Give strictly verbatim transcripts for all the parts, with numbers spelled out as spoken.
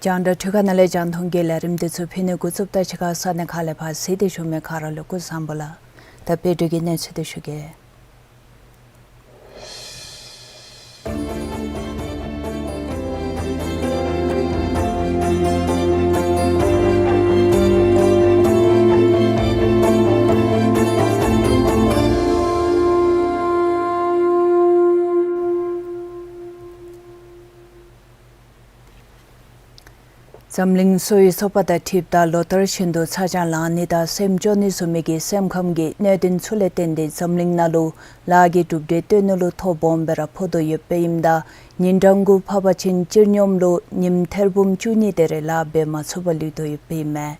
རྒྱང་བསྒྲགས་འཕྲུལ་ཁང་ནང་ལས་རྒྱང་མཐོང་གི་ལས་རིམ་འདི་ཚུ་ཕུལ་ནི་འགོ་བཙུགསཔ་ད་ཕྱི་ཁ་ས་གནས་ཁག་ལས་ཕར་གཟིགས་ཏེ་བཞུགས་མི་ག་ར་ལུ་སྐུ་གཟུགས་བཟང་པོ་ལགས། ད་དཔལ་སྒྲོན་གྱིས་གནས་ཚུལ་འདི་ཞུ་གེ། འཛམ་གླིང་གསོ་བའི་ཚོགས་པ་དང་འཁྲིལཝ་ད་ལོ་ལྟར་བཞིན་དུ་ཚ་གྱང་ལང་ནི་དང་སེམས་སྐྱོ་ནི་བཟུམ་མའི་གི་སེམས་ཁམས་ཀྱི་གནད་དོན་ཚུ་ལས་བརྟེན་ཏེ་འཛམ་གླིང་ནང་ལུ་ལཱ་གི་གྲུབ་འབྲས་བཏོན་ནི་ལུ་ཐོ་སྦོམ་སྦེ་ར་ཕོག་དོ་ཡོདཔ་ཨིནམ་ད་ཉིན་གྲངས་དགུ་ཕར་འབད་བ་ཅིན་སྤྱིར་སྙོམས་ལུ་ཉིནམ་ཐེར་འབུམ་བཅུ་གཉིས་དེ་རེ་ལཱ་འབད་མ་ཚུགས་པར་ལུས་དོ་ཡོདཔ་ཨིན་མས།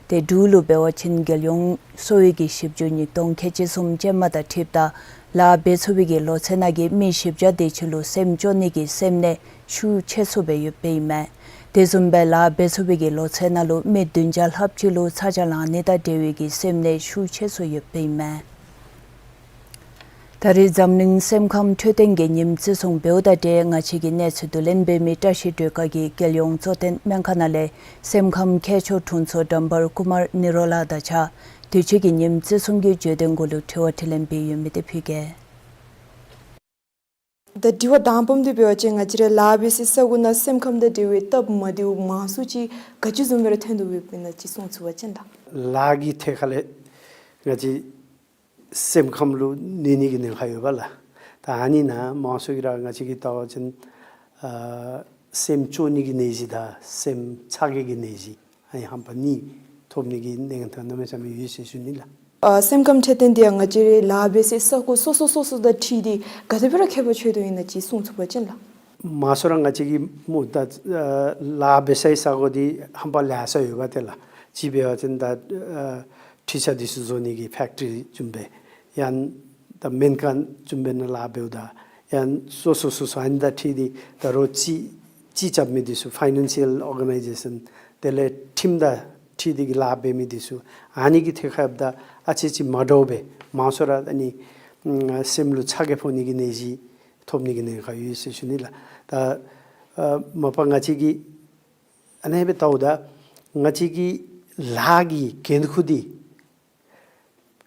དེ་འབྲུག་ལུ་འབད་བ་ཅིན་རྒྱལ་ཡོངས་གསོ་བའི་གི་ཞིབ་འཇུག་གཉིས་སྟོང་ཁལ་གཅིག་གསུམ་ཅན་མ་དང་འཁྲིལཝ་ད་ལཱ་འབད་ཚུགས་པའི་གི་ལོ་ཚད་ནང་གི་མི་བཞི་བརྒྱ་དེ་ཅིག་ལུ་སེམས་སྐྱོ་ནི་གི་སེམས་ནད་ཤུགས་ཆེ་སུ་སྦེ་ཡོདཔ་ཨིན་མས། དེ་བཟུམ་སྦེ་ལཱ་འབད་ཚུགས་པའི་གི་ལོ་ཚད་ནང་ལུ་མི་བདུན་བརྒྱ་ལྷགཔ་ཅིག་ལུ་ཚ་གྱང་ལང་ནི་དང་འབྲེལ་བའི་གི་སེམས་ནད་ཤུགས་ཆེ་སུ་ཡོདཔ་ཨིན་མས། ད་རེས་འཛམ་གླིང་སེམས་ཁམས་འཕྲོད་བསྟེན་གྱི་ཉིནམ་བརྩི་སྲུང་འབདཝ་དང་འབྲེལ་ང་བཅས་ཀྱི་གནས་ཚུལ་བསྡུ་ལེན་འབད་མི་བཀྲ་ཤིས་སྒྲོལ་དཀར་གྱིས་རྒྱལ་ཡོངས་གཙོ་བསྟེན་སྨན་ཁང་ནང་ལས་སེམས་ཁམས་མཁས་མཆོག་དྲུང་འཚོ་ཌམ་བར་ཀུ་མར་ནི་རོ་ལ་དང་གཅིག་ཁར་དུས་ཅི་གི་ཉིནམ་བརྩི་སྲུང་གི་བརྗོད་དོན་གུ་ལུ་དྲི་བ་དྲིས་ལན་འབད་ཡོད་མི་དེ་ཕུལ་གེ། ད་དྲི་བ་དང་པམ་འདི་འབད་བ་ཅིན་ང་བཅས་རའི་ལཱ་འབད་སའི་ས་གོ་ནང་སེམས་ཁམས་དང་འབྲེལ་བའི་སྟབས་མ་བདེཝ་མང་སུ་ཅིག་ག་ཅི་བཟུམ་སྦེ་ར་ཐོན་དོ་ཡོདཔ་ཨིན་ན་ཅིག་གསུང་ཚུགས་པ་ཅིན་ལགས། ལཱ་གི་ཐད་ཁར་ལས་ང་བཅས་སེམས་ཁམས་ལུ་གནོད་ནི་གི་ཉེན་ཁ་ཡོད་པ་ལགས། ད་ཨ་ནི་ནང་མང་སུ་གི་ར་ང་བཅས་ཀྱིས་བལྟ་བ་ཅིན་ཨ་སེམས་སྐྱོ་ནི་གི་ནད་གཞི་དང་སེམས་ཚ་གྱང་གི་ནད་གཞི་ཨ་ནི་རྣམ་པ་གཉིས་ཐོབ་ནི་གི་གནད་དོན་གནམ་མེད་ས་མེད་ཡོད་ཟེར་ཞུ་ནི་ལགས། ཨ་སེམས་ཁམས་འཕྲོད་བསྟེན་འདི་ཡང་ང་བཅས་རའི་ལཱ་འབད་སའི་ས་གོ་སོ་སོ་སོ་སོ་དང་འཁྲིལ་ཏེ་ག་དེ་སྦེ་ར་ཁྱད་པར་ཆེ་དོ་ཨིན་ན་ཅིག་གསུང་ཚུགས་པ་ཅིན་ལགས། མང་སུ་ར་ང་བཅས་ཀྱི་མུ་ད་ཨ་ལཱ་འབད་སའི་ས་གོ་འདི་རྣམ་པ་ལེ་ཤ་ཡོད་པ་ཏེ་ལགས། གཅིག་འབད་བ་ཅིན་ད་ཨ་འཕྲུལ་ཆས་འདི་ཚུ་བཟོ་ནི་གི་ཕེཀ་ཊི་རི་བཟུམ་སྦེ་ཡང་ད་སྨན་ཁང་བཟུམ་སྦེ་ནང་ལཱ་འབདཝ་ད་ཡང་སོ་སོ་སོ་སོ་ཨ་ནི་དང་འཁྲིལ་ཏེ་ད་རོགས་ཅིག་ཅིག་རྐྱབ་མི་འདི་ཚུ་ཕའི་ནན་ཤལ་ཨོར་ག་ནའི་ཛེ་ཤཱན་དེ་ལས་ཁྲིམས་དང་འཁྲིལ་ཏེ་གི་ལཱ་འབད་མི་འདི་ཚུ་ཨ་ནི་གི་ཐད་ཁར་ཡོདཔ་ད་ཨ་ཙི་ཅིག་མ་འདྲཝ་སྦེ་མང་སུ་ར་ཨ་ནི་ཨམ་སེམས་ལུ་ཚ་གྱང་ཕོག་ནི་གི་ནད་གཞི་ཐོབ་ནི་གི་ཉེན་ཁ་ཡོད་ཟེར་ཞུ་ནི་ལགས། ད་ཨ་མ་པ་ང་བཅས་ཀྱིས་ཨ་ནེ་སྦེ་བལྟཝ་ད་ང་བཅས་ཀྱི་ལཱ་གི་འགན་ཁུར་འདི་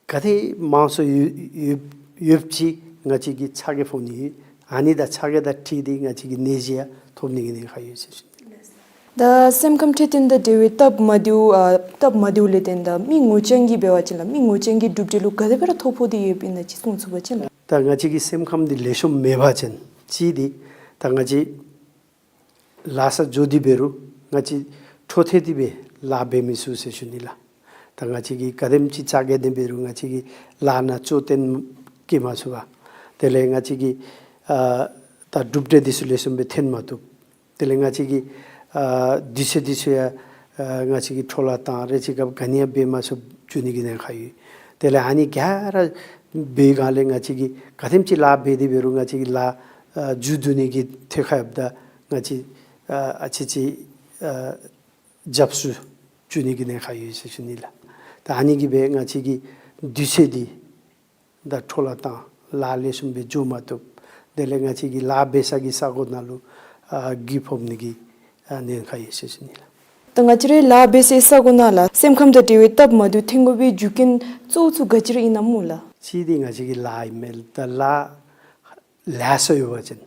ག་དེ་མང་སུ་ཡོད་ཡོད་ཡོདཔ་ཅིག་ང་བཅས་ཀྱི་ཚ་གྱང་ཕོག་ནི་ཡོད། ཨ་ནི་དང་ཚ་གྱང་དང་འཁྲིལ་ཏེ་ང་བཅས་ཀྱི་ནད་གཞི་ཡང་ཐོབ་ནི་གི་ཉེན་ཁ་ཡོད་ཟེར་ཞུ་ནི། ད་སེམས་ཁམས་འཕྲོད་བསྟེན་དང་འབྲེལ་བའི་སྟབས་མ་བདེཝ་ཨ་སྟབས་མ་བདེཝ་ལས་བརྟེན་ད་མི་ངོ་རྐྱང་གི་འབད་བ་ཅིན་ལགས་མི་ངོ་རྐྱང་གི་གྲུབ་འབྲས་ལུ་ག་དེ་སྦེ་ར་ཐོ་ཕོག་སྟེ་ཡོདཔ་ཨིན་ན་ཅིག་གསུང་ཚུགས་པ་ཅིན་ལགས། ད་ང་བཅས་ཀྱི་སེམས་ཁམས་འདི་ལེགས་ཤོམ་མེད་པ་ཅིན་གཅིག་འདི་ད་ང་བཅས་ལཱ་ས་འགྱོ་སྟེ་འབད་རུང་ང་བཅས་འཕྲོ་མཐུད་དེ་སྦེ་ལཱ་འབད་མི་ཚུགས་ཟེར་ཞུ་ནི་ལགས། ད་ང་བཅས་ཀྱིས་ག་དེམ་ཅིག་རྩ་འགེངས་ཏེ་འབད་རུང་ང་བཅས་ཀྱི་ལཱ་ནང་འགྱོ་སྟེ་སྐྱེལ་མ་ཚུགས་པར་དེ་ལས་ང་བཅས་ཀྱི་ཨ་ད་གྲུབ་འབྲས་འདི་ཚུ་ལེགས་ཤོམ་སྦེ་ཐོན་མ་བཏུབ། དེ་ལས་ང་བཅས་ཀྱི་ཨ་དུས་ཚོད་འདི་ཚུ་ཡང་ཨ་ང་བཅས་ཀྱིས་འཕྲོ་བརླག་བཏང་རེ་ཅིག་སྐབས་ག་ནི་ཡང་འབད་མ་ཚུགསཔ་འགྱོ་ནི་གི་ཉེན་ཁ་ཡོད། དེ་ལས་ཨ་ནི་ག་ར་འབད་བའི་སྒང་ལས་ང་བཅས་ཀྱིས་ག་དེམ་ཅིག་ལཱ་འབད་དེ་འབད་རུང་ང་བཅས་ཀྱི་ལཱ་ཨ་མཇུག་བསྡུ་ནི་གི་ཐད་ཁར་ཡོདཔ་ད་ང་བཅས་ཨ་ཨ་ཙི་ཅིག་ཨ་རྒྱབ་སུ་འགྱོ་ནི་གི་ཉེན་ཁ་ཡོད་ཟེར་ཞུ་ནི་ལགས། ད་ཨ་ནི་གིས་སྦེ་ང་བཅས་ཀྱི་དུས་ཚོད་འདི་ད་འཕྲོ་བརླག་བཏང་ལཱ་ལེགས་ཤོམ་སྦེ་འགྱོ་མ་བཏུབ། དེ་ལས་ང་བཅས་ཀྱི་ལཱ་འབད་ས་གི་ས་གོ་ནང་ལུ་ཨ་རྒུད་ཕོག་ནི་གི་ཨ་ཉེན་ཁ་ཡོད་ཟེར་ཞུ་ནི་ལགས། ད་ང་བཅས་རའི་ལཱ་འབད་སའི་ས་གོ་ནང་ལགས་སེམས་ཁམས་དང་འབྲེལ་བའི་སྟབས་མ་བདེཝ་ཐོན་དགོ་པའི་རྒྱུ་རྐྱེན་གཙོ་བོ་ཚུ་ག་ཅི་ར་ཨིན་ན་སྨོ་ལགས། གཅིག་འདི་ང་བཅས་ཀྱི་ལཱ་ཨིན་མས། ད་ལཱ་ལེ་ཤ་ཡོད་པ་ཅིན་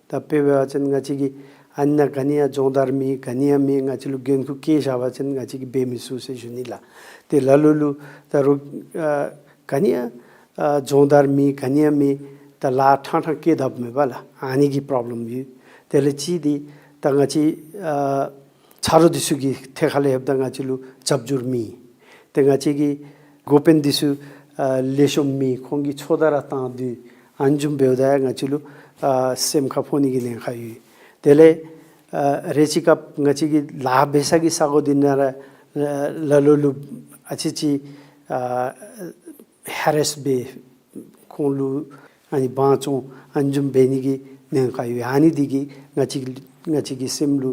ད་དཔེ་འབད་བ་ཅིན་ང་བཅས་ཀྱི་ཨ་ནཱ་ག་ནི་ཡང་སྦྱོང་བརྡར་མེད་ག་ནི་ཡང་མེད། ང་བཅས་ལུ་འགན་ཁུར་བཀལ་བཞག་པ་ཅིན་ང་བཅས་ཀྱིས་འབད་མི་ཚུགས་ཟེར་ཞུ་ནི་ལགས། ཏེ་ལ་ལུ་ལུ་ད་རུང་ཨ་ག་ནི་ཡང་ཨ་སྦྱོང་བརྡར་མེད་ག་ནི་ཡང་མེད། ད་ལཱ་ཕྲང་ཕྲང་བཀལ་དཔ་མེད་པ་ལགས། ཨ་ནི་གི་པོརོབ་ལེམ་ཡོད། དེ་ལས་གཅིག་འདི་ད་ང་བཅས་ཨ་ཆ་རོགས་འདི་ཚུ་གི་ཐད་ཁ་ལས་ཡོདཔ་ད་ང་བཅས་ལུ་རྒྱབ་སྐྱོར་མེད། ཏེ་ང་བཅས་ཀྱི་འགོ་དཔོན་འདི་ཚུ་ཨ་ལེགས་ཤོམ་མེད། ཁོང་གིས་ཚོད་ལྟ་ར་བཏང་སྡོད། ཨ་ནི་བཟུམ་འབདཝ་ད་ཡང་ང་བཅས་ལུ་ཨ་སེམས་ཁར་ཕོག་ནི་གི་ཉེན་ཁ་ཡོད། དེ་ལས་ཨ་རེ་ཅིག་སྐབས་ང་བཅས་ཀྱི་ལཱ་འབད་ས་གི་ས་གོ་འདི་ནང་ར་ལ་ལུ་ལུ་ཨ་ཙི་ཅིག་ཨ་ཧེ་རེས་འབད། ཁོང་ལུ་ཨ་ནི་དབང་བཙོང་ཨ་ནི་བཟུམ་འབད་ནི་གི་ཉེན་ཁ་ཡོད། ཨ་ནི་འདི་གིས་ང་བཅས་ང་བཅས་ཀྱི་སེམས་ལུ་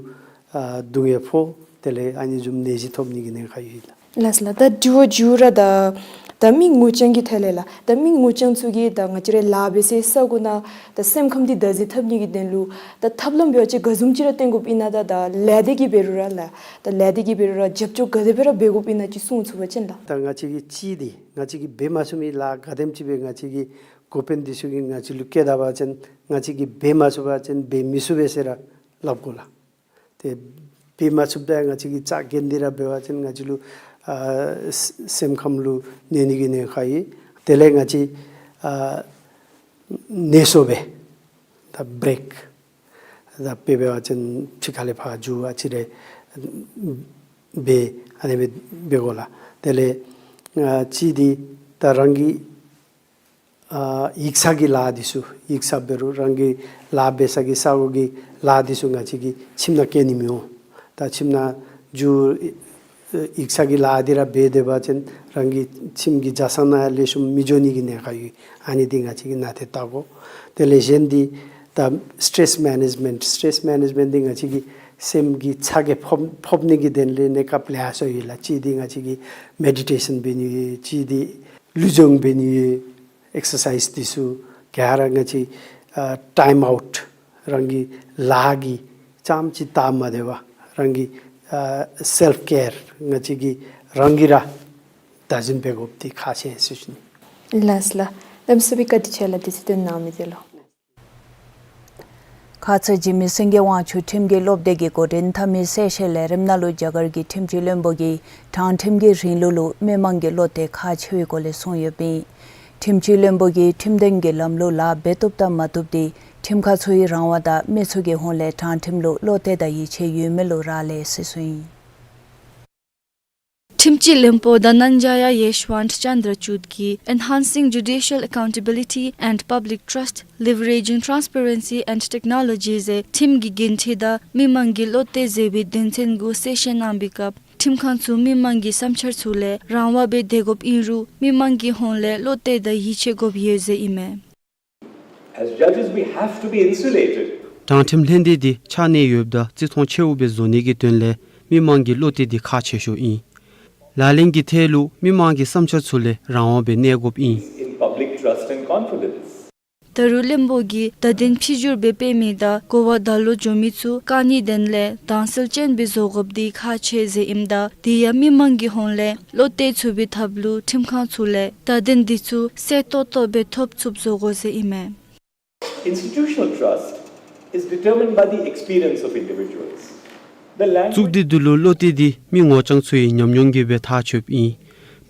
ཨ་སྡུག་བསྔལ་ཕོག། དེ་ལས་ཨ་ནི་བཟུམ་ནད་གཞི་ཐོབ་ནི་གི་ཉེན་ཁ་ཡོད་ལགས། ལགས་སོ་ལགས། ད་དྲི་བ་མཇུག་ར་ད་ད་མི་ངོ་རྐྱང་གི་ཐད་ལས་ལགས། ད་མི་ངོ་རྐྱང་ཚུ་གིས་ད་ང་བཅས་རའི་ལཱ་འབད་སའི་ས་གོ་ནང་ད་སེམས་ཁམས་འདི་བདག་འཛིན་འཐབ་ནི་གི་དོན་ལུ་ད་ཐབས་ལམ་འབད་བ་ཅིན་ག་བཟུམ་ཅིག་ར་བསྟེན་དགོཔ་ཨིན་ན། ད་ད་ལས་སྡེ་གིས་འབད་རུང་ར་ལགས། ད་ལས་སྡེ་གིས་འབད་རུང་ར་རྒྱབ་སྐྱོར་ག་དེ་སྦེ་ར་འབད་དགོཔ་ཨིན་ན་ཅིག་གསུང་ཚུགས་པ་ཅིན་ལགས། ད་ང་བཅས་ཀྱི་གཅིག་འདི་ང་བཅས་ཀྱིས་འབད་མ་ཚུགས་མི་ལཱ་ག་དེམ་ཅིག་སྦེ་ང་བཅས་ཀྱི་འགོ་དཔོན་འདི་ཚུ་གིས་ང་བཅས་ལུ་བཀལ་ད་པ་ཅིན་ང་བཅས་ཀྱིས་འབད་མ་ཚུགས་པ་ཅིན་འབད་མི་ཚུགས་པས་ཟེར་ར་སླབ་དགོ་ལགས། ཏེ་འབད་མ་ཚུགསཔ་ད་ང་བཅས་ཀྱིས་ཅ་རྒྱས་ཏེ་ར་འབད་བ་ཅིན་ང་བཅས་ལུ་ཨ་སེམས་ཁམས་ལུ་གནོད་ནི་གི་ཉེན་ཁ་ཡོད། དེ་ལས་ང་བཅས་ཨ་ནད་གསོ་འབད་ད་བྲེཀ་ད་དཔེ་འབད་བ་ཅིན་ཕྱི་ཁ་ལས་ཕར་འགྱོ་ཨ་ཙི་རེ་འབད་ཨ་ནི་སྦེ་འབད་དགོ་ལགས། དེ་ལས་ཨ་གཅིག་འདི་ད་རང་གི་ཨ་ཡིག་ཚང་གི་ལཱ་འདི་ཚུ་ཡིག་ཚང་འབད་རུང་རང་གི་ལཱ་འབད་ས་གི་ས་གོ་གི་ལཱ་འདི་ཚུ་ང་བཅས་ཀྱིས་ཁྱིམ་ནང་བཀལ་ནི་མི་འོང་། ད་ཁྱིམ་ནང་འགྱོ་ཡིག་ཚང་གི་ལཱ་འདི་ར་འབད་སྡོད་པ་ཅིན་རང་གི་ཁྱིམ་གྱི་བྱ་ས་ནང་ལེགས་ཤོམ་མི་འགྱོ་ནི་གི་ཉེན་ཁ་ཡོད། ཨ་ནི་འདི་ང་བཅས་ཀྱིས་ནན་ཏན་བལྟ་དགོ། དེ་ལས་གཞན་འདི་ད་སི་ཊེ་རེསི་མེ་ནེཇ་མེནཊ། སི་ཊེ་རེསི་མེ་ནེཇ་མེནཊ་འདི་ང་བཅས་ཀྱི་སེམས་ཀྱི་ཚ་གྱང་ཕོག་ཕོག་ནི་གི་དོན་ལས་གནས་སྐབས་ལེ་ཤ་ཡོད་ལགས། གཅིག་འདི་ང་བཅས་ཀྱིས་མེ་ཌི་ཊེ་ཤཱན་འབད་ནི་ཡོད། གཅིག་འདི་ལུས་སྦྱོང་འབད་ནི་ཡོད། ཨེག་སར་སའིཛ་འདི་ཚུ་ག་ར་ང་བཅས་ཨ་ཊའིམ་ཨའུཊ་རང་གི་ལཱ་གི་རྐྱངམ་ཅིག་བལྟ་མ་སྡོད་པར་རང་གི་ཨ་སེལཕ་ཀེར་ང་བཅས་ཀྱིས་རང་གིས་ར་བདག་འཛིན་འབད་དགོཔ་འདི་ཁག་ཆེ་ཟེར་ཞུ་ནི། ལགས་སོ་ལགས། གནམ་མེད་ས་མེད་བཀའ་དྲིན་ཆེ་ལགས། དུས་ཚོད་བཏོན་གནང་མི་འདི་ལུ། ཁ་ཙ་འཇིགས་མེད་སེང་གེ་དབང་ཕྱུག་ཁྲིམས་ཀྱི་སློབ་སྡེ་གི་འགོ་འདྲེན་འཐབ་མི་སེ་ཤེལ་ལས་རིམ་ནང་ལུ་རྒྱ་གར་གྱི་ཁྲིམས་སྤྱི་བློན་པོ་གིས་དྲང་ཁྲིམས་ཀྱི་རིང་ལུགས་ལུ་མི་མང་གི་བློ་གཏད་ཁག་ཆེ་བའི་སྐོར་ལས་གསུངས་ཡོདཔ་ཨིན། ཁྲིམས་སྤྱི་བློན་པོ་གིས་ཁྲིམས་དོན་གྱི་ལམ་ལུགས་ལཱ་འབད་བཏུབ་དང་མ་བཏུབ་འདི་ཁྲིམས་ཁང་ཚུ་གི་རང་དབང་དང་མི་ཚུ་གི་ཧོངས་ལས་དྲང་ཁྲིམས་ལུ་བློ་གཏད་དང་ཡིད་ཆེས་ཡོད་མེད་ལུ་རག་ལས་ཟེར་གསུངས་ཡི། ཁྲིམས་སྤྱི་བློན་པོ་དྷ་ནན་ཇ་ཡ་ཡེཤ་ཝནྟ་ཅན་དྲ་ཅུཌ་ཀྱིས་Enhancing Judicial Accountability and Public Trust, Leveraging Transparency and Technology ཟེར་ཁྲིམས་ཀྱི་འགན་འཁྲི་དང་མི་མང་གི་བློ་གཏད་ཟེར་བའི་དོན་ཚན་གུ་གསལ་བཤད་གནང་བའི་སྐབས་ཁྲིམས་ཁང་ཚུ་མི་མང་གི་བསམ་འཆར་ཚུ་ལས་རང་དབང་སྦེ་སྡོད་དགོཔ་ཨིན་རུང་མི་མང་གི་ཧོངས་ལས་བློ་གཏད་དང་ཡིད་ཆེས་དགོཔ་ཡོད་ཟེར་ཨིན་མས། As judges, we have to be insulated. དྲང་ཁྲིམས་ལྷན་སྡེ་འདི་ཆགས་གནས་ཡོདཔ་དང་བརྩི་མཐོང་ཆེཝ་སྦེ་བཟོ་ནི་གི་དོན་ལས་མི་མང་གི་བློ་གཏད་འདི་ཁག་ཆེ་ཤོས་ཨིན། ལག་ལེན་གྱི་ཐད་ལུ་མི་མང་གི་བསམ་འཆར་ཚུ་ལས་རང་དབང་སྦེ་གནས་དགོཔ་ཨིན། In public trust and confidence. ད་རུང་བློན་པོ་གིས་བརྡ་དོན་ཕྱི་འགྱུར་སྦེ་སྤེལ་མི་དང་གོ་བ་བརྡ་ལོག་འགྱོ་མི་ཚུ་བཀག་ནིའི་དོན་ལས་དྭངས་གསལ་ཅན་སྦེ་བཟོ་དགོཔ་འདི་ཁག་ཆེ་ཟེར་ཨིནམ་ད་དེ་ཡང་མི་མང་གི་ཧོངས་ལས་བློ་གཏད་ཚུགས་པའི་ཐབས་ལུ་ཁྲིམས་ཁང་ཚུ་ལས་བརྡ་དོན་འདི་ཚུ་གསལ་ཏོག་ཏོ་སྦེ་ཐོབ་ཚུགསཔ་བཟོ་དགོ་ཟེར་ཨིན་མས། Institutional trust is determined by the experience of individuals. The language གཙུག་སྡེ་འདི་ལུ་བློ་གཏད་འདི་མི་ངོ་རྐྱང་ཚུ་གི་ཉམས་མྱོང་གིས་སྦེ་ཐག་ཆོདཔ་ཨིན།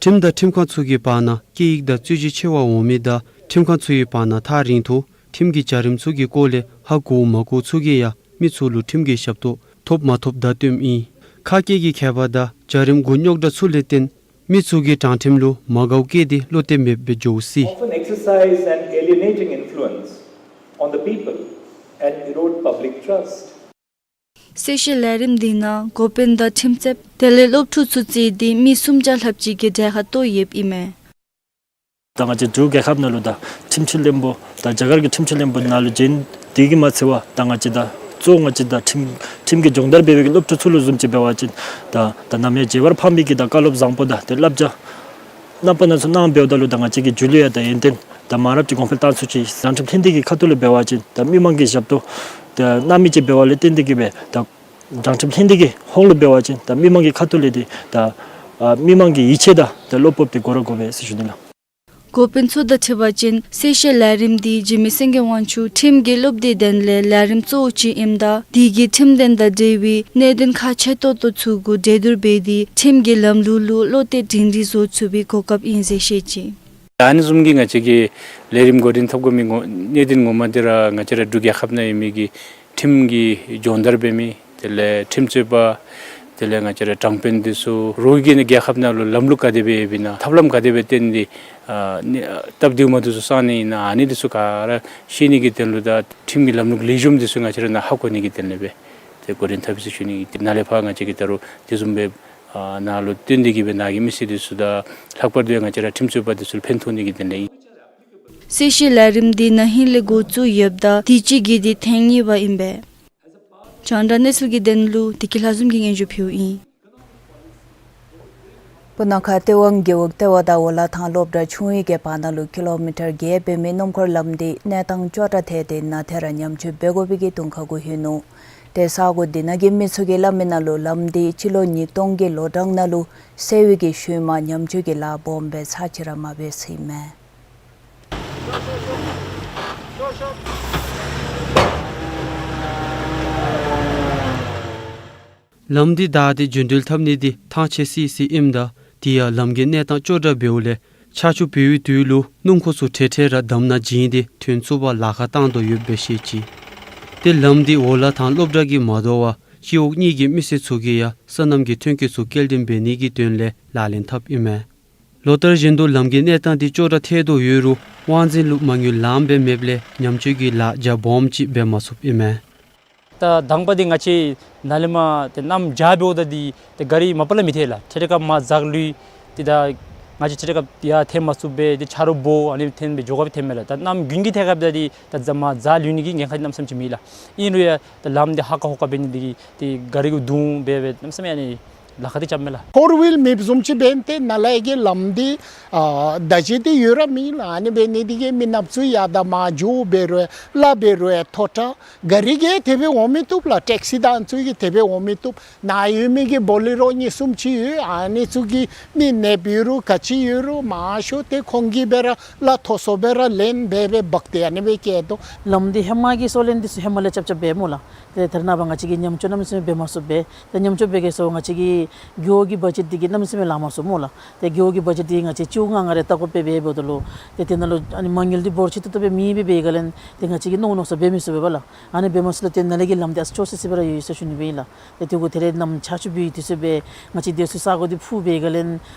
ཁྲིམས་དང་ཁྲིམས་ཁང་ཚུ་གི་བར་ན་སྐད་ཡིག་དང་རྩོད་གཞི་ཆེ་བ་འོང་མི་དང་ཁྲིམས་ཁང་ཚུ་གི་བར་ན་ཐག་རིང་ཐོག་ཁྲིམས་ཀྱི་བྱ་རིམ་ཚུ་གི་སྐོར་ལས་ཧ་གོ་མ་གོ་ཚུ་གིས་ཡང་མི་ཚུ་ལུ་ཁྲིམས་ཀྱི་ཞབས་ཏོག་ཐོབ་མ་ཐོབ་བརྡ་སྟོནམ་ཨིན། ཁ་སྐད་ཀྱི་ཁྱད་པར་དང་བྱ་རིམ་གུ་རྙོག་དྲ་ཚུ་ལས་བརྟེན་མི་ཚུ་གིས་དྲང་ཁྲིམས་ལུ་མ་དགའཝ་བསྐྱེད་དེ་བློ་གཏད་མེདཔ་སྦེ་འགྱོ་སྲིད། Often exercise an alienating influence on the people and erode public trust. གསལ་བཤད་ལས་རིམ་འདི་ནང་འགོ་དཔོན་དང་ཁྲིམས་རྩོདཔ་དེ་ལས་སློབ་ཕྲུག་ཚུ་བརྩིས་ཏེ་མི་སུམ་བརྒྱ་ལྷགཔ་ཅིག་གིས་གྲལ་ཁར་གཏོགས་ཡོདཔ་ཨིན་མས། ད་ང་བཅས་འབྲུག་རྒྱལ་ཁབ་ནང་ལུ་ད་ཁྲིམས་སྤྱི་བློན་པོ་ད་རྒྱ་གར་གྱི་ཁྲིམས་སྤྱི་བློན་པོ་ནང་ལུ་བྱོན་ཏེ་གིས་མ་ཚད་པར་ད་ང་བཅས་ད་གཙོ་བོ་ང་བཅས་ད་ཁྲིམས་ཁྲིམས་ཀྱི་སྦྱོང་བརྡར་འབད་བའི་གི་སློབ་ཕྲུག་ཚུ་ལུ་བཟུམ་ཅིག་འབད་བ་ཅིན་ད་ད་ནམ་ཡང་བརྗེད་པར་ཕངས་མི་གི་ད་བཀའ་སློབ་བཟང་པོ་དང་ཏེ་བསླབ་བྱ་རྣམ་པ་སྣ་ཚོགས་གནང་འབདཝ་ད་ལུ་ད་ང་བཅས་ཀྱི་རྒྱུད་ལུ་ཡང་ད་ཡོན་ཏན་ད་མང་རབས་ཅིག་གོང་འཕེལ་བཏང་ཚུགས་ཅི། དྲང་ཁྲིམས་ལྷན་སྡེ་གི་ཁ་ཐུག་ལས་འབད་བ་ཅིན་ད་མི་མང་གི་ཞབས་ཏོག་ད་གནང་མི་ཅིག་འབདཝ་ལས་བརྟེན་ཏེ་གིས་སྦེ་ད་དྲང་ཁྲིམས་ལྷན་སྡེ་གི་ཧོངས་ལུ་འབད་བ་ཅིན་ད་མི་མང་གི་ཁ་ཐུག་ལས་འདི་ད་ཨ་མི་མང་གི་ཡིད་ཆེས་དང་ད་བློ་སྤོབས་འདི་དགོ་ར་དགོ་པས་ཟེར་ཞུ་ནི་ལགས། འགོ་དཔོན་ཚུ་དང་འཁྲིལ་བ་ཅིན་གསལ་བཤད་ལས་རིམ་འདི་འཇིགས་མེད་སེང་གེ་དབང་ཕྱུག་ཁྲིམས་ཀྱི་སློབ་སྡེའི་དོན་ལས་ལས་རིམ་གཙོ་བོ་ཅིག་ཨིནམ་ད་དེ་གིས་ཁྲིམས་དོན་དང་འབྲེལ་བའི་གནད་དོན་ཁག་ཆེ་ཏོག་ཏོ་ཚུ་གུ་གྲོས་བསྡུར་འབད་དེ་ཁྲིམས་ཀྱི་ལམ་ལུགས་ལུ་བློ་གཏད་སྒྲིང་སྒྲིང་བཟོ་ཚུགས་པའི་གོ་སྐབས་ཨིན་ཟེར་བཤད་ཅི། ཨ་ནི་བཟུམ་གྱི་ང་བཅས་ཀྱིས་ལས་རིམ་འགོ་འདྲེན་འཐབ་དགོ་མི་ངོ་གནད་དོན་ངོ་མ་འདི་ར་ང་བཅས་ར་འབྲུག་རྒྱལ་ཁབ་ནང་ཡོད་མི་གི་ཁྲིམས་ཀྱི་སྦྱོང་བརྡར་འབད་མི་དེ་ལས་ཁྲིམས་རྩོད་པ་དེ་ལས་ང་བཅས་ར་དྲང་དཔོན་འདི་ཚུ་རོགས་ཀྱིས་ནི་རྒྱལ་ཁབ་ནང་ལུ་ལམ་ལུགས་ག་དེ་སྦེ་ཡོདཔ་ཨིན་ན་ཐབས་ལམ་ག་དེ་སྦེ་བཏོན་ཏེ་ཨ་ནི་སྟབས་བདེཝ་མ་བདེཝ་ཚུ་སངས་ནི་ཨིན་ན་ཨ་ནི་འདི་ཚུ་ག་ར་ཤེས་ནི་གི་དོན་ལུ་དང་ཁྲིམས་ཀྱི་ལམ་ལུགས་ལེགས་ཤོམ་འདི་ཚུ་ང་བཅས་ར་ནཱ་ཧ་གོ་ནི་གི་དོན་ལས་སྦེ་ཏེ་འགོ་འདྲེན་འཐབ་ཡི་ཟེར་ཞུ་ནི། ཏེ་ནཱ་ལས་ཕར་ང་བཅས་ཀྱིས་ད་རུང་དེ་བཟུམ་སྦེ་ཨ་ནཱ་ལུ་བཏོན་ཏེ་གིས་སྦེ་ནཱ་གི་མི་སེར་འདི་ཚུ་དང་ལྷག་པར་དུ་ཡང་ང་བཅས་ར་ཁྲིམས་རྩོད་པ་འདི་ཚུ་ལུ་ཕན་ཐོགས་ནི་གི་དོན་ལས་ཨིན། གསལ་བཤད་ལས་རིམ་འདི་ན་ཧིང་ལས་འགོ་བཙུགས་ཡོདཔ་ད་དུས་ཅི་གི་འདི་ཐེངས་གཉིས་པ་ཨིན་པས། རྒྱང་བསྒྲགས་གནས་ཚུལ་གྱི་དོན་ལུ་བདེ་སྐྱིད་ལྷ་འཛོམས་ཀྱིས་སྙན་ཞུ་ཕུལཝ་ཨིན། སྤུ་ན་ཁ་སྟོད་ཝང་རྒེད་འོག་ལྟེ་བ་དང་འོ་ལ་ཐང་སློབ་གྲྭ་ཆུང་ངུའི་གི་བར་ན་ལུ་ཀི་ལོ་མི་ཊར་བརྒྱད་འབད་མི་སྣུམ་འཁོར་ལམ་འདི་གནས་སྟངས་སྐྱོ་དྲགས་ཐལ་ཏེ་ནཱ་ཏེ་ར་ཉམས་བཅོས་འབད་དགོ་པའི་གི་གདོང་ཁ་གུ་ལྷོད་ནུག། ཏེ་ས་གོ་འདི་ནང་གི་མི་ཚུ་གིས་སླབ་མི་ནང་ལུ་ལམ་འདི་སྤྱི་ལོ་ཉིས་སྟོང་གི་ལོ་གྲངས་ནང་ལུ་སེལ་བའི་གི་ཤུལ་མ་ཉམས་བཅོས་ཀྱི་ལཱ་སྦོམ་སྦེ་ཚར་གཅིག་ར་མ་འབད་ཟེར་ཨིན་མས། ལམ་འདི་བདའ་སྟེ་འགྲུལ་འཕྲིན་འཐབ་ནི་འདི་ཐང་ཆད་སི་སི་ཨིནམ་ད་དེ་ཡང་ལམ་གྱི་གནས་སྟངས་སྐྱོ་དྲགས་འབདཝ་ལས་ཆར་ཆུ་འབབ་པའི་དུས་ལུ་སྣུམ་འཁོར་ཚུ་ཁྲེ་ཁྲེ་ར་འདམ་ནང་འགྱིང་སྟེ་ཐོན་ཚུགས་པར་ལཱ་ཁག་བཏང་དོ་ཡོདཔ་སྦེ་བཤད་ཅི། ཏེ་ལམ་འདི་འོ་ལ་ཐང་སློབ་གྲྭ་གིས་མ་དོ་བར་སྤྱི་འོག་གཉིས་ཀྱི་མི་སེར་ཚུ་གིས་ཡང་སོ་ནམ་གྱི་ཐོན་སྐྱེད་ཚུ་སྐྱེལ་འདྲེན་འབད་ནི་གི་དོན་ལས་ལག་ལེན་འཐབ་ཨིན་མས། ལོ་ལྟར་བཞིན་དུ་ལམ་གྱི་གནས་སྟངས་འདི་སྐྱོ་དྲགས་ཐལ་དོ་ཡོད་རུང་དབང་འཛིན་ལུ་མ་དངུལ་ལངམ་སྦེ་མེདཔ་ལས་ཉམས་བཅོས་ཀྱི་ལཱ་རྒྱ་སྦོམ་ཅིག་འབད་མ་ཚུགསཔ་ཨིན་མས། ད་དང་པ་འདི་ང་བཅས་ནཱ་ལས་མར་ཏེ་གནམ་བྱཱར་འབདཝ་ད་འདི་ཏེ་ག་རི་མ་པ་ལས་མི་ཐལ་ལགས། ཁྲེ་ཁྲེ་ཁ་མར་འཛག་ལུས་ཏེ་ད་ང་བཅས་ཁྲེ་ཁྲེ་ཁ་ཡར་འཐེན་མ་ཚུགས་པས། ཏེ་ཆ་རོགས་འབོ་ཨ་ནི་འཐེན་སྦེ་འགྱོ་དགོཔ་འཐེན་མས་ལགས། ད་གནམ་དགུན་གྱི་ཐད་ཁར་འབདཝ་ད་འདི་ད་མར་འཛག་ལུས་ནི་གི་ཉེན་ཁ་གནམ་མེད་ས་མེད་ཅིག་མེད་ལགས། ཨིན་རུང་ཡང་ད་ལམ་འདི་ཧ་ཀ་ཧོ་ཀ་འབད་ནི་འདི་གིས་ཏེ་ག་རི་གུ་རྡུང་འབད་སྦེ་གནམ་མེད་ས་མེད་ཨ་ནི་ལཱ་ཁག་འདི་རྐྱབ་མས་ལགས། ཕོར་ཝིལ་མེདཔ་བཟུམ་ཅིག་འབད་ནི་ཏེ་ནཱ་ལས་ཀྱི་ལམ་འདི་ཨ་བདའ་བྱ་འདི་ཡོད་ར་མེད་ལགས། ཨ་ནི་འབད་ནི་འདི་གིས་མི་ནགཔ་ཚུ་ཡར་དང་མར་འགྱོ་འབད་རུང་ལཱ་འབད་རུང་མཐོ་དྲགས། ག་རི་གིས་དེ་སྦེ་འོང་མི་བཏུབ་ལགས། ཊེག་སི་དང་ཚུ་གིས་དེ་སྦེ་འོང་མི་བཏུབ། ནཱ་ཡོད་མི་གི་བོ་ལེ་རོ་གཉིས་གསུམ་ཅིག་ཡོད། ཨ་ནི་ཚུ་གིས་མི་ནདཔ་ཡོད་རུང་ག་ཅི་ཡོད་རུང་མང་ཤོས་ཏེ་ཁོང་གིས་སྦེ་ར་ལཱ་མཐོ་སུ་སྦེ་ར་ལེན་འབད་སྦེ་འབག་སྟེ་ཨ་ནི་སྦེ་བཀལ་དོ། ལམ་འདི་ཧེ་མ་གི་སོ་ལེན་འདི་ཚུ་ཧེ་མ་ལས་རྐྱབ་རྐྱབ་འབད་སྨོ་ལགས། ཏེ་ད་རེས་ནངས་པ་ང་བཅས་ཀྱིས་ཉམས་བཅོས་གནམ་མེད་ས་མེད་འབད་མ་ཚུགས་པས། ཏེ་ཉམས་བཅོས་འབད་གེ་ཟེར་ང་བཅས་ཀྱི་རྒེད་འོག་གི་བ་ཇེཊ་འདི་གིས་གནམ་མེད་ས་མེད་ལང་མ་ཚུགས་སྨོ་ལགས། ཏེ་རྒེད་འོག་གི་བ་ཇེཊ་འདི་ང་བཅས་སྤྱི་འོག་ལྔ་ལྔ་རེ་བལྟ་དགོཔ་སྦེ་འབདཝ་ད་ལུ་ཏེ་དེ་ནང་ལུ་ཨ་ནི་མ་དངུལ་འདི་འབོར་ཆེ་ཏོག་ཏོ་སྦེ་མེད་པས། འབད་ག་ལས་ཏེ་ང་བཅས་ཀྱིས་མནོ་མནོ་ས་འབད་མི་ཚུགས་པས་ལགས། ཨ་ནི་འབད་མ་ཚུགས་ལས་ཏེ་ནཱ་ལས་ཀྱི་ལམ་འདི་ཨ་ཙི་སྐྱོ་སི་སི་སྦེ་ར་ཡོད་ཡོད་ཟེར་ཞུ་ནི་སྦེ་ཨིན་ལགས། ཏེ་དེ་གུ་དེ་ལས་གནམ་ཆར་ཆུ་འབབ་པའི་དུས་ཚོད་སྦེ་ང་བཅས་སྡོད་སའི་ས་གོ་འདི་ཕུ་འབད་ག་ལས་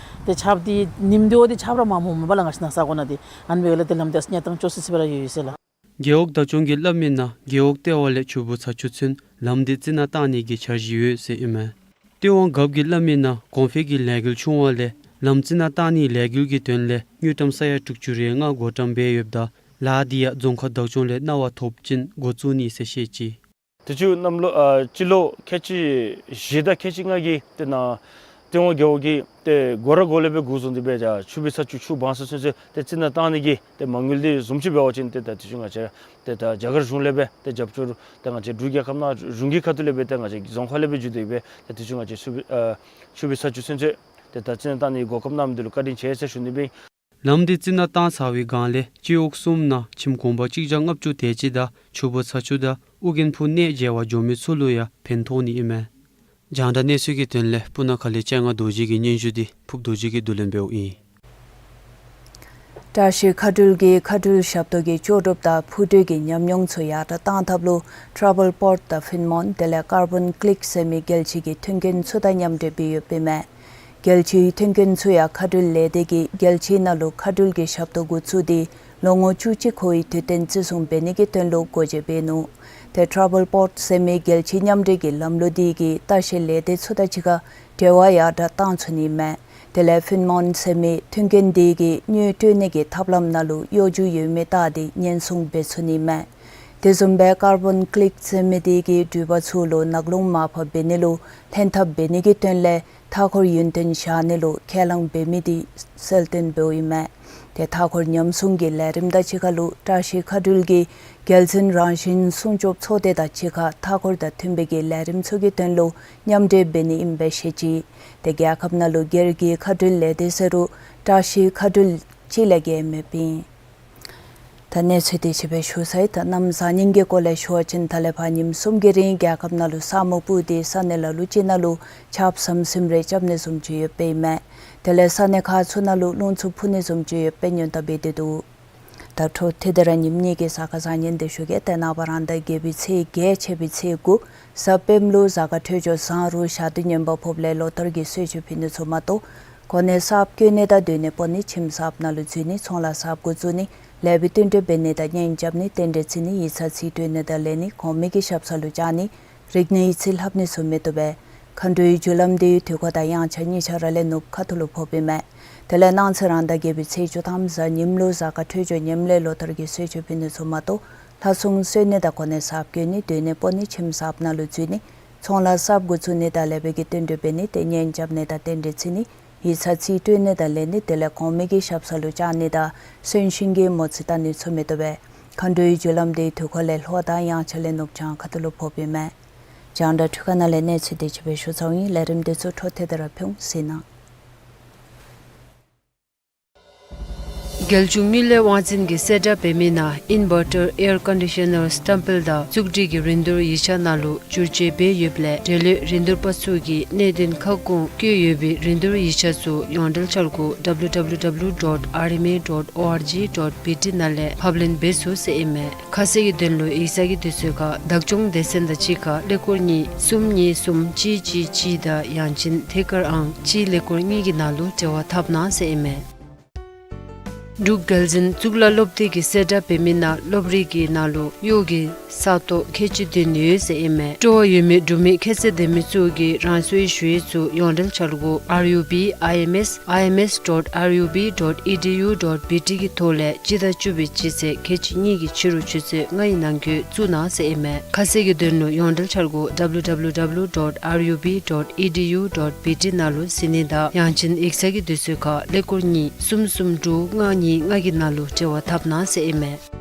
ཏེ་ཆརཔ་འདི་ཉིམ་སྡོད་འདི་ཆརཔ་ར་མ་ཕོགཔ་མས་པ་ལགས། ང་བཅས་ནཱ་ས་གོ་ནང་འདི་ཨ་ནི་འབད་ག་ལས་ཏེ་ལམ་འདི་ཨ་ཙི་གནས་སྟངས་སྐྱོ་སི་སི་སྦེ་ར་ཡོད་ཡོད་ཟེར་ལགས། རྒེད་འོག་བདག་སྐྱོང་གིས་སླབ་མིའི་ནང་རྒེད་འོག་ལྟེ་བ་ལས་ཆུ་སྦུག་ཚ་ཆུ་ཚུན་ལམ་འདི་རྩི་ནག་བཏང་ནི་གི་འཆར་གཞི་ཡོད་ཟེར་ཨིན་མས། སྟོད་ཝང་རྒཔོ་གིས་སླབ་མིའི་ནང་གོང་འཕེལ་གྱི་ལས་འགུལ་ཆུང་བ་ལས་ལམ་རྩི་ནག་བཏང་ནིའི་ལས་འགུལ་གྱི་དོན་ལས་དངུལ་ཀྲམ་ས་ཡ་དྲུག་ཅུ་རེ་ལྔ་བགོ་བཀྲམ་འབད་ཡོདཔ་ད་ལཱ་འདི་ཡང་རྫོང་ཁག་བདག་སྐྱོང་ལས་གནང་བ་ཐོབ་ཅིན་འགོ་བཙུགས་ནི་ཟེར་བཤད་ཅི། དུས་ཅི་གནམ་ལོ་ཨ་སྤྱི་ལོ་ཁལ་གཅིག་བཞི་དང་ཁལ་གཅིག་ལྔ་གི་ཏེ་ནཱ་སྟོད་ཝང་རྒེད་འོག་གི་ཏེ་སྒོ་ར་སྒོ་ལས་སྦེ་འགོ་བཟུང་སྟེ་སྦེ་ཆུ་སྦུག་ཚ་ཆུ་ཆུ་སྦང་ས་ཚུན་ཚོད་ཏེ་རྩི་ནག་བཏང་ནི་གི་ཏེ་མ་དངུལ་འདི་བཟུམ་ཅིག་འབད་བ་ཅིན་ཏེ་ད་དུས་ཅི་ང་བཅས་ཏེ་ད་རྒྱ་གར་གཞུང་ལས་སྦེ་ཏེ་རྒྱབ་སྐྱོར་ཏེ་ང་བཅས་འབྲུག་རྒྱལ་ཁབ་ནང་གཞུང་གི་ཁ་ཐུག་ལས་སྦེ་ཏེ་ང་བཅས་རྫོང་ཁག་ལས་སྦེ་བརྒྱུད་དེ་སྦེ་ཏེ་དུས་ཅི་ང་བཅས་ཆུ་སྦུག་ཨ་ཆུ་སྦུག་ཚ་ཆུ་ཚུན་ཚོད་ཏེ་ད་རྩི་ནག་བཏང་ནི་གོ་སྐབས་གནང་མི་འདི་ལུ་བཀའ་དྲིན་ཆེ་ཟེར་ཞུ་ནི་སྦེ། ལམ་འདི་རྩི་ནག་བཏང་ཚར་བའི་སྒང་ལས་སྤྱི་འོག་གསུམ་ནང་ཁྱིམ་གུང་པ་གཅིག་བརྒྱ་ལྔ་བཅུ་དེ་ཅིག་དང་ཆུ་སྦུག་ཚ་ཆུ་དང་ཨོ་རྒྱན་ཕུག་གནས་མཇལ་བར་འགྱོ་མི་ཚུ་ལུ་ཡང་ཕན་ཐོགས་ནི་ཨིན་མས། རྒྱང་བསྒྲགས་གནས་ཚུལ་གྱི་དོན་ལས་སྤུ་ན་ཁ་ལས་སྤྱན་སྔ་རྡོ་རྗེ་གི་སྙན་ཞུ་འདི་ཕུབ་རྡོ་རྗེ་གིས་བསྡུ་ལེན་འབདཝ་ཨིན། བཀྲ་ཤིས་མཁའ་འགྲུལ་གྱིས་མཁའ་འགྲུལ་ཞབས་ཏོག་གི་ལྕོགས་གྲུབ་དང་འཕུར་གྲུ་གི་ཉམས་མྱོང་ཚུ་ཡར་དྲགས་གཏང་ཐབས་ལུ་ཊ་ར་བཱལ་པོརཊ་དང་ཕིན་མཱོན་དེ་ལས་ཀར་བཱོན་ཀླིཀ་ཟེར་མི་རྒྱལ་སྤྱི་གི་མཐུན་རྐྱེན་ཚུ་དང་མཉམ་འབྲེལ་འབད་ཡོདཔ་ཨིན་མས། རྒྱལ་སྤྱིའི་མཐུན་རྐྱེན་ཚུ་ཡང་མཁའ་འགྲུལ་ལས་སྡེ་གིས་རྒྱལ་སྤྱིའི་ནང་ལུ་མཁའ་འགྲུལ་གྱི་ཞབས་ཏོག་འགོ་བཙུགས་ཏེ་ལོ་ངོ་བཅུ་གཅིག་འཁོར་བའི་དུས་སྟོན་བརྩི་སྲུང་འབད་ནི་གི་དོན་ལུ་སྒོ་འབྱེད་འབད་ནུག། ཏེ་ཊ་ར་བཱལ་པོརཊ་ཟེར་མི་རྒྱལ་སྤྱིའི་མཉམ་འབྲེལ་གྱི་ལམ་ལུགས་འདི་གིས་ལྟ་བཤལ་ལས་སྡེ་ཚུ་དང་གཅིག་ཁར་འབྲེལ་བ་ཡར་དྲགས་གཏང་ཚུགས་ནི་མས། དེ་ལས་ཕིན་མཱོན་ཟེར་མི་མཐུན་རྐྱེན་འདི་གིས་དངུལ་སྤྲོད་ནི་གི་ཐབས་ལམ་ནང་ལུ་གཡོ་སྒྱུ་ཡོད་མེད་བལྟ་སྟེ་ཉེན་སྲུང་འབད་ཚུགས་ནི་མས། དེ་བཟུམ་སྦེ་ཀར་བཱོན་ཀླིཀ་ཟེར་མི་འདི་གིས་འགྲུལ་པ་ཚུ་ལུ་ནག་རླུང་མར་ཕབ་འབད་ནི་ལུ་ལྷན་ཐབས་འབད་ནི་གི་དོན་ལས་མཐའ་འཁོར་ཡུན་བརྟན་བཞག་ནི་ལུ་ཁས་བླངས་འབད་མི་འདི་གསལ་སྟོན་འབདཝ་ཨིན་མས། ཏེ་མཐའ་འཁོར་ཉམས་སྲུང་གི་ལས་རིམ་དང་གཅིག་ཁར་ལུ་བཀྲ་ཤིས་མཁའ་འགྲུལ་གྱི་རྒྱལ་ཕྲན་རང་བཞིན་སྲུང་སྐྱོབ་ཚོགས་སྡེ་དང་གཅིག་ཁར་མཐའ་འཁོར་དང་མཐུན་པའི་གི་ལས་རིམ་ཚུ་གི་དོན་ལུ་མཉམ་འབྲེལ་འབད་ནི་ཨིན་པའི་བཤད་ཅི། ཏེ་རྒྱལ་ཁབ་ནང་ལུ་སྒེར་གྱི་མཁའ་འགྲུལ་ལས་སྡེ་ཟེར་རུང་བཀྲ་ཤིས་མཁའ་འགྲུལ་ གཅིག་ལས་བརྒལ་མེདཔ་ཨིན། ད་གནས་ཚུལ་དེ་ཅིག་སྦེ་ཞུ་ཚར་ཡི། ད་གནམ་བཟང་ངན་གྱི་སྐོར་ལས་ཞུ་བ་ཅིན་ད་ལས་ཕར་ཉིནམ་གསུམ་གྱི་རིང་རྒྱལ་ཁབ་ནང་ལུ་ས་སྨུག་སྤུབས་ཏེ་ས་གནས་ལ་ལུ་ཅིག་ནང་ལུ་ཆརཔ་ཟམ་ཟིམ་རེ་རྐྱབ་ནི་བཟུམ་ཅིག་ཡོདཔ་ཨིན་མས། དེ་ལས་ས་གནས་ཁག་ཚུ་ནང་ལུ་རླུང་འཚུབ་འཕུ་ནི་བཟུམ་ཅིག་ཡོདཔ་སྙན་ཐོན་འབད་དེ་འདུག། ད་འཕྲོ་མཐུད་དེ་ར་ཉིནམ་གཉིས་ཀྱི་གཟའ་སྐར་བཟང་ངན་དེ་ཞུ་གེ། ད་ནངས་པ་རང་ཟླ་བརྒྱད་པའི་ཚེས་བརྒྱད་ཆད་པའི་ཚེས་དགུ་གཟའ་སྤེནམ་ལུ་གཟའ་སྐར་འཕྲོད་སྦྱོར་བཟང་རུང་ཞག་དུས་ངན་པ་ཕོགཔ་ལས་ལོ་ལྟར་གྱི་གསོལ་མཆོད་ཕུལ་ནི་ཚུ་མ་གཏོགས་གོ་གནས་གསརཔ་བསྐོ་ནི་དང་སྡོད་གནས་སྤོ་ནི་ཁྱིམ་གསརཔ་ནང་ལུ་འཛུལ་ནི་ཚོང་ལཱ་གསརཔ་འགོ་བཙུགས་ནི་ལེགས་པའི་བསྟུན་གྲོས་འབད་ནི་དང་གཉེན་རྐྱབ་ནི་རྟེན་འབྲེལ་བརྩི་ནི་ཡིག་ཚང་རྩིས་སྤྲོད་ནི་དང་ལེན་ནི་གོང་མའི་གི་ཞབས་སར་ལུ་བཅར་ནི་རིག་གནས་ཡིག་རྩིས་ལྷབ་ནི་ཚུ་མི་བཏུབ་པས། མཁའ་འགྲོའི་རྒྱུ་ལམ་དེ་དུས་འཁོར་དང་དབྱངས་འཆར་གཉིས་ཆ་ར་ལས་ནུབ་ཁ་ཐུག་ལུ་ཕོགཔ་ཨིན་མས། དེ་ལས་གནངས་ཚེ་རང་ཟླ་བརྒྱད་པའི་ཚེས་བཅུ་ཐམ་གཟའ་ཉིམ་ལུ་གཟའ་སྐར་འཕྲོད་སྦྱོར་ངནམ་ལས་ལོ་ལྟར་གྱི་གསོལ་མཆོད་ཕུལ་ནི་ཚུ་མ་གཏོགས་ལྷ་སྲུང་གསོལ་ནི་དང་གོ་གནས་གསརཔ་བསྐོ་ནི་སྡོད་གནས་སྤོ་ནི་ཁྱིམ་གསརཔ་ནང་ལུ་འཛུལ་ནི་ཚོང་ལཱ་གསརཔ་འགོ་བཙུགས་ནི་དང་ལེགས་པའི་གི་བསྟུན་གྲོས་འབད་ནི་དེ་གཉེན་རྐྱབ་ནི་དང་རྟེན་འབྲེལ་བརྩི་ནི་ཡིག་ཚང་རྩིས་སྤྲོད་ནི་དང་ལེན་ནི་དེ་ལས་གོང་མའི་གི་ཞབས་སར་ལུ་བཅར་ནི་དང་གསོན་གཤིན་གྱི་མོ་རྩིས་བལྟ་ནི་ཚུ་མི་བཏུབ་པས། མཁའ་འགྲོའི་རྒྱུ་ལམ་དེ་དུས་འཁོར་ལས་ལྷོ་དང་དབྱངས་འཆར་ལས་ནུབ་བྱང་ཁ་ཐུག་ལུ་ཕོགཔ་ཨིན་མས། རྒྱང་བསྒྲགས་འཕྲུལ་ཁང་ནང་ལས་གནས་ཚུལ་དེ་ཅིག་སྦེ་ཞུ་ཚརཝ་ཨིན། ལས་རིམ་དེ་ཚུ་འཕྲོ་མཐུད་དེ་ར་ཕུལ་འོང་། གཟིགས་གནང་། རྒྱལ་གཞུང་དངུལ་ལས་དབང་འཛིན་གྱིས་གསལ་བསྒྲགས་འབད་མི་ནང་ཨིན་ཝར་ཊར་ཨེར་ཀོན་ཌི་ཤ་ནར་སྟམ་ཕུད་དང་བཙུགས་སྒྲིག་གི་རིན་བསྡུར་ཡིག་ཆ་ནང་ལུ་བསྒྱུར་བཅོས་འབད་ཡོདཔ་ལས་འབྲེལ་ཡོད་རིན་བསྡུར་པ་ཚུ་གིས་གནད་དོན་ཁ་སྐོང་བཀོད་ཡོད་པའི་རིན་བསྡུར་ཡིག་ཆ་ཚུ་ཡོངས་འབྲེལ་འཆར་སྒོ་W W W dot R M A dot O R G dot B T ནང་ལས་ཕབ་ལེན་འབད་ཚུགས་ཟེར་ཨིན་མས། ཁ་གསལ་གྱི་དོན་ལུ་ཡིག་ཚང་གི་དུས་ཚོད་ཁར་བདག་སྐྱོང་སྡེ་ཚན་དང་གཅིག་ཁར་ཀླད་ཀོར་གཉིས་གསུམ་གཉིས་གསུམ་གཅིག་གཅིག་གཅིག་དང་ཡང་ཅིན་ཐད་ཀར་ཨང་གཅིག་ཀླད་ཀོར་གཉིས་ཀྱི་ནང་ལུ་འབྲེལ་བ་འཐབ་གནང་ཟེར་ཨིན་མས། འབྲུག་རྒྱལ་འཛིན་གཙུག་ལག་སློབ་སྡེ་གིས་གསལ་བསྒྲགས་འབད་མི་ནང་སློབ་རིགས་ཀྱི་ནང་ལུ་གཡོག་གི་ས་སྟོང་ཁལ་གཅིག་བདུན་ཡོད་ཟེར་ཨིན་མས། སྤྲོ་བ་ཡོད་མི་འབྲུག་མི་ཁྱད་ཚད་ལྡན་མི་ཚུ་གིས་རང་སོའི་ཞུ་ཡིག་ཚུ་ཡོངས་འབྲེལ་འཆར་སྒོ་R U B I M S I M S dot R U B dot E D U dot B T གི་ཐོག་ལས་སྤྱི་ཟླ་བཅུ་པའི་སྤྱི་ཚེས་ཁལ་གཅིག་གཉིས་ཀྱི་ཕྱི་རུ་ཆུ་ཚོད་ལྔའི་ནང་འཁོད་བཙུགས་གནང་ཟེར་ཨིན་མས། ཁ་གསལ་གྱི་དོན་ལུ་ཡོངས་འབྲེལ་འཆར་སྒོ་W W W dot R U B dot E D U dot B T ནང་ལུ་གཟིགས་ནི་དང་ཡང་ཅིན་ཡིག་ཚང་གི་དུས་ཚོད་ཁར་ཀླད་ཀོར་གཉིས་གསུམ་གསུམ་དྲུག་ལྔ་གཉིས་ལྔ་གི་ནང་ལུ་འབྲེལ་བ་འཐབ་གནང་ཟེར་ཨིན་མས།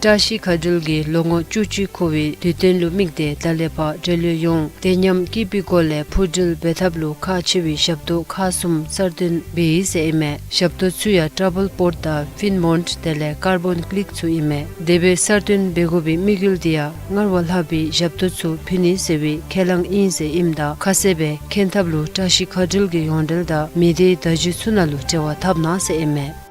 བཀྲ་ཤིས་མཁའ་འགྲུལ་གྱིས་ལོ་ངོ་བཅུ་གཅིག་འཁོར་བའི་དུས་སྟོན་ལུ་དམིགས་ཏེ་ད་ལས་ཕར་འབྲེལ་ཡོད་ཡོངས་བདེ་ཉམས་སྐྱིད་པའི་སྒོ་ལས་འཕུར་འགྲུལ་འབད་ཐབས་ལུ་ཁག་ཆེ་བའི་ཞབས་ཏོག་ཁག་གསུམ་གསར་བཏོན་འབད་ཡི་ཟེར་ཨིན་མས། ཞབས་ཏོག་ཚུ་ཡང་ཊ་བཱལ་པོརཊ་དང་ཕིན་མོནཊ་དེ་ལས་ཀར་བཱོན་ཀི་ལིཀ་ཚུ་ཨིན་མས། དེ་སྦེ་གསར་བཏོན་འབད་དགོ་པའི་དམིགས་ཡུལ་དེ་ཡང་སྔར་བ་ལྷག་པའི་ཞབས་ཏོག་ཚུ་ཕུལ་ནི་ཟེར་བའི་ཁས་བླངས་ཨིན་ཟེར་ཨིནམ་ད་ཁ་གསལ་སྦེ་མཁྱེན་ཐབས་ལུ་བཀྲ་ཤིས་མཁའ་འགྲུལ་གྱི་ཡོངས་འབྲེལ་དང་མི་སྡེའི་བརྡ་བརྒྱུད་ཚུ་ནང་ལུ་འབྲེལ་བ་འཐབ་གནང་ཟེར་ཨིན་མས།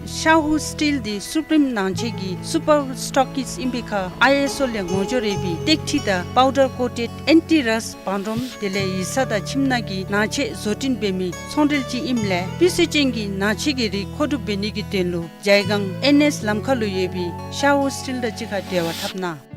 ཤ་ཧུ་སི་ཊིལ་འདི་སུ་པིརིམ་ནང་ཆས་ཀྱི་སུ་པར་སི་ཊོག་ཀིསཊ་ཨིན་པའི་ཁར་ཨའི་ཨེསི་ཨོ་ལས་ངོ་སྦྱོར་ཡོད་པའི་ཏེག་ཁྲི་དང་པའུ་ཌར་ཀོ་ཊེཌ་ཨེན་ཊི་རསཊ་བང་རིམ་དེ་ལས་ཡིག་ཚང་དང་ཁྱིམ་ནང་གི་ནང་ཆས་བཟོ་སྐྲུན་འབད་མི་ཚོང་འབྲེལ་ཅིག་ཨིནམ་ལས་སྤུས་ཚད་ཅན་གྱི་ནང་ཆས་ཀྱི་རིགས་མཁོ་སྒྲུབ་འབད་ནི་གི་དོན་ལུ་ཇའི་སྒང་ཨེན་ཨེསི་ལམ་ཁ་ལུ་ཡོད་པའི་ཤ་ཧུ་སི་ཊིལ་དང་གཅིག་ཁར་འབྲེལ་བ་འཐབ་གནང་།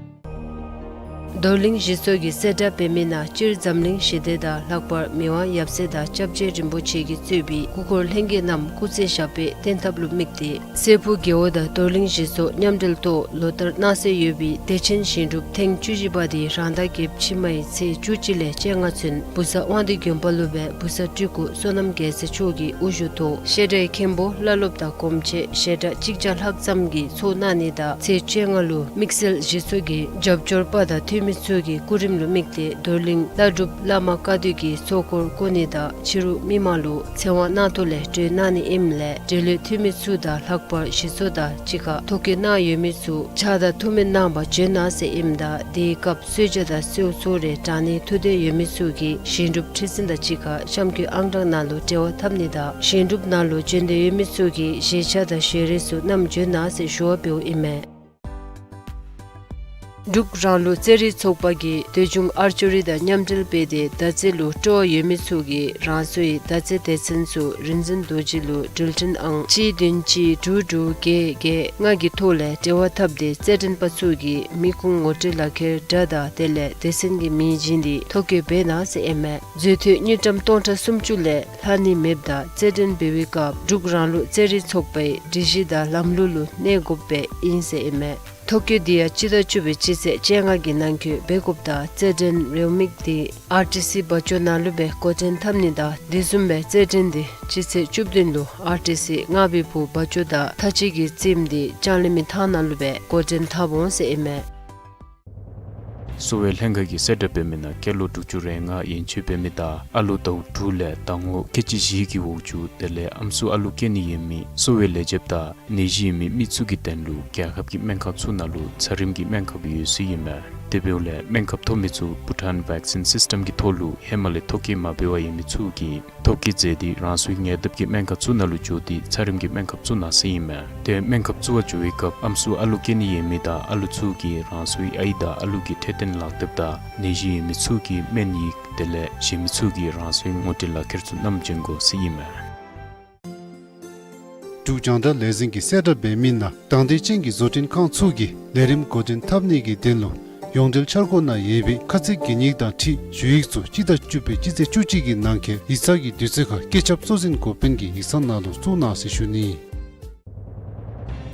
རྡོར་གླིང་གཞི་ཚོགས་ཀྱིས་གསལ་བསྒྲགས་འབད་མི་ནང་སྤྱིར་འཛམ་གླིང་ཞི་བདེ་དང་ལྷག་པར་མི་དབང་ཡབ་སྲས་དང་སྐྱབས་རྗེ་རིན་པོ་ཆེ་གིས་གཙོས་པའི་སྐུ་འཁོར་ལྷན་རྒྱས་རྣམས་སྐུ་ཚེ་ཞབས་པད་བརྟན་ཐབས་ལུ་དམིགས་ཏེ་སྲས་ཕུག་རྒེད་འོག་དང་རྡོར་གླིང་གཞི་ཚོགས་མཉམ་འབྲེལ་ཐོག་ལོ་ལྟར་གནང་སྲོལ་ཡོད་པའི་བདེ་ཆེན་ཞིང་སྒྲུབ་ཐེངས་བཅུ་བཞི་པ་དེ་རང་ཟླ་བརྒྱད་ཕྱི་མའི་ཚེས་བཅུ་གཅིག་ལས་བཅོ་ལྔ་ཚུན་བུ་གསར་དབང་འདུས་དགོན་པ་ལུ་སྦེ་བུ་གསར་སྤྲུལ་སྐུ་བསོད་ནམས་རྒྱལ་མཚན་མཆོག་གི་དབུ་བཞུགས་ཐོག་བཤད་གྲྭའི་མཁན་པོ་བླ་སློབ་དང་གོམས་ཆེ་ཞལ་གྲངས་གཅིག་བརྒྱ་ལྷག་ཙམ་གྱིས་ཚོགས་གནང་ནི་དང་ཚེས་བཅོ་ལྔ་ལུ་དམིགས་བསལ་གཞི་ཚོགས་ཀྱི་རྒྱབ་སྐྱོར་པ་དང་འཐུས་མི་ཚུ་གི་སྐུ་རིམ་ལུ་དམིགས་ཏེ་རྡོར་གླིང་བླ་སྒྲུབ་བླ་མ་བཀའ་སྡོད་ཀྱི་ཚོགས་འཁོར་བསྐོར་ནི་དང་ཕྱི་རུ་མི་མང་ལུ་ཚེ་དབང་གནང་ཐོག་ལས་གྲོལ་གནང་ནི་ཨིནམ་ལས་འབྲེལ་ཡོད་འཐུས་མི་ཚུ་དང་ལྷག་པར་གཞི་ཚོགས་དང་གཅིག་ཁར་ཐོ་བཀོད་གནང་ཡོད་མི་ཚུ་ཕྱག་དང་ཐུགས་སྨོན་གནང་བར་བྱོན་གནང་ཟེར་ཨིནམ་ད་དེའི་སྐབས་གསོལ་ཇ་དང་སེའུ་ཚོ་རེ་དྲང་ནི་ཐུགས་འདོད་ཡོད་མི་ཚུ་གིས་ཞིང་སྒྲུབ་ཁྲི་འཛིན་དང་གཅིག་ཁར་གཤམ་འཁོད་ཨང་གྲངས་ནང་ལུ་འབྲེལ་བ་འཐབ་ནི་དང་ཞིང་སྒྲུབ་ནང་ལུ་བྱོན་འདོད་ཡོད་མི་ཚུ་གིས་བཞེས་ཆ་དང་ཞལ་རས་ཚུ་བསྣམས་བྱོན་གནང་ཟེར་ཞུ་བ་འབདཝ་ཨིན་མས། འབྲུག་རང་ལུགས་རྩེད་རིགས་ཚོགས་པ་གིས་འདོད་ཆུང་ཨར་ཅོ་རི་དང་མཉམ་འབྲེལ་འབད་དེ་མདའ་རྩེད་ལུ་སྤྲོ་བ་ཡོད་མི་ཚུ་གིས་རང་སོའི་མདའ་རྩེད་སྡེ་ཚན་ཚུ་རིག་འཛིན་རྡོ་རྗེ་ལུ་འགྲུལ་འཕྲིན་ཨང་གཅིག་བདུན་གཅིག་དྲུག་དྲུག་བརྒྱད་བརྒྱད་ལྔ་གི་ཐོག་ལས་འབྲེལ་བ་འཐབ་སྟེ་རྩེད་འགྲན་པ་ཚུ་གིས་མི་ཁུངས་ངོ་སྤྲོད་ལག་ཁྱེར་སྒྲ་དང་དེ་ལས་སྡེ་ཚན་གྱི་མིང་བྱིན་ཏེ་ཐོ་བཀོད་འབད་གནང་ཟེར་ཨིན་མས། འཛུལ་ཐོབ་དངུལ་ཀྲམ་སྟོང་ཕྲག་སུམ་ཅུ་ལས་ལྷག་ནི་མེདཔ་ད་རྩེད་འགྲན་འབད་བའི་སྐབས་འབྲུག་རང་ལུགས་རྩེད་རིགས་ཚོགས་པའི་སྒྲིག་གཞི་དང་ལམ་ལུགས་ལུ་གནས་དགོཔ་སྦེ་ཨིན་ཟེར་ཨིན་མས། ཐོ་བཀོད་འདི་ཡང་སྤྱི་ཟླ་བཅུ་པའི་སྤྱི་ཚེས་བཅོ་ལྔ་གི་ནང་འཁོད་འབད་དགོཔ་ད་རྩེད་འགྲན་རེའུ་མིག་འདི་ཨར་ཊི་སི་བ་ཅོ་ནང་ལུ་སྦེ་འགོ་འདྲེན་འཐབ་ནི་དང་དེ་བཟུམ་སྦེ་རྩེད་འགྲན་འདི་སྤྱི་ཚེས་བཅུ་བདུན་ལུ་ཨར་ཊི་སི་རྔ་བའི་བུ་བ་ཅོ་དང་ཐ་ཅི་གི་རྩེདམོ་འདི་ལྕང་གླིང་མི་ཐང་ནང་ལུ་སྦེ་འགོ་འདྲེན་འཐབ་འོང་ཟེར་ཨིན་མས། གསོ་བའི་ལྷན་ཁག་གིས་གསལ་བསྒྲགས་འབད་མི་ནང་སྐྱེས་ལོ་དྲུག་ཅུ་རེ་ལྔ་ཡན་ཆད་འབད་མི་དང་ཨ་ལོ་ཟླཝ་དྲུག་ལས་ཟླ་ངོ་ཁལ་གཅིག་བཞི་གི་འོག་ཅུ་དེ་ལས་ཨམ་སྲུ་ཨ་ལུ་སྐྱེ་ནི་ཡོད་མི་གསོ་བའི་ལས་བྱེདཔ་དང་ནད་གཞི་ཡོད་མི་མི་ཚུ་གི་དོན་ལུ་རྒྱལ་ཁབ་ཀྱི་སྨན་ཁང་ཚུ་ནང་ལུ་ཚད་རིམས་ཀྱི་སྨན་ཁབ་ཡོད་ཟེར་ཨིན་མས། དེ་འབདཝ་ལས་སྨན་ཁབ་ཐོབ་མི་ཚུ་བྷུ་ཊཱན་བེག་སིན་སིསི་ཊམ་གྱི་ཐོག་ལུ་ཧེ་མ་ལས་ཐོ་བཀོད་མ་འབད་བར་ཡོད་མི་ཚུ་གིས་ཐོ་བཀོད་མཛད་དེ་རང་སོའི་ཉེ་འདབས་ཀྱི་སྨན་ཁང་ཚུ་ནང་ལུ་འགྱོ་སྟེ་ཚད་རིམས་ཀྱི་སྨན་ཁབ་བཙུགས་གནང་ཟེར་ཨིན་མས། ཏེ་སྨན་ཁབ་བཙུགས་པར་འགྱོ་བའི་སྐབས་ཨམ་སྲུ་ཨ་ལུ་སྐྱེ་ནི་ཡོད་མི་དང་ཨ་ལུ་ཚུ་གིས་རང་སོའི་ཨའི་དང་ཨ་ལུ་གི་འཕྲོད་བསྟེན་ལག་དེབ་དང་ནད་གཞི་ཡོད་མི་ཚུ་གིས་སྨན་ཡིག་དེ་ལས་གཞན་མི་ཚུ་གིས་རང་སོའི་ངོ་སྤྲོད་ལག་ཁྱེར་ཚུ་བསྣམས་བྱོན་དགོ་ཟེར་ཨིན་མས། འབྲུག་རྒྱང་བསྒྲགས་ལས་འཛིན་གྱིས་གསལ་བསྒྲགས་འབད་མི་ནང་དང་འདོད་ཅན་གྱི་བཟོ་སྐྲུན་ཁང་ཚུ་གིས་ལས་རིམ་འགོ་འདྲེན་འཐབ་ནི་གི་དོན་ལུ་ཡོངས་འབྲེལ་འཆར་སྒོ་ནང་ཡོད་པའི་ཁ་ཚིག་གན་ཡིག་དང་འཁྲིལ་ཞུ་ཡིག་ཚུ་སྤྱི་ཟླ་བཅུ་པའི་སྤྱི་ཚེས་བཅུ་གཅིག་གི་ནང་འཁོད་ཡིག་ཚང་གི་དུས་ཚོད་ཁར་སྐུ་ཚབ་གཙོ་འཛིན་འགོ་དཔོན་གྱི་ཡིག་ཚང་ནང་ལུ་བཙུགས་གནང་ཟེར་ཞུ་ནི།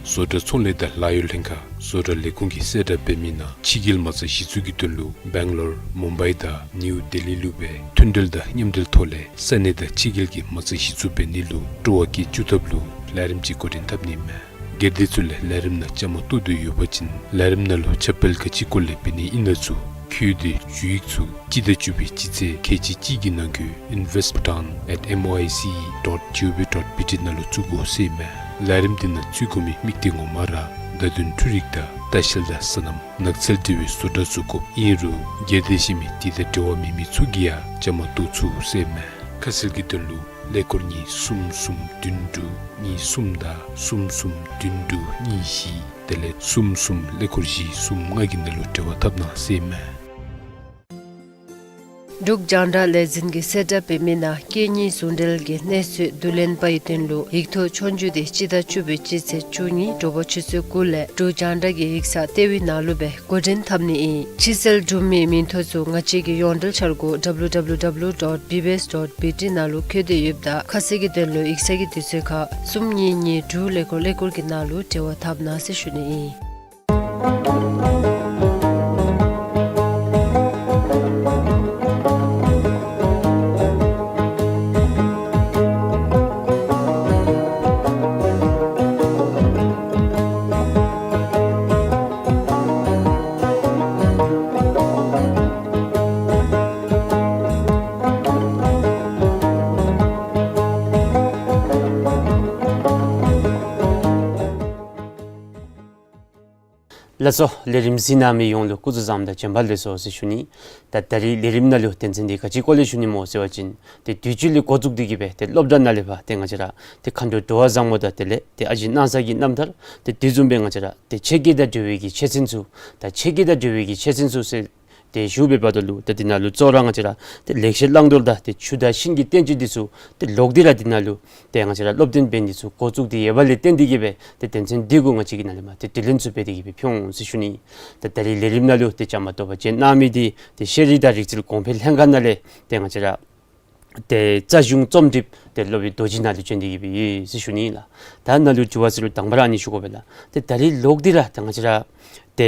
བཟོ་གྲྭ་ཚོང་ལས་དང་ལཱ་གཡོག་ལྷན་ཁག་བཟོ་གྲྭ་ལས་ཁུངས་ཀྱིས་གསལ་བསྒྲགས་འབད་མི་ནང་ཕྱི་རྒྱལ་མ་རྩ་གཞི་བཙུགས་ཀྱི་དོན་ལུ་སྦེང་ལོར་མུམ་བའི་དང་ནིའུ་ལྡི་ལི་ལུ་སྦེ་མཐུན་འབྲེལ་དང་མཉམ་འབྲེལ་ཐོག་ལས་ས་གནས་དང་ཕྱི་རྒྱལ་གྱི་མ་རྩ་གཞི་བཙུགས་འབད་ནི་ལུ་སྤྲོ་བ་བསྐྱེད་བཅུག་ཐབས་ལུ་ལས་རིམ་ཅིག་འགོ་འདྲེན་འཐབ་ནི་མས། སྒེར་སྡེ་ཚུ་ལས་ལས་རིམ་ནང་བཅའ་མར་གཏོགས་འདོད་ཡོད་པ་ཅིན་ལས་རིམ་ནང་ལུ་ཁྱབ་སྤེལ་ག་ཅི་སྐོར་ལས་འབད་ནི་ཨིན་ན་ཚུ་འཁོད་དེ་ཞུ་ཡིག་ཚུ་སྤྱི་ཟླ་བཅུ་པའི་སྤྱི་ཚེས་ཁལ་གཅིག་གཅིག་གི་ནང་འཁོད་invest bhutan at M O I C E dot G O V dot B T ནང་ལུ་བཙུགས་དགོ་ཟེར་མས། ལས་རིམ་འདི་ནང་བཙུགས་དགོ་མི་དམིགས་གཏད་ངོ་མ་ར་བརྡ་དོན་འཕྲུལ་རིག་དང་ལྟ་བཤལ་དང་སོ་ནམ་ནགས་ཚལ་འབྲེལ་བའི་བཟོ་གྲྭ་བཙུགས་དགོཔ་ཨིན་རུང་སྒེར་སྡེ་གཞན་མི་དེ་དང་འབྲེལ་བ་མེད་མི་ཚུ་གིས་ཡང་བཅའ་མར་གཏོགས་ཚུགས་ཟེར་མས། ཁ་གསལ་གྱི་དོན་ལུ་ཀླད་ཀོར་གཉིས་གསུམ་གསུམ་བདུན་དྲུག་གཉིས་གསུམ་དང་གསུམ་གསུམ་བདུན་དྲུག་གཉིས་བཞི་དེ་ལས་གསུམ་གསུམ་ཀླད་ཀོར་བཞི་གསུམ་ལྔ་གི་ནང་ལུ་འབྲེལ་བ་འཐབ་གནང་ཟེར་མས། འབྲུག་རྒྱང་བསྒྲགས་ལས་འཛིན་གྱིས་གསལ་བསྒྲགས་འབད་མི་ནང་སྐད་གཉིས་ཟུང་འབྲེལ་གྱི་གནས་ཚུལ་བསྡུ་ལེན་པ་ཡི་དོན་ལུ་ཡིག་ཐོག་ཆོས་རྒྱུགས་དེ་སྤྱི་ཟླ་བཅུ་པའི་སྤྱི་ཚེས་བཅུ་གཉིས་དྲོ་པ་ཆུ་ཚོད་དགུ་ལས་འབྲུག་རྒྱང་བསྒྲགས་ཀྱི་ཡིག་ཚང་ལྟེ་བའི་ནང་ལུ་སྦེ་འགོ་འདྲེན་འཐབ་ནི་ཨིན། ཕྱིར་སེལ་སྒྲུབ་མིའི་མིང་ཐོ་ཚུ་ང་བཅས་ཀྱི་ཡོངས་འབྲེལ་འཆར་སྒོ་W W W dot B B S dot B T ནང་ལུ་བཀོད་དེ་ཡོདཔ་ད་ཁ་གསལ་གྱི་དོན་ལུ་ཡིག་ཚང་གི་དུས་ཚོད་ཁར་གསུམ་གཉིས་གཉིས་དྲུག་ཀླད་ཀོར་ཀླད་ཀོར་གྱི་ནང་ལུ་འབྲེལ་བ་འཐབ་གནང་ཟེར་ཞུ་ནི་ཨིན། ལགས་སོ། ལས་རིམ་གཟིགས་གནང་མི་ཡོངས་ལུ་སྐུ་གཟུགས་བཟང་དང་བྱོན་པ་ལེགས་སོ་ཟེར་ཞུ་ནི། ད་ད་རིས་ལས་རིམ་ནང་ལུ་དོན་ཚན་འདི་ག་ཅི་སྐོར་ལས་ཞུ་ནི་སྨོ་ཟེར་བ་ཅིན་ཏེ་དུས་ཅི་ལས་འགོ་བཙུགས་ཏེ་གི་སྦེ་ཏེ་སློབ་གྲྭ་ནང་ལས་ཕར་ཏེ་ང་བཅས་ར་ཏེ་མཁའ་འགྲོ་འགྲོ་བ་བཟང་པོ་དང་དེ་ལས་ཏེ་ཨ་ཞེ་སྣང་ས་གི་རྣམ་ཐར་ཏེ་དེ་བཟུམ་སྦེ་ང་བཅས་ར་ཏེ་ཆོས་སྐད་དང་འབྲེལ་བའི་གི་ཆོས་ཚན་ཚུ་ད་ཆོས་སྐད་དང་འབྲེལ་བའི་གི་ཆོས་ཚན་ཚུ་ཟེར་ཏེ་ཞུ་བའི་བར་དུ་ལུ་ཏེ་འདི་ནང་ལུ་གཙོ་བོ་ར་ང་བཅས་ར་ཏེ་ལེགས་བཤད་བླང་དོར་དང་ཏེ་ཆུ་དང་ཤིང་གི་བསྟན་བཅོས་འདི་ཚུ་ཏེ་ལོག་སྟེ་ར་འདི་ནང་ལུ་ཏེ་ང་བཅས་ར་སློབ་སྟོན་འབད་ནི་ཚུ་འགོ་བཙུགས་ཏེ་ཡོད་པ་ལས་བརྟེན་ཏེ་གི་སྦེ་ཏེ་དོན་ཚན་འདི་གུ་ང་བཅས་ཀྱིས་ནཱ་ལས་མར་ཏེ་དྲི་ལན་ཚུ་འབད་དེ་གི་སྦེ་ཕུལ་འོང་ཟེར་ཞུ་ནི། ཏེ་ད་རིས་ལས་རིམ་ནང་ལུ་ཏེ་བཅའ་མར་གཏོགས་པར་བྱོན་གནང་མི་འདི་ཏེ་ཤེས་རིག་དང་རིག་རྩལ་གོང་འཕེལ་ལྷན་ཁག་ནང་ལས་ཏེ་ང་བཅས་ར་ཏེ་རྩ་གཞུང་རྩོམ་སྒྲིགཔ་ཏེ་སློབ་དཔོན་རྡོ་རྗེ་ནཱ་ལུ་བྱོན་ཏེ་གི་སྦེ་ཡོད་ཟེར་ཞུ་ནི་ལགས། ད་ནཱ་ལུ་དྲི་བ་ཟེར་རུང་དང་པ་ར་ཨ་ནི་ཞུ་དགོ་པས་ལགས། ཏེ་ད་རིས་ལོག་སྟེ་ར་ཏེ་ང་བཅས་ར་ཏེ་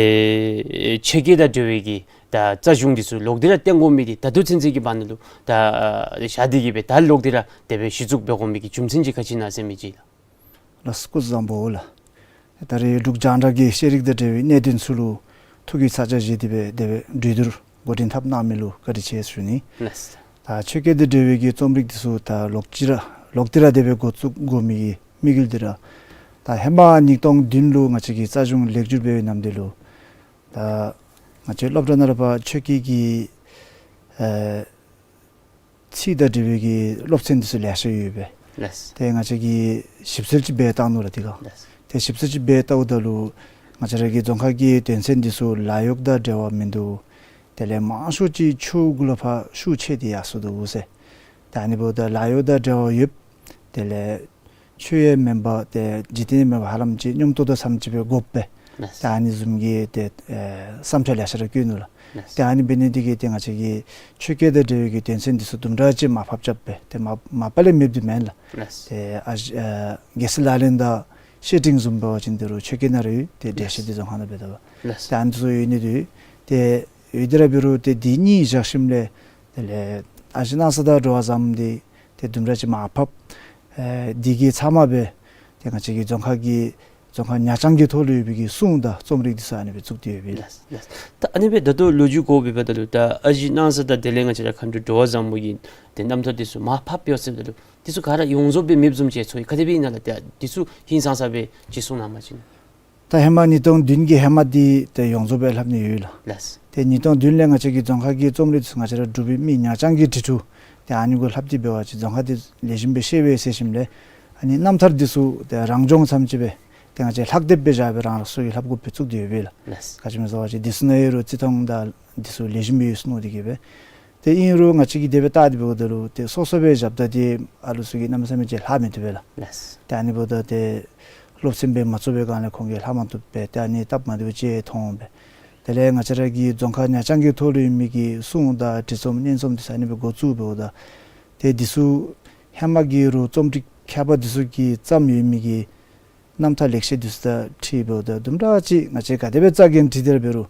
ཆོས་སྐད་དང་འབྲེལ་བའི་གི་ད་རྩ་གཞུང་འདི་ཚུ་ལོག་སྟེ་ར་བཏོན་དགོ་མི་འདི་ད་ལྟོ་ཚུན་ཚོད་ཀྱི་བར་ན་ལུ་ད་བཞག་སྟེ་གི་སྦེ་ད་ལོག་སྟེ་ར་དེ་སྦེ་གཞི་བཙུགས་འབད་དགོ་མི་གི་རྒྱུ་མཚན་ཅིག་ག་ཅི་ཨིན་ན་ཟེར་མི་ཅིག་ལགས། ལགས་སོ། སྐུ་གཟུགས་བཟང་པོ་ལགས། ད་རེས་འབྲུག་རྒྱང་བསྒྲགས་ཀྱིས་ཤེས་རིག་དང་འབྲེལ་བའི་གནད་དོན་ཚུ་ལུ་ཐུགས་ཀྱི་ཚ་གྱང་བཞེས་ཏེ་སྦེ་དེ་སྦེ་གྲོས་བསྡུར་འགོ་འདྲེན་འཐབ་གནང་མི་ལུ་བཀའ་དྲིན་ཆེ་ཞུ་ནི། ལགས་སོ། ད་ཆོས་སྐད་དང་འབྲེལ་བའི་གི་རྩོམ་རིག་འདི་ཚུ་ད་ལོག་ཅི་ར་ལོག་སྟེ་ར་དེ་སྦེ་འགོ་བཙུགས་དགོ་མི་གི་དམིགས་ཡུལ་འདི་ར་ད་ཧེ་མ་ཉིས་སྟོང་བདུན་ལུ་ང་བཅས་ཀྱི་རྩ་གཞུང་ལེགས་བསྒྱུར་འབད་བའི་ནམ་དུས་ལུ་ད་ང་བཅས་སློབ་གྲྭ་ནང་ར་ཕར་ཆོས་སྐད་ཀྱི་ཨེ་ཚིག་དང་འབྲེལ་བའི་གི་སློབ་ཚན་འདི་ཚུ་ལེ་ཤ་ཡོད་པས། ལགས་སོ། ཏེ་ང་བཅས་ཀྱིས་ཞིབ་འཚོལ་ཅིག་འབད་བལྟ་ནུག་ལགས་དེ་སྒང་། ལགས་སོ། ཏེ་ཞིབ་འཚོལ་ཅིག་འབད་བལྟཝ་ད་ལུ་ང་བཅས་ར་གི་རྫོང་ཁ་གི་དོན་ཚན་འདི་ཚུ་ལཱ་གཡོག་དང་འབྲེལ་བ་མིན་འདུག། དེ་ལས་མང་ཤོས་ཅིག་ཆོས་གུ་ལུ་ཕར་ཤུགས་ཆེ་སྟེ་ཡར་སོ་འདུག་ཟེར། ད་ཨ་ནི་འབདཝ་ད་ལཱ་གཡོག་དང་འབྲེལ་བ་ཡོདཔ། དེ་ལས་ཆོས་ཡང་མེན་པར་ཏེ་འཇིག་རྟེན་ཡང་མེན་པར་ཧ་ལམ་ཅིག་སྙོམས་ཏོག་ཏོ་ཙམ་ཅིག་སྦེ་དགོ་པས། ལགས་སོ། ད་ཨ་ནི་བཟུམ་གྱི་ཏེ་ཨེ་བསམ་འཆར་ལེ་ཤ་ར་བཀོད་ནུག་ལགས། ལགས་སོ། ཏེ་ཨ་ནི་འབད་ནི་འདི་གིས་ཏེ་ང་བཅས་ཀྱིས་ཆོས་སྐད་དང་འབྲེལ་བའི་གི་དོན་ཚན་འདི་ཚུ་དུམ་གྲ་ཅིག་མར་ཕབ་རྐྱབ་སྦེ་ཏེ་མ་མ་པ་ལས་མེདཔ་འདི་མེན་ལགས། ལགས་སོ། ཏེ་ཨ་ཨེ་རྒྱལ་སྲས་ལག་ལེན་དང་བཤེས་སྤྲིང་བཟུམ་འབད་བ་ཅིན་འདི་རུ་ཆོས་སྐད་ནང་ར་ཡོད། ཏེ་འགྲེལ་བཤད་འདི་རྫོང་ཁ་ནང་འབད་དོ། ལགས་སོ། ཏེ་ཨ་ནི་ཚུ་ཡོད་ནི་འདི་ཏེ་ཡོད་དེ་ར་འབད་རུང་ཏེ་འདི་གཉིས་བཞག་ཞིནམ་ལས་དེ་ལས་ཨ་ཞེ་སྣང་ས་དང་འགྲོ་བ་བཟང་པོ་འདི་ཏེ་དུམ་གྲ་ཅིག་མར་ཕབ། ཨེ་འདི་གིས་ཚབ་མ་སྦེ་ཏེ་ང་བཅས་ཀྱི་རྫོང་ཁ་གི་ རྫོང་ཁག་ཉག་རྐྱང་གི་ཐོག་ལུ་ཡོད་པའི་གི་སྲུང་དང་རྩོམ་རིག་འདི་ཚུ་ཨ་ནི་སྦེ་བཙུགས་ཏེ་ཡོད་པས་ལགས། ལགས། ད་ཨ་ནི་སྦེ་ད་ལྟོ་ལོ་རྒྱུས་གོ་བའི་བར་ད་ལུ་ད་ཨ་ཞེ་སྣང་ས་དང་དེ་ལས་ང་བཅས་ར་མཁའ་འགྲོ་འགྲོ་བ་བཟང་པོ་གི་ཏེ་རྣམ་ཐར་འདི་ཚུ་མར་ཕབ་ཡོད་ཟེརཝ་ད་ལུ་འདི་ཚུ་ག་ར་ཡོངས་རྫོགས་སྦེ་མེདཔ་བཟུམ་ཅིག་ཚོར་ཡི། ག་དེ་སྦེ་ཨིན་ན་ལགས། ད་འདི་ཚུ་ཧིང་སངས་ས་སྦེ་ཅིག་གསུང་གནང་པ་ཅིན། ད་ཧེ་མ་ཉིས་སྟོང་བདུན་གྱི་ཧེ་མ་འདི་ཏེ་ཡོངས་རྫོགས་སྦེ་ལྷབ་ནི་ཡོད་ལགས། ལགས། ཏེ་ཉིས་སྟོང་བདུན་ལས་ང་བཅས་ཀྱི་རྫོང་ཁག་གི་རྩོམ་རིག་ང་བཅས་ར་འབྲུག་པའི་མི་ཉག་རྐྱང་གི་འབྲི་འབྲུ་ཏེ་ཨ་ནི་གུ་ལྷབ་སྟེ་འབད་བ་ཅིན་རྫོང་ཁ་འདི་ལེགས་ཤོམ་སྦེ་ཤེས་པས་ཟེར་ཞིནམ་ལས་ཨ་ནི་རྣམ་ཐར་འདི་ཚུ་ཏེ་རང་སྦྱོང་ཙམ་ཅིག་སྦེ་ཏེ་ང་བཅས་ལྷག་དེབ་སྦེ་བཞག་སྦེ་རང་རང་སོ་གིས་ལྷབ་དགོཔ་སྦེ་བཙུགས་ཏེ་ཡོད་པས་ལགས། ལགས། ག་ཅི་སྨོ་ཟེར་བ་ཅིན་འདི་ཚུ་ནང་ཡོད་རུང་བརྩི་མཐོང་དང་འདི་ཚུ་ལེགས་ཤོམ་སྦེ་ཡོད་ཟེར་མནོ་སྟེ་གིས་སྦེ། ཏེ་ཨིན་རུང་ང་བཅས་ཀྱིས་དེ་སྦེ་བལྟ་སྟེ་འབདཝ་ད་ལུ་ཏེ་སོ་སོ་སྦེ་རྐྱབ་ད་ཏེ་ཨ་ལུ་ཚུ་གིས་གནམ་མེད་ས་མེད་ཅིག་ལྷག་མི་བཏུབ་པས་ལགས། ལགས། ཏེ་ཨ་ནི་འབདཝ་ད་ཏེ་སློབ་ཚན་སྦེ་མ་བཙུགས་པའི་སྒང་ལས་ཁོང་གིས་ལྷག་མ་བཏུབ་པས། ཏེ་ཨ་ནི་སྟབས་མ་བདེཝ་ཅིག་མཐོང་འོང་པས། དེ་ལས་ང་བཅས་ར་གི་རྫོང་ཁག་ཉག་རྐྱང་གི་ཐོག་ལུ་ཡོད་མི་གི་སྲུང་དང་འབྲི་རྩོམ་སྙན་རྩོམ་འདི་ཚུ་ཨ་ནི་སྦེ་འགོ་བཙུགས་འབདཝ་ད་ཏེ་འདི་ཚུ་ཧེ་མ་གི་རུང་རྩོམ་རིག་མཁས་པ་འདི་ཚུ་གིས་བརྩམས་ཡོད་མི་གི་རྣམ་ཐར་ལེགས་བཤད་འདི་ཚུ་དང་འཁྲིལ་འབདཝ་ད་དུམ་གྲ་ཅིག་ང་བཅས་ག་དེ་སྦེ་རྩ་འགེངས་འབྲི་སྟེ་ར་འབད་རུང་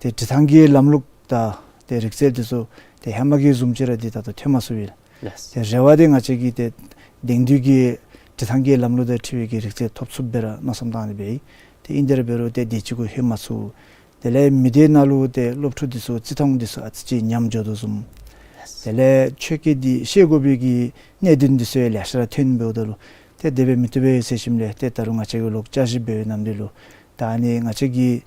ཏེ་འབྲི་ཐངས་ཀྱི་ལམ་ལུགས་དང་ཏེ་རིག་རྩལ་འདི་ཚུ་ཏེ་ཧེ་མ་གི་བཟུམ་ཅིག་ར་འདི་ད་ལྟོ་ཐོན་མ་ཚུགས་པས་ལགས། ལགས། ཏེ་རེ་བ་འདི་ང་བཅས་ཀྱིས་ཏེ་དེང་དུས་ཀྱི་འབྲི་ཐངས་ཀྱི་ལམ་ལུགས་དང་འཁྲིལ་བའི་གི་རིག་རྩལ་ཐོབ་ཚུགསཔ་སྦེ་ར་མནོ་བསམ་བཏང་སྟེ་འབད་ཡི། ཏེ་ཨིན་ཏེ་ར་འབད་རུང་ཏེ་དེ་ཅིག་གུ་ལྷོད་མ་ཚུགས། དེ་ལས་མི་སྡེ་ནང་ལུ་ཏེ་སློབ་ཕྲུག་འདི་ཚུ་བརྩི་མཐོང་འདི་ཚུ་ཨ་ཙི་ཅིག་ཉམས་འགྱོ་དོ་བཟུམ། དེ་ལས་ཆོས་སྐད་འདི་ཤེས་དགོ་པའི་གི་གནད་དོན་འདི་ཚུ་ཡང་ལེ་ཤ་ར་ཐོན་འབདཝ་ད་ལུ་ཏེ་དེ་སྦེ་མི་བཏུབ་པས་ཟེར་ཞིནམ་ལས་ཏེ་ད་རུང་ང་བཅས་ཀྱིས་ལོག་བསྐྱར་ཞིབ་འབད་བའི་ནམ་དུས་ལུ་ད་ཨ་ནི་ང་བཅས་ཀྱི་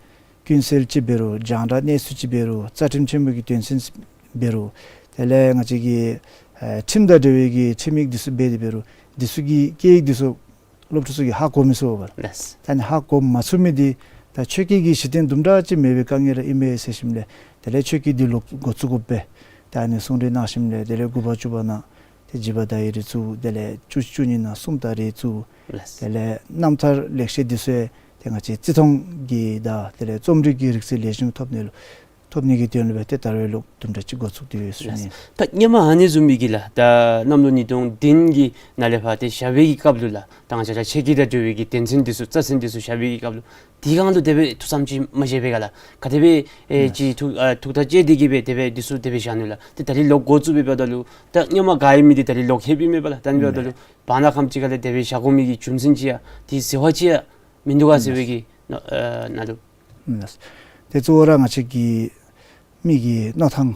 ཀུན་གསལ་ཅིག་འབད་རུང་རྒྱང་བསྒྲགས་གནས་ཚུལ་ཅིག་འབད་རུང་རྩ་ཁྲིམས་ཆེན་མོ་གི་དོན་ཚན་འབད་རུང་དེ་ལས་ང་བཅས་ཀྱི་ཨེ་ཁྲིམས་དང་འབྲེལ་བའི་གི་ཁྲིམས་ཡིག་འདི་ཚུ་འབད་དེ་འབད་རུང་འདི་ཚུ་གི་སྐད་ཡིག་འདི་ཚུ་སློབ་ཕྲུག་ཚུ་གིས་ཧ་གོ་མི་ཚུགས་པས་ལགས། ལགས། ད་ཨ་ནི་ཧ་གོ་མ་ཚུགས་མི་འདི་ད་ཆོས་སྐད་ཀྱི་གཞི་རྟེན་དུམ་གྲ་ཅིག་མེད་པའི་དཀའ་ངལ་ར་ཨིན་མས་ཟེར་ཞིནམ་ལས་དེ་ལས་ཆོས་སྐད་འདི་ལོག་འགོ་བཙུགས་དགོ་པས། ད་ཨ་ནི་གསུང་གྲོས་གནང་ཞིནམ་ལས་དེ་ལས་དགུ་པ་བཅུ་པ་ནང་ཏེ་བཞི་པ་ཟླ་བའི་རེ་བཙུགས། དེ་ལས་བཅུ་བཅུ་གཉིས་ནང་གསུམ་ཟླ་རེ་བཙུགས། ལགས། དེ་ལས་རྣམ་ཐར་ལེགས་བཤད་འདི་ཚུ་ཡང་ཏེ་ང་བཅས་བརྩི་མཐོང་གི་དང་དེ་ལས་རྩོམ་རིག་གི་རིག་རྩལ་ལེགས་ཤོམ་ཐོབ་ནི་ལུ་ཐོབ་ནི་གི་དོན་ལུ་སྦེ་ཏེ་ད་རུང་ལོག་དུམ་གྲ་ཅིག་འགོ་བཙུགས་ཏེ་ཡོད་ཟེར་ཞུ་ནི། ད་སྔོན་མ་ཨ་ནི་བཟུམ་མའི་གི་ལགས་ད་གནམ་ལོ་ཉིས་སྟོང་བདུན་གྱི་ནང་ལས་ཕར་ཏེ་བཞག་པའི་གི་སྐབས་ལུ་ལགས་ད་ང་བཅས་ར་ཆོས་སྐད་དང་འབྲེལ་བའི་གི་དོན་ཚན་འདི་ཚུ་རྩ་ཚན་འདི་ཚུ་བཞག་པའི་གི་སྐབས་ལུ་དེ་སྒང་ལུ་དེ་སྦེ་ཐུགས་བསམ་ཅིག་མ་བཞེས་པས་ག་ལགས། ག་དེ་སྦེ་ཨེ་ཅིག་ཐུགས་ཨ་ཐུགས་ཐག་བཅད་དེ་གིས་སྦེ་དེ་སྦེ་འདི་ཚུ་དེ་སྦེ་བཞག་ནུག་ལགས། ཏེ་ད་རིས་ལོག་འགོ་བཙུགས་པའི་བར་ད་ལུ་ད་སྔོན་མ་ག་ཨིན་མི་འདི་ད་རིས་ལོག་ལྷོདཔ་ཨིན་མས་པ་ལགས། ད་ཨ་ནི་འབདཝ་ད་ལུ་བར་ན་ཁམས་ཅིག་ཁ་ལས་དེ་སྦེ་བཞག་དགོ་མི་གི་རྒྱུ་མཚན་ཅིག་ཡང་དེ་ཟེར་བ་ཅིག་ཡང་མིན་འདུག་ག་ཟེར་བའི་གི་ནང་ཨ་ནང་ལུ། ཨིན་ལགས། ཏེ་གཙོ་བོ་ར་ང་བཅས་ཀྱི་མི་གི་མནོ་ཐངས་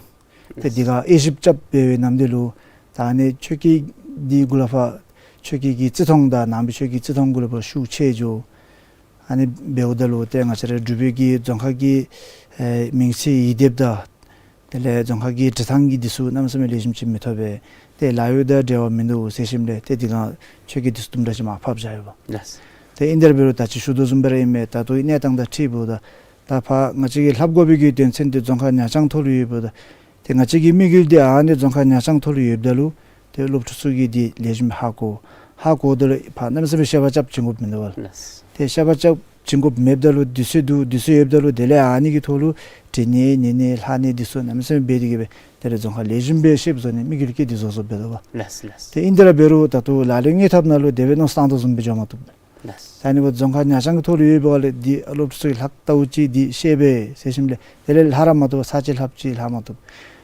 ཏེ་འདི་ག་དབྱེ་ཞིབ་རྐྱབ་འབད་བའི་ནམ་དུས་ལུ་ད་ཨ་ནི་ཆོས་སྐད་འདི་གུ་ལས་ཕར་ཆོས་སྐད་ཀྱི་བརྩི་མཐོང་དང་ནང་པའི་ཆོས་ཀྱི་བརྩི་མཐོང་གུ་ལས་ཕར་ཤུགས་ཆེ་འགྱོ། ཨ་ནི་འབདཝ་ད་ལུ་ཏེ་ང་བཅས་ར་འབྲུག་པའི་གི་རྫོང་ཁག་གི་ཨེ་མིང་ཚིག་ཡིག་སྡེབ་དང་དེ་ལས་རྫོང་ཁག་གི་འབྲི་ཐངས་ཀྱི་འདི་ཚུ་གནམ་མེད་ས་མེད་ལེགས་ཤོམ་ཅིག་མི་ཐོབ་པས། ཏེ་ལཱ་གཡོག་དང་འབྲེལ་བ་མིན་འདུག་ཟེར་ཞིནམ་ལས་ཏེ་འདི་ག་ཆོས་སྐད་འདི་ཚུ་དུམ་གྲ་ཅིག་མར་ཕབ་བཞག་ཡོདཔ། ལགས། ཏེ་ཨིན་ཏེ་ར་འབད་རུང་ད་ཅི་ཞུ་དོ་བཟུམ་སྦེ་ར་ཨིན་མས། ད་ལྟོའི་གནས་སྟངས་དང་འཁྲིལཝ་ད་ད་ཕར་ང་བཅས་ཀྱིས་ལྷབ་དགོ་པའི་གི་དོན་ཚན་འདི་རྫོང་ཁག་ཉག་རྐྱང་ཐོག་ལུ་ཡོདཔ་ད་ཏེ་ང་བཅས་ཀྱི་དམིགས་ཡུལ་འདི་ཨ་ནི་རྫོང་ཁག་ཉག་རྐྱང་ཐོག་ལུ་ཡོདཔ་ད་ལུ་ཏེ་སློབ་ཕྲུག་ཚུ་གིས་འདི་ལེགས་ཤོམ་ཧ་གོ། ཧ་གོཝ་ད་ལུ་ཕར་གནམ་མེད་ས་མེད་བཤད་པ་རྐྱབ་བྱིན་དགོཔ་མིན་འདུག་པ་ལགས། ལགས། ཏེ་བཤད་པ་རྐྱབ་བྱིན་དགོཔ་མེདཔ་ད་ལུ་དུས་ཚོད་འདུག། དུས་ཚོད་ཡོདཔ་ད་ལུ་དེ་ལས་ཨ་ནི་གི་ཐོག་ལུ་འབྲི་ནི་ཉན་ནི་ལྷག་ནི་འདི་ཚུ་གནམ་མེད་ས་མེད་འབད་དེ་གིས་སྦེ་དེ་ལས་རྫོང་ཁག་ལེགས་ཤོམ་སྦེ་ཤེསཔ་བཟོ་ནི་དམིགས་ཡུལ་གྱིས་འདི་བཟོ་བཟོཝ་འབད་དོ་པ། ལགས་ལགས། ཏེ་ཨིན་ཏེ་ར་འབད་རུང་ད་ལྟོ་ལག་ལེན་གཉེར་ཐབས་ནང་ལུ་དེ་སྦེ་མནོ་བསམ་བཏང་དོ་བཟུམ་སྦེ་འགྱོ་མ་བཏུབ། ལགས། ད་ཨ་ནི་འབདཝ་རྫོང་ཁག་ཉག་རྐྱང་གི་ཐོག་ལུ་ཡོད་པའི་སྒང་ལས་འདི་སློབ་ཕྲུག་ཚུ་གིས་ལྷག་ལྟཝ་ཅིག་འདི་ཤེས་པས་ཟེར་ཞིནམ་ལས་དེ་ལས་ལྷག་ར་མ་བཏུབ། ཚར་གཅིག་ལྷགཔ་ཅིག་ལྷག་མ་བཏུབ།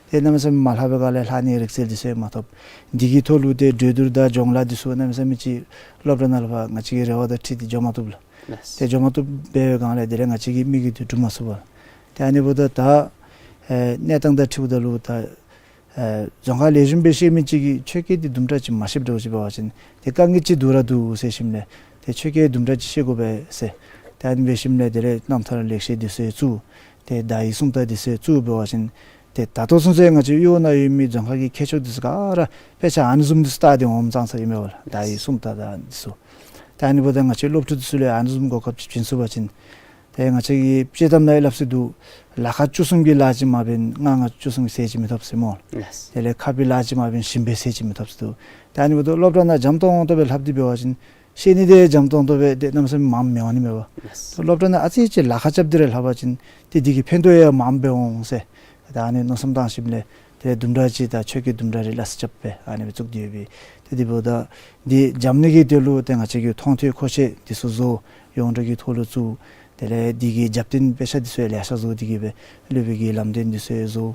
ཏེ་གནམ་མེད་ས་མེད་མ་ལྷག་པའི་སྒང་ལས་ལྷག་ནིའི་རིག་རྩལ་འདི་ཚུ་ཡང་མ་ཐོབ། འདི་གི་ཐོག་ལུ་ཏེ་གྲོས་བསྡུར་དང་སྦྱོང་ལཱ་འདི་ཚུ་གནམ་མེད་ས་མེད་ཅིག་སློབ་གྲྭ་ནང་ལུ་ཕར་ང་བཅས་ཀྱི་རེ་བ་དང་འཁྲིལ་ཏེ་འགྱོ་མ་བཏུབ་ལགས། ལགས། ཏེ་འགྱོ་མ་བཏུབ་འབད་བའི་སྒང་ལས་དེ་ལས་ང་བཅས་ཀྱི་དམིགས་ཡུལ་འདི་འགྲུབ་མ་ཚུགས་པས། ཏེ་ཨ་ནི་འབདཝ་ད་ད་ཨེ་གནས་སྟངས་དང་འཁྲིལཝ་ད་ལུ་ད་ཨེ་རྫོང་ཁག་ལེགས་ཤོམ་སྦེ་ཤེས་མི་ཅིག་གིས་ཆོས་སྐད་འདི་དུམ་གྲ་ཅིག་མ་ཤེསཔ་འདྲཝ་ཅིག་འབད་བ་ཅིན་ཏེ་དཀའ་ངལ་ཅིག་འདུག་ར་འདུག་ཟེར་ཞིནམ་ལས་ཏེ་ཆོས་སྐད་དུམ་གྲ་ཅིག་ཤེས་དགོ་པས་ཟེར། ཏེ་ཨ་ནི་འབད་ཞིནམ་ལས་དེ་ལས་རྣམ་ཐར་ལེགས་བཤད་འདི་ཚུ་ཡང་བཙུགས། ཏེ་ཟླ་ཡིག་སུམ་རྟགས་འདི་ཚུ་ཡང་བཙུགས་འབད་བ་ཅིན་ཏེ་ད་ལྟོ་ཚུན་ཚོད་ང་བཅས་གཡོག་ནང་ཡོད་མི་རྫོང་ཁག་གི་མཁས་མཆོག་འདི་ཚུ་ག་ར་དཔེ་ཆ་ཨ་ནི་བཟུམ་འདི་ཚུ་བལྟ་སྟེ་འོངམ་ཙང་ཙ་ཨིན་མས་པ་ལགས། ཟླ་ཡིག་སུམ་རྟགས་དང་འདི་ཚུ། ཏེ་ཨ་ནི་འབདཝ་ད་ང་བཅས་སློབ་ཕྲུག་འདི་ཚུ་ལུ་ཡང་ཨ་ནི་བཟུམ་གོ་སྐབས་ཅིག་བྱིན་ཚུགས་པ་ཅིན་ཏེ་ང་བཅས་ཀྱི་དཔྱེ་གཏམ་ནང་ཡང་སླབ་སྲོལ་འདུག། ལ་ཁ་བཅུ་གསུམ་གྱི་ལཱ་ཅིག་མ་འབད་ན་ལྔ་ལྔ་བཅུ་གསུམ་གྱི་ཟས་ཅིག་མི་ཐོབ་ཟེར་སྨོ། ལགས། དེ་ལས་ཁ་པའི་ལཱ་ཅིག་མ་འབད་ན་ཞིམ་པའི་ཟས་ཅིག་མི་ཐོབ་ཟེར་འདུག། ཏེ་ཨ་ནི་འབདཝ་ད་སློབ་གྲྭ་ནང་འཇམ་ཏོང་ཏོ་སྦེ་ལྷབ་སྟེ་འབད་བ་ཅིན་ཤེས་ནི་འདི་འཇམ་ཏོང་ཏོ་སྦེ་ཏེ་གནམ་མེད་ས་མེད་མངམ་མི་འོང་ནི་མས་པ། ལགས། སློབ་གྲྭ་ནང་ཨ་ཙི་ཅིག་ལ་ཁ་རྐྱབ་སྟེ་ར་ལྷབ་པ་ཅིན་ཏེ་འདི་གི་ཕན་ཐོགས་ཡང་མངམ་སྦེ་འོང་ཟེར། ད་ཨ་ནི་མནོ་བསམ་བཏང་ཞིནམ་ལས་ཏེ་དུམ་གྲ་ཅིག་ད་ཆོས་སྐད་དུམ་གྲ་རེ་སླ་བསྲེ་རྐྱབ་སྦེ་ཨ་ནི་སྦེ་བཙུགས་ཏེ་ཡོད་པས། ཏེ་འདི་འབདཝ་ད་འདི་འཇམ་ནི་གི་དོན་ལུ་ཏེ་ང་བཅས་ཀྱིས་མཐོང་ཐོས་མཁོ་ཆས་འདི་ཚུ་བཟོ། ཡོངས་འབྲེལ་གྱི་ཐོག་ལུ་བཙུགས། དེ་ལས་འདི་གི་རྒྱབ་རྟེན་དཔེ་ཆ་འདི་ཚུ་ཡང་ལེ་ཤ་བཟོ་སྟེ་གིས་སྦེ་སློབ་དཔོན་གྱི་ལམ་སྟོན་འདི་ཚུ་ཡང་བཟོ།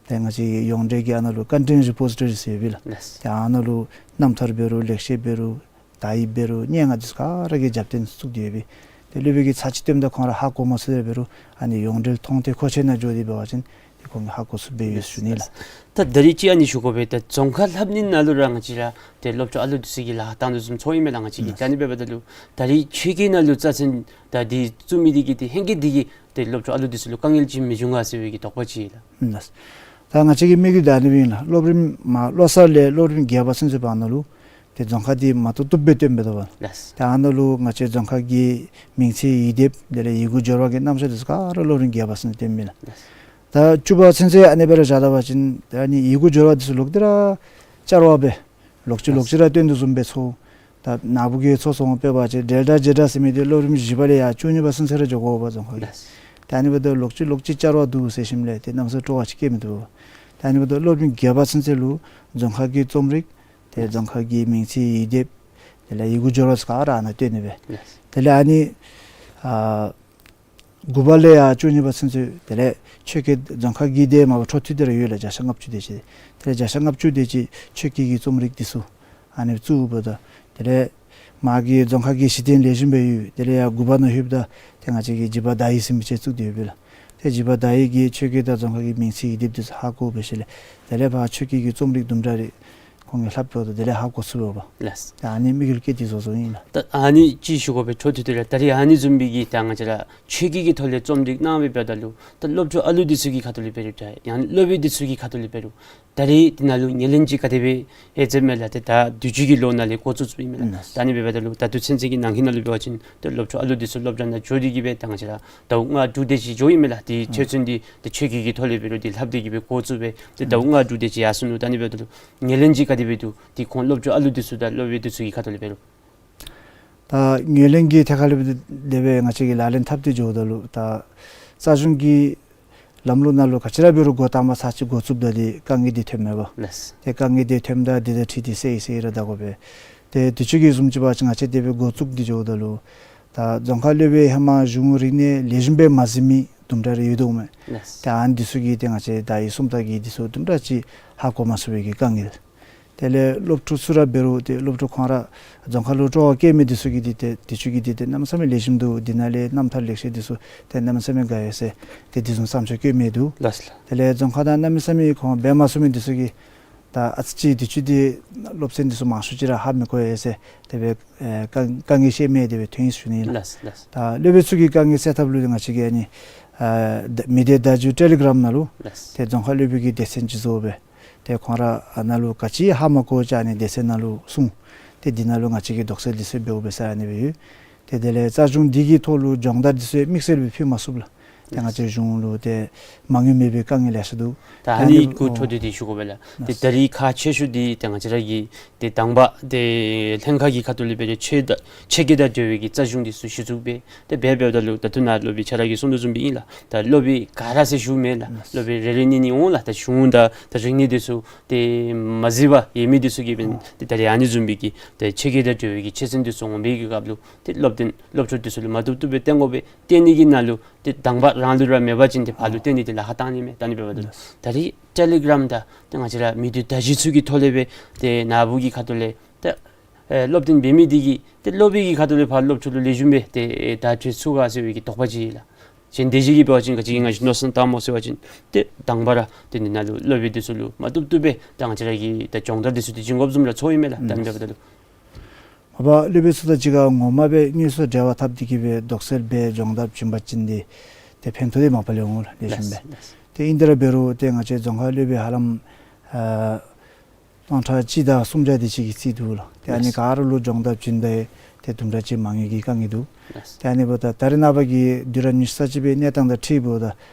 ཏེ་ང་བཅས་ཡོངས་འབྲེལ་གྱི་ཨ་ནཱ་ལུ་ཀོན་ཊེནཊ་རི་པོ་ཟི་ཊོ་རི་ཟེར་ཡོད་པས་ལགས། ལགས། ཏེ་ཨ་ནཱ་ལུ་རྣམ་ཐར་འབད་རུང་ལེགས་བཤད་འབད་རུང་ད་ དག་ཡིག་འབད་རུང་སྙན་ངག་འདི་ཚུ་ག་ར་གིས་རྒྱབ་རྟེན་བཙུགས་ཏེ་ཡོད་པས། ཏེ་སློབ་དཔོན་གྱིས་ཚར་གཅིག་སྟོནམ་ད་ཁོང་ར་ཧ་གོ་མ་ཚུགས་ར་འབད་རུང་ཨ་ནི་ཡོངས་འབྲེལ་མཐོང་ཐོས་མཁོ་ཆས་ནང་འགྱོ་སྟེ་འབད་བ་ཅིན་ཏེ་ཁོང་གིས་ཧ་གོ་ཚུགསཔ་སྦེ་ཡོད་ཟེར་ཞུ་ནི་ལགས། ད་ད་རིས་ཅིག་ཨ་ནི་ཞུ་དགོ་པས། ད་རྫོང་ཁ་ལྷབ་ནི་ནང་ལུ་ར་ང་བཅས་ར་ཏེ་སློབ་ཕྲུག་ཨ་ལུ་འདི་ཚུ་གིས་ལཱ་བཏང་དོ་བཟུམ་ཚོར་ཡི་མས་ལགས། ང་བཅས་ཀྱིས་ད་ཨ་ནི་འབདཝ་ད་ལུ་ད་རིས་ཆོས་སྐད་ནང་ལུ་རྩ་ཚན་ད་འདི་བཙུགས་མི་འདི་གིས་ཏེ་ཧེང་སྐལ་འདི་གིས་ཏེ་སློབ་ཕྲུག་ཨ་ལུ་འདི་ཚུ་ལུ་དཀའ་ངལ་ཅིག་མི་འབྱུང་ག་ཟེར་བའི་གི་དོགས་པ་ཅིག་ལགས། ལགས། ད་ང་བཅས་ཀྱི་དམིགས་ཡུལ་ད་ཨ་ནི་སྦེ་ཨིན་ལགས། སློབ་རིམ་མ་བློ་གསར་ལས་སློབ་རིམ་བརྒྱད་པ་ཚུན་ཚོད་བར་ན་ལུ་ཏེ་རྫོང་ཁ་འདི་མ་བཏུབ་བཏུབ་སྦེ་སྟོན་འབད་དོ་བ། ལགས། ད་ཨ་ནཱ་ལུ་ང་བཅས་རྫོང་ཁ་གི་མིང་ཚིག་ཡིག་སྡེབ་དེ་ལས་ཡི་གུ་སྦྱོར་བ་གི་རྣམ་གཞག་འདི་ཚུ་ག་ར་སློབ་རིམ་བརྒྱད་པ་ཚུན་ཚོད་སྟོན་མི་ལགས། ལགས། ད་བཅུ་པ་ཚུན་ཚོད་ཨ་ནི་སྦེ་ར་བཞག་ད་པ་ཅིན་ད་ཨ་ནི་ཡི་གུ་སྦྱོར་བ་འདི་ཚུ་ལོག་སྟེ་ར་བསྐྱར་བ་སྦེ་ལོག་ཅི་ལོག་ཅི་ར་སྟོན་དོ་བཟུམ་སྦེ་ཚོར། ད་ནཱ་བུ་གིས་ཚོར་སོང་། དཔེ་འབད་བ་ཅིན་འབྲེལ་སྒྲ་བྱེད་སྒྲ་ཟེར་མི་འདི་སློབ་རིམ་བཞི་པ་ལས་ཡར་བཅུ་གཉིས་པ་ཚུན་ཚོད་ར་འགྱོ་དགོ་པས་རྫོང་ཁ་གི། ལགས། ད་ཨ་ནི་འབདཝ་ད་ལོག་ཅི་ལོག་ཅི་བསྐྱར་བ་འདུག་ཟེར་ཞིནམ་ལས་ཏེ་གནམ་ས་སྤྲོ་བ་ཅིག་སྐྱེ་མི་བཏུབ་པས། ད་ཨ་ནི་འབདཝ་ད་སློབ་རིམ་བརྒྱད་པ་ཚུན་ཚོད་ལུ་རྫོང་ཁ་གི་རྩོམ་རིག་ཏེ་ལགས། རྫོང་ཁ་གི་མིང་ཚིག་ཡིག་སྡེབ་དེ་ལས་ཡི་གུ་སྦྱོར་བ་ཚུ་ག་ར་ཨ་ནཱ་སྟོན་ནི་སྦེ། ལགས། དེ་ལས་ཨ་ནི་ཨ་དགུ་པ་ལས་ཡར་བཅུ་གཉིས་པ་ཚུན་ཚོད་དེ་ལས་ཆོས་སྐད་རྫོང་ཁ་གི་འདི་མ་པ་འཕྲོ་མཐུད་དེ་ར་ཡོད་ལགས། བརྒྱ་ཆ་ལྔ་བཅུ་དེ་ཅིག། དེ་ལས་བརྒྱ་ཆ་ལྔ་བཅུ་དེ་ཅིག་ཆོས་སྐད་ཀྱི་རྩོམ་རིག་འདི་ཚུ་ཨ་ནི་བཙུགས་འབདཝ་ད་དེ་ལས་མ་གི་རྫོང་ཁ་གི་གཞི་རྟེན་ལེགས་ཤོམ་སྦེ་ཡོད། དེ་ལས་ཡར་དགུ་པ་ནང་ལྷོདཔ་ད་ཏེ་ང་བཅས་ཀྱིས་འཇིགས་པ་དག་ཡིག་ཟེར་མི་ཅིག་བཙུགས་ཏེ་ཡོད་པས་ལགས། ཏེ་འཇིགས་པ་དག་ཡིག་གིས་ཆོས་སྐད་དང་རྫོང་ཁ་གི་མིང་ཚིག་ཡིག་སྡེབ་འདི་ཚུ་ཧ་གོ་སྦེ་ཞིནམ་ལས་དེ་ལས་ཕར་ཆོས་སྐད་ཀྱི་རྩོམ་རིག་དུམ་གྲ་རེ་ཁོང་གིས་ལྷབ་འབདཝ་ད་དེ་ལས་ཧ་གོ་ཚུགས་པས། ལགས། ད་ཨ་ནི་དམིགས་ཡུལ་གྱི་འདི་བཟོ་བཟོཝ་ཨིན་ལགས། ད་ཨ་ནི་ཅིག་ཞུ་དགོ་པས། འཕྲོ་མཐུད་དེ་ར་ད་རིས་ཨ་ནི་བཟུམ་མའི་གི་ད་ང་བཅས་ར་ཆོས་སྐད་ཀྱི་ཐོག་ལས་རྩོམ་རིག་གནང་སྦེ་འབདཝ་ད་ལུ་ད་སློབ་ཕྲུག་ཨ་ལུ་འདི་ཚུ་གི་ཁ་ཐུག་ལས་འབད་རུང་ད་ཡང་སློབ་དཔོན་འདི་ཚུ་གི་ཁ་ཐུག་ལས་འབད་རུང་ད་རིས་འདི་ནང་ལུ་ངོས་ལེན་ཅིག་ག་དེ་སྦེ་ཨེ་མཛད་མས་ལགས། ཏེ་ད་དུས་ཅི་གི་ལོ་ནང་ལས་འགོ་བཙུགས་བཙུགསཔ་ཨིན་མས་ལགས། ལགས། ད་ཨ་ནི་འབདཝ་ད་ལུ་ད་དུས་ཚན་ཚན་གྱི་ནང་གི་ནང་ལུ་འབད་བ་ཅིན་ད་སློབ་ཕྲུག་ཨ་ལུ་འདི་ཚུ་སློབ་གྲྭ་ནང་འགྱོ་སྟེ་གི་སྦེ་ད་ང་བཅས་ར་ཟླཝ་ལྔ་དྲུག་དེ་ཅིག་འགྱོཝ་ཨིན་མས་ལགས། ཏེ་ཆོས་ཚན་འདི་ཏེ་ཆོས་སྐད་ཀྱི་ཐོག་ལས་འབད་རུང་འདི་ལྷབ་སྟེ་གི་སྦེ་འགོ་བཙུགས་སྦེ་ཏེ་ཟླཝ་ལྔ་དྲུག་དེ་ཅིག་ཡར་སོ་ནུག། ད་ཨ་ནི་འབདཝ་ད་ལུ་ངོས་ལེན་ཅིག་ག་དེ་སྦེ་འདུག། ཏེ་ཁོང་སློབ་ཕྲུག་ཨ་ལུ་འདི་ཚུ་དང་སློབ་དཔོན་འདི་ཚུ་གི་ཁ་ཐུག་ལས་འབད་རུང་། ད་ངོས་ལེན་གྱི་ཐད་ཁར་ལས་འབད་དེ་སྦེ་ང་བཅས་ཀྱིས་ལག་ལེན་འཐབ་སྟེ་འགྱོཝ་ད་ལུ་ད་རྩ་གཞུང་གི་ལམ་ལུགས་ནང་ལུ་ག་ཅི་ར་འབད་རུང་འགོ་དང་པ་ཚར་གཅིག་འགོ་བཙུགསཔ་ད་འདི་དཀའ་ངལ་འདི་ཐོནམ་མས་པ། ལགས། ཏེ་དཀའ་ངལ་འདི་ཐོནམ་ད་འདི་དང་འཁྲིལ་ཏེ་སེལ་སེལ་ར་བདའ་དགོ་པས། ཏེ་དུས་ཅི་གི་བཟུམ་ཅིག་འབད་བ་ཅིན་ང་བཅས་དེ་སྦེ་འགོ་བཙུགས་ཏེ་འགྱོཝ་ད་ལུ་ད་རྫོང་ཁ་སློབ་དཔོན་ཧེ་མ་གཞུང་རིག་གནས་ལེགས་ཤོམ་སྦེ་མ་གཟིགས་མི་དུམ་གྲ་རེ་ཡོད་དོ་མས། ལགས། ཏེ་ཨ་ནི་འདི་ཚུ་གིས་ཏེ་ང་བཅས་དག་ཡིག་སུམ་རྟགས་ཀྱི་འདི་ཚུ་དུམ་གྲ་ཅིག་ཧ་གོ་མ་ཚུགས་པའི་གི་དཀའ་ངལ། དེ་ལས་སློབ་ཕྲུག་ཚུ་ར་འབད་རུང་ཏེ་སློབ་ཕྲུག་ཁོང་ར་རྫོང་ཁ་ལུ་སྤྲོ་བ་བསྐྱེད་མི་འདི་ཚུ་གིས་འདི་ཏེ་དུས་ཅི་གི་འདི་ཏེ་གནམ་མེད་ས་མེད་ལེགས་ཤོམ་འདུག། འདི་ནང་ལས་རྣམ་ཐར་ལེགས་བཤད་འདི་ཚུ་ཏེ་གནམ་མེད་ས་མེད་དགའ་ཡོད་ཟེར་ཏེ་འདི་བཟུམ་བསམ་ཚུལ་བཀོད་མི་འདུག། ལགས་ལགས། དེ་ལས་རྫོང་ཁ་དང་གནམ་མེད་ས་མེད་ཁོང་འབད་མ་ཚུགས་མི་འདི་ཚུ་གིས་ད་ཨ་ཙི་ཅིག་དུས་ཅི་འདི་སློབ་ཚན་འདི་ཚུ་མང་ཤོས་ཅིག་ར་ཧ་མི་གོ་ཡོད་ཟེར་དེ་སྦེ་ཨེ་དཀའ་དཀའ་ངལ་བཤད་མི་དེ་སྦེ་ཐོན་ཡི་ཟེར་ཞུ་ནི་ཨིན་ལགས། ལགས་ལགས། ད་སློབ་དཔོན་ཚུ་གི་དཀའ་ངལ་སེལ་ཐབས་ལུ་ང་བཅས་ཀྱིས་ཨ་ནི་ཨ་མི་སྡེ་བརྡ་བརྒྱུད་ཊེ་ལི་གྲམ་ནང་ལུ་ལགས། ཏེ་རྫོང་ཁ་སློབ་དཔོན་གྱི་སྡེ་ཚན་ཅིག་བཟོ་སྦེ་ཏེ་ཁོང་ར་ཨ་ནཱ་ལུ་ག་ཅི་ཧ་མ་གོ་ཅིག་ཨ་ནི་སྡེ་ཚན་ནང་ལུ་གསུང་། ཏེ་འདི་ནང་ལུ་ང་བཅས་ཀྱིས་དོགས་སེལ་འདི་ཚུ་འབདཝ་སྦེ་ཟེར་ཨ་ནི་སྦེ་ཡོད། ཏེ་དེ་ལས་རྩ་གཞུང་འདི་གི་ཐོག་ལུ་སྦྱོང་བརྡར་འདི་ཚུ་དམིགས་བསལ་སྦེ་ཕུལ་མ་ཚུགས་ལགས། ཏེ་ང་བཅས་གཞུང་ལུ་ཏེ་མ་དངུལ་མེད་པའི་དཀའ་ངལ་ལེ་ཤ་འདུག། ད་ཨ་ནི་གུ་འཕྲོ་མཐུད་དེ་ཞུ་དགོ་པས་ལགས། ཏེ་ད་རིས་ཁག་ཆེ་ཤོས་འདི་ཏེ་ང་བཅས་ར་གི་ཏེ་དང་པ་ཏེ་ལྷན་ཁག་གི་ཁ་ཐུག་ལས་འབད་རུང་ཆོས་དང་ཆོས་སྐད་དང་འབྲེལ་བའི་གི་རྩ་གཞུང་འདི་ཚུ་གཞི་བཙུགས་འབད། ཏེ་འབད་འབདཝ་ད་ལུ་ད་ལྟོ་ནཱ་སློབ་དཔོན་ཁྱོད་ར་གིས་གསུང་དོ་བཟུམ་སྦེ་ཨིན་ལགས། ད་སློབ་དཔོན་ག་ར་ཟེར་ཞུཝ་མེན་ལགས། སློབ་དཔོན་རེ་རེ་གཉིས་གཉིས་འོང་ལགས། ད་གཞུང་དང་ད་རིག་གནས་འདི་ཚུ་ཏེ་མ་གཟིགས་པར་ཡོད་མི་འདི་ཚུ་གིས་འབདན་ཏེ་ད་རིས་ཨ་ནི་བཟུམ་སྦེ་གི་ཏེ་ཆོས་སྐད་དང་འབྲེལ་བའི་གི་ཆོས་ཚན་འདི་ཚུ་འོང་བའི་གི་སྐབས་ལུ་ཏེ་སློབ་སྟོན་སློབ་ཕྲུག་འདི་ཚུ་ལུ་མ་བཏུབ་བཏུབ་སྦེ་སྟོན་དགོ་པས། སྟོན་ནི་གི་ནང་ལུ་ཏེ་དང་པ་རང་ལུ་ར་མེད་པ་ཅིན་ཏེ་ཕར་ལུ་སྟོན་ནི་འདི་ལཱ་ཁག་བཏང་ནི་མས། ད་ཨ་ནི་འབདཝ་ད་ལུ་ད་རིས་ཊེ་ལི་གྲམ་དང་ཏེ་ང་བཅས་ར་མི་སྡེ་བརྡ་བརྒྱུད་ཚུ་གི་ཐོག་ལས་སྦེ་ཏེ་ནཱ་བུ་གི་ཁ་ཐུག་ལས་ཏེ་ཨེ་སློབ་སྟོན་འབད་མི་འདི་གིས་ཏེ་སློབ་དཔོན་གྱི་ཁ་ཐུག་ལས་ཕར་སློབ་ཕྲུག་ལུ་ལེགས་ཤོམ་སྦེ་ཏེ་ཨེ་བརྡ་སྤྲོད་ཚུགས་ག་ཟེར་བའི་གི་དོགས་པ་ཅིག་ཨིན་ལགས། གཞན་དེ་ཅིག་གིས་འབད་བ་ཅིན་ག་ཅི་གི་ང་བཅས་མནོ་བསམ་བཏངམ་སྨོ་ཟེར་བ་ཅིན་ཏེ་དང་པ་ར་ཏེ་འདི་ནང་ལུ་སློབ་དཔོན་འདི་ཚུ་ལུ་མ་བཏུབ་བཏུབ་སྦེ་ད་ང་བཅས་ར་གི་ད་སྦྱོང་བརྡར་འདི་ཚུ་ཏེ་བྱིན་དགོཔ་བཟུམ་ར་ཚོར་ཡི་མས་ལགས། ད་ཨ་ནི་འབདཝ་ད་ལུ་མ་པ་སློབ་དཔོན་ཚུ་དང་གཅིག་ཁར་ངོ་མ་སྦེ་དངོས་སུ་འབྲེལ་བ་འཐབ་སྟེ་གི་སྦེ་དོགས་སེལ་འབད་སྦྱོང་བརྡར་བྱིན་པ་ཅིན་འདི་ཏེ་ཕན་ཐོགས་འདི་མ་པ་ལས་འོང་ལགས། ལེགས་ཤོམ་སྦེ། ལགས་ལགས། ཏེ་ཨིན་ཏེ་ར་འབད་རུང་ཏེ་ང་བཅས་རྫོང་ཁ་སློབ་དཔོན་ཧ་ལམ་ཨ་སྟོང་ཕྲག་གཅིག་དང་སུམ་བརྒྱ་དེ་ཅིག་གི་རྩིས་འདུག་ལགས། ཏེ་ཨ་ནི་ལགས། ག་ར་ལུ་སྦྱོང་བརྡར་བྱིན་ད་ཏེ་དུམ་གྲ་ཅིག་མ་དངུལ་གྱི་དཀའ་ངལ་འདུག། ལགས། ཏེ་ཨ་ནི་འབདཝ་ད་ད་རེས་ནངས་པ་གི་དུས་རབས་ཉི་ཤུ་རྩ་གཅིག་པའི་གནས་སྟངས་དང་འཁྲིལཝ་ད་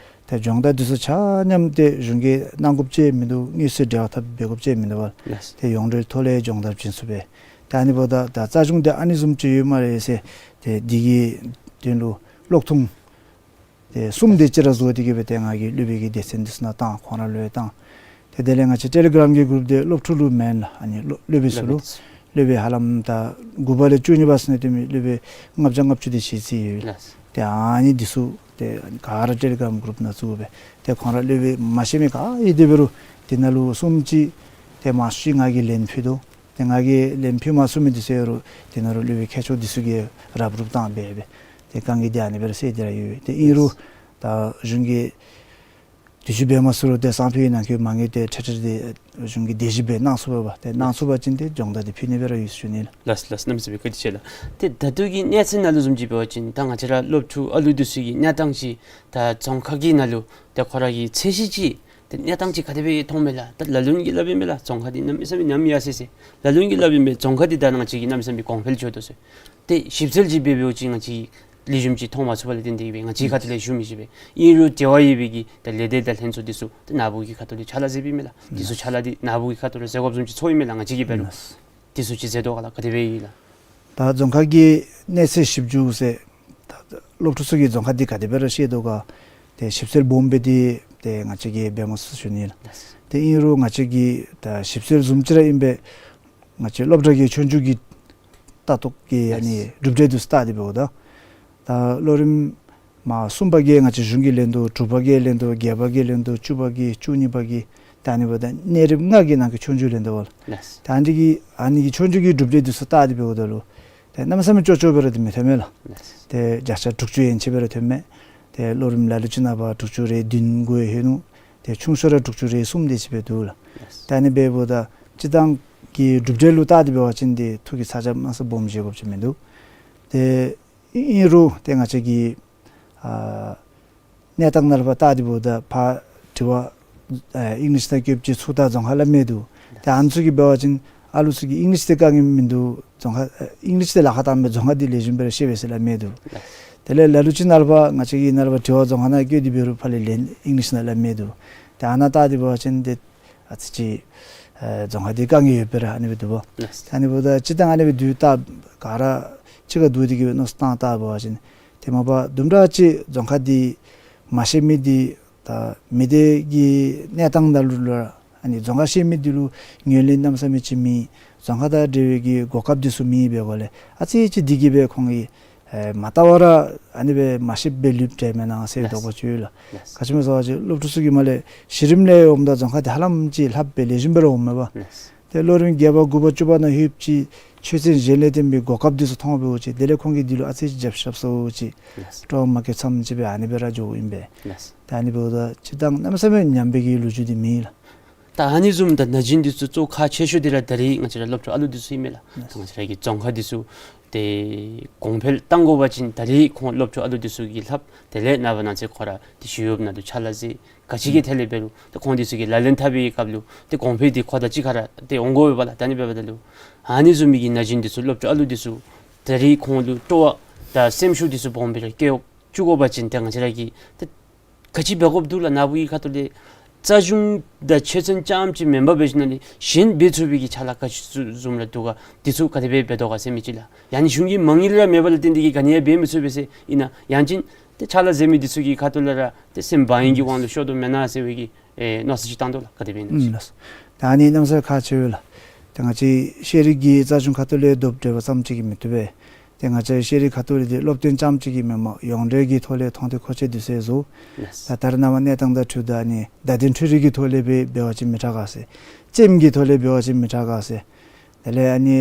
ཏེ་སྦྱོང་བརྡར་འདི་ཚུ་ཆ་མཉམ་ཏེ་གཞུང་གིས་གནང་དགོཔ་ཅིག་མིན་འདུག། དངོས་སུ་འབྲེལ་བ་འཐབ་འབད་དགོཔ་ཅིག་མིན་འདུག་པ། ལགས། ཏེ་ཡོངས་འབྲེལ་ཐོག་ལས་སྦྱོང་བརྡར་བྱིན་ཚུགས་པས། ཏེ་ཨ་ནི་འབདཝ་ད་ད་རྩ་གཞུང་འདི་ཨ་ནི་བཟུམ་ཅིག་ཡོད་སྨ་རེ་ཟེར་ཏེ་འདི་གི་དོན་ལུ་ཀློག་ཐུང་ཏེ་གསུམ་དེ་ཅིག་ར་བཟོ་སྟེ་གི་སྦེ་ཏེ་ང་གིས་སློབ་དཔོན་གྱི་སྡེ་ཚན་འདི་ཚུ་ནང་བཏང་། ཁོང་ར་ལུ་ཡང་བཏང་། ཏེ་དེ་ལས་ང་བཅས་ཊེ་ལི་གྲམ་གྱི་གུ་རུབ་འདི་སློབ་ཕྲུག་ལུ་མེན་ལགས། ཨ་ནི་སློབ་སློབ་དཔོན་ཚུ་ལུ། སློབ་དཔོན་ཧ་ལམ་ད་དགུ་པ་ལས་བཅུ་གཉིས་པ་ཚུན་ཚོད་སྟོན་མི་སློབ་དཔོན་ལྔ་བརྒྱ་ལྔ་བཅུ་དེ་ཅིག་རྩིས་ཡོད། ལགས། ཏེ་ཨ་ནི་འདི་ཚུ་ཏེ་ག་ར་ཊེ་ལི་གྲམ་གུ་རུབ་ནང་བཙུགས་སྦེ་ཏེ་ཁོང་ར་སློབ་དཔོན་མ་ཤེས་མི་ག་ཡོད་དེ་འབད་རུང་འདི་ནང་ལུ་གསུམ་ཅིག་ཏེ་མང་ཤོས་ཅིག་ང་གིས་ལན་ཕུལ་དོ། ཏེ་ང་གིས་ལན་ཕུལ་མ་ཚུགས་མི་འདི་ཚུ་ཡོད་རུང་ཏེ་ནཱ་རུ་སློབ་དཔོན་མཁས་མཆོག་འདི་ཚུ་གིས་རུབ་རུབ་བཏང་སྦེ་སྦེ་ཏེ་གང་གི་དེ་ཨ་ནི་སྦེ་ར་ཟེར་དེ་ར་ཡོད། ཏེ་ཨིན་རུང་ད་གཞུང་གི་དུས་ཅི་འབད་མ་ཚུགས་རུང་ཏེ་སང་ཕོད་ནང་འཁོད་མ་ངེས་ཏེ་ཁྲིད་ཁྲིད་དེ་གཞུང་གི་དེ་བཞིན་སྦེ་གནང་ཚུགས་པ་ཏེ་གནང་ཚུགས་པ་ཅིན་ཏེ་སྦྱོང་བརྡར་འདི་ཕུལ་ནི་སྦེ་ར་ཡོད་ཟེར་ཞུ་ནི་ལགས། ལགས་ལགས། གནམ་མེད་ས་མེད་བཀའ་དྲིན་ཆེ་ལགས། ཏེ་ད་ལྟོ་གི་གནས་ཚད་ནང་ལུ་བཟུམ་ཅིག་འབད་བ་ཅིན་ད་ང་བཅས་ར་སློབ་ཕྲུག་ཨ་ལུ་འདི་ཚུ་གི་གནས་སྟངས་ཅིག་ད་རྫོང་ཁག་གི་ནང་ལུ་ཏེ་ཁོ་ར་གི་ཚད་གཞི་ཅིག་ཏེ་གནས་སྟངས་ཅིག་ག་དེ་སྦེ་མཐོངམ་མས་ལགས། ད་ལ་ལུ་གིས་སླབ་ཨིན་མས་ལགས། རྫོང་ཁག་འདི་གནམ་མེད་ས་མེད་ཉམས་ཡར་སོ་ཡི་ཟེར། ལ་ལུ་གིས་སླབ་ཨིན་མས་རྫོང་ཁག་འདི་ད་ང་བཅས་ཀྱི་གནམ་མེད་ས་མེད་གོང་འཕེལ་འགྱོ་དོ་ཟེར། ཏེ་ཞིབ་འཚོལ་ཅིག་འབད་འབདཝ་ཅིག་ང་བཅས་ལེགས་ཤོམ་ཅིག་མཐོང་མ་ཚུགས་པ་ལས་བརྟེན་ཏེ་སྦེ་ང་བཅས་ཁ་ཐུག་ལས་ཞུ་མི་ཤེས་པས། ཨིན་རུང་འབྲེལ་བ་ཡོད་པའི་གི་ད་ལས་སྡེ་དང་ལྷན་ཚོགས་འདི་ཚུ་ད་ནཱ་བུ་གི་ཁ་ཐུག་ལས་ཕྱག་ལཱ་མཛདཔ་ཨིན་མས་ལགས། འདི་ཚུ་ཕྱག་ལཱ་འདི་ནཱ་བུ་གི་ཁ་ཐུག་ལས་མཛད་དགོཔ་བཟུམ་ཅིག་ཚོར་ཨིན་མས་ལགས། ང་བཅས་ཀྱིས་འབད་རུང་འདི་ཚུ་ཅིག་མཛད་དོ་ག་ལགས། ག་དེ་སྦེ་ཨིན་ལགས། ད་རྫོང་ཁག་གི་གནས་ཚད་ཞིབ་འཇུག་ཟེར་ད་སློབ་ཕྲུག་ཚུ་གིས་རྫོང་ཁག་འདི་ག་དེ་སྦེ་ར་ཤེས་དོ་ག་ཏེ་ཞིབ་འཚོལ་སྦོམ་སྦེ་འདི་ཏེ་ང་བཅས་ཀྱིས་འབད་མ་ཚུགས་ཞུ་ནི་ལགས། ཏེ་ཨིན་རུང་ང་བཅས་ཀྱིས་ད་ཞིབ་འཚོལ་བཟུམ་ཅིག་ར་ཨིན་པས། ང་བཅས་སློབ་གྲྭ་གི་ཆོས་རྒྱུགས་ཀྱི་ལྟ་རྟོག་གི་ཨ་ནི་གྲུབ་འབྲས་འདི་ཚུ་བལྟ་སྟེ་འབདཝ་ད་ད་ལོ་རིམ་མ་གསུམ་པ་གིས་ང་བཅས་གཞུང་གིས་ལེན་དོ། དྲུག་པ་གིས་ལེན་དོ། བརྒྱད་པ་གིས་ལེན་དོ། བཅུ་པ་གིས་བཅུ་གཉིས་པ་གིས་ད་ཨ་ནི་འབདཝ་ད་གནས་རིམ་ལྔ་གི་ནང་གི་ཆོས་རྒྱུགས་ལེན་དོ་བ་ལགས། ད་ཨ་ནི་གི་ཨ་ནི་གི་ཆོས་རྒྱུགས་ཀྱི་གྲུབ་འབྲས་འདི་ཚུ་བལྟ་སྟེ་འབདཝ་ད་ལུ་ཏེ་གནམ་མེད་ས་མེད་ཅོག་ཅོག་སྦེ་ར་འདི་མི་ཐོན་མས་ལགས། ཏེ་བརྒྱ་ཆ་དྲུག་ཅུ་ཡན་ཆད་སྦེ་ར་ཐོན་མས། ཏེ་ལོ་རིམ་ལ་ལུ་ཅིག་ནང་པ་དྲུག་ཅུ་རེ་བདུན་འགོ་ཡི་ཧེ་ནུག། ཏེ་ཆུང་ཤོས་ར་དྲུག་ཅུ་རེ་གསུམ་དེ་ཅིག་སྦེ་འདུག་ལགས། ད་ཨ་ནི་འབདཝ་ད་སྤྱིར་བཏང་གི་གྲུབ་འབྲས་ལུ་བལྟ་སྟེ་འབད་བ་ཅིན་ཏེ་ཐུགས་ཀྱི་ཚ་གྱང་མ་ས་སྦོམ་བཞེས་དགོཔ་ཅིག་མིན་འདུག། ཏེ་ཨིན་རུང་ཏེ་ང་བཅས་ཀྱི་ཨ་གནས་སྟངས་ནང་ལུ་ཕར་བལྟ་སྟེ་འབདཝ་ད་ཕར་དྲི་བ་ཨ་ཨིང་ལིཤ་དང་སྐྱོད་ཅིག་ཚུ་ད་རྫོང་ཁ་ལས་མེད་འདུག། ཏེ་ཨ་ནི་ཚུ་གིས་འབད་བ་ཅིན་ཨ་ལུ་ཚུ་གིས་ཨིང་ལིཤ་འདི་དཀའ་ངལ་མིན་འདུག། རྫོང་ཁ་ཨ་ཨིང་ལིཤ་འདི་ལཱ་ཁག་བཏངམ་སྦེ་རྫོང་ཁ་འདི་ལེགས་ཤོམ་སྦེ་ར་ཤེས་པས་ཟེར་སླབ་མི་འདུག། དེ་ལས་ལ་ལུ་ཅིག་ནང་ལུ་ཕར་ང་བཅས་ཀྱིས་ནཱ་ལུ་ཕར་དྲི་བ་རྫོང་ཁ་ནང་སྐྱོད་དེ་འབད་རུང་ཕར་ལས་ལན་ཨིང་ལིཤ་ནང་སླབ་མི་འདུག། ཏེ་ཨ་ནཱ་བལྟ་སྟེ་འབད་བ་ཅིན་ཏེ་ཨ་ཙི་ཅིག་ཨ་རྫོང་ཁ་འདི་དཀའ་ངལ་ཡོད་པས་ར་ཨ་ནི་སྦེ་འདུག་པ། ལགས། ཏེ་ཨ་ནི་འབདཝ་ད་སྤྱིར་བཏང་ཨ་ནི་སྦེ་འདུག། ད་ག་ར་གཅིག་ཁར་འདུ་སྟེ་གི་སྦེ་མནོ་བསམ་བཏང་བལྟ་འབད་བ་ཅིན་ཏེ་མ་པ་དུམ་གྲ་ཅིག་རྫོང་ཁ་འདི་མ་ཤེས་མི་འདི་ད་མི་སྡེ་གི་གནས་སྟངས་ནང་ལུ་ལུ་ར་ཨ་ནི་རྫོང་ཁ་ཤེས་མི་འདི་ལུ་ངོས་ལེན་གནམ་མེད་ས་མེད་ཅིག་མེད། རྫོང་ཁ་དང་འབྲེལ་བའི་གི་གོ་སྐབས་འདི་ཚུ་མེད་པའི་སྒོ་ལས་ཨ་ཙི་ཅིག་འདི་གིས་སྦེ་ཁོང་གིས་ཨེ་མ་བལྟ་བར་ར་ཨ་ནི་སྦེ་མ་ཤེསཔ་སྦེ་ལུསཔ་འདྲས་མེན་ན་ཟེར་བའི་དོགས་པ་ཅིག་ཡོད་ལགས། ལགས། ག་ཅི་སྨོ་ཟེར་བ་ཅིན་སློབ་ཕྲུག་ཚུ་གིས་མར་ལས་གཞི་རིམ་ལས་འོངམ་ད་རྫོང་ཁ་འདི་ཧ་ལམ་ཅིག་ལྷབ་སྦེ་ལེགས་ཤོམ་སྦེ་ར་འོངམ་མས་པ། ལགས། ཏེ་ལོ་རིམ་བརྒྱད་པ་དགུ་པ་བཅུ་པ་ནང་ལྷོདཔ་ཅིག་ཆོས་ཚན་གཞན་ལས་བརྟེན་པའི་གོ་སྐབས་འདི་ཚུ་མཐོང་འབདཝ་ཅིག་དེ་ལས་ཁོང་གིས་འདི་ལུ་ཨ་ཙི་ཅིག་རྒྱབ་ཤ་རྐྱབ་སོང་ཅིག། ལགས། སྤྲོ་བ་མ་སྐྱེ་ཙམ་ཅིག་སྦེ་ཨ་ནི་སྦེ་ར་འགྱོཝ་ཨིན་པས། ལགས། ད་ཨ་ནི་འབདཝ་ད་སྤྱིར་བཏང་གནམ་མེད་ས་མེད་ཉམས་པའི་གི་ལོ་རྒྱུས་འདི་མེད་ལགས། ད་ཨ་ནི་བཟུམ་ད་ན་གཞོན་འདི་ཚུ་གཙོ་ཁག་ཆེ་ཤོས་འདི་ར་ད་རེས་ང་བཅས་ར་སློབ་ཕྲུག་ཨ་ལུ་འདི་ཚུ་ཨིན་མས་ལགས། ལགས། ད་ང་བཅས་ར་གི་རྫོང་ཁ་འདི་ཚུ་ཏེ་གོང་འཕེལ་གཏང་དགོ་པ་ཅིན་ད་རེས་ཁོང་སློབ་ཕྲུག་ཨ་ལུ་འདི་ཚུ་གིས་ལྷབ། དེ་ལས་ནངས་པ་གནངས་ཚེ་ཁོང་ར་ཏེ་ཞི་གཡོགཔ་ནང་ལུ་ཕྱག་ལཱ་མཛད། ག་ཅི་གི་ཐད་ལས་འབད་རུང་ཏེ་ཁོང་འདི་ཚུ་གིས་ལག་ལེན་འཐབ་པའི་སྐབས་ལུ་ཏེ་གོང་འཕེལ་འདི་ཁོ་དང་གཅིག་ཁར་ཏེ་འོང་དགོ་པས་ལགས། ད་ཨ་ནི་འབདཝ་ད་ལུ་ཨ་ནི་བཟུམ་མའི་གི་ན་གཞོན་འདི་ཚུ་སློབ་ཕྲུག་ཨ་ལུ་འདི་ཚུ་ད་རེས་ཁོང་ལུ་སྤྲོ་བ་དང་སེམས་ཤུགས་འདི་ཚུ་སྦོམ་སྦེ་ར་སྐྱེ་བཅུག་དགོ་པ་ཅིན་ཏེ་ང་བཅས་ར་གིས་ཏེ་ག་ཅི་འབད་དགོཔ་འདུག་ལགས། ནཱ་བུ་གི་ཁ་ཐུག་ལས་རྩ་གཞུང་དང་ཆོས་ཚན་རྐྱངམ་ཅིག་མེན་པར་འབད་ཞིནམ་ལས་གཞན་འབད་ཚུགས་པའི་གི་ཕྱག་ལཱ་ག་ཅི་བཟུམ་ར་འདུག་ག། འདི་ཚུ་ག་དེ་སྦེ་འབད་དོ་ག་ཟེར་མི་ཅིག་ལགས། ཡང་ན་གཞུང་གི་མ་དངུལ་ར་མེད་པ་ལས་བརྟེན་ཏེ་གིས་ག་ནི་ཡང་འབད་མི་ཚུགས་པས་ཟེར་ཨིན་ན། ཡང་ཅིན་ཏེ་ཕྱག་ལཱ་མཛད་མི་འདི་ཚུ་གི་ཁ་ཐུག་ལས་ར་ཏེ་སེམས་བག་གཡེང་གི་དབང་ལུ་ཤོར་དོ་མེན་ན་ཟེར་བའི་གི་ཨེ་མནོ་བསམ་ཅིག་བཏང་དོ་ལགས། ག་དེ་སྦེ་ཨིན་ན། ཨུམ་ལགས། ད་ཨ་ནི་གནམ་མེད་ས་མེད་ཁག་ཆེ་བས་ལགས། ད་ང་བཅས་ཤེས་རིག་གི་རྩ་གཞུང་ཁ་ཐུག་ལས་རྡོབ་སྒྲིལ་བ་ཙམ་ཅིག་གིས་མི་བཏུབ་པས། ཏེ་ང་བཅས་ཤེས་རིག་ཁ་ཐུག་ལས་འདི་སློབ་སྟོན་རྐྱངམ་ཅིག་གིས་མེན་པར་ཡོངས་འབྲེལ་གྱི་ཐོག་ལས་མཐོང་ཐོས་མཁོ་ཆས་འདི་ཚུ་བཟོ། ལགས། ད་ད་རེས་ནངས་པ་གནས་སྟངས་དང་འཁྲིལཝ་ད་ཨ་ནི་བརྡ་དོན་འཕྲུལ་རིག་གི་ཐོག་ལས་སྦེ་འབད་བ་ཅིན་མི་དྲག་ག་ཟེར། རྩེདམོ་གི་ཐོག་ལས་འབད་བ་ཅིན་མི་དྲག་ག་ཟེར། དེ་ལས་ཨ་ནི་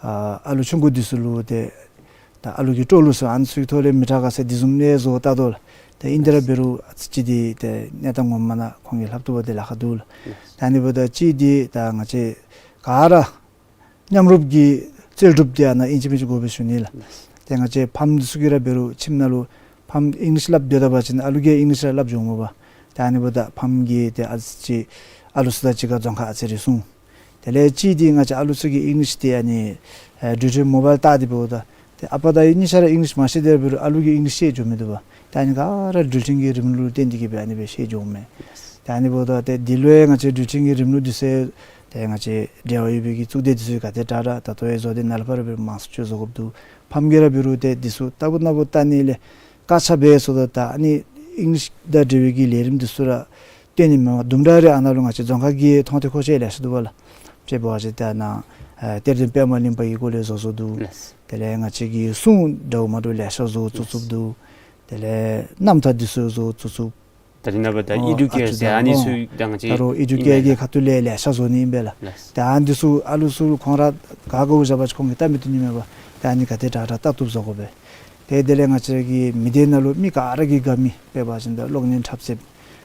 ཨ་ཨ་ལུ་ཆུང་ཀུ་འདི་ཚུ་ལུ་ཏེ་ད་ཨ་ལུ་གི་སྤྲོ་བ་ལུ་སོགས་ཨ་ནི་ཚུ་གི་ཐོག་ལས་མི་དྲག་ག་ཟེར་འདི་བཟུམ་ལས་བཟོ་བལྟ་དོ་ལགས། ད་ཨིན་ཏེ་ར་འབད་རུང་ཨ་ཙི་ཅིག་འདི་ཏེ་གནས་སྟངས་ངོ་མ་ནང་ཁོང་གིས་ལྷབ་བཏུབ་པ་འདི་ལཱ་ཁག་འདུག་ལགས། ད་ཨ་ནི་འབདཝ་ད་གཅིག་འདི་ད་ང་བཅས་ག་ར་མཉམ་རུབ་ཀྱི་རྩལ་སྒྲུབ་འདི་ཨ་ནཱ་ཨིན་ཅི་མིན་ཅི་དགོ་པས་ཞུ་ནི་ལགས། ཏེ་ང་བཅས་ཕམ་འདི་ཚུ་གིས་ར་འབད་རུང་ཁྱིམ་ནང་ལུ་ཕམ་ཨིང་ལིཤ་སླབ་སྡོད་ད་པ་ཅིན་ཨ་ལུ་གིས་ཨིང་ལིཤ་ར་སླབ་འགྱོཝ་མས་པ། ད་ཨ་ནི་འབདཝ་ད་ཕམ་གྱིས་ཏེ་ཨ་ཙི་ཨ་ལུ་ཚུ་དང་གཅིག་ཁར་རྫོང་ཁ་ཨ་ཙི་རེ་སོང་། དེ་ལས་གཅིག་འདི་ང་བཅས་ཨ་ལུ་ཚུ་གིས་ཨིང་ལིཤ་འདི་ཨ་ནི་ཨེ་འགྲུལ་འཕྲིན་མོ་བཱའིལ་བལྟ་སྟེ་འབདཝ་ད་ཏེ་ཨ་པ་དང་གཉིས་ཆ་ར་ཨིང་ལིཤ་མ་ཤེས་དེ་ར་འབད་རུང་ཨ་ལུ་གིས་ཨིང་ལིཤ་ཤེས་འགྱོ་མི་འདུག་པ། ད་ཨ་ནི་ག་ར་འགྲུལ་འཕྲིན་གྱི་རིམ་ལུགས་ལུ་བརྟེན་ཏེ་གིས་སྦེ་ཨ་ནི་སྦེ་ཤེས་འགྱོཝ་མས། ད་ཨ་ནི་འབདཝ་ད་ཏེ་འདི་ལུ་ཡང་ང་བཅས་འགྲུལ་འཕྲིན་གྱི་རིམ་ལུགས་འདི་ཚུ་ཏེ་ང་བཅས་འབྲེལ་བ་ཡོད་པའི་གི་གཙུག་སྡེ་འདི་ཚུ་ག་དེ་དྲག་དྲག་ད་ལྟོ་ཡང་བཟོ་སྟེ་ནཱ་ལས་ཕར་སྦེ་མང་སུ་ཅིག་བཟོ་དགོཔ་འདུག། ཕམ་གྱིས་ར་འབད་རུང་ཏེ་འདི་ཚུ་ལྟ་བུ་ནཱ་བུ་བལྟ་ནི་ལས་དཀའ་ཆ་འབད་སོང་ད། ད་ཨ་ནི་ཨིང་ལིཤ་དང་འབྲེལ་བའི་གི་ལས་རིམ་འདི་ཚུ་ར་སྟོན་ནི་མེན་པར་དུམ་གྲ་རེ་ཨ་ནཱ་ལུ་ང་བཅས་རྫོང་ཁ་གི་མཐོང་ཐོས་མཁོ་ཆས་ལེ་ཤ་འདུག་པ་ལགས། དཔྱེ་འབད་བ་ཅིན་ད་ནཱ་ཨེ་གཏེར་སྟོན་པདྨ་གླིང་པ་གི་སྐོར་ལས་བཟོ་བཟོཝ་འདུག། ལགས། དེ་ལས་ང་བཅས་ཀྱི་སྲུང་འདྲཝ་མ་འདྲཝ་ལེ་ཤ་བཟོ་བཙུགས་བཙུགསཔ་འདུག། དེ་ལས་རྣམ་ཐར་འདི་ཚུ་བཟོ་བཙུགས་བཙུགསཔ། ད་རེས་ནངས་པ་ད་ཨོ་ཨི་ཌུ་ཨ་ཀེར་ཟེར་ཨ་ནི་ཚུ་ད་ང་བཅས་ད་རུང་ཨི་ཌུ་ཨིན་ཀེར་མས་གྱི་ལགས། ཁ་ཐུག་ལས་ལེ་ཤ་བཟོ་ནི་ཨིན་པས་ལགས། ལགས། ད་ཨ་ནི་ཚུ་ཨ་ལུ་ཚུ་ཁོང་ར་ག་དགའཝ་བཞག་པ་ཅིན་ཁོང་གིས་ལྟ་མི་བཏུབ་ནི་མས་པ། ད་ཨ་ནི་ག་དེ་དྲག་དྲག་ལྟ་བཏུབ་བཟོ་དགོ་པས། ཏེ་དེ་ལས་ང་བཅས་ཀྱི་མི་སྡེ་ནང་ལུ་མི་ག་ར་གིས་དགའ་མི་དཔེ་འབད་བ་ཅིན་ད་གློག་བརྙན་འཁྲབ་རྩེདཔ་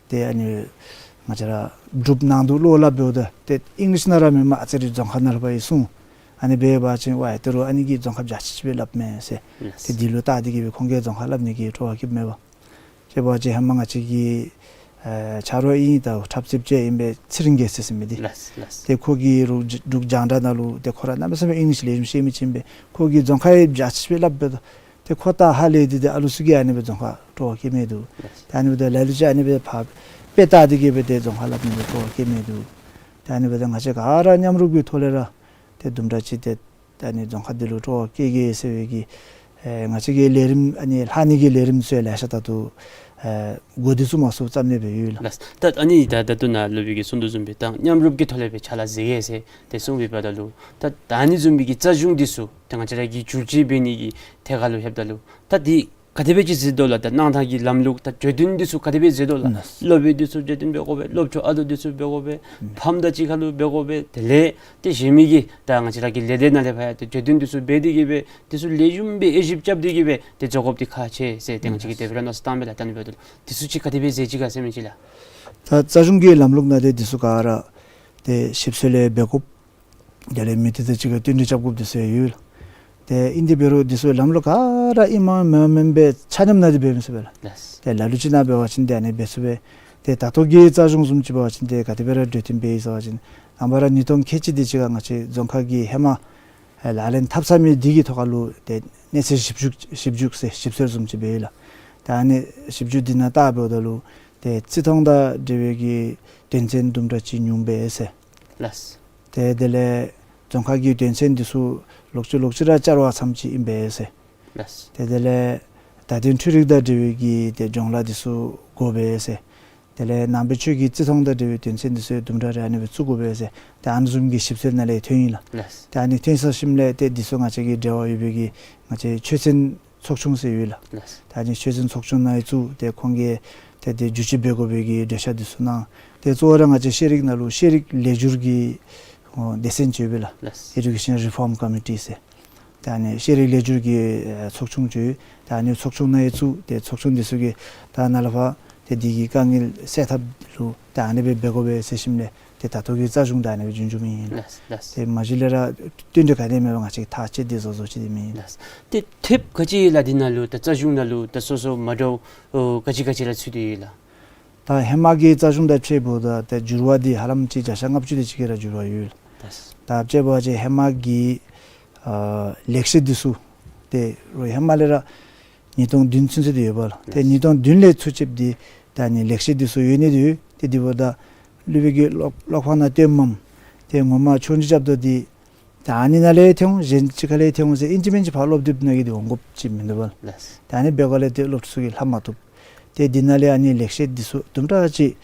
ཏེ་ཨ་ནི་ང་བཅས་ར་འབྲུགཔ་ནང་དུ་བློ་སླབ་འབདཝ་ད་ཏེ་ཨིང་ལིཤ་ནང་ར་མེན་མས། ཨ་ཙི་རེ་རྫོང་ཁ་ནང་ལུ་འབད་ཡི་གསུང་། ཨ་ནི་འབད་བ་ཅིན་ཝའེ་ད་རུང་ཨ་ནི་གིས་རྫོང་ཁ་བརྒྱ་ཆ་གཅིག་སྦེ་སླབ་མས་ཟེར། ལགས། ཏེ་འདི་ལུ་བལྟ་སྟེ་གིས་སྦེ་ཁོང་གིས་རྫོང་ཁ་སླབ་ནི་གི་སྤྲོ་བ་སྐྱེཝ་མས་པ། དཔེ་འབད་བ་ཅིན་ཧེ་མ་ང་བཅས་ཀྱི་ཨེ་ཆ་རོགས་ཨིན་ད་འཁྲབ་རྩེདཔ་ཅིག་ཨིན་པས། ཚེ་རིང་རྒྱལ་མཚན་ཟེར་མི་འདི། ལགས་ལགས། ཏེ་ཁོ་གིས་རུང་འབྲུག་རྒྱང་བསྒྲགས་ནང་ལུ་ཏེ་ཁོ་ར་གནམ་མེད་ས་མེད་ཨིང་ལིཤ་ལེགས་ཤོམ་ཤེས་མི་ཅིག་ཨིན་པས། ཁོ་གིས་རྫོང་ཁ་ཡང་བརྒྱ་ཆ་སྦེ་སླབ་འབདཝ་ད་ཏེ་ཁོ་ད་ཧ་ལས་ཏེ་ཏེ་ཨ་ལུ་ཚུ་གིས་ཨ་ནི་སྦེ་རྫོང་ཁ་སྤྲོ་བ་སྐྱེ་མི་འདུག། ལགས། ཏེ་ཨ་ནི་འབདཝ་ད་ལ་ལུ་ཅིག་ཨ་ནི་སྦེ་ཕར་དཔེ་བལྟ་སྟེ་གིས་སྦེ་ཏེ་རྫོང་ཁ་སླབ་ནི་སྦེ་སྤྲོ་བ་སྐྱེ་མི་འདུག། ཏེ་ཨ་ནི་འབདཝ་ད་ང་བཅས་ག་ར་མཉམ་རུབ་ཀྱི་ཐོག་ལས་ར་ཏེ་དུམ་གྲ་ཅིག་ཏེ་ད་ཨ་ནི་རྫོང་ཁ་འདི་ལུ་སྤྲོ་བ་སྐྱེ་གེ་ཟེར་བའི་གི་ཨེ་ང་བཅས་ཀྱི་ལས་རིམ་ཨ་ནི་ལྷག་ནི་གི་ལས་རིམ་ཚུ་ལེ་ཤ་ད་ལྟོ་ཨེ་འགོ་འདི་ཚུ་མ་ཚུགས་བརྩམས་ནི་སྦེ་ཡོད་ལགས། ལགས། ད་ཨ་ནི་ད་ད་ལྟོ་ནཱ་སློབ་དཔོན་གྱིས་གསུང་དོ་བཟུམ་སྦེ་ད་མཉམ་རུབ་ཀྱི་ཐོག་ལས་སྦེ་ཕྱག་ལཱ་མཛད་གེ་ཟེར་ཏེ་གསུངས་པའི་བར་ད་ལུ་ད་ད་ཨ་ནི་བཟུམ་སྦེ་གི་རྩ་གཞུང་འདི་ཚུ་ད་ང་བཅས་ར་གི་བསྒྱུར་བཅོས་འབད་ནི་གི་ཐད་ཁར་ལུ་ལྷོདཔ་ད་ལུ་ད་འདི་ག་དེ་སྦེ་ཅིག་མཛད་དོ་ལགས། ད་གནང་ཐངས་ཀྱི་ལམ་ལུགས་ད་གྲོས་བསྟུན་འདི་ཚུ་ག་དེ་སྦེ་མཛད་དོ་ལགས། ལགས། སློབ་དཔོན་འདི་ཚུ་གྲོས་བསྟུན་འབད་དགོ་པས། སློབ་ཕྲུག་ཨ་ལུ་འདི་ཚུ་འབད་དགོ་པས། ཨུམ། ཕམ་དང་གཅིག་ཁར་ལུ་འབད་དགོ་པས། དེ་ལས་ཏེ་གཞན་མི་གི་ད་ང་བཅས་ར་གི་ལས་སྡེ་ནང་ལས་ཕར་ཡང་ཏེ་གྲོས་བསྟུན་འདི་ཚུ་འབད་དེ་གིས་སྦེ་འདི་ཚུ་ལེགས་ཤོམ་སྦེ་དབྱེ་ཞིབ་རྐྱབ་སྟེ་གིས་སྦེ་ཏེ་བཟོ་དགོཔ་འདི་ཁག་ཆེ་ཟེར་ཏེ་ང་བཅས་ཀྱིས་དེ་སྦེ་ར་མནོ་བསམ་བཏངམ་མས་ལགས། ད་ཨ་ནི་འབདཝ་ད་ལུ་འདི་ཚུ་ཅིག་ག་དེ་སྦེ་མཛད་ཅི་ག་ཟེར་མི་ཅིག་ལགས། ད་རྩ་གཞུང་གི་ལམ་ལུགས་ནང་ཏེ་འདི་ཚུ་ག་ར་ཏེ་ཞིབ་འཚོལ་ལས་འབད་དགོཔ། དེ་ལས་མི་སྡེ་དང་གཅིག་ཁར་བསྟུན་གྲོས་རྐྱབ་དགོཔ་འདི་ཚུ་ཡང་ཡོད་ལགས། ཏེ་ཨིན་ཏེ་འབད་རུང་འདི་ཚུ་ལམ་ལུགས་ག་ར་ཨིནམ་མེནམ་མེནམ་སྦེ་ཆ་མཉམ་ནང་ཏེ་འབད་མི་ཚུགས་པས་ལགས། ལགས། ཏེ་ལ་ལུ་ཅིག་ནང་འབད་བ་ཅིན་ཏེ་ཨ་ནི་འབད་ཚུགས་པས། ཏེ་ད་ལྟོ་གི་རྩ་གཞུང་བཟུམ་ཅིག་འབད་བ་ཅིན་ཏེ་ག་དེ་སྦེ་ར་གྲོས་བསྟུན་འབད་ཡི་ཟེར་བ་ཅིན་ནངས་པ་ར་ཉིས་སྟོང་ཁལ་གཅིག་དེ་ཅིག་ཁར་ང་བཅས་རྫོང་ཁག་གིས་ཧེ་མ་ཨེ་ལག་ལེན་འཐབ་ཚར་མི་འདི་གི་ཐོག་ཁར་ལུ་ཏེ་གནས་ཚུལ་ཞིབ་འཇུག་ཞིབ་འཇུག་ཟེར་ཞིབ་འཚོལ་བཟུམ་ཅིག་འབད་ཡི་ལགས། ཏེ་ཨ་ནི་ཞིབ་འཇུག་འདི་ནང་བལྟ་འབདཝ་ད་ལུ་ཏེ་བརྩི་མཐོང་དང་འབྲེལ་བའི་གི་དོན་ཚན་དུམ་གྲ་ཅིག་ཉུང་པས་ཟེར། ལགས། ཏེ་དེ་ལས་རྫོང་ཁག་གི་དོན་ཚན་འདི་ཚུ་ལོག་ཅི་ལོག་ཅི་ར་བསྐྱར་བ་ཙམ་ཅིག་ཨིན་པས་ཟེར། ལགས། ཏེ་དེ་ལས་བརྡ་དོན་འཕྲུལ་རིག་དང་འབྲེལ་བའི་གི་ཏེ་སྦྱོང་བརྡར་འདི་ཚུ་དགོ་པས་ཟེར། དེ་ལས་ནང་པའི་ཆོས་ཀྱི་བརྩི་མཐོང་དང་འབྲེལ་བའི་དོན་ཚན་འདི་ཚུ་དུམ་གྲ་རེ་ཨ་ནི་སྦེ་བཙུགས་དགོ་པས་ཟེར། ཏེ་ཨ་ནི་བཟུམ་གྱི་ཞིབ་འཚོལ་ནང་ལས་ཐོན་ཡི་ལགས། ལགས། ཏེ་ཨ་ནི་ཐོན་ཚར་ཞིནམ་ལས་ཏེ་འདི་ཚུ་ང་བཅས་ཀྱི་འབྲེལ་བ་ཡོད་པའི་གི་ང་བཅས་ཆོས་ཚན་ཚོགས་ཆུང་ཟེར་ཡོད་ལགས། ལགས། ད་ཨ་ནི་ཆོས་ཚན་ཚོགས་ཆུང་ནང་ཡང་བཙུགས་ཏེ་ཁོང་གིས་ཏེ་དེ་བསྒྱུར་བཅོས་འབད་དགོ་པའི་གི་འགྲེལ་བཤད་འདི་ཚུ་གནང་། ཏེ་གཙོ་བོ་ར་ང་བཅས་ཤེས་རིག་ནང་ལུ་ཤེས་རིག་ལེགས་བསྒྱུར་གྱི་ཨོ་སྡེ་ཚན་ཅིག་ཡོད་པས་ལགས། ལགས། Education Reform Committee ཟེར། ད་ཨ་ནི་ཤེས་རིག་ལེགས་བསྒྱུར་གྱི་ཨེ་ཚོགས་ཆུང་ཅིག་ཡོད། ད་ཨ་ནི་ཚོགས་ཆུང་ནང་ཡང་བཙུགས་ཏེ་ཚོགས་ཆུང་འདི་ཚུ་གིས་ད་ནཱ་ལས་ཕར་ཏེ་འདི་གི་དཀའ་ངལ་སེལ་ཐབས་ལུ་ད་ཨ་ནི་སྦེ་འབད་དགོ་པས་ཟེར་ཞིནམ་ལས་ཏེ་ད་ལྟོ་གི་རྩ་གཞུང་ད་ཨ་ནི་སྦེ་རྒྱུན་འཁྱོངས་མི་ཨིན་ལགས། ལགས། ཏེ་མ་གཞི་ལས་ར་བསྟུན་གྲོས་ག་ནི་མེད་པར་ང་བཅས་ཐག་བཅད་དེ་བཟོ་བཟོཝ་ཅིག་ཏེ་མེད། ལགས། ཏེ་ཐེབས་ག་ཅི་ལགས་འདི་ནང་ལུ་ད་རྩ་གཞུང་ནང་ལུ་ད་སོ་སོ་མ་འདྲཝ་ཨོ་ག་ཅི་ག་ཅི་ར་ཚུད་དེ་ཡོད་ལགས། ད་ཧེ་མ་གི་རྩ་གཞུང་དང་ཕྱདཔ་ད་ཏེ་འགྱུར་བ་འདི་ཧ་ལམ་ཅིག་བརྒྱ་ཆ་ལྔ་བཅུ་དེ་ཅིག་གི་ར་འགྱུར་བ་ཡོད། ད་ད་ཕྱདཔ་ཅིག་ཧེ་མ་གི་ཨ་ལེགས་བཤད་འདི་ཚུ་ཏེ་རུང་ཧེ་མ་ལས་ར་ཉིས་སྟོང་བདུན་ཚུན་ཚོད་དེ་ཡོད་པས་ལགས། ཏེ་ཉིས་སྟོང་བདུན་ལས་ཚུར་བཅདཔ་འདི་ད་ཨ་ནི་ལེགས་བཤད་འདི་ཚུ་ཡོད་ནི་འདི་ཡོད། ཏེ་འདི་འབདཝ་ད་སློབ་དཔོན་གྱིས་ཀློག་ཀློག་པ་ནང་སྟོནམ་ཏེ་ངོ་མ་ཆོས་རྒྱུགས་རྐྱབ་དོ་འདི་ད་ཨ་ནི་ནང་ལས་ཐོན་འོང་གཞན་ཅིག་ཁ་ལས་ཐོན་འོང་ཟེར་ཨིན་ཅི་མིན་ཅི་ཕར་སློབ་དེབ་ནང་གི་འདི་འོང་དགོཔ་ཅིག་མིན་འདུག་པས། ལགས། ད་ཨ་ནི་འབད་དགོཔ་ལས་ཏེ་སློབ་ཕྲུག་ཚུ་གིས་ལྷབ་མ་བཏུབ། ཏེ་འདི་ནང་ལས་ཨ་ནི་ལེགས་བཤད་འདི་ཚུ་དུམ་གྲ་ཅིག་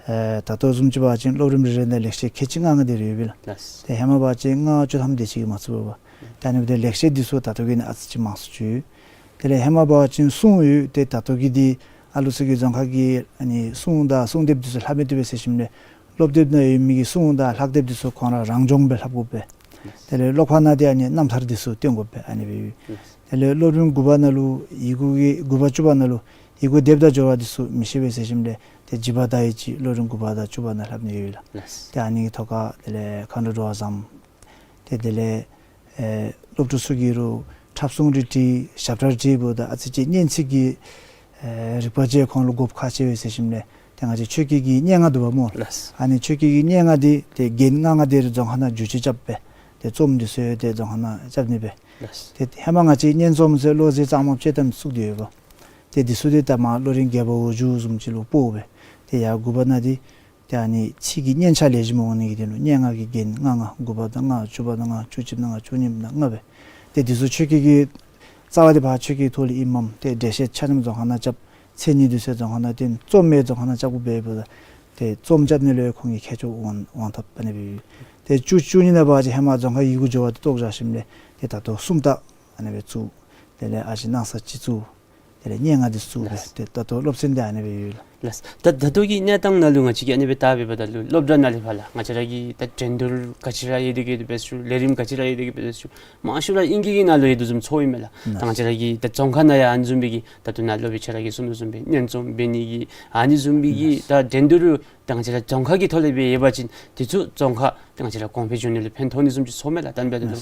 ཨེ་ད་ལྟོ་བཟུམ་ཅིག་འབད་བ་ཅིན་སློབ་རིམ་རེ་རེ་ནང་ལེགས་བཤད་ཁལ་གཅིག་ལྔ་ལྔ་དེ་རེ་ཡོད་པས་ལགས། ལགས། ཏེ་ཧེ་མ་འབད་བ་ཅིན་ལྔ་བཅུ་ཐམ་དེ་ཅིག་གིས་མ་ཚུད་པས། ད་ཨ་ནི་འབདཝ་ད་ལེགས་བཤད་འདི་ཚུ་ད་ལྟོ་གི་ནང་ཨ་ཙི་ཅིག་མང་སུ་ཅིག་ཡོད། དེ་ལས་ཧེ་མ་འབད་བ་ཅིན་སྲུང་ཡོད། ཏེ་ད་ལྟོ་གི་འདི་ཨ་ལུ་ཚུ་གིས་རྫོང་ཁ་གི་ཨ་ནི་སྲུང་དང་སྲུང་དེབ་འདི་ཚུ་ལྷབ་མི་བཏུབ་པས་ཟེར་ཞིནམ་ལས་སློབ་དེབ་ནང་ཡོད་མི་གི་སྲུང་དང་ལྷག་དེབ་འདི་ཚུ་ཁོང་ར་རང་སྦྱོང་སྦེ་ལྷབ་དགོ་པས། དེ་ལས་ཀློག་པ་ནང་འདི་ཨ་ནི་རྣམ་ཐར་འདི་ཚུ་སྟོན་དགོ་པས། ཨ་ནི་སྦེ་ཡོད། དེ་ལས་སློབ་རིམ་དགུ་པ་ནང་ལུ་ཡི་གུ་གི་དགུ་པ་བཅུ་པ་ནང་ལུ་ཡི་གུ་སྡེབ་དང་སྦྱོར་བ་འདི་ཚུ་མི་ཤེས་པས་ཟེར་ཞིནམ་ལས་ཏེ་འཇིགས་པ་དང་ཡི་ཆད་སློབ་རིམ་དགུ་པ་དང་བཅུ་པ་ནང་ལྷབ་ནི་ཡོད་ལགས། ལགས། ཏེ་ཨ་ནི་གི་ཐོག་ཁར་དེ་ལས་མཁའ་འགྲོ་འགྲོ་བ་བཟང་། ཏེ་དེ་ལས་ཨེ་སློབ་ཕྲུག་ཚུ་གིས་རུང་འཁྲབ་གསུང་རིགས་བྲིས་ཞབས་ཁྲ་རིགས་བྲིས་འབདཝ་ད་ཨ་ཙི་ཅིག་སྙན་ཚིག་གི་ཨེ་རིག་པ་ཅིག་ཁོང་ལུ་དགོཔ་ཁག་ཆེ་བས་ཟེར་ཞིནམ་ལས་ཏེ་ང་བཅས་ཆོས་སྐད་ཀྱི་སྙན་ངག་འདུག་པ་སྨོ། ལགས། ཨ་ནི་ཆོས་སྐད་ཀྱི་སྙན་ངག་འདི་ཏེ་རྒྱན་ལྔ་ལྔ་དེ་རེ་རྫོང་ཁ་ནང་བསྒྱུར་བཅོས་རྐྱབ་སྦེ་ཏེ་རྩོམ་འདི་ཚུ་ཡང་ཏེ་རྫོང་ཁ་ནང་རྐྱབ་ནི་སྦེ། ལགས། ཏེ་ཧེ་མ་ང་བཅས་སྙན་རྩོམ་ཟེར་བློ་གསལ་གཙང་མ་དཔྱེ་གཏམ་བཙུགས་ཏེ་ཡོད་པ། ཏེ་འདི་ཚུ་འདི་ད་མར་བློ་རིག་རྒྱས་པ་འོག་འགྱུ་བཟུམ་ཅིག་ལུ་སྤོ་སྦེ་ཏེ་ཡར་དགུ་པ་ནང་འདི་ཏེ་ཨ་ནི་ཚིག་གི་སྙན་ཆ་ལེགས་ཤོམ་འོང་ནི་གི་དོན་ལུ་སྙན་ངག་གི་རྒྱན་ལྔ་ལྔ་དགུ་པ་དང་ལྔ་བཅུ་པ་དང་ལྔ་བཅུ་གཅིག་དང་ལྔ་བཅུ་གཉིས་དང་ལྔ་སྦེ། ཏེ་འདི་ཚུ་ཆོས་སྐད་ཀྱི་རྩ་བ་འདི་ཕར་ཆོས་སྐད་ཐོག་ལས་ཨིནམ་མས། ཏེ་འགྲེལ་བཤད་ཆ་མཉམ་རྫོང་ཁ་ནང་རྐྱབ། མཚན་ཉིད་འདི་ཚུ་རྫོང་ཁ་ནང་བསྟན། རྩོམ་ཡང་རྫོང་ཁ་ནང་རྐྱབ་དགོ་པས། འབདཝ་ད་ཏེ་རྩོམ་རྐྱབ་ནི་ལུ་ཡང་ཁོང་གིས་མཁས་མཆོག་དབང་དབང་ཐོབ་ཨ་ནི་སྦེ་ཡོད། ཏེ་བཅུ་བཅུ་གཉིས་ནང་འབད་བ་ཅིན་ཧེ་མ་རྫོང་ཁ་ཡི་གུ་སྦྱོར་བ་འདི་བཏོག་བཞག་ཞིནམ་ལས་ཏེ་ད་ལྟོ་སུམ་རྟགས་ཨ་ནི་སྦེ་བཙུགས། དེ་ལས་ཨ་ཞེ་སྣང་ས་ཅིག་བཙུགས། དེ་ལས་སྙན་ངག་འདི་ཚུ་སྦེ་ལགས། ཏེ་ད་ལྟོ་སློབ་ཚན་འདི་ཨ་ནི་སྦེ་ཡོད་ལགས། ལགས། ད་ད་ལྟོ་གི་གནས་སྟངས་ནང་ལུ་ང་བཅས་ཀྱིས་ཨ་ནི་སྦེ་བལྟ་འབདཝ་ད་ལུ་སློབ་གྲྭ་ནང་ལས་ཕར་ལགས། ང་བཅས་ར་གི་ད་འགྲན་བསྡུར་ག་ཅི་ར་ཡོད་དེ་གི་འབད་ཞུ། ལས་རིམ་ག་ཅི་ར་ཡོད་དེ་གི་འབད་ཞུ། མང་ཤོས་ར་ཨིང་སྐད་ཀྱི་ནང་ལུ་ཡོད་དོ་བཟུམ་ཚོརཝ་ཨིན་མས་ལགས། ད་ང་བཅས་ར་གི་ད་རྫོང་ཁ་ནང་ཡང་ཨ་ནི་བཟུམ་སྦེ་གི་ད་ལྟོ་ནཱ་སློབ་དཔོན་ཁྱོད་ར་གིས་གསུངས་དོ་བཟུམ་སྦེ་སྙན་རྩོམ་འབད་ནི་གི་ཨ་ནི་བཟུམ་སྦེ་གི་ད་འགྲན་བསྡུར་ད་ང་བཅས་ར་རྫོང་ཁ་གི་ཐོག་ལས་སྦེ་ཡོད་པ་ཅིན་དེ་ཚུ་རྫོང་ཁ་ད་ང་བཅས་ར་གོང་འཕེལ་འགྱོ་ནི་ལུ་ཕན་ཐོགས་ནི་བཟུམ་ཅིག་ཚོརཝ་མས་ལགས། ད་ཨ་ནི་འབདཝ་ད་ལུ་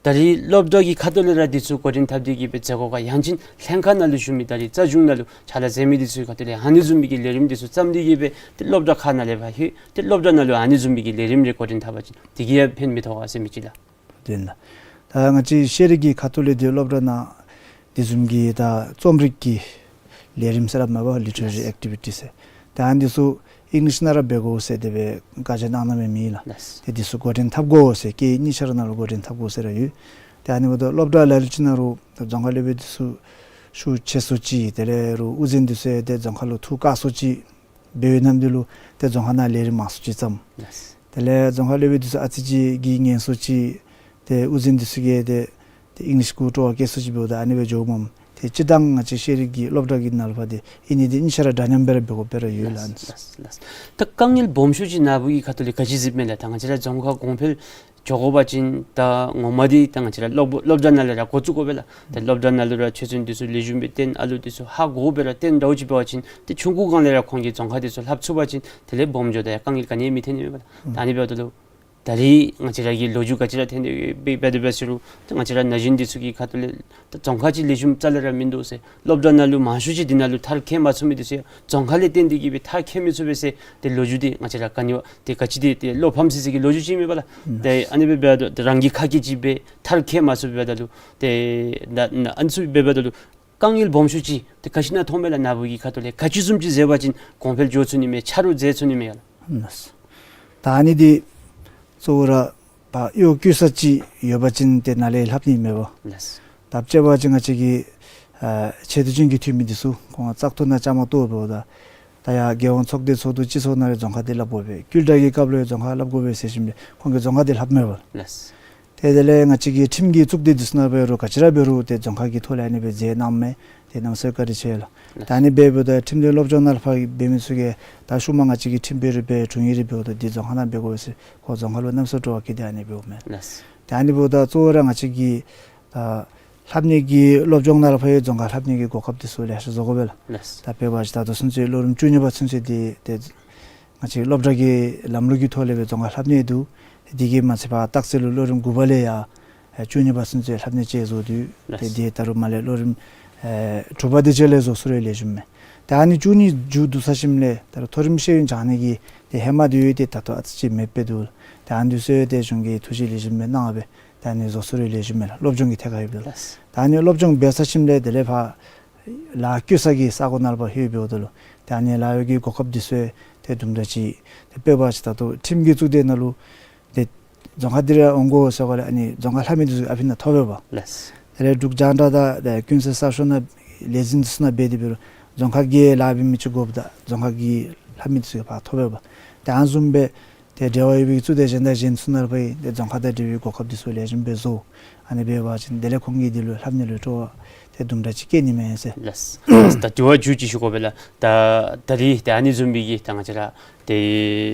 ད་རེས་སློབ་གྲྭ་གི་ཁ་ཐུག་ལས་ར་འདི་ཚུ་འགོ་འདྲེན་འཐབ་སྟེ་གི་སྦེ་མཛད་དགོ་ག། ཡང་ཅིན་ལྷན་ཁག་ནང་ལུ་བཞུགས་མི་ད་རེས་རྩ་གཞུང་ནང་ལུ་ཕྱག་ལཱ་མཛད་མི་འདི་ཚུ་གི་ཁ་ཐུག་ལས་ཨ་ནི་བཟུམ་མའི་གི་ལས་རིམ་འདི་ཚུ་བརྩམས་ཏེ་གི་སྦེ་ཏེ་སློབ་གྲྭ་ཁག་ནང་ལས་ཕར་ལྷོད་ཏེ་སློབ་གྲྭ་ནང་ལུ་ཨ་ནི་བཟུམ་མའི་གི་ལས་རིམ་རེ་འགོ་འདྲེན་འཐབ་པ་ཅིན་དེ་གིས་ཡང་ཕན་མི་ཐོགས་ག་ཟེར་མི་ཅིག་ལགས། དེ་ལགས། ད་ང་བཅས་ཤེས་རིག་གི་ཁ་ཐུག་ལས་འདི་སློབ་གྲྭ་ནང་དེ་བཟུམ་གྱི་ད་རྩོམ་རིག་གི་ལས་རིམ་ཟེར་ར་མས་པ། ལི་ཊི་རེ་ཊི་ཡེས། ཨེག་ཊི་བི་ཊི་ཟེར། ད་ཨ་ནི་ཚུ་ཨིང་ལིཤ་ནང་ར་འབད་དགོ་ཟེར་དེ་སྦེ་བཀའ་རྒྱ་གནང་གནངམ་མས་ལགས། ལགས། ཏེ་དེ་ཚུ་འགོ་འདྲེན་འཐབ་དགོ་ཟེར། སྐད་གཉིས་ཆ་ར་ནང་ལུ་འགོ་འདྲེན་འཐབ་དགོ་ཟེར་ར་ཡོད། ཏེ་ཨ་ནི་འབདཝ་ད་སློབ་གྲྭ་ལ་ལུ་ཅིག་ནང་ལུ་རྫོང་ཁ་སློབ་དཔོན་འདི་ཚུ་ཤུགས་ཆེ་སུ་ཅིག། དེ་ལས་རུང་དབུ་འཛིན་འདི་ཚུ་ཡང་ཏེ་རྫོང་ཁ་ལུ་ཐུགས་དཀགས་སུ་ཅིག་འབད་བའི་ནམ་དུས་ལུ་ཏེ་རྫོང་ཁ་ནང་ལས་རིམ་མང་སུ་ཅིག་བརྩམས། ལགས། དེ་ལས་རྫོང་ཁ་སློབ་དཔོན་འདི་ཚུ་ཨ་ཙི་ཅིག་གིས་ངལ་སུ་ཅིག། ཏེ་དབུ་འཛིན་འདི་ཚུ་གིས་ཏེ་ཏེ་ཨིང་ལིཤ་གུ་སྤྲོ་བ་བསྐྱེད་སུ་ཅིག་འབདཝ་ད་ཨ་ནི་སྦེ་འགྱོཝ་མས། ཏེ་སྤྱིར་བཏང་ང་བཅས་ཤེས་རིག་གི་སློབ་གྲྭ་གི་ནང་ལུ་ཕར་ཏེ་ཨ་ནི་འདི་གཉིས་ཆ་ར་འདྲ་མཉམ་སྦེ་ར་འབད་དགོཔ་སྦེ་ར་ཡོད་ལགས། ལགས་ལགས། ད་དཀའ་ངལ་སྦོམ་ཤོས་ཅིག་ནཱ་བུ་གི་ཁ་ཐུག་ལས་ག་ཅི་གཟིགསཔ་མས་ལགས། ད་ང་བཅས་ར་རྫོང་ཁ་གོང་འཕེལ་འགྱོ་དགོ་པ་ཅིན་ད་ངོ་མ་འདི་ད་ང་བཅས་ར་སློབ་སློབ་གྲྭ་ནང་ལས་ར་འགོ་བཙུགས་དགོ་པས་ལགས། ད་སློབ་གྲྭ་ནང་ལུ་ར་ཆོས་ཚན་འདི་ཚུ་ལེགས་ཤོམ་སྦེ་བསྟན། ཨ་ལུ་འདི་ཚུ་ཧ་གོཝ་སྦེ་ར་བསྟན་འདྲཝ་ཅིག་འབད་བ་ཅིན་ཏེ་ཆུང་ཀུ་སྒང་ལས་ར་ཁོང་གིས་རྫོང་ཁ་འདི་ཚུ་ལྷབ་ཚུགས་པ་ཅིན་དེ་ལས་སྦོམ་འགྱོཝ་ད་ཡང་དཀའ་ངལ་ག་ནི་ཡང་མི་འཐོན་ནི་མས་པ་ལགས། ད་ཨ་ནི་འབདཝ་ད་ལུ་ད་རེས་ང་བཅས་ར་གི་ལོ་རྒྱུས་ག་ཅི་ར་ཐོན་ཏེ་འབད་འབད་དེ་འབད་ཟེར་རུང་ད་ང་བཅས་ར་ན་གཞོན་འདི་ཚུ་གི་ཁ་ཐུག་ལས་ད་རྫོང་ཁ་ཅིག་ལེགས་ཤོམ་རྩ་ལས་ར་མིན་འདུག་ཟེར། སློབ་གྲྭ་ནང་ལུ་མང་ཤོས་ཅིག་འདི་ནང་ལུ་མཐར་འཁྱོལ་མ་ཚུགས་མི་འདི་ཚུ་ཡང་རྫོང་ཁ་ལས་བརྟེན་ཏེ་གི་སྦེ་མཐར་འཁྱོལ་མི་ཚུགས་པས་ཟེར་ཏེ་ལོ་རྒྱུས་འདི་ང་བཅས་ར་ག་ནི་བ་ཏེ་ག་ཅི་འདི་ཏེ་བློ་ཕམ་སི་སི་གི་ལོ་རྒྱུས་ཅིག་མས་པ་ལགས། ཨུམ། ཏེ་ཨ་ནི་སྦེ་འབདཝ་ད་རང་གིས་ཁ་སྐད་ཅིག་སྦེ་མཐར་འཁྱོལ་མ་ཚུགས་འབདཝ་ད་ལུ་ཏེ་ད་ན་ཨ་ནི་ཚུ་འབདཝ་ད་ལུ་དཀའ་ངལ་སྦོམ་ཤོས་ཅིག་ཏེ་ག་ཅི་ནང་མཐོངམ་མས་ལགས། ནཱ་བུ་གི་ཁ་ཐུག་ལས་ག་ཅི་བཟུམ་ཅིག་མཛད་པ་ཅིན་གོང་འཕེལ་འགྱོ་ཚུགས་ནི་མས། ཆ་རོགས་མཛད་ཚུགས་ནི་མས་ལགས། ལགས། ད་ཨ་ནི་འདི་གཙོ་བོ་ར་ཕར་གཡོ་བཀོལ་ས་ཅིག་ཡོད་པ་ཅིན་ཏེ་ནཱ་ལས་ལྷབ་ནི་མས་པ། ལགས། ད་དཔྱེ་འབད་བ་ཅིན་ང་བཅས་ཀྱི་ཨ་ཆེ་བསྟོད་ཅན་གྱི་འཐུས་མི་འདི་ཚུ་ཁོང་བཙག་འཐུ་ནང་བཅའ་མར་གཏོགས་འབདཝ་ད་ད་ཡར་རྒྱལ་ཡོངས་ཚོགས་སྡེ་ཚོགས་འདུ་སྤྱི་ཚོགས་ནང་ར་རྫོང་ཁ་འདི་ལྷབ་དགོ་པས། བསྐུལ་བསྒྲགས་ཀྱི་སྐབས་ལུ་ཡང་རྫོང་ཁ་ལྷབ་དགོ་པས་ཟེར་ཞིནམ་ལས་ཁོང་གིས་རྫོང་ཁ་འདི་ལྷབ་མས་པ། ལགས། ཏེ་དེ་ལས་ང་བཅས་ཀྱི་ཁྲིམས་ཀྱི་གཙུག་སྡེ་འདི་ཚུ་ནང་འབད་རུང་ག་ཅི་ར་འབད་རུང་ཏེ་རྫོང་ཁ་གི་ཐོག་ལས་ཨ་ནི་སྦེ་མཛད་གནངམ་མས། ཏེ་གནམ་མེད་ས་མེད་བཀའ་དྲིན་ཆེ་ལགས། ད་ཨ་ནི་འབདཝ་ད་ཁྲིམས་དོན་སློབ་སྦྱོང་ནང་ལུ་ཕར་འབད་མི་ཚུ་གིས་ད་ཤུལ་མ་ང་བཅས་ཀྱི་ཁྲིམས་དཔོན་རེ་འབད་དྲུང་ཡིག་རེ་འབདཝ་ད་འདི་རྫོང་ཁ་ནང་འབད་དགོ་པས་ཟེར་ཁོང་རྫོང་ཁ་ལུ་གནམ་མེད་ས་མེད་སྤྲོ་བ་བསྐྱེད་དེ་ཨ་ནི་འབདཝ་མས། ལགས། ད་ཨ་ནི་འབདཝ་ད་གཙོ་བོ་ར་ང་བཅས་ཀྱི་ད་ལྷབ་ནི་གི་སློབ་སྦྱོང་ནང་ལུ་ཕར་རྫོང་ཁ་ལྷབ་ནི་གི་གོ་སྐབས་འདི་ཚུ་ལེ་ཤ་བཟོ་དགོ་པས་ལགས། ལགས། ད་དཔེ་འབད་བ་ཅིན་ད་ལྟོ་ཚུན་ཚོད་ལོ་རིམ་བཅུ་གཉིས་པ་ཚུན་ཚོད་འདི་ཏེ་ང་བཅས་སློབ་གྲྭ་གི་ལམ་ལུགས་ཀྱི་ཐོག་ལས་སྦེ་རྫོང་ཁ་ལྷབ་ནི་འདུག། དེ་གིས་མ་ཚད་ཕར་སྟག་རྩེ་ལུ་ལོ་རིམ་དགུ་པ་ལས་ཡར་བཅུ་གཉིས་པ་ཚུན་ཚོད་ལྷབ་ནི་ཅིག་བཟོ་དོ། ལགས། ཏེ་དེ་ད་རུང་མ་ལས་ལོ་རིམ་ཨེ་དྲུག་པ་དེ་ཅིག་ལས་བཟོ་ཚུགས་རུང་ལེགས་ཤོམ་མས། ཏེ་ཨ་ནི་བཅུ་གཉིས་མཇུག་བསྡུ་ཚར་ཞིནམ་ལས་ད་རུང་མཐོ་རིམ་ཤེས་ཡོན་སྦྱང་ནི་གི་ཏེ་ཧེ་མ་འདི་ཡོད་དེ་ད་ལྟོ་ཨ་ཙི་ཅིག་མེདཔ་སྦེ་འདུག། ཏེ་ཨ་ནི་ཚུ་ཡང་ཏེ་གཞུང་གིས་ཐུགས་བཞེད་ལེགས་ཤོམ་སྦེ་གནང་སྦེ་ཏེ་ཨ་ནི་བཟོ་ཚུགས་རུང་ལེགས་ཤོམ་མས་ལགས། སློབ་སྦྱོང་གི་ཐད་ཁར་ཡོདཔ་ད་ལུ། ལགས། ཏེ་ཨ་ནི་སློབ་སྦྱོང་འབད་ཚར་ཞིནམ་ལས་དེ་ལས་ཕར་ལཱ་བཀོལ་ས་གི་ས་གོ་ནང་ལུ་ཕར་ལྷོད་འབདཝ་ད་ལུ་ཏེ་ཨ་ནི་ལཱ་གཡོག་གི་གོ་སྐབས་འདི་ཚུ་ཡང་ཏེ་དུམ་གྲ་ཅིག་ཏེ་དཔེ་འབད་བ་ཅིན་ད་ལྟོ་ཁྲིམས་ཀྱི་གཙུག་སྡེ་ནང་ལུ་ཏེ་རྫོང་ཁ་འདི་ར་འོང་དགོ་ཟེར་བ་ལས་ཨ་ནི་རྫོང་ཁ་ལྷབ་མི་འདི་ཚུ་ཨ་ཕི་ནང་ཐོབ་པས་པ། ལགས། དེ་ལས་འབྲུག་རྒྱང་བསྒྲགས་དང་ཏེ་ཀུན་གསལ་གསར་ཤོག་ནང་ལས་འཛིན་འདི་ཚུ་ནང་འབད་དེ་འབད་རུང་རྫོང་ཁ་གི་ལཱ་འབད་མི་ཅིག་དགོཔ་ད་རྫོང་ཁ་གི་ལྷབ་མི་འདི་ཚུ་ཕར་ཐོབ་པས་པ། ཏེ་ཨ་ནི་བཟུམ་སྦེ་ཏེ་འབྲེལ་བ་ཡོད་པའི་གཙུག་སྡེ་གཞན་དང་གཞན་ཚུ་ནང་ལུ་ཕར་ཏེ་རྫོང་ཁ་དང་འབྲེལ་བའི་གོ་སྐབས་འདི་ཚུ་ལེགས་ཤོམ་སྦེ་བཟོ། ཨ་ནི་འབད་བ་ཅིན་དེ་ལས་ཁོང་གིས་འདི་ལུ་ལྷབ་ནི་ལུ་སྤྲོ་བ་ཏེ་དུམ་གྲ་ཅིག་བསྐྱེད་ནི་མས་ཟེར། ལགས། ད་དྲི་བ་མཇུག་ཅིག་ཞུ་དགོ་པས་ལགས། ད་ད་རིས་ཏེ་ཨ་ནི་བཟུམ་སྦེ་གི་ད་ང་བཅས་ར་ཏེ་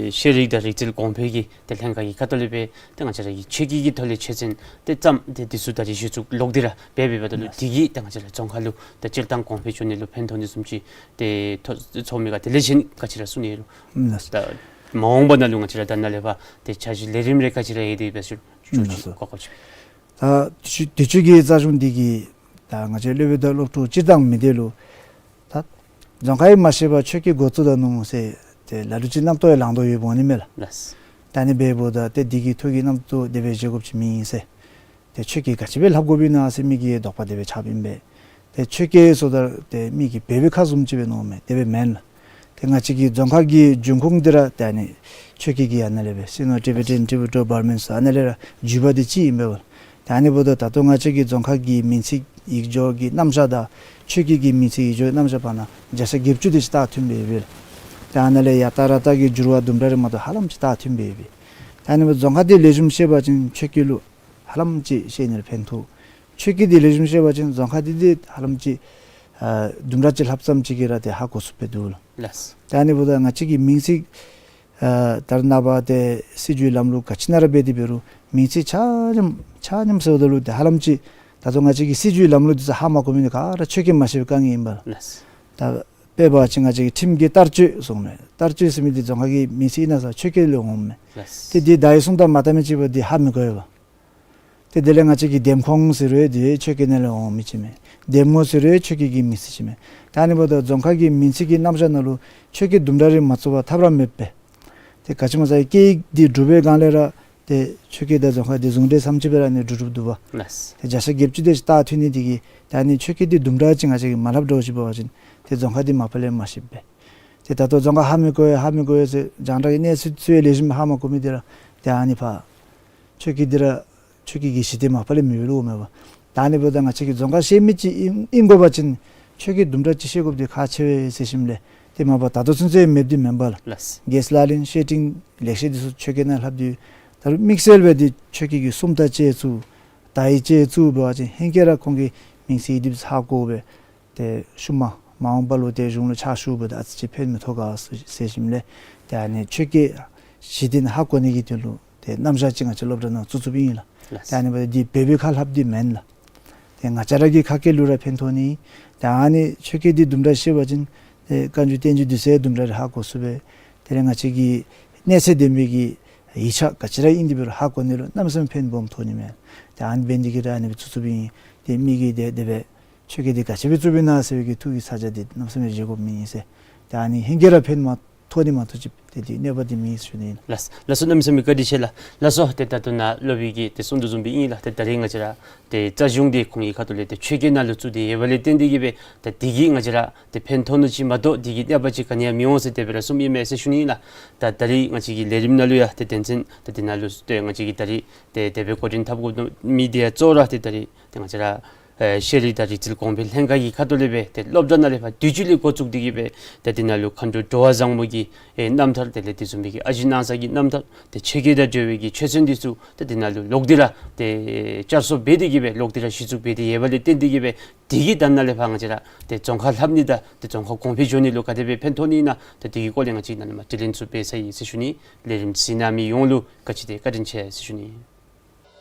ཤེས་རིག་དང་རིག་རྩལ་གོང་འཕེལ་གྱི་ཏེ་ལྷན་ཁག་གི་ཁ་ཐུག་ལས་སྦེ་ཏེ་ང་བཅས་ར་གི་ཆོས་སྐད་ཀྱི་ཐོག་ལས་ཆོས་ཚན་ཏེ་བརྩམས་ཏེ་འདི་ཚུ་ད་རིས་གཞི་བཙུགས་ལོག་སྟེ་ར་འབད་འབདཝ་ད་ལུ། ལགས། དེ་གིས་ད་ང་བཅས་ར་རྫོང་ཁ་ལུ་ད་སྤྱིར་བཏང་གོང་འཕེལ་འགྱོ་ནི་ལུ་ཕན་ཐོགས་ནི་བཟུམ་ཅིག་ཏེ་ཐོ་ཚོར་མི་ག། དེ་ལས་གཞན་ག་ཅི་ར་གསུང་ནི་ཡོད་རུང་། ལགས། ད་མ་འོངས་པ་ནང་ལུ་ང་བཅས་ར་ད་ནཱ་ལས་ཕར་ཏེ་འཆར་གཞི་ལས་རིམ་རེ་ག་ཅི་ར་ཡོད་དེ་འབད་ཞུ་ཞུ་ཅིག་ལགས། གོ་སྐབས་ཅིག། ད་དུས་ཅི་དུས་ཅི་གི་རྩ་གཞུང་འདི་གིས་ད་ང་བཅས་སློབ་དཔོན་དང་སློབ་ཕྲུག་སྤྱིར་བཏང་མི་སྡེ་ལུ་ད་རྫོང་ཁ་ཡང་མ་ཤེས་པར་ཆོས་སྐད་འགོ་བཙུགས་ད་ནུག་ཟེར་ཏེ་ལ་ལུ་ཅིག་རྣམ་རྟོག་ཡང་ལང་དོ་ཡོདཔ་འོང་ནི་མས་ལགས། ལགས། ད་ཨ་ནི་འབདཝ་ད་ཏེ་འདི་གི་ཐོག་གི་རྣམ་རྟོག་དེ་སྦེ་བཞེས་དགོཔ་ཅིག་མེད་ཟེར། ཏེ་ཆོས་སྐད་ག་ཅི་སྦེ་ལྷབ་དགོཔ་ཨིན་ན་ཟེར་མི་གི་དོགས་པ་དེ་སྦེ་ཆགསཔ་ཨིན་པས། ཏེ་ཆོས་སྐད་ཟེརཝ་ད་ཏེ་མི་གིས་འབད་བའི་ཁ་བཟུམ་ཅིག་སྦེ་མནོཝ་མས། དེ་སྦེ་མེན་ལགས། ཏེ་ང་བཅས་ཀྱི་རྫོང་ཁ་གི་འབྱུང་ཁུངས་འདི་ར་ཏེ་ཨ་ནི་ཆོས་སྐད་ཀྱི་ཨ་ནཱ་ལས་སྦེ་Sino Tibetan Tibeto Burman ཟེར་ཨ་ནཱ་ལས་ར་བརྒྱུད་པ་འདི་ཅིག་ཨིན་པས་ལགས། ཏེ་ཨ་ནི་འབདཝ་ད་ད་ལྟོ་ང་བཅས་ཀྱི་རྫོང་ཁ་གི་མིང་ཚིག་ཡིག་སྦྱོར་གྱི་རྣམ་གཞག་དང་ཆོས་སྐད་ཀྱི་མིང་ཚིག་ཡིག་སྦྱོར་རྣམ་གཞག་བར་ན་བརྒྱ་ཆ་བརྒྱད་ཅུ་དེ་ཅིག་ད་མཐུནམ་སྦེ་ཡོད་པས་ལགས། ཏེ་ཨ་ནཱ་ལས་ཡ་ཏ་ར་ཏ་གི་འགྱུར་བ་དུམ་གྲ་རེ་མ་གཏོགས་ཧ་ལམ་ཅིག་ད་མཐུནམ་སྦེ་ཡོད་པས། ཏེ་ཨ་ནི་འབདཝ་རྫོང་ཁ་འདི་ལེགས་ཤོམ་ཤེས་པ་ཅིན་ཆོས་སྐད་ལུ་ཧ་ལམ་ཅིག་ཤེས་ནི་ལུ་ཕན་ཐོགས། ཆོས་སྐད་འདི་ལེགས་ཤོམ་ཤེས་པ་ཅིན་རྫོང་ཁ་འདི་འདི་ཧ་ལམ་ཅིག་ ཨ་དུམ་གྲ་ཅིག་ལྷབ་ཙམ་ཅིག་གིས་ར་ཏེ་ཧ་གོ་ཚུགསཔ་སྦེ་འདུག་ལགས། ལགས། ཏེ་ཨ་ནི་འབདཝ་ད་ང་བཅས་ཀྱི་མིང་ཚིག་ཨ་ད་རེས་ནངས་པ་ཏེ་སྲིད་བྱུས་ལམ་ལུགས་ག་ཅི་ནང་ར་འབད་དེ་འབད་རུང་མིང་ཚིག་ཆ་མཉམ་ཆ་མཉམ་ཟེརཝ་ད་ལུ་ཏེ་ཧ་ལམ་ཅིག་ད་ལྟོ་ང་བཅས་ཀྱི་སྲིད་བྱུས་ལམ་ལུགས་འདི་ཚུ་ཧ་མ་གོ་མི་འདི་ག་ར་ཆོས་སྐད་མ་ཤེས་པའི་དཀའ་ངལ་ཨིན་པས་ལགས། ལགས། ད་དཔེ་འབད་བ་ཅིན་ང་བཅས་ཀྱི་ཁྲིམས་ཀྱི་བསྟར་སྤྱོད་གསུངམ་མས། བསྟར་སྤྱོད་ཟེར་མི་འདི་རྫོང་ཁ་གི་མིང་ཚིག་ཨིན་ན་ཟེར་ཆོས་སྐད་ལས་འོངམ་མས། ལགས། ཏེ་འདི་བརྡ་ཡིག་སྲུང་དང་མ་བལྟ་མི་ཅིག་འབདཝ་ད་འདི་ཧ་མི་གོ་བས། ཏེ་དེ་ལས་ང་བཅས་ཀྱི་འདེམས་ཁོངས་ཟེར་རུང་འདི་ཆོས་སྐད་ནང་ལས་འོང་མི་ཅིག་མས། འདེམས་ངོ་ཟེར་རུང་ཆོས་སྐད་ཀྱི་མིང་ཚིག་ཅིག་མས། ད་ཨ་ནི་འབདཝ་ད་རྫོང་ཁ་གི་མིང་ཚིག་གི་རྣམ་གཞག་ནང་ལུ་ཆོས་སྐད་དུམ་གྲ་རེ་མ་ཚུད་པར་ཐབས་ར་མེད་པས། ཏེ་ག་ཅི་སྨོ་ཟེར་སྐད་ཡིག་འདི་གྲུབ་པའི་སྒང་ལས་ར་ཏེ་ཆོས་སྐད་དང་རྫོང་ཁ་འདི་ཟུང་འབྲེལ་ཟེར་མི་ཅིག་སྦེ་ར་ཨ་ནི་གྲུབ་གྲུབ་འདུག་པ། ལགས། ཏེ་བརྒྱ་ཆ་བརྒྱད་ཅུ་དེ་ཅིག་ད་མཐུན་ནི་དེ་གིས་ད་ཨ་ནི་ཆོས་སྐད་འདི་དུམ་གྲ་ཅིག་ང་བཅས་ཀྱིས་མ་ལྷབ་འགྱོ་ཅི་འབད་བ་ཅིན་ཏེ་རྫོང་ཁ་འདི་མ་པ་ལས་མ་ཤེསཔ་སྦེ། ཏེ་ད་ལྟོ་རྫོང་ཁ་ཧ་མི་གོ་ཧ་མི་གོ་ཟེར་རྒྱང་བསྒྲགས་ཀྱི་གནས་ཚུལ་ཚུ་ལེགས་ཤོམ་ཧ་མ་གོ་མི་འདི་ར་ཏེ་ཨ་ནི་ཕར་ཆོས་སྐད་འདི་ར་ཆོས་སྐད་ཀྱི་གཞི་རྟེན་མ་པ་ལས་མེདཔ་ལུ་འོངམ་མས་པ། ད་ཨ་ནི་འབདཝ་ད་ང་བཅས་ཀྱིས་རྫོང་ཁ་ཤེས་མི་ཅིག་ཨིན་ཨིན་དགོ་པ་ཅིན་ཆོས་སྐད་དུམ་གྲ་ཅིག་ཤེས་དགོཔ་འདི་ཁག་ཆེ་བས་ཟེར་ཞིནམ་ལས་ཏེ་མ་པ་ད་ལྟོ་ཚུན་ཚོད་མེདཔ་འདི་མེན་པ་ལགས། ལགས། རྒྱལ་སྲས་ལག་ལེན་བཤེས་སྤྲིང་ལེགས་བཤད་འདི་ཚུ་ཆོས་སྐད་ནང་ལྷབ་སྟེ་ད་རུང་དམིགས་བསལ་སྦེ་འདི་ཆོས་སྐད་ཀྱི་སུམ་རྟགས་ཅིག་བཙུགས་བརྡ་ཡིག་ཅིག་བཙུགས་འབད་བ་ཅིན་ཧེང་སྐལ་ར་ཁོང་གིས་མིང་ཚིག་ཡིག་སྡེབ་ཧ་གོ་སྦེ་ཏེ་ཤུལ་མ་མ་འོངས་པ་ལུ་ཏེ་གཞུང་ལུ་ཕྱག་ཞུཝ་ད་ཨ་ཙི་ཅིག་ཕན་མི་ཐོགས་ག་ཟེར་ཞིནམ་ལས་ཏེ་ཨ་ནི་ཆོས་སྐད་གཞི་རྟེན་ཧ་གོ་ནི་གི་དོན་ལུ་ཏེ་རྣམ་གཞག་ཅིག་ང་བཅས་སློབ་གྲྭ་ནང་བཙུགས་བཙུགསཔ་ཨིན་ལགས། ལགས། ཏེ་ཨ་ནི་འབདཝ་ད་འདི་འབད་བའི་ཁ་ལྷབ་འདི་མེན་ལགས། ཏེ་ང་བཅས་ར་གི་ཁ་སྐད་ལུ་ར་ཕན་ཐོགས་ནི། ཏེ་ཨ་ནི་ཆོས་སྐད་འདི་དུམ་གྲ་ཤེས་པ་ཅིན་ཏེ་བཀའ་འགྱུར་བསྟན་འགྱུར་འདི་ཚུ་དུམ་གྲ་རེ་ཧ་གོ་ཚུགས་པས། དེ་ལས་ང་བཅས་ཀྱི་གནས་ཚད་ལྡན་པའི་གི་ཡིག་ཆ་ག་ཅི་ར་ཨིན་དེ་འབད་རུང་ཧ་གོ་ནི་ལུ་གནམ་མེད་ས་མེད་ཕན་སྦོམ་ཐོགས་ནི་མས། ཏེ་ཨ་ནི་འབད་ནི་དེ་གིས་ར་ཨ་ནི་སྦེ་བཙུགས་བཙུགསཔ་ཨིན། ཏེ་མི་གིས་ཏེ་དེ་སྦེ་ཆོས་སྐད་འདི་ག་ཅི་སྦེ་བཙུགསཔ་ཨིན་ན་ཟེར་བའི་གི་ཐུགས་ཀྱི་ཚ་གྱང་འདི་གནམ་མེད་ས་མེད་བཞེས་དགོཔ་མེན་ཟེར། ཏེ་ཨ་ནི་ཧེང་སྐལ་ར་ཕན་མ་ཐོགས་ནི་མ་གཏོགས་ཅིག་ཏེ་འདི་གནོད་པ་འདི་མེད་ཟེར་ཞུ་ནི་ཨིན། ལགས། ལགས་སོ། གནམ་མེད་ས་མེད་བཀའ་དྲིན་ཆེ་ལགས། ལགས་སོ། ཏེ་ད་ལྟོ་ནཱ་སློབ་དཔོན་གྱིས་ཏེ་གསུངས་དོ་བཟུམ་སྦེ་ཨིན་ལགས། ཏེ་ད་རིས་ང་བཅས་ར་ཏེ་རྩ་གཞུང་འདི་ཁོང་གི་ཁ་ཐུག་ལས་ཏེ་ཆོས་སྐད་ནང་ལུ་བཙུགས་ཏེ་ཡོད་པ་ལས་བརྟེན་ཏེ་གིས་སྦེ་ད་འདི་གིས་ང་བཅས་ར་ཏེ་ཕན་ཐོགས་ནི་ཅིག་མ་གཏོགས་འདི་གིས་གནོད་པ་ཅིག་ག་ནི་ཡང་མི་འོང་ཟེར་དེ་སྦེ་ར་གསུངམ་ཨིན་མས་ཟེར་ཞུ་ནི་ཨིན་ལགས། ད་ད་རིས་ང་བཅས་ཀྱི་ལས་རིམ་ནང་ལུ་ཡང་ཏེ་དོན་ཚན་ད་འདི་ནང་ལུ་ཏེ་ང་བཅས་ཀྱིས་ད་རིས་ཏེ་དེ་སྦེ་འགོ་འདྲེན་འཐབ་དགོ་མི་འདི་ཡང་གཙོ་བོ་ར་ཏེ་ད་རིས་ཏེ་ང་བཅས་ར་ཨེ་ཤེས་རིག་དང་རིག་རྩལ་གོང་འཕེལ་ལྷན་ཁག་གི་ཁ་ཐུག་ལས་སྦེ་ཏེ་སློབ་གྲྭ་ནང་ལས་ཕར་དུས་ཅི་ལས་འགོ་བཙུགས་ཏེ་གིས་སྦེ་ཏེ་འདི་ནང་ལུ་མཁའ་འགྲོ་འགྲོ་བ་བཟང་པོ་གི་ཨེ་རྣམ་ཐར་དེ་ལས་དེ་བཟུམ་སྦེ་གི་ཨ་ཞེ་སྣང་ས་གི་རྣམ་ཐར་ཏེ་ཆོས་སྐད་དང་འབྲེལ་བའི་གི་ཆོས་ཚན་འདི་ཚུ་ཏེ་འདི་ནང་ལུ་ལོག་སྟེ་ར་ཏེ་བསྐྱར་གསོ་འབད་དེ་གིས་སྦེ་ལོག་སྟེ་ར་གཞི་བཙུགས་འབད་དེ་ཡོད་པ་ལས་བརྟེན་ཏེ་གིས་སྦེ་འདི་གི་དོན་ནང་ལས་ཕར་ང་བཅས་ར་ཏེ་རྫོང་ཁ་ལྷབ་ནི་དང་ཏེ་རྫོང་ཁ་གོང་འཕེལ་འགྱོ་ནི་ལུ་ག་དེ་སྦེ་ཕན་ཐོགས་ནི་ཨིན་ན་ད་འདི་གི་སྐོར་ལས་ང་བཅས་ནཱ་ལས་མར་དྲི་ལན་ཚུ་འབད་ཚར་ཡི་ཟེར་ཞུ་ནི། ལས་རིམ་གཟིགས་གནང་མི་ཡོངས་ལུ་བཀའ་དྲིན་ཆེ་བཀའ་དྲིན་ཆེ་ཟེར་ཞུ་ནི།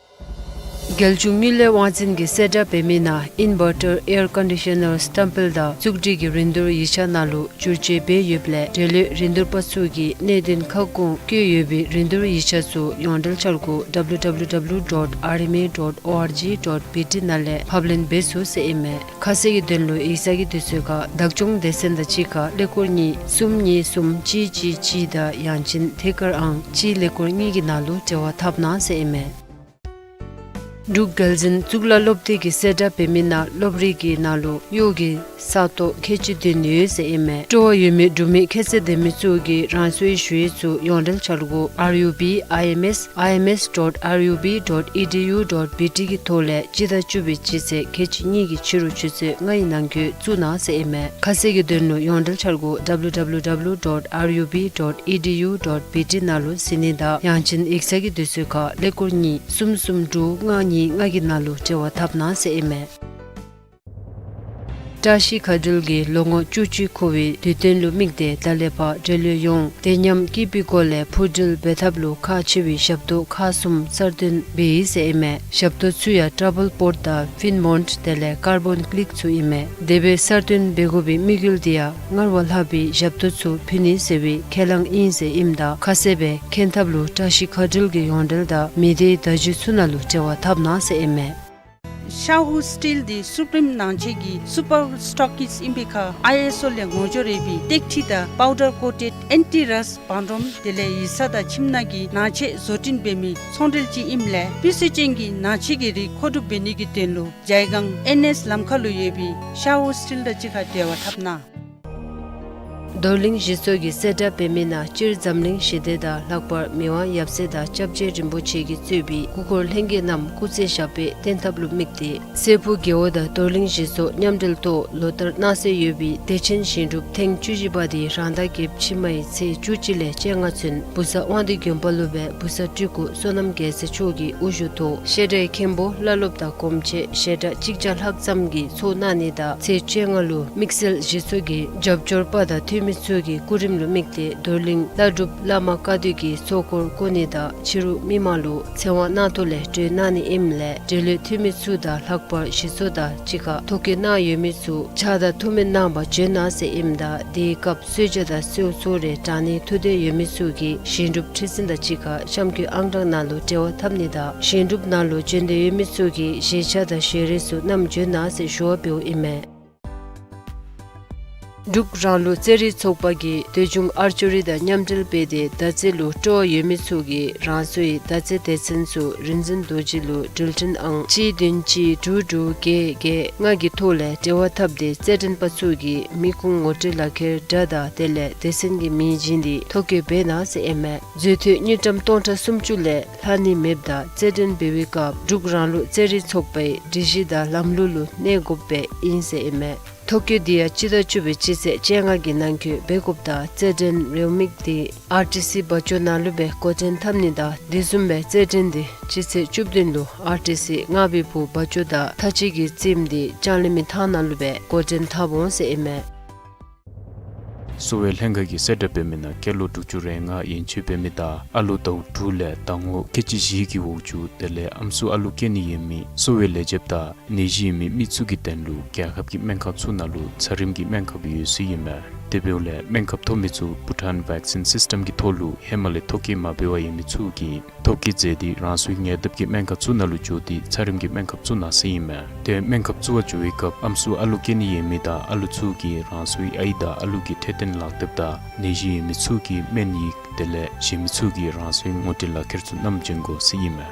རྒྱལ་གཞུང་དངུལ་ལས་དབང་འཛིན་གྱིས་གསལ་བསྒྲགས་འབད་མི་ནང་ཨིན་བར་ཊར་ཨེར་ཀོན་ཌི་ཤ་ནར་སི་ཊམ་པེལ་དང་བཙུགས་སྒྲིག་གི་རིན་བསྡུར་ཡིག་ཆ་ནང་ལུ་བསྒྱུར་བཅོས་འབད་ཡོདཔ་ལས་འབྲེལ་ཡོད་རིན་བསྡུར་པ་ཚུ་གིས་གནད་དོན་ཁ་སྐོང་བཀོད་ཡོད་པའི་རིན་བསྡུར་ཡིག་ཆ་ཚུ་ཡོངས་འབྲེལ་འཆར་སྒོ་W W W dot R M A dot O R G dot B T ནང་ལས་ཕབ་ལེན་འབད་ཚུགས་ཟེར་ཨིན་མས། ཁ་གསལ་གྱི་དོན་ལུ་ཡིག་ཚང་གི་དུས་ཚོད་ཁར་བདག་སྐྱོང་སྡེ་ཚན་དང་གཅིག་ཁར་ཀླད་ཀོར་གཉིས་གསུམ་གཉིས་གསུམ་གཅིག་གཅིག་གཅིག་དང་ཡང་ཅིན་ཐད་ཀར་ཨང་གཅིག་ཀླད་ཀོར་གཉིས་ཀྱི་ནང་ལུ་འབྲེལ་བ་འཐབ་གནང་ཟེར་ཨིན་མས། འབྲུག་རྒྱལ་འཛིན་གཙུག་ལག་སློབ་སྡེ་གིས་གསལ་བསྒྲགས་འབད་མི་ནང་སློབ་རིམ་གྱི་ནང་ལུ་གཡོག་གི་ས་སྟོང་ཁལ་གཅིག་བདུན་ཡོད་ཟེར་ཨིན་མས། སྤྲོ་བ་ཡོད་མི་འབྲུག་མི་ཁྱད་ཚད་ལྡན་མི་ཚུ་གིས་རང་སོའི་ཞུ་ཡིག་ཚུ་ཡོངས་འབྲེལ་འཆར་སྒོ་R U B I M S I M S dot R U B dot E D U dot B T གི་ཐོག་ལས་སྤྱི་ཟླ་བཅུ་པའི་སྤྱི་ཚེས་ཁལ་གཅིག་གཉིས་ཀྱི་ཕྱི་རུ་ཆུ་ཚོད་ལྔ་ཡི་ནང་འཁོད་བཙུགས་གནང་ཟེར་ཨིན་མས། ཁ་གསལ་གྱི་དོན་ལུ་ཡོངས་འབྲེལ་འཆར་སྒོ་W W W dot R U B dot E D U dot B T ནང་ལུ་གཟིགས་ནི་དང་ཡང་ཅིན་ཡིག་ཚང་གི་དུས་ཚོད་ཁར་ཀླད་ཀོར་གཉིས་གསུམ་གསུམ་དྲུག་ལྔ་གཉིས་ལྔ་གི་ནང་ལུ་འབྲེལ་བ་འཐབ་གནང་ཟེར་ཨིན་མས། བཀྲ་ཤིས་མཁའ་འགྲུལ་གྱིས་ལོ་ངོ་བཅུ་གཅིག་འཁོར་བའི་དུས་སྟོན་ལུ་དམིགས་ཏེ་ད་ལས་ཕར་འབྲེལ་ཡོད་ཡོངས་དད་མཉམ་སྐྱིད་པའི་སྒོ་ལས་འཕུར་འགྲུལ་འབད་ཐབས་ལུ་ཁག་ཆེ་བའི་ཞབས་ཏོག་ཁག་གསུམ་གསར་བཏོན་འབད་ཡི་ཟེར་ཨིན་མས། ཞབས་ཏོག་ཚུ་ཡང་ཊ་རེ་བཱལ་པོརཊ་དང་ཕིན་མོནཊ་དེ་ལས་ཀར་བཱོན་ཀི་ལིཀ་ཚུ་ཨིན་མས། དེ་སྦེ་གསར་བཏོན་འབད་དགོ་པའི་དམིགས་ཡུལ་འདི་ཡང་སྔར་བ་ལྷག་པའི་ཞབས་ཏོག་ཚུ་ཕུལ་ནི་ཟེར་བའི་ཁས་བླངས་ཨིན་ཟེར་ཨིནམ་ད་ཁ་གསལ་སྦེ་མཁྱེན་ཐབས་ལུ་བཀྲ་ཤིས་མཁའ་འགྲུལ་གྱི་ཡོངས་འབྲེལ་དང་མི་སྡེའི་བརྡ་བརྒྱུད་ཚུ་ནང་ལུ་འབྲེལ་བ་འཐབ་གནང་ཟེར་ཨིན་མས། ཤ་ཧུ་སི་ཊིལ་འདི་སུ་པིརིམ་ནང་ཆས་ཀྱི་སུ་པར་སི་ཊོག་ཀིསཊ་ཨིན་པའི་ཁར་ཨའི་ཨེསི་ཨོ་ལས་ངོ་སྦྱོར་ཡོད་པའི་ཏེག་ཁྲི་དང་པའུ་ཌར་ཀོ་ཊེཌ་ཨེན་ཊི་རསཊ་བང་རིམ་དེ་ལས་ཡིག་ཚང་དང་ཁྱིམ་ནང་གི་ནང་ཆས་བཟོ་སྐྲུན་འབད་མི་ཚོང་འབྲེལ་ཅིག་ཨིནམ་ལས་སྤུས་ཚད་ཅན་གྱི་ནང་ཆས་ཀྱི་རིགས་མཁོ་སྒྲུབ་འབད་ནི་གི་དོན་ལུ་ཇའི་སྒང་ཨེན་ཨེསི་ལམ་ཁ་ལུ་ཡོད་པའི་ཤ་ཧུ་སི་ཊིལ་དང་གཅིག་ཁར་འབྲེལ་བ་འཐབ་གནང་། རྡོར་གླིང་གཞི་ཚོགས་ཀྱིས་གསལ་བསྒྲགས་འབད་མི་ནང་སྤྱིར་འཛམ་གླིང་ཞི་བདེ་དང་ལྷག་པར་མི་དབང་ཡབ་སྲས་དང་སྐྱབས་རྗེ་རིན་པོ་ཆེ་གིས་གཙོས་པའི་སྐུ་འཁོར་ལྷན་རྒྱས་རྣམས་སྐུ་ཚེ་ཞབས་པད་བརྟན་ཐབས་ལུ་དམིགས་ཏེ་སྲས་ཕུག་རྒེད་འོག་དང་རྡོར་གླིང་གཞི་ཚོགས་མཉམ་འབྲེལ་ཐོག་ལོ་ལྟར་གནང་སྲོལ་ཡོད་པའི་བདེ་ཆེན་ཞིང་སྒྲུབ་ཐེངས་བཅུ་བཞི་པ་དེ་རང་ཟླ་བརྒྱད་ཕྱི་མའི་ཚེས་བཅུ་གཅིག་ལས་བཅོ་ལྔ་ཚུན་བུ་གསར་དབང་འདུས་དགོན་པ་ལུ་སྦེ་བུ་གསར་སྤྲུལ་སྐུ་བསོད་ནམས་རྒྱལ་མཚན་མཆོག་གི་དབུ་བཞུགས་ཐོག་བཤད་གྲྭའི་མཁན་པོ་བླ་སློབ་དང་གོམས་ཆེ་ཞལ་གྲངས་གཅིག་བརྒྱ་ལྷག་ཙམ་གྱིས་ཚོགས་གནང་ནི་དང་ཚེས་བཅོ་ལྔ་ལུ་དམིགས་བསལ་གཞི་ཚོགས་ཀྱི་རྒྱབ་སྐྱོར་པ་དང་འཐུས་མི་ཚུ་གི་སྐུ་རིམ་ལུ་དམིགས་ཏེ་རྡོར་གླིང་བླ་སྒྲུབ་བླ་མ་བཀའ་སྡོད་ཀྱིས་ཚོགས་འཁོར་བསྐོར་ནི་དང་ཕྱི་རུ་མི་མང་ལུ་ཚེ་དབང་གནང་ཐོག་ལས་གྲོལ་གནང་ནི་ཨིནམ་ལས་འབྲེལ་ཡོད་འཐུས་མི་ཚུ་དང་ལྷག་པར་གཞི་ཚོགས་དང་གཅིག་ཁར་ཐོ་བཀོད་གནང་ཡོད་མི་ཚུ་ཕྱག་དང་ཐུགས་སྨོན་གནང་བར་བྱོན་གནང་ཟེར་ཨིནམ་ད་དེའི་སྐབས་གསོལ་ཇ་དང་གསོལ་ཚོགས་རེ་དྲང་ནི་ཐུགས་འདོད་ཡོད་མི་ཚུ་གིས་ཞིང་སྒྲུབ་ཁྲི་འཛིན་དང་གཅིག་ཁར་གཤམ་འཁོད་ཨང་གྲངས་ནང་ལུ་འབྲེལ་བ་འཐབ་ནི་དང་ཞིང་སྒྲུབ་ནང་ལུ་བྱོན་འདོད་ཡོད་མི་ཚུ་གིས་ཞལ་ཆས་དང་ཞལ་རས་ཚུ་བསྣམས་བྱོན་གནང་ཟེར་ཞུ་བ་འབདཝ་ཨིན་མས། འབྲུག་རང་ལུགས་རྩེད་རིགས་ཚོགས་པ་གིས་འདོད་ཆུང་ཨར་ཅོ་རི་དང་མཉམ་འབྲེལ་འབད་དེ་མདའ་རྩེད་ལུ་སྤྲོ་བ་ཡོད་མི་ཚུ་གིས་རང་སོའི་མདའ་རྩེད་སྡེ་ཚན་ཚུ་རིག་འཛིན་རྡོ་རྗེ་ལུ་འགྲུལ་འཕྲིན་ཨང་གཅིག་བདུན་གཅིག་དྲུག་དྲུག་བརྒྱད་བརྒྱད་ལྔ་གི་ཐོག་ལས་འབྲེལ་བ་འཐབ་སྟེ་རྩེད་འགྲན་པ་ཚུ་གིས་མི་ཁུངས་ངོ་སྤྲོད་ལག་ཁྱེར་འདྲ་དང་དེ་ལས་སྡེ་ཚན་གྱི་མིང་བྱིན་ཏེ་ཐོ་བཀོད་འབད་གནང་ཟེར་ཨིན་མས། མཛོད་བསྟོད་དངུལ་ཀྲམ་སྟོང་ཕྲག་སུམ་ཅུ་ལས་ལྷག་ནི་མེདཔ་ད་རྩེད་འགྲན་འབད་བའི་སྐབས་འབྲུག་རང་ལུགས་རྩེད་རིགས་ཚོགས་པའི་སྒྲིག་གཞི་དང་ལམ་ལུགས་ལུ་གནས་དགོཔ་སྦེ་ཨིན་ཟེར་ཨིན་མས། ཐོ་བཀོད་འདི་ཡང་སྤྱི་ཟླ་བཅུ་པའི་སྤྱི་ཚེས་བཅོ་ལྔ་གི་ནང་འཁོད་འབད་དགོཔ་ད་རྩེད་འགྲན་རེའུ་མིག་འདི་ཨར་ཊི་སི་སྦ་ཇོ་ནང་ལུ་སྦེ་འགོ་འདྲེན་འཐབ་ནི་དང་དེ་བཟུམ་སྦེ་རྩེད་འགྲན་འདི་སྤྱི་ཚེས་བཅུ་བདུན་ལུ་ཨར་ཊི་སི་རྔ་བའི་བུ་སྦ་ཇོ་དང་ཐ་ཅི་གི་རྩེདམོ་འདི་ལྕང་གླིང་མི་ཐང་ནང་ལུ་སྦེ་འགོ་འདྲེན་འཐབ་འོང་ཟེར་ཨིན་མས། གསོ་བའི་ལྷན་ཁག་གིས་གསལ་བསྒྲགས་འབད་མི་ནང་སྐྱེས་ལོ་དྲུག་ཅུ་རེ་ལྔ་ཡན་ཆད་འབད་མི་དང་ཨ་ལུ་ཟླཝ་དྲུག་ལས་ཟླ་ངོ་ཁལ་གཅིག་བཞི་གི་འོག་ཅུ་དེ་ལས་ཨམ་སྲུ་ཨ་ལུ་སྐྱེ་ནི་ཡོད་མི་གསོ་བའི་ལས་བྱེདཔ་དང་ནད་གཞི་ཡོད་མི་མི་ཚུ་གི་དོན་ལུ་རྒྱལ་ཁབ་ཀྱི་སྨན་ཁབ་ཚུ་ནང་ལུ་ཚད་རིམས་ཀྱི་སྨན་ཁབ་ཡོད་ཟེར་ཨིན་མས། དེ་འབདཝ་ལས་སྨན་ཁབ་ཐོབ་མི་ཚུ་བྷུ་ཊཱན་ཝེག་སིན་སིསི་ཊམ་གི་ཐོག་ལུ་ཧེ་མ་ལས་ཐོ་བཀོད་མ་འབད་བར་ཡོད་མི་ཚུ་གིས་ཐོ་བཀོད་མཛད་དེ་རང་སོའི་ཉེ་འདབས་ཀྱི་སྨན་ཁབ་ཚུ་ནང་ལུ་འགྱོ་སྟེ་ཚད་རིམས་ཀྱི་སྨན་ཁབ་ཚུ་ནང་ཟེར་ཨིན་མས། དེ་སྨན་ཁབ་བཙུགས་པར་འགྱོ་བའི་སྐབས་ཨམ་སྲུ་ཨ་ལུ་སྐྱེ་ནི་ཡོད་མི་དང་ཨ་ལུ་ཚུ་གིས་རང་སོའི་ཨའི་དང་ཨ་ལུ་གི་འཕྲོད་བསྟེན་ལག་དེབ་དང་ནད་གཞི་ཡོད་མི་ཚུ་གི་སྨན་ཡིག་དེ་ལས་གཞན་མི་ཚུ་གིས་རང་སོའི་ངོ་སྤྲོད་ལག་ཁྱེར་ཚུ་བསྣམས་བྱོན་དགོ་ཟེར་ཨིན་མས།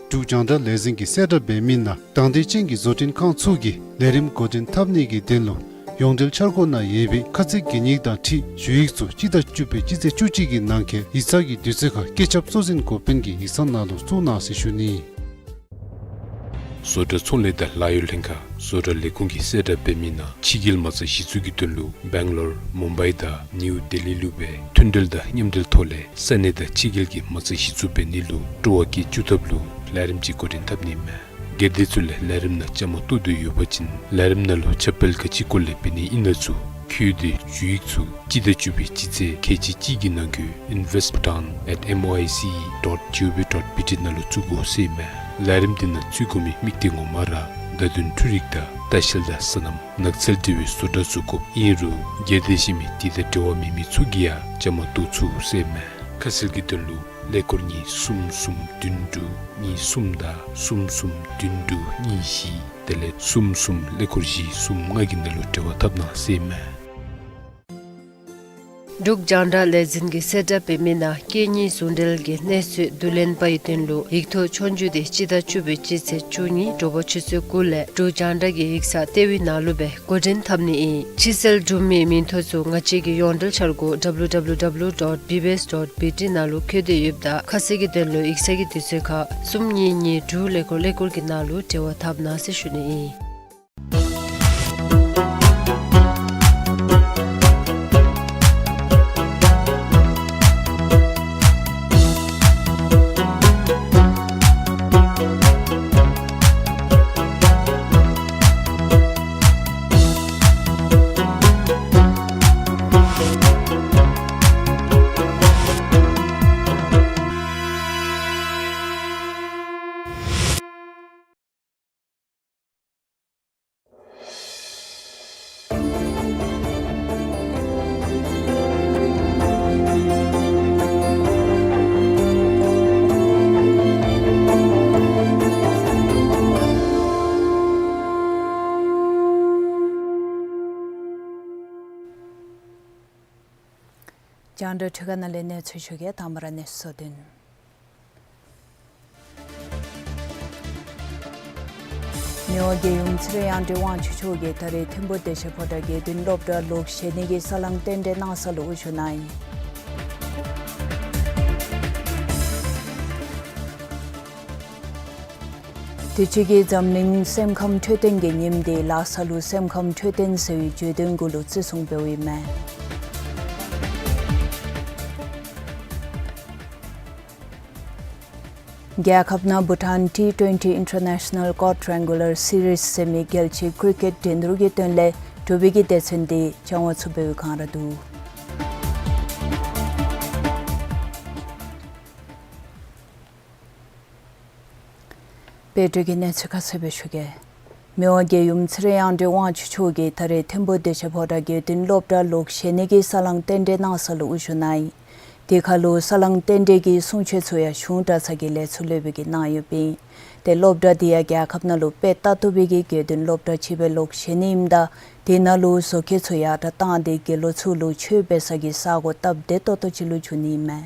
འབྲུག་རྒྱང་བསྒྲགས་ལས་འཛིན་གྱིས་གསལ་བསྒྲགས་འབད་མི་ནང་དང་འདོད་ཅན་གྱི་བཟོ་སྐྲུན་ཁང་ཚུ་གིས་ལས་རིམ་འགོ་འདྲེན་འཐབ་ནི་གི་དོན་ལུ་ཡོངས་འབྲེལ་འཆར་སྒོ་ནང་ཡོད་པའི་ཁ་ཚིག་གི་ཉིག་དང་འཁྲིལ་ཞུ་ཡིག་ཚུ་སྤྱི་ཟླ་བཅུ་པའི་སྤྱི་ཚེས་བཅུ་གཅིག་གི་ནང་འཁོད་ཡིག་ཚང་གི་དུས་ཚོད་ཁར་བཀོད་ཁྱབ་གཙོ་འཛིན་འགོ་དཔོན་གྱི་ཡིག་ཚང་ནང་ལུ་བཙུགས་གནང་ཟེར་ཞུ་ནི། བཟོ་གྲྭ་ཚོང་ལས་དང་ལཱ་གཡོག་ལྷན་ཁག་བཟོ་གྲྭ་ལས་ཁུངས་ཀྱིས་གསལ་བསྒྲགས་འབད་མི་ནང་ཕྱི་རྒྱལ་མ་རྩ་གཞི་བཙུགས་ཀྱི་དོན་ལུ་སྦེང་ལོར་མུམ་བའི་དང་ནིའུ་ལྡི་ལི་ལུ་སྦེ་མཐུན་འབྲེལ་དང་མཉམ་འབྲེལ་ཐོག་ལས་ས་གནས་དང་ཕྱི་རྒྱལ་གྱི་མ་རྩ་གཞི་བཙུགས་འབད་ནི་ལུ་སྤྲོ་བ་བསྐྱེད་བཅུག་ཐབས་ལུ་ལས་རིམ་ཅིག་འགོ་འདྲེན་འཐབ་ནི་མས། སྒེར་སྡེ་ཚུ་ལས་ལས་རིམ་ནང་བཅའ་མར་གཏོགས་འདོད་ཡོད་པ་ཅིན་ལས་རིམ་ནང་ལུ་ཁྱབ་སྤེལ་ག་ཅི་སྐོར་ལས་འབད་ནི་ཨིན་ན་ཚུ་འཁོད་དེ་ཞུ་ཡིག་ཚུ་སྤྱི་ཟླ་བཅུ་པའི་སྤྱི་ཚེས་ཁལ་གཅིག་གཅིག་གི་ནང་འཁོད་invest bhutan at M O I C E dot G O V dot B T ནང་ལུ་བཙུགས་དགོ་ཟེར་ཨིན་མས། ལས་རིམ་འདི་ནང་བཙུགས་དགོ་མི་དམིགས་གཏད་ངོ་མ་ར་བརྡ་དོན་འཕྲུལ་རིག་དང་ལྟ་བཤལ་དང་སོ་ནམ་ནགས་ཚལ་འབྲེལ་བའི་བཟོ་གྲྭ་བཙུགས་དགོཔ་ཨིན་རུང་སྒེར་སྡེ་གཞན་མི་དེ་དང་འབྲེལ་བ་མེད་མི་ཚུ་གིས་ཡང་བཅའ་མར་གཏོགས་ཚུགས་ཟེར་ཨིན་མས། ཁ་གསལ་གྱི་དོན་ལུ་ཀླད་ཀོར་གཉིས་གསུམ་གསུམ་བདུན་དྲུག་གཉིས་གསུམ་དང་གསུམ་གསུམ་བདུན་དྲུག་གཉིས་བཞི་དེ་ལས་གསུམ་གསུམ་ཀླད་ཀོར་བཞི་གསུམ་ལྔ་གི་ནང་ལུ་འབྲེལ་བ་འཐབ་གནང་ཟེར་ཨིན་མས། འབྲུག་རྒྱང་བསྒྲགས་ལས་འཛིན་གྱིས་གསལ་བསྒྲགས་འབད་མི་ནང་སྐད་གཉིས་ཟུང་འབྲེལ་གྱི་གནས་ཚུལ་བསྡུ་ལེན་པའི་དོན་ལུ་ཡིག་ཐོག་ཆོས་རྒྱུགས་དེ་སྤྱི་ཟླ་བཅུ་པའི་སྤྱི་ཚེས་བཅུ་གཉིས་དྲོ་པ་ཆུ་ཚོད་དགུ་ལས་འབྲུག་རྒྱང་བསྒྲགས་ཀྱི་ཡིག་ཚང་ལྟེ་བའི་ནང་ལུ་སྦེ་འགོ་འདྲེན་འཐབ་ནི་ཨིན། ཕྱིར་བསལ་གྲུབ་མིའི་མིང་ཐོ་ཚུ་ང་བཅས་ཀྱི་ཡོངས་འབྲེལ་འཆར་སྒོ་W W W dot B B S dot B T ནང་ལུ་འཁོད་དེ་ཡོདཔ་ད་ཁ་གསལ་གྱི་དོན་ལུ་ཡིག་ཚང་གི་དུས་ཚོད་ཁར་གསུམ་གཉིས་གཉིས་དྲུག་ཀླད་ཀོར་ཀླད་ཀོར་གྱི་ནང་ལུ་འབྲེལ་བ་འཐབ་གནང་ཟེར་ཞུ་ནི་ཨིན། རྒྱང་བསྒྲགས་འཕྲུལ་ཁང་ནང་ལས་གནས་ཚུལ་ཞུ་གེ། དང་པ་ར་གནས་ཚུལ་བསྡུ་ནི། མི་དབང་རྒྱལ་ཡུམ་ཚེ་རིང་དབྱངས་ཅན་དབང་ཕྱུག་མཆོག་གིས་ད་རེས་ཐིམ་ཕུག་བདེ་ཆེན་ཕོ་བྲང་དགེ་འདུན་སློབ་གྲྭ་ལུ་ལོག་བཞེས་ནི་གི་ས་ལང་རྟེན་འབྲེལ་གནང་ས་ལུ་དབུ་བཞུགས་གནང་ཡི། དུས་ཅི་གི་འཛམ་གླིང་སེམས་ཁམས་འཕྲོད་བསྟེན་གྱི་ཉིནམ་འདི་ལྷ་ས་ལུ་སེམས་ཁམས་འཕྲོད་བསྟེན་ཟེར་བའི་བརྗོད་དོན་གུ་ལུ་བརྩི་སྲུང་འབདཝ་ཨིན་མས། རྒྱལ་ཁབ་ནང་བྷུ་ཊཱན་ཊི་ཊུ་ཝེན་ཊི་ཨིན་ཊར་ནེ་ཤ་ནཱལ་ཀོ་ཌི་ཊི་རེན་གུ་ལར་སི་རིསི་ཟེར་མི་རྒྱལ་སྤྱིའི་ཀིརི་ཀེཊ་འགྲན་བསྡུར་གྱི་དོན་ལས་གྲུབ་པའི་གི་སྡེ་ཚན་འདི་བྱང་བ་ཚུ་འབད་བའི་སྒང་ར་འདུག། དཔལ་འབྱོར་གྱི་གནས་ཚུལ་ཁ་གསལ་སྦེ་ཞུ་གེ། མི་དབང་རྒྱལ་ཡུམ་ཚེ་རིང་དབྱངས་ཅན་དབང་ཕྱུག་མཆོག་གིས་ད་རེས་ཐིམ་ཕུག་བདེ་ཆེན་ཕོ་བྲང་དགེ་འདུན་སློབ་གྲྭ་ལུ་ལོག་བཞེས་ནི་གི་ས་ལང་རྟེན་འབྲེལ་གནང་ས་ལུ་དབུ་བཞུགས་གནང་ཡི། དེ་ཁར་ལུ་ས་ལང་རྟེན་འབྲེལ་གྱི་གསུང་ཆོས་ཚུ་ཡང་གཞུང་གྲྭ་ཚང་གི་ལས་ཚོགས་ལས་བྱེདཔ་གིས་གནང་ཡོདཔ་ཨིན། ཏེ་སློབ་གྲྭ་འདི་ཡང་རྒྱལ་ཁབ་ནང་ལུ་དཔེ་ལྟ་བཏུབ་པའི་གི་དགེ་འདུན་སློབ་གྲྭ་ཅིག་སྦེ་ལོག་བཞེས་ནི་ཨིནམ་ད་དེ་ནང་ལུ་བཟོ་བཀོད་ཚུ་ཡར་དྲགས་བཏང་སྟེ་དགེ་སློང་ཚུ་ལུ་ཆོས་འབད་ས་གི་ས་གོ་སྟབས་བདེ་ཏོག་ཏོ་ཅིག་ལུ་འགྱུར་ནི་ཨིན་མས།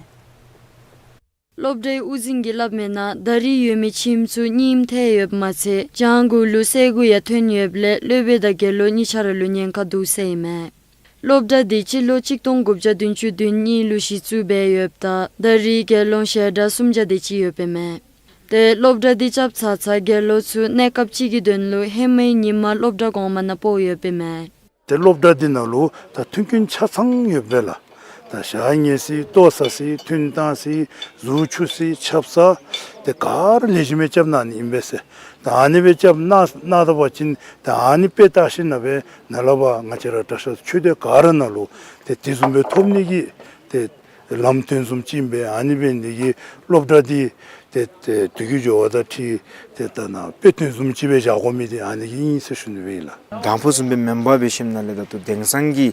སློབ་གྲྭའི་དབུ་འཛིན་གྱིས་སླབ་མིའི་ནང་ད་རིས་ཡོད་མི་ཁྱིམ་ཚུ་རྙིངམ་ཐལ་ཡོདཔ་མ་ཚད་གྱང་གུ་ལུ་སེར་ཀ་ཡང་ཐོན་ཡོདཔ་ལས་སློབ་དཔོན་དང་དགེ་སློང་གཉིས་ཆ་ར་ལུ་ཉེན་ཁ་འདུག་ཟེར་ཨིན་མས། སློབ་གྲྭ་འདི་སྤྱི་ལོ་གཅིག་སྟོང་དགུ་བརྒྱ་བདུན་ཅུ་དོན་གཉིས་ལུ་གཞི་བཙུགས་འབད་ཡོདཔ་ད་ད་རིས་དགེ་སློང་ཞལ་གྲངས་སུམ་བརྒྱ་དེ་ཅིག་ཡོདཔ་ཨིན་མས། ཏེ་སློབ་གྲྭ་འདི་རྐྱབ་ཚར་ཚར་དགེ་སློང་ཚུ་གནས་སྐབས་ཅིག་གི་དོན་ལུ་ཧེ་མའི་ཉིན་མ་སློབ་གྲྭ་གོང་མ་ནང་སྤོ་ཡོདཔ་ཨིན་མས། ཏེ་སློབ་གྲྭ་འདི་ནང་ལུ་ད་མཐུན་རྐྱེན་ཆ་ཚང་ཡོདཔ་ལས་ད་ཞག་ཉལ་ས་ལྟོ་ཟ་ས་ཐུན་བཏང་ས་གཟུགས་འཁྱུ་ས་ཆབ་གསང་ཏེ་ག་ར་ལེགས་ཤོམ་སྦེ་རྐྱབ་གནང་ནི་ཨིན་པས་ཟེར། ད་ཨ་ནི་སྦེ་རྐྱབ་གནང་གནང་ད་པ་ཅིན་ད་ཨ་ནི་དཔེ་བལྟ་ཞིནམ་ལས་ནཱ་ལས་ཕར་ང་བཅས་ར་གྲྭ་ཤག་ཆོས་སྡེ་ག་ར་ནང་ལུ་ཏེ་དེ་བཟུམ་སྦེ་ཐོབ་ནི་གི་ཏེ་ལམ་སྟོན་བཟུམ་ཅིག་ཨིན་པས། ཨ་ནི་འབད་ནི་འདི་གིས་སློབ་གྲྭ་འདི་ཏེ་ཏེ་དུས་ཀྱི་འགྱུར་བ་དང་འཁྲིལ་ཏེ་ད་ནཱ་དཔེ་སྟོན་བཟུམ་ཅིག་སྦེ་བཞག་དགོ་མི་འདི་ཨ་ནི་གིས་ཨིན་ཟེར་ཞུ་ནི་སྦེ་ཨིན་ལགས། དང་ཕུ་བཟུམ་སྦེ་མེན་པར་འབད་ཞིནམ་ལས་ད་ལྟོ་དེང་སང་གི་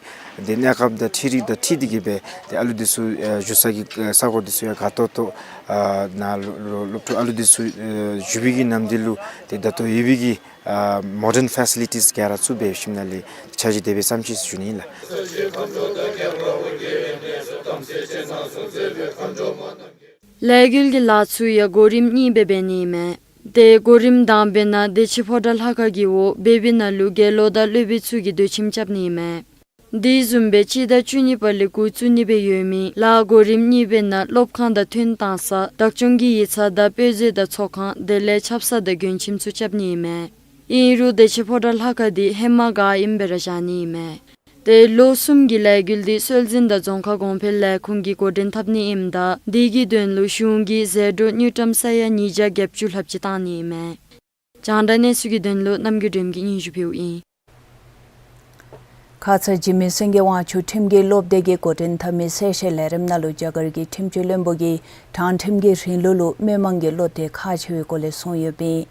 ཏེ་གནས་སྐབས་དང་འཕྲུལ་རིག་དང་འཁྲིལ་ཏེ་གིས་སྦེ་ཏེ་ཨ་ལུ་འདི་ཚུ་ཨེ་བཞུགས་ས་གི་ས་གོ་འདི་ཚུ་ཡང་དགའ་ཏོག་ཏོ་ཨ་ནཱ་ལུ་ལུ་སློབ་ཕྲུག་ཨ་ལུ་འདི་ཚུ་ཨེ་བཞུགས་པའི་གི་ནམ་དུས་ལུ་ཏེ་ད་ལྟོ་ཡོད་པའི་གི་ཨ་མོ་ཌརན་ཕེ་སི་ལི་ཊིས་ག་ར་ཚུ་འབད་ཞིནམ་ལས་འཆར་གཞི་དེ་སྦེ་བརྩམས་ཅི་ཟེར་ཞུ་ནི་ཨིན་ལགས། ལས་འགུལ་གྱི་ལཱ་ཚུ་ཡང་གོ་རིམ་གཉིས་སྦེ་འབད་ནི་ཨིན་མས། ཏེ་གོ་རིམ་དང་པའི་ནང་བདེ་ཆེན་ཕོ་བྲང་ལྷ་ཁང་གི་འོག་བེ་བི་ནང་ལུ་དགེ་སློང་དང་སློབ་དཔོན་ཚུ་གིས་སྡོད་ཁྱིམ་རྐྱབ་ནི་ཨིན་མས། དེ་བཟུམ་སྦེ་སྤྱི་ཟླ་བཅུ་གཉིས་པ་ལས་འགོ་བཙུགས་ནི་སྦེ་ཡོད་མི་ལཱ་གོ་རིམ་གཉིས་པའི་ནང་སློབ་ཁང་དང་ཐུན་བཏང་ས་བདག་སྐྱོང་གི་ཡིག་ཚང་དང་དཔེ་མཛོད་དང་ཚོགས་ཁང་དེ་ལས་ཆབ་གསང་དང་མགྱོན་ཁྱིམ་ཚུ་རྐྱབ་ནི་ཨིན་མས། ཨིན་རུང་བདེ་ཆེན་ཕོ་བྲང་ལྷ་ཁང་འདི་ཧེ་མ་ག་ཨིནམ་སྦེ་ར་བཞག་ནི་ཨིན་མས། ཏེ་ལོ་གསུམ་གྱི་ལས་འགུལ་འདི་སྲོལ་འཛིན་དང་རྫོང་ཁ་གོང་འཕེལ་ལས་ཁུངས་ཀྱིས་འགོ་འདྲེན་འཐབ་ནི་ཨིནམ་ད་དེ་གི་དོན་ལུ་གཞུང་གིས་ཟད་འགྲོ་དངུལ་ཀྲམ་ས་ཡ་ཉིས་བརྒྱ་བརྒྱད་ཅུ་ལྷགཔ་ཅིག་བཏང་ནི་ཨིན་མས། རྒྱང་བསྒྲགས་གནས་ཚུལ་གྱི་དོན་ལུ་རྣམ་རྒྱལ་སྒྲོལམ་གྱིས་སྙན་ཞུ་ཕུལཝ་ཨིན། ཁ་ཙ་འཇིགས་མེད་སེང་གེ་དབང་ཕྱུག་ཁྲིམས་ཀྱི་སློབ་སྡེ་གིས་འགོ་འདྲེན་འཐབ་མི་གསལ་བཤད་ལས་རིམ་ནང་ལུ་རྒྱ་གར་གྱི་ཁྲིམས་སྤྱི་བློན་པོ་གིས་དྲང་ཁྲིམས་ཀྱི་རིང་ལུགས་ལུ་མི་མང་གི་བློ་གཏད་ཁག་ཆེ་བའི་སྐོར་ལས་གསུངས་ཡོདཔ་ཨིན།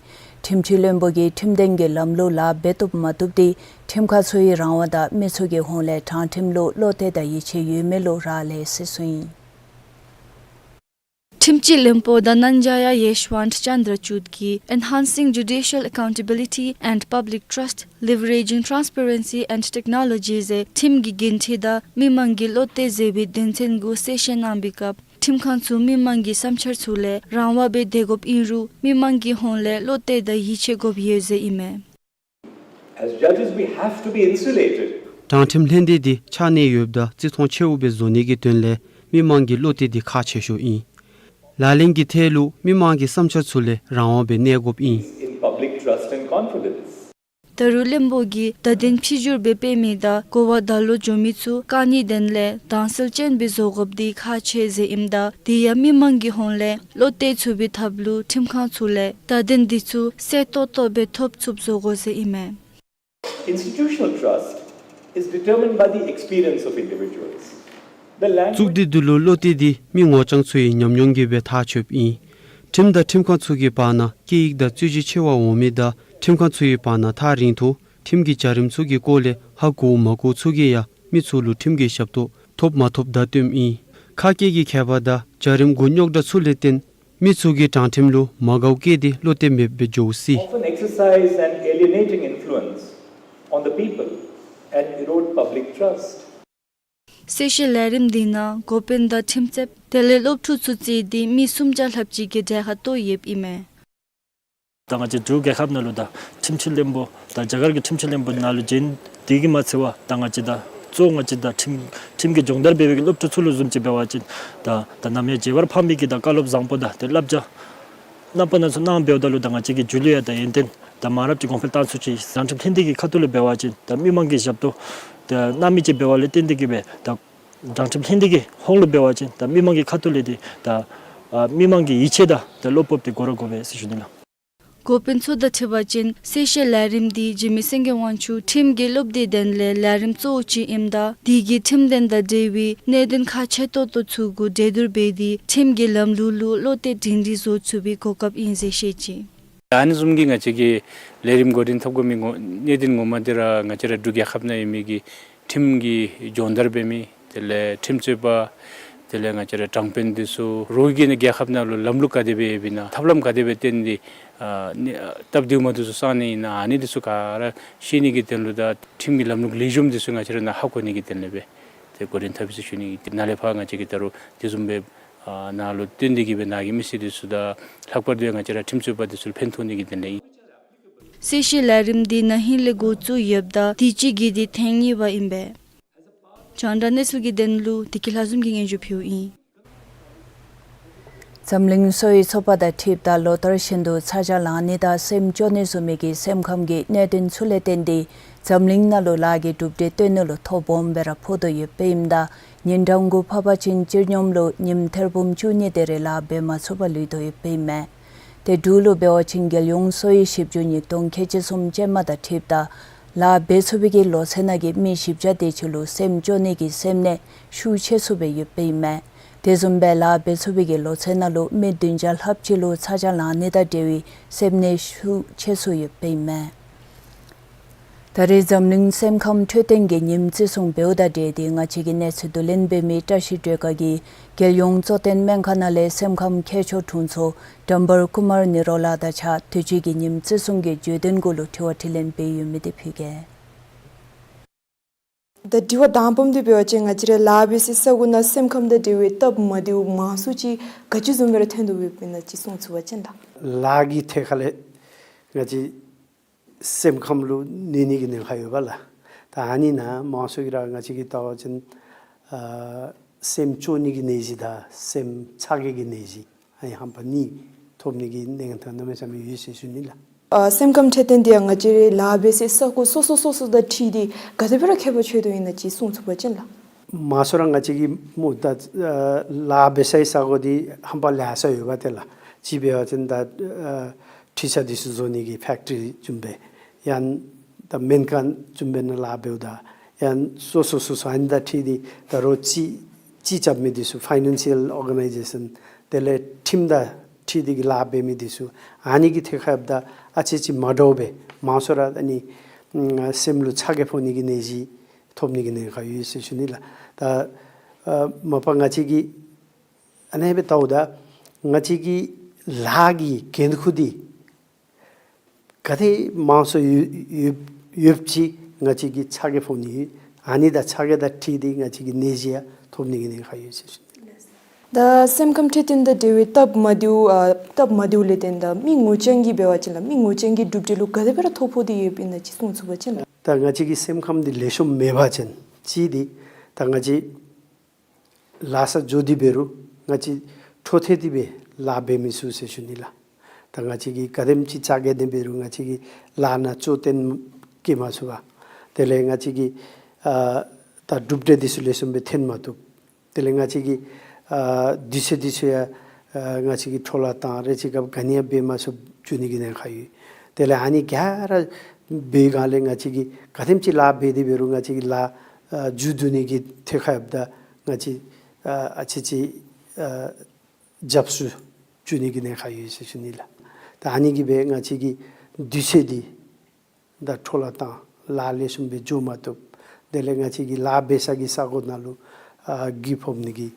ཁྲིམས་སྤྱི་བློན་པོ་གིས་ཁྲིམས་དོན་གྱི་ལམ་ལུགས་ལཱ་འབད་བཏུབ་མ་བཏུབ་འདི་ཁྲིམས་ཁང་ཚུ་གི་རང་དབང་དང་མི་ཚུ་གི་ཧོངས་ལས་དྲང་ཁྲིམས་ལུ་བློ་གཏད་དང་ཡིད་ཆེས་ཡོད་མེད་ལུ་རག་ལས་ཟེར་གསུངས་ཡི། ཁྲིམས་སྤྱི་བློན་པོ་དྷ་ན་ཇ་ཡ་ཡེཤ་ཝནྟ་ཅན་དྲ་ཅུཌ་ཀྱིས་Enhancing Judicial Accountability and Public Trust, Leveraging Transparency and Technology ཟེར་ཁྲིམས་ཀྱི་འགན་འཁྲི་དང་མི་མང་གི་བློ་གཏད་ཟེར་བའི་དོན་ཚན་གུ་གསལ་བཤད་གནང་པའི་སྐབས་ཁྲིམས་ཁང་ཚུ་མི་མང་གི་བསམ་འཆར་ཚུ་ལས་རང་དབང་སྦེ་སྡོད་དགོཔ་ཨིན་རུང་མི་མང་གི་ཧོངས་ལས་བློ་གཏད་དང་ཡིད་ཆེས་དགོཔ་ཡོད་ཟེར་ཨིན་མས། As judges, we have to be insulated. དྲང་ཁྲིམས་ལྷན་སྡེ་འདི་ཆགས་གནས་ཡོདཔ་ད་བརྩི་མཐོང་ཆེཝ་སྦེ་བཟོ་ནི་གི་དོན་ལས་མི་མང་གི་བློ་གཏད་འདི་ཁག་ཆེ་ཤོས་ཨིན། ལག་ལེན་གྱི་ཐད་ལུ་མི་མང་གི་བསམ་འཆར་ཚུ་ལས་རང་དབང་སྦེ་གནས་དགོཔ་ཨིན། In public trust and confidence. ད་རུང་བློན་པོ་གིས་བརྡ་དོན་ཕྱི་འགྱུར་སྦེ་སྤེལ་མི་དང་གོ་བ་བརྡ་ལོག་འགྱོ་མི་ཚུ་བཀག་ནིའི་དོན་ལས་དྭངས་གསལ་ཅན་སྦེ་བཟོ་དགོཔ་འདི་ཁག་ཆེ་ཟེར་ཨིནམ་ད་དེ་ཡང་མི་མང་གི་ཧོངས་ལས་བློ་གཏད་ཚུགས་པའི་ཐབས་ལུ་ཁྲིམས་ཁང་ཚུ་ལས་བརྡ་དོན་འདི་ཚུ་གསལ་ཏོག་ཏོ་སྦེ་ཐོབ་ཚུགསཔ་བཟོ་དགོ་ཟེར་ཨིན་མས། Institutional trust is determined by the experience of individuals. The language གཙུག་སྡེ་འདི་ལུ་བློ་གཏད་འདི་མི་ངོ་རྐྱང་ཚུ་གི་ཉམས་མྱོང་གིས་སྦེ་ཐག་ཆོདཔ་ཨིན། ཁྲིམས་དང་ཁྲིམས་ཁང་ཚུ་གི་བར་ན་སྐད་ཡིག་དང་རྩོད་གཞི་ཆེ་བ་འོང་མི་དང་ཁྲིམས་ཁང་ཚུ་གི་བར་ན་ཐག་རིང་ཐུང་ཁྲིམས་ཀྱི་བྱ་རིམ་ཚུ་གི་སྐོར་ལས་ཧ་གོ་མ་གོ་ཚུ་གིས་ཡང་མི་ཚུ་ལུ་ཁྲིམས་ཀྱི་ཞབས་ཏོག་ཐོབ་མ་ཐོབ་བརྡ་སྟོནམ་ཨིན། ཁ་སྐད་ཀྱི་ཁྱད་པར་དང་བྱ་རིམ་གུ་རྙོག་དྲ་ཚུ་ལས་བརྟེན་མི་ཚུ་གིས་དྲང་ཁྲིམས་ལུ་མ་དགའཝ་བསྐྱེད་དེ་བློ་གཏད་མེདཔ་སྦེ་འགྱོ་སྲིད། Often exercise an alienating influence on the people and erode public trust. གསལ་བཤད་ལས་རིམ་འདི་ནང་འགོ་དཔོན་དང་ཁྲིམས་རྩོདཔ་དེ་ལས་སློབ་ཕྲུག་ཚུ་བརྩིས་ཏེ་མི་སུམ་བརྒྱ་ལྷགཔ་ཅིག་གིས་གྲལ་ཁར་གཏོགས་ཡོདཔ་ཨིན་མས། ད་ང་བཅས་འབྲུག་རྒྱལ་ཁབ་ནང་ལུ་ད་ཁྲིམས་ཞིབ་བློན་པོ་ད་རྒྱ་གར་གྱི་ཁྲིམས་ཞིབ་བློན་པོ་ནང་ལུ་བྱོན་དེ་གིས་མ་ཚད་པར་ད་ང་བཅས་ད་གཙོ་བོ་ང་བཅས་ད་ཁྲིམས་ཁྲིམས་ཀྱི་སྦྱོང་བརྡར་འབད་བའི་གི་སློབ་ཕྲུག་ཚུ་ལུ་བཟུམ་ཅིག་འབད་བ་ཅིན་ད་ད་ནམ་ཡང་བརྗེད་པར་ཕངས་མེད་ཀྱི་ད་བཀའ་སློབ་བཟང་པོ་དང་ཏེ་བསླབ་བྱ་རྣམ་པ་སྣ་ཚོགས་གནང་འབདཝ་ད་ལུ་ད་ང་བཅས་ཀྱི་མཇུག་ལུ་ཡང་ད་ཡོན་ཏན་ད་མང་རབས་ཅིག་གོང་འཕེལ་བཏང་ཚུགས་ཅི། རྒྱང་ཁྲིམས་ལྷན་སྡེ་གི་ཁ་ཐུག་ལས་འབད་བ་ཅིན་ད་མི་མང་གི་ཞབས་ཏོག་ད་གནང་མི་ཅིག་འབད་བ་ལས་བརྟེན་ཏེ་གིས་སྦེ་ད་རྒྱང་ཁྲིམས་ལྷན་སྡེ་གི་ཧོངས་ལུ་འབད་བ་ཅིན་ད་མི་མང་གི་ཁ་ཐུག་ལས་ཏེ་ད་ཨ་མི་མང་གི་ཡིད་ཆེས་དང་ད་བློ་སྤོབས་དེ་དགོ་ར་དགོ་པས་ཟེར་ཞུ་ནི་ལགས། འགོ་དཔོན་ཚུ་དང་འཁྲིལ་བ་ཅིན་གསལ་བཤད་ལས་རིམ་འདི་འཇིགས་མེད་སེང་གེ་དབང་ཕྱུག་ཁྲིམས་ཀྱི་སློབ་སྡེའི་དོན་ལས་ལས་རིམ་གཙོ་བོ་ཅིག་ཨིནམ་ད་དེ་གིས་ཁྲིམས་དོན་དང་འབྲེལ་བའི་གནད་དོན་ཁག་ཆེ་ཏོག་ཏོ་ཚུ་གུ་གྲོས་བསྡུར་འབད་དེ་ཁྲིམས་ཀྱི་ལམ་ལུགས་ལུ་བློ་གཏད་སྒྲིང་སྒྲིང་བཟོ་ཚུགས་པའི་གོ་སྐབས་ཨིན་ཟེར་བཤད་ཅི། ཨ་ནི་བཟུམ་གྱི་ང་བཅས་ཀྱིས་ལས་རིམ་འགོ་འདྲེན་འཐབ་དགོ་མི་ངོ་གནད་དོན་ངོ་མ་འདི་ར་ང་བཅས་ར་འབྲུག་རྒྱལ་ཁབ་ནང་ཡོད་མི་གི་ཁྲིམས་ཀྱི་སྦྱོང་བརྡར་འབད་མི་དེ་ལས་ཁྲིམས་རྩོད་པ་དེ་ལས་ང་བཅས་ར་དྲང་དཔོན་འདི་ཚུ་རོགས་ཀྱིས་ནི་རྒྱལ་ཁབ་ནང་ལུ་ལམ་ལུགས་ག་དེ་སྦེ་ཡོདཔ་ཨིན་ན་ཐབས་ལམ་ག་དེ་སྦེ་བཏོན་ཏེ་ཨ་ནི་ཨ་སྟབས་བདེཝ་མ་བདེཝ་ཚུ་སངས་ནི་ཨིན་ན་ཨ་ནི་འདི་ཚུ་ག་ར་ཤེས་ནི་གི་དོན་ལུ་ད་ཁྲིམས་ཀྱི་ལམ་ལུགས་ལེགས་ཤོམ་འདི་ཚུ་ང་བཅས་ར་ནཱ་ཧ་གོ་ནི་གི་དོན་ལས་སྦེ་ཏེ་འགོ་འདྲེན་འཐབ་ཡི་ཟེར་ཞུ་ནི། ནཱ་ལས་ཕར་ང་བཅས་ཀྱིས་ད་རུང་དེ་བཟུམ་སྦེ་ཨ་ནཱ་ལུ་བཏོན་ཏེ་གིས་སྦེ་ནཱ་གི་མི་སེར་འདི་ཚུ་དང་ལྷག་པར་དུ་ཡང་ང་བཅས་ར་ཁྲིམས་རྩོད་པ་འདི་ཚུ་ལུ་ཕན་ཐོགས་ནི་གི་དོན་ལས་ཨིན། གསལ་བཤད་ལས་རིམ་འདི་ན་ཧིང་ལས་འགོ་བཙུགས་ཡོདཔ་ད་དུས་ཅི་གི་འདི་ཐེངས་གཉིས་པ་ཨིན་པས། རྒྱང་བསྒྲགས་གནས་ཚུལ་གྱི་དོན་ལུ་བདེ་སྐྱིད་ལྷ་འཛོམས་ཀྱིས་སྙན་ཞུ་ཕུལཝ་ཨིན། འཛམ་གླིང་གསོ་བའི་ཚོགས་པ་དང་འཁྲིལཝ་ད་ལོ་ལྟར་བཞིན་དུ་ཚ་གྱང་ལང་ནི་དང་སེམས་སྐྱོ་ནི་བཟུམ་མའི་གི་སེམས་ཁམས་ཀྱི་གནད་དོན་ཚུ་ལས་བརྟེན་ཏེ་འཛམ་གླིང་ནང་ལུ་ལཱ་གི་གྲུབ་འབྲས་སྟོན་ནི་ལུ་ཐོ་སྦོམ་སྦེ་ར་ཕོག་དོ་ཡོདཔ་ཨིནམ་ད་ཉིན་གྲངས་དགུ་ཕར་འབད་བ་ཅིན་སྤྱིར་སྙོམས་ལུ་ཉིནམ་ཐེར་འབུམ་བཅུ་གཉིས་དེ་རེ་ལཱ་འབད་མ་ཚུགས་པར་ལུས་དོ་ཡོདཔ་ཨིན་མས། ཏེ་འབྲུག་ལུ་འབད་བ་ཅིན་རྒྱལ་ཡོངས་གསོ་བའི་ཞིབ་འཇུག་ཉིས་སྟོང་ཁལ་གཅིག་གསུམ་ཅན་མ་དང་འཁྲིལཝ་ད་ལཱ་འབད་ཚུགས་པའི་གི་ལོ་ཚད་ནང་གི་མི་བཞི་བརྒྱ་དེ་ཅིག་ལུ་སེམས་སྐྱོ་ནི་གི་སེམས་ནད་ཤུགས་ཆེ་སུ་སྦེ་ཡོདཔ་ཨིན་མས། དེ་བཟུམ་སྦེ་ལཱ་འབད་ཚུགས་པའི་གི་ལོ་ཚད་ནང་ལུ་མི་བདུན་བརྒྱ་ལྷགཔ་ཅིག་ལུ་ཚ་གྱང་ལང་ནི་དང་འབྲེལ་བའི་སེམས་ནད་ཤུགས་ཆེ་སུ་ཡོདཔ་ཨིན་མས། ད་རེས་འཛམ་གླིང་སེམས་ཁམས་འཕྲོད་བསྟེན་གྱི་ཉིནམ་བརྩི་སྲུང་འབདཝ་དང་འབྲེལ་ཏེ་ང་བཅས་ཀྱིས་གནས་ཚུལ་བསྡུ་ལེན་འབད་མི་བཀྲ་ཤིས་སྒྲོལ་དཀར་གྱིས་རྒྱལ་ཡོངས་གཙོ་བསྟེན་སྨན་ཁང་ནང་ལས་སེམས་ཁམས་མཁས་མཆོག་དྲུང་འཚོ་ཌམ་བར་ཀུ་མར་ནི་རོ་ལགས་དང་གཅིག་ཁར་དུས་ཅི་གི་ཉིནམ་བརྩི་སྲུང་གི་བརྗོད་དོན་གུ་ལུ་དྲི་བ་དྲིས་ལན་འབད་ཡོད་མི་དེ་ཕུལ་གེ། ད་དྲི་བ་དང་པམ་འདི་འབད་བ་ཅིན་ང་བཅས་རའི་ལཱ་འབད་སའི་ས་གོ་ནང་སེམས་ཁམས་དང་འབྲེལ་བའི་སྟབས་མ་བདེཝ་མང་སུ་ཅིག་ག་ཅི་བཟུམ་སྦེ་ར་ཐོན་དོ་ཡོདཔ་ཨིན་ན་ཅིག་གསུང་ཚུགས་པ་ཅིན་ལགས། ལཱ་གི་ཐད་ཁར་ལས་ང་བཅས་སེམས་ཁམས་ལུ་གནོད་ནི་གི་ཉེན་ཁ་ཡོད་པ་ལགས། ད་ཨ་ནི་ནང་མང་སུ་གི་ར་ང་བཅས་ཀྱིས་བལྟ་བ་ཅིན་ཨ་སེམས་སྐྱོ་ནི་གི་ནད་གཞི་དང་སེམས་ཚ་གྱང་གི་ནད་གཞི་ཨ་ནི་ཧམ་པ་གཉིས་ཐོབ་ནི་གི་གནས་སྟངས་གནམ་མེད་ས་མེད་ཡོད་ཟེར་ཞུ་ནི་ལགས། ཨ་སེམས་ཁམས་འཕྲོད་བསྟེན་འདི་ཡང་ང་བཅས་རའི་ལཱ་འབད་སའི་ས་གོ་སོ་སོ་སོ་སོ་དང་འཁྲིལ་ཏེ་ག་དེ་སྦེ་ར་ཁྱད་པར་ཆེ་དོ་ཨིན་ན་ཅིག་གསུང་ཚུགས་པ་ཅིན་ལགས། མང་སུ་ར་ང་བཅས་ཀྱི་མུ་མཐུད་ཨ་ལཱ་འབད་སའི་ས་གོ་འདི་ཧམ་པ་ལེ་ཤ་ཡོད་པ་ཏེ་ལགས། གཅིག་འབད་བ་ཅིན་ད་ཨ་འཕྲུལ་ཆས་འདི་ཚུ་བཟོ་ནི་གི་ཕེཀ་ཊི་རི་བཟུམ་སྦེ་ཡང་ད་སྨན་ཁང་བཟུམ་སྦེ་ནང་ལཱ་འབདཝ་ད་ཡང་སོ་སོ་སོ་སོ་ཨ་ནི་དང་འཁྲིལ་ཏེ་ད་རོགས་སྤྱི་སྤྱི་རྐྱབ་མི་འདི་ཚུ་ཕའི་ནན་ཤལ་ཨོར་ག་ནའི་ཛེ་ཤཱན་དེ་ལས་ཁྲིམས་དང་འཁྲིལ་ཏེ་གི་ལཱ་འབད་མི་འདི་ཚུ་ཨ་ནི་གི་ཐད་ཁར་ཡང་ད་ཨ་ཙི་ཅིག་མ་འདྲཝ་སྦེ་མང་སུ་ར་ཨ་ནི་ཨ་སེམས་ལུ་ཚ་གྱང་ཕོག་ནི་གི་ནད་གཞི་ཐོབ་ནི་གི་ཉེན་ཁ་ཡོད་ཟེར་ཞུ་ནི་ལགས། ད་ཨ་མ་པ་ང་བཅས་ཀྱིས་ཨ་ནེ་སྦེ་བལྟཝ་ད་ང་བཅས་ཀྱི་ལཱ་གི་འགན་ཁུར་འདི་ག་དེ་མང་སུ་ཡོད་ཡོད་ཡོདཔ་ཅིག་ང་བཅས་ཀྱི་ཚ་གྱང་ཕོག་ནི་ཡོད། ཨ་ནི་དང་ཚ་གྱང་དང་འཁྲིལ་ཏེ་ང་བཅས་ཀྱི་ནད་གཞི་ཡང་ཐོབ་ནི་གི་ཉེན་ཁ་ཡོད་ཟེར་ཞུ་ནི། ད་སེམས་ཁམས་འཕྲོད་བསྟེན་དང་འབྲེལ་བའི་སྟབས་མ་བདེཝ་ཨ་སྟབས་མ་བདེཝ་ལས་བརྟེན་ད་མི་ངོ་རྐྱང་གིས་འབད་བ་ཅིན་ལགས་མི་ངོ་རྐྱང་གི་གྲུབ་འབྲས་ལུ་ག་དེ་སྦེ་ར་ཐོ་ཕོག་སྟེ་ཡོདཔ་ཨིན་ན་ཅིག་གསུང་ཚུགས་པ་ཅིན་ལགས། ད་ང་བཅས་ཀྱི་སེམས་ཁམས་འདི་ལེགས་ཤོམ་མེད་པ་ཅིན་གཅིག་འདི་ད་ང་བཅས་ལཱ་ས་འགྱོ་སྟེ་འབད་རུང་ང་བཅས་འཕྲོ་མཐུད་དེ་སྦེ་ལཱ་འབད་མི་ཚུགས་ཟེར་ཞུ་ནི་ལགས། ད་ང་བཅས་ཀྱིས་ག་དེམ་ཅིག་རྐྱབ་སྟེ་འབད་རུང་ང་བཅས་ཀྱི་ལཱ་ནང་གཙོ་བོར་བཀལ་མ་ཚུགས་པར་དེ་ལས་ང་བཅས་ཀྱི་ཨ་ད་གྲུབ་འབྲས་འདི་ཚུ་ལེགས་ཤོམ་སྦེ་ཐོན་མ་བཏུབ། དེ་ལས་ང་བཅས་ཀྱི་ཨ་དུས་ཚོད་འདི་ཚུ་ཡང་ཨ་ང་བཅས་ཀྱིས་འཕྲོ་བརླག་བཏང་རེ་ཅིག་སྐབས་ག་ནི་ཡང་འབད་མ་ཚུགསཔ་འགྱོ་ནི་གི་ཉེན་ཁ་ཡོད། དེ་ལས་ཨ་ནི་ག་ར་འབད་བའི་སྒང་ལས་ང་བཅས་ཀྱིས་ག་དེམ་ཅིག་ལཱ་འབད་དེ་འབད་རུང་ང་བཅས་ཀྱི་ལཱ་ཨ་མཇུག་བསྡུ་ནི་གི་ཐད་ཁར་ཡང་ད་ང་བཅས་ཨ་ཨ་ཙི་ཅིག་ཨ་རྒྱབ་སུ་འགྱོ་ནི་གི་ཉེན་ཁ་ཡོད་ཟེར་ཞུ་ནི་ལགས། ད་ཨ་ནི་གིས་སྦེ་ང་བཅས་ཀྱི་དུས་ཚོད་འདི་ད་འཕྲོ་བརླག་བཏང་ལཱ་ལེགས་ཤོམ་སྦེ་འགྱོ་མ་བཏུབ། དེ་ལས་ང་བཅས་ཀྱི་ལཱ་འབད་ས་གི་ས་གོ་ནང་ལུ་ཨ་རྒུད་ཕོག་ནི་གི་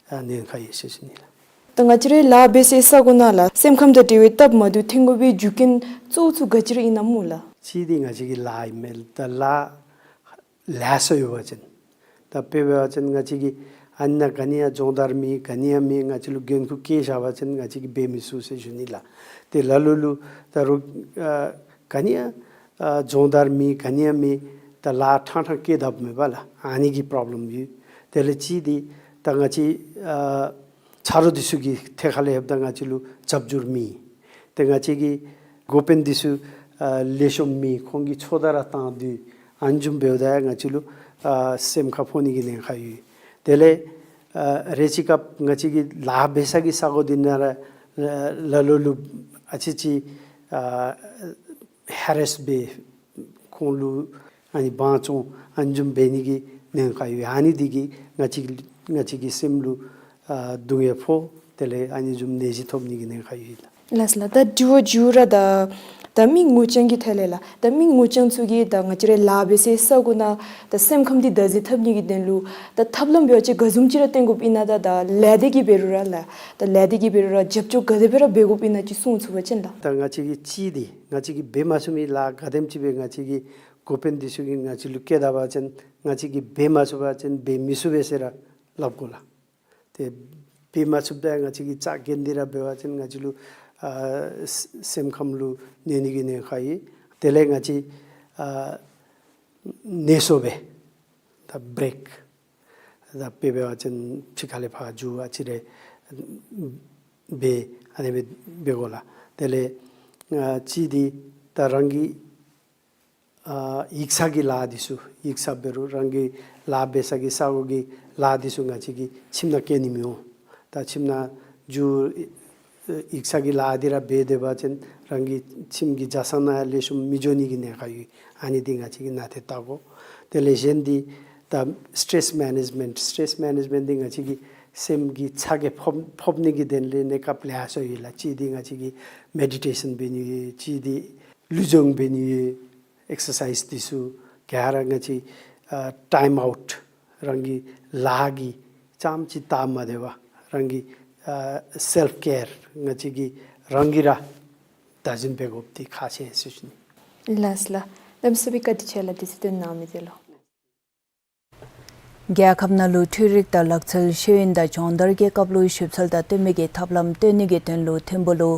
ཨ་ཉེན་ཁ་ཡོད་ཟེར་ཞུ་ནི་ལགས། ད་ང་བཅས་རའི་ལཱ་འབད་སའི་ས་གོ་ནང་ལགས་སེམས་ཁམས་དང་འབྲེལ་བའི་སྟབས་མ་བདེཝ་ཐོན་དགོ་པའི་རྒྱུ་རྐྱེན་གཙོ་བོ་ཚུ་ག་ཅི་ར་ཨིན་ན་སྨོ་ལགས། གཅིག་འདི་ང་བཅས་ཀྱི་ལཱ་ཨིན་མས། ད་ལཱ་ལེ་ཤ་ཡོད་པ་ཅིན་ད་དཔེ་འབད་བ་ཅིན་ང་བཅས་ཀྱི་ ཨ་ནཱ་ག་ནི་ཡང་སྦྱོང་བརྡར་མེད་ག་ནི་ཡང་མེད་ང་བཅས་ལུ་འགན་ཁུར་བཀལ་བཞག་པ་ཅིན་ང་བཅས་ཀྱིས་འབད་མི་ཚུགས་ཟེར་ཞུ་ནི་ལགས། ཏེ་ལ་ལུ་ལུ་ད་རུང་ཨ་ག་ནི་ཡང་ཨ་སྦྱོང་བརྡར་མེད་ག་ནི་ཡང་མེད། ད་ལཱ་ཕྲང་ཕྲང་བཀལ་དཔ་མེད་པ་ལགས། ཨ་ནི་གི་པྲོབ་ལེམ་ཡོད། དེ་ལས་གཅིག་འདི་ད་ང་བཅས་ཨ་ཆ་རོགས་འདི་ཚུ་གི་ཐད་ཁར་ལས་ལྷོདཔ་ད་ང་བཅས་ལུ་རྒྱབ་སྐྱོར་མེད། ཏེ་ང་བཅས་ཀྱི་འགོ་དཔོན་འདི་ཚུ་ཨ་ལེགས་ཤོམ་མེད། ཁོང་གིས་ཚོགས་བརྡ་ར་བཏང་སྡོད། ཨ་ནི་བཟུམ་འབདཝ་ད་ཡང་ང་བཅས་ལུ་ཨ་སེམས་ཁར་ཕོག་ནི་གི་ཉེན་ཁ་ཡོད། དེ་ལས་ཨ་རེ་ཅིག་སྐབས་ང་བཅས་ཀྱི་ལཱ་འབད་ས་གི་ས་གོ་འདི་ནང་ར་ལ་ལུ་ལུ་ཨ་ཙི་ཅིག་ཨ་ཧེ་རེས་འབད། ཁོང་ལུ་ཨ་ནི་དབང་བཙོང་ཨ་ནི་བཟུམ་འབད་ནི་གི་ཉེན་ཁ་ཡོད། ཨ་ནི་འདི་གིས་ང་བཅས་ང་བཅས་ཀྱི་སེམས་ལུ་ཨ་སྡུག་བསྔལ་ཕོག། དེ་ལས་ཨ་ནི་བཟུམ་ནད་གཞི་ཐོབ་ནི་གི་ཉེན་ཁ་ཡོད་ལགས། ལགས་ལགས། ད་དྲི་བ་མཇུག་ར་ད་ད་མི་ངོ་རྐྱང་གི་ཐད་ལས་ལགས། ད་མི་ངོ་རྐྱང་ཚུ་གིས་ད་ང་བཅས་རའི་ལཱ་འབད་སའི་ས་གོ་ནང་ད་སེམས་ཁམས་འདི་བདག་འཛིན་འཐབ་ནི་གི་དོན་ལུ་ད་ཐབས་ལམ་འབད་བ་ཅིན་ག་བཟུམ་ཅིག་ར་བསྟེན་དགོཔ་ཨིན་ན། ད་ད་ལས་སྡེ་གིས་འབད་རུང་ར་ལགས། ད་ལས་སྡེ་གིས་འབད་རུང་ར་རྒྱབ་སྐྱོར་ག་དེ་སྦེ་ར་འབད་དགོཔ་ཨིན་ན་ཅིག་གསུང་ཚུགས་པ་ཅིན་ལགས། ད་ང་བཅས་ཀྱིས་གཅིག་འདི་ང་བཅས་ཀྱིས་འབད་མ་ཚུགས་མི་ལཱ་ག་དེམ་ཅིག་སྦེ་ང་བཅས་ཀྱི་འགོ་དཔོན་འདི་ཚུ་གིས་ང་བཅས་ལུ་བཀལ་ད་པ་ཅིན་ང་བཅས་ཀྱིས་འབད་མ་ཚུགས་པ་ཅིན་འབད་མི་ཚུགས་པས་ཟེར་ར་སླབ་དགོ་ལགས། ཏེ་འབད་མ་ཚུགསཔ་ད་ང་བཅས་ཀྱིས་རྩ་འགེངས་ཏེ་ར་འབད་བ་ཅིན་ང་བཅས་ལུ་ཨ་སེམས་ཁམས་ལུ་གནོད་ནི་གི་ཉེན་ཁ་ཡོད། དེ་ལས་ང་བཅས་ཨ་ནད་གསོ་འབད་ད་བྲེཀ་ད་དཔེ་འབད་བ་ཅིན་ཕྱི་ཁ་ལས་ཕར་འགྱོ་ཨ་ཙི་རེ་འབད་ཨ་ནི་སྦེ་འབད་དགོ་ལགས། དེ་ལས་ཨ་གཅིག་འདི་ད་རང་གི་ཨ་ཡིག་ཚང་གི་ལཱ་འདི་ཚུ་ཡིག་ཚང་འབད་རུང་རང་གི་ལཱ་འབད་ས་གི་ས་གོ་གི་ལཱ་འདི་ཚུ་ང་བཅས་ཀྱིས་ཁྱིམ་ནང་བཀལ་ནི་མི་འོང་། ད་ཁྱིམ་ནང་འགྱོ་ཡིག་ཚང་གི་ལཱ་འདི་ར་འབད་སྡོད་པ་ཅིན་རང་གི་ཁྱིམ་གྱི་བྱང་ས་ནང་ལེགས་ཤོམ་མི་འགྱོ་ནི་གི་ཉེན་ཁ་ཡོད། ཨ་ནི་འདི་ང་བཅས་ཀྱིས་ནན་ཏན་བལྟ་དགོ། དེ་ལས་གཞན་འདི་ད་སི་ཊེསི་མེ་ནེཇ་མེནཊ། སི་ཊེསི་མེ་ནེཇ་མེནཊ་འདི་ང་བཅས་ཀྱི་སེམས་ཀྱི་ཚ་གྱང་ཕོག་ཕོག་ནི་གི་དོན་ལས་གནས་སྐབས་ལེ་ཤ་ཡོད་ལགས། གཅིག་འདི་ང་བཅས་ཀྱིས་མེ་ཌི་ཊེ་ཤཱན་འབད་ནི་ཡོད། གཅིག་འདི་ལུས་སྦྱོང་འབད་ནི་ཡོད། ཨེག་སར་སའིཛ་འདི་ཚུ་ག་ར་ང་བཅས་ཨ་ཊའིམ་ཨའུཊ་རང་གི་ལཱ་གི་རྐྱངམ་ཅིག་བལྟ་མ་སྡོད་པར་རང་གི་ཨ་སེལཕ་ཀེར་ང་བཅས་ཀྱིས་རང་གིས་ར་བདག་འཛིན་འབད་དགོཔ་འདི་ཁག་ཆེ་ཟེར་ཞུ་ནི། ལགས་ལགས། གནམ་མེད་ས་མེད་བཀའ་དྲིན་ཆེ་ལགས། དུས་ཚོད་བཏོན་གནང་མི་འདི་ལུ། རྒྱལ་ཁབ་ནང་ལུ་འཕྲུལ་རིག་དང་ལག་རྩལ་ཤེས་ཡོན་དང་སྦྱོང་བརྡར་གྱི་སྐབས་ལུ་ཞིབ་འཚོལ་དང་བསྟུན་མི་གི་ཐབས་ལམ་བཏོན་ནི་གི་དོན་ལུ་ཐིམ་ཕུག་ལུ་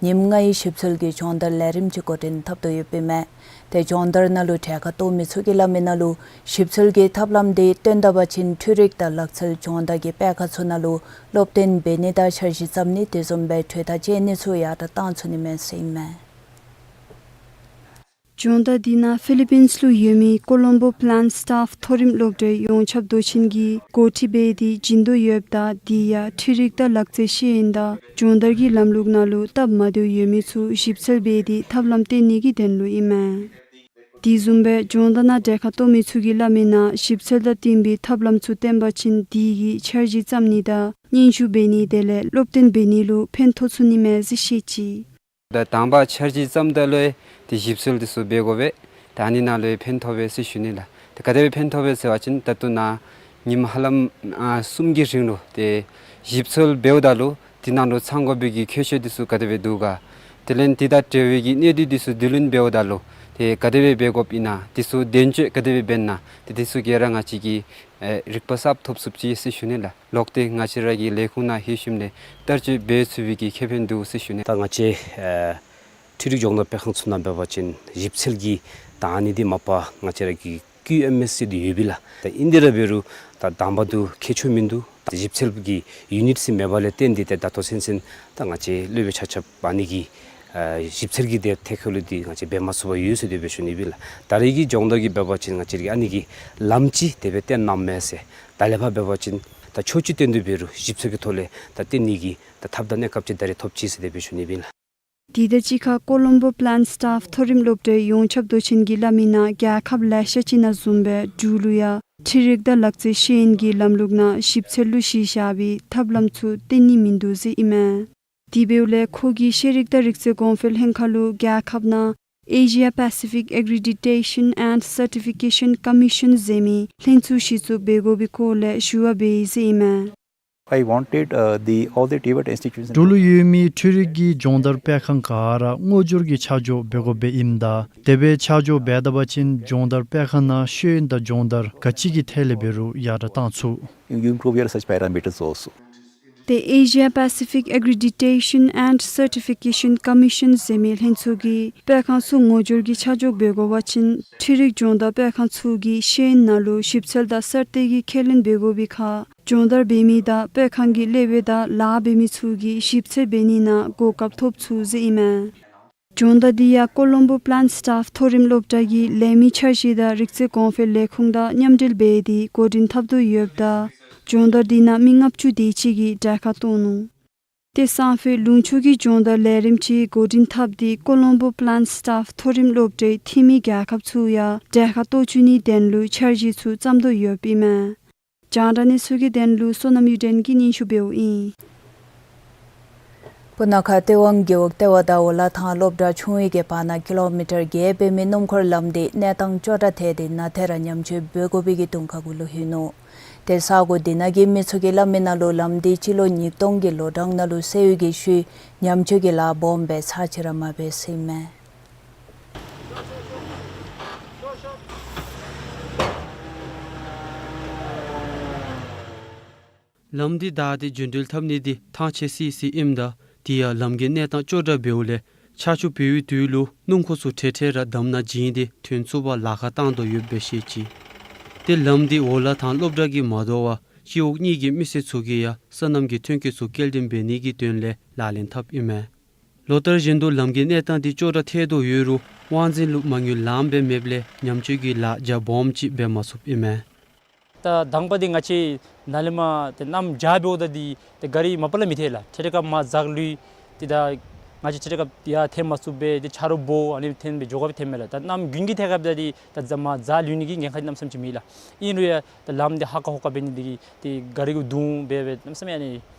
ཉིནམ་ལྔའི་ཞིབ་འཚོལ་གྱི་སྦྱོང་བརྡར་ལས་རིམ་ཅིག་འགོ་འདྲེན་འཐབ་དོ་ཡོདཔ་ཨིན་མས། ཏེ་སྦྱོང་བརྡར་ནང་ལུ་གྲལ་ཁར་གཏོགས་མི་ཚུ་གིས་སླབ་མི་ནང་ལུ་ཞིབ་འཚོལ་གྱི་ཐབས་ལམ་འདི་བཏོན་ད་པ་ཅིན་འཕྲུལ་རིག་དང་ལག་རྩལ་སྦྱོང་བརྡར་གྱི་སྤེལ་ཁང་ཚུ་ནང་ལུ་སློབ་སྟོན་འབད་ནི་དང་འཆར་གཞི་བརྩམ་ནི་དེ་བཟུམ་སྦེ་གྲོས་ཐག་བཅད་ནི་ཚུ་ཡང་ད་བཏང་ཚུགས་ནི་མས་ཟེར་ཨིན་མས། སྦྱོང་བརྡར་འདི་ནང་ཕི་ལི་པིནསི་ལུ་ཡོད་མི་ཀོ་ལོམ་བོ་པི་ལཱནཊ་སི་ཊཱཕ་མཐོ་རིམ་སློབ་གྲྭའི་ཡོངས་ཁྱབ་མདོ་ཆེན་གྱིས་འགོ་ཁྲིད་འབད་དེ་བྱིན་དོ་ཡོདཔ་ད་དེ་ཡང་འཕྲུལ་རིག་དང་ལག་རྩལ་ཤེས་ཡོན་དང་སྦྱོང་བརྡར་གྱི་ལམ་ལུགས་ནང་ལུ་སྟབས་མ་བདེཝ་ཡོད་མི་ཚུ་ཞིབ་འཚོལ་འབད་དེ་ཐབས་ལམ་བཏོན་ནི་གི་དོན་ལུ་ཨིན་མས། དེ་བཟུམ་སྦེ་སྦྱོང་བརྡར་ནང་གྲལ་ཁར་གཏོགས་མི་ཚུ་གིས་སླབ་མི་ནང་ཞིབ་འཚོལ་དང་བསྟུན་པའི་ཐབས་ལམ་ཚུ་བཏོན་པ་ཅིན་དེ་གི་འཆར་གཞི་བརྩམ་ནི་དང་སྙན་ཞུ་འབད་ནི་དེ་ལས་སློབ་སྟོན་འབད་ནི་ལུ་ཕན་ཐོགས་ཚུགས་ནི་མས་ཟེར་བཤད་ཅི། ད་དང་པ་འཆར་གཞི་བརྩམ་ད་ལུ་ཏེ་ཞིབ་འཚོལ་འདི་ཚུ་འབད་དགོ་པས། ད་ཨ་ནི་ནང་ལུ་ཕན་ཐོགས་པས་ཟེར་ཞུ་ནི་ལགས། ཏེ་ག་དེ་སྦེ་ཕན་ཐོགས་པས་ཟེར་བ་ཅིན་ད་ལྟོ་ནཱ་ཉིནམ་ཧ་ལམ་ཨ་གསུམ་གྱི་རིང་ལུ་ཏེ་ཞིབ་འཚོལ་འབདཝ་ད་ལུ་དེ་ནང་ལུ་ཚང་དགོ་པའི་གི་ཁྱད་ཆོས་འདི་ཚུ་ག་དེ་སྦེ་འདུག་ག། དེ་ལས་དེ་དང་འབྲེལ་བའི་གི་གནད་བསྡུས་འདི་ཚུ་བསྡུ་ལེན་འབདཝ་ད་ལུ་ཏེ་ག་དེ་སྦེ་འབད་དགོཔ་ཨིན་ན་འདི་ཚུ་གདེང་ཚོད་ག་དེ་སྦེ་འབད་ན་ཏེ་འདི་ཚུ་ག་ར་ང་བཅས་ཀྱིས་ཨེ་རིག་པ་གསརཔ་ཐོབ་ཚུགས་ཅི་ཟེར་ཞུ་ནི་ལགས། ལོག་སྟེ་ང་བཅས་ར་གི་ལས་ཁུངས་ནང་ལྷོད་ཞིནམ་ལས་བསྟར་སྤྱོད་འབད་ཚུགས་པའི་གི་ཁེ་ཕན་འདུག་ཟེར་ཞུ་ནི། ད་ང་བཅས་ཨེ་འཕྲུལ་རིག་སྦྱོང་བརྡར་སྤེལ་ཁང་ཚུ་ནང་འབད་བ་ཅིན་ཞིབ་འཚོལ་གྱི་ད་ཨ་ནི་འདི་མ་པ་ང་བཅས་ར་གི་ཀིའུ་ཨེམ་ཨེས་ཟེར་འདི་ཡོདཔ་ཨིན་ལགས། ད་ཨིན་དེ་ར་འབད་རུང་ད་དང་པ་འདི་ཁྱད་ཆོས་མིན་འདུག། ད་ཞིབ་འཚོལ་གྱི་ཡུ་ནིཊ་ཅིག་མེད་པ་ལས་བརྟེན་ཏེ་ད་ད་ལྟོ་ཚུན་ཚོད་ད་ང་བཅས་སློབ་དཔོན་ཆ་ཁྱབ་ཨ་ནི་གི་ཨེ་ཞིབ་འཚོལ་གྱི་དེ་ཐད་ཁར་ལུ་འདི་ང་བཅས་འབད་མ་ཚུགས་པར་ཡོད་ཟེར་དེ་སྦེ་ཞུ་ནི་ཨིན་ལགས། ད་རེས་ཀྱི་སྦྱོང་བརྡར་གྱི་འབད་བ་ཅིན་ང་བཅས་ར་གིས་ཨ་ནི་གི་ལམ་ཅིག་དེ་སྦེ་བསྟན་གནངམ་མས་ཟེར། ད་ལས་ཕར་འབད་བ་ཅིན་ད་ཆོས་ཅིག་བཏོན་དོ་འབད་རུང་ཞིབ་འཚོལ་གྱི་ཐོག་ལས་ད་བཏོན་ནི་གི་ད་ཐབས་དང་གནས་སྐབས་ཅིག་ད་རེས་ཐོབ་ཅི་ཟེར་དེ་སྦེ་ཞུ་ནི་ཨིན་ལགས། དེ་དང་གཅིག་ཁར་ཀོ་ལོམ་བོ་པི་ལཱནཊ་སི་ཊཱཕ་མཐོ་རིམ་སློབ་གྲྭའི་ཡོངས་ཁྱབ་མདོ་ཆེན་གྱིས་སླབ་མི་ནང་རྒྱལ་ཁབ་ལེ་ཤ་ཅིག་ནང་བཟུམ་སྦེ་འབྲུག་ལུ་ཡང་འཕྲུལ་རིག་དང་ལག་རྩལ་ཤེས་ཡོན་གྱི་ལམ་ལུགས་ནང་ཞིབ་འཚོལ་ལུ་གཞི་བཞག་པའི་ཐབས་ལམ་ཚུ་བཏོན་ནི་མིན་འདུག་ཟེར་ཨིན་མས། དེ་འབདཝ་ལས་ཁོ་གིས་ཤེས་རིག་དང་རིག་རྩལ་གོང་འཕེལ་ལྷན་ཁག་ལུ་རྒྱལ་ཁབ་ནང་Asia Pacific Accreditation and Certification Commission ཟེར་མི་ལྷན་ཚོགས་གཞི་བཙུགས་འབད་དགོ་པའི་སྐོར་ལས་ཞུ་བ་འབད་ཡི་ཟེར་ཨིན་མས། I wanted, uh, the, all the Tibet institutions and འབྲུག་ལུ་ཡོད་མི་འཕྲུལ་རིག་གི་སྦྱོང་བརྡར་སྤེལ་ཁང་ག་ར་སྔོ་སྦྱོར་གྱི་ཆ་འཇོག་འབད་དགོཔ་སྦེ་ཨིནམ་ད་དེ་སྦེ་ཆ་འཇོག་འབད་ད་པ་ཅིན་སྦྱོང་བརྡར་སྤེལ་ཁང་ནང་ཤེས་ཡོན་དང་སྦྱོང་བརྡར་ག་ཅི་གི་ཐད་ལས་འབད་རུང་ཡར་དྲག་བཏང་ཚུགས། You improve your such parameters also. The Asia Pacific Accreditation and Certification Commission ཟེར་མི་ལྷན་ཚོགས་ཀྱིས་སྤེལ་ཁང་ཚུ་ངོ་སྦྱོར་གྱི་ཆ་འཇོག་འབད་དགོ་པ་ཅིན་འཕྲུལ་རིག་སྦྱོང་བརྡར་སྤེལ་ཁང་ཚུ་གི་ཤེས་ཡོན་ནང་ལུ་ཞིབ་འཚོལ་དང་གསར་གཏོད་ཀྱི་ཁས་ལེན་འབད་དགོ་པའི་ཁར་སྦྱོང་བརྡར་འབད་མི་དང་སྤེལ་ཁང་གི་ལས་སྦེ་དང་ལཱ་འབད་མི་ཚུ་གིས་ཞིབ་འཚོལ་འབད་ནི་ནང་གོ་སྐབས་ཐོབ་ཚུགས་ཟེར་ཨིན་མས། སྦྱོང་བརྡར་འདི་ཡང་ཀོ་ལོམ་བོ་པི་ལེནཊ་སི་ཊཱཕ་མཐོ་རིམ་སློབ་གྲྭ་གི་ལས་མི་འཆར་གཞི་དང་རིག་རྩལ་གོང་འཕེལ་ལས་ཁུངས་དང་མཉམ་འབྲེལ་འབད་དེ་འགོ་འདྲེན་འཐབ་དོ་ཡོདཔ་ད་སྦྱོང་བརྡར་འདི་ནང་མི་ལྔ་བཅུ་དེ་ཅིག་གིས་གྲལ་ཁར་གཏོགས་ནུག། ཏེ་སང་ཕོད་ལུང་ཕྱོགས་ཀྱི་སྦྱོང་བརྡར་ལས་རིམ་ཅིག་འགོ་འདྲེན་འཐབ་སྟེ་ཀོ་ལོམ་བོ་པི་ལེནཊ་སི་ཊཱཕ་མཐོ་རིམ་སློབ་གྲྭའི་འཐུས་མི་རྒྱལ་ཁབ་ཚུ་ཡང་གྲལ་ཁར་གཏོགས་བཅུག་ནིའི་དོན་ལུ་འཆར་གཞི་ཚུ་བརྩམ་དོ་ཡོདཔ་ཨིན་མས། རྒྱང་བསྒྲགས་གནས་ཚུལ་གྱི་དོན་ལུ་བསོད་ནམས་གཡུ་སྒྲོན་གྱིས་སྙན་ཞུ་འབདཝ་ཨིན། སྤུ་ན་ཁ་སྟོད་ཝང་རྒེད་འོག་ལྟེ་བ་དང་འོ་ལ་ཐང་སློབ་གྲྭ་ཆུང་ངུའི་གི་བར་ན་ཀི་ལོ་མི་ཊར་བརྒྱད་འབད་མི་སྣུམ་འཁོར་ལམ་འདི་གནས་སྟངས་སྐྱོ་དྲགས་ཐལ་ཏེ་ནང་ཐད་ར་ཉམས་བཅོས་འབད་དགོ་པའི་གི་གདོང་ཁ་གུ་ལུ་ལྷོད་ནུག། ཏེ་ས་གོ་འདི་ནང་གི་མི་ཚུ་གིས་སླབ་མི་ནང་ལུ་ལམ་འདི་སྤྱི་ལོ་ཉིས་སྟོང་གི་ལོ་གྲངས་ནང་ལུ་སེལ་བའི་གི་ཤུལ་ཉམས་བཅོས་ཀྱི་ལཱ་སྦོམ་སྦེ་ཚར་ཅིག་ར་མ་འབད་ཟེར་ཨིན་མས། ལམ་འདི་བདའ་སྟེ་རྒྱུན་འགྲུལ་འཐབ་ནི་འདི་ཐང་ཆད་སི་སི་ཨིནམ་ད་དེ་ཡང་ལམ་གྱི་གནས་སྟངས་སྐྱོ་དྲགས་འབདཝ་ལས་ཆར་ཆུ་འབབ་པའི་དུས་ལུ་སྣུམ་འཁོར་ཚུ་འཕྲལ་འཕྲལ་ར་འདམ་ནང་བྱིང་སྟེ་ཐོན་ཚུགས་པར་ལཱ་ཁག་བཏང་དོ་ཡོདཔ་སྦེ་བཤད་ཅི། ཏེ་ལམ་འདི་འོ་ལ་ཐང་སློབ་གྲྭ་གིས་མ་དོ་བར་སྤྱི་འོག་གཉིས་ཀྱི་མི་སེར་ཚུ་གིས་ཡང་སོ་ནམ་གྱི་ཐོན་སྐྱེད་ཚུ་སྐྱེལ་འདྲེན་འབད་ནི་གི་དོན་ལས་ལག་ལེན་འཐབ་ཨིན་མས། ལོ་ལྟར་བཞིན་དུ་ལམ་གྱི་གནས་སྟངས་འདི་སྐྱོ་དྲགས་ཐལ་དོ་ཡོད་རུང་དབང་འཛིན་ལུ་མ་དངུལ་ལངམ་སྦེ་མེདཔ་ལས་ཉམས་བཅོས་ཀྱི་ལཱ་རྒྱ་སྦོམ་ཅིག་འབད་མ་ཚུགསཔ་ཨིན་མས། ད་དང་པ་འདི་ང་བཅས་ནཱ་ལས་མར་ཏེ་གནམ་བྱཱར་འབདཝ་ད་འདི་ཏེ་ག་རི་མ་པ་ལས་མི་ཐལ་ལགས། ཐད་རི་ཁར་མར་འཛག་ལུས། ཏེ་ད་ང་བཅས་ཐད་རི་ཁར་ཡར་ཐོན་མ་ཚུགས་པས། ཏེ་ཆ་རོགས་འབོ་ཨ་ནི་ཐོན་སྦེ་འགྱོ་དགོཔ་ཐོནམ་མས་ལགས། ད་གནམ་དགུན་གྱི་ཐད་ཁར་འབདཝ་ད་འདི་ད་མར་འཛག་ལུས་ནི་གི་ཉེན་ཁ་གནམ་མེད་ས་མེད་ཅིག་མེད་ལགས། ཨིན་རུང་ཡང་ད་ལམ་འདི་ཧ་ཀ་ཧོ་ཀ་འབད་ནི་འདི་གིས་ཏེ་ག་རི་གུ་བརྡུང་སྦེ་སྦེ་གནམ་མེད་ས་མེད་ཨ་ནི་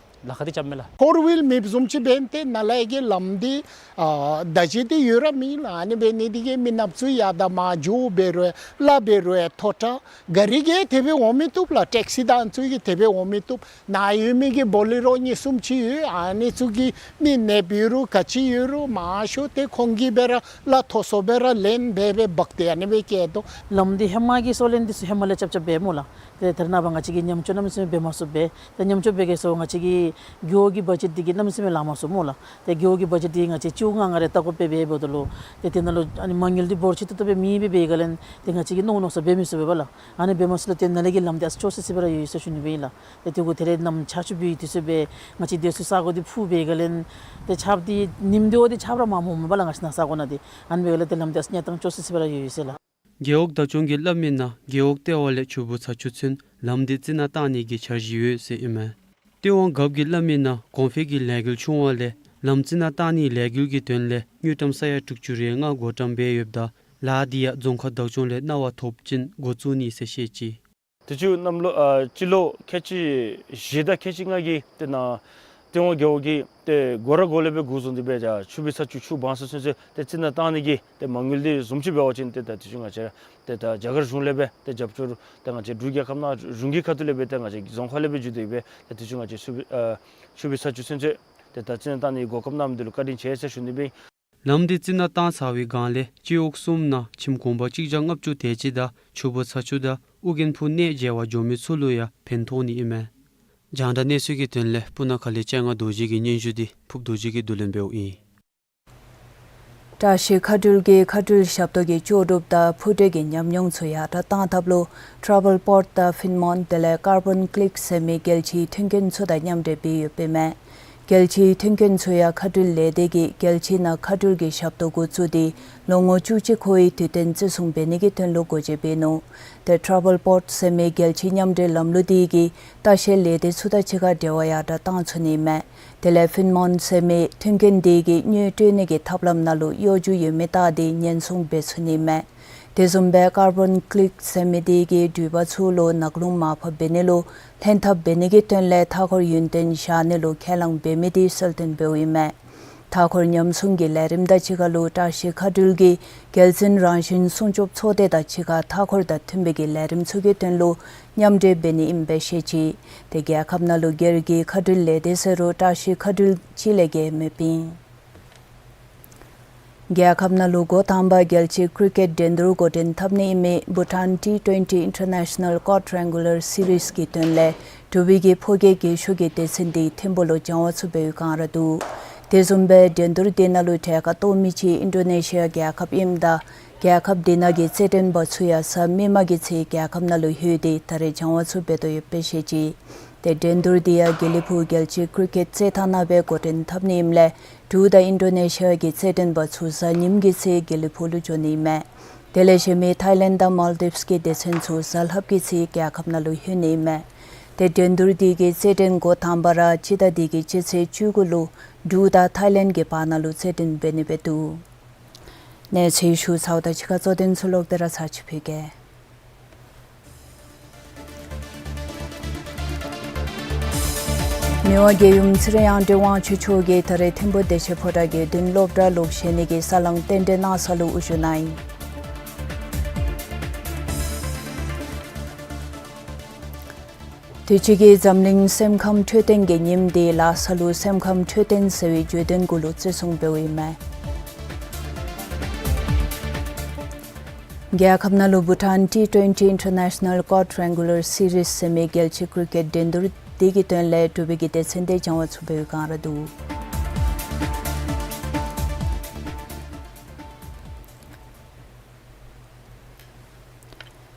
ལཱ་ཁག་འདི་རྐྱབ་མས་ལགས། ཕོར་ཝིལ་མེདཔ་བཟུམ་ཅིག་འབད་ནི་དེ་ནཱ་ལས་ཀྱི་ལམ་འདི་ཨ་བདའ་བྱེལ་འདི་ཡོད་ར་མེད་ལགས། ཨ་ནི་འབད་ནི་འདི་གིས་མི་ནགཔ་ཚུ་ཡར་དང་མར་འགྱོ་འབད་རུང་ལཱ་འབད་རུང་མཐོ་དྲགས། ག་རི་གིས་དེ་སྦེ་འོང་མི་བཏུབ་ལགས། ཊེག་སི་དང་ཚུ་གིས་དེ་སྦེ་འོང་མི་བཏུབ། ནཱ་ཡོད་མི་གི་བོ་ལི་རོ་གཉིས་གསུམ་ཅིག་ཡོད། ཨ་ནི་ཚུ་གིས་མི་ནདཔ་ཡོད་རུང་ག་ཅི་ཡོད་རུང་མང་ཤོས་ཏེ་ཁོང་གིས་སྦེ་ར་གླ་མཐོ་སུ་སྦེ་ར་ལེན་སྦེ་སྦེ་འབག་སྟེ་ཨ་ནི་སྦེ་བསྐྱལ་དོ། ལམ་འདི་ཧེ་མ་གི་སོ་ལན་འདི་ཚུ་ཧེ་མ་ལས་རྐྱབ་རྐྱབ་འབད་སྨོ་ལགས། ཏེ་ད་རེས་ནངས་པ་ང་བཅས་ཀྱིས་ཉམས་བཅོས་གནམ་མེད་ས་མེད་འབད་མ་ཚུགས་པས། ཏེ་ཉམས་བཅོས་འབད་གེ་ཟེར་ང་བཅས་ཀྱི་རྒེད་འོག་གི་བ་ཇེཊ་འདི་གིས་གནམ་མེད་ས་མེད་ལང་མ་ཚུགས་སྨོ་ལགས། ཏེ་རྒེད་འོག་གི་བ་ཇེཊ་འདི་ང་བཅས་སྤྱི་འོག་ལྔ་ལྔ་རེ་བལྟ་དགོཔ་སྦེ་འབདཝ་ད་ལུ་ཏེ་དེ་ནང་ལུ་ཨ་ནི་མ་དངུལ་འདི་འབོར་ཆེ་ཏོག་ཏོ་སྦེ་མེད་པའི་སྒང་ལས་ཏེ་ང་བཅས་ཀྱིས་མནོ་མནོ་ས་འབད་མི་ཚུགས་པས་ལགས། ཨ་ནི་འབད་མ་ཚུགས་ལས་ཏེ་ནཱ་ལས་ཀྱི་ལམ་འདི་ཨ་ཙི་སྐྱོ་སི་སི་སྦེ་ར་ཡོད་ཡོད་ཟེར་ཞུ་ནི་སྦེ་ཨིན་ལགས། ཏེ་དེ་གུ་ད་རེས་གནམ་ཆར་ཆུ་འབབ་པའི་དུས་ཚོད་སྦེ་ང་བཅས་སྡོད་སའི་ས་གོ་འདི་ཕུ་བའི་སྒང་ལས་ཏེ་ཆརཔ་འདི་ཉིམ་དེ་བ་འདི་ཆརཔ་ར་མངམ་མས་པ་ལགས། ང་བཅས་ནཱ་ས་གོ་ནང་འདི་ཨ་ནི་འབད་སྒང་ལས་ཏེ་ལམ་འདི་ཨ་ཙི་གནས་སྟངས་སྐྱོ་སི་སི་སྦེ་ར་ཡོད་ཡོད་ཟེར་ལགས། རྒེད་འོག་བདག་སྐྱོང་གིས་སླབ་མི་ནང་རྒེད་འོག་ལྟེ་བ་ལས་ཆུ་སྦུག་ཚ་ཆུ་ཚུན་ལམ་འདི་རྩི་ནག་བཏང་ནི་གི་འཆར་གཞི་ཡོད་ཟེར་ཨིན་མས། སྟོད་ཝང་རྒཔོ་གིས་སླབ་མི་ནང་གོང་འཕེལ་གྱི་ལས་འགུལ་ཆུང་བ་ལས་ལམ་རྩི་ནག་བཏང་ནིའི་ལས་འགུལ་གྱི་དོན་ལས་དངུལ་ཀྲམ་ས་ཡ་དྲུག་ཅུ་རེ་ལྔ་བགོ་བཀྲམ་འབད་ཡོདཔ་ད་ལཱ་འདི་ཡང་རྫོང་ཁག་བདག་སྐྱོང་ལས་གནང་བ་ཐོབ་ཅིན་འགོ་བཙུགས་ནི་ཟེར་བཤད་ཅི། དུས་ཅི་གནམ་ལོ་ཨ་སྤྱི་ལོ་ཁལ་གཅིག་བཞི་དང་ཁལ་གཅིག་ལྔ་གི་ཏེ་ནཱ་སྟོད་ཝང་རྒེད་འོག་གིས་ཏེ་འགོ་ར་འགོ་ལས་སྦེ་འགོ་བཟུང་སྟེ་སྦེ་ཆུ་སྦུག་ཚ་ཆུ་ཆུ་སྦང་ས་ཚུན་ཚོད་ཏེ་རྩི་ནག་བཏང་ནི་གི་ཏེ་མ་དངུལ་འདི་བཟུམ་ཅིག་འབད་བ་ཅིན་ཏེ་ད་དུས་ཅི་ང་བཅས་ར་ཏེ་ད་རྒྱ་གར་གཞུང་ལས་སྦེ་ཏེ་རྒྱབ་སྐྱོར་ཏེ་ང་བཅས་འབྲུག་རྒྱལ་ཁབ་ནང་གཞུང་གི་ཁ་ཐུག་ལས་སྦེ་ཏེ་ང་བཅས་རྫོང་ཁག་ལས་སྦེ་བརྒྱུད་དེ་སྦེ་ཏེ་དུས་ཅི་ང་བཅས་ཆུ་སྦུག་ཨ་ཆུ་སྦུག་ཚ་ཆུ་ཚུན་ཚོད་ཏེ་ད་རྩི་ནག་བཏང་ནི་གོ་སྐབས་གནང་མི་འདི་ལུ་བཀའ་དྲིན་ཆེ་ཟེར་ཞུ་ནི་སྦེ་ཨིན། ལམ་འདི་རྩི་ནག་བཏང་ཚར་བའི་སྒང་ལས་སྤྱི་འོག་གསུམ་ནང་ཁྱིམ་གུང་པ་གཅིག་བརྒྱ་ལྔ་བཅུ་དེ་ཅིག་དང་ཆུ་སྦུག་ཚ་ཆུ་དང་ཨོ་རྒྱན་ཕུག་གནས་མཇལ་བར་འགྱོ་མི་ཚུ་ལུ་ཡང་ཕན་ཐོགས་ནི་ཨིན་མས། རྒྱང་བསྒྲགས་གནས་ཚུལ་གྱི་དོན་ལས་སྤུ་ན་ཁ་ལས་སྤྱན་སྔ་རྡོ་རྗེ་གི་སྙན་ཞུ་འདི་ཕུབ་རྡོ་རྗེ་གིས་བསྡུ་ལེན་འབདཝ་ཨིན། བཀྲ་ཤིས་མཁའ་འགྲུལ་གྱིས་མཁའ་འགྲུལ་ཞབས་ཏོག་གི་ལྕོགས་གྲུབ་དང་འཕུར་གྲུ་གི་ཉམས་མྱོང་ཚུ་ཡར་དྲག་གཏང་ཐབས་ལུ་ཊ་ར་བཱལ་པོརཊ་དང་ཕིན་མཱོན་དེ་ལས་ཀར་བཱན་ཀླིག་ཟེར་མི་རྒྱལ་སྤྱིའི་མཐུན་རྐྱེན་ཚུ་དང་མཉམ་འབྲེལ་འབད་ཡོདཔ་ཨིན་མས། རྒྱལ་སྤྱིའི་མཐུན་རྐྱེན་ཚུ་ཡང་མཁའ་འགྲུལ་ལས་སྡེ་གིས་རྒྱལ་སྤྱི་ནང་མཁའ་འགྲུལ་གྱི་ཞབས་ཏོག་འགོ་བཙུགས་ཏེ་ལོ་ངོ་བཅུ་གཅིག་འཁོར་བའི་དུས་སྟོན་བརྩི་སྲུང་འབད་ནི་གི་དོན་ལུ་སྒོ་འབྱེད་འབད་ནུག། ཏེ་ཊ་ར་བཱལ་པོརཊ་ཟེར་མི་རྒྱལ་སྤྱིའི་མཉམ་འབྲེལ་ལམ་ལུགས་འདི་གིས་ལྟ་བཤལ་ལས་སྡེ་ཚུ་དང་གཅིག་ཁར་འབྲེལ་བ་ཡར་དྲག་གཏང་ཚུགས་ནི་ཨིན་མས། དེ་ལས་ཕིན་མཱོན་ཟེར་མི་མཐུན་རྐྱེན་འདི་གིས་དངུལ་སྤྲོད་ནི་གི་ཐབས་ལམ་ནང་ལུ་གཡོ་སྒྱུ་ཡོད་མི་བལྟ་སྟེ་ཉེན་སྲུང་འབད་ཚུགས་ནི་ཨིན་མས། དེ་བཟུམ་སྦེ་ཀར་བཱན་ཀླིག་ཟེར་མི་འདི་གིས་འགྲུལ་པ་ཚུ་ལུ་ནག་རླུང་མར་ཕབ་འབད་ནི་ལུ་ལྷན་ཐབས་འབད་ནི་གི་དོན་ལས་མཐའ་འཁོར་ཡུན་བརྟན་བཞག་ནི་ལུ་ཁས་བླངས་འབད་མི་འདི་གསལ་སྟོན་འབདཝ་ཨིན་མས། མཐའ་འཁོར་ཉམས་སྲུང་གི་ལས་རིམ་དང་གཅིག་ཁར་ལུ་བཀྲ་ཤིས་མཁའ་འགྲུལ་གྱི་རྒྱལ་བཙུན་རང་བཞིན་སྲུང་སྐྱོབ་ཚོགས་སྡེ་དང་གཅིག་ཁར་མཐའ་འཁོར་དང་མཐུན་པའི་གི་ལས་རིམ་ཚུ་གི་དོན་ལུ་མཉམ་འབྲེལ་འབད་ནི་ཨིནམ་སྦེ་བཤད་ཅི། ཏེ་རྒྱལ་ཁབ་ནང་ལུ་སྒེར་གྱི་མཁའ་འགྲུལ་ལས་སྡེ་ཟེར་རུང་བཀྲ་ཤིས་མཁའ་འགྲུལ་ཅིག་ལས་བརྒལ་མེདཔ་ཨིན། རྒྱལ་ཁབ་ནང་ལུ་འགོ་དང་པ་རྒྱལ་སྤྱིའི་ཀྲི་ཀེཊ་འགྲན་བསྡུར་འགོ་འདྲེན་འཐབ་ནི་ཨིན་མི་བྷུ་ཊཱན་ཊི་ཊུ་ཝེན་ཊི་ཨིན་ཊར་ནེ་ཤ་ནཱལ་ཀོཌ་ཊ་རེ་ཨེང་གུ་ལར་སི་རིསི་གི་དོན་ལས་འབྲུག་པའི་གི་ཕོ་སྐྱེས་རྒས་ཤོས་ཀྱི་སྡེ་ཚན་འདི་ཐིམ་ཕུག་ལུ་སྦྱང་བ་ཚུ་འབད་བའི་བསྒང་ར་འདུག། དེ་བཟུམ་སྦེ་འགྲན་བསྡུར་འདི་ནང་ལུ་གྲལ་ཁར་གཏོགས་མི་ཅིག་ཨིན་ཌོ་ནེ་ཤི་ཡ་རྒྱལ་ཁབ་ཨིནམ་ད་རྒྱལ་ཁབ་འདི་ནང་གི་རྩེད་འགྲན་པ་ཚུ་ཡང་གཟའ་མིག་དམར་གྱི་ཚེ་རྒྱལ་ཁབ་ནང་ལུ་ལྷོད་དེ་ད་རེས་སྦྱང་བ་ཚུ་འབད་དོ་ཡོདཔ་སྦེ་བཤད་ཅི། ཏེ་འགྲན་བསྡུར་འདི་ཡང་དགེ་ལེགས་ཕུག་རྒྱལ་སྤྱིའི་ཀྲི་ཀེཊ་རྩེད་ཐང་ནང་སྦེ་འགོ་འདྲེན་འཐབ་ནི་ཨིནམ་ལས་འབྲུག་དང་ཨིན་ཌོ་ནེ་ཤི་ཡ་གི་རྩེད་འགྲན་པ་ཚུ་གཟའ་ཉིམ་གྱི་ཚེ་དགེ་ལེགས་ཕུག་ལུ་འགྱོ་ནི་ཨིན་མས། དེ་ལས་གཞན་མི་ཐའི་ལེནཌ་དང་མཱལ་ཌིབས་ཀྱི་སྡེ་ཚན་ཚུ་གཟའ་ལྷགཔ་གི་ཚེ་རྒྱལ་ཁབ་ནང་ལུ་ལྷོད་ནི་ཨིན་མས། ཏེ་འགྲན་བསྡུར་འདི་གི་རྩེད་འགྲན་འགོ་དང་པ་ར་སྤྱི་ཟླ་འདི་གི་སྤྱི་ཚེས་བཅུ་དགུ་ལུ་འབྲུག་དང་ཐའི་ལེནཌ་གི་བར་ན་ལུ་རྩེད་འགྲན་འབད་ནི་སྦེ་འདུག། གནས་ཚུལ་ཞུ་ཚརཝ་དང་གཅིག་ཁར་གཙོ་དོན་ཚུ་ལོག་སྟེ་ར་ཚར་ཅིག་ཕུལ་གེ། མི་དབང་རྒྱལ་ཡུམ་ཚེ་རིང་དབང་འདུས་དབང་ཕྱུག་མཆོག་གིས་ད་རེས་ཐིམ་ཕུག་བདེ་ཆེན་ཕོ་བྲང་གི་བདུན་སློབ་གྲྭ་ལུ་བཞེངས་ནི་གི་ས་བསླང་རྟེན་འབྲེལ་གནང་ས་ལུ་དབུ་བཞུགས་གནང་ཡི། དུས་ཅི་གི་འཛམ་གླིང་སེམས་ཁམས་འཕྲོད་བསྟེན་གྱི་ཉིནམ་འདི་ལ་ས་ལུ་སེམས་ཁམས་འཕྲོད་བསྟེན་ཟེར་བའི་བརྗོད་དོན་གུ་ལུ་བརྩི་སྲུང་འབདཝ་ཨིན་མས། རྒྱལ་ཁབ་ནང་ལུ་བྷུ་ཊཱན་ཊི་ཊུ་ཝེན་ཊི་ཨིན་ཊར་ནེ་ཤ་ནཱལ་ཀོཌ་ཊ་རེ་ཨེང་གུ་ལར་སི་རིསི་ཟེར་མི་རྒྱལ་སྤྱིའི་ཀྲི་ཀེཊ་འགྲན་བསྡུར་འདི་གི་དོན་ལས་འབྲུག་པའི་གི་སྡེ་ཚན་འདི་སྦྱང་བ་ཚུ་འབད་བའི་བསྒང་ར་འདུག།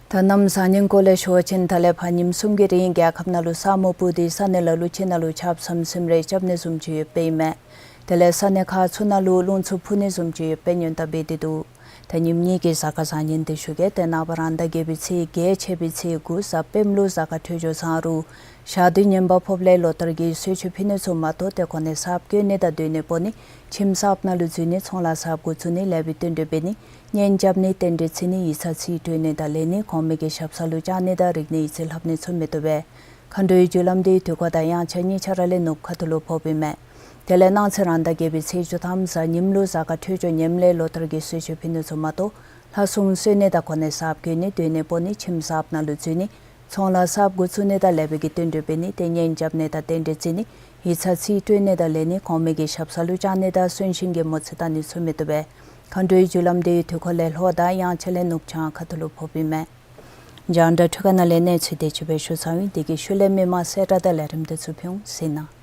ད་གནམ་བཟང་ངན་སྐོར་ལས་ཞུ་བ་ཅིན་ད་ལས་ཕར་ཉིནམ་གསུམ་གྱི་རིང་རྒྱལ་ཁབ་ནང་ལུ་ས་སྨུག་སྤུབས་ཏེ་ས་གནས་ལ་ལུ་ཅིག་ནང་ལུ་ཆརཔ་ཟམ་ཟིམ་རེ་རྐྱབ་ནི་བཟུམ་ཅིག་ཡོདཔ་ཨིན་མས། དེ་ལས་ས་གནས་ཁག་ཚུ་ནང་ལུ་རླུང་འཚུབ་འཕུ་ནི་བཟུམ་ཅིག་ཡོདཔ་སྦེ་སྔོན་བརྡ་འབད་དེ་འདུག། ད་ཉིནམ་གཉིས་ཀྱི་གཟའ་སྐར་བཟང་ངན་འདི་ཞུ་གེ། ཏེ་ནངས་པ་རང་ཟླ་བརྒྱད་པའི་ཚེས་བརྒྱད་ཆད་པའི་ཚེས་དགུ་གཟའ་སྤེནམ་ལུ་གཟའ་སྐར་འཕྲོད་སྦྱོར་བཟང་རུང་ཞག་དུས་ངན་པ་ཕོགཔ་ལས་ལོ་ལྟར་གྱི་གསོལ་མཆོད་ཕུལ་ནི་ཚུ་མ་གཏོགས་ཏེ་གོ་གནས་གསརཔ་བཀོད་ནི་དང་སྡོད་གནས་སྤོ་ནི་ཁྱིམ་གསརཔ་ནང་ལུ་འཛུལ་ནི་ཚོང་ལཱ་གསརཔ་འགོ་བཙུགས་ནི་ལེགས་པའི་བསྟུན་གྲོས་འབད་ནི་གཉེན་རྐྱབ་ནི་རྟེན་འབྲེལ་བརྩི་ནི་ཡིག་ཚང་རྩིས་སྤྲོད་ནི་དང་ལེན་ནི་གོང་མའི་གི་ཞབས་ས་ལུ་བཅར་ནི་དང་རིག་གནས་ཡིག་རྩིས་ལྷབ་ནི་ཚུ་མི་བཏུབ་པས། མཁའ་འགྲོའི་རྒྱུ་ལམ་འདི་དུས་འཁོར་དང་དབྱངས་འཆར་གཉིས་ཆ་ར་ལས་ནུབ་ཁ་ཐུག་ལུ་ཕོགཔ་ཨིན་མས། དེ་ལས་གནངས་ཚེ་རང་ཟླ་བརྒྱད་པའི་ཚེས་བཅུ་ཐམ་གཟའ་ཉིམ་ལུ་གཟའ་སྐར་འཕྲོད་སྦྱོར་ངནམ་ལས་ལོ་ལྟར་གྱི་གསོལ་མཆོད་ཕུལ་ནི་ཚུ་མ་གཏོགས་ལྷ་སྲུང་གསོལ་ནི་དང་གོ་གནས་གསརཔ་བཀོད་ནི་སྡོད་གནས་སྤོ་ནི་ཁྱིམ་གསརཔ་ནང་ལུ་འཛུལ་ནི་ཚོང་ལཱ་གསརཔ་འགོ་བཙུགས་ནི་དང་ལེགས་པའི་གི་བསྟུན་གྲོས་འབད་ནི་ཏེ་གཉེན་རྐྱབ་ནི་དང་རྟེན་འབྲེལ་བརྩི་ནི་ཡིག་ཚང་རྩིས་སྤྲོད་ནི་དང་ལེན་ནི་གོང་མའི་གི་ཞབས་ས་ལུ་བཅར་ནི་དང་གསོན་གཤིན་གྱི་མོ་རྩིས་བལྟ་ནི་ཚུ་མི་བཏུབ་པས། མཁའ་འགྲོའི་རྒྱུ་ལམ་འདི་དུས་འཁོར་ལས་ལྷོ་དང་དབྱངས་འཆར་ལས་ནུབ་བྱང་ཁ་ཐུག་ལུ་ཕོགཔ་ཨིན་མས། རྒྱང་བསྒྲགས་འཕྲུལ་ཁང་ནང་ལས་གནས་ཚུལ་དེ་ཅིག་སྦེ་ཞུ་ཚར་ཡི། དེ་གི་ཤུལ་ལས་མི་མང་གསལ་བསྒྲགས་དང་ལས་རིམ་དེ་ཚུ་ཕུལ་འོང་། གཟིགས་གནང་།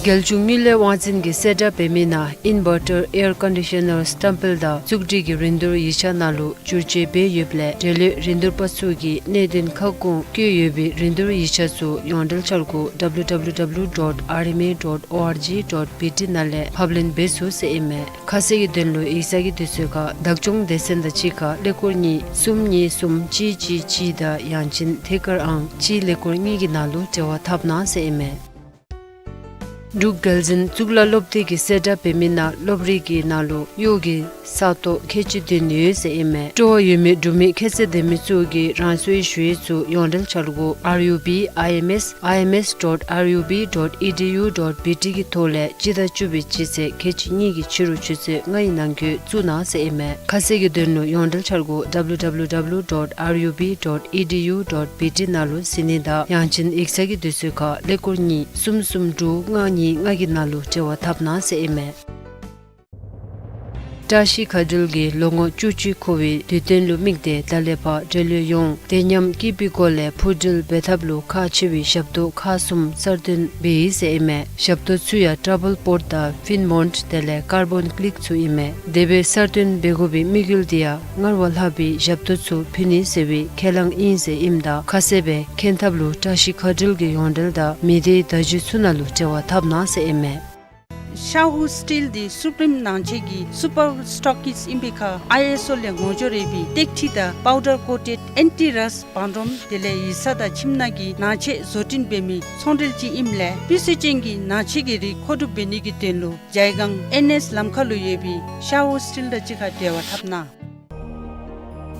རྒྱལ་གཞུང་དངུལ་ལས་དབང་འཛིན་གྱིས་གསལ་བསྒྲགས་འབད་མི་ནང་ཨིན་ཝར་ཊར་ཨེར་ཀོན་ཌི་ཤ་ནར་སི་ཊམ་པེལ་དང་བཙུགས་སྒྲིག་གི་རིན་བསྡུར་ཡིག་ཆ་ནང་ལུ་བསྒྱུར་བཅོས་འབད་ཡོདཔ་ལས་འབྲེལ་ཡོད་རིན་བསྡུར་པ་ཚུ་གིས་གནད་དོན་ཁ་སྐོང་བཀོད་ཡོད་པའི་རིན་བསྡུར་ཡིག་ཆ་ཚུ་ཡོངས་འབྲེལ་འཆར་སྒོ་W W W dot R M A dot O R G dot B T ནང་ལས་ཕབ་ལེན་འབད་ཚུགས་ཟེར་ཨིན་མས། ཁ་གསལ་གྱི་དོན་ལུ་ཡིག་ཚང་གི་དུས་ཚོད་ཁར་བདག་སྐྱོང་སྡེ་ཚན་དང་གཅིག་ཁར་ཀླད་ཀོར་གཉིས་གསུམ་གཉིས་གསུམ་གཅིག་གཅིག་གཅིག་དང་ཡང་ཅིན་ཐད་ཀར་ཨང་གཅིག་ཀླད་ཀོར་གཉིས་ཀྱི་ནང་ལུ་འབྲེལ་བ་འཐབ་གནང་ཟེར་ཨིན་མས། འབྲུག་རྒྱལ་འཛིན་གཙུག་ལག་སློབ་སྡེ་གིས་གསལ་བསྒྲགས་འབད་མི་ནང་སློབ་རིགས་ཀྱི་ནང་ལུ་གཡོག་གི་ས་སྟོང་ཁལ་གཅིག་བདུན་ཡོད་ཟེར་ཨིན་མས། སྤྲོ་བ་ཡོད་མི་འབྲུག་མི་ཁྱད་ཚད་ལྡན་མི་ཚུ་གིས་རང་སོའི་ཞུ་ཡིག་ཚུ་ཡོངས་འབྲེལ་འཆར་སྒོ་R U B I M S I M S dot R U B dot E D U dot B T གི་ཐོག་ལས་སྤྱི་ཟླ་བཅུ་པའི་སྤྱི་ཚེས་ཁལ་གཅིག་གཉིས་ཀྱི་ཕྱི་རུ་ཆུ་ཚོད་ལྔ་ཡི་ནང་འཁོད་བཙུགས་གནང་ཟེར་ཨིན་མས། ཁ་གསལ་གྱི་དོན་ལུ་ཡོངས་འབྲེལ་འཆར་སྒོ་W W W dot R U B dot E D U dot B T ནང་ལུ་གཟིགས་ནི་དང་ཡང་ཅིན་ཡིག་ཚང་གི་དུས་ཚོད་ཁར་ཀླད་ཀོར་གཉིས་གསུམ་གསུམ་དྲུག་ལྔ་གཉིས་ལྔ་གི་ནང་ལུ་འབྲེལ་བ་འཐབ་གནང་ཟེར་ཨིན་མས། བཀྲ་ཤིས་མཁའ་འགྲུལ་གྱིས་ལོ་ངོ་བཅུ་གཅིག་འཁོར་བའི་དུས་སྟོན་ལུ་དམིགས་ཏེ་ད་ལས་ཕར་འབྲེལ་ཡོད་ཡོངས་བདེ་ཉམས་སྐྱིད་པའི་སྒོ་ལས་འཕུར་འགྲུལ་འབད་ཐབས་ལུ་ཁག་ཆེ་བའི་ཞབས་ཏོག་ཁག་གསུམ་གསར་བཏོན་འབད་ཡི་ཟེར་ཨིན་མས། ཞབས་ཏོག་ཚུ་ཡང་ཊཱ་བཱལ་པོརཊ་དང་ཕིན་མོནཊ་དེ་ལས་ཀར་བཱོན་ཀི་ལིཀ་ཚུ་ཨིན་མས། དེ་སྦེ་གསར་བཏོན་འབད་དགོ་པའི་དམིགས་ཡུལ་དེ་ཡང་སྔར་བ་ལྷག་པའི་ཞབས་ཏོག་ཚུ་ཕུལ་ནི་ཟེར་བའི་ཁས་བླངས་ཨིན་ཟེར་ཨིནམ་ད་ཁ་གསལ་སྦེ་མཁྱེན་ཐབས་ལུ་བཀྲ་ཤིས་མཁའ་འགྲུལ་གྱི་ཡོངས་འབྲེལ་དང་མི་སྡེའི་བརྡ་བརྒྱུད་ཚུ་ནང་ལུ་འབྲེལ་བ་འཐབ་གནང་ཟེར་ཨིན་མས། ཤ་ཧུ་སི་ཊིལ་འདི་སུ་པིརིམ་ནང་ཆེན་གྱི་སུ་པར་སི་ཊོག་ཀིསཊ་ཨིན་པའི་ཁར་ཨའི་ཨེསི་ཨོ་ལས་ངོ་སྦྱོར་ཡོད་པའི་ཏེག་ཁྲི་དང་པའུ་ཌར་ཀོ་ཊེཌ་ཨེན་ཊི་རསཊ་བང་སྒྲོམ་དེ་ལས་ཡིག་ཚང་དང་ཁྱིམ་ནང་གི་ནང་ཆས་བཟོ་སྐྲུན་འབད་མི་ཚོང་འབྲེལ་ཅིག་ཨིནམ་ལས་སྤུས་ཚད་ཅན་གྱི་ནང་ཆས་ཀྱི་རིགས་མཁོ་སྒྲུབ་འབད་ནི་གི་དོན་ལུ་ཇའི་སྒང་ཨེན་ཨེསི་ལམ་ཁ་ལུ་ཡོད་པའི་ཤ་ཧུ་སི་ཊིལ་དང་གཅིག་ཁར་འབྲེལ་བ་འཐབ་གནང་།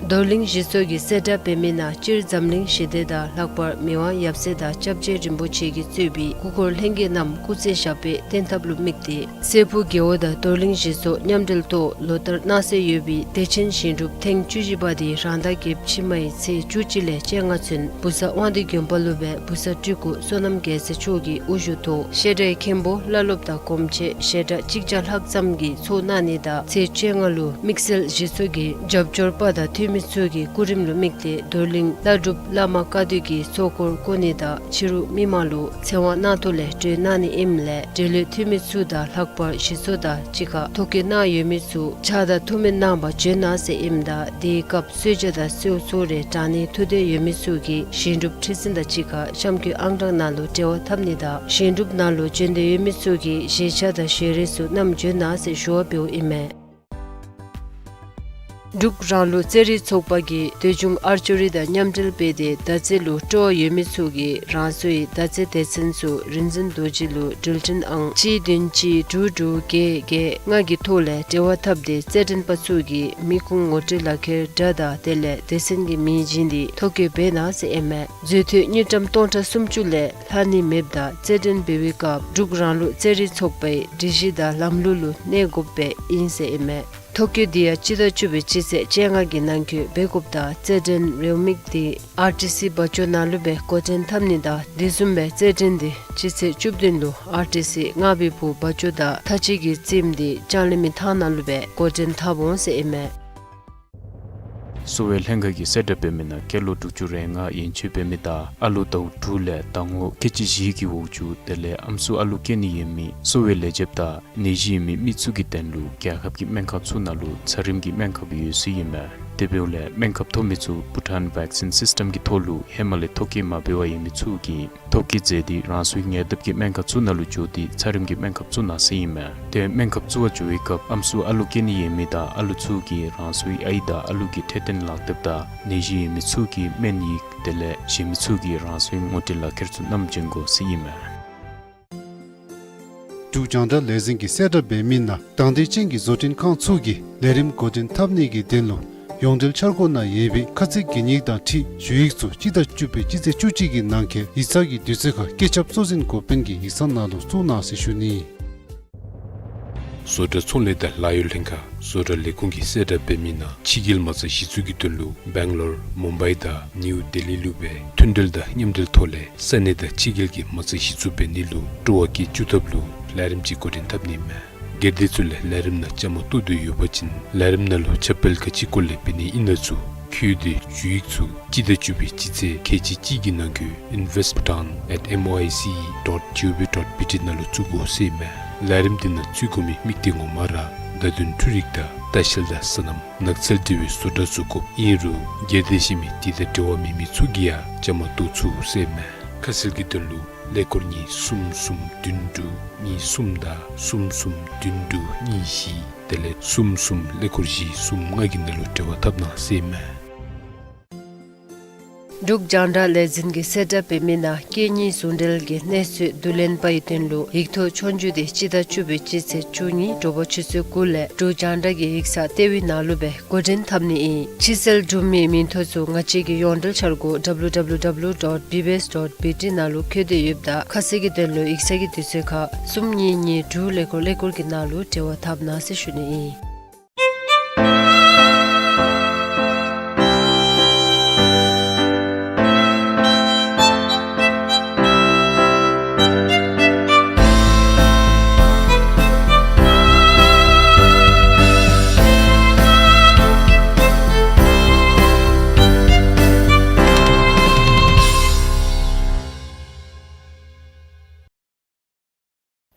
རྡོར་གླིང་གཞི་ཚོགས་ཀྱིས་གསལ་བསྒྲགས་འབད་མི་ནང་སྤྱིར་འཛམ་གླིང་ཞི་བདེ་དང་ལྷག་པར་མི་དབང་ཡབ་སྲས་དང་སྐྱབས་རྗེ་རིན་པོ་ཆེ་གིས་གཙོས་པའི་སྐུ་འཁོར་ལྷན་རྒྱས་རྣམས་སྐུ་ཚེ་ཞབས་པད་བརྟན་ཐབས་ལུ་དམིགས་ཏེ་སྲས་ཕུག་རྒེད་འོག་དང་རྡོར་གླིང་གཞི་ཚོགས་མཉམ་འབྲེལ་ཐོག་ལོ་ལྟར་གནང་སྲོལ་ཡོད་པའི་བདེ་ཆེན་ཞིང་སྒྲུབ་ཐེངས་བཅུ་བཞི་པ་དེ་རང་ཟླ་བརྒྱད་ཕྱི་མའི་ཚེས་བཅུ་གཅིག་ལས་བཅོ་ལྔ་ཚུན་བུ་གསར་དབང་འདུས་དགོན་པ་ལུ་སྦེ་བུ་གསར་སྤྲུལ་སྐུ་བསོད་ནམས་རྒྱལ་མཚན་མཆོག་གི་དབུ་བཞུགས་ཐོག་བཤད་གྲྭའི་མཁན་པོ་བླ་སློབ་དང་གོམས་ཆེ་བཤད་གྲྭ་གཅིག་བརྒྱ་ལྷག་ཙམ་གྱིས་ཚོགས་གནང་ནི་དང་ཚེས་བཅོ་ལྔ་ལུ་དམིགས་བསལ་གཞི་ཚོགས་ཀྱི་རྒྱབ་སྐྱོར་པ་དང་འཐུས་མི་ཚུ་གི་སྐུ་རིམ་ལུ་དམིགས་ཏེ་རྡོར་གླིང་བླ་སྒྲུབ་བླ་མ་བཀའ་བསྡུ་གིས་ཚོགས་འཁོར་བསྐོར་ནི་དང་ཕྱི་རུ་མི་མང་ལུ་ཚེ་དབང་གནང་ཐོག་ལས་གྲོལ་གནང་ནི་ཨིནམ་ལས་འབྲེལ་ཡོད་འཐུས་མི་ཚུ་དང་ལྷག་པར་གཞི་ཚོགས་དང་གཅིག་ཁར་ཐོ་བཀོད་གནང་ཡོད་མི་ཚུ་ཕྱག་དང་ཐུགས་སྨོན་གནང་བར་བྱོན་གནང་ཟེར་ཨིནམ་ད་དེའི་སྐབས་གསོལ་ཇ་དང་གསོལཝ་ཚུ་རེ་དྲང་ནི་ཐུགས་འདོད་ཡོད་མི་ཚུ་གིས་ཞིང་སྒྲུབ་ཁྲི་འཛིན་དང་གཅིག་ཁར་གཤམ་འཁོད་ཨང་གྲངས་ནང་ལུ་འབྲེལ་བ་འཐབ་ནི་དང་ཞིང་སྒྲུབ་ནང་ལུ་བྱོན་འདོད་ཡོད་མི་ཚུ་གིས་བཞེས་ཆས་དང་ཞལ་རས་ཚུ་བསྣམས་བྱོན་གནང་ཟེར་ཞུ་བ་འབདཝ་ཨིན་མས། འབྲུག་རང་ལུགས་རྩེད་རིགས་ཚོགས་པ་གིས་སྟོད་འབྱུང་ཨར་ཅོ་རི་དང་མཉམ་འབྲེལ་འབད་དེ་མདའ་རྩེད་ལུ་སྤྲོ་བ་ཡོད་མི་ཚུ་གིས་རང་སོའི་མདའ་རྩེད་སྡེ་ཚན་ཚུ་རིག་འཛིན་རྡོ་རྗེ་ལུ་འགྲུལ་འཕྲིན་ཨང་གཅིག་བདུན་གཅིག་དྲུག་དྲུག་བརྒྱད་བརྒྱད་ལྔ་གི་ཐོག་ལས་འབྲེལ་བ་འཐབ་སྟེ་རྩེད་འགྲན་པ་ཚུ་གིས་མི་ཁུངས་ངོ་སྤྲོད་ལག་ཁྱེར་འདྲ་དང་དེ་ལས་སྡེ་ཚན་གྱི་མིང་བྱིན་ཏེ་ཐོ་བཀོད་འབད་གནང་ཟེར་ཨིན་མས། མཛོད་དུས་དངུལ་ཀྲམ་སྟོང་ཕྲག་སུམ་ཅུ་ལས་ལྷག་ནི་མེདཔ་ད་རྩེད་འགྲན་འབད་བའི་སྐབས་འབྲུག་རང་ལུགས་རྩེད་རིགས་ཚོགས་པའི་སྒྲིག་གཞི་དང་ལམ་ལུགས་ལུ་གནས་དགོཔ་སྦེ་ཨིན་ཟེར་ཨིན་མས། ཐོ་བཀོད་འདི་ཡང་སྤྱི་ཟླ་བཅུ་པའི་སྤྱི་ཚེས་བཅོ་ལྔ་གི་ནང་འཁོད་འབད་དགོཔ་ད་རྩེད་འགྲན་རེའུ་མིག་འདི་ཨར་ཊི་སི་སྦ་ཇོ་ནང་ལུ་སྦེ་འགོ་འདྲེན་འཐབ་ནི་དང་དེ་བཟུམ་སྦེ་རྩེད་འགྲན་འདི་སྤྱི་ཚེས་བཅུ་བདུན་ལུ་ཨར་ཊི་སི་རྔ་བའི་བུ་སྦ་ཇོ་དང་ཐ་ཅི་གི་རྩེདམོ་འདི་ལྕང་གླིང་མི་ཐང་ནང་ལུ་སྦེ་འགོ་འདྲེན་འཐབ་འོང་ཟེར་ཨིན་མས། གསོ་བའི་ལྷན་ཁག་གིས་གསལ་བསྒྲགས་འབད་མི་ནང་སྐྱེས་ལོ་དྲུག་ཅུ་རེ་ལྔ་ཡན་ཆད་འབད་མི་དང་ཨ་ལོ་ཟླཝ་དྲུག་ལས་ཟླ་ངོ་ཁལ་གཅིག་བཞི་གི་འོག་ཅུ་དེ་ལས་ཨམ་སྲུ་ཨ་ལུ་སྐྱེ་ནི་ཡོད་མི་གསོ་བའི་ལས་བྱེདཔ་དང་ནད་གཞི་ཡོད་མི་མི་ཚུ་གི་དོན་ལུ་རྒྱལ་ཁབ་ཀྱི་སྨན་ཁང་ཚུ་ནང་ལུ་ཚད་རིམས་ཀྱི་སྨན་ཁབ་ཡོད་ཟེར་ཨིན་མས། དེ་འབདཝ་ལས་སྨན་ཁབ་ཐོབ་མི་ཚུ་བྷུ་ཊཱན་བེག་སིན་སིསི་ཊམ་གྱི་ཐོག་ལུ་ཧེ་མ་ལས་ཐོ་བཀོད་མ་འབད་བར་ཡོད་མི་ཚུ་གིས་ཐོ་བཀོད་མཛད་དེ་རང་སོའི་ཉེ་འདབས་ཀྱི་སྨན་ཁང་ཚུ་ནང་ལུ་འགྱོ་སྟེ་ཚད་རིམས་ཀྱི་སྨན་ཁབ་ཚུ་ནང་ཟེར་ཨིན་མས། ཏེ་སྨན་ཁབ་བཙུགས་པར་འགྱོ་བའི་སྐབས་ཨམ་སྲུ་ཨ་ལུ་སྐྱེ་ནི་ཡོད་མི་དང་ཨ་ལུ་ཚུ་གིས་རང་སོའི་ཨའི་དང་ཨ་ལུ་གི་འཕྲོད་བསྟེན་ལག་དེབ་དང་ནད་གཞི་ཡོད་མི་ཚུ་གི་སྨན་ཡིག་དེ་ལས་གཞན་མི་ཚུ་གིས་རང་སོའི་ངོ་སྤྲོད་ལག་ཁྱེར་ཚུ་བསྣམས་བྱོན་དགོ་ཟེར་ཨིན་མས། འབྲུག་རྒྱང་བསྒྲགས་ལས་འཛིན་གྱིས་གསལ་བསྒྲགས་འབད་མི་ནང་དང་འདོད་ཅན་གྱི་བཟོ་སྐྲུན་ཁང་ཚུ་གིས་ལས་རིམ་འགོ་འདྲེན་འཐབ་ནི་གི་དོན་ལུ་ཡོངས་འབྲེལ་འཆར་སྒོ་ནང་ཡོད་པའི་ཁ་ཚིག་གན་ཡིག་དང་འཁྲིལ་ཞུ་ཡིག་ཚུ་སྤྱི་ཟླ་བཅུ་པའི་སྤྱི་ཚེས་བཅུ་གཅིག་གི་ནང་འཁོད་ཡིག་ཚང་གི་དུས་ཚོད་ཁར་སྐད་ཁྱབ་གཙོ་འཛིན་འགོ་དཔོན་གྱི་ཡིག་ཚང་ནང་ལུ་བཙུགས་གནང་ཟེར་ཞུ་ནི། བཟོ་གྲྭ་ཚོང་ལས་དང་ལཱ་གཡོག་ལྷན་ཁག་བཟོ་གྲྭ་ལས་ཁུངས་ཀྱིས་གསལ་བསྒྲགས་འབད་མི་ནང་ཕྱི་རྒྱལ་མ་རྩ་གཞི་བཙུགས་ཀྱི་དོན་ལུ་སྦེང་ལོར་མུམ་བའི་དང་ནིའུ་ལྡི་ལི་ལུ་སྦེ་མཐུན་འབྲེལ་དང་མཉམ་འབྲེལ་ཐོག་ལས་ས་གནས་དང་ཕྱི་རྒྱལ་གྱི་མ་རྩ་གཞི་བཙུགས་འབད་ནི་ལུ་སྤྲོ་བ་བསྐྱེད་བཅུག་ཐབས་ལུ་ལས་རིམ་ཅིག་འགོ་འདྲེན་འཐབ་ནི་མས། སྒེར་སྡེ་ཚུ་ལས་ལས་རིམ་ནང་བཅའ་མར་གཏོགས་འདོད་ཡོད་པ་ཅིན་ལས་རིམ་ནང་ལུ་ཁྱབ་སྤེལ་ག་ཅི་སྐོར་ལས་འབད་ནི་ཨིན་ན་ཚུ་འཁོད་དེ་ཞུ་ཡིག་ཚུ་སྤྱི་ཟླ་བཅུ་པའི་སྤྱི་ཚེས་ཁལ་གཅིག་གཅིག་གི་ནང་འཁོད་invest bhutan at M O I C E dot G O V dot B T ནང་ལུ་བཙུགས་དགོ་ཟེར་མས། ལས་རིམ་འདི་ནང་བཙུགས་དགོ་མི་དམིགས་གཏད་ངོ་མ་ར་བརྡ་དོན་འཕྲུལ་རིག་དང་ལྟ་བཤལ་དང་སོ་ནམ་ནགས་ཚལ་འབྲེལ་བའི་བཟོ་གྲྭ་བཟོ་དགོཔ་ཨིན་རུང་སྒེར་སྡེ་གཞན་མི་དེ་དང་འབྲེལ་བ་མེད་མི་ཚུ་གིས་ཡང་བཅའ་མར་གཏོགས་ཚུགས་ཟེར་མས། ཁ་གསལ་གྱི་དོན་ལུ་ཀླད་ཀོར་གཉིས་གསུམ་གསུམ་བདུན་དྲུག་གཉིས་གསུམ་དང་གསུམ་གསུམ་བདུན་དྲུག་གཉིས་བཞི་དེ་ལས་གསུམ་གསུམ་ཀླད་ཀོར་བཞི་གསུམ་ལྔ་གི་ནང་ལུ་འབྲེལ་བ་འཐབ་གནང་ཟེར་མས། འབྲུག་རྒྱང་བསྒྲགས་ལས་འཛིན་གྱིས་གསལ་བསྒྲགས་འབད་མི་ནང་སྐད་གཉིས་ཟུང་འབྲེལ་གྱི་གནས་ཚུལ་བསྡུ་ལེན་པའི་དོན་ལུ་ཡིག་ཐོག་ཆོས་རྒྱུགས་དེ་སྤྱི་ཟླ་བཅུ་པའི་སྤྱི་ཚེས་བཅུ་གཉིས་དྲོ་པ་ཆུ་ཚོད་དགུ་ལས་འབྲུག་རྒྱང་བསྒྲགས་ཀྱི་ཡིག་ཚང་ལྟེ་བའི་ནང་ལུ་སྦེ་འགོ་འདྲེན་འཐབ་ནི་ཨིན། ཕྱིར་བསལ་གྲུབ་མིའི་མིང་ཐོ་ཚུ་ང་བཅས་ཀྱི་ཡོངས་འབྲེལ་འཆར་སྒོ་W W W dot B B S dot B T ནང་ལུ་འཁོད་དེ་ཡོདཔ་ད་ཁ་གསལ་གྱི་དོན་ལུ་ཡིག་ཚང་གི་དུས་ཚོད་ཁར་གསུམ་གཉིས་གཉིས་དྲུག་ཀླད་ཀོར་ཀླད་ཀོར་གྱི་ནང་ལུ་འབྲེལ་བ་འཐབ་གནང་ཟེར་ཞུ་ནི་ཨིན།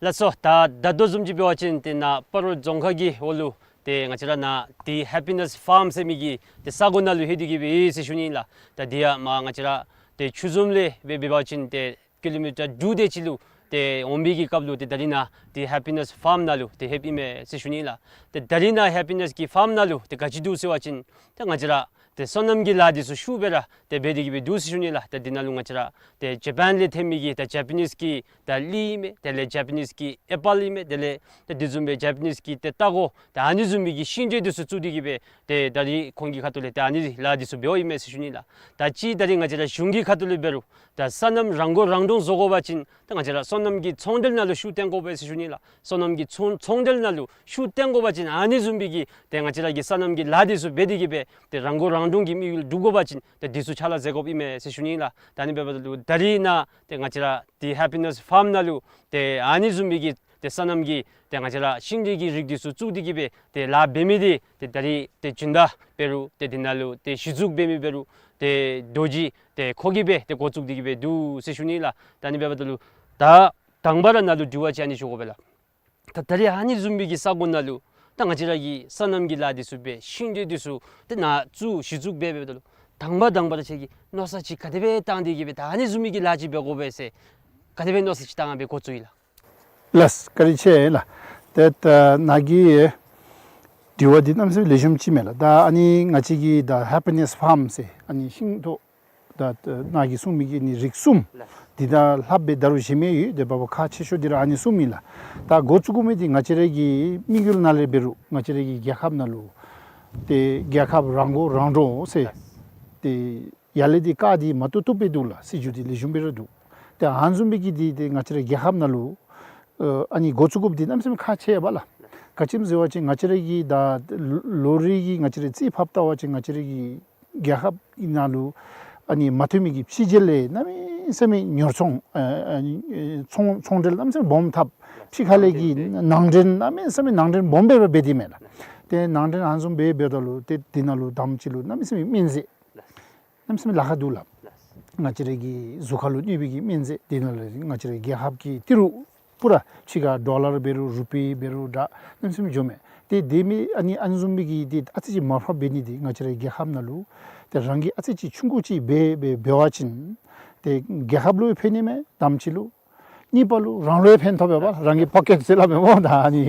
ལགས་སོ། ད་ད་ལྟོ་བཟུམ་ཅིག་འབད་བ་ཅིན་ཏེ་ནཱ་སྤ་རོ་རྫོང་ཁག་གི་འོག་ལུ་ཏེ་ང་བཅས་ར་ནཱ་ཏེ་ཧེ་པི་ནེསི་ཕཱརམ་ཟེར་མི་གི་ཏེ་ས་གོ་ནང་ལུ་ལྷོད་དེ་གི་སྦེ་ཡོད་ཟེར་ཞུ་ནི་ལགས། ད་འདི་ཡང་མར་ང་བཅས་ར་ཏེ་ཆུ་འཛོམས་ལས་འབད་འབད་བ་ཅིན་ཏེ་ཀི་ལོ་མི་ཊར་དྲུག་དེ་ཅིག་ལུ་ཏེ་འོང་བའི་གི་སྐབས་ལུ་ཏེ་ད་རིས་ནཱ་ཏེ་ཧེ་པི་ནེསི་ཕཱརམ་ནང་ལུ་ཏེ་ལྷོདཔ་ཨིན་མས་ཟེར་ཞུ་ནི་ལགས། ཏེ་ད་རིས་ནཱ་ཧེ་པི་ནེསི་གི་ཕཱརམ་ནང་ལུ་ཏེ་ག་ཅི་འདུག་ཟེར་བ་ཅིན་ཏེ་ང་བཅས་ར་ཏེ་སོ་ནམ་གྱི་ལཱ་འདི་ཚུ་ཤུགས་སྦེ་ར་ཏེ་འབད་དེ་གི་སྦེ་འདུག་ཟེར་ཞུ་ནི་ལགས། ཏེ་འདི་ནང་ལུ་ང་བཅས་ར་ཏེ་ཇ་པཱན་ལས་ཐོན་མི་གི་ཏེ་ཇ་པ་ནིསི་གི་ད་གླི་ཨིན་མས། དེ་ལས་ཇ་པ་ནིསི་གི་ཨེ་པཱལ་ཨིན་མས། དེ་ལས་ཏེ་དེ་བཟུམ་སྦེ་ཇ་པ་ནིསི་གི་ཏེ་ཏ་གོ་ད་ཨ་ནི་བཟུམ་མའི་གི་ཤིང་འབྲས་འདི་ཚུ་བཙུགས་ཏེ་གི་སྦེ་ཏེ་ད་རིས་ཁོང་གི་ཁ་ཐུག་ལས་ཏེ་ཨ་ནི་ལཱ་འདི་ཚུ་འབདཝ་ཨིན་མས་ཟེར་ཞུ་ནི་ལགས། ད་ཅི་ད་རིས་ང་བཅས་ར་གཞུང་གི་ཁ་ཐུག་ལས་འབད་རུང་ད་སོ་ནམ་རང་མགོ་རང་འདྲོངས་བཟོ་དགོ་པ་ཅིན་ད་ང་བཅས་ར་སོ་ནམ་གྱི་ཚོང་འབྲེལ་ནང་ལུ་ཤུགས་བཏོན་དགོ་པས་ཟེར་ཞུ་ནི་ལགས། སོ་ནམ་གྱི་ཚོང་ཚོང་འབྲེལ་ནང་ལུ་ཤུགས་བཏོན་དགོ་པ་ཅིན་ཨ་ནི་བཟུམ་མའི་གི་ཏེ་ང་བཅས་ར་གི་སོ་ནམ་གྱི་ལཱ་འདི་ཚུ་འབད་དེ་གི་སྦེ་ཏེ་རང་མགོ་རང་འདྲོངས་ཀྱི་དམིགས་ཡུལ་སྒྲུབ་དགོ་པ་ཅིན་ཏེ་འདི་ཚུ་ཕྱག་ལཱ་མཛད་དགོཔ་ཨིན་མས་ཟེར་ཞུ་ནི་ལགས། ད་ཨ་ནི་འབདཝ་ད་ལུ་ད་རིས་ནཱ་ཏེ་ང་བཅས་ར་ཏེ་ཧེ་པི་ནེསི་ཕཱརམ་ནང་ལུ་ཏེ་ཨ་ནི་བཟུམ་མའི་གི་ཏེ་སོ་ནམ་གྱི་ཏེ་ང་བཅས་ར་ཤིང་འབྲས་ཀྱི་རིགས་འདི་ཚུ་བཙུགས་ཏེ་གི་སྦེ་ཏེ་ལཱ་འབད་མི་འདི་ཏེ་ད་རིས་ཏེ་སྦྱིན་བདག་འབད་རུང་ཏེ་འདི་ནང་ལུ་ཏེ་གཞི་བཙུགས་འབད་མི་འབད་རུང་ཏེ་རྡོ་རྗེ་ཏེ་ཁོ་གིས་སྦེ་ཏེ་འགོ་བཙུགས་ཏེ་གི་སྦེ་འདུག་ཟེར་ཞུ་ནི་ལགས། ད་ཨ་ནི་འབདཝ་ད་ལུ་ད་དང་པ་ར་ནཱ་ལུ་དྲི་བ་ཅིག་ཨ་ནི་ཞུ་དགོ་པས་ལགས། ད་ད་རིས་ཨ་ནི་བཟུམ་མའི་གི་ས་གོ་ནང་ལུ་ད་ང་བཅས་ར་གི་སོ་ནམ་གྱི་ལཱ་འདི་ཚུ་འབད་ཤིང་འབྲས་འདི་ཚུ་ཏེ་ནཱ་བཙུགས་གཞི་བཙུགས་འབད་འབདཝ་ད་ལུ་དང་པ་དང་པ་ར་ཁྱོད་ཀྱིས་མནོ་བསམ་ཅིག་ག་དེ་སྦེ་བཏང་སྟེ་གི་སྦེ་ད་ཨ་ནི་བཟུམ་མའི་གི་ལཱ་ཅིག་འབད་དགོ་པས་ཟེར་ག་དེ་སྦེ་མནོ་བསམ་ཅིག་བཏང་སྦེ་འགོ་བཙུགས་ཡི་ལགས། ལགས་བཀའ་དྲིན་ཆེ་ལགས། ཏེ་ད་ནཱ་གི་དྲི་བ་འདི་གནམ་མེད་ས་མེད་ལེགས་ཤོམ་ཅིག་མས་ལགས། ད་ཨ་ནི་ང་བཅས་ཀྱི་ད་ཧེ་པི་ནེསི་ཕཱརམ་ཟེར་ཨ་ནི་ཤིང་ཐོག་ད་ད་ནཱ་གིས་གསུངས་མི་གི་ནི་རིགས་གསུམ་འདི་དང་ལྷགཔ་སྦེ་ད་རུང་གཞན་མི་ཡོད། ཏེ་འབདཝ་ཁག་ཆེ་ཤོས་འདི་ར་ཨ་ནི་གསུམ་ཨིན་ལགས། ད་འགོ་བཙུགས་དགོ་མི་འདི་ང་བཅས་ར་གི་དམིགས་ཡུལ་ནང་ལས་འབད་རུང་ང་བཅས་ར་གི་རྒྱལ་ཁབ་ནང་ལུ་ཏེ་རྒྱལ་ཁབ་རང་མགོ་རང་འདྲོངས་ཟེར་ཏེ་ཡར་ལས་འདི་བཀའ་འདི་མ་བཏུབ་བཏུབ་སྦེ་འདུག་ལགས། སྲིད་བྱུས་འདི་ལེགས་ཤོམ་སྦེ་ར་འདུག། ཏེ་ཨ་ནི་བཟུམ་སྦེ་གི་འདི་ཏེ་ང་བཅས་ར་རྒྱལ་ཁབ་ནང་ལུ་ཨ་ནི་འགོ་བཙུགས་དགོཔ་འདི་གནམ་མེད་ས་མེད་ཁག་ཆེ་བས་ལགས། ག་ཅི་སྨོ་ཟེར་བ་ཅིན་ང་བཅས་ར་གི་ད་ལོ་རེ་གི་ང་བཅས་ར་རྩིས་ཕབ་བལྟ་བ་ཅིན་ང་བཅས་ར་གི་རྒྱལ་ཁབ་ནང་ལུ་ཨ་ནི་མ་ཐོན་མི་གི་ཕྱི་རྒྱལ་ལས་གནམ་མེད་ས་མེད་ཉོ་ཚོང་ཨ་ཨ་ནི་ཚོང་ཚོང་འབྲེལ་གནམ་མེད་ས་མེད་སྦོམ་འཐབ། ཕྱི་ཁ་ལས་ཀྱི་ནང་འདྲེན་གནམ་མེད་ས་མེད་ནང་འདྲེན་སྦོམ་སྦེ་འབད་དེ་མས་ལགས། ཏེ་ནང་འདྲེན་ཨ་ནི་བཟུམ་སྦེ་འབདཝ་ད་ལུ་ཏེ་འདི་ནང་ལུ་དང་པ་ཅིག་ལུ་གནམ་མེད་ས་མེད་སྨན་རྫས་གནམ་མེད་ས་མེད་ལཱ་ཁག་འདུག་ལགས། ང་བཅས་ར་གི་གཟུགས་ཁར་ལུ་གནོད་པའི་གི་སྨན་རྫས་འདི་ནང་ལུ་ང་བཅས་ར་རྒྱལ་ཁབ་ཀྱི་ཏི་རུ་པུ་ར་ཕྱི་ཁར་ཌོ་ལར་འབད་རུང་རུ་པི་འབད་རུང་འདྲ་གནམ་མེད་ས་མེད་འགྱོཝ་མས། ཏེ་དེ་མི་ཨ་ནི་ཨ་ནི་བཟུམ་མའི་གི་ཏེ་ཨ་ཙི་ཅིག་མར་ཕབ་འབད་ནི་འདི་ང་བཅས་ར་རྒྱལ་ཁབ་ནང་ལུ་ཏེ་རང་གིས་ཨ་ཙི་ཅིག་ཆུང་ཀུ་ཅིག་འབད་འབད་འབད་བ་ཅིན་ཏེ་རྒྱལ་ཁབ་ལུ་ཕན་ནི་མས། དང་པ་ཅིག་ལུ། གཉིས་པ་ལུ་རང་ལུ་ཡང་ཕན་ཐོགས་པས་པ་ལགས། རང་གི་པོ་ཀེཊ་ཟེར་སླབ་མས་སྨོ། ད་ཨ་ནི་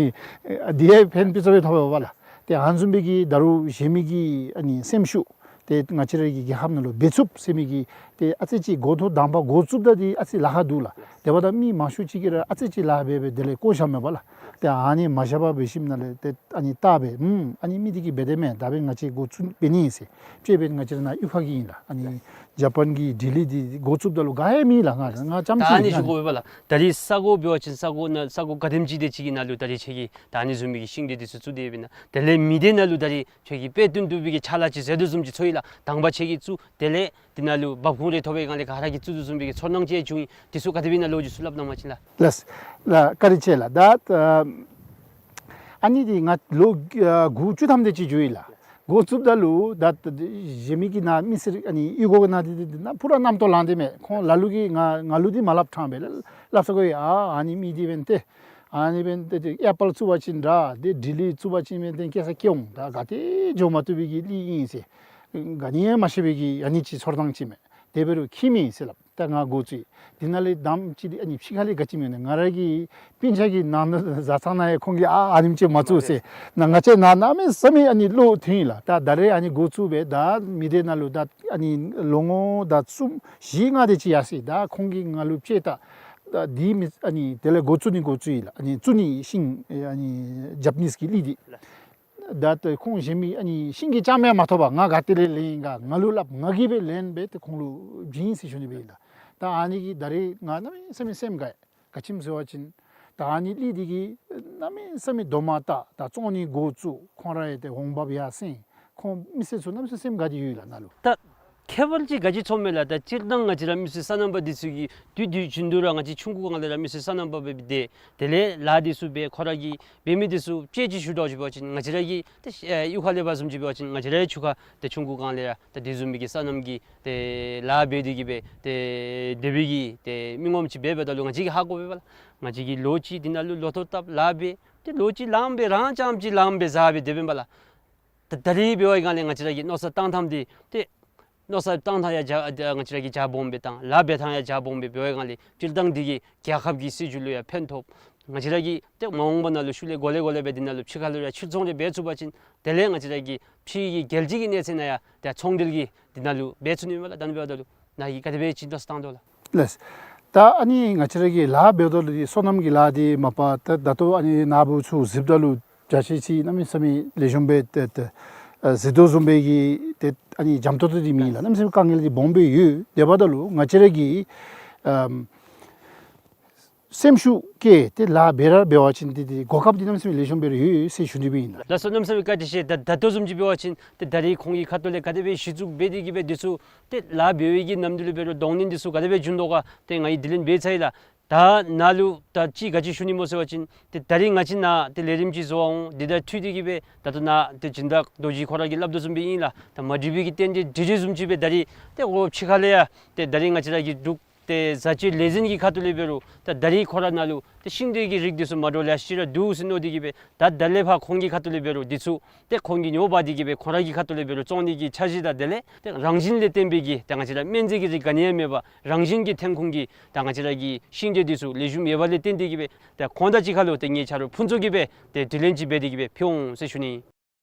འདི་ཡང་ཕན་པི་ཚུ་ཡང་ཐོགས་པས་པ་ལགས། ཏེ་ཨ་ནི་བཟུམ་སྦེ་གི་ད་རུང་གཞན་མི་གི་ཨ་ནི་སེམས་ཤུགས་ཏེ་ང་བཅས་ར་གི་རྒྱལ་ཁབ་ནང་ལུ་འབད་ཚུགསཔ་ཟེར་མི་གི་ཏེ་ཨ་ཙི་ཅིག་འགོ་ཐོག་དང་པ་འགོ་བཙུགསཔ་ད་འདི་ཨ་ཙི་ལཱ་ཁག་འདུག་ལགས། དེ་འབདཝ་ད་མི་མང་ཤོས་ཅིག་གིས་ར་ཨ་ཙི་ཅིག་ལཱ་འབད་འབད་དེ་ལས་བཀོ་བཞགཔ་མས་པ་ལགས། ཏེ་ཨ་ནི་མ་བཞག་པར་འབད་ཞིནམ་ལས་ཏེ་ཨ་ནི་བལྟ་སྦེ་ཨུམ་ཨ་ནི་མི་འདི་གིས་འབད་དེ་མས། ད་འབདན་ང་བཅས་འགོ་བཙུགས་འབད་ནི་ཨིན་ཟེར། དཔྱེ་འབདན་ང་བཅས་ར་ནཱ་གཡུས་ཁ་གི་ཨིན་ལགས། ཨ་ནི་ཇ་པཱན་གྱི་ལྡི་ལི་འདི་འགོ་བཙུགསཔ་ད་ལུ་ག་ཡང་མེད་ལགས། ང་ང་རྐྱངམ་ཅིག་ཨིན་ལགས། ད་ཨ་ནི་ཞུ་དགོ་པས་ལགས། ད་རིས་ས་གོ་འབད་བ་ཅིན་ས་གོ་ནང་ས་གོ་ག་དེམ་ཅིག་དེ་ཅིག་གི་ནང་ལུ་ད་རིས་ཁྱོད་ཀྱིས་ད་ཨ་ནི་བཟུམ་མའི་གི་ཤིང་འབྲས་འདི་ཚུ་བཙུགས་ཏེ་འབད་ན་དེ་ལས་མི་སྡེ་ནང་ལུ་ད་རིས་ཁྱོད་ཀྱིས་དཔེ་སྟོན་བཏུབ་པའི་གི་ཕྱག་ལཱ་ཅིག་མཛད་དོ་བཟུམ་ཅིག་ཚོར་ཡི་ལགས། དང་པ་ཁྱོད་ཀྱིས་བཙུགས་དེ་ལས་འདི་ནང་ལུ་འབབ་ཁུངས་རེ་ཐོབ་པའི་སྒང་ལས་ག་ར་གིས་བཙུགས་དོ་བཟུམ་སྦེ་གི་ཚོར་སྣང་ཅིག་བྱུང་ཡི། འདི་ཚུ་ག་དེ་སྦེ་ཨིན་ན་ལོ་རྒྱུས་ཚུ་སླབ་གནང་བ་ཅིན་ལགས། ལགས་ལགས་བཀའ་དྲིན་ཆེ་ལགས། ད་ཨ་ནི་འདི་ང་ལོ་ཨ་དགུ་བཅུ་ཐམ་དེ་ཅིག་འགྱོ་ཡི་ལགས། འགོ་བཙུགསཔ་ད་ལུ་ད་གཞན་མི་གི་ནཱ་མི་སེར་ཨ་ནི་གཡུས་སྒོ་གི་ནང་འདི་འདི་ནང་ཕུ་ར་རྣམ་རྟོག་ལང་སྟེ་མས། ཁོང་ལ་ལུ་གིས་ང་ང་ལུ་འདི་མ་སླབ་ཕྲང་སྦེ་ལགས། སླབ་ས་གོ་ཡི། ཨ་ཨ་ནི་མི་འདི་འབདན་ཏེ་ཨ་ནི་འབདན་ཏེ་ཏེ་ཨེ་པཱལ་བཙུགས་པ་ཅིན་འདྲ་ཏེ་དྲི་ལི་བཙུགས་པ་ཅིན་འབདན་ཏེ་སྐྱེ་ས་སྐྱེ་འོང་། ད་ག་ཏེ་འགྱོ་མ་བཏུབ་པའི་གི་གླི་ཨིན་ཟེར། ག་ནི་ཡང་མ་ཤེས་པའི་གི་ཨ་ནི་ཅིག་ཚོར་སྣང་ཅིག་མས། དེ་འབད་རུང་ཁྱད་མེད་ཟེར་སླབ། ད་ང་འགོ་བཙུགས་ཡི། དེ་ནང་ལས་དང་པ་ཅིག་འདི་ཨ་ནི་ཕྱི་ཁ་ལས་ག་ཅི་མེད་ན་ང་ར་གི་སྤུན་ཆ་གི་ནང་ན་བཟའ་ཚང་ནང་ཡང་ཁོང་གིས་ཨ་ཨ་ནེམ་ཅིག་མ་བཙུགས་ཟེར། ནཱ་ང་བཅས་ནཱ་གནམ་མེད་ས་མེད་ཨ་ནི་བློ་ཐོན་ཡི་ལགས། ད་ད་རེས་ཨ་ནི་འགོ་བཙུགས་སྦེ་ད་མི་སྡེ་ནང་ལུ་ད་ཨ་ནི་ལོ་ངོ་ད་གསུམ་བཞི་ལྔ་དེ་ཅིག་ཡར་སོ་ཡི། ད་ཁོང་གིས་ང་ལུ་དཔྱད་ད་ད་འདི་མི་ཨ་ནི་དེ་ལས་འགོ་བཙུགས་ནི་འགོ་བཙུགས་ཡི་ལགས། ཨ་ནི་བཙུགས་ནི་ཤིང་ཨ་ནི་ཇ་པ་ནིས་ཀྱི་གླི་འདི། ད་ལྟོ་ཁོང་གཞན་མི་ཨ་ནི་ཤིང་གི་ལྕངམ་ཡང་མ་ཐོབ་པར་ང་ག་ཏེ་ལས་ལེན་ཡི་ག་ང་ལུ་སླབ། ང་གིས་སྦེ་ལེན་སྦེ་ཏེ་ཁོང་ལུ་བྱིན་ཟེར་ཞུ་ནི་སྦེ་ཨིན་ལགས། ད་ཨ་ནི་གིས་ད་རེས་ང་གནམ་མེད་ས་མེད་སེམས་དགའ་ཡི། ག་ཅི་སྨོ་ཟེར་བ་ཅིན་ད་ཨ་ནི་གླི་འདི་གིས་གནམ་མེད་ས་མེད་རྡོག་མ་བཏགས། ད་བཙོང་ནི་འགོ་བཙུགས། ཁོང་ར་ཡང་ཏེ་འོང་འབབ་ཡར་སེང་། ཁོང་མི་སེར་ཚུ་གནམ་མེད་ས་མེད་སེམས་དགའ་སྟེ་ཡོད་ལགས་ནཱ་ལུ། ད་ཁྱད་པར་ཅིག་ག་ཅི་ཚོརཝ་མས་ལགས། ད་སྤྱིར་བཏང་ང་བཅས་ར་མི་སེར་སོ་ནམ་པ་འདི་ཚུ་གིས་དུས་དུས་རྒྱུན་དུ་ར་ང་བཅས་ཆུང་ཀུ་སྒང་ལས་ར་མི་སེར་སོ་ནམ་པ་སྦེ་སྡོད། དེ་ལས་ལཱ་འདི་ཚུ་འབད། ཁོ་ར་གིས་འབད་མི་འདི་ཚུ་དཔྱད་ཅིག་ཞུ་དོ་ཞུ་བ་ཅིན་ང་བཅས་ར་གི་ད་ཨེ་གཡུས་ཁ་ལས་འབད་བཟུམ་ཅིག་འབད་བ་ཅིན་ང་བཅས་ར་གི་ཆུ་ཁ་ད་ཆུང་ཀུ་སྒང་ལས་ར་ད་དེ་བཟུམ་མའི་གི་སོ་ནམ་གྱི་ད་ལཱ་འབད་དེ་གི་སྦེ་ད་སྡོད་པའི་གི་ད་མི་ངོམ་ཅིག་འབད་འབདཝ་ད་ལུ་ང་བཅས་ཀྱིས་ཧ་གོ་བས་པ་ལགས། ང་བཅས་ཀྱིས་ལོ་གཅིག་འདི་ནང་ལུ་ལོ་ཐོག་བཏབ་ལཱ་འབད། ཏེ་ལོ་གཅིག་ལངམ་སྦེ་རང་རྐྱངམ་ཅིག་ལངམ་སྦེ་བཟའ་སྦེ་སྡོད་པས་པ་ལགས། ད་ད་རིས་འབད་བའི་སྒང་ལས་ང་བཅས་ར་གི་མནོ་བསམ་བཏང་ཐངས་འདི་ཏེ་མནོ་བསམ་བཏང་ཐངས་ཡང་རྒྱ་ང་བཅས་ར་གིས་རྒྱ་སྦོམ་སྦེ་བཏང་། ལཱ་འབད་ཐངས་ཡང་རྒྱ་སྦོམ་སྦེ་འབད་བའི་སྒང་ལས་སྤྱིར་བཏང་འདི་གིས་རྒྱལ་ཁབ་ཀྱི་སྲིད་བྱུས་ལུ་ཡང་ཕན་ཐོགས། ང་བཅས་ར་གིས་ཏེ་མ་འོངས་པ་ནང་ལུ་ཤུལ་ལས་འགོ་ལས་འགོ་ལས་སྦེ་འདི་ནང་ལུ་ཕྱི་ཁ་ལུ་ཡང་ཕྱིར་ཚོང་རེ་འབད་ཚུགས་པ་ཅིན་དེ་ལས་ང་བཅས་ར་གི་ཕྱི་གི་རྒྱལ་སྤྱི་གི་གནས་ཚད་ནང་ཡང་ཏེ་ཚོང་འབྲེལ་གྱི་འདི་ནང་ལུ་འབད་ཚུགས་ནི་མས་ལགས། ད་ཨ་ནི་འབདཝ་ད་ལུ་ནཱ་གིས་ག་དེ་སྦེ་ཅིག་མནོ་བསམ་བཏང་དོ་ལགས། ལགས། ད་ཨ་ནི་ང་བཅས་ར་གིས་ལཱ་འབདཝ་ད་ལུ་འདི་སོ་ནམ་གྱི་ལཱ་འདི་མ་པ་ད་ད་ལྟོ་ཨ་ནི་ནཱ་བུ་ཚུ་གཟིགསཔ་ད་ལུ་བྱ་ཤེས་ཅིག་གནམ་མེད་ས་མེད་ལེགས་ཤོམ་སྦེ་ཏེ་ཏེ་ཨ་གཟིགས་དོ་བཟུམ་སྦེ་གི་ཏེ་ཨ་ནི་འཇམ་ཏོང་ཏོ་འདི་མེད་ལགས། གནམ་མེད་ས་མེད་དཀའ་ངལ་འདི་སྦོམ་སྦེ་ཡོད། དེ་འབདཝ་ད་ལུ་ང་བཅས་ར་གིས་ཨམ་སེམས་ཤུགས་བསྐྱེད་དེ་ལཱ་འབད་ར་འབད་བ་ཅིན་འདི་འདི་གོ་སྐབས་འདི་གནམ་མེད་ས་མེད་ལེགས་ཤོམ་སྦེ་ར་ཡོད་ཟེར་ཞུ་ནི་སྦེ་ཨིན་ལགས། ལགས་སོ། གནམ་མེད་ས་མེད་བཀའ་དྲིན་ཆེ། ད་ད་ལྟོ་བཟུམ་ཅིག་འབད་བ་ཅིན་ཏེ་ད་རིས་ཁོང་གི་ཁ་ཐུག་ལས་ག་དེ་སྦེ་གཞི་བཙུགས་འབད་དེ་གི་སྦེ་འདི་ཚུ་ཏེ་ལཱ་འབད་བའི་གི་ནམ་དུས་ལུ་འབད་རུང་གདོང་ལེན་འདི་ཚུ་ག་དེ་སྦེ་བྱུང་དོ་ག་ཏེ་ང་གིས་དྲི་ལན་འབད་ཚར་ཡི་ལགས། ད་ནཱ་ལུ་ད་ཅིག་ག་ཅི་ཞུ་ནི་སྨོ་ཟེར་བ་ཅིན་ཏེ་ད་རིས་ང་བཅས་ནཱ་ཏེ་ལས་རིམ་ཅིག་བཟོ་བར་འོང་། འདི་དང་འཁྲིལ་ཏེ་གི་སྦེ་ད་ལྟོ་ནཱ་ཏེ་སྦྱིན་བདག་རྡོ་རྗེ་ཁོ་ར་གིས་སླབ་དོ་བཟུམ་སྦེ་ཨིན་ལགས། ད་མ་འགྲིག་པའི་གི་རྟེན་འབྲེལ་འགྲིག་འགྲིག་བཟུམ་ཅིག་སྦེ་ད་རིས་ཏེ་ཁོ་ཕྱི་ཁ་ལས་ཡང་ཏེ་ད་རིས་ང་བཅས་ར་གི་འབྲུག་ཏེ་བཟའ་སྤྱོད་ལས་འཛིན་གྱི་ཁ་ཐུག་ལས་འབད་རུང་ད་ད་རིས་ཁོ་ར་ནཱ་ལུ་ཏེ་ཤིང་འབྲས་ཀྱི་རིགས་འདི་ཚུ་མ་འདྲཝ་ལེ་ཤ་ཅིག་ར་འདུག་ཟེར་མནོ་སྟེ་གི་སྦེ་ད་ད་ལས་ཕར་ཁོང་གི་ཁ་ཐུག་ལས་འབད་རུང་འདི་ཚུ་ཏེ་ཁོང་གིས་ཉོ་འབག་སྟེ་གི་སྦེ་ཁོ་ར་གི་ཁ་ཐུག་ལས་འབད་རུང་བཙོང་ནི་གི་འཆར་གཞི་དང་དེ་ལས་ཏེ་རང་བཞིན་ལས་བརྟེན་པའི་གི་ད་ང་བཅས་ར་སྨན་རྫས་ཀྱི་རིགས་ག་ནི་ཡང་མེད་པར་རང་བཞིན་གྱི་ཐོན་ཁུངས་ཀྱི་ད་ང་བཅས་ར་གི་ཤིང་འབྲས་འདི་ཚུ་ལེགས་ཤོམ་ཡོད་པ་ལས་བརྟེན་ཏེ་གི་སྦེ་ད་ཁོང་དང་གཅིག་ཁར་ལུ་ཏེ་ངེའི་ཆ་རོགས་ཕུན་ཚོགས་ཀྱིས་སྦེ་ཏེ་དྲི་ལན་ཅིག་འབད་དེ་གི་སྦེ་ཕུལ་འོང་ཟེར་ཞུ་ནི།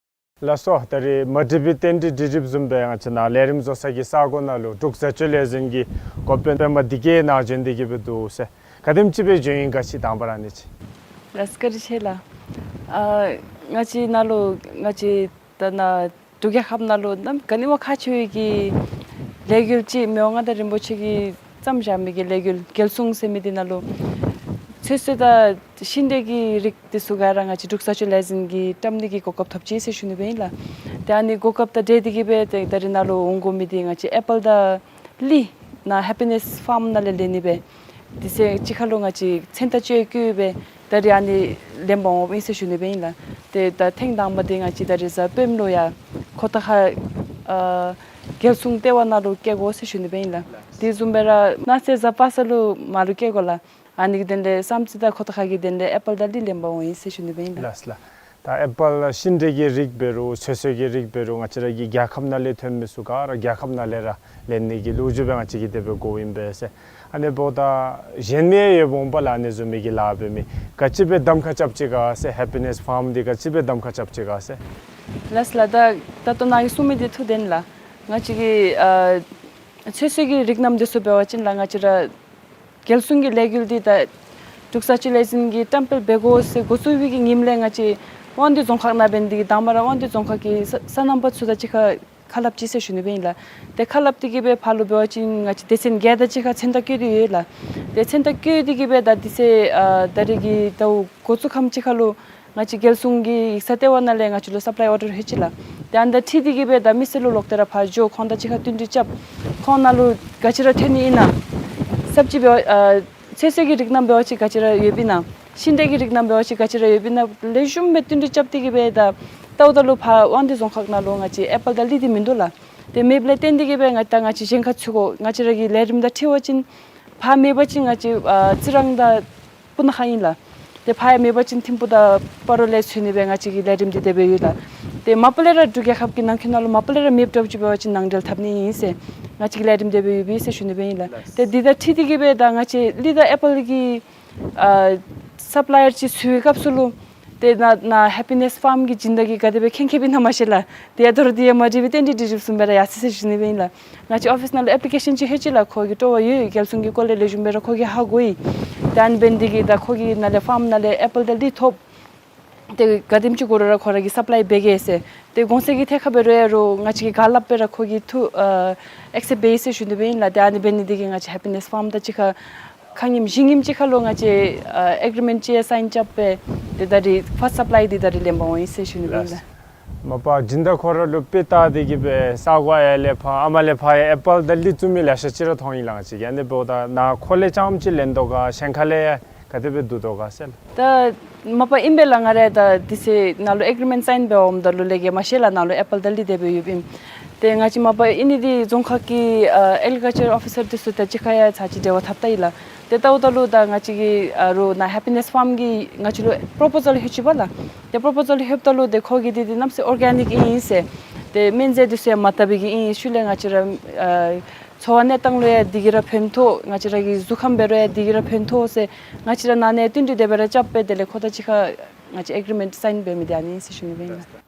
ལགས་སོ། ད་རིས་མ་འགྲིག་པའི་རྟེན་འབྲེལ་འགྲིག་འགྲིགཔ་བཟུམ་སྦེ་ང་བཅས་ནཱ་ལས་རིམ་བཟོ་ས་གི་ས་གོ་ནང་ལུ་འབྲུག་བཟའ་སྤྱོད་ལས་འཛིན་གྱི་འགོ་དཔོན་པདྨ་བདེ་སྐྱིད་ནཱ་བྱོན་ཏེ་གི་སྦེ་འདུག་ཟེར། ག་དེམ་ཅིག་སྦེ་བྱོན་ཡི་ག་ཅིག་དང་པ་ར་ཨ་ནི་ཅིག། ལགས་སོ། བཀའ་དྲིན་ཆེ་ལགས། ཨ་ང་བཅས་ནཱ་ལུ་ང་བཅས་ད་ནཱ་འབྲུག་རྒྱལ་ཁབ་ནང་ལུ་ནམ་ག་ནི་བ་ཁག་ཆེ་བའི་གི་ལས་འགུལ་ཅིག་མི་དབང་མངའ་བདག་རིན་པོ་ཆེ་གིས་བརྩམས་བཞག་མི་གི་ལས་འགུལ་རྒྱལ་སྲུང་ཟེར་མི་འདི་ནང་ལུ་ཚོད་བསྲེ་དང་ཤིང་འབྲས་ཀྱི་རིགས་འདི་ཚུ་ག་ར་ང་བཅས་འབྲུག་བཟའ་སྤྱོད་ལས་འཛིན་གྱིས་བཀྲམ་ནི་གི་གོ་སྐབས་ཐོབ་ཅི་ཟེར་ཞུ་ནི་སྦེ་ཨིན་ལགས། ཏེ་ཨ་ནི་གོ་སྐབས་དང་འབྲེལ་ཏེ་གི་སྦེ་ཏེ་ད་རིས་ནཱ་ལུ་འོང་དགོ་མི་འདི་ང་བཅས་ཨེ་པཱལ་དང་གླི་ནཱ་ཧེ་པི་ནེས་ཕཱརམ་ནང་ལས་ལེན་ནི་སྦེ་དེ་ཚེ་གཅིག་ཁར་ལུ་ང་བཅས་མཚན་རྟགས་བཅོས་བཀོད་སྦེ་ད་རིས་ཨ་ནི་ལེན་པར་འོངམ་ཨིན་ཟེར་ཞུ་ནི་སྦེ་ཨིན་ལགས། ཏེ་ད་ཐེངས་དང་པ་འདི་ང་བཅས་ད་རིས་གཟའ་སྤེནམ་ལུ་ཡང་ཁོ་ཐང་ཁ་ཨ་རྒྱལ་སྲུང་ལྟེ་བ་ནང་ལུ་བསྐྱལ་དགོ་ཟེར་ཞུ་ནི་སྦེ་ཨིན་ལགས། དེ་བཟུམ་སྦེ་ར་གནངས་ཚེ་གཟའ་པ་སངས་ལུ་མར་ལུ་བསྐྱལ་དགོ་ལགས། ཨ་ནི་གི་དོན་ལས་བསམ་རྩེ་དང་ཁོ་ཐང་ཁ་གི་དོན་ལས་ཨེ་པཱལ་དང་གླི་ལེན་པར་འོང་ཡི་ཟེར་ཞུ་ནི་སྦེ་ཨིན་ལགས། ལགས་ལགས། ད་ཨེ་པཱལ་ཤིང་འབྲས་ཀྱི་རིགས་འབད་རུང་ཚོད་བསྲེ་གི་རིགས་འབད་རུང་ང་བཅས་ར་གི་རྒྱལ་ཁབ་ནང་ལས་ཐོན་མི་ཚུ་ག་ར་རྒྱལ་ཁབ་ནང་ལས་ར་ལེན་ནི་གི་ལོ་རྒྱུས་སྦེ་ང་བཅས་ཀྱིས་དེ་སྦེ་གོཝ་ཨིན་པས་ཟེར། ཨ་ནི་འབདཝ་ད་གཞན་མི་ཡང་ཡོདཔ་འོང་པ་ལགས། ཨ་ནི་བཟུམ་མའི་གི་ལཱ་འབད་མི་ག་ཅི་སྦེ་གདམ་ཁ་རྐྱབ་ཅི་ག་ཟེར། ཧེ་པི་ནེས་ཕཱརམ་འདི་ག་ཅི་སྦེ་གདམ་ཁ་རྐྱབ་ཅི་ག་ཟེར། ལགས་ལགས། ད་ད་ལྟོ་ནཱ་གིས་གསུངས་མི་འདི་ཐུགས་བདེན་ལགས། ང་བཅས་ཀྱི་ཨ་ཚོད་བསྲེ་གི་རིགས་རྣམས་འདི་ཚུ་འབད་བ་ཅིན་ལགས་ང་བཅས་ར་རྒྱལ་སྲུང་གི་ལས་འགུལ་འདི་ད་འབྲུག་བཟའ་སྤྱོད་ལས་འཛིན་གྱིས་བཀྲམ་སྤེལ་འབད་དགོ་ཟེར་འགོ་བཙུགས་པའི་གི་ཉིནམ་ལས་ང་བཅས་དབང་འདུས་རྫོང་ཁག་ནང་འབད་ནི་འདི་གིས་དང་པ་ར་དབང་འདུས་རྫོང་ཁག་གི་ས་སོ་ནམ་པ་ཚུ་དང་གཅིག་ཁར་ཁ་སླབ་ཅི་ཟེར་ཞུ་ནི་སྦེ་ཨིན་ལགས། ཏེ་ཁ་སླབ་སྟེ་གི་སྦེ་ཕར་ལུ་འབད་བ་ཅིན་ང་བཅས་སྡེ་ཚན་བརྒྱད་དང་གཅིག་ཁར་མཚན་རྟགས་བཀོད་དེ་ཡོད་ལགས། ཏེ་མཚན་རྟགས་བཀོད་དེ་གི་སྦེ་ད་དེ་ཚེ་ཨ་ད་རིས་ཀྱི་ཟླཝ་འགོ་བཙུགས་ཁམས་ཅིག་ཁར་ལུ་ང་བཅས་རྒྱལ་སྲུང་གི་ཡིག་ཚང་ལྟེ་བ་ནང་ལས་ང་བཅས་ལུ་སབ་ལའི་ཨོར་ཌར་ལྷོད་ཅི་ལགས། ཏེ་ཨ་ནི་དང་འཁྲིལ་ཏེ་གི་སྦེ་ད་མི་སེར་ལུ་ལོག་སྟེ་ར་ཕར་འགྱོ་ཁོང་དང་གཅིག་ཁར་བསྟུན་གྲོས་རྐྱབ། ཁོང་ནང་ལུ་ག་ཅི་ར་ཐོན་ནི་ཨིན་ན་ཟེར་ཅིག་འབད་བ་ཨ་ཚོད་བསྲེ་གི་རིགས་རྣམས་འབད་བ་ཅིན་ག་ཅི་ར་ཡོདཔ་ཨིན་ན། ཤིང་འབྲས་ཀྱི་རིགས་རྣམས་འབད་བ་ཅིན་ག་ཅི་ར་ཡོདཔ་ཨིན་ན་ལེགས་ཤོམ་སྦེ་བསྟུན་གྲོས་རྐྱབ་སྟེ་གི་སྦེ་ད་ལྟཝ་ད་ལུ་ཕར་དབང་འདུས་རྫོང་ཁག་ནང་ལུ་ང་བཅས་ཨེ་པཱལ་དང་གླི་འདི་མིན་འདུག་ལགས། ཏེ་མེདཔ་ལས་བརྟེན་ཏེ་གི་སྦེ་ང་ད་ང་བཅས་གཞན་ཁར་འཚོལ་དགོ། ང་བཅས་ར་གི་ལས་རིམ་དང་འཁྲིལ་བ་ཅིན་ཕར་མེད་པ་ཅིན་ང་བཅས་ཨ་རྩི་རང་དང་སྤུ་ན་ཁ་ཨིན་ལགས། ཏེ་ཕར་ཡང་མེད་པ་ཅིན་ཐིམ་ཕུག་དང་སྤ་རོ་ལས་འཚོལ་ནི་སྦེ་ང་བཅས་ཀྱི་ལས་རིམ་འདི་དེ་སྦེ་ཡོད་ལགས། ཏེ་མ་པ་ལས་ར་འབྲུག་རྒྱལ་ཁབ་ཀྱི་ནང་འཁོད་ནང་ལུ་མ་པ་ལས་ར་མེདཔ་འདྲཝ་ཅིག་འབད་བ་ཅིན་ནང་འབྲེལ་འཐབ་ནི་ཨིན་ཟེར་ང་བཅས་ཀྱི་ལས་རིམ་དེ་སྦེ་ཡོད་པས་ཟེར་ཞུ་ནི་སྦེ་ཨིན་ལགས། ཏེ་འདི་དང་འཁྲིལ་ཏེ་གི་སྦེ་ད་ང་བཅས་གླི་དང་ཨེ་པཱལ་གྱི་ཨ་སབ་ལའི་ཡར་ཅིག་འཚོལ་བའི་སྐབས་སུ་ལུ་ཏེ་ནཱ་ནཱ་ཧེ་པི་ནེས་ཕཱརམ་གྱི་སྦྱིན་བདག་གིས་ག་དེ་སྦེ་མཁྱེན་མཁྱེནམ་ཨིན་ན་མ་ཤེས་ལགས། ཏེ་ཡ་ད་རུང་འདི་ཡང་མ་འགྲིག་པའི་རྟེན་འབྲེལ་འགྲིག་འགྲིགཔ་བཟུམ་སྦེ་ར་ཡར་སོ་ཡི་ཟེར་ཞུ་ནི་སྦེ་ཨིན་ལགས། ང་བཅས་ཨོ་ཕིས་ནང་ལུ་ཨེཔ་ལི་ཀེ་ཤཱན་ཅིག་ལྷོད་ཅི་ལགས། ཁོ་གི་སྤྲོ་བ་ཡོད། རྒྱལ་སྲུང་གི་སྐོར་ལས་ལེགས་ཤོམ་སྦེ་ར་ཁོ་གིས་ཧ་གོ་ཡི། ཏེ་ཨ་ནི་འབད་ནི་འདི་གིས་ད་ཁོ་གི་ནང་ལས་ཕཱརམ་ནང་ལས་ཨེ་པཱལ་དང་གླི་ཐོབ། ཏེ་ག་དེམ་ཅིག་དགོ་རུང་ར་ཁོ་ར་གིས་སབ་ལའི་འབད་གེ་ཟེར། ཏེ་གོང་ཚད་ཀྱི་ཐད་ཁར་འབད་རུང་ཡ་རུང་ང་བཅས་ཀྱིས་ག་སླབ་སྦེ་ར་ཁོ་གིས་ཐུགས་ཨ་ཨེག་སེབ་འབད་ཡི་ཟེར་ཞུ་ནི་སྦེ་ཨིན་ལགས། ཏེ་ཨ་ནི་འབད་ནི་འདི་གིས་ང་བཅས་ཧེ་པི་ནེས་ཕཱརམ་དང་གཅིག་ཁར་ཁ་ཉིནམ་བཞི་ཉིནམ་ཅིག་ཁར་ལུ་ང་བཅས་ཨ་ཨེག་རི་མེནཊ་ཅིག་ཡང་སའིན་རྐྱབ་སྦེ་ཏེ་ད་རིས་ཕཱསཊ་སབ་ལའི་འདི་ད་རིས་ལེན་པར་འོང་ཡི་ཟེར་ཞུ་ནི་སྦེ་ཨིན་ལགས། མ་པ་སྦྱིན་བདག་ཁོ་ར་ལུ་དཔེ་བལྟ་སྟེ་གི་སྦེ་ས་གོ་ཡར་ལས་ཕར་ཨ་མར་ལས་ཕར་ཡང་ཨེ་པཱལ་དང་གླི་བཙུགས་མི་ལེ་ཤ་ཅིག་ར་མཐོང་ཡི་ལགས། ང་བཅས་ཀྱིས་ཨ་ནི་འབདཝ་ད་ནཱ་ཁོ་ལས་རྐྱངམ་ཅིག་ལེན་དོ་ག་གཞན་ཁ་ལས་ཡང་ག་དེ་སྦེ་བསྡུ་དོ་ག་ཟེར་ལགས། ད་མ་པ་ཨིན་པས་ལགས། ང་ར་ད་དེ་ཚེ་ནཱ་ལུ་ཨེག་རི་མེནཊ་སའིན་འབད་འོངམ་ད་ལུ་ལས་ཀྱི་མ་ཤེས་ལགས། ནཱ་ལུ་ཨེ་པཱལ་དང་གླི་དེ་སྦེ་ཡོདཔ་ཨིནམ། ཏེ་ང་བཅས་མ་པ་ཨིན་ནི་འདི་རྫོང་ཁག་གི་ཨ་ཨེག་རི་ཀལ་ཅར་ཨོ་ཕི་སར་འདི་ཚུ་དང་གཅིག་ཁར་ཡང་ཚར་གཅིག་འབྲེལ་བ་འཐབ་ད་ཡི་ལགས། ཏེ་ལྟཝ་ད་ལུ་ད་ང་བཅས་ཀྱི་ཨ་རུ་ནཱ་ཧེ་པི་ནེསི་ཕཱརམ་གིས་ང་བཅས་ལུ་པོརོ་པོ་ཟཱལ་ལྷོད་ཅི་པ་ལགས། ཏེ་པོརོ་པོ་ཟཱལ་ལྷོདཔ་ད་ལུ་ཏེ་ཁོ་གིས་འདི་འདི་གནམ་མེད་ས་མེད་ཨོར་གེ་ནིཀ་ཨིན་ཟེར། ཏེ་སྨན་རྫས་འདི་ཚུ་ཡང་མ་བཏབ་པའི་གི་ཨིན། ཤུལ་ལས་ང་བཅས་ར་ཨ་འཚོ་བ་གནས་སྟངས་ལུ་ཡང་འདི་གིས་ར་ཕན་ཐོགས། ང་བཅས་ར་གི་གཟུགས་ཁམས་འབད་རུང་ཡང་འདི་གིས་ར་ཕན་ཐོགས་ཟེར་ང་བཅས་ར་ནཱ་ནས་བསྟུན་གྲོས་དེ་སྦེ་ར་རྐྱབ་སྦེ་དེ་ལས་ཁོ་དང་གཅིག་ཁར་ང་བཅས་ཨེག་རི་མེནཊ་སའིན་འབད་མི་འདི་ཨ་ནི་ཨིན་ཟེར་ཞུ་ནི་སྦེ་ཨིན་ལགས།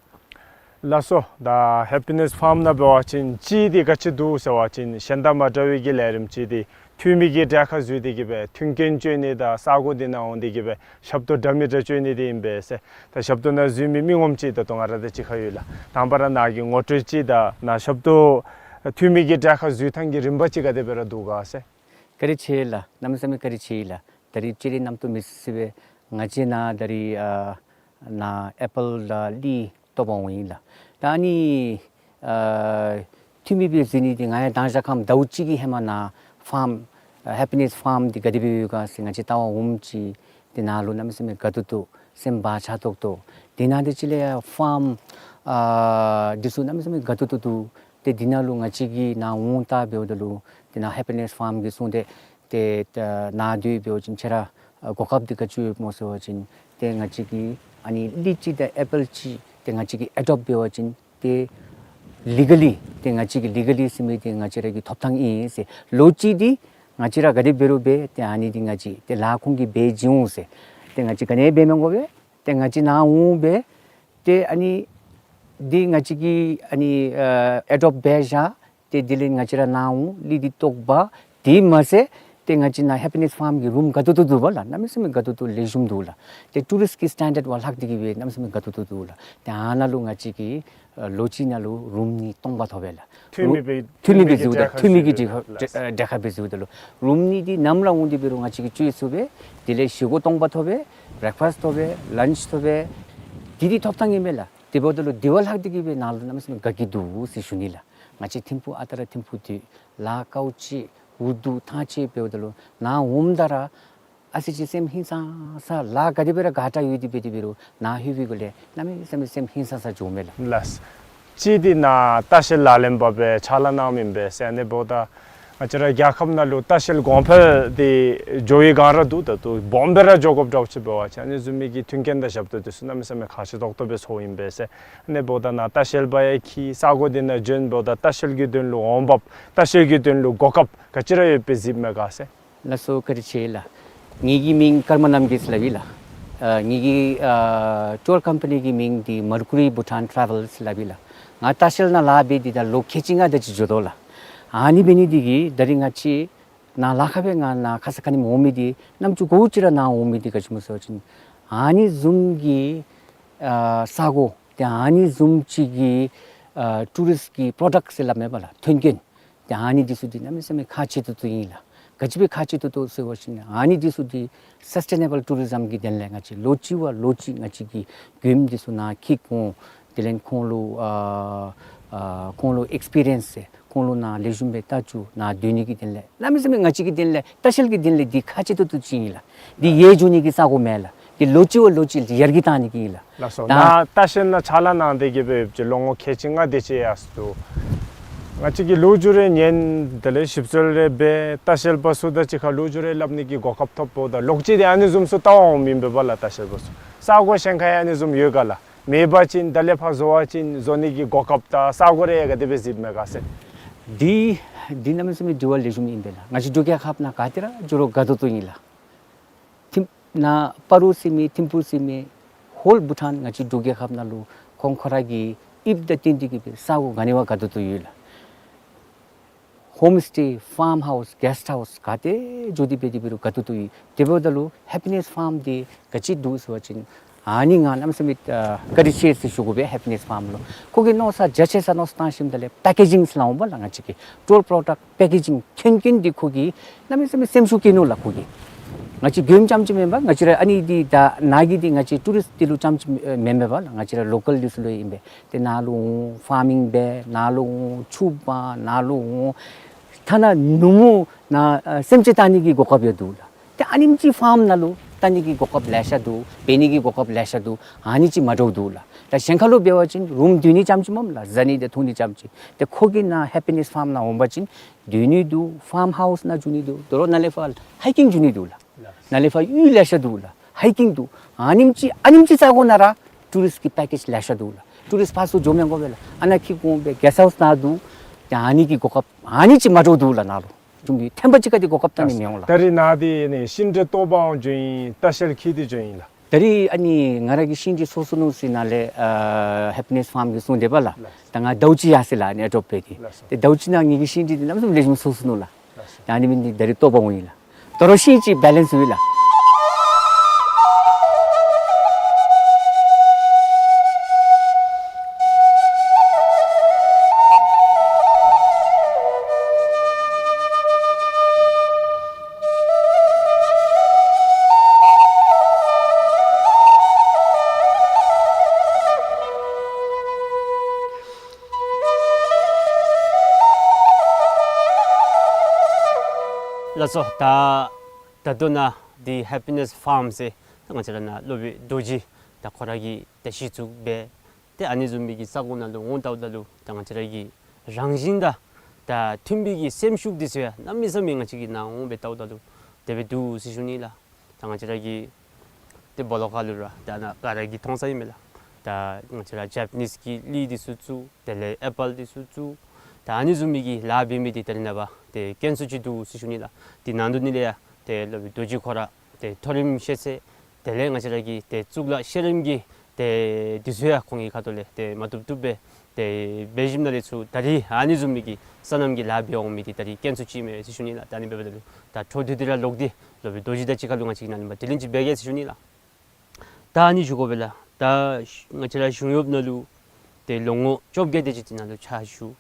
ལགས་སོ། ད་ཧེ་པི་ནེསི་ཕཱརམ་ནང་འབད་བ་ཅིན་ཅིག་འདི་ག་ཅི་འདུག་ཟེར་བ་ཅིན་གཞན་དང་མ་འདྲ་བའི་གི་ལས་རིམ་ཅིག་འདི་འཐུས་མི་གི་གྲལ་ཁར་འཛུལ་ཏེ་གི་སྦེ་མཐུན་རྐྱེན་སྤྱོད་ནི་དང་ས་གོ་འདི་ནང་འོང་སྟེ་གི་སྦེ་ཞབས་ཏོག་འདྲ་མི་འདྲ་སྤྱོད་ནི་འདི་ཨིན་པས་ཟེར། ད་ཞབས་ཏོག་ནང་འཛུལ་མི་མི་ངོམ་ཅིག་ད་ལྟོ་ང་ར་དང་གཅིག་ཁར་ཡོད་ལགས། དང་པ་ར་ནཱ་གི་ངོ་སྤྲོད་ཅིག་དང་ནཱ་ཞབས་ཏོག་འཐུས་མི་གི་གྲལ་ཁར་འཛུལ་ཐངས་ཀྱི་རིམ་པ་ཅིག་ག་དེ་སྦེ་ར་འདུག་ག་ཟེར། བཀའ་དྲིན་ཆེ་ལགས། གནམ་མེད་ས་མེད་བཀའ་དྲིན་ཆེ་ལགས། ད་རིས་སྤྱིར་ར་རྣམ་རྟོག་མེད་ས་སྦེ་ང་བཅས་ནཱ་ད་རིས་ཨ་ནཱ་ཨེ་པཱལ་དང་ལི་བཏོག་པར་འོང་ཡི་ལགས། ད་ཨ་ནི་ཨ་འཐུས་མི་སྦེ་འཛུལ་ནི་འདི་ང་ཡང་མདང་ཞག་ཁམས་ཟླཝ་གཅིག་གི་ཧེ་མ་ནཱ་ཕཱརམ་ཨ་ཧེ་པི་ནེསི་ཕཱརམ་འདི་ག་དེ་སྦེ་ཡོད་ག་ཟེར་ང་བཅས་ལྟ་བར་འོངམ་ཅིག་འདི་ནང་ལུ་གནམ་མེད་ས་མེད་དགའ་ཏོག་ཏོ་སེམས་བག་ཆགས་ཏོག་ཏོ། དེ་ནང་དེ་ཅིག་ལས་ཡང་ཕཱརམ་ཨ་འདི་ཚུ་གནམ་མེད་ས་མེད་དགའ་ཏོག་ཏོ་འདུག། ཏེ་འདི་ནང་ལུ་ང་བཅས་ཀྱིས་ནཱ་འོང་ལྟ་འབདཝ་ད་ལུ་འདི་ནང་ཧེ་པི་ནེསི་ཕཱརམ་གྱིས་གསུངས་ཏེ་ཏེ་ད་ནཱ་སྡོད་འབད་བ་ཅིན་ཁྱེད་ར་ཨ་གོ་སྐབས་འདི་ག་ཅི་ཡོདཔ་སྨོ་ཟེར་བ་ཅིན་ཏེ་ང་བཅས་ཀྱིས་ཨ་ནི་ལི་ཅིག་དང་ཨེ་པཱལ་ཅིག་ཏེ་ང་བཅས་ཀྱིས་ཨེ་ཌོབ་འབད་བ་ཅིན་ཏེ་ལི་ག་ལི་ཏེ་ང་བཅས་ཀྱི་ལི་ག་ལི་ཟེར་མི་འདི་ང་བཅས་ར་གི་ཐོབ་ཐངས་ཨིན་ཟེར། ལོ་གཅིག་འདི་ང་བཅས་ར་ག་དེ་འབད་རུང་འབད་ཏེ་ཨ་ནི་འདི་ང་བཅས་ཏེ་ལཱ་ཁོང་གིས་འབད་བྱིན་འོང་ཟེར། ཏེ་ང་བཅས་ག་ནི་འབད་མི་དགོ་པས། ཏེ་ང་བཅས་ནཱ་འོང་སྦེ་ཏེ་ཨ་ནི་འདི་ང་བཅས་ཀྱིས་ཨ་ནི་ཨ་ཨེ་ཌོབ་འབད་བཞག། ཏེ་དེ་ལས་ང་བཅས་ར་ནཱ་འོང་ལི་འདི་བཏོག་འབག། དེ་མ་ཚད་ཏེ་ང་བཅས་ནཱ་ཧེ་པི་ནེསི་ཕཱརམ་གྱི་རུམ་དགའ་ཏོག་ཏོ་འདུག་པ་ལགས། གནམ་མེད་ས་མེད་དགའ་ཏོག་ཏོ་ལེགས་ཤོམ་འདུག་ལགས། ཏེ་ཊུ་རིསཊ་ཀྱི་སི་ཊེན་ཌརཌ་བ་ལྷག་སྟེ་གི་སྦེ་གནམ་མེད་ས་མེད་དགའ་ཏོག་ཏོ་འདུག་ལགས། ཏེ་ཨ་ནཱ་ལུ་ང་བཅས་ཀྱིས་ཨ་ལོ་གཅིག་ནང་ལུ་རུམ་གཉིས་སྟོང་པ་ཐོབ་པས་ལགས། འཐུས་མི་སྦེ་འཐུས་མི་སྦེ་འཛུལཝ་ད་འཐུས་མི་གི་གྲལ་ཁར་འཛུལཝ་ད་ལུ་རུམ་གཉིས་འདི་ནམ་ར་འོང་སྟེ་འབད་རུང་ང་བཅས་ཀྱིས་སྤྱོད་ཚུགས་པས། དེ་ལས་བཞེས་སྒོ་སྟོང་པ་ཐོབ་པས། བེ་རེག་ཕཱསཊ་ཐོབ་པས། ལཱནཆ་ཐོབ་པས། འདི་འདི་ཐོབ་ཐངས་ཨིན་མས་ལགས། དེ་འབདཝ་ད་ལུ་དེ་བ་ལྷག་སྟེ་གི་སྦེ་ནཱ་ལུ་གནམ་མེད་ས་མེད་དགའ་སྐྱིད་འདུག་ཟེར་ཞུ་ནི་ལགས། ང་བཅས་ཐིམ་ཕུག་ཨ་རྟག་ར་ཐིམ་ཕུག་འདི་ལཱ་དཀའཝ་སྤྱད་འུ་སྡུག་ཐང་ཆད་འབདཝ་ད་ལུ་ནཱ་འོངམ་ད་ར་ཨ་ཙི་ཅིག་སེམས་ཧིང་སངས་ས་ལཱ་ག་དེ་སྦེ་ར་དགའ་དྲགས་ཡོད་དེ་འབད་དེ་འབད་རུང་ནཱ་ལྷོད་པའི་སྒང་ལས་གནམ་མེད་ས་མེད་སེམས་ཧིང་སངས་ས་འགྱོཝ་མས་ལགས། ལགས། ཅིག་འདི་ནཱ་ལྟ་བཤལ་ལག་ལེན་པ་སྦེ་ཕྱག་ལཱ་གནངམ་ཨིན་པས་ཟེར། ཨ་ནི་འབདཝ་ད་ང་བཅས་ར་རྒྱལ་ཁབ་ནང་ལུ་ལྟ་བཤལ་གོང་འཕེལ་འདི་འགྱོ་བའི་སྒང་ར་འདུག། ད་ལྟོ་སྦོམ་སྦེ་ར་འགྱོ་དགོཔ་འདྲཝ་ཅིག་འབད་བ་ཅིན་ཨ་ནི་བཟུམ་མའི་གི་མཐུན་རྐྱེན་དང་ཞབས་ཏོག་འདི་ཚུ་གནམ་མེད་ས་མེད་ཁག་ཆེ་ཏོག་ཏོ་སྦེ་ཚོརཝ་ཨིན་པས་ཟེར། ཨ་ནི་འབདཝ་ད་ནཱ་ལྟ་བཤལ་པ་ཡང་འཁྱིད་ས་གོ་འདི་ནང་བྱོན་འབདཝ་ད་ལྟ་བཤལ་གྱི་དོན་ལུ་འོང་འབབ་ལྟ་བཤལ་གྱི་དོན་ལུ་གོ་སྐབས་ག་ཅི་ར་ཡོདཔ་སྦེ་གཟིགསཔ་མས་ག་ཟེར། ལགས་སོ། བཀའ་དྲིན་ཆེ་ལགས། ངེ་གི་མིང་ཀརྨ་རྣམ་རྒྱལ་ཟེར་སླབ་ཨིན་ལགས། ཨ་ངེ་གི་ཨ་ཊུར་ཀམ་པ་ནི་གི་མིང་འདི་མར་ཀུ་རི་བྷུ་ཊཱན་ཊ་རེ་ཝེལ་ཟེར་སླབ་ཨིན་ལགས། ང་ལྟ་བཤལ་ནང་ལཱ་འབད་དེ་ད་ལོ་ཁལ་གཅིག་ལྔ་དེ་ཅིག་འགྱོ་དོ་ལགས། ཨ་ནི་འབད་ནི་འདི་གིས་ད་རིས་ང་བཅས་ནཱ་ལཱ་ཁག་སྦེ་ང་ནཱ་ཁ་ཙ་ཁ་ཉིནམ་འོང་མི་འདི་རྣམ་ཅོ་གོཝ་ཅིག་ར་ནཱ་འོང་མི་འདི་ག་ཅི་སྨོ་ཟེར་བ་ཅིན་ཨ་ནི་བཟུམ་གྱི་ཨ་ས་གོ་ཏེ་ཨ་ནི་བཟུམ་ཅིག་གི་ཨ་ཊུ་རིསཊ་ཀྱི་པྲོ་ཌཀཊ་ཟེར་སླབ་མས་པ་ལགས། མཐུན་རྐྱེན། ཏེ་ཨ་ནི་འདི་ཚུ་འདི་གནམ་མེད་ས་མེད་ཁག་ཆེ་ཏོག་ཏོ་ཨིན་ལགས། ག་ཅི་སྦེ་ཁག་ཆེ་ཏོག་ཏོ་ཟེར་བ་ཅིན་ཨ་ནི་འདི་ཚུ་འདི་སཱསི་ཊེ་ནེ་བཱལ་ཊུ་རི་ཛམ་གྱི་དོན་ལས་ང་བཅས་ལོ་གཅིག་བ་ལོ་གཅིག་ང་བཅས་ཀྱིས་མགྱོནམ་འདི་ཚུ་ནཱ་འཁྱིད་འོང་། དེ་ལས་ཁོང་ལུ་ཨ་ཨ་ཁོང་ལུ་ཨེགསི་པི་རི་ཡེནསི་ཟེར་ཁོང་ལུ་ནཱ་ལེགས་ཤོམ་སྦེ་ལྟ་བཅུག། ནཱ་སྡོད་ནི་གི་དོན་ལས་གནམ་མེད་ས་མེད་ང་བཅས་ཀྱི་དོན་ལས་ལྟ་བཤལ་གྱི་དོན་ལས་འདི་ཁག་ཆེ་ཏོག་ཏོ་ཅིག་ཨིན་ལགས། འདི་ཡལ་འགྱོ་ནི་གི་ས་གོ་མེན་ལགས། འདི་ལོ་གཅིག་བ་ལོ་གཅིག་ཡར་རྒྱས་བཏང་ནི་གི་ཨིན་ལགས། ལགས་སོ། ད་ནཱ་ལྟ་བཤལ་ནང་ཕྱག་ལཱ་གནང་སྟེ་གི་སྦེ་ཡོདཔ་ཅིག་ལོ་ངོ་ཁལ་གཅིག་ལྔ་དེ་ཅིག་ཡར་སོང་འདུག། ང་བཅས་ཀྱིས་ལོ་རྒྱུས་རེ་ཉན། དེ་ལས་ཞིབ་འཚོལ་རེ་འབད། ལྟ་བཤལ་པ་ཚུ་དང་གཅིག་ཁར་ལོ་རྒྱུས་རེ་སླབ་ནི་གི་གོ་སྐབས་ཐོབ་འབདཝ་ད་ལོག་ཅི་དེ་ཨ་ནི་བཟུམ་ཚུ་ལྟ་བར་འོངམ་ཨིན་པས་པ་ལགས། ལྟ་བཤལ་པ་ཚུ་ས་གོ་གཞན་ཁར་ཡང་ཨ་ནི་བཟུམ་ཡོད་ག་ལགས། མེད་པ་ཅིན་ད་ལས་ཕར་བཟོ་བ་ཅིན་བཟོ་ནི་གི་གོ་སྐབས་དང་ས་གོ་རེ་ག་དེ་སྦེ་གཟིགསཔ་མས་ག་ཟེར། འདི་འདི་གནམ་མེད་ས་མེད་དྲི་བ་ལེགས་ཤོམ་ཨིན་པས་ལགས། ང་བཅས་འབྲུག་རྒྱལ་ཁབ་ནང་ག་ཏེ་ར་འགྱོ་རུང་དགའ་ཏོག་ཏོ་ཨིན་ལགས། ཐིམ་ནཱ་སྤ་རོ་ཟེར་མི་ཐིམ་ཕུག་ཟེར་མི་ཧོལ་བྷུ་ཊཱན་ང་བཅས་འབྲུག་རྒྱལ་ཁབ་ནང་ལུ་ཁོང་ཁོ་ར་གི་དབྱིབས་དང་བསྟུན་ཏེ་གི་སྦེ་ས་གོ་ག་ནི་བ་དགའ་ཏོག་ཏོ་ཡོད་ལགས། ཧོམ་སི་ཊེ་ཕཱརམ་ཧའུསི་གེསཊ་ཧའུསི་ག་ཏེ་འགྱོ་སྟེ་འབད་དེ་འབད་རུང་དགའ་ཏོག་ཏོ་ཡོད། དེ་འབདཝ་ད་ལུ་ཧེ་པི་ནེསི་ཕཱརམ་འདི་ག་ཅི་འདུག་ཟེར་བ་ཅིན་ཨ་ནི་ང་གནམ་མེད་ས་མེད་ཨ་བཀའ་དྲིན་ཆེ་ཟེར་ཞུ་དགོ་པས་ཧེ་པི་ནེསི་ཕཱརམ་ལུ། ཁོ་གིས་མནོ་བསམ་རྒྱ་ཆེ་ས་མནོ་བསམ་བཏང་ཞིནམ་ད་ལས་པེ་ཀེ་ཇིང་ཟེར་སླབ་འོང་པ་ལགས། ང་བཅས་ཀྱི་ཊུར་པྲོ་ཌཀཊ་པེ་ཀེ་ཇིང་མཐུན་རྐྱེན་འདི་ཁོ་གིས་གནམ་མེད་ས་མེད་སེམས་ཤུགས་བསྐྱེད་ནུག་ལགས་ཁོ་གིས། ང་བཅས་མགྱོནམ་རྐྱངམ་ཅིག་མེན་པར་ང་བཅས་ར་ཨ་ནི་འདི་ད་ནཱ་གི་འདི་ང་བཅས་ཊུ་རིསཊ་འདི་ལུ་རྐྱངམ་ཅིག་མེན་པས་པ་ལགས། ང་བཅས་ར་ལོ་ཀཱལ་འདི་ཚུ་ལུ་ཨིན་པས། ཏེ་ནཱ་ལུ་འོང་ཕཱར་མིང་འབད། ནཱ་ལུ་འོང་ཆུ་འབག། ནཱ་ལུ་འོང་ཐ་ན་ནུབ་མོ་ནཱ་ཨ་སེམས་ཅན་བལྟ་ནི་གི་གོ་སྐབས་ཡང་འདུག་ལགས། ཏེ་ཨ་ནེམ་ཅིག་ཕཱརམ་ནང་ལུ་ ལྟ་ནི་གི་གོ་སྐབས་ལེ་ཤ་འདུག། འབད་ནི་གི་གོ་སྐབས་ལེ་ཤ་འདུག། ཨ་ནི་ཅིག་མ་འདྲཝ་འདུག་ལགས། ད་གཞན་ཁ་ལུ་འབད་བ་ཅིན་རུམ་སྡོད་ནི་ཙམ་ཅིག་སྨོ་ལགས། བཟའ་ནི་དང་འཐུང་ནི་ཙམ་ཅིག། ཏེ་ཁོ་གིས་ནཱ་ཧེ་པི་ནེསི་ཕཱརམ་ནང་འོང་པ་ཅིན་སྡོད་ནི་འདུག། ཕཱརམ་ཧའུསི་ནང་འགྱོ་ནི་འདུག། དོ་རུང་ནཱ་ལས་ཕར་ཧའི་ཀིང་འགྱོ་ནི་འདུག་ལགས། ནཱ་ལས་ཕར་གཡུས་ལེ་ཤ་འདུག་ལགས། ཧའི་ཀིང་འདུག། ཨ་ནེམ་ཅིག་ཨ་ནེམ་ཅིག་རྩ་དགོ་ན་ར་ཊུ་རིསཊ་གི་པེ་ཀེཇ་ལེ་ཤ་འདུག་ལགས། ཊུ་རིསཊ་ཕར་ཚུར་འགྱོ་མི་དགོ་པས་ལགས། ཨ་ནཱ་འཁྱིད་འོང་སྦེ་གེསཊ་ཧའུསི་ནང་འདུག། ཏེ་ཨ་ནི་གི་གོ་སྐབས་ཨ་ནི་ཅིག་མ་འདྲཝ་འདུག་ལགས། ནཱ་ལུ་ཅུང་གི་ཐེམ་པ་ཅིག་ཁར་འདི་གོ་སྐབས་བལྟ་ནི་མི་འོང་ལགས། ད་རིས་ནཱ་འདི་ནི་ཤིན་ཏེ་ལྟོ་པའང་འགྱོ་ཡི། ལྟ་བཤལ་འཁྱིད་དེ་འགྱོ་ཡི་ལགས། ད་རིས་ཨ་ནི་ང་ར་གི་ཤིང་འབྲས་ཚོ་བཙུགས་ནུག་ཟེར་ནཱ་ལས་ཨ་ཧེ་པི་ནེསི་ཕཱརམ་གྱིས་གསུངས་དེས་པ་ལགས། ལགས། ད་ང་ཟླཝ་གཅིག་ཡར་སོ་ཡི་ལགས། ཨ་ནི་ཨེ་ཌོབ་འབད་དེ། ལགས་སོ། ཏེ་ཟླཝ་གཅིག་ནང་ངེ་གི་ཤིང་འབྲས་འདི་གནམ་མེད་ས་མེད་ལེགས་ཤོམ་ཚོགས་སོ་ནུག་ལགས། ལགས་སོ། ད་ཨ་ནི་འབད་ནི་འདི་ད་རིས་ལྟོ་པ་འོང་ཡི་ལགས། དོ་རུང་ཤིང་ཅིག་བེ་ལེནསི་འོང་ཡི་ལགས། ལགས་སོ། ད་ད་ལྟོ་ནཱ་འདི་ཧེ་པི་ནེསི་ཕཱརམ་ཟེར་ད་ང་བཅས་ར་ནཱ་སློབ་དཔོན་རྡོ་རྗེ་ད་ཁོ་ར་གིས་ད་གཞི་བཙུགས་འབད། ཏེ་ཨ་ནི་བཟུམ་མའི་གི་ས་གོ་ནང་ལུ་འོང་ལྟཝ་ད་ལུ་ད་ང་བཅས་ར་གི་རང་བཞིན་དང་ད་མཐུན་པའི་གི་སེམས་ཤུགས་འདི་ཚུ་ཡང་གནམ་མེད་ས་མེད་ང་བཅས་ཀྱིས་ནཱ་འོང་སྦེ་ལྟཝ་ད་ལུ་དེ་སྦེ་འདུག་ཟེར་ཞུ་ནི་ལགས། ད་ང་བཅས་ར་གི་ཏེ་སྦོ་ལོགས་ཁ་ལུ་ར་ད་ནཱ་ག་ར་གིས་མཐོང་ས་ཨིན་མས་ལགས། ད་ང་བཅས་ར་ཇེཔ་ནིསི་གི་ལི་འདི་ཚུ་བཙུགས། དེ་ལས་ཨེ་པཱལ་འདི་ཚུ་བཙུགས། ད་ཨ་ནི་བཟུམ་མའི་གི་ལཱ་འབད་མི་འདི་ད་རིས་ནངས་པ་ཏེ་དཀོན་སུ་ཅིག་འདུག་ཟེར་ཞུ་ནི་ལགས། འདི་ནང་དོག་ནི་ལས་ཡང་ཏེ་སློབ་དཔོན་རྡོ་རྗེ་ཁོ་ར་ཏེ་མཐོ་རིམ་ཤེས་ཚད་དེ་ལས་ང་བཅས་ར་གི་ཏེ་གཙུག་ལག་ཤེས་རབ་ཀྱི་ཏེ་འདི་ཚུ་ཡང་ཁོང་གི་ཁ་ཐུག་ལས་ཏེ་མ་བཏུབ་བཏུབ་སྦེ་ཏེ་འབད་ཞིནམ་ལས་ཚུར་ད་རིས་ཨ་ནི་བཟུམ་མའི་གི་སོ་ནམ་གྱི་ལཱ་འབད་འོང་མི་འདི་ད་རིས་དཀོན་སུ་ཅིག་མས་ཟེར་ཞུ་ནི་ལགས། ད་ཨ་ནི་འབདཝ་ད་ལུ་ད་འཕྲོ་མཐུད་དེ་ར་ལོག་སྟེ་སློབ་དཔོན་རྡོ་རྗེ་དང་གཅིག་ཁར་ལུ་ང་བཅས་ནཱ་ལུ་མ་དྲི་ལན་ཅིག་འབད་གེ་ཟེར་ཞུ་ནི་ལགས། ད་ཨ་ནི་ཞུ་དགོ་པས་ལགས། ད་ང་བཅས་ར་གཞུང་གཡོགཔ་ནང་ལུ་ཏེ་ལོ་ངོ་བཅོ་བརྒྱད་དེ་ཅིག་ནང་ལུ་ཕྱག་ཞུ།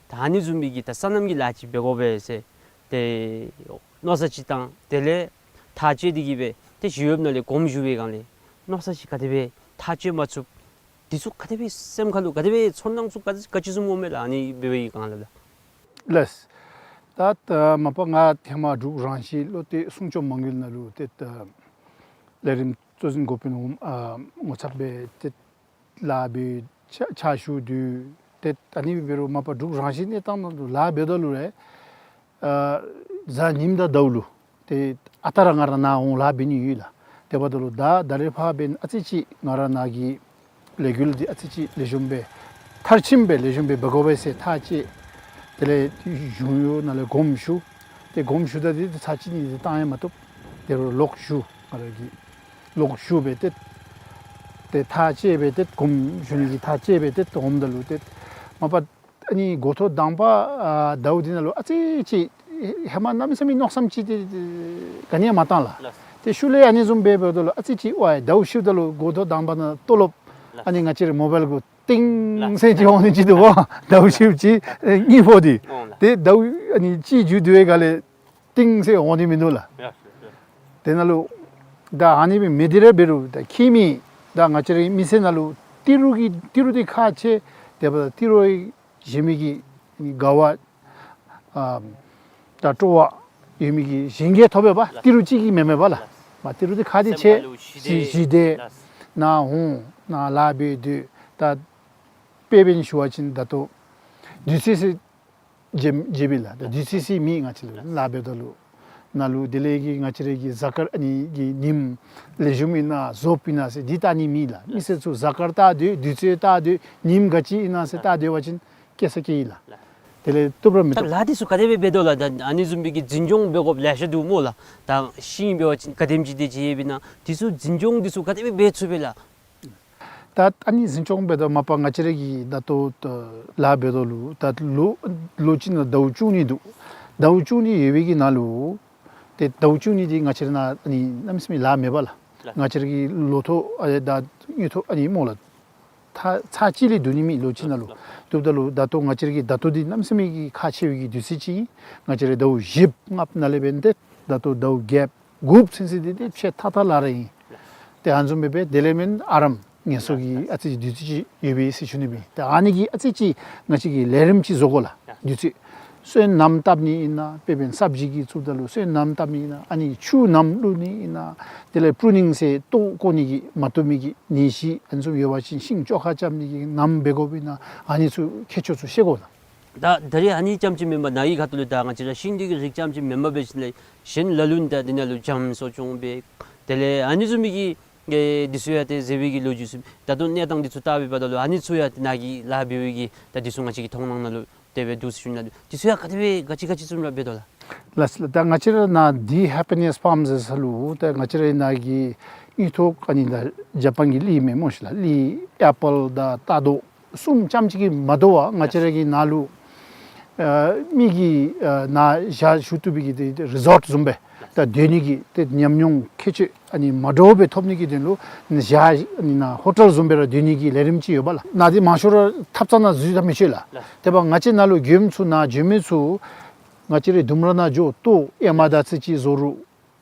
ད་ཨ་ནི་བཟུམ་མའི་གི་ད་སོ་ནམ་གྱི་ལཱ་ཅིག་འབད་དགོ་པས་ཟེར་ཏེ་མནོ་བསམ་ཅིག་བཏང་། དེ་ལས་ཐག་བཅད་དེ་གིས་སྦེ་ཏེ་གཞུང་གཡོགཔ་ནང་ལས་དགོངསམ་ཞུ་བའི་སྒང་ལས་མནོ་བསམ་ཅིག་ག་དེ་སྦེ་ཐག་བཅད་མ་ཚུགས། འདི་ཚུ་ག་དེ་སྦེ་སེམས་ཁ་ལུ་ག་དེ་སྦེ་ཚོར་སྣང་ཚུ་ག་ག་ཅི་བཟུམ་འོང་མས་ལགས། ཨ་ནི་འབད་བའི་སྒང་ལས་ལགས། ལགས། ད་ད་མ་པ་ང་ཧེ་མ་འབྲུག་རང་བཞིན་བློ་གཏད་སྲུང་སྐྱོབ་མ་དངུལ་ནང་ལུ་ཏེ་ད་ལས་རིམ་གཙོ་འཛིན་འགོ་དཔོན་འོགམ་ཨ་ངོ་ཚབ་སྦེ་ཏེ་ལཱ་འབད་ཕྱག་ཕྱག་ཞུ་དོ། ཏེ་ཨ་ནི་འབད་རུང་མ་པ་འབྲུག་རང་བཞིན་གནས་སྟངས་ནང་ལུ་ལཱ་འབདཝ་ད་ལུ་ར་ཨ་གཟའ་ཉིམ་དང་ཟླཝ་ལུ་ཏེ་ཨ་རྟག་ར་ང་ར་ནཱ་འོང་ལཱ་འབད་ནི་ཡོད་ལགས། དེ་འབདཝ་ད་ལུ་ད་ད་རེས་ཕར་འབདན་ཨ་ཙི་ཅིག་ང་ར་ནཱ་གི་ལས་འགུལ་འདི་ཨ་ཙི་ཅིག་ལེགས་ཤོམ་སྦེ་མཐར་ཕྱིནམ་སྦེ་ལེགས་ཤོམ་སྦེ་འབད་དགོ་པས་ཟེར་ཐག་བཅད། དེ་ལས་གཞུང་གཡོག་ནང་ལས་དགོངསམ་ཞུ། ཏེ་དགོངསམ་ཞུཝ་ད་འདི་ཚར་གཅིག་གཉིས་ཅིག་བཏང་ཡང་མ་བཏུབ། དེ་རུང་ལོག་ཞུ། ང་ར་གིས་ལོག་ཞུ་སྦེ་ཏེ་ཏེ་ཐག་བཅད་སྦེ་ཏེ་དགོངསམ་ཞུ་ནི་གི་ཐག་བཅད་སྦེ་ཏེ་འོངམ་ད་ལུ་ཏེ་མ་པ་ཨ་ནི་འགོ་ཐོག་དང་པ་ཨ་ཟླཝ་འདི་ནང་ལུ་ཨ་ཙི་ཅིག་ཧེ་མ་གནམ་མེད་ས་མེད་མནོ་བསམ་ཅིག་ཏེ་ག་ནི་ཡང་མ་བཏང་ལགས། ལགས། ཏེ་ཤུལ་ལས་ཨ་ནི་བཟུམ་སྦེ་འབདཝ་ད་ལུ་ཨ་ཙི་ཅིག་ཝའི་ཟླཝ་བཞི་པ་ད་ལུ་འགོ་ཐོག་དང་པ་ནང་ལྟོ་ལོག་ལགས། ཨ་ནི་ང་བཅས་རའི་མོ་བཱའིལ་གུ་ཏིང་ལགས། ཟེར་ཅིག་འོང་ནི་ཅིག་འདུག་པ། ཟླཝ་བཞི་པ་ཅིག་ཨེ་གཉིས་པོ་འདི། འོང་ལགས། ཏེ་ཟླཝ་ཨ་ནི་གཅིག་མཇུག་བསྡུ་བའི་སྒང་ལས་ཏིང་ཟེར་འོང་ནི་མིན་འདུག་ལགས། ཡ་ཡ། དེ་ནང་ལུ་ད་ཨ་ནི་སྦེ་མི་འདི་ར་འབད་རུང་ད་ཁྱིམ་མི་ད་ང་བཅས་རའི་མི་ཚེ་ནང་ལུ་ཏི་རུ་གི་ཏི་རུ་འདི་ཁག་ཆེ། དེ་འབདཝ་ད་ཏི་རུ་བཞེས་མི་གི་དགའ་བ་ཨ་ད་སྤྲོ་བ་ཡོད་མི་གི་གཞན་གྱིས་ཐོབ་པས་པ། ལགས། ཏི་རུ་གཅིག་གིས་མེན་མས་པ་ལགས། ལགས། མ་ཏི་རུ་འདི་ཁག་འདི་ཆེ། སེམས་ཁ་ལུ་ཞི་བདེ། ཞི་བདེ། ལགས། ནཱ་འོང་ནཱ་ལཱ་འབད་སྡོད། ད་དཔེ་འབད་ནི་ཞུ་བ་ཅིན་ད་ལྟོ་དུས་ཚོད་ཟེར་བརྗེད་བརྗེད་པས་ལགས། ད་དུས་ཚོད་ཟེར་མེད་ང་བཅས་ལུ་ལཱ་འབདཝ་ད་ལུ། ནཱ་ལུ་དེ་ལས་ཀྱི་ང་བཅས་རའི་གི་གཟའ་སྐར་ཨ་ནི་གི་ཉིནམ་ལེགས་ཤོམ་ཨིན་ན་རྫོབ་ཨིན་ན་ཟེར་འདི་བལྟ་ནི་མེད་ལགས། མི་སེར་ཚུ་གཟའ་སྐར་བལྟ་སྡོད། དུས་ཚོད་བལྟ་སྡོད། ཉིནམ་ག་ཅི་ཨིན་ན་ཟེར་བལྟ་སྡོད་པ་ཅིན་སྐྱེ་ས་སྐྱེ་ཡི་ལགས། དེ་ལས་བཏུབ་ར་མི་ད་བཏུབ། ལཱ་འདི་ཚུ་ག་དེ་སྦེ་འབད་དོ་ལགས། ད་ཨ་ནི་བཟུམ་མའི་གི་འཛིན་སྐྱོང་འབད་དགོཔ་ལེ་ཤ་འདུག་སྨོ་ལགས། ད་ཤིང་འབད་བ་ཅིན་ག་དེམ་ཅིག་དེ་ཅིག་ཡོདཔ་ཨིན་ན་འདི་ཚུ་འཛིན་སྐྱོང་འདི་ཚུ་ག་དེ་སྦེ་འབད་ཚུགས་པས་ལགས། ད་ཨ་ནི་འཛིན་སྐྱོང་འབད་དོ་མ་པ་ང་བཅས་ར་གི་ད་ལྟོ་ད་ལཱ་འབད་དོ་ལུ་ད་ལོ་ལོ་གཅིག་ནང་ཟླཝ་བཅུ་གཉིས་འདུག། ཟླཝ་བཅུ་གཉིས་ཡོད་པའི་གི་ནང་ལུ་ཏེ་ཟླཝ་བཅུ་གཉིས་འདི་ང་བཅས་ར་ནཱ་ཨ་ནི་གནམ་མེད་ས་མེད་ལཱ་མེད་པ་ལགས། ལགས། ང་བཅས་ར་གི་ལོ་ཐོག་ཨ་ད་དངུལ་ཐོག་ཨ་ནི་སྨོ་ལགས། ད་ཚར་གཅིག་ལས་བསྡུ་ནི་མེད་ལོ་གཅིག་ནང་ལུ། ལགས། བསྡུཝ་ད་ལུ་ད་ལྟོ་ང་བཅས་ར་གི་ད་ལྟོ་འདི་གནམ་མེད་ས་མེད་ཀྱི་ཁག་ཆེ་བའི་གི་དུས་ཚོད་ཅིག་ཨིན། ང་བཅས་ར་ཟླཝ་བཞི་ལྔ་ནང་ལས་འབད་ཏེ་ད་ལྟོ་ཟླཝ་བརྒྱད་དགུ་ཚུན་ཚོད་འདི་འདི་ཕྱེད་ཐག་ཐག་ལཱ་ར་ཨིན། ཏེ་ཨ་ནི་བཟུམ་སྦེ་འབད་དེ་ལས་མེན་ཨ་རམ་ངལ་གསོ་གི་ཨ་ཙི་ཅིག་དུས་ཚོད་ཅིག་ཡོད་པས་ཟེར་ཞུ་ནི་སྦེ། ཏེ་ཨ་ནི་གིས་ཨ་ཙི་ཅིག་ང་བཅས་ཀྱིས་ལས་རིམ་ཅིག་བཟོ་དགོ་ལགས། དུས་ཚོད་ སོན་སྣམ་བཏབ་ནི་ཨིན་ན་དཔེ་འབདན་སབ་ཇི་གི་བཙུགསཔ་ད་ལུ་སོན་སྣམ་བཏབ་ནི་ཨིན་ན་ཨ་ནི་ཆུ་སྣམ་བླུག་ནི་ཨིན་ན་དེ་ལས་པྲུ་ནིང་ཟེར་ལྟོ་བཀོ་ནི་གི་མ་བཏུབ་མི་གི་ནད་གཞི་ཨ་ནི་བཟུམ་ཡོད་པ་ཅིན་ཤིང་བཅོ་ཁ་རྐྱབ་ནི་གི་སྣམ་འབད་དགོཔ་ཨིན་ན་ཨ་ནི་ཚུ་ཁྱད་ཆོས་ཚུ་ཤེས་དགོ་ན། ད་ད་རེས་ཨ་ནི་རྐྱངམ་ཅིག་མེན་པར་ནཱ་གི་ཁ་ཐུག་ལས་ད་ང་བཅས་ར་ཤིང་འདི་གི་རིགས་རྐྱངམ་ཅིག་མེན་པར་འབད་ཞིནམ་ལས་གཞན་ལ་ལུ་ད་འདི་ནང་ལུ་འཇམ་གསོ་སྐྱོང་འབད་དེ་ལས་ཨ་ནི་བཟུམ་མའི་གི་ཨེ་འདི་ཚུ་ཡང་ཏེ་ཟེར་བའི་གི་ལོ་རྒྱུས་ཚུ་ད་ལྟོ་གནས་སྟངས་འདི་ཚུ་བལྟ་བའི་བར་ད་ལུ་ཨ་ནི་ཚུ་ཡང་ཏེ་ནཱ་གི་ལཱ་འབད་བའི་གི་ད་འདི་ཚུ་ང་བཅས་ཀྱི་མཐོང་སྣང་ནང་ལུ་དེ་སྦེ་འདུག་ཟེར་ཞུ་ནི་ལགས། འདི་ཚུ་ཡང་ག་དེ་སྦེ་ག་ཅི་ག་ཅི་བཟུམ་ར་འབད་དོ་ལགས། ལགས་ལགས། ད་ང་བཅས་ར་ནཱ་འདི་ཧེ་པི་ནེས་ཕཱམ་ཟེར་ས་ལུ་ད་ང་བཅས་ར་ནཱ་གི་ཨིན་ཐོག་ཨ་ནི་ད་ཇ་པཱན་གྱི་གླི་མེན་མོ་ཤིག་ལགས། གླི་ཨེ་པཱལ་དང་རྟ་རྡོག་གསུམ་རྐྱངམ་ཅིག་གིས་མ་དོ་བར་ང་བཅས་ར་གི་ནཱ་ལུ་ཨ་མི་གིས་ཨ་ནཱ་ཞག་བཞུགས་བཏུབ་པའི་གི་ཏེ་རི་ཟོཊ་བཟུམ་སྦེ་ད་སྡོད་ནི་གི་ཏེ་ཉམས་མྱོང་ཁྱད་ཆོས་ཨ་ནི་མ་འདྲཝ་སྦེ་ཐོབ་ནི་གི་དོན་ལུ་ཞག་ཨ་ནི་ནཱ་ཧོ་ཊེལ་བཟུམ་སྦེ་ར་སྡོད་ནི་གི་ལས་རིམ་ཅིག་ཡོད་པ་ལགས། ནཱ་འདི་མང་ཤོས་ར་ཐབ་ཚང་ནང་འཛུལ་ད་མི་ཆོག་ལགས། དེ་འབདཝ་ང་བཅས་ནཱ་ལུ་མགྱོནམ་ཚུ་ནཱ་འགྱོ་མི་ཚུ་ང་བཅས་རའི་ལྡུམ་ར་ནང་འགྱོ་ལྟོ་ཨེ་མ་དར་ཚི་ཅིག་བཟོ་རུང་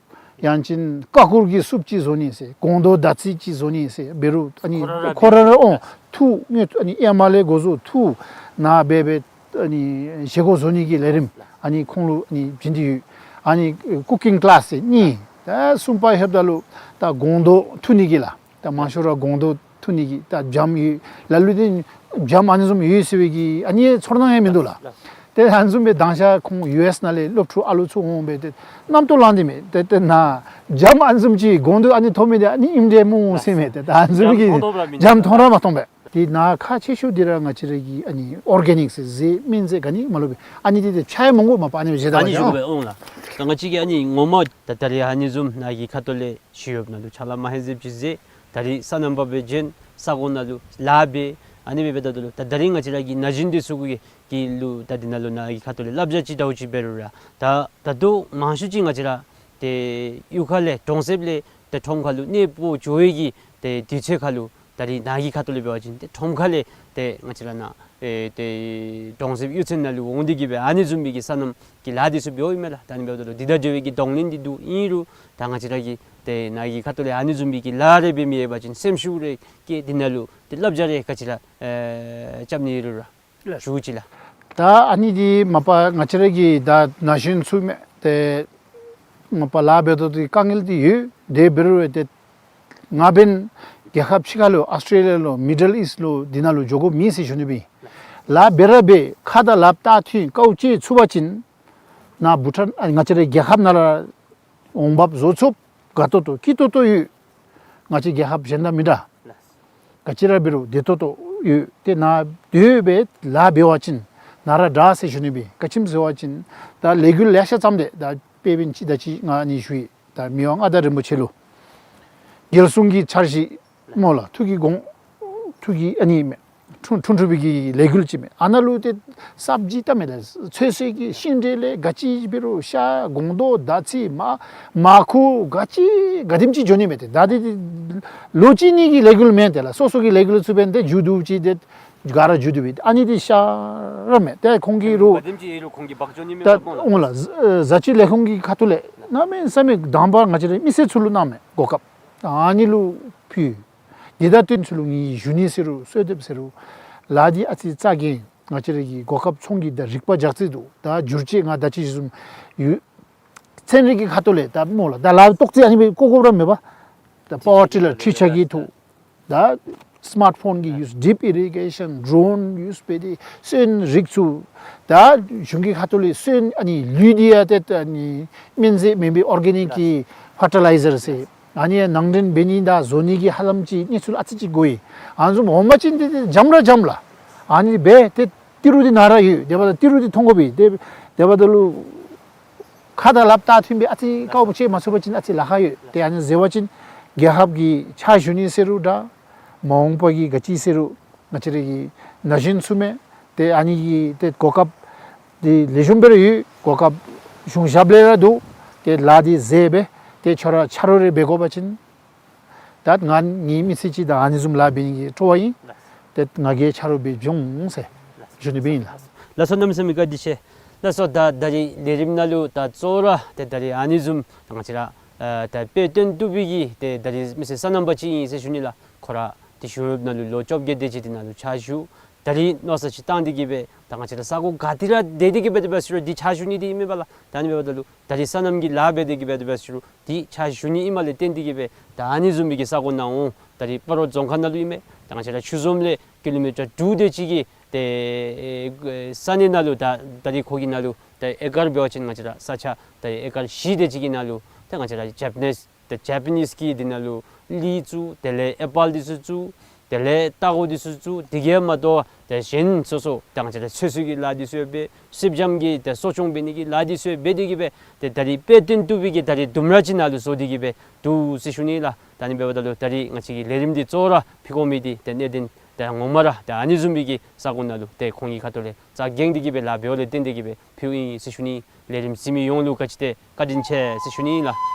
ཡང་ཅིན་ཀ་ཀུར་གྱི་སུབ་ཅིག་བཟོ་ནི་ཟེར་སྒོང་རྡོག་དར་ཚི་ཅིག་བཟོ་ནི་ཟེར་འབད་རུང་ཨ་ནི་ཁོ་ར་ར་ཁོ་ར་ར་འོང་འཐུ་ནི་ཨ་ནི་ཨེ་མ་ལས་འགོ་བཟུང་འཐུ་ནཱ་འབད་འབད་ཨ་ནི་བཞེས་སྒོ་བཟོ་ནི་གི་ལས་རིམ་ཨ་ནི་ཁོང་ལུ་ཨ་ནི་བྱིན་ཏེ་ཡོད། ཨ་ནི་ཀུ་ཀིང་ཀི་ལཱསི་ཟེར་གཉིས། ད་གསུམ་པ་ལྷོདཔ་ད་ལུ་ད་སྒོང་རྡོག་འཐུ་ནི་གི་ལགས། ད་མང་ཤོས་ར་སྒོང་རྡོག་འཐུ་ནི་གི་ད་སྦྱངམ་ཡོད། ལ་ལུ་འདི་སྦྱངམ་ཨ་ནི་བཟུམ་ཡོད་ཟེར་བའི་གི་ཨ་ནི་ཚོར་སྣང་ཡང་མིན་འདུག་ལགས། ཏེ་ཨ་ནི་བཟུམ་སྦེ་དང་ཞག་ཁོང་ཡུ་ཨེསི་ནང་ལས་སློབ་ཕྲུག་ཨ་ལུ་ཚུ་འོང་སྦེ་ཏེ་རྣམ་རྟོག་ལངས་ཏེ་མས། ཏེ་ཏེ་ནཱ་སྦྱངམ་ཨ་ནི་བཟུམ་ཅིག་སྒོང་རྡོག་ཨ་ནི་འཐུ་མི་འདི་ཨ་ནི་ཨིནམ་འདྲས་སྨོ་ཟེར་མས། ཏེ་ད་ཨ་ནི་བཟུམ་གྱི་སྦྱངམ་མཐོང་ར་མ་མཐོང་པས། ཏེ་ནཱ་ཁག་ཆེ་ཤོས་འདི་ར་ང་བཅས་ར་གི་ཨ་ནི་ཨོར་གེ་ནིཀ་ཟེར་ཟས་སྨན་རྫས་ག་ནི་མ་ལུ་སྦེ་ཨ་ནི་འདི་ཏེ་ཆ་ཡང་མང་པོ་མ་པ་ཨ་ནི་བཞེས་ད་ཨ་ནི་བཞེས་སྦེ་འོང་ལགས། ད་ང་བཅས་ཀྱིས་ཨ་ནི་ངོ་མ་ད་ད་རེས་ཨ་ནི་བཟུམ་ནཱ་གི་ཁ་ཐུག་ལས་ཞི་གཡོགཔ་ནང་ལུ་ཕྱག་ལཱ་མ་ཧེ་ཟེར་ཅིག་ཟེར་ད་རེས་སོ་ནམ་པ་སྦེ་བྱོན་ས་གོ་ནང་ལུ་ལཱ་འབད་ཨ་ནི་འབད་འབདཝ་ད་ལུ་ད་ད་རེས་ང་བཅས་ར་གི་ན་གཞོན་འདི་ཚུ་གི་གི་ལུ་ད་འདི་ནང་ལུ་ནཱ་གི་ཁ་ཐུག་ལས་བསླབ་བྱ་ཅིག་འདྲཝ་ཅིག་འབད་རུང་ར་ད་ད་ལྟོ་མང་ཤོས་ཅིག་ང་བཅས་ར་ཏེ་གཡུས་ཁ་ལས་གྲོང་གསེབ་ལས་ཏེ་ཁྲོམ་ཁ་ལུ་གནས་སྤོ་འགྱོ་བའི་གི་ཏེ་དུས་ཚོད་ཁ་ལུ་ད་རེས་ནཱ་གི་ཁ་ཐུག་ལས་འབད་བ་ཅིན་ཏེ་ཁྲོམ་ཁ་ལས་ཏེ་ང་བཅས་ར་ནཱ་ཨེ་ཏེ་གྲོང་གསེབ་གཡུས་ཚན་ནང་ལུ་འོང་སྟེ་གི་སྦེ་ཨ་ནི་བཟུམ་མའི་གི་སོ་ནམ་གྱི་ལཱ་འདི་ཚུ་འབདཝ་ཨིན་མས་ལགས། ད་ཨ་ནི་འབདཝ་ད་ལུ་འདི་དང་འབྲེལ་བའི་གི་གདོང་ལེན་འདི་འདུག། ཨིན་རུང་ད་ང་བཅས་ར་གི་ཏེ་ནཱ་གི་ཁ་ཐུག་ལས་ཨ་ནི་བཟུམ་མའི་གི་ལཱ་རེ་འབད་མི་ཡོད་པ་ཅིན་སེམས་ཤུགས་རེ་བསྐྱེད་འདི་ནང་ལུ་ཏེ་བསླབ་བྱ་རེ་ག་ཅི་ར་ཨེ་རྐྱབ་ནི་ཡོད་རུང་ར་ཞུ་ཅི་ལགས། ད་ཨ་ནི་འདི་མ་པ་ང་བཅས་ར་གི་ད་ན་གཞོན་ཚུ་མས། ཏེ་མ་པ་ལཱ་འབད་དོ་ཏེ་དཀའ་ངལ་འདི་ཡོད། དེ་འབད་རུང་ཏེ་ང་འབདན་རྒྱལ་ཁབ་ཕྱི་ཁ་ལུ་ཨཱོས་ཊེ་ལི་ཡ་ལུ་མི་ཌལ་ཨིསཊ་ལུ་འདི་ནང་ལུ་འགྱོ་དགོཔ་མེད་ཟེར་ཞུ་ནི་སྦེ། ལཱ་འབད་ར་འབད་ཁ་དང་ལགཔ་བཏགས་ཐོན་དཀའཝ་སྤྱད་ཚུགས་པ་ཅིན་ནཱ་བྷུ་ཊཱན་ཨ་ང་བཅས་རའི་རྒྱལ་ཁབ་ནང་ར་འོང་འབབ་བཟོ་ཚུགསཔ་དགའ་ཏོག་ཏོ་སྐྱིད་ཏོག་ཏོ་ཡོད། ང་བཅས་རྒྱལ་ཁབ་གཞན་དང་མི་འདྲ། ག་ཅི་ར་འབད་རུང་བདེ་ཏོག་ཏོ་ཡོད། ཏེ་ནཱ་སྡོད་སྦེ་ལཱ་འབད་བ་ཅིན་ནཱ་ར་དྲག་ཟེར་ཞུ་ནི་སྦེ། ག་ཅི་སྨོ་ཟེར་བ་ཅིན་ད་ལས་འགུལ་ལེ་ཤ་བརྩམས་ཏེ་ད་དཔེ་འབདན་ཅིག་ད་ཅི་ང་ཨ་ནི་ཞུ་ཡི། ད་མི་དབང་མངའ་བདག་རིན་པོ་ཆེ་ལུ་རྒྱལ་སྲུང་གི་འཆར་གཞི་སྨོ་ལགས། ཐུགས་ཀྱི་དགོངས་ཐུགས་ཀྱི་ཨ་ནི་མས། འཁྲུངས་འཁྲུངས་འཁྲུངས་པའི་གི་ལས་འགུལ་ཅིག་མས། ཨ་ནཱ་ལུ་ཏེ་སབ་ཇི་བཏབ་མས་ལགས། ཚོད་བསྲེ་གི་ཤིང་འབྲས་ལས་ག་ཅི་འབད་རུང་ཤ་སྒོང་རྡོག་དར་ཚི་མར་མར་ཁུ་ག་ཅི་ག་དེམ་ཅིག་འགྱོ་ནི་མས། ཏེ་ད་ཏེ་ལོ་གཅིག་གཉིས་ཀྱི་ལས་འགུལ་མེན་ཏེ་ལགས། སོ་སོ་གི་ལས་འགུལ་ཚུ་འབདན་ཏེ་མཇུག་བསྡུ་ཅི་ཏེ་ག་ར་མཇུག་བསྡུ་སྦེ་ཨ་ནི་འདི་ཤ་ར་མས། ཏེ་ཁོང་གིས་རུང་ག་དེམ་ཅིག་ཡོད་རུང་ཁོང་གིས་འབག་འགྱོ་ནི་མས་ད་པ་སྨོ་ལགས། འོང་ལགས། བཟའ་བཅའི་ལས་ཁུངས་ཀྱི་ཁ་ཐུག་ལས་གནམ་མེད་ས་མེད་དང་པ་ང་བཅས་རའི་མི་སེར་ཚུ་ལུ་གནང་མས་གོ་སྐབས། ཨ་ནི་ལུ་ཕུལ། འདི་ད་སྟོན་ཚུ་ལུ་ངེའི་ཞུ་ནི་ཟེར་རུང་གསོལ་འདེབས་ཟེར་རུང་ལཱ་འདི་ཨ་ཙི་རྩ་འགེངས། ང་བཅས་ར་གི་གོ་སྐབས་ཚོང་གི་ད་རིག་པ་རྒྱག་རྩིས་འདུག། ད་བསྒྱུར་བཅོས་ང་ད་ཅི་ཞུ་བཟུམ་ཡོད། ཚན་རིག་གི་ཁ་ཐུག་ལས་ད་སྨོ་ལགས། ད་ལཱ་ཏོག་ཙི་ཨ་ནི་སྦེ་བཀོ་དགོཔ་ར་མེད་པ། ད་པ་ཝར་ཊི་ལར་འཕྲུལ་ཆས་ཀྱི་ཐོག་ད་སི་མཱཊ་ཕོན་གྱི་ཡུས་ཌིབ་ཨི་རི་གེ་ཤཱན་ཌོ་རོན་ཡུས་འབད་དེ་སོན་རིགས་ཚུ་ད་གཞུང་གི་ཁ་ཐུག་ལས་སོན་ཨ་ནི་ལུད་འདི་ཡང་ཏེ་ཨ་ནི་སྨན་རྫས་མེན་པའི་ཨོར་གེ་ནིཀ་གི་ཕར་ཊི་ལའི་ཛར་ཟེར། ཨ་ནི་ནང་འདྲེན་འབད་ནི་དང་བཟོ་ནི་གི་ཧ་ལམ་ཅིག་གནས་ཚུལ་ཨ་ཙི་ཅིག་གོ་ཡི། ཨ་ནི་བཟུམ་འོང་པ་ཅིན་ཏེ་ཏེ་འཇམ་ར་འཇམ་ལགས། ཨ་ནི་སྦེ་ཏེ་ཏི་རུ་འདི་ནཱ་ར་ཡོད། དེ་འབདཝ་ད་ཏི་རུ་འདི་མཐོང་དགོ་པས། ཏེ་དེ་འབདཝ་ད་ལུ་ཁ་དང་ལགཔ་བཏགས་ཐོན་སྦེ་ཨ་ཙི་དཀའཝ་སྤྱད་མ་ཚུགས་པ་ཅིན་ཨ་ཙི་ལཱ་ཁག་ཡོད། ཏེ་ཨ་ནི་ཟེར་བ་ཅིན་རྒྱལ་ཁབ་ཀྱི་ཕྱག་ཞུ་ནི་ཟེར་རུང་འདྲ། མ་འོངས་པ་གི་ག་ཅི་ཟེར་རུང་ང་བཅས་ར་གི་ན་གཞོན་ཚུ་མས། ཏེ་ཨ་ནི་གི་ཏེ་གོ་སྐབས་འདི་ལེགས་ཤོམ་སྦེ་ར་ཡོད། གོ་སྐབས་གཞུང་ཞབས་ལས་ར་འདུག། ཏེ་ལཱ་འདི་མཛད་སྦེ་ཏེ་ཁྱོད་ར་ཆ་རོགས་རེ་འབད་དགོ་པ་ཅིན་ད་ང་ངེའི་མི་ཚེ་གཅིག་ད་ཨ་ནི་བཟུམ་ལཱ་འབད་ནི་གི་སྤྲོ་བ་ཨིན། ཏེ་ང་གིས་ཆ་རོགས་འབད་འབྱུང་ཟེར་ཞུ་ནི་སྦེ་ཨིན་ལགས། ལགས་སོ། གནམ་མེད་ས་མེད་བཀའ་དྲིན་ཆེ། ལགས་སོ། ད་ད་རིས་ལས་རིམ་ནང་ལུ་ད་གཙོ་བོ་ར་ཏེ་ད་རིས་ཨ་ནི་བཟུམ་ད་ང་བཅས་ར་ཨ་ད་དཔེ་སྟོན་བཏུབ་པའི་གི་ཏེ་ད་རིས་མི་སེར་སོ་ནམ་པ་ཅིག་ཨིན་ཟེར་ཞུ་ནི་ལགས། ཁོ་ར་ཏེ་གཞུང་གཡོགཔ་ནང་ལུ་ལོ་བཅོ་བརྒྱད་དེ་ཅིག་འདི་ནང་ལུ་ཕྱག་ཞུ། ད་རིས་མནོ་བསམ་ཅིག་བཏང་སྟེ་གི་སྦེ་ད་ང་བཅས་ར་ས་གོ་ག་ཏེ་ར་སྡོད་དེ་གི་སྦེ་འབད་ས་ཅི་རུང་འདི་ཕྱག་ཞུ་ནི་འདི་ཨིན་མས་པ་ལགས། ད་ཨ་ནི་འབདཝ་ད་ལུ་ད་རིས་སོ་ནམ་གྱི་ལཱ་འབད་དེ་གི་སྦེ་འབད་ས་ཅི་རུང་འདི་ཕྱག་ཞུ་ནི་ཨིནམ་ལས་བརྟེན་ཏེ་གི་སྦེ་ད་ཨ་ནི་བཟུམ་མའི་གི་ས་གོ་ནང་འོང་། ད་རིས་སྤ་རོ་རྫོང་ཁག་ནང་ལུ་ཨིན་མས། ད་ང་བཅས་ར་ཆུ་འཛོམས་ལས་ཀི་ལོ་མི་ཊར་དྲུག་དེ་ཅིག་གི་ཏེ་ས་གནས་ནང་ལུ་ད་ད་རིས་ཁོ་གི་ནང་ལུ་ད་ཨེ་ཀར་འབད་བ་ཅིན་ང་བཅས་ར་ས་ཆ་ད་ཨེ་ཀར་བཞི་དེ་ཅིག་གི་ནང་ལུ་ད་ང་བཅས་ར་ཇེ་པ་ནིས་ད་ཇེ་པ་ནིས་ཀྱི་འདི་ནང་ལུ་ལི་བཙུགས། དེ་ལས་ཨེ་པཱལ་འདི་ཚུ་བཙུགས། དེ་ལས་སྟག་འོག་འདི་ཚུ་བཙུགས། དེ་གིས་མ་དོ་ད་གཞན་སོ་སོ་ད་ང་བཅས་ར་ཚོད་བསྲེ་གི་ལཱ་འདི་ཚུ་ཡང་འབད། སེར་སྦྱངམ་གི་ད་གསོ་སྐྱོང་འབད་ནི་གི་ལཱ་འདི་ཚུ་ཡང་འབད་དེ་གི་སྦེ་ཏེ་ད་རིས་དཔེ་སྟོན་བཏུབ་པའི་གི་ད་རིས་ལྡུམ་ར་ཅིག་ནང་ལུ་བཟོ་སྟེ་གི་སྦེ་འདུག་ཟེར་ཞུ་ནི་ལགས། ད་ཨ་ནི་འབདཝ་ད་ལུ་ད་རིས་ང་བཅས་ཀྱི་ལས་རིམ་འདི་གཙོ་བོ་ར་ཕུལ་དགོ་མི་འདི་ཏེ་གནད་དོན་ད་ངོ་མ་ར་ད་ཨ་ནི་བཟུམ་མའི་གི་ས་གོ་ནང་ལུ་ཏེ་ཁོང་གི་ཁ་ཐུག་ལས་རྩ་འགེངས་ཏེ་གི་སྦེ་ལཱ་འབདཝ་ལས་བརྟེན་ཏེ་གི་སྦེ་ཕུལཝ་ཨིན་ཟེར་ཞུ་ནི། ལས་རིམ་གཟིགས་མི་ཡོངས་ལུ་ག་ཅི་ཏེ་བཀའ་དྲིན་ཆེ་ཟེར་ཞུ་ནི་ལགས།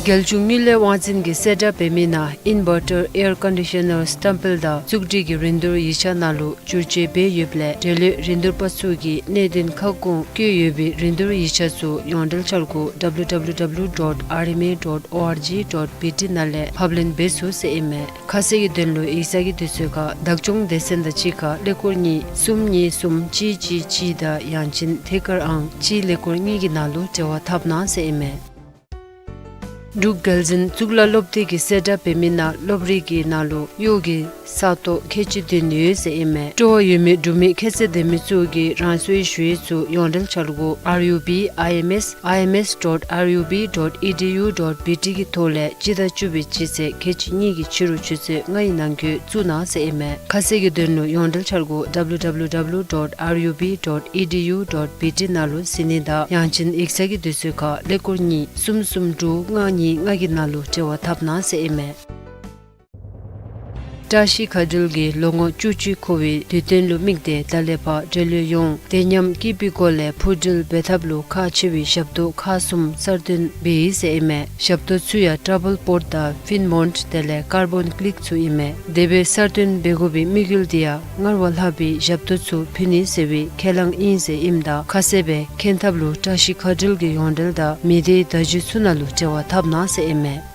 རྒྱལ་གཞུང་དངུལ་ལས་དབང་འཛིན་གྱིས་གསལ་བསྒྲགས་འབད་མི་ནང་ཨིན་བར་ཊར་ཨེར་ཀོན་ཌི་ཤ་ནར་སི་ཊམ་པེལ་དང་བཙུགས་སྒྲིག་གི་རིན་བསྡུར་ཡིག་ཆ་ནང་ལུ་བསྒྱུར་བཅོས་འབད་ཡོདཔ་ལས་འབྲེལ་ཡོད་རིན་བསྡུར་པ་ཚུ་གིས་གནད་དོན་ཁ་སྐོང་བཀོད་ཡོད་པའི་རིན་བསྡུར་ཡིག་ཆ་ཚུ་ཡོངས་འབྲེལ་འཆར་སྒོ་W W W dot R M A dot O R G dot B T ནང་ལས་ཕབ་ལེན་འབད་ཚུགས་ཟེར་ཨིན་མས། ཁ་གསལ་གྱི་དོན་ལུ་ཡིག་ཚང་གི་དུས་ཚོད་ཁར་བདག་སྐྱོང་སྡེ་ཚན་དང་གཅིག་ཁར་ཀླད་ཀོར་གཉིས་གསུམ་གཉིས་གསུམ་གཅིག་གཅིག་གཅིག་དང་ཡང་ཅིན་ཐད་ཀར་ཨང་གཅིག་ཀླད་ཀོར་གཉིས་ཀྱི་ནང་ལུ་འབྲེལ་བ་འཐབ་གནང་ཟེར་ཨིན་མས། འབྲུག་རྒྱལ་འཛིན་གཙུག་ལག་སློབ་སྡེ་གིས་གསལ་བསྒྲགས་འབད་མི་ནང་སློབ་རིམ་གྱི་ནང་ལུ་གཡོག་གི་ས་སྟོང་ཁལ་གཅིག་བདུན་ཡོད་ཟེར་ཨིན་མས། སྤྲོ་བ་ཡོད་མི་འབྲུག་མི་ཁྱད་ཚད་ལྡན་མི་ཚུ་གིས་རང་སོའི་ཞུ་ཡིག་ཚུ་ཡོངས་འབྲེལ་འཆར་སྒོ་R U B I M S I M S dot R U B dot E D U dot B T གི་ཐོག་ལས་སྤྱི་ཟླ་བཅུ་པའི་སྤྱི་ཚེས་ཁལ་གཅིག་གཉིས་ཀྱི་ཕྱི་རུ་ཆུ་ཚོད་ལྔའི་ནང་འཁོད་བཙུགས་གནང་ཟེར་ཨིན་མས། ཁ་གསལ་གྱི་དོན་ལུ་ཡོངས་འབྲེལ་འཆར་སྒོ་W W W dot R U B dot E D U dot B T ནང་ལུ་གཟིགས་ནི་དང་ཡང་ཅིན་ཡིག་ཚང་གི་དུས་ཚོད་ཁར་ཀླད་ཀོར་གཉིས་གསུམ་གསུམ་དྲུག་ལྔ་གཉིས་ལྔ་གི་ནང་ལུ་འབྲེལ་བ་འཐབ་གནང་ཟེར་ཨིན་མས། བཀྲ་ཤིས་མཁའ་འགྲུལ་གྱིས་ལོ་ངོ་བཅུ་གཅིག་འཁོར་བའི་དུས་སྟོན་ལུ་དམིགས་ཏེ་ད་ལས་ཕར་འབྲེལ་ཡོད་ཡོངས་བདེ་ཉམས་སྐྱིད་པའི་སྒོ་ལས་འཕུར་འགྲུལ་འབད་ཐབས་ལུ་ཁག་ཆེ་བའི་ཞབས་ཏོག་ཁག་གསུམ་གསར་བཏོན་འབད་ཡི་ཟེར་ཨིན་མས། ཞབས་ཏོག་ཚུ་ཡང་ཀྲ་བཱལ་པོརཊ་དང་ཕིན་མོནཊ་དེ་ལས་ཀར་བཱོན་ཀི་ལིཀ་ཚུ་ཨིན་མས། དེ་སྦེ་གསར་བཏོན་འབད་དགོ་པའི་དམིགས་ཡུལ་འདི་ཡང་སྔར་བ་ལྷག་པའི་ཞབས་ཏོག་ཚུ་ཕུལ་ནི་ཟེར་བའི་ཁས་བླངས་ཨིན་ཟེར་ཨིནམ་ད་ཁ་གསལ་སྦེ་མཁྱེན་ཐབས་ལུ་བཀྲ་ཤིས་མཁའ་འགྲུལ་གྱི་ཡོངས་འབྲེལ་དང་མི་སྡེའི་བརྡ་བརྒྱུད་ཚུ་ནང་ལུ་འབྲེལ་བ་འཐབ་གནང་ཟེར་ཨིན་མས།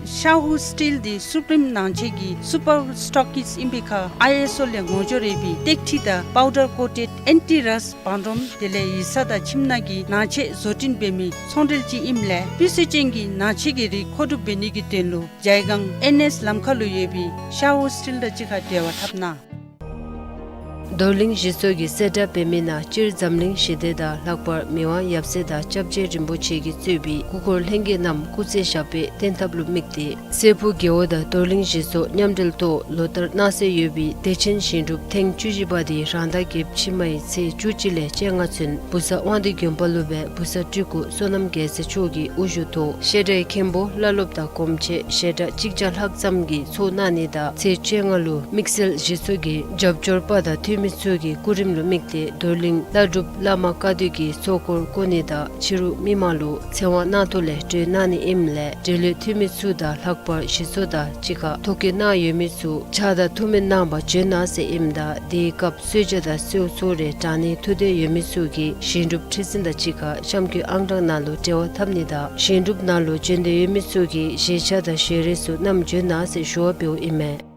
ཤ་ཧུ་སི་ཊིལ་འདི་སུ་པིརིམ་ནང་ཆས་ཀྱི་སུ་པར་སི་ཊོག་ཀིསཊ་ཨིན་པའི་ཁར་ཨའི་ཨེསི་ཨོ་ལས་ངོ་སྦྱོར་ཡོད་པའི་ཏེག་ཐི་དང་པའུ་ཌར་ཀོ་ཊེཌ་ཨེན་ཊི་རསཊ་བང་རིམ་དེ་ལས་ཡིག་ཚང་དང་ཁྱིམ་ནང་གི་ནང་ཆས་བཟོ་སྐྲུན་འབད་མི་ཚོང་འབྲེལ་ཅིག་ཨིནམ་ལས་སྤུས་ཚད་ཅན་གྱི་ནང་ཆས་ཀྱི་རིགས་མཁོ་སྒྲུབ་འབད་ནི་གི་དོན་ལུ་ཇའི་སྒང་ཨེན་ཨེསི་ལམ་ཁ་ལུ་ཡོད་པའི་ཤ་ཧུ་སི་ཊིལ་དང་གཅིག་ཁར་འབྲེལ་བ་འཐབ་གནང་། རྡོར་གླིང་གཞི་ཚོགས་ཀྱིས་གསལ་བསྒྲགས་འབད་མི་ནང་སྤྱིར་འཛམ་གླིང་ཞི་བདེ་དང་ལྷག་པར་མི་དབང་ཡབ་སྲས་དང་སྐྱབས་རྗེ་རིན་པོ་ཆེ་གིས་གཙོས་པའི་སྐུ་འཁོར་ལྷན་རྒྱས་རྣམས་སྐུ་ཚེ་ཞབས་པད་བརྟན་ཐབས་ལུ་དམིགས་ཏེ་སྲས་ཕུག་རྒེད་འོག་དང་རྡོར་གླིང་གཞི་ཚོགས་མཉམ་འབྲེལ་ཐོག་ལོ་ལྟར་གནང་སྲོལ་ཡོད་པའི་བདེ་ཆེན་ཞིང་སྒྲུབ་ཐེངས་བཅུ་བཞི་པ་འདི་རང་ཟླ་བརྒྱད་ཕྱི་མའི་ཚེས་བཅུ་གཅིག་ལས་བཅོ་ལྔ་ཚུན་བུ་གསར་དབང་འདུས་དགོན་པ་ལུ་སྦེ་བུ་གསར་སྤྲུལ་སྐུ་བསོད་ནམས་རྒྱལ་མཚན་མཆོག་གི་དབུ་བཞུགས་ཐོག་བཤད་གྲྭའི་མཁན་པོ་བླ་སློབ་དང་གོམས་ཆེན་ཞལ་གྲངས་གཅིག་བརྒྱ་ལྷག་ཙམ་གྱིས་ཚོགས་གནང་ནི་དང་ཚེས་བཅོ་ལྔ་ལུ་དམིགས་བསལ་གཞི་ཚོགས་ཀྱི་རྒྱབ་སྐྱོར་པ་དང་འཐུས་མི་ཚུ་གི་སྐུ་རིམ་ལུ་དམིགས་ཏེ་རྡོར་གླིང་བླ་སྒྲུབ་བླ་མ་བཀའ་སྡོད་ཀྱི་ཚོགས་འཁོར་བསྐོ་ནི་དང་ཕྱི་རུ་མི་མང་ལུ་ཚེ་དབང་གནང་ཐོག་ལས་གྲོལ་གནང་ནི་ཨིནམ་ལས་འབྲེལ་ཡོད་འཐུས་མི་ཚུ་དང་ལྷག་པར་གཞི་ཚོགས་དང་གཅིག་ཁར་ཐོ་བཀོད་གནང་ཡོད་མི་ཚུ་ཕྱག་དང་ཐུགས་སྨོན་གནང་བར་བྱོན་གནང་ཟེར་ཨིནམ་ད་དེའི་སྐབས་གསོལ་ཇ་དང་གསོལ་ཚོགས་རེ་དྲང་ནི་ཐུགས་འདོད་ཡོད་མི་ཚུ་གིས་ཞིང་སྒྲུབ་ཁྲི་འཛིན་དང་གཅིག་ཁར་གཤམ་འཁོད་ཨང་གྲངས་ནང་ལུ་འབྲེལ་བ་འཐབ་ནི་དང་ཞིང་སྒྲུབ་ནང་ལུ་བྱོན་འདོད་ཡོད་མི་ཚུ་གིས་བཞེས་ཇ་དང་ཞལ་རས་ཚུ་བསྣམས་བྱོན་གནང་ཟེར་ཞུ་བ་འབདཝ་ཨིན་མས།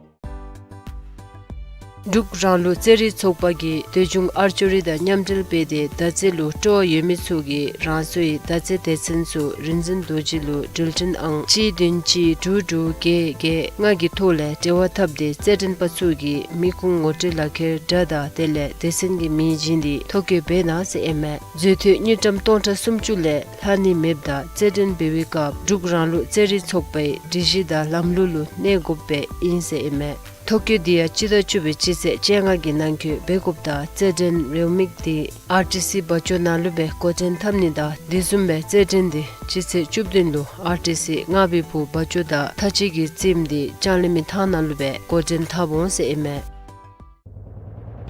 འབྲུག་རང་ལུགས་རྩེད་རིགས་ཚོགས་པ་གིས་འདོད་ཆུང་ཨར་ཅོ་རི་དང་མཉམ་འབྲེལ་འབད་དེ་མདའ་རྩེད་ལུ་སྤྲོ་བ་ཡོད་མི་ཚུ་གིས་རང་སོའི་མདའ་རྩེད་སྡེ་ཚན་ཚུ་རིག་འཛིན་རྡོ་རྗེ་ལུ་འགྲུལ་འཕྲིན་ཨང་གཅིག་བདུན་གཅིག་དྲུག་དྲུག་བརྒྱད་བརྒྱད་ལྔ་གི་ཐོག་ལས་འབྲེལ་བ་འཐབ་སྟེ་རྩེད་འགྲན་པ་ཚུ་གིས་མི་ཁུངས་ངོ་སྤྲོད་ལག་ཁྱེར་སྒྲ་དང་དེ་ལས་སྡེ་ཚན་གྱི་མིང་བྱིན་ཏེ་ཐོ་བཀོད་འབད་གནང་ཟེར་ཨིན་མས། འཛུལ་ཐོན་དངུལ་ཀྲམ་སྟོང་ཕྲག་སུམ་ཅུ་ལས་ལྷག་ནི་མེདཔ་ད་རྩེད་འགྲན་འབད་བའི་སྐབས་འབྲུག་རང་ལུགས་རྩེད་རིགས་ཚོགས་པའི་སྒྲིག་གཞི་དང་ལམ་ལུགས་ལུ་གནས་དགོཔ་སྦེ་ཨིན་ཟེར་ཨིན་མས། ཐོ་བཀོད་འདི་ཡང་སྤྱི་ཟླ་བཅུ་པའི་སྤྱི་ཚེས་བཅོ་ལྔ་གི་ནང་འཁོད་འབད་དགོཔ་ད་རྩེད་འགྲན་རེའུ་མིག་འདི་ཨར་ཊི་སི་བ་ཅོ་ནང་ལུ་སྦེ་འགོ་འདྲེན་འཐབ་ནི་དང་དེ་བཟུམ་སྦེ་རྩེད་འགྲན་འདི་སྤྱི་ཚེས་བཅུ་བདུན་ལུ་ཨར་ཊི་སི་རྔ་བའི་བུ་བ་ཅོ་དང་ཐ་ཅི་གི་རྩེདམོ་འདི་ལྕང་གླིང་མི་ཐང་ནང་ལུ་སྦེ་འགོ་འདྲེན་འཐབ་འོང་ཟེར་ཨིན་མས།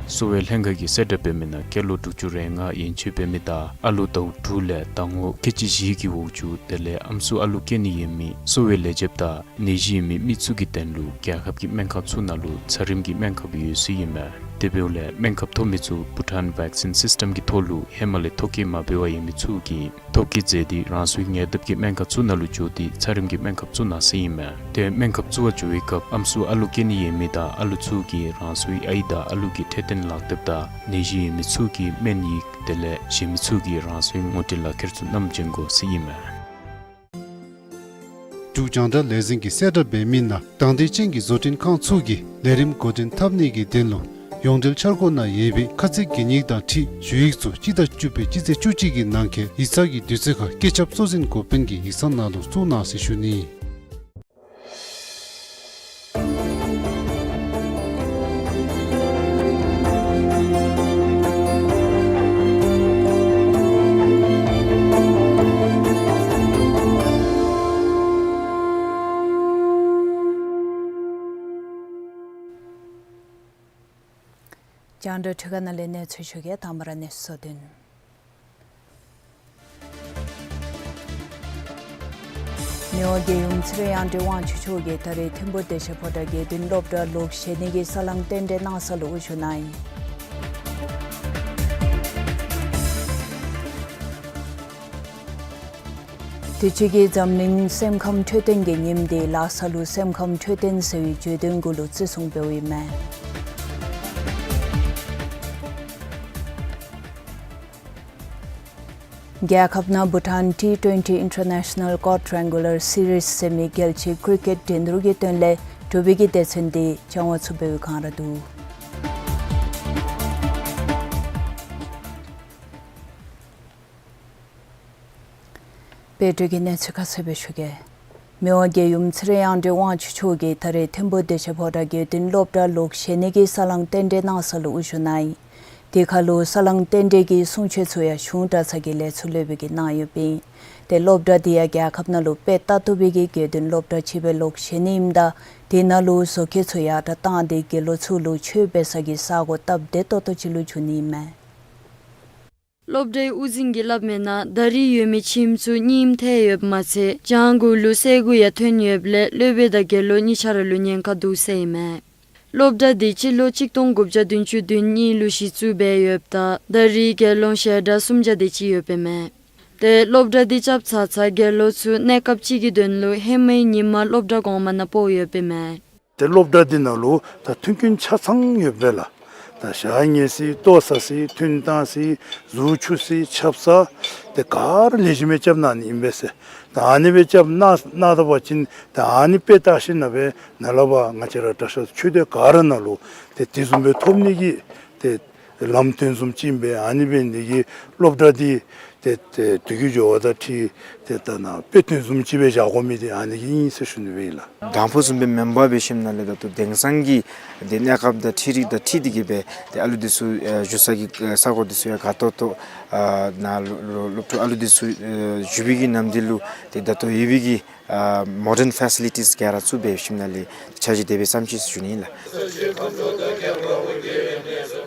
གསོ་བའི་ལྷན་ཁག་གིས་གསལ་བསྒྲགས་འབད་མི་ནང་སྐྱེས་ལོ་དྲུག་ཅུ་རེ་ལྔ་ཡན་ཆད་འབད་མི་དང་ཨ་ལོ་ཟླཝ་དྲུག་ལས་ཟླ་ངོ་ཁལ་གཅིག་བཞི་གི་འོག་ཅུ་དེ་ལས་ཨམ་སྲུ་ཨ་ལུ་སྐྱེ་ནི་ཡོད་མི་གསོ་བའི་ལས་བྱེདཔ་དང་ནད་གཞི་ཡོད་མི་མི་ཚུ་གི་དོན་ལུ་རྒྱལ་ཁབ་ཀྱི་སྨན་ཁང་ཚུ་ནང་ལུ་ཚ་རིམས་ཀྱི་སྨན་ཁབ་ཡོད་ཚུལ་ཨིན་མས། དེ་འབདཝ་ལས་སྨན་ཁབ་ཐོབ་མི་ཚུ་བྷུ་ཊཱན་ཝེག་སིན་སིསི་ཊམ་གྱི་ཐོག་ལུ་ཧེ་མ་ལས་ཐོ་བཀོད་མ་འབད་བར་ཡོད་མི་ཚུ་གིས་ཐོ་བཀོད་མཛད་དེ་རང་སོའི་ཉེ་འདབས་ཀྱི་སྨན་ཁང་ཚུ་ནང་ལུ་འགྱོ་སྟེ་ཚད་རིམས་ཀྱི་སྨན་ཁབ་ཚུ་ནང་ཟེར་ཨིན་མས། ཏེ་སྨན་ཁབ་བཙུགས་པར་འགྱོ་བའི་སྐབས་ཨམ་སྲུ་ཨ་ལོ་སྐྱེ་ནི་ཡོད་མི་དང་ཨ་ལོ་ཚུ་གིས་རང་སོའི་ཨའི་དང་ཨ་ལོ་གི་འཕྲོད་བསྟེན་ལག་དེབ་དང་ནད་གཞི་ཡོད་མི་ཚུ་གི་སྨན་ཡིག་དེ་ལས་གཞན་མི་ཚུ་གིས་རང་སོའི་ངོ་སྤྲོད་ལག་ཁྱེར་ཚུ་བསྣམས་བྱོན་དགོ་ཟེར་ཨིན་མས། འབྲུག་རྒྱང་བསྒྲགས་ལས་འཛིན་གྱིས་གསལ་བསྒྲགས་འབད་མི་ནང་དང་འདོད་ཅན་གྱི་བཟོ་སྐྲུན་ཁང་ཚུ་གིས་ལས་རིམ་འགོ་འདྲེན་འཐབ་ནི་གི་དོན་ལུ་ཡོངས་འབྲེལ་འཆར་སྒོ་ནང་ཡོད་པའི་ཁ་ཚིག་གན་ཡིག་དང་འཁྲིལ་ཞུ་ཡིག་ཚུ་སྤྱི་ཟླ་བཅུ་པའི་སྤྱི་ཚེས་བཅུ་གཅིག་གི་ནང་འཁོད་ཡིག་ཚང་གི་དུས་ཚོད་ཁར་བཀོད་ཁྱབ་གཙོ་འཛིན་འགོ་དཔོན་གྱི་ཡིག་ཚང་ནང་ལུ་བཙུགས་གནང་ཟེར་ཞུ་ནི། རྒྱང་བསྒྲགས་འཕྲུལ་ཁང་ནང་ལས་གནས་ཚུལ་ཞུ་གེ། དང་པ་ར་གནས་ཚུལ་བསྡུ་ནི། མི་དབང་རྒྱལ་ཡུམ་ཚེ་རིང་དབྱངས་ཅན་དབང་ཕྱུག་མཆོག་གིས་ད་རེས་ཐིམ་ཕུ་བདེ་ཆེན་ཕོ་བྲང་དགེ་འདུན་སློབ་གྲྭ་ལོག་བཞེངས་ནི་གི་ས་ལང་རྟེན་འབྲེལ་གནང་ས་ལུ་དབུ་བཞུགས་གནང་ཡི། དུས་ཅི་གི་འཛམ་གླིང་སེམས་ཁམས་འཕྲོད་བསྟེན་གྱི་ཉིནམ་དེ་ལྷ་ས་ལུ་སེམས་ཁམས་འཕྲོད་བསྟེན་ཟེར་བའི་བརྗོད་དོན་གུ་ལུ་བརྩི་སྲུང་འབདཝ་ཨིན་མས། རྒྱལ་ཁབ་ནང་བྷུ་ཊཱན་ཊི་ཊུ་ཝེན་ཊི་ཨིན་ཊར་ནེ་ཤ་ནཱལ་ཀོ་ཌི་ཊེ་རེང་གུ་ལར་སི་རིསི་ཟེར་མི་རྒྱལ་སྤྱིའི་ཀྲི་ཀེཊ་འགྲན་བསྡུར་གྱི་དོན་ལས་གྲུབ་པའི་གི་སྡེ་ཚན་དེ་བྱང་བ་ཚུ་འབད་བའི་སྒང་ར་འདུག། དཔལ་འབྱོར་གྱི་གནས་ཚུལ་ཁ་གསལ་སྦེ་ཞུ་གེ། མི་དབང་རྒྱལ་ཡུམ་ཚེ་རིང་དབྱངས་ཅན་དབང་ཕྱུག་མཆོག་གིས་ད་རེས་ཐིམ་ཕུ་བདེ་ཆེན་ཕོ་བྲང་དགེ་འདུན་སློབ་གྲྭ་ལོག་བཞེངས་ནི་གི་ས་ལང་རྟེན་འབྲེལ་གནང་ས་ལུ་དབུ་བཞུགས་གནང་ཡི། དེ་ཁར་ལུ་ས་ལང་རྟེན་འབྲེལ་གྱི་གསུང་ཆོས་ཚུ་ཡང་གཞུང་གྲྭ་ཚང་གི་ལས་ཚོགས་ལས་སྦེ་གི་གནང་ཡོདཔ་ཨིན། ཏེ་སློབ་གྲྭ་འདི་ཡང་རྒྱལ་ཁབ་ནང་ལུ་དཔེ་ལྟ་བཏུབ་པའི་གི་དགེ་འདུན་སློབ་གྲྭ་ཅིག་སྦེ་ལོག་བཞེངས་ནི་ཨིནམ་ད་དེ་ནང་ལུ་བཟོ་བཀོད་ཚུ་ཡར་དྲགས་བཏང་སྟེ་དགེ་སློང་ཚུ་ལུ་ཆོས་འབད་ས་གི་ས་སྒོ་སྟབས་བདེ་ཏོག་ཏོ་ཅིག་ལུ་འགྱུར་ནི་ཨིན་མས། སློབ་གྲྭའི་དབུ་འཛིན་གྱིས་སླབ་མིའི་ནང་ད་རེས་ཡོད་མི་ཁྱིམ་ཚུ་རྙིངམ་ཐལ་ཡོདཔ་མ་ཚད་གྱང་གུ་ལུ་སེར་ཀ་ཡང་ཐོན་ཡོདཔ་ལས་སློབ་དཔོན་དང་དགེ་སློང་གཉིས་ཆ་ར་ལུ་ཉེན་ཁ་འདུག་ཟེར་ཨིན་མས། སློབ་གྲྭ་འདི་སྤྱི་ལོ་གཅིག་སྟོང་དགུ་བརྒྱ་བདུན་ཅུ་དོན་གཉིས་ལུ་གཞི་བཙུགས་འབད་ཡོདཔ་ད་ད་རེས་དགེ་སློང་ཞལ་གྲངས་སུམ་བརྒྱ་དེ་ཅིག་ཡོདཔ་ཨིན་མས། ཏེ་སློབ་གྲྭ་འདི་རྐྱབ་ཚར་ཚར་དགེ་སློང་ཚུ་གནས་སྐབས་ཅིག་གི་དོན་ལུ་ཧེ་མའི་ཉིན་མ་སློབ་གྲྭ་གོང་མ་ནང་སྤོ་ཡོདཔ་ཨིན་མས། ཏེ་སློབ་གྲྭ་འདི་ནང་ལུ་ད་མཐུན་རྐྱེན་ཆ་ཚང་ཡོདཔ་ལས་ད་ཞག་ཉལ་ས་ལྟོ་ཟ་ས་ཐུན་བཏང་ས་གཟུགས་འཁྱུ་ས་ཆབ་གསང་དེ་ག་ར་ལེགས་ཤོམ་སྦེ་རྐྱབ་གནང་ནི་ཨིན་པས་ཟེར། ད་ཨ་ནི་སྦེ་རྐྱབ་གནང་གནང་ད་པ་ཅིན་ད་ཨ་ནི་དཔེ་བལྟ་ཞིནམ་ལས་ནཱ་ལས་ཕར་ང་བཅས་ར་གྲྭ་ཤག་ཆོས་སྡེ་ག་ར་ནང་ལུ་ཏེ་དེ་བཟུམ་སྦེ་ཐོབ་ནི་གི་ཏེ་ལམ་སྟོན་བཟུམ་ཅིག་ཨིན་པས། ཨ་ནི་འབད་ནི་དེ་གིས་སློབ་གྲྭ་འདི་ཏེ་ཏེ་དུས་ཀྱི་འགྱུར་བ་དང་འཁྲིལ་ཏེ་ད་ནཱ་དཔེ་སྟོན་བཟུམ་ཅིག་སྦེ་བཞག་དགོ་མི་འདི་ཨ་ནི་གིས་ཨིན་ཟེར་ཞུ་ནི་སྦེ་ཨིན་ལགས། དང་ཕུ་བཟུམ་སྦེ་མེན་པར་འབད་ཞིནམ་ལས་ད་ལྟོ་དེང་སང་གི་ཏེ་གནས་སྐབས་དང་འཕྲུལ་རིག་དང་འཁྲིལ་ཏེ་གིས་སྦེ་ཏེ་ཨ་ལུ་འདི་ཚུ་ཨེ་བཞུགས་ས་གི་ས་གོ་འདི་ཚུ་ཡང་དགའ་ཏོག་ཏོ་ཨ་ནཱ་ལུ་ལུ་སློབ་ཕྲུག་ཨ་ལུ་འདི་ཚུ་ཨེ་བཞུགས་པའི་གི་ནམ་དུས་ལུ་ཏེ་ད་ལྟོ་ཡོད་པའི་གི་ཨ་མོ་ཌརན་ཕེ་སི་ལི་ཊིས་ག་ར་བཙུགས་འབད་ཞིནམ་ལས་འཆར་གཞི་དེ་སྦེ་བརྩམས་ཅི་ཟེར་ཞུ་ནི་ལགས།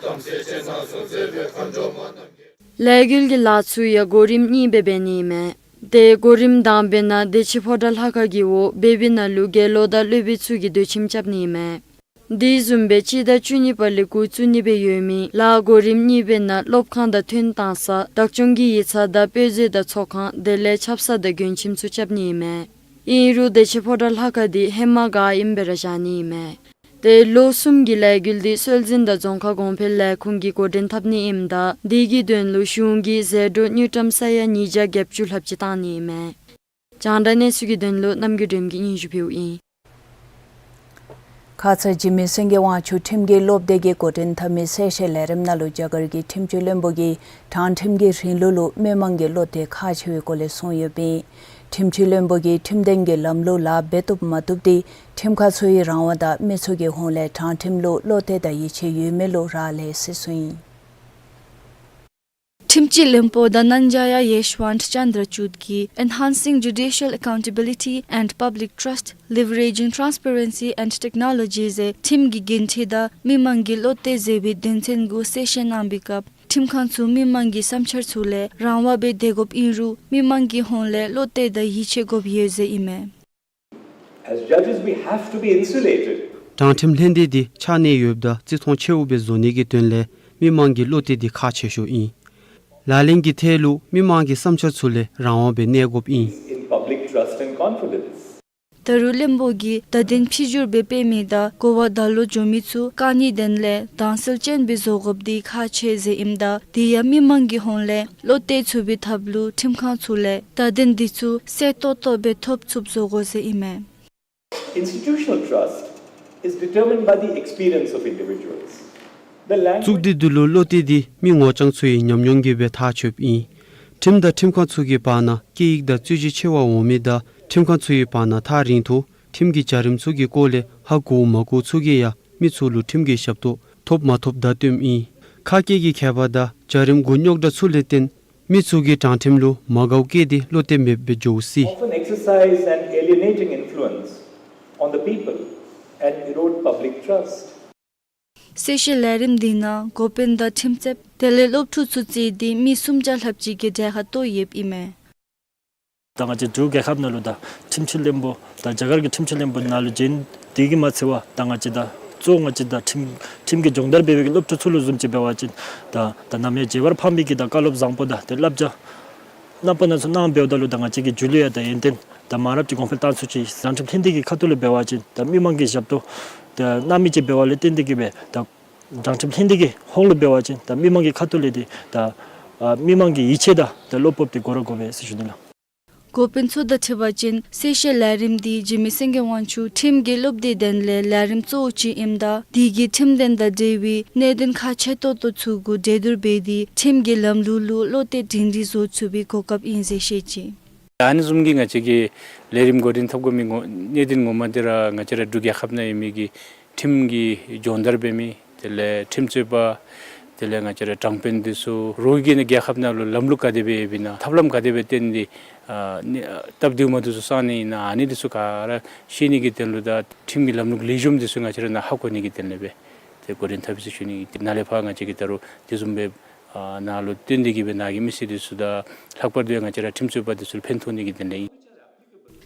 ལས་འགུལ་གྱི་ལཱ་ཚུ་ཡང་གོ་རིམ་གཉིས་སྦེ་འབད་ནི་ཨིན་མས། ཏེ་གོ་རིམ་དང་པའི་ནང་བདེ་ཆེན་ཕོ་བྲང་ལྷ་ཁང་གི་འོག་བོད་པའི་ནང་ལུ་དགེ་སློང་དང་སློབ་དཔོན་ཚུ་གིས་སྡོད་ཁྱིམ་རྐྱབ་ནི་ཨིན་མས། དེ་བཟུམ་སྦེ་སྤྱི་ཟླ་བཅུ་གཉིས་པ་ལས་འགོ་བཙུགས་ནི་སྦེ་ཡོད་མི་ལཱ་གོ་རིམ་གཉིས་པའི་ནང་སློབ་ཁང་དང་ཐུན་བཏང་ས་བདག་སྐྱོང་གི་ཡིག་ཚང་དང་དཔེ་མཛོད་དང་ཚོགས་ཁང་དེ་ལས་ཆབ་གསང་དང་མགྱོན་ཁྱིམ་ཚུ་རྐྱབ་ནི་ཨིན་མས། ཨིན་རུང་བདེ་ཆེན་ཕོ་བྲང་ལྷ་ཁང་འདི་ཧེ་མ་ག་ཨིནམ་སྦེ་ར་བཞག་ནི་ཨིན་མས། ཏེ་ལོ་གསུམ་གྱི་ལས་འགུལ་འདི་སྲོལ་འཛིན་དང་རྫོང་ཁ་གོང་འཕེལ་ལས་ཁུངས་ཀྱིས་འགོ་འདྲེན་འཐབ་ནི་ཨིནམ་ད་དེ་གི་དོན་ལུ་གཞུང་གིས་ཟད་འགྲོ་དངུལ་ཀྲམ་ས་ཡ་ཉིས་བརྒྱ་བརྒྱད་ཅུ་ལྷགཔ་ཅིག་བཏང་ནི་ཨིན་མས། རྒྱང་བསྒྲགས་གནས་ཚུལ་གྱི་དོན་ལུ་རྣམ་རྒྱལ་སྒྲོལམ་གིས་སྙན་ཞུ་ཕུལཝ་ཨིན། ཁ་ཙ་འཇིགས་མེད་སེང་གེ་དབང་ཕྱུག་ཁྲིམས་ཀྱི་སློབ་སྡེ་གིས་འགོ་འདྲེན་འཐབ་མི་གསལ་བཤད་ལས་རིམ་ནང་ལུ་རྒྱ་གར་གྱི་ཁྲིམས་སྤྱི་བློན་པོ་གིས་དྲང་ཁྲིམས་ཀྱི་རིང་ལུགས་ལུ་མི་མང་གི་བློ་གཏད་ཁག་ཆེ་བའི་སྐོར་ལས་གསུངས་ཡོདཔ་ཨིན། ཁྲིམས་སྤྱི་བློན་པོ་གིས་ཁྲིམས་དོན་གྱི་ལམ་ལུགས་ལཱ་འབད་བཏུབ་མ་བཏུབ་འདི་ཁྲིམས་ཁང་ཚུ་གི་རང་དབང་དང་མི་ཚུ་གི་ཧོངས་ལས་དྲང་ཁྲིམས་ལུ་བློ་གཏད་དང་ཡིད་ཆེས་ཡོད་མེད་ལུ་རག་ལས་ཟེར་གསུངས་ཡི། ཁྲིམས་སྤྱི་བློན་པོ་དྷ་ནན་ཇ་ཡ་ཡེཤ་ཝནྟ་ཅན་དྲ་ཅུད་ཀྱིས་Enhancing Judicial Accountability and Public Trust, Leveraging Transparency and Technology ཟེར་ཁྲིམས་ཀྱི་འགན་འཁྲི་དང་མི་མང་གི་བློ་གཏད་ཟེར་བའི་དོན་ཚན་གུ་གསལ་བཤད་གནང་བའི་སྐབས་ཁྲིམས་ཁང་ཚུ་མི་མང་གི་བསམ་འཆར་ཚུ་ལས་རང་དབང་སྦེ་སྡོད་དགོཔ་ཨིན་རུང་མི་མང་གི་ཧོངས་ལས་བློ་གཏད་དང་ཡིད་ཆེས་དགོཔ་ཡོད་ཟེར་ཨིན་མས། As judges, we have to be insulated དྲང་ཁྲིམས་ལྷན་སྡེ་འདི་ཆགས་གནས་ཡོདཔ་ད་བརྩི་མཐོང་ཆེཝ་སྦེ་བཟོ་ནི་གི་དོན་ལས་མི་མང་གི་བློ་གཏད་འདི་ཁག་ཆེ་ཤོས་ཨིན། ལག་ལེན་གྱི་ཐད་ལུ་མི་མང་གི་བསམ་འཆར་ཚུ་ལས་རང་དབང་སྦེ་གནས་དགོཔ་ཨིན། In public trust and confidence. ད་རུང་བློན་པོ་གིས་བརྡ་དོན་ཕྱི་འགྱུར་སྦེ་སྤེལ་མི་དང་གོ་བ་བརྡ་ལོག་འགྱོ་མི་ཚུ་བཀག་ནིའི་དོན་ལས་དྭངས་གསལ་ཅན་སྦེ་བཟོ་དགོཔ་འདི་ཁག་ཆེ་ཟེར་ཨིནམ་ད་དེ་ཡང་མི་མང་གི་ཧོངས་ལས་བློ་གཏད་ཚུགས་པའི་ཐབས་ལུ་ཁྲིམས་ཁང་ཚུ་ལས་བརྡ་དོན་འདི་ཚུ་གསལ་ཏོག་ཏོ་སྦེ་ཐོབ་ཚུགསཔ་བཟོ་དགོ་ཟེར་ཨིན་མས། Institutional trust is determined by the experience of individuals. The language གཙུག་སྡེ་འདི་ལུ་བློ་གཏད་འདི་མི་ངོ་རྐྱང་ཚུ་གི་ཉམས་མྱོང་གིས་སྦེ་ཐག་ཆོདཔ་ཨིན། ཁྲིམས་དང་ཁྲིམས་ཁང་ཚུ་གི་བར་ན་སྐད་ཡིག་དང་རྩོད་གཞི་ཆེ་བ་འོང་མི་དང་ཁྲིམས་ཁང་ཚུ་གི་བར་ན་ཐག་རིང་ཐོག་ཁྲིམས་ཀྱི་བྱ་རིམ་ཚུ་གི་སྐོར་ལས་ཧ་གོ་མ་གོ་ཚུ་གིས་ཡང་མི་ཚུ་ལུ་ཁྲིམས་ཀྱི་ཞབས་ཏོག་ཐོབ་མ་ཐོབ་བརྡ་སྟོནམ་ཨིན། ཁ་སྐད་ཀྱི་ཁྱད་པར་དང་བྱ་རིམ་མགུ་རྙོག་དྲ་ཚུ་ལས་བརྟེན་མི་ཚུ་གིས་དྲང་ཁྲིམས་ལུ་མ་དགའཝ་བསྐྱེད་དེ་བློ་གཏད་མེདཔ་སྦེ་འགྱོ་སྲིད། Often exercise an alienating influence on the people and erode public trust. གསལ་བཤད་ལས་རིམ་འདི་ནང་འགོ་དཔོན་དང་ཁྲིམས་རྩོདཔ་དེ་ལས་སློབ་ཕྲུག་ཚུ་བརྩིས་ཏེ་མི་སུམ་བརྒྱ་ལྷགཔ་ཅིག་གིས་གྲལ་ཁར་གཏོགས་ཡོདཔ་ཨིན་མས། ད་ང་བཅས་འབྲུག་རྒྱལ་ཁབ་ནང་ལུ་ད་ཁྲིམས་ཞིབ་བློན་པོ་དང་རྒྱ་གར་གྱི་ཁྲིམས་ཞིབ་བློན་པོ་ནང་ལུ་བྱོན་དེ་གིས་མ་ཚད་པར་ད་ང་བཅས་ད་གཙོ་བོ་ང་བཅས་ད་ཁྲིམས་ཁྲིམས་ཀྱི་སྦྱོང་བརྡར་འབད་བའི་གི་སློབ་ཕྲུག་ཚུ་ལུ་བཟུམ་ཅིག་འབད་བ་ཅིན་ད་ད་ནམ་ཡང་བརྗེད་པར་ཕངས་པའི་གི་ད་བཀའ་སློབ་བཟང་པོ་དང་ཏེ་བསླབ་བྱ་རྣམ་པ་སྣ་ཚོགས་གནང་འབདཝ་ད་ལུ་ད་ང་བཅས་ཀྱི་འཇུ་ལུ་ཡང་ད་ཡོན་ཏན་ད་མང་རབས་ཅིག་གོང་འཕེལ་བཏང་ཚུགས་ཅི། དྲང་ཁྲིམས་ལྷན་སྡེ་གི་ཁ་ཐུག་ལས་འབད་བ་ཅིན་ད་མི་མང་གི་ཞབས་ཏོག་ད་གནང་མི་ཅིག་འབད་བ་ལས་བརྟེན་ཏེ་གིས་སྦེ་ད་དྲང་ཁྲིམས་ལྷན་སྡེ་གི་ཧོངས་ལུ་འབད་བ་ཅིན་ད་མི་མང་གི་ཁ་ཐུག་ལས་ཏེ་ད་ཨ་མི་མང་གི་ཡིད་ཆེས་དང་ད་བློ་སྤོབས་འདི་དགོ་ར་དགོ་པས་ཟེར་ཞུ་ནི་ལགས། འགོ་དཔོན་མཚོ་དང་འཁྲིལ་བ་ཅིན་གསལ་བཤད་ལས་རིམ་འདི་འཇིགས་མེད་སེང་གེ་དབང་ཕྱུག་ཁྲིམས་ཀྱི་སློབ་སྡེའི་དོན་ལས་ལས་རིམ་གཙོ་བོ་ཅིག་ཨིནམ་ད་དེ་གིས་ཁྲིམས་དོན་དང་འབྲེལ་བའི་གནད་དོན་ཁག་ཆེ་ཏོག་ཏོ་ཚུ་གུ་གྲོས་བསྡུར་འབད་དེ་ཁྲིམས་ཀྱི་ལམ་ལུགས་ལུ་བློ་གཏད་སྒྲིང་སྒྲིང་བཟོ་ཚུགས་པའི་གོ་སྐབས་ཨིན་ཟེར་བཤད་ཅི། ཨ་ནི་བཟུམ་གྱི་ང་བཅས་ཀྱིས་ལས་རིམ་འགོ་འདྲེན་འཐབ་དགོ་མི་ངོ་གནད་དོན་ངོ་མ་འདི་ར་ང་བཅས་ར་འབྲུག་རྒྱལ་ཁབ་ནང་ཡོད་མི་གི་ཁྲིམས་ཀྱི་སྦྱོང་བརྡར་འབད་མི་དེ་ལས་ཁྲིམས་རྩོད་པ་དེ་ལས་ང་བཅས་ར་དྲང་དཔོན་འདི་ཚུ་རོགས་ཀྱིས་ནི་རྒྱལ་ཁབ་ནང་ལུ་ལམ་ལུགས་ག་དེ་སྦེ་ཡོདཔ་ཨིན་ན་ཐབས་ལམ་ག་དེ་སྦེ་བཏོན་ཏེ་ཨ་ནི་ཨ་སྟབས་བདེཝ་མ་བདེཝ་ཚུ་སངས་ནི་ཨིན་ན་ཨ་ནི་འདི་ཚུ་ག་ར་ཤེས་ནི་གི་དོན་ལུ་དང་ཁྲིམས་ཀྱི་ལམ་ལུགས་ལེགས་ཤོམ་འདི་ཚུ་ང་བཅས་ར་ནཱ་ཧ་གོ་ནི་གི་དོན་ལས་སྦེ་ཏེ་འགོ་འདྲེན་འཐབ་ཡི་ཟེར་ཞུ་ནི། ཏེ་ནཱ་ལས་ཕར་ང་བཅས་ཀྱིས་ད་རུང་དེ་བཟུམ་སྦེ་ཨ་ནཱ་ལུ་བཏོན་ཏེ་གིས་སྦེ་ནཱ་གི་མི་སེར་འདི་ཚུ་དང་ལྷག་པར་དུ་ང་བཅས་ར་ཁྲིམས་རྩོད་པ་འདི་ཚུ་ལུ་ཕན་ཐོགས་ནི་གི་དོན་ལས་ཨིན།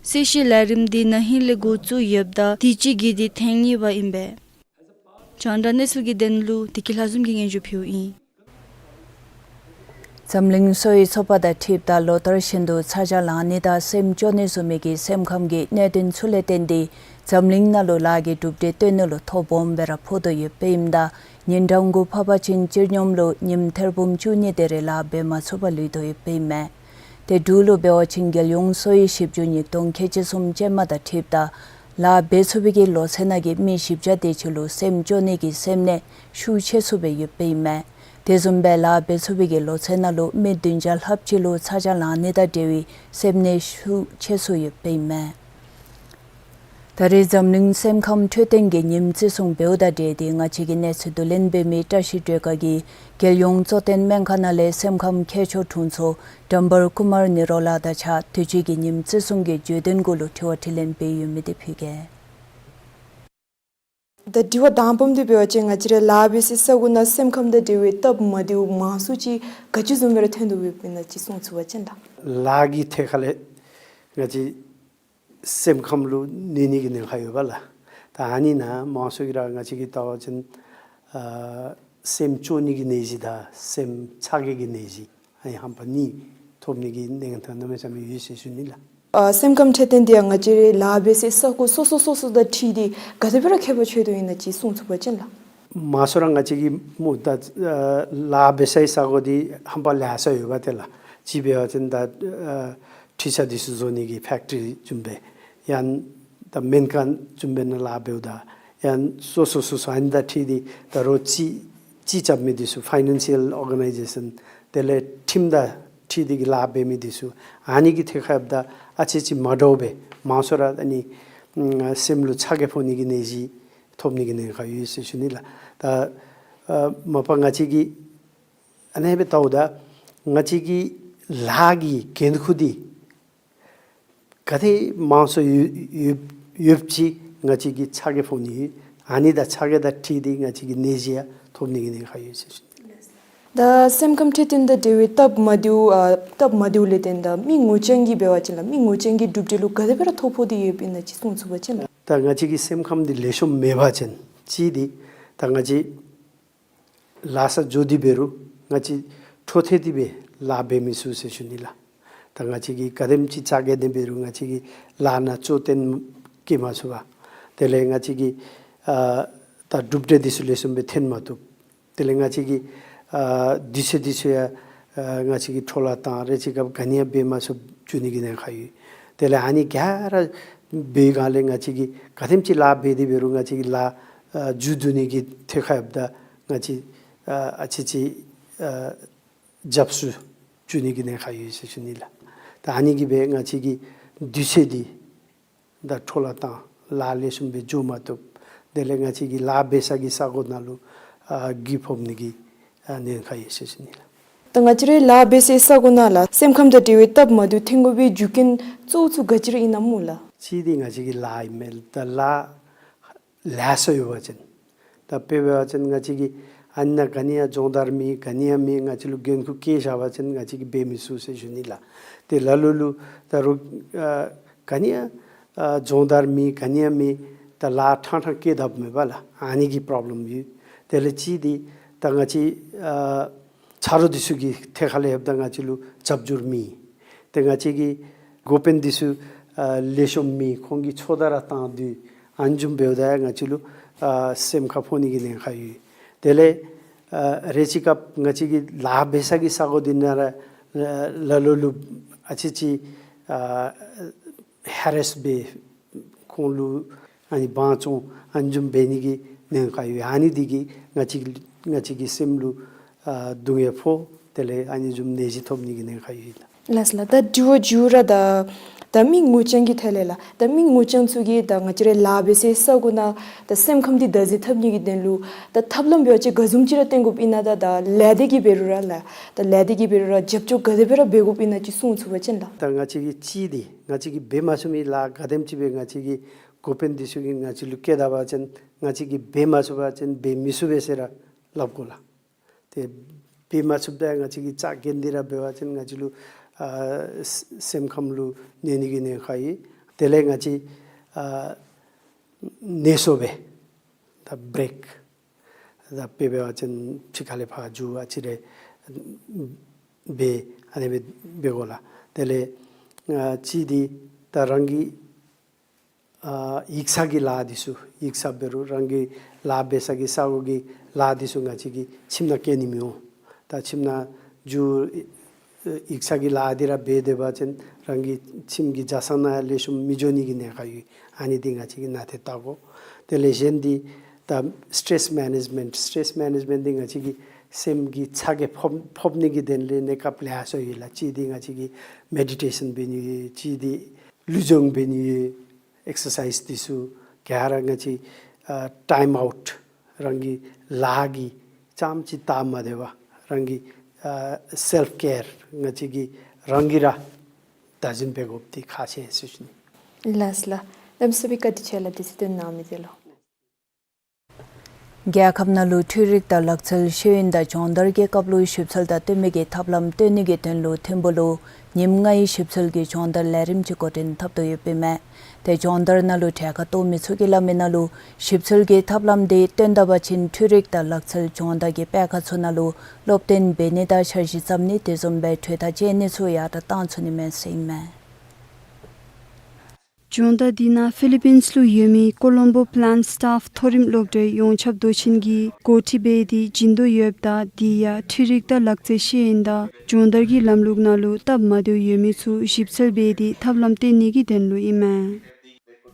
གསལ་བཤད་ལས་རིམ་འདི་ན་ཧིང་ལས་འགོ་བཙུགས་ཡོདཔ་ད་དུས་ཅི་གི་འདི་ཐེངས་གཉིས་པ་ཨིན་པས། རྒྱང་བསྒྲགས་གནས་ཚུལ་གྱི་དོན་ལུ་བདེ་སྐྱིད་ལྷ་འཛོམས་ཀྱིས་སྙན་ཞུ་ཕུལཝ་ཨིན། འཛམ་གླིང་གསོ་བའི་ཚོགས་པ་དང་འཁྲིལཝ་ད་ལོ་ལྟར་བཞིན་དུ་ཚ་གྱང་ལང་ནི་དང་སེམས་སྐྱོ་ནི་བཟུམ་མའི་གི་སེམས་ཁམས་ཀྱི་གནད་དོན་ཚུ་ལས་བརྟེན་ཏེ་འཛམ་གླིང་ནང་ལུ་ལཱ་གི་གྲུབ་འབྲས་སྟོན་ནི་ལུ་ཐོ་སྦོམ་སྦེ་ར་ཕོག་དོ་ཡོདཔ་ཨིནམ་ད་ཉིན་གྲངས་དགུ་ཕར་པ་ཅིན་སྤྱིར་སྙོམས་ལུ་ཉིནམ་ཐེར་འབུམ་བཅུ་གཉིས་དེ་རེ་ལཱ་འབད་མ་ཚུགས་པར་ལུས་དོ་ཡོདཔ་ཨིན་མས། ཏེ་འབྲུག་ལུ་འབད་བ་ཅིན་རྒྱལ་ཡོངས་གསོ་བའི་ཞིབ་འཇུག་ཉིས་སྟོང་ཁལ་གཅིག་གསུམ་ཅན་མ་དང་འཁྲིལཝ་ད་ལཱ་འབད་ཚུགས་པའི་གི་ལོ་ཚད་ནང་གི་མི་བཞི་བརྒྱ་དེ་ཅིག་ལུ་སེམས་སྐྱོ་ནི་གི་སེམས་ནད་ཤུགས་ཆེ་སུ་སྦེ་ཡོདཔ་ཨིན་མས། དེ་བཟུམ་སྦེ་ལཱ་འབད་ཚུགས་པའི་གི་ལོ་ཚད་ནང་ལུ་མི་བདུན་བརྒྱ་ལྷགཔ་ཅིག་ལུ་ཚ་གྱང་ལང་ནི་དང་འབྲེལ་བའི་སེམས་ནད་ཤུགས་ཆེ་སུ་ཡོདཔ་ཨིན་མས། ད་རེས་འཛམ་གླིང་སེམས་ཁམས་འཕྲོད་བསྟེན་གྱི་ཉིནམ་བརྩི་སྲུང་འབདཝ་དང་འབྲེལ་ཏེ་ང་བཅས་ཀྱི་གནས་ཚུལ་བསྡུ་ལེན་འབད་མི་བཀྲ་ཤིས་སྒྲོལ་དཀར་གྱིས་རྒྱལ་ཡོངས་གཙོ་བསྟེན་སྨན་ཁང་ནང་ལས་སེམས་ཁམས་མཁས་མཆོག་དྲུང་འཚོ་འགྲམ་བར་ཀུ་མར་ནི་རོ་ལགས་དང་གཅིག་ཁར་དུས་ཅི་གི་ཉིནམ་བརྩི་སྲུང་གི་བརྗོད་དོན་གུ་ལུ་དྲི་བ་དྲིས་ལན་འབད་ཡོད་མི་དེ་ཕུལ་གེ། ད་དྲི་བ་དང་པམ་འདི་འབད་བ་ཅིན་ང་བཅས་ར་ལཱ་འབད་སའི་ས་གོ་ནང་སེམས་ཁམས་དང་འབྲེལ་བའི་སྟབས་མ་བདེཝ་མང་སུ་ཅིག་ག་ཅི་བཟུམ་སྦེ་ར་ཐོན་དོ་ཡོདཔ་ཨིན་ན་ཅིག་གསུང་ཚུགས་པ་ཅིན་ལགས། ལཱ་གི་ཐད་ཁར་ལས་ང་བཅས་སེམས་ཁམས་ལུ་གནོད་ནི་གི་ཉེན་ཁ་ཡོད་པ་ལགས། ད་ཨ་ནི་ནང་མང་ཤོས་ཀྱི་ར་ང་བཅས་ཀྱིས་བལྟ་བ་ཅིན་ཨ་སེམས་སྐྱོ་ནི་གི་ནད་གཞི་དང་སེམས་ཚ་གྱང་གི་ནད་གཞི་ཨ་ནི་རྣམ་པ་གཉིས་ཐོབ་ནི་གི་གནས་སྟངས་གནམ་མེད་ས་མེད་ཡོད་ཟེར་ཞུ་ནི་ལགས། ཨ་སེམས་ཁམས་འཕྲོད་བསྟེན་འདི་ཡང་ང་བཅས་རའི་ལཱ་འབད་སའི་ས་གོ་སོ་སོ་སོ་སོ་དང་འཁྲིལ་ཏེ་ག་དེ་སྦེ་ར་ཁྱད་པར་ཆེ་དོ་ཨིན་ན་ཅིག་གསུང་ཚུགས་པ་ཅིན་ལགས། མང་ཤོས་ར་ང་བཅས་ཀྱི་མོ་ད་ཨ་ལཱ་འབད་སའི་ས་གོ་འདི་རྣམ་པ་ལེ་ཤ་ཡོད་པ་ཏེ་ལགས། གཅིག་འབད་བ་ཅིན་ད་ཨ་འཕྲུལ་ཆས་འདི་ཚུ་བཟོ་ནི་གི་ཕེཀ་ཊི་རི་བཟུམ་སྦེ་ཡང་ད་སྨན་ཁང་བཟུམ་སྦེ་ནང་ལཱ་འབདཝ་ད་ཡང་སོ་སོ་སོ་སོ་ཨ་ནི་དང་འཁྲིལ་ཏེ་ད་རོགས་སྤྱི་སྤྱི་ཁྱབ་མི་འདི་ཚུ་ཕའི་ནན་ཤལ་ཨོར་ག་ནའི་ཛེ་ཤཱན་དེ་ལས་ཁྲིམས་དང་འཁྲིལ་ཏེ་གི་ལཱ་འབད་མི་འདི་ཚུ་ཨ་ནི་གི་ཐད་ཁར་ཡོདཔ་ད་ཨ་ཙི་ཅིག་མ་འདྲཝ་སྦེ་མང་ཤོས་ར་ཨ་ནི་ཨ་སེམས་ལུ་ཚ་གྱང་ཕོག་ནི་གི་ནད་གཞི་ཐོབ་ནི་གི་ཉེན་ཁ་ཡོད་ཟེར་ཞུ་ནི་ལགས། ད་ཨ་མ་པ་ང་བཅས་ཀྱིས་ཨ་ནེ་སྦེ་བལྟཝ་ད་ང་བཅས་ཀྱི་ལཱ་གི་འགན་ཁུར་འདི་ག་དེ་མང་སུ་ཡོད་ཡོད་ཡོདཔ་ཅིག་ང་བཅས་ཀྱིས་ཚ་གྱང་ཕོག་ནི་ཡོད། ཨ་ནི་དང་ཚ་གྱང་དང་འཁྲིལ་ཏེ་ང་བཅས་ཀྱི་ནད་གཞི་ཡང་ཐོབ་ནི་གི་ཉེན་ཁ་ཡོད་ཟེར་ཞུ་ནི། ད་སེམས་ཁམས་འཕྲོད་བསྟེན་དང་འབྲེལ་བའི་སྟབས་མ་བདེཝ་ཨ་སྟབས་མ་བདེཝ་ལས་བརྟེན་ད་མི་ངོ་རྐྱང་གིས་འབད་བ་ཅིན་ལགས་མི་ངོ་རྐྱང་གི་གྲུབ་འབྲས་ལུ་ག་དེ་སྦེ་ར་ཐོ་ཕོག་སྟེ་ཡོདཔ་ཨིན་ན་ཅིག་གསུང་ཚུགས་པ་ཅིན་ལགས། ད་ང་བཅས་ཀྱི་སེམས་ཁམས་འདི་ལེགས་ཤོམ་མེད་པ་ཅིན་གཅིག་འདི་ད་ང་བཅས་ལཱ་ས་འགྱོ་སྟེ་འབད་རུང་ང་བཅས་འཕྲོ་མཐུད་དེ་སྦེ་ལཱ་འབད་མི་ཚུགས་ཟེར་ཞུ་ནི་ལགས། ད་ང་བཅས་ཀྱིས་ག་དེམ་ཅིག་རྩ་འགེངས་ཏེ་འབད་རུང་ང་བཅས་ཀྱིས་ལཱ་ནང་ལྕོགས་གཏན་བསྐྱལ་མ་ཚུགས་པར། དེ་ལས་ང་བཅས་ཀྱིས་ཨ་ད་གྲུབ་འབྲས་འདི་ཚུ་ལེགས་ཤོམ་སྦེ་ཐོན་མ་བཏུབ། དེ་ལས་ང་བཅས་ཀྱིས་ཨ་དུས་ཚོད་དུས་ཚོད་ཡང་ཨ་ང་བཅས་ཀྱིས་འཕྲོ་བརླག་བཏང་། རེ་ཅིག་སྐབས་ག་ནི་ཡང་འབད་མ་ཚུགས་འགྱོ་ནི་གི་ཉེན་ཁ་ཡོད། དེ་ལས་ཨ་ནི་ག་ར་འབད་བའི་སྒང་ལས་ང་བཅས་ཀྱིས་ག་དེམ་ཅིག་ལཱ་འབད་དེ་འབད་རུང་ང་བཅས་ཀྱི་ལཱ་ཨ་མཇུག་བསྡུ་ནི་གི་ཐད་ཁར་ཡོདཔ་ད་ང་བཅས་ཨ་ཨ་ཙི་ཅིག་ཨ་རྒྱབ་སུ་འགྱོ་ནི་གི་ཉེན་ཁ་ཡོད་ཟེར་ཞུ་ནི་ལགས། ད་ཨ་ནི་གིས་སྦེ་ང་བཅས་ཀྱི་དུས་ཚོད་འདི་ད་འཕྲོ་བརླག་བཏང་། ལཱ་ལེགས་ཤོམ་སྦེ་འགྱོ་མ་བཏུབ། དེ་ལས་ང་བཅས་ཀྱི་ལཱ་འབད་ས་གི་ས་གོ་ནང་ལུ་ཨ་རྒུད་ཕོག་ནི་གི་ཨ་ཉེན་ཁ་ཡོད་ཟེར་ཞུ་ནི་ལགས། ད་ང་བཅས་རའི་ལཱ་འབད་སའི་ས་གོ་ནང་ལུ་སེམས་ཁམས་དང་འབྲེལ་བའི་སྟབས་མ་བདེཝ་ཐོན་དགོ་པའི་རྒྱུ་རྐྱེན་གཙོ་བོ་ཚུ་ག་ཅི་ར་ཨིན་ན་སྨོ་ལགས། གཅིག་འདི་ང་བཅས་ཀྱི་ལཱ་ཨིན་མས། ད་ལཱ་ལཱ་ས་ཡོད་པ་ཅིན། ད་དཔེ་འབད་བ་ཅིན་ང་བཅས་ཀྱི་ཨ་ནཱ་ག་ནི་ཡང་སྦྱོང་བརྡར་མེད། ག་ནི་ཡང་མེད། ང་བཅས་ལུ་འགན་ཁུར་བཀལ་བཞག་པ་ཅིན་ང་བཅས་ཀྱིས་འབད་མི་ཚུགས་ཟེར་ཞུ་ནི་ལགས། ཏེ་ལ་ལུ་ལུ་ད་རུང་ཨ་ག་ནི་ཡང་ཨ་སྦྱོང་བརྡར་མེད། ག་ནི་ཡང་མེད། ད་ལཱ་ཕྲང་ཕྲང་བཀལ་དཔ་མེད་པ་ལགས། ཨ་ནི་གི་པོརོབ་ལེམ་ཡོད། དེ་ལས་གཅིག་འདི་ད་ང་བཅས་ཨ་ཆ་རོགས་འདི་ཚུ་གི་ཐད་ཁ་ལས་ཡོདཔ་ད་ང་བཅས་ལུ་རྒྱབ་སྐྱོར་མེད། ཏེ་ང་བཅས་ཀྱི་འགོ་དཔོན་འདི་ཚུ་ཨ་ལེགས་ཤོམ་མེད། ཁོང་གིས་ཚོད་ལྟ་ར་བཏང་སྡོད། ཨ་ནི་བཟུམ་འབདཝ་ད་ཡང་ང་བཅས་ལུ་ཨ་སེམས་ཁར་ཕོག་ནི་གི་ཉེན་ཁ་ཡོད། དེ་ལས་ཨ་རེ་ཅིག་སྐབས་ང་བཅས་ཀྱི་ལཱ་འབད་ས་གི་ས་གོ་འདི་ནང་ར་ཨ་ལ་ལུ་ལུ་ཨ་ཙི་ཅིག་ཨ་ཧེ་རེས་འབད། ཁོང་ལུ་ཨ་ནི་དབང་བཙོང་ཨ་ནི་བཟུམ་འབད་ནི་གི་ཉེན་ཁ་ཡོད། ཨ་ནི་འདི་གིས་ང་བཅས་ང་བཅས་ཀྱི་སེམས་ལུ་ཨ་སྡུག་བསྔལ་ཕོག། དེ་ལས་ཨ་ནི་བཟུམ་ནད་གཞི་ཐོབ་ནི་གི་ཉེན་ཁ་ཡོད་ལགས། ལགས་ལགས། ད་དྲི་བ་མཇུག་ར་ད་ད་མི་ངོ་རྐྱང་གི་ཐད་ལས་ལགས། ད་མི་ངོ་རྐྱང་ཚུ་གིས་ད་ང་བཅས་རའི་ལཱ་འབད་སའི་ས་གོ་ནང་ད་སེམས་ཁམས་འདི་བདག་འཛིན་འཐབ་ནི་གི་དོན་ལུ་ད་ཐབས་ལམ་འབད་བ་ཅིན་ག་བཟུམ་ཅིག་ར་བཏོན་དགོཔ་ཨིན་ན། ད་ད་ལས་སྡེ་གིས་འབད་རུང་ར་ལགས། ད་ལས་སྡེ་གིས་འབད་རུང་ར་རྒྱབ་སྐྱོར་ག་དེ་སྦེ་ར་འབད་དགོཔ་ཨིན་ན་ཅིག་གསུང་ཚུགས་པ་ཅིན་ལགས། ད་ང་བཅས་ཀྱིས་གཅིག་འདི་ང་བཅས་ཀྱིས་འབད་མ་ཚུགས་མི་ལཱ་ག་དེམ་ཅིག་སྦེ་ང་བཅས་ཀྱི་འགོ་དཔོན་འདི་ཚུ་གིས་ང་བཅས་ལུ་བཀལ་ད་པ་ཅིན་ང་བཅས་ཀྱིས་འབད་མ་ཚུགས་པ་ཅིན་འབད་མི་ཚུགས་པས་ཟེར་ར་སླབ་དགོ་ལགས། ཏེ་འབད་མ་ཚུགསཔ་ད་ང་བཅས་ཀྱིས་རྩ་འགེངས་ཏེ་ར་འབད་བ་ཅིན་ང་བཅས་ལུ་ཨ་སེམས་ཁམས་ལུ་གནོད་ནི་གི་ཉེན་ཁ་ཡོད། དེ་ལས་ང་བཅས་ཨ་ནད་གསོ་སྦེ་ད་བྲེཀ་ད་དཔེ་འབད་བ་ཅིན་ཕྱི་ཁ་ལས་ཕར་འགྱོ་ཨ་ཙི་རེ་འབད་ཨ་ནི་སྦེ་འབད་དགོ་ལགས། དེ་ལས་ཨ་གཅིག་འདི་ད་རང་གི་ཨ་ཡིག་ཚང་གི་ལཱ་འདི་ཚུ་ཡིག་ཚང་འབད་རུང་རང་གི་ལཱ་འབད་ས་གི་ས་གོ་གི་ལཱ་འདི་ཚུ་ང་བཅས་ཀྱིས་ཁྱིམ་ནང་བཀལ་ནི་མི་འོང་། ད་ཁྱིམ་ནང་འགྱོ་ཡིག་ཚང་གི་ལཱ་འདི་ར་འབད་སྡོད་པ་ཅིན་རང་གི་ཁྱིམ་གྱི་བྱ་ཚང་ནང་ལེགས་ཤོམ་མི་འགྱོ་ནི་གི་ཉེན་ཁ་ཡོད། ཨ་ནི་འདི་ང་བཅས་ཀྱིས་ནན་ཏན་བལྟ་དགོ། དེ་ལས་གཞན་འདི་ད་སི་ཊེསི་མེ་ནེཇ་མེནཊ། སི་ཊེསི་མེ་ནེཇ་མེནཊ་འདི་ང་བཅས་ཀྱི་སེམས་ཀྱི་ཚ་གྱང་ཕོག་ཕོག་ནི་གི་དོན་ལས་གནས་སྐབས་ལེ་ཤ་ཡོད་ལགས། གཅིག་འདི་ང་བཅས་ཀྱིས་མེ་ཌི་ཊེ་ཤཱན་འབད་ནི་ཡོད། གཅིག་འདི་ལུས་སྦྱོང་འབད་ནི་ཡོད། ཨེག་སར་སའིཛ་འདི་ཚུ་ག་ར་ང་བཅས་ཨ་ཊའིམ་ཨའུཊ་རང་གི་ལཱ་གི་རྐྱངམ་ཅིག་སྟབས་མ་བདེ་བར་རང་གི་ཨ་སེལཕ་ཀེར་ང་བཅས་ཀྱིས་རང་གིས་ར་བདག་འཛིན་འབད་དགོཔ་འདི་ཁག་ཆེ་ཟེར་ཞུ་ནི། ལགས་ལགས། གནམ་མེད་ས་མེད་བཀའ་དྲིན་ཆེ་ལགས། དུས་ཚོད་བཏོན་གནང་མི་དེ་ལུ། རྒྱལ་ཁབ་ནང་ལུ་འཕྲུལ་རིག་དང་ལག་རྩལ་ཤེས་ཡོན་དང་སྦྱོང་བརྡར་གྱི་སྐབས་ལུ་ཞིབ་འཚོལ་དང་སྟོན་པའི་གི་ཐབས་ལམ་སྟོན་ནི་གི་དོན་ལུ་ཐིམ་ཕུག་ལུ་ཉིནམ་ལྔའི་ཞིབ་འཚོལ་གྱི་སྦྱོང་བརྡར་ལས་རིམ་ཅིག་འགོ་འདྲེན་འཐབ་དོ་ཡོདཔ་ཨིན་མས། ཏེ་སྦྱོང་བརྡར་ནང་ལུ་གྲལ་ཁར་གཏོགས་མི་ཚུ་གིས་སླབ་མི་ནང་ལུ་ཞིབ་འཚོལ་གྱི་ཐབས་ལམ་འདི་སྟོན་ད་པ་ཅིན་འཕྲུལ་རིག་དང་ལག་རྩལ་སྦྱོང་བརྡར་གྱི་སྤེལ་ཁང་ཚུ་ནང་ལུ་སློབ་སྟོན་འབད་ནི་དང་འཆར་གཞི་བརྩམ་ནི་དེ་བཟུམ་སྦེ་གྲོས་ཐག་བཅད་ནི་ཚུ་ཡང་ད་བཏང་ཚུགས་ནི་མས་ཟེར་ཨིན་མས། སྦྱོང་བརྡར་འདི་ནང་ཕི་ལི་པིནས་ལུ་ཡོད་མི་ཀོ་ལོམ་བོ་པི་ལཱནཊ་སི་ཊཱཕ་མཐོ་རིམ་སློབ་གྲྭའི་ཡོངས་ཁྱབ་མདོ་ཆེན་གྱིས་འགོ་ཁྲིད་འབད་དེ་བྱིན་དོ་ཡོདཔ་ད་དེ་ཡང་འཕྲུལ་རིག་དང་ལག་རྩལ་ཤེས་ཡོན་དང་སྦྱོང་བརྡར་གྱི་ལམ་ལུགས་ནང་ལུ་སྟབས་མ་བདེཝ་ཡོད་མི་ཚུ་ཞིབ་འཚོལ་འབད་དེ་ཐབས་ལམ་སྟོན་ནི་གི་དོན་ལུ་ཨིན་མས།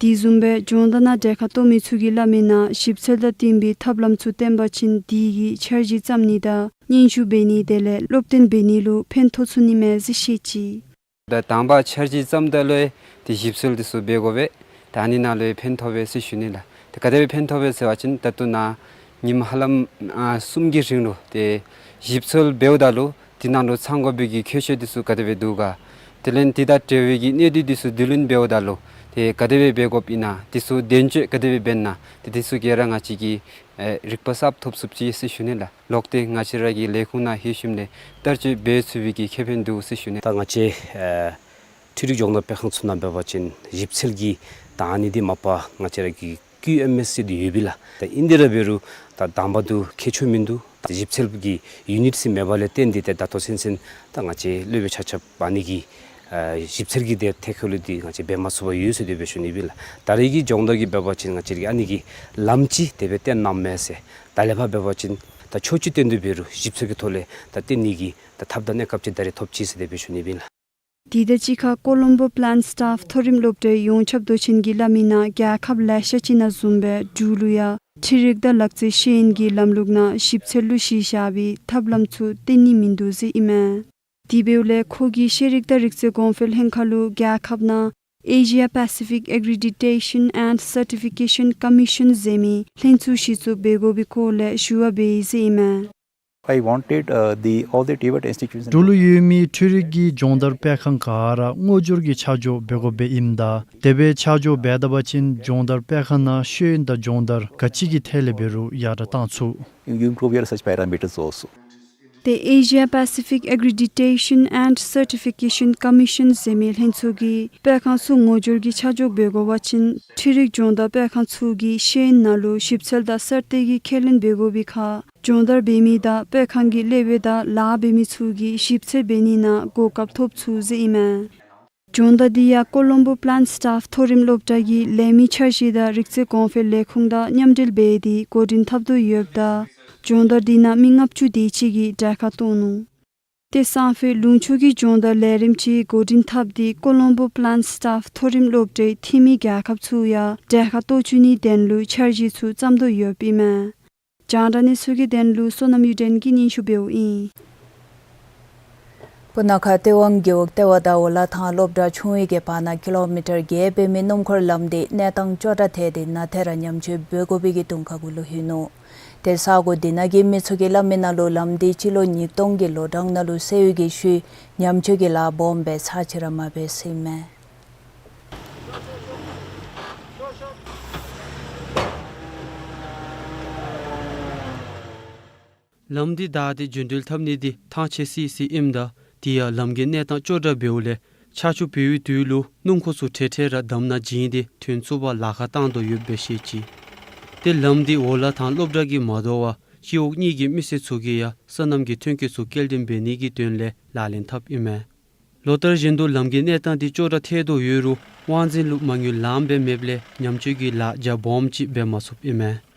དེ་བཟུམ་སྦེ་སྦྱོང་བརྡར་ནང་གྲལ་ཁར་གཏོགས་མི་ཚུ་གིས་སླབ་མི་ནང་ཞིབ་འཚོལ་དང་བསྟུན་པའི་ཐབས་ལམ་ཚུ་སྟོན་པ་ཅིན་དེ་གི་འཆར་གཞི་བརྩམ་ནི་དང་སྙན་ཞུ་འབད་ནི་དེ་ལས་སློབ་སྟོན་འབད་ནི་ལུ་ཕན་ཐོགས་ཚུགས་ནི་མས་ཟེར་བཤད་ཅི། ད་དང་པ་འཆར་གཞི་བརྩམ་ད་ལུ་ཏེ་ཞིབ་འཚོལ་འདི་ཚུ་འབད་དགོ་པས། ད་ཨ་ནི་ནང་ལུ་ཕན་ཐོགས་པས་ཟེར་ཞུ་ནི་ལགས། ཏེ་ག་དེ་སྦེ་ཕན་ཐོགས་པས་ཟེར་བ་ཅིན་ད་ལྟོ་ནཱ་ཉིནམ་ཧ་ལམ་ཨ་གསུམ་གྱི་རིང་ལུ་ཏེ་ཞིབ་འཚོལ་འབདཝ་ད་ལུ་དེ་ནང་ལུ་ཚང་དགོ་པའི་གི་ཁྱད་ཆོས་འདི་ཚུ་ག་དེ་སྦེ་འདུག་ག། དེ་ལས་དེ་དང་འབྲེལ་བའི་གི་གནད་བསྡུས་འདི་ཚུ་བསྡུ་ལེན་འབདཝ་ད་ལུ་ཏེ་ག་དེ་སྦེ་འབད་དགོཔ་ཨིན་ན། འདི་ཚུ་དོན་གཅོད་ག་དེ་སྦེ་འབད་ན། ཏེ་འདི་ཚུ་ག་ར་ང་བཅས་ཀྱིས་ཨེ་རིག་པ་གསརཔ་ཐོབ་ཚུགས་ཅི་ཟེར་ཞུ་ནི་ལགས། ལོག་སྟེ་ང་བཅས་ར་གི་ལས་ཁུངས་ནང་ལྷོད་ཞིནམ་ལས་བསྟར་སྤྱོད་འབད་ཚུགས་པའི་གི་ཁེ་ཕན་འདུག་ཟེར་ཞུ་ནི། ད་ང་བཅས་ཨེ་འཕྲུལ་རིག་སྦྱོང་བརྡར་སྤེལ་ཁང་ཚུ་ནང་འབད་བ་ཅིན་ཞིབ་འཚོལ་གྱི་ ད་ཨ་ནི་འདི་མ་པ་ང་བཅས་ར་གི་ཀིའུ་ཨེམ་ཨེས་ཟེར་འདི་ཡོདཔ་ཨིན་ལགས། ད་ཨིན་དེ་ར་འབད་རུང་ད་དང་པ་འདི་མཁས་མཆོག་མིན་འདུག། ད་ཞིབ་འཚོལ་གྱི་ཡུ་ནིཊ་ཟེར་མེད་པ་ལས་བརྟེན་ཏེ་ད་ད་ལྟོ་ཚུན་ཚོད་ད་ང་བཅས་སློབ་དཔོན་ཆ་ཁྱབ་ཨ་ནི་གི་ཨ་ཞིབ་འཚོལ་གྱི་དེ་ཐད་ཁར་ལུ་འདི་ང་བཅས་འབད་མ་ཚུགས་པར་ཡོད་ཟེར་དེ་སྦེ་ཞུ་ནི་ཨིན་ལགས། ད་རེས་ཀྱི་སྦྱོང་བརྡར་གྱི་འབད་བ་ཅིན་ང་བཅས་ར་གི་ཨ་ནི་གི་ལམ་ཅིག་དེ་སྦེ་བསྟན་གནངམ་མས་ཟེར། ད་ལས་ཕར་འབད་བ་ཅིན་ད་ཕྱོགས་ཅིག་བསྟན་ཏེ་འབད་རུང་ཞིབ་འཚོལ་གྱི་ཐོག་ལས་ད་བསྟན་ནི་གི་ད་ཐབས་དང་གནས་སྐབས་ཅིག་ད་རེས་ཐོབ་ཅི་ཟེར་དེ་སྦེ་ཞུ་ནི་ཨིན་ལགས། དེ་དང་གཅིག་ཁར་ཀོ་ལོམ་བོ་པ་ལེནཊ་སི་ཊཱཕ་མཐོ་རིམ་སློབ་གྲྭའི་ཡོངས་ཁྱབ་མདོ་ཆེན་གྱིས་སླབ་མི་ནང་རྒྱལ་ཁབ་ལེ་ཤ་ཅིག་ནང་བཟུམ་སྦེ་འབྲུག་ལུ་ཡང་འཕྲུལ་རིག་དང་ལག་རྩལ་ཤེས་ཡོན་གྱི་ལམ་ལུགས་ནང་ཞིབ་འཚོལ་ལུ་གཞི་བཞག་པའི་ཐབས་ལམ་ཚུ་བསྟན་ནི་མིན་འདུག་ཟེར་ཨིན་མས། དེ་འབདཝ་ལས་ཁོ་གིས་ཤེས་རིག་དང་རིག་རྩལ་གོང་འཕེལ་ལྷན་ཁག་ལུ་རྒྱལ་ཁབ་ནང་Asia Pacific Accreditation and Certification Commission ཟེར་མི་ལྷན་ཚོགས་གཞི་བཙུགས་འབད་དགོ་པའི་སྐོར་ལས་ཞུ་བ་འབད་ཡི་ཟེར་ཨིན་མས། I wanted, uh, the, all the TVET institutions. འབྲུག་ལུ་ཡོད་མི་འཕྲུལ་རིག་གི་སྦྱོང་བརྡར་སྤེལ་ཁང་ག་ར་སྔོ་སྦྱོར་གྱི་ཆ་འཇོག་འབད་དགོཔ་སྦེ་ཨིནམ་ད་དེ་སྦེ་ཆ་འཇོག་འབད་ད་པ་ཅིན་སྦྱོང་བརྡར་སྤེལ་ཁང་ནང་ཤེས་ཡོན་དང་སྦྱོང་བརྡར་ག་ཅི་གི་ཐད་ལས་འབད་རུང་ཡར་དྲགས་གཏང་ཚུགས། You improve your such parameters also. ཏེ་Asia Pacific Accreditation and Certification Commission ཟེར་མི་ལྷན་ཚོགས་ཀྱིས་སྤེལ་ཁང་ཚུ་སྔོ་སྦྱོར་གྱི་ཆ་འཇོག་འབད་དགོ་པ་ཅིན་འཕྲུལ་རིག་སྦྱོང་བརྡར་སྤེལ་ཁང་ཚུ་གིས་ཤེས་ཡོན་ནང་ལུ་ཞིབ་འཚོལ་དང་གསར་གཏོད་ཀྱི་ཁས་ལེན་འབད་དགོ་པའི་ཁར་སྦྱོང་བརྡར་འབད་མི་དང་སྤེལ་ཁང་གི་སློབ་དཔོན་དང་ལཱ་འབད་མི་ཚུ་གིས་ཞིབ་འཚོལ་འབད་ནི་ནང་གོ་སྐབས་ཐོབ་ཚུགས་ཟེར་ཨིན་མས། སྦྱོང་བརྡར་འདི་ཡང་ཀོ་ལོམ་བོ་པ་ལེནཊ་སི་ཊཱཕ་མཐོ་རིམ་སློབ་གྲྭ་གི་ལས་མི་འཆར་གཞི་དང་རིག་རྩལ་གོང་འཕེལ་ལས་ཁུངས་དང་མཉམ་འབྲེལ་འབད་དེ་འགོ་འདྲེན་འཐབ་དོ་ཡོདཔ་ད་སྦྱོང་བརྡར་འདི་ནང་མི་ལྔ་བཅུ་དེ་ཅིག་གིས་གྲལ་ཁར་གཏོགས་ནུག། ཏེ་སང་ཕོད་ལུང་ཕྱོགས་ཀྱི་སྦྱོང་བརྡར་ལས་རིམ་ཅིག་འགོ་འདྲེན་འཐབ་སྟེ་ཀོ་ལོམ་བོ་པ་ལེནཊ་སི་ཊཱཕ་མཐོ་རིམ་སློབ་གྲྭའི་འཐུས་མི་རྒྱལ་ཁབ་ཚུ་ཡང་གྲལ་ཁར་གཏོགས་བཅུག་ནིའི་དོན་ལུ་འཆར་གཞི་ཚུ་བརྩམ་དོ་ཡོདཔ་ཨིན་མས། རྒྱང་བསྒྲགས་གནས་ཚུལ་གྱི་དོན་ལུ་བསོད་ནམས་གཡུ་སྒྲོན་གྱིས་སྙན་ཞུ་འབདཝ་ཨིན། སྤུ་ན་ཁ་སྟོད་ཝང་རྒེད་འོག་ལྟེ་བ་དང་འོ་ལ་ཐང་སློབ་གྲྭ་ཆུང་ཡོད་ཀྱི་བར་ན་ཀི་ལོ་མི་ཊར་བརྒྱད་འབད་མི་སྣུམ་འཁོར་ལམ་འདི་གནས་སྟངས་སྐྱོ་དྲགས་ཐལ་ཏེ་ནཱ་ཐད་ར་ཉམས་བཅོས་འབད་དགོ་པའི་གི་གདོང་ཁ་གུ་ལུ་ལྷོད་ནུག། ཏེ་ས་གོ་འདི་ནང་གི་མི་ཚུ་གིས་སླབ་མི་ནང་ལུ་ལམ་འདི་སྤྱི་ལོ་ཉིས་སྟོང་གི་ལོ་གྲངས་ནང་ལུ་སེལ་བའི་གི་ཤུལ་ཉམས་བཅོས་ཀྱི་ལཱ་སྦོམ་སྦེ་ཚར་ཅིག་ར་མ་འབད་ཟེར་ཨིན་མས། ལམ་འདི་བདའ་སྟེ་རྒྱུན་འགྲུལ་འཐབ་ནི་འདི་ཐང་ཆད་སི་སི་ཨིནམ་ད་དེ་ཡང་ལམ་གྱི་གནས་སྟངས་སྐྱོ་དྲགས་འབདཝ་ལས་ཆར་ཆུ་བབས་པའི་དུས་ལུ་སྣུམ་འཁོར་ཚུ་འཕྲལ་འཕྲལ་ར་འདམ་ནང་འགྱིང་སྟེ་ཐོན་ཚུགས་པར་ལཱ་ཁག་བཏང་དོ་ཡོདཔ་སྦེ་བཤད་ཅི། ཏེ་ལམ་འདི་འོ་ལ་ཐང་སློབ་གྲྭ་གིས་མ་དོ་བར་སྤྱི་འོག་གཉིས་ཀྱི་མི་སེར་ཚུ་གིས་ཡང་སོ་ནམ་གྱི་ཐོན་སྐྱེད་ཚུ་སྐྱེལ་འདྲེན་འབད་ནི་གི་དོན་ལས་ལག་ལེན་འཐབ་ཨིན་མས། ལོ་ལྟར་བཞིན་དུ་ལམ་གྱི་གནས་སྟངས་འདི་སྐྱོ་དྲགས་ཐལ་དོ་ཡོད་རུང་དབང་འཛིན་ལུ་མ་དངུལ་ལངམ་སྦེ་མེདཔ་ལས་ཉམས་བཅོས་ཀྱི་ལཱ་རྒྱ་སྦོམ་ཅིག་འབད་མ་ཚུགསཔ་ཨིན་མས།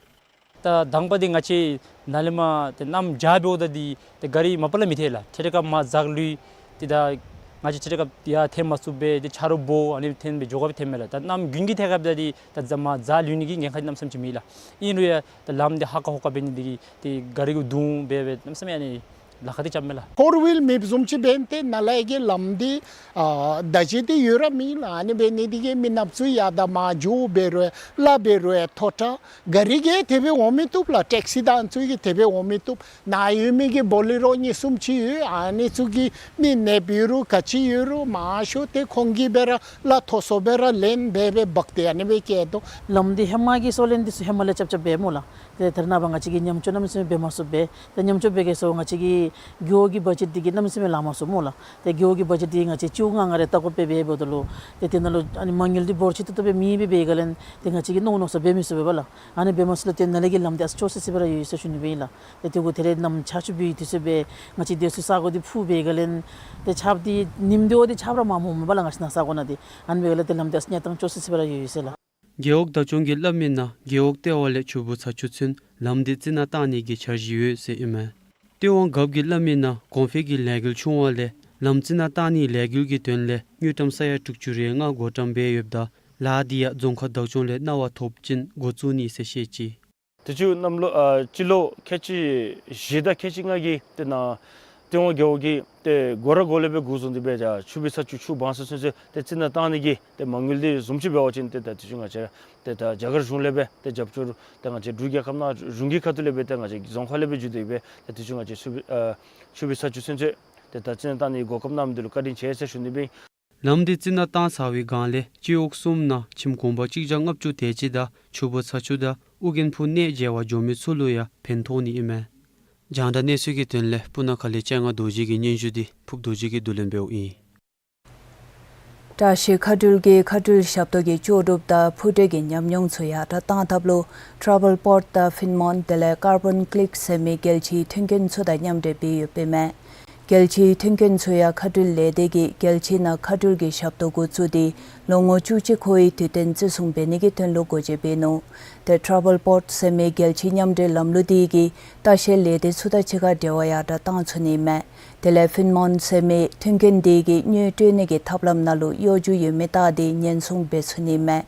ད་དང་པ་འདི་ང་བཅས་ནཱ་ལས་མར་ཏེ་གནམ་བྱཱར་འབདཝ་ད་འདི་ཏེ་ག་རི་མ་པ་ལས་མི་ཐལ་ལགས། ཐད་རི་ཁར་མར་འཛག་ལུས། ཏེ་ད་ང་བཅས་ཐད་རི་ཁར་ཡར་འཐོན་མ་ཚུགས་པས། ཏེ་ཆ་རོགས་འབོ་ཨ་ནི་འཐོན་སྦེ་འགྱོ་དགོཔ་འཐོནམ་མས་ལགས། ད་གནམ་དགུན་གྱི་ཐད་ཁར་འབདཝ་ད་འདི་ད་འཛག་མར་འཛག་ལུས་ནི་གི་ཉེན་ཁ་གནམ་མེད་ས་མེད་ཅིག་མེད་ལགས། ཨིན་རུང་ཡང་ད་ལམ་འདི་ཧ་ཀ་ཧོ་ཀ་འབད་ནི་འདི་གིས་ཏེ་ག་རི་གུ་རྡུང་འབད་སྦེ་གནམ་མེད་ས་མེད་ཨ་ནི་ལཱ་ཁག་འདི་རྐྱབ་མས་ལགས། ཕོར་ཝིལ་མེདཔ་བཟུམ་ཅིག་འབད་ནི་དེ་ནཱ་ལས་ཀྱི་ལམ་འདི་ཨ་བདའ་བྱེད་འདི་ཡོད་ར་མེད་ལགས། ཨ་ནི་འབད་ནི་འདི་གིས་མི་ནགཔ་ཚུ་ཡར་དང་མར་འགྱོ་འབད་རུང་སླ་འབད་རུང་མཐོ་དྲགས། ག་རི་གིས་དེ་སྦེ་འོང་མི་བཏུབ་ལགས། ཊེག་སི་དང་ཚུ་གིས་དེ་སྦེ་འོང་མི་བཏུབ། ནཱ་ཡོད་མི་གི་བོ་ལེ་རོ་གཉིས་གསུམ་ཅིག་ཡོད། ཨ་ནི་ཚུ་གིས་མི་ནདཔ་ཡོད་རུང་ག་ཅི་ཡོད་རུང་མང་ཤོས་ཏེ་ཁོང་གིས་སྦེ་ར་གླ་མཐོ་སུ་སྦེ་ར་ལེན་འབད་སྦེ་འབག་སྟེ་ཨ་ནི་སྦེ་བསྐྱལ་དོ། ལམ་འདི་ཧེ་མ་གི་སོ་ལན་འདི་ཚུ་ཧེ་མ་ལས་རྐྱབ་རྐྱབ་འབད་སྨོ་ལགས། ཏེ་ད་རེས་ནངས་པ་ང་བཅས་ཀྱིས་ཉམས་བཅོས་གནམ་མེད་ས་མེད་འབད་མ་ཚུགས་པས། ཏེ་ཉམས་བཅོས་འབད་གེ་ཟེར་བ་ང་བཅས་ཀྱི་རྒེད་འོག་གི་བ་ཇེཊ་འདི་གིས་གནམ་མེད་ས་མེད་ལང་མ་ཚུགས་སྨོ་ལགས། ཏེ་རྒེད་འོག་གི་བ་ཇེཊ་འདི་ང་བཅས་སྤྱི་འོག་ལྔ་ལྔ་རེ་བལྟ་དགོཔ་སྦེ་འབདཝ་ད་ལུ་ཏེ་དེ་ནང་ལུ་ཨ་ནི་མ་དངུལ་འདི་འབོར་ཆེ་ཏོག་ཏོ་སྦེ་མེད་པས། འབད་ག་ལས་ཏེ་ང་བཅས་ཀྱིས་མནོ་མནོ་ས་འབད་མི་ཚུགས་པས་ལགས། ཨ་ནི་འབད་མ་ཚུགས་ལས་ཏེ་ནཱ་ལས་ཀྱི་ལམ་འདི་ཨ་ཙི་སྐྱོ་སི་སི་སྦེ་ར་ཡོད་ཟེར་ཞུ་ནི་སྦེ་ཨིན་ལགས། ཏེ་དེ་གུ་དེ་ལས་གནམ་ཆར་ཆུ་འབད་བའི་དུས་ཚོད་སྦེ་ང་བཅས་སྡོད་སའི་ས་གོ་འདི་ཕུ་འབད་ག་ལས་ཏེ་ཆརཔ་འདི་ཉིནམ་དེ་འོ་འདི་ཆརཔ་ར་མ་མོ་མེན་པ་ལགས། ང་བཅས་ནཱ་ས་གོ་ནང་འདི་ཨ་ནི་འབད་ག་ལས་ཏེ་ལམ་འདི་ཨ་ཙི་གནས་སྟངས་སྐྱོ་སི་སི་སྦེ་ར་ཡོད་ཡོད་ཟེར་ལགས། རྒེད་འོག་བདག་སྐྱོང་གིས་སླབ་མི་ནང་རྒེད་འོག་ལྟེ་བ་ལས་ཆུ་སྦུག་ཚ་ཆུ་ཚུན་ལམ་འདི་རྩི་ནག་བཏང་ནི་གི་འཆར་གཞི་ཡོད་ཟེར་ཨིན་མས། ལྟེ་བ་རྒཔོ་གིས་སླབ་མི་ནང་གོང་འཕེལ་གྱི་ལས་འགུལ་ཆུང་བ་ལས་ལམ་རྩི་ནག་བཏང་ནིའི་ལས་འགུལ་གྱི་དོན་ལས་དངུལ་ཀྲམ་ས་ཡ་དྲུག་ཅུ་རེ་ལྔ་བགོ་བཀྲམ་འབད་ཡོདཔ་ད་ལཱ་འདི་ཡང་རྫོང་ཁག་བདག་སྐྱོང་ལས་གནང་བ་ཐོབ་ཅིན་འགོ་བཙུགས་ནི་ཟེར་བཤད་ཅི། དུས་ཅི་གནམ་ལོ་ཨ་སྤྱི་ལོ་ཁལ་གཅིག་བཞི་དང་ཁལ་གཅིག་ལྔ་གི་ཏེ་ནཱ་ལྟེ་བ་རྒེད་འོག་གིས་ཏེ་སྒོ་ར་སྒོ་ལས་སྦེ་འགོ་བཟུང་སྟེ་སྦེ་ཆུ་སྦུག་ཚ་ཆུ་ཆུ་སྦང་ས་ཚུན་ཚོད་ཏེ་རྩི་ནག་བཏང་ནི་གི་ཏེ་མ་དངུལ་འདི་བཟུམ་ཅིག་འབད་བ་ཅིན་ཏེ་ད་དུས་ཅི་ང་བཅས་ཏེ་ད་རྒྱ་གར་གཞུང་ལས་སྦེ་ཏེ་རྒྱབ་སྐྱོར་ཏེ་ང་བཅས་འབྲུག་རྒྱལ་ཁབ་ནང་གཞུང་གི་ཁ་ཐུག་ལས་སྦེ་ཏེ་ང་བཅས་རྫོང་ཁག་ལས་སྦེ་བརྒྱུད་དེ་སྦེ་ཏེ་དུས་ཅི་ང་བཅས་ཆུ་སྦུག་ཨ་ཆུ་སྦུག་ཚ་ཆུ་ཚུན་ཚོད་ཏེ་ད་རྩི་ནག་བཏང་ནི་གོ་སྐབས་གནང་མི་འདི་ལུ་བཀའ་དྲིན་ཆེ་ཟེར་ཞུ་ནི་སྦེ། ལམ་འདི་རྩི་ནག་བཏང་ཚར་བའི་སྒང་ལས་སྤྱི་འོག་གསུམ་ནང་ཁྱིམ་གུང་པ་གཅིག་བརྒྱ་ལྔ་བཅུ་དེ་ཅིག་དང་ཆུ་སྦུག་ཚ་ཆུ་དང་ཨོ་རྒྱན་ཕུག་གནས་མཇལ་བར་འགྱོ་མི་ཚུ་ལུ་ཡང་ཕན་ཐོགས་ནི་ཨིན་མས། རྒྱང་བསྒྲགས་གནས་ཚུལ་གྱི་དོན་ལས་སྤུ་ན་ཁ་ལས་སྤྱན་སྔ་རྡོ་རྗེ་གི་སྙན་ཞུ་འདི་ཕུབ་རྡོ་རྗེ་གིས་བསྡུ་ལེན་འབདཝ་ཨིན། བཀྲ་ཤིས་མཁའ་འགྲུལ་གྱིས་མཁའ་འགྲུལ་ཞབས་ཏོག་གི་ལྕོགས་གྲུབ་དང་འཕུར་གྲུ་གི་ཉམས་མྱོང་ཚུ་ཡར་དྲག་གཏང་ཐབས་ལུ་Travelport དང་Finmont དེ་ལས་Carbon Click ཟེར་མི་རྒྱལ་སྤྱིའི་མཐུན་རྐྱེན་ཚུ་དང་མཉམ་འབྲེལ་འབད་ཡོདཔ་ཨིན་མས། རྒྱལ་སྤྱིའི་མཐུན་རྐྱེན་ཚུ་ཡང་མཁའ་འགྲུལ་ལས་སྡེ་གིས་རྒྱལ་སྤྱི་ནང་མཁའ་འགྲུལ་གྱི་ཞབས་ཏོག་འགོ་བཙུགས་ཏེ་ལོ་ངོ་བཅུ་གཅིག་འཁོར་བའི་དུས་སྟོན་བརྩི་སྲུང་འབད་ནི་གི་དོན་ལུ་སྒོ་འབྱེད་འབད་ནུག། ཏེ་Travelport ཟེར་མི་རྒྱལ་སྤྱིའི་མཉམ་འབྲེལ་ལམ་ལུགས་འདི་གིས་ལྟ་བཤལ་ལས་སྡེ་ཚུ་དང་གཅིག་ཁར་འབྲེལ་བ་ཡར་དྲག་གཏང་ཚུགས་ནི་ཨིན་མས། དེ་ལས་Finmont ཟེར་མི་མཐུན་རྐྱེན་འདི་གིས་དངུལ་སྤྲོད་ནི་གི་ཐབས་ལམ་ནང་ལུ་གཡོ་སྒྱུ་ཡོད་མེད་བལྟ་སྟེ་ཉེན་སྲུང་འབད་ཚུགས་ནི་ཨིན་མས།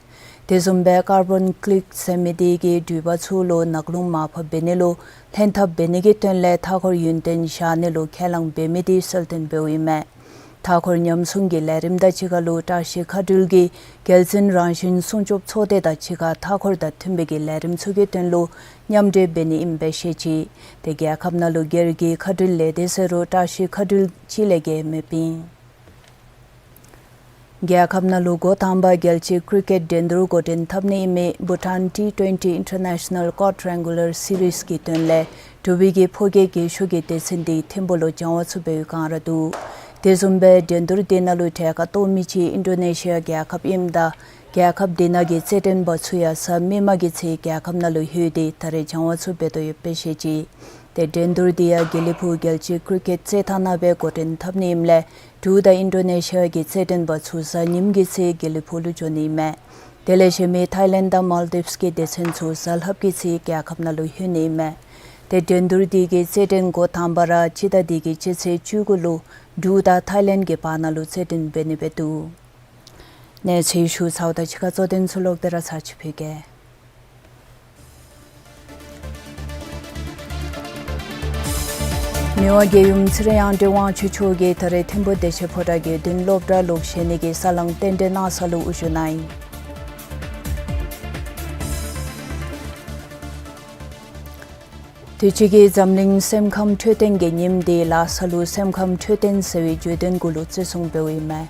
དེ་བཟུམ་སྦེ་Carbon Click ཟེར་མི་འདི་གིས་འགྲུལ་པ་ཚུ་ལུ་ནག་རླུང་མར་ཕབ་འབད་ནི་ལུ་ལྷན་ཐབས་འབད་ནི་གི་དོན་ལས་མཐའ་འཁོར་ཡུན་བརྟན་བཞག་ནི་ལུ་ཁས་བླངས་འབད་མི་འདི་གསལ་སྟོན་འབདཝ་ཨིན་མས། མཐའ་འཁོར་ཉམས་སྲུང་གི་ལས་རིམ་དང་གཅིག་ཁར་ལུ་བཀྲ་ཤིས་མཁའ་འགྲུལ་གྱི་རྒྱལ་འཛིན་རང་བཞིན་སྲུང་སྐྱོབ་ཚོགས་སྡེ་དང་གཅིག་ཁར་མཐའ་འཁོར་དང་མཐུན་པའི་གི་ལས་རིམ་ཚུ་གི་དོན་ལུ་མཉམ་འབྲེལ་འབད་ནི་ཨིནམ་སྦེ་བཤད་ཅི། ཏེ་རྒྱལ་ཁབ་ནང་ལུ་སྒེར་གྱི་མཁའ་འགྲུལ་ལས་སྡེ་ཟེར་རུང་བཀྲ་ཤིས་མཁའ་འགྲུལ་གཅིག་ལས་བརྒལ་མེདཔ་ཨིན། རྒྱལ་ཁབ་ནང་ལུ་འགོ་དང་པ་རྒྱལ་སྤྱིའི་ཀི་རི་ཀེཊ་འགྲན་བསྡུར་འགོ་འདྲེན་འཐབ་ནི་ཨིན་མི་Bhutan T twenty International Quadrangular Series གི་དོན་ལས་འབྲུག་པའི་གི་ཕོ་སྐྱེས་རྒས་ཤོས་ཀྱི་སྡེ་ཚན་འདི་ཐིམ་ཕུག་ལུ་སྦྱང་བ་ཚུ་འབད་བའི་བསྒང་ར་འདུག། དེ་བཟུམ་སྦེ་འགྲན་བསྡུར་འདི་ནང་ལུ་གྲལ་ཁར་གཏོགས་མི་ཅིག་ཨིན་ཌོ་ནེ་ཤི་ཡ་རྒྱལ་ཁབ་ཨིནམ་ད་རྒྱལ་ཁབ་འདི་ནང་གི་རྩེད་འགྲན་པ་ཚུ་ཡང་གཟའ་མིག་དམར་གྱི་ཚེ་རྒྱལ་ཁབ་ནང་ལུ་ལྷོད་དེ་ད་རེས་སྦྱང་བ་ཚུ་འབད་དོ་ཡོདཔ་སྦེ་བཤད་ཅི། ཏེ་འགྲན་བསྡུར་འདི་ཡང་དགེ་ལེགས་ཕུག་རྒྱལ་སྤྱིའི་ཀི་རི་ཀེཊ་རྩེད་ཐང་ནང་སྦེ་འགོ་འདྲེན་འཐབ་ནི་ཨིནམ་ལས་འབྲུག་དང་ཨིན་ཌོ་ནེ་ཤི་ཡ་གི་རྩེད་འགྲན་པ་ཚུ་གཟའ་ཉིམ་གྱི་ཚེ་དགེ་ལེགས་ཕུག་ལུ་འགྱོ་ནི་ཨིན་མས། དེ་ལས་གཞན་མི་ཐའི་ལེནཌ་དང་མཱལ་ཌིབས་ཀྱི་སྡེ་ཚན་ཚུ་གཟའ་ལྷགཔ་གི་ཚེ་རྒྱལ་ཁབ་ནང་ལུ་ལྷོད་ནི་ཨིན་མས། ཏེ་འགྲན་བསྡུར་འདི་གི་རྩེད་འགྲན་འགོ་དང་པ་ར་སྤྱི་ཟླ་འདི་གི་སྤྱི་ཚེས་བཅུ་དགུ་ལུ་འབྲུག་དང་ཐའི་ལེནཌ་གི་བར་ན་ལུ་རྩེད་འགྲན་འབད་ནི་སྦེ་འདུག། གནས་ཚུལ་ཞུ་ཚརཝ་དང་གཅིག་ཁར་གཙོ་དོན་ཚུ་ལོག་སྟེ་ར་ཚར་གཅིག་ཕུལ་གེ། མི་དབང་རྒྱལ་ཡུམ་ཚེ་རིང་དབྱངས་སྒྲོན་དབང་ཕྱུག་མཆོག་གིས་ད་རེས་ཐིམ་ཕུག་བདེ་ཆེན་ཕོ་བྲང་དགེ་འདུན་སློབ་གྲྭ་ལུ་བཞེངས་ནི་གི་ས་བསླང་རྟེན་འབྲེལ་གནང་ས་ལུ་དབུ་བཞུགས་གནང་ཡི། དུས་ཅི་གི་འཛམ་གླིང་སེམས་ཁམས་འཕྲོད་བསྟེན་གྱི་ཉིནམ་འདི་ལ་ས་ལུ་སེམས་ཁམས་འཕྲོད་བསྟེན་ཟེར་བའི་བརྗོད་དོན་གུ་ལུ་བརྩི་སྲུང་འབདཝ་ཨིན་མས།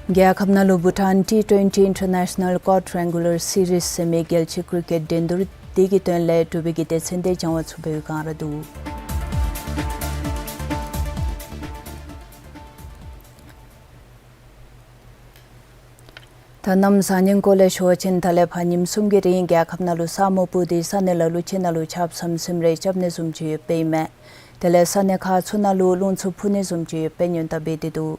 རྒྱལ་ཁབ་ནང་ལུ་Bhutan T twenty International Quadrangular Series ཟེར་མི་རྒྱལ་སྤྱིའི་ཀི་རི་ཀེཊ་འགྲན་བསྡུར་འདི་གི་དོན་ལས་འབྲུག་པའི་གི་སྡེ་ཚན་འདི་སྦྱང་བ་ཚུ་འབད་བའི་བསྒང་ར་འདུག། ད་གནམ་བཟང་ངན་སྐོར་ལས་ཞུ་བ་ཅིན་ད་ལས་ཕར་ཉིནམ་གསུམ་གྱི་རིང་རྒྱལ་ཁབ་ནང་ལུ་ས་སྨུག་སྤུབས་ཏེ་ས་གནས་ལ་ལུ་ཅིག་ནང་ལུ་ཆརཔ་ཟམ་ཟིམ་རེ་རྐྱབ་ནི་བཟུམ་ཅིག་ཡོདཔ་ཨིན་མས། དེ་ལས་ས་གནས་ཁག་ཚུ་ནང་ལུ་རླུང་འཚུབ་འཕུ་ནི་བཟུམ་ཅིག་ཡོདཔ་སྦེ་སྔོན་བརྡ་འབད་དེ་འདུག།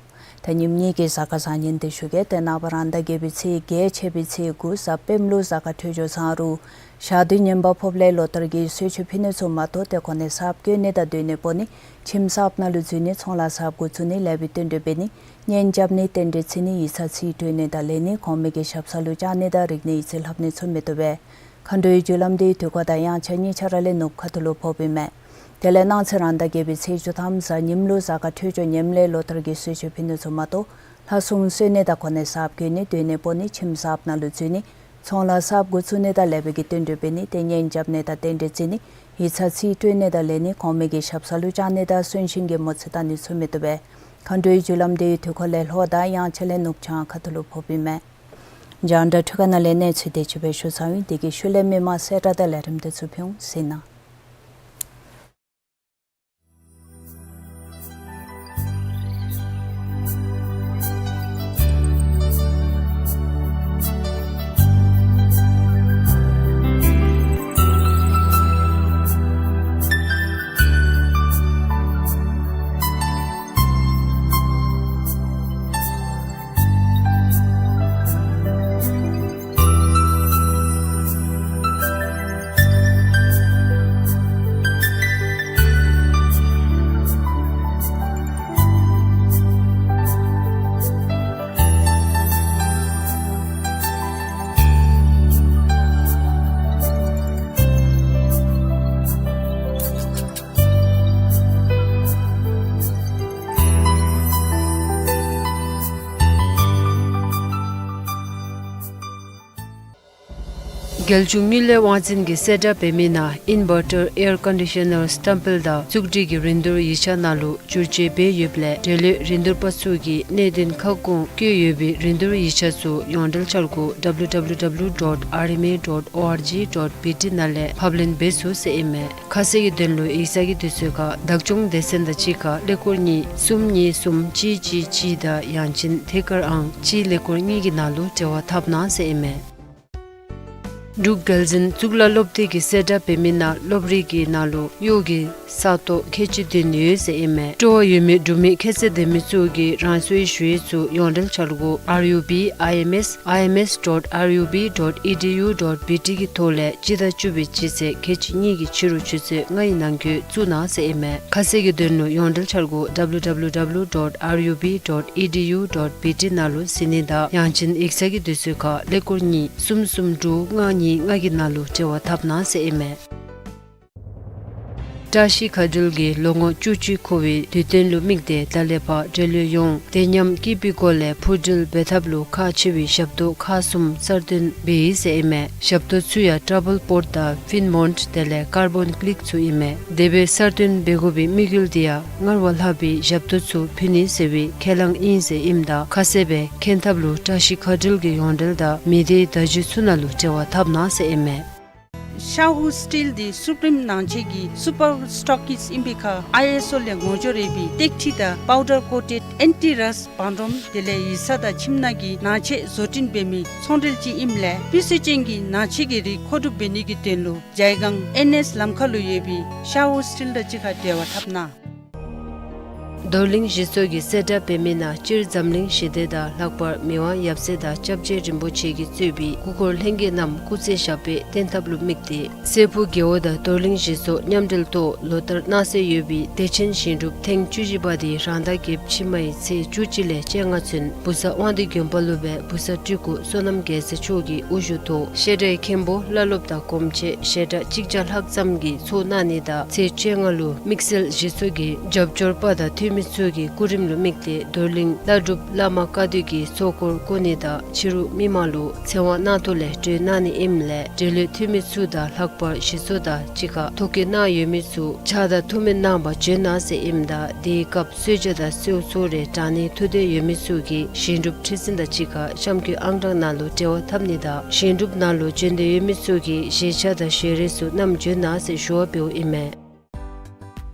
ད་ཉིནམ་གཉིས་ཀྱི་གཟའ་སྐར་བཟང་ངན་འདི་ཞུ་གེ། ཏེ་ནངས་པ་རང་ཟླ་བརྒྱད་པའི་ཚེས་བརྒྱད་ཆད་པའི་ཚེས་དགུ་གཟའ་སྤེནམ་ལུ་གཟའ་སྐར་འཕྲོད་སྦྱོར་བཟང་རུང་ཞག་དུས་ངན་པ་ཕོགཔ་ལས་ལོ་ལྟར་གྱི་གསོལ་མཆོད་ཕུལ་ནི་ཚུ་མ་གཏོགས་ཏེ་གོ་གནས་གསརཔ་བསྐོ་ནི་དང་སྡོད་གནས་སྤོ་ནི་ཁྱིམ་གསརཔ་ནང་ལུ་འཛུལ་ནི་ཚོང་ལཱ་གསརཔ་འགོ་བཙུགས་ནི་ལེགས་པའི་རྟེན་འབྲེལ་འབད་ནི་གཉེན་རྐྱབ་ནི་རྟེན་འབྲེལ་བརྩི་ནི་ཡིག་ཚང་རྩིས་སྤྲོད་ནི་དང་ལེན་ནི་གོང་མའི་གི་ཞབས་སར་ལུ་བཅར་ནི་དང་རིག་གནས་ཡིག་རྩིས་ལྷབ་ནི་ཚུ་མི་བཏུབ་པས། མཁའ་འགྲོའི་རྒྱུ་ལམ་འདི་དུས་འཁོར་དང་དབྱངས་འཆར་གཉིས་ཆ་ར་ལས་ནུབ་ཁ་ཐུག་ལུ་ཕོགཔ་ཨིན་མས། དེ་ལས་གནངས་ཚེ་རང་ཟླ་བརྒྱད་པའི་ཚེས་བཅུ་ཐམ་གཟའ་ཉིམ་ལུ་གཟའ་སྐར་འཕྲོད་སྦྱོར་ངནམ་ལས་ལོ་ལྟར་གྱི་གསོལ་མཆོད་ཕུལ་ནི་ཚུ་མ་གཏོགས་ལྷ་སྲུང་གསོལ་ནི་དང་གོ་གནས་གསརཔ་བསྐོ་ནི་སྡོད་གནས་སྤོ་ནི་ཁྱིམ་གསརཔ་ནང་ལུ་འཛུལ་ནི་ཚོང་ལཱ་གསརཔ་འགོ་བཙུགས་ནི་དང་ལེགས་པའི་གི་རྟེན་འབྲེལ་འབད་ནི་ཏེ་གཉེན་རྐྱབ་ནི་དང་རྟེན་འབྲེལ་བརྩི་ནི་ཡིག་ཚང་རྩིས་སྤྲོད་ནི་དང་ལེན་ནི་གོང་མའི་གི་ཞབས་སར་ལུ་བཅར་ནི་དང་གསོན་གཤིན་གྱི་མོ་རྩིས་བལྟ་ནི་ཚུ་མི་བཏུབ་པས། མཁའ་འགྲོའི་རྒྱུ་ལམ་འདི་དུས་འཁོར་ལས་ལྷོ་དང་དབྱངས་འཆར་ལས་ནུབ་བྱང་ཁ་ཐུག་ལུ་ཕོགཔ་ཨིན་མས། རྒྱང་བསྒྲགས་འཕྲུལ་ཁང་ནང་ལས་གནས་ཚུལ་དེ་ཅིག་སྦེ་ཞུ་ཚར་ཡི། དེ་གི་ཤུལ་ལས་མི་མང་གསལ་བསྒྲགས་དང་ལས་རིམ་དེ་ཚུ་ཕུལ་འོང་ཟེར་ན། རྒྱལ་གཞུང་དངུལ་ལས་དབང་འཛིན་གྱིས་གསལ་བསྒྲགས་འབད་མི་ནང་ཨིན་ཝར་ཊར་ཨེར་ཀོན་ཌི་ཤ་ནར་སི་ཊམ་པལ་དང་བཙུགས་སྒྲིག་གི་རིན་བསྡུར་ཡིག་ཆ་ནང་ལུ་བསྒྱུར་བཅོས་འབད་ཡོདཔ་ལས་འབྲེལ་ཡོད་རིན་བསྡུར་པ་ཚུ་གིས་གནད་དོན་ཁ་སྐོང་བཀོད་ཡོད་པའི་རིན་བསྡུར་ཡིག་ཆ་ཚུ་ཡོངས་འབྲེལ་འཆར་སྒོ་W W W dot R M A dot O R G dot B T ནང་ལས་ཕབ་ལེན་འབད་ཚུགས་ཟེར་ཨིན་མས། ཁ་གསལ་གྱི་དོན་ལུ་ཡིག་ཚང་གི་དུས་ཚོད་ཁར་བདག་སྐྱོང་སྡེ་ཚན་དང་གཅིག་ཁར་ཀླད་ཀོར་གཉིས་གསུམ་གཉིས་གསུམ་གཅིག་གཅིག་གཅིག་དང་ཡང་ཅིན་ཐད་ཀར་ཨང་གཅིག་ཀླད་ཀོར་གཉིས་ཀྱི་ནང་ལུ་འབྲེལ་བ་འཐབ་གནང་ཟེར་ཨིན་མས། འབྲུག་རྒྱལ་འཛིན་གཙུག་ལག་སློབ་སྡེ་གིས་གསལ་བསྒྲགས་འབད་མི་ནང་སློབ་རིགས་ཀྱི་ནང་ལུ་གཡོག་གི་ས་སྟོང་ཁལ་གཅིག་བདུན་ཡོད་ཟེར་ཨིན་མས། སྤྲོ་བ་ཡོད་མི་འབྲུག་མི་ཁྱད་ཚད་ལྡན་མི་ཚུ་གིས་རང་སོའི་ཞུ་ཡིག་ཚུ་ཡོངས་འབྲེལ་འཆར་སྒོ་R U B I M S I M S dot R U B dot E D U dot B T གི་ཐོག་ལས་སྤྱི་ཟླ་བཅུ་པའི་སྤྱི་ཚེས་ཁལ་གཅིག་གཉིས་ཀྱི་ཕྱི་རུ་ཆུ་ཚོད་ལྔའི་ནང་འཁོད་བཙུགས་གནང་ཟེར་ཨིན་མས། ཁ་གསལ་གྱི་དོན་ལུ་ཡོངས་འབྲེལ་འཆར་སྒོ་W W W dot R U B dot E D U dot B T ནང་ལུ་གཟིགས་ནི་དང་ཡང་ཅིན་ཡིག་ཚང་གི་དུས་ཚོད་ཁར་ཀླད་ཀོར་གཉིས་གསུམ་གསུམ་དྲུག་ལྔ་གཉིས་ལྔ་གི་ནང་ལུ་འབྲེལ་བ་འཐབ་གནང་ཟེར་ཨིན་མས། བཀྲ་ཤིས་མཁའ་འགྲུལ་གྱིས་ལོ་ངོ་བཅུ་གཅིག་འཁོར་བའི་དུས་སྟོན་ལུ་དམིགས་ཏེ་ད་ལས་ཕར་འབྲེལ་ཡོད་ཡོངས་བདེ་ཉམས་སྐྱིད་པའི་སྒོ་ལས་འཕུར་འགྲུལ་འབད་ཐབས་ལུ་ཁག་ཆེ་བའི་ཞབས་ཏོག་ཁག་གསུམ་གསར་བཏོན་འབད་ཡི་ཟེར་ཨིན་མས། ཞབས་ཏོག་ཚུ་ཡང་ཊ་རབལ་པོརཊ་དང་ཕིན་མོནཊ་དེ་ལས་ཀར་བོན་ཀླིག་ཚུ་ཨིན་མས། དེ་སྦེ་གསར་བཏོན་འབད་དགོ་པའི་དམིགས་ཡུལ་དེ་ཡང་སྔར་བ་ལྷག་པའི་ཞབས་ཏོག་ཚུ་ཕུལ་ནི་ཟེར་བའི་ཁས་བླངས་ཨིན་ཟེར་ཨིནམ་ད་ཁ་གསལ་སྦེ་མཁྱེན་ཐབས་ལུ་བཀྲ་ཤིས་མཁའ་འགྲུལ་གྱི་ཡོངས་འབྲེལ་དང་མི་སྡེའི་བརྡ་བརྒྱུད་ཚུ་ནང་ལུ་འབྲེལ་བ་འཐབ་གནང་ཟེར་ཨིན་མས། ཤ་ཧུ་སི་ཊིལ་འདི་སུ་པྲིམ་ནང་ཆས་ཀྱི་སུ་པར་སི་ཊོག་ཀིསཊ་ཨིན་པའི་ཁར་ཨའི་ཨེསི་ཨོ་ལས་ངོ་སྦྱོར་ཡོད་པའི་ཏེག་ཁྲི་དང་པའུ་ཌར་ཀོ་ཊེཌ་ཨེན་ཊི་རསཊ་བང་སྒྲོམ་དེ་ལས་ཡིག་ཚང་དང་ཁྱིམ་ནང་གི་ནང་ཆས་བཟོ་སྐྲུན་འབད་མི་ཚོང་འབྲེལ་ཅིག་ཨིནམ་ལས་སྤུས་ཚད་ཅན་གྱི་ནང་ཆས་ཀྱི་རིགས་མཁོ་སྒྲུབ་འབད་ནི་གི་དོན་ལུ་ཇའི་སྒང་ཨེན་ཨེསི་ལམ་ཁ་ལུ་ཡོད་པའི་ཤ་ཧུ་སི་ཊིལ་དང་གཅིག་ཁར་འབྲེལ་བ་འཐབ་གནང་། རྡོར་གླིང་གཞི་ཚོགས་ཀྱིས་གསལ་བསྒྲགས་འབད་མི་ནང་སྤྱིར་འཛམ་གླིང་ཞི་བདེ་དང་ལྷག་པར་མི་དབང་ཡབ་སྲས་དང་སྐྱབས་རྗེ་རིན་པོ་ཆེ་གིས་གཙོས་པའི་སྐུ་འཁོར་ལྷན་རྒྱས་རྣམས་སྐུ་ཚེ་ཞབས་པད་བརྟན་ཐབས་ལུ་དམིགས་ཏེ་སྲས་ཕུག་རྒེད་འོག་དང་རྡོར་གླིང་གཞི་ཚོགས་མཉམ་འབྲེལ་ཐོག་ལོ་ལྟར་གནང་སྲོལ་ཡོད་པའི་བདེ་ཆེན་ཞིང་སྒྲུབ་ཐེངས་བཅུ་བཞི་པ་དེ་རང་ཟླ་བརྒྱད་ཕྱི་མའི་ཚེས་བཅུ་གཅིག་ལས་བཅོ་ལྔ་ཚུན་བུ་གསར་དབང་འདུས་དགོན་པ་ལུ་སྦེ་བུ་གསར་སྤྲུལ་སྐུ་བསོད་ནམས་རྒྱལ་མཚན་མཆོག་གི་དབུ་བཞུགས་ཐོག་བཤད་གྲྭའི་མཁན་པོ་བླ་སློབ་དང་སྒོམ་ཆེན་ཞལ་གྲངས་གཅིག་བརྒྱ་ལྷག་ཙམ་གྱིས་ཚོགས་གནང་ནི་དང་ཚེས་བཅོ་ལྔ་ལུ་དམིགས་བསལ་གཞི་ཚོགས་ཀྱི་རྒྱབ་སྐྱོར་པ་དང་འཐུས་མི་ཚུ་གི་སྐུ་རིམ་ལུ་དམིགས་ཏེ་རྡོར་གླིང་བླ་སྒྲུབ་བླ་མ་བཀའ་བསྡུ་གིས་ཚོགས་འཁོར་བསྐོར་ནི་དང་ཕྱི་རུ་མི་མང་ལུ་ཚེ་དབང་གནང་ཐོག་ལས་གྲོལ་གནང་ནི་ཨིནམ་ལས་འབྲེལ་ཡོད་འཐུས་མི་ཚུ་དང་ལྷག་པར་གཞི་ཚོགས་དང་གཅིག་ཁར་ཐོ་བཀོད་གནང་ཡོད་མི་ཚུ་ཕྱག་དང་ཐུགས་སྨོན་གནང་བར་བྱོན་གནང་ཟེར་ཨིནམ་ད་དེའི་སྐབས་གསོལ་ཇ་དང་གསོལ་ཚོགས་རེ་དྲང་ནི་ཐུགས་འདོད་ཡོད་མི་ཚུ་གིས་ཞིང་སྒྲུབ་ཁྲི་འཛིན་དང་གཅིག་ཁར་གཤམ་འཁོད་ཨང་གྲངས་ནང་ལུ་འབྲེལ་བ་འཐབ་ནི་དང་ཞིང་སྒྲུབ་ནང་ལུ་བྱོན་འདོད་ཡོད་མི་ཚུ་གིས་བཞེས་ཆས་དང་ཞལ་རས་ཚུ་བསྣམས་བྱོན་གནང་ཟེར་ཞུ་བ་འབདཝ་ཨིན་མས།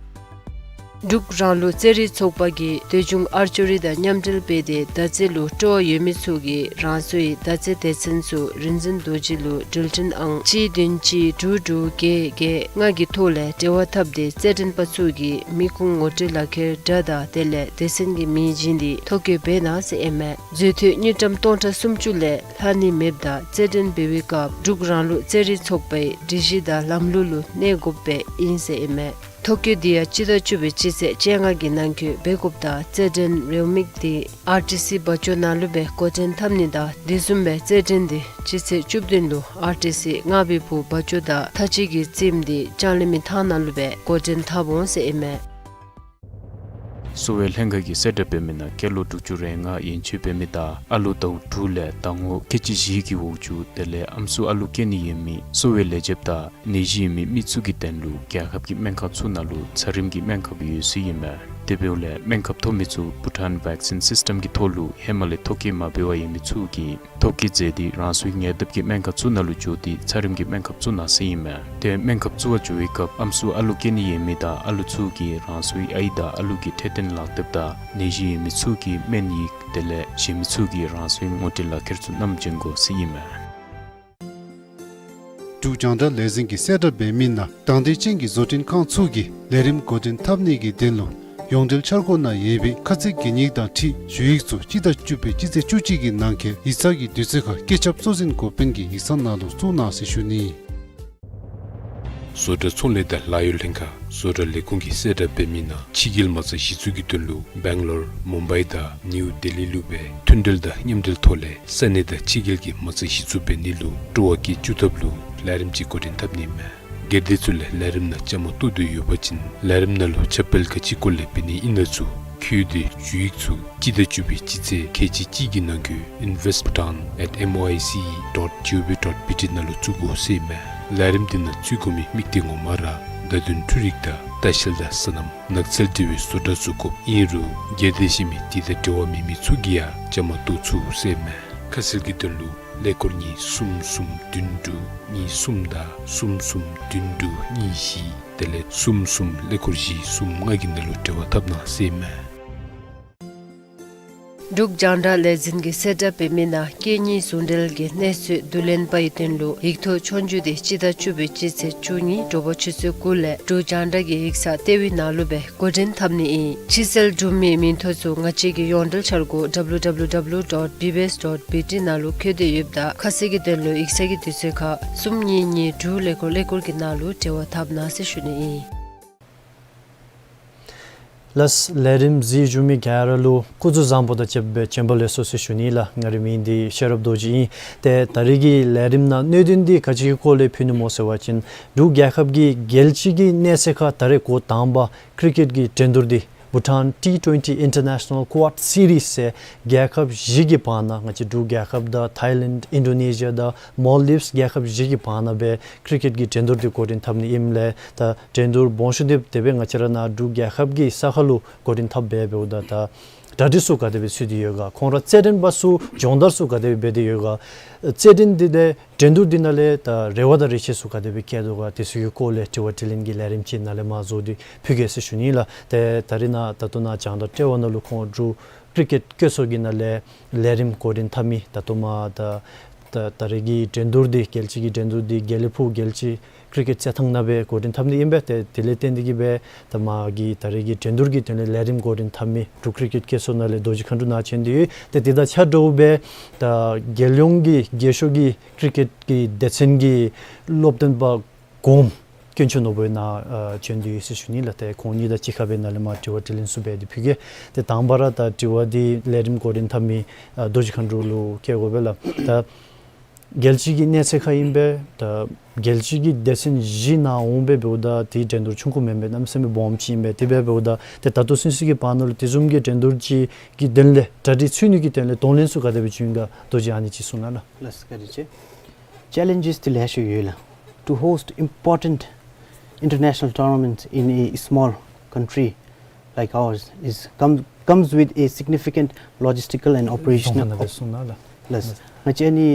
འབྲུག་རང་ལུགས་རྩེད་རིགས་ཚོགས་པ་གིས་འདོད་ཆུང་ཨར་ཅོ་རི་དང་མཉམ་འབྲེལ་འབད་དེ་མདའ་རྩེད་ལུ་སྤྲོ་བ་ཡོད་མི་ཚུ་གིས་རང་སོའི་མདའ་རྩེད་སྡེ་ཚན་ཚུ་རིག་འཛིན་རྡོ་རྗེ་ལུ་འགྲུལ་འཕྲིན་ཨང་གཅིག་བདུན་གཅིག་དྲུག་དྲུག་བརྒྱད་བརྒྱད་ལྔ་གི་ཐོག་ལས་འབྲེལ་བ་འཐབ་སྟེ་རྩེད་འགྲན་པ་ཚུ་གིས་མི་ཁུངས་ངོ་སྤྲོད་ལག་ཁྱེར་འདྲ་དང་དེ་ལས་སྡེ་ཚན་གྱི་མིང་བྱིན་ཏེ་ཐོ་བཀོད་འབད་གནང་ཟེར་ཨིན་མས། འཛུལ་ཐོན་དངུལ་ཀྲམ་སྟོང་ཕྲག་སུམ་ཅུ་ལས་ལྷག་ནི་མེདཔ་ད་རྩེད་འགྲན་འབད་བའི་སྐབས་འབྲུག་རང་ལུགས་རྩེད་རིགས་ཚོགས་པའི་སྒྲིག་གཞི་དང་ལམ་ལུགས་ལུ་གནས་དགོཔ་སྦེ་ཨིན་ཟེར་ཨིན་མས། ཐོ་བཀོད་འདི་ཡང་སྤྱི་ཟླ་བཅུ་པའི་སྤྱི་ཚེས་བཅོ་ལྔ་གི་ནང་འཁོད་འབད་དགོཔ་ད་རྩེད་འགྲན་རེའུ་མིག་འདི་ཨར་ཊི་སི་བ་ཅོ་ནང་ལུ་སྦེ་འགོ་འདྲེན་འཐབ་ནི་དང་དེ་བཟུམ་སྦེ་རྩེད་འགྲན་འདི་སྤྱི་ཚེས་བཅུ་བདུན་ལུ་ཨར་ཊི་སི་རྔ་བའི་བུ་བ་ཅོ་དང་ཐ་ཅི་གི་རྩེདམོ་འདི་ལྕང་གླིང་མི་ཐང་ནང་ལུ་སྦེ་འགོ་འདྲེན་འཐབ་འོང་ཟེར་ཨིན་མས། གསོ་བའི་ལྷན་ཁག་གིས་གསལ་བསྒྲགས་འབད་མི་ནང་སྐྱེས་ལོ་དྲུག་ཅུ་རེ་ལྔ་ཡན་ཆད་འབད་མི་དང་ཨ་ལུ་ཟླཝ་དྲུག་ལས་ཟླ་ངོ་ཁལ་གཅིག་བཞི་གི་འོག་ཅུག་དེ་ལས་ཨམ་སྲུ་ཨ་ལུ་སྐྱེ་ནི་ཡོད་མི་གསོ་བའི་ལས་བྱེདཔ་དང་ནད་གཞི་ཡོད་མི་མི་ཚུ་གི་དོན་ལུ་རྒྱལ་ཁབ་ཀྱི་སྨན་ཁབ་ཚུ་ནང་ལུ་འཚར་རིམ་གྱི་སྨན་ཁབ་ཡོད་ཟེར་ཨིན་མས། དེ་འབདཝ་ལས་སྨན་ཁབ་ཐོབ་མི་ཚུ་བྷུ་ཊཱན་བེག་སིན་སིསི་ཊམ་གྱི་ཐོག་ལུ་ཧེ་མ་ལས་ཐོ་བཀོད་མ་འབད་བར་ཡོད་མི་ཚུ་གིས་ཐོ་བཀོད་མཛད་དེ་རང་སོའི་ཉེ་འདབས་ཀྱི་སྨན་ཁབ་ཚུ་ནང་ལུ་འགྱོ་སྟེ་འཚར་རིམ་གྱི་སྨན་ཁབ་ཚུ་ནང་ཟེར་ཨིན་མས། ཏེ་སྨན་ཁབ་བཙུགས་པར་འགྱོ་བའི་སྐབས་ཨམ་སྲུ་ཨ་ལུ་སྐྱེ་ནི་ཡོད་མི་དང་ཨ་ལུ་ཚུ་གིས་རང་སོའི་ཨའི་དང་ཨ་ལུ་གི་འཕྲོད་བསྟེན་ལག་དེབ་དང་ནད་གཞི་ཡོད་མི་ཚུ་གི་སྨན་ཡིག་དེ་ལས་གཞན་མི་ཚུ་གིས་རང་སོའི་ངོ་སྤྲོད་ལག་ཁྱེར་ཚུ་བསྣམས་བྱོན་དགོ་ཟེར་ཨིན་མས། འབྲུག་རྒྱང་བསྒྲགས་ལས་འཛིན་གྱིས་གསལ་བསྒྲགས་འབད་མི་ནང་དང་འདོད་ཅན་གྱི་བཟོ་སྐྲུན་ཁང་ཚུ་གིས་ལས་རིམ་འགོ་འདྲེན་འཐབ་ནི་གི་དོན་ལུ་ཡོངས་འབྲེལ་འཆར་སྒོ་ནང་ཡོད་པའི་ཁ་ཚིག་གན་ཡིག་དང་འཁྲིལ་ཞུ་ཡིག་ཚུ་སྤྱི་ཟླ་བཅུ་པའི་སྤྱི་ཚེས་བཅུ་གཅིག་གི་ནང་འཁོད་ཡིག་ཚང་གི་དུས་ཚོད་ཁར་བཀོད་ཁྱབ་གཙོ་འཛིན་འགོ་དཔོན་གྱི་ཡིག་ཚང་ནང་ལུ་བཙུགས་གནང་ཟེར་ཞུ་ནི། བཟོ་གྲྭ་ཚོང་ལས་དང་ལཱ་གཡོག་ལྷན་ཁག་བཟོ་གྲྭ་ལས་ཁུངས་ཀྱིས་གསལ་བསྒྲགས་འབད་མི་ནང་ཕྱི་རྒྱལ་མ་རྩ་གཞི་བཙུགས་ཀྱི་དོན་ལུ་བེང་ལོར་མུམ་བའི་དང་ནིའུ་ལྡི་ལི་ལུ་སྦེ་མཐུན་འབྲེལ་དང་མཉམ་འབྲེལ་ཐོག་ལས་ས་གནས་དང་ཕྱི་རྒྱལ་གྱི་མ་རྩ་གཞི་བཙུགས་འབད་ནི་ལུ་སྤྲོ་བ་བསྐྱེད་བཅུག་ཐབས་ལུ་ལས་རིམ་ཅིག་འགོ་འདྲེན་འཐབ་ནི་མས། སྒེར་སྡེ་ཚུ་ལས་ལས་རིམ་ནང་བཅའ་མར་གཏོགས་འདོད་ཡོད་པ་ཅིན་ལས་རིམ་ནང་ལུ་ཁྱབ་སྤེལ་ག་ཅི་སྐོར་ལས་འབད་ནི་ཨིན་ན་ཚུ་ ཁྱོད་དེ་ཞུ་ཡིག་ཚུ་སྤྱི་ཟླ་བཅུ་པའི་སྤྱི་ཚེས་ཁལ་གཅིག་གཅིག་གི་ནང་འཁོད་invest bhutan at M O I C E dot G O V dot B T ནང་ལུ་བཙུགས་དགོ་ཟེར་མས། ལས་རིམ་འདི་ནང་བཙུགས་དགོ་མི་མི་སྡེ་ངོ་མ་ར་བརྡ་དོན་འཕྲུལ་རིག་དང་ལྟ་བཤལ་དང་སོ་ནམ་ནགས་ཚལ་འབྲེལ་བའི་བཟོ་གྲྭ་བཙུགས་དགོཔ་ཨིན་རུང་སྒེར་སྡེ་བཞི་མི་དེ་དང་འབྲེལ་བ་མེད་མི་ཚུ་གིས་ཡང་བཅའ་མར་གཏོགས་ཚུགས་ཟེར་མས། ཁ་གསལ་གྱི་དོན་ལུ་ཀླད་ཀོར་གཉིས་གསུམ་གསུམ་བདུན་དྲུག་གཉིས་གསུམ་དང་གསུམ་གསུམ་བདུན་དྲུག་གཉིས་བཞི་དེ་ལས་གསུམ་གསུམ་ཀླད་ཀོར་བཞི་གསུམ་ལྔ་གི་ནང་ལུ་འབྲེལ་བ་འཐབ་གནང་ཟེར་མས། འབྲུག་རྒྱང་བསྒྲགས་ལས་འཛིན་གྱིས་གསལ་བསྒྲགས་འབད་མི་ནང་སྐད་གཉིས་ཟུང་འབྲེལ་གྱི་གནས་ཚུལ་བསྡུ་ལེན་པའི་དོན་ལུ་ཡིག་ཐོག་ཆོས་རྒྱུགས་དེ་སྤྱི་ཟླ་བཅུ་པའི་སྤྱི་ཚེས་བཅུ་གཉིས་དྲོ་པ་ཆུ་ཚོད་དགུ་ལས་འབྲུག་རྒྱང་བསྒྲགས་ཀྱི་ཡིག་ཚང་ལྟེ་བའི་ནང་ལུ་སྦེ་འགོ་འདྲེན་འཐབ་ནི་ཨིན། ཕྱིར་བསལ་གྲུབ་མིའི་མིང་ཐོ་ཚུ་ང་བཅས་ཀྱི་ཡོངས་འབྲེལ་འཆར་སྒོ W W W dot B B S dot B T ནང་ལུ་བཀོད་དེ་ཡོདཔ་ད་ཁ་གསལ་གྱི་དོན་ལུ་ཡིག་ཚང་གི་དུས་ཚོད་ཁར་གསུམ་གཉིས་གཉིས་དྲུག་ཀླད་ཀོར་ཀླད་ཀོར་གྱི་ནང་ལུ་འབྲེལ་བ་འཐབ་གནང་ཟེར་ཞུ་ནི་ཨིན། ལགས། ལས་རིམ་གཟིགས་བཞུགས་མི་ག་ར་ལུ་སྐུ་གཟུགས་བཟང་པོ་དང་བཅསཔ་སྦེ་བྱོན་པ་ལེགས་སོ་ཟེར་ཞུ་ནི་ལགས། ང་རའི་མིང་འདི་ཤེས་རབ་རྡོ་རྗེ་ཨིན། ཏེ་ད་རིས་ཀྱི་ལས་རིམ་ནང་གནད་དོན་འདི་ག་ཅི་གི་སྐོར་ལས་ཕུལ་ནི་སྨོ་ཟེར་བ་ཅིན་འབྲུག་རྒྱལ་ཁབ་ཀྱི་རྒྱལ་སྤྱི་གི་གནས་ཚད་ཁར་ད་རེས་འགོ་དང་པ་ཀི་རི་ཀེཊ་ཀྱི་འགྲན་བསྡུར་འདི་བྷུ་ཊཱན་ཊི་ཊུ་ཝེན་ཊི་ཨིན་ཊར་ནེ་ཤ་ནཱལ་ཀུའཌ་སི་རིསི་ཟེར་རྒྱལ་ཁབ་བཞི་གི་བར་ན་ང་བཅས་འབྲུག་རྒྱལ་ཁབ་དང་ཐའི་ལེནཌ་ཨིན་ཌོ་ནེ་ཤི་ཡ་དང་མཱལ་ཌིབས་རྒྱལ་ཁབ་བཞི་གི་བར་ན་སྦེ་ཀི་རི་ཀེཊ་ཀྱི་འགྲན་བསྡུར་འདི་འགོ་འདྲེན་འཐབ་ནི་ཨིནམ་ལས་ད་འགྲན་བསྡུར་སྦོམ་ཤོས་འདི་དེ་སྦེ་ང་བཅས་ར་ནཱ་འབྲུག་རྒྱལ་ཁབ་ཀྱི་ས་ཁར་ལུ་འགོ་འདྲེན་འཐབ་འབད་འབདཝ་ད་ད་གྲ་སྒྲིག་ཚུ་ག་དེ་སྦེ་ཚུད་དེ་ཡོད་ག། ཁོང་ར་རྩེད་འགྲན་པ་ཚུ་སྦྱོང་བརྡར་ཚུ་ག་དེ་སྦེ་འབད་དེ་ཡོད་ག། རྩེད་འགྲན་འདི་ལས་འགྲན་བསྡུར་འདི་ནང་ལས་ད་རེ་བ་དང་རེ་ཆེ་ཚུ་ག་དེ་སྦེ་བསྐྱེད་དོ་ག། དེ་ཚུ་གི་སྐོར་ལས་དྲི་བ་དྲིས་ལན་གྱི་ལས་རིམ་ཅིག་ནཱ་ལས་མར་བཟོ་སྟེ་ཕུལ་གེ་ཟེར་ཞུ་ནི་ལགས། ཏེ་ད་རིས་ནཱ་ད་ལྟོ་ནཱ་རྒྱང་བསྒྲགས་ལྟེ་བ་ནང་ལུ་ཁོང་འབྲུག་ཀི་རི་ཀེཊ་བཀོད་ཚོགས་ཀྱི་ནང་ལས་ལས་རིམ་འགོ་འདྲེན་འཐབ་མི་ད་ལྟོ་མར་ད་ད་ད་རེས་ཀྱི་འགྲན་བསྡུར་འདི་རྒྱལ་སྤྱི་གི་འགྲན་བསྡུར་འདི་དགེ་ལེགས་ཕུག་རྒྱལ་སྤྱི་ཀི་རི་ཀེཊ་རྩེད་ཐང་ནང་སྦེ་འགོ་འདྲེན་འཐབ་ནི་ཨིན་པས། ཏེ་དེ་ལས་བརྟེན་ཏེ་གིས་སྦེ་ད་མ་གི་ད་རེས་ཀྱི་འགྲན་བསྡུར་གྱི་དོན་ལས་ལས་རིམ་འགོ་འདྲེན་འཐབ་མི་འབྲུག་ཀི་རི་ཀེཊ་བཀོད་ཚོགས་ནང་ལས་རྡོ་རྗེ་མཁའ་འགྲོ་ནཱ་བྱོན་ཏེ་ཡོད། ཏེ་དེ་དང་ཆ་འདྲཝ་སྦེ་ད་རྒྱལ་ཡོངས་ཀྱི་རྒྱལ་ཤོས་ཀྱི་ཀི་རི་ཀེཊ་ཀྱི་སྡེ་ཚན་གྱི་སློབ་སྟོན་པ་གོངམ་དཀོན་མཆོག་ནོར་བུ་ཡང་ནཱ་ཨ་བྱོན་ཏེ་ཡོད་ཟེར་ཞུ་ནི་ལགས། ཏེ་ཁོང་གཉིས་དང་གཅིག་ཁར་སྦེ་ནཱ་ལས་མར་དྲི་བ་དྲིས་ལན་ཚུ་འབད་དེ་ཕུལ་གེ། ཏེ་དང་པ་ར་ད་དྲི་བ་འདི་ལས་རིམ་འགོ་འདྲེན་འཐབ་མི་ཨ་རྡོ་རྗེ་མཁའ་འགྲོ་ལུ་བཀོད་དགོ་པས་ལགས། ད་རྒྱལ་སྤྱི་གི་གནས་ཚད་ཁར་ཨིན་པས། ད་རྒྱལ་སྤྱི་གི་སྡེ་ཚན་བཞི་ནཱ་འོང་སྦེ་འབདཝ་ད་དེ་འགྲན་བསྡུར་ཆུང་ཀུ་མེན་པས། གནམ་མེད་ས་མེད་སྦོམ་ཅིག་ཨིན་པས། དེ་སྦེ་འབདཝ་ད་ཏེ་ད་ལྟོ་ཚུན་ཚོད་ཀྱི་བར་ན་ལུ་དེ་བཟུམ་གྱི་འགྲན་བསྡུར་ཅིག་གི་དོན་ལས་གྲ་སྒྲིག་ཚུད་ནི་གི་དོན་ལས་གདོང་ལེན་ཚུ་ག་དེ་སྦེ་བྱུང་ཡི་ག། རྡོ་རྗེ་ཨ་ནི་ཅིག་གསུང་གནང་ལགས། ལགས་སོ། བཀའ་དྲིན་ཆེ། ཅེ་ལེནཇེསི་འདི་ལེ་ཤ་ཡོད་ལགས། To host important international tournaments in a small country like ours is come, comes with a significant logistical and operational གསུང་གནང་ལགས། ལགས། ང་བཅས་ཨ་ནི་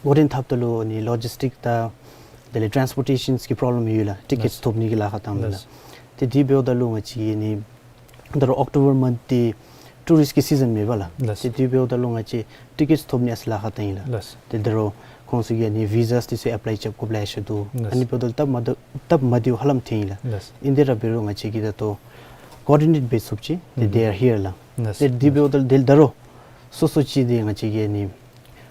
འགོ་འདྲེན་འཐབ་ད་ལུ་ཨ་ནི་ལོ་ཇིསི་ཊིཀ་དང་དེ་ལས་ཊེན་སི་པོར་ཊེ་ཤཱན་གྱི་པོརོབ་ལེམ་ཡོད་ལགས། ཊི་ཀེཊ་ལགས། ཐོབ་ནི་གི་ལཱ་ཁག་བཏངམ་ལགས། ལགས། ཏེ་དེ་འབདཝ་ད་ལུ་ང་བཅས་ཨ་ནི་ད་རུང་ཨོག་ཊོ་བར་མཱནཐ་འདི་ཊུ་རིསཊ་གི་སི་ཛན་མེད་པས་ལགས། ལགས། ཏེ་དེ་འབདཝ་ད་ལུ་ང་བཅས་ཊི་ཀེཊ་ཐོབ་ནི་ཨ་ཙི་ལཱ་ཁག་བཏང་ཡི་ལགས། ལགས། ཏེ་ད་རུང་ཁོང་ཚུ་གིས་ཨ་ནི་བི་ཟཱ་འདི་ཚུ་ཨེཔ་ལའི་རྐྱབ་དགོཔ་ལེ་ཤ་འདུག། ལགས། ཨ་ནི་འབདཝ་ད་སྟབས་མ་བདེཝ་སྟབས་མ་བདེཝ་ཧ་ལམ་ཐོན་ཡི་ལགས། ལགས། ཨིན་དེ་ར་འབད་རུང་ང་བཅས་ཀྱིས་ད་ལྟོ་ཀོ་ཨོར་ཌི་ནེཊ་འབད་ཚུགསཔ་ཅིག་ཏེ་ཨུམ་they are here ལགས། ལགས། ཏེ་དེ་འབདཝ་ད་ཏེ་ད་རུང་སོ་སོ་ཅིག་འདི་ང་བཅས་ཀྱིས་ཨ་ནི་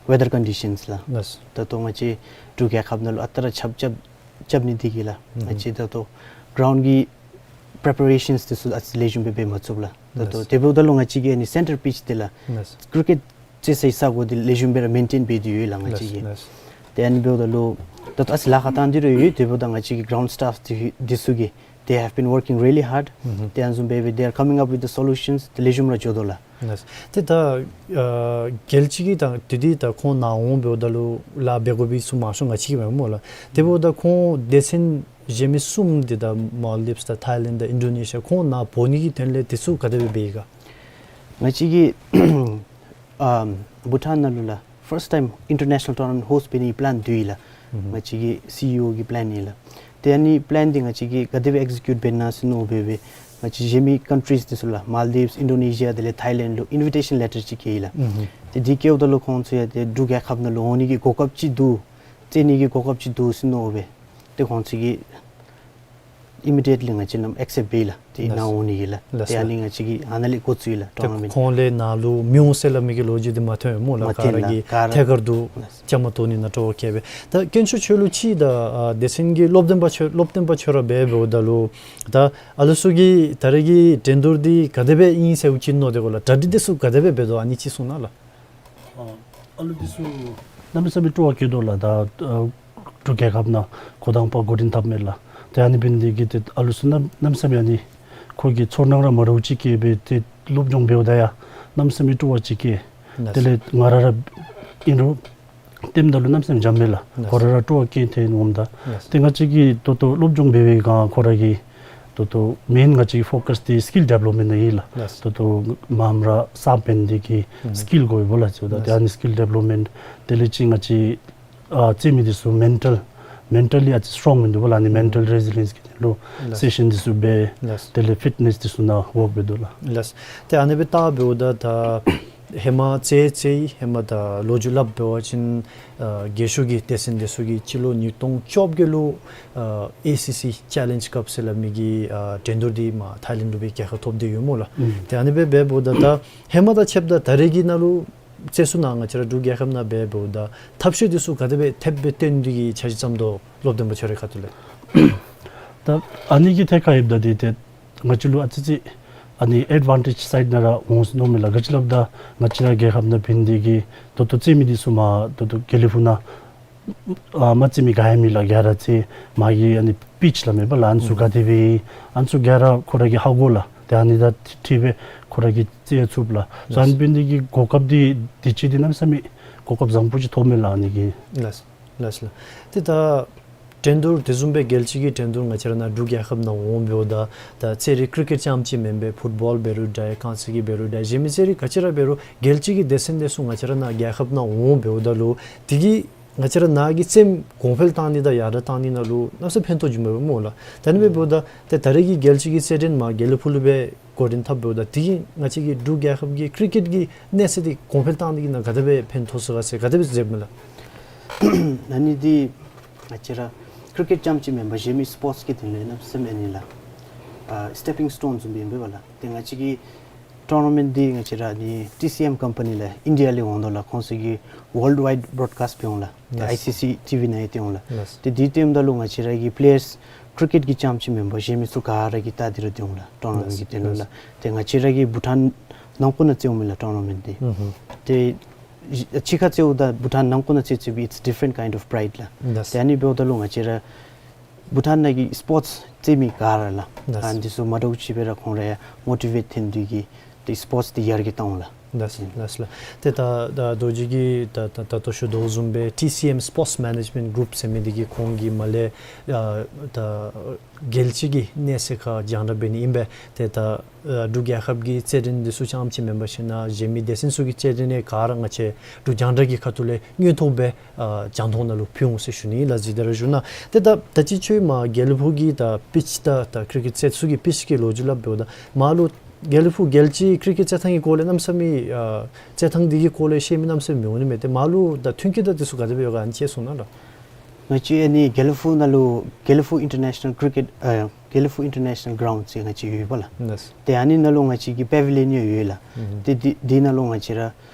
ཝེ་དར་ཀོན་ཌི་ཤཱནསི་ལགས། ལགས། ད་ལྟོ་ང་བཅས་འབྲུག་རྒྱལ་ཁབ་ནང་ལུ་ཨ་རྟག་ར་ཆརཔ་རྐྱབ་རྐྱབ་ནི་འདི་གིས་ལགས། ཨུམ་ང་བཅས་ད་ལྟོ་གྲའུནཌ་གི་པི་རི་པ་རེ་ཤཱནསི་འདི་ཚུ་ཨ་ཙི་ལེགས་ཤོམ་སྦེ་འབད་མ་ཚུགས་ལགས། ད་ལྟོ་ལགས། དེ་འབདཝ་ད་ལུ་ང་བཅས་ཀྱིས་ཨ་ནི་སེན་ཊར་པིཆ་འདི་ལགས། ལགས། ཀི་རི་ཀེཊ་རྩེད་སའི་ས་གོ་འདི་ལེགས་ཤོམ་སྦེ་ར་མེན་ཊེན་འབད་དེ་ཡོད་ལགས་ང་བཅས་ཀྱིས། ལགས། ལགས། ཏེ་ཨ་ནི་འབདཝ་ད་ལུ་ད་ལྟོ་ཨ་ཙི་ལཱ་ཁག་བཏང་སྟེ་ར་ཡོད། དེ་འབདཝ་ད་ང་བཅས་ཀྱི་གྲའུནཌ་སི་ཊཱཕསི་འདི་འདི་ཚུ་གིས་they have been working really hard. ཨུམ་ཧུམ། ཏེ་ཨ་ནི་བཟུམ་སྦེ་འབད་they are coming up with the solutions. ཏེ་ལེགས་ཤོམ་ར་འགྱོ་དོ་ལགས། ལགས། ཏེ་ད་ཨ་རྒྱལ་སྤྱི་གི་ད་དེ་འདི་ད་ཁོང་ནཱ་འོང་འབདཝ་ད་ལུ་ལཱ་འབད་དགོ་པའི་ཚུ་མང་ཤོས་ང་བཅས་ཀྱིས་འབདཝ་སྨོ་ལགས། དེ་འབདཝ་ད་ཁོང་སྡེ་ཚན་གཞན་མི་གསུམ་འདི་ད་མཱལ་ཌིབས་དང་ཐའི་ལེནཌ་དང་ཨིན་ཌོ་ནེ་ཤི་ཡ་ཁོང་ནཱ་འབོ་ནི་གི་དོན་ལས་དེ་ཚུ་ག་དེ་སྦེ་འབད་ཡི་ག། ང་བཅས་ཀྱིས་ཨམ་བྷུ་ཊཱན་ནང་ལུ་ལགས་ཕཱརསཊ་ཊའིམ་ཨིན་ཊར་ནེ་ཤ་ནཱལ་ཊུར་ནམེནཊ་ཧོསཊ་འབད་ནི་གི་པི་ལེན་འདུག་ཡི་ལགས། ཨུམ་ང་བཅས་ཀྱི་སི་ཨི་ཨོ་གི་པི་ལེན་ཨིན་ལགས། ཏེ་ཨ་ནི་པི་ལེན་འདི་ང་བཅས་ཀྱིས་ག་དེ་སྦེ་ཨེག་སི་ཀིའུཊ་འབད་ནི་ཨིན་ན་ཟེར་མནོ་སྦེ་སྦེ་ང་བཅས་གཞན་མི་ཀཱན་ཊིསི་འདི་ཚུ་ལགས་མཱལ་ཌིབས་ཨིན་ཌོ་ནེ་ཤི་ཡ་དེ་ལས་ཐའི་ལེནཌ་ལུ་ཨིན་བི་ཊེ་ཤཱན་ལེ་ཊར་ཅིག་བསྐྱལ་ཡི་ལགས། ཨུམ་ཧུམ། ཏེ་འདི་བསྐྱལཝ་ད་ལུ་ཁོང་ཚུ་ཡང་ཏེ་འབྲུག་རྒྱལ་ཁབ་ནང་ལུ་འོང་ནི་གི་གོ་སྐབས་ཅིག་འདུག། རྩེད་ནི་གི་གོ་སྐབས་ཅིག་འདུག་ཟེར་མནོ་སྦེ་ཏེ་ཁོང་ཚུ་གིས་ཨི་མི་ཌི་ཡེཊ་ལི་ང་བཅས་ནང་ཨེག་སེབཊ་འབད་ཡི་ལགས། ཏེ་ལགས། ནཱ་འོང་ནི་གི་ལགས། ལགས་ཏེ་ཨ་ནི་ང་བཅས་ཀྱིས་ཨ་ནཱ་ལས་འགོ་བཙུགས་ཡི་ལགས། ཏེ་ཊོར་ནམེནཊ། ཁོང་ལས་ནཱ་ལུ་མི་འོང་ཟེར་སླབ་མི་གི་ལོ་རྒྱུས་འདི་མ་ཐོན་སྨོ་ལགས། མ་ཐོན་ག་ར་ལགས། གིས་ག་ར་ཐད་ཀར་དུ་ལགས། བཅའ་མར་གཏོགས་ནི་ནང་འགྲོ་བ་བཀལ་སྦེ། ད་དཀོན་མཆོག་ཁྱོད་ལུ་ཅིག་ད་ཨ་སྡེ་ཚན་གྱི་སློབ་སྟོན་པ་ཁྱོད་སློབ་སྟོན་པ་ཁྱོད་ར་འབད་འབདཝ་ད་ལུ་ད་ཨ་ལུ་ཚུ་གིས་ད་རེས་ཀྱི་འགྲན་བསྡུར་འདི་ག་དེ་སྦེ་ཨིན་ཟེར་ཅིག་མནོ་སྟེ་གོ་ལགས། གྲ་སྒྲིག་འདི་ཚུ་ག་དེ་སྦེ་འབད་དོ་ཨ་ནི་ཅིག་གསུང་གནང་ལགས། ཨ་ཨ་ལུ་འདི་ཚུ་གནམ་མེད་ས་མེད་སྤྲོ་བ་སྐྱེ་དོ་ལགས། ད་ཨ་འབྲུག་རྒྱལ་ཁབ་ནང་འགོ་དང་པ་འགོ་འདྲེན་འཐབ་མི་ལགས། ཏེ་ཨ་ནི་འབད་ནི་འདི་གིས་ཏེ་ཨ་ལུ་ཚུ་གནམ་གནམ་མེད་ས་མེད་ཨ་ནི་ཁོ་གི་ཚོར་སྣང་ར་མ་འདྲཝ་ཅིག་སྐྱེས་སྦེ་ཏེ་ སློབ་སྦྱོང་འབདཝ་ད་ཡང་གནམ་མེད་ས་མེད་སྤྲོ་བ་ཅིག་སྐྱེས། ལགས། དེ་ལས་ང་ར་ར་ཨིན་རུང་ལྟདམོ་ད་ལུ་གནམ་མེད་ས་མེད་འཇམ་མས་ལགས། ལགས། ཁོ་ར་ར་སྤྲོ་བ་སྐྱེས་ཏེ་ཨིན་འོངམ་ད། ལགས། ཏེ་ང་བཅས་ཀྱིས་ད་ལྟོ་སློབ་སྦྱོང་འབད་བའི་སྒང་ཁོ་ར་གི་ད་ལྟོ་མེན་ང་བཅས་ཀྱི་ཕོ་ཀཱས་འདི་སི་ཀིལ་ཌི་བེ་ལོབ་མེནཊ་ནང་ཨིན་ལགས། ལགས། ད་ལྟོ་མངམ་ར་ས་འབད་ནི་འདི་གི་ཨུམ་སི་ཀིལ་དགོ་པས་ལགས། ད་ལྟོ་ལགས། ཨ་ནི་སི་ཀིལ་ཌི་བེ་ལོབ་མེནཊ་དེ་ལས་ཅིག་ང་བཅས་ཨ་རྩེད་མི་འདི་ཚུ་མེན་ཊལ་མེན་ཊལ་ལི་ཨ་ཙི་སི་ཊོང་མིན་འདུག་པ་ལགས། ཨ་ནི་ཨུམ་མེན་ཊལ་རེ་ཟི་ལི་ཡེནསི་གི་དོན་ལུ་ལགས། སེ་ཤཱན་འདི་ཚུ་འབད། ལགས། དེ་ལས་ཕིཊ་ནེསི་འདི་ཚུ་ནང་ཝརཀ་འབད་དོ་ལགས། ལགས། ཏེ་ཨ་ནི་སྦེ་བལྟ་འབདཝ་ད་ད་ཧེ་མ་རྩེད་རྩེད་ཡི་ཧེ་མ་ད་ལོ་རྒྱུས་སླབ་འབད་བ་ཅིན་ཨ་རྒས་ཤོས་ཀྱི་སྡེ་ཚན་འདི་ཚུ་གིས་སྤྱི་ལོ་ཉིས་སྟོང་བཅོ་བརྒྱད་ལུ་ཨ་ཨེ་སི་སི་ཅེ་ལེནཇ་ཀབ་ཟེར་སླབ་མི་གི་ཨ་འགྲན་བསྡུར་འདི་མར་ཐཱའི་ལེནཌ་ལུ་སྦེ་རྒྱལ་ཁ་ཐོབ་སྟེ་ཡོད་སྨོ་ལགས། ཨུམ་ཏེ་ཨ་ནི་སྦེ་འབད་འབདཝ་ད་ད་ཧེ་མ་དང་ཕྱདཔ་ད་ད་རེས་ཀྱི་ནང་ལུ་རྩེད་ས་ནང་ང་བཅས་ར་འབྲུག་རྒྱལ་ཁབ་ནང་འབད་འབདཝ་ད་ཐབས་ཤེས་འདི་ཚུ་ག་དེ་སྦེ་ཐེབས་སྦེ་བཏོན་ཏེ་གི་འཆར་གཞི་བརྩམ་དོ་སློབ་སྟོན་པ་ཁྱོད་རའི་ཁ་ཐུག་ལས། ད་ཨ་ནི་གི་ཐད་ཁར་ཡོདཔ་ད་འདི་ཏེ་ང་བཅས་ལུ་ཨ་ཙི་ཅིག་ཨ་ནི་ཨེཌ་ཝན་ཊེཇ་སའིཌ་ནང་ར་འོང་ཟེར་མནོཝ་མས་ལགས། ག་ཅི་སླབ་ད་ང་བཅས་ར་རྒྱལ་ཁབ་ནང་འབད་ནི་འདི་གིས་ད་ལྟོ་རྩེད་མི་འདི་ཚུ་མར་ད་ལྟོ་དགེ་ལེགས་ཕུག་ནང་ཨ་མར་རྩེད་མི་ག་ཡང་མེད་ལགས། ག་ར་ཚུ་མར་གྱི་ཨ་ནི་པིཆ་སླབ་མས་པ་ལགས། ཨ་ནི་ཚུ་ཨུམ་ག་དེ་སྦེ་ཨ་ནི་ཚུ་ག་ར་ཁོ་ར་གིས་ཧ་གོ་ལགས། ཏེ་ཨ་ནི་དང་འཁྲིལ་སྦེ་ཁོ་ར་གིས་རྩེད་ཚུགས་ལགས། ལགས། ཨ་ནི་འབད་ནི་འདི་གིས་གོ་སྐབས་འདི་འདི་ཅིག་འདི་གནམ་མེད་ས་མེད་གོ་སྐབས་བཟང་པོ་ཅིག་ཐོབ་མས་ལགས་ཨ་ནི་གིས། ལགས། ལགས་ལགས། ཏེ་ད་འགྲན་བསྡུར་དེ་བཟུམ་སྦེ་རྒྱལ་སྤྱི་གི་འགྲན་བསྡུར་ང་བཅས་ར་ནཱ་འབྲུག་རྒྱལ་ཁབ་ནང་འོང་འབདཝ་ད་ད་རྩེད་རིགས་ཀི་རི་ཀེཊ་རྐྱངམ་ཅིག་མེན་པར་ཕུཊ་བཱོལ་འབད་རུང་འདྲ་གང་ཅི་གི་འབད་རུང་འདྲ་གཞན་མི་རྩེད་རིགས་ག་ཅི་ར་འབད་རུང་རྒྱལ་སྤྱི་གི་སྡེ་ཚན་འདི་ཚུ་ང་བཅས་ར་ནཱ་རྒྱལ་ཁབ་ནང་འོང་འབདཝ་ད་ལུ་དེ་གིས་ང་བཅས་ར་ནཱ་གི་རྩེདམོ་གོང་འཕེལ་བཏང་ནི་དང་ཡར་དྲག་བཏང་ནི་ནང་ལུ་གནམ་མེད་ས་མེད་ཕན་ཐོགས་ཅིག་ཨིན་པས་སྨོ་ལགས། ད་ཨ་ནི་འབདཝ་ད་ཏེ་ད་རེས་ཀྱི་རྒྱལ་སྤྱི་གི་རྩེད་འགྲན་མར་དགེ་ལེགས་ཕུག་ལུ་སྦེ་འགོ་འདྲེན་འཐབ་འབདཝ་ད་དེ་གིས་ང་བཅས་ཀྱི་འབྲུག་རྒྱལ་ཁབ་ཀྱི་ཀི་རི་ཀེཊ་ཀྱི་གནས་ཚད་འདི་གོང་འཕེལ་བཏང་ནི་གི་ནང་ག་དེ་སྦེ་ཕན་ཐོགས་ཚུགས་ག་ཟེར་ག་དེ་སྦེ་མཛདཔ་མས་ལགས། ཨ་ནི་འདི་ང་བཅས་ར་ཀི་རི་ཀེཊ་རྐྱངམ་ཅིག་མེན་པར་གཞན་མི་སི་པོརཊསི་གི་དོན་ལས་གནམ་མེད་ས་མེད་ཨ་ནི་ལགས་ཨ་སི་ཊེ་པིང་སི་ཊོན་བཟུམ་སྦེ་ཨིན་པས་ལགས། ཏེ་ང་བཅས་ཀྱི་ཊོར་ན་མེནཊ་འདི་ང་བཅས་ར་ཨ་ནི་ཊི་སི་ཨེམ་ཀམ་པ་ནི་ལགས་ཨིན་ཌི་ཡ་ལས་འོང་དོ་ལགས། ཁོང་ཚུ་གིས་ཝཱལཌ་ཝའིཌ་བྲོཌ་ཀཱསཊ་འབད་འོང་ལགས། ཏེ་ལགས། ཨའི་སི་སི་ཊི་ཝི་ནང་ཡང་སྟོན་འོང་ལགས། ལགས། ཏེ་འདི་སྟོནམ་ད་ལུ་ང་བཅས་ར་གི་པི་ལེ་ཡརསི་ཀི་རི་ཀེཊ་ཀྱི་རྐྱངམ་ཅིག་མེན་པར་གཞན་མི་ཚུ་ག་ར་གིས་བལྟ་སྟེ་ར་སྡོད་འོང་ལགས། ཊོར་ན་མེནཊ་ལགས། ཀྱི་དོན་ལུ་ལགས། ལགས། ཏེ་ང་བཅས་ར་གི་བྷུ་ཊཱན་ནང་འཁོད་ནང་རྩེ་འོང་མས་ལགས་ཊོར་ན་མེནཊ་འདི། ཨུམ་ཧུམ། ཏེ་ཕྱི་ཁར་རྩེཝ་ད་བྷུ་ཊཱན་ནང་འཁོད་ནང་རྩེ་རྩེ་བའི་it's different kind of pride ལགས། ལགས། ཏེ་ཨ་ནི་འབདཝ་ད་ལུ་ང་བཅས་ར་བྷུ་ཊཱན་ནང་གི་སི་པོརཊསི་རྩེད་མི་ག་ར་ལགས། ལགས། ཨ་འདི་ཚུ་མ་འདྲཝ་ཅིག་སྦེ་ར་ཁོང་ར་ཡང་མོ་ཊི་ཝེཊ་འཐོན་ཏེ་གིས་ཏེ་སི་པོརཊསི་འདི་ཡར་རྒྱས་བཏང་འོང་ལགས། ལགས་ལགས་ལགས། ཏེ་ད་ད་རྡོ་རྗེ་གིས་ད་ད་ད་ལྟོ་ཞུ་དོ་བཟུམ་སྦེ་ཊི་སི་ཨེམ་སི་པོརཊསི་མེ་ནེཇ་མེནཊ་གུ་རུབ་ཟེར་མི་འདི་གིས་ཁོང་གིས་མར་ལས་ཨ་ད་རྒྱལ་སྤྱི་གི་གནས་ཚད་ཁར་རྒྱང་བསྒྲགས་འབད་ནི་ཨིན་པས། ཏེ་ད་ཨ་འབྲུག་རྒྱལ་ཁབ་ཀྱི་རྩེད་འགྲན་འདི་ཚུ་རྐྱངམ་ཅིག་མེན་པར་ཞིན་ན་གཞན་མི་སྡེ་ཚན་ཚུ་གི་རྩེད་འགྲན་ཡང་ག་ར་ང་བཅས་འབྲུག་རྒྱང་བསྒྲགས་ཀྱི་ཁ་ཐུག་ལས་དངོས་ཐོག་སྦེ་ཨ་རྒྱང་མཐོང་ནང་ལུ་ཕུལ་འོང་ཟེར་ཞུ་ནི་ཨིན་ལགས། ཇི་ལྟར་ར་ཞུ་ན་ཏེ་ད་ད་ཅི་ཁྱོད་མར་དགེ་ལེགས་ཕུག་གི་ད་པིཆ་ད་ད་ཀི་རི་ཀེཊ་རྩེད་ས་གི་པིཆ་གི་ལོ་རྒྱུས་སླབ་འབདཝ་ད་མར་ལུ་དགེ་ལེགས་ཕུག་རྒྱལ་སྤྱིའི་ཀི་རི་ཀེཊ་རྩེད་ཐང་གི་སྐོར་ལས་གནམ་མེད་ས་མེད་ཨ་རྩེད་ཐང་འདི་གི་སྐོར་ལས་ཤེས་མི་གནམ་མེད་ས་མེད་འོང་ནི་མས། ཏེ་མར་ལུ་ད་མཐུན་རྐྱེན་དང་འདི་ཚུ་ག་དེ་སྦེ་ཡོད་ག་ཨ་ནི་ཅིག་གསུང་གནང་ལགས། ང་བཅས་ཨ་ནི་དགེ་ལེགས་ཕུག་ནང་ལུ་དགེ་ལེགས་ཕུག་ཨིན་ཊར་ནེ་ཤ་ནཱལ་ཀི་རི་ཀེཊ་ཨ་དགེ་ལེགས་ཕུག་ཨིན་ཊར་ནེ་ཤ་ནཱལ་གྲའུནཌ་ཟེར་ང་བཅས་ཡོད་པ་ལགས། ལགས། ཏེ་ཨ་ནི་ནང་ལུ་ང་བཅས་ཀྱི་པེ་བི་ལི་ཡཱན་ཡང་ཡོད་ལགས། ཨུམ་ཧུམ། ཏེ་འདི་འདི་ནང་ལུ་ང་བཅས་ར་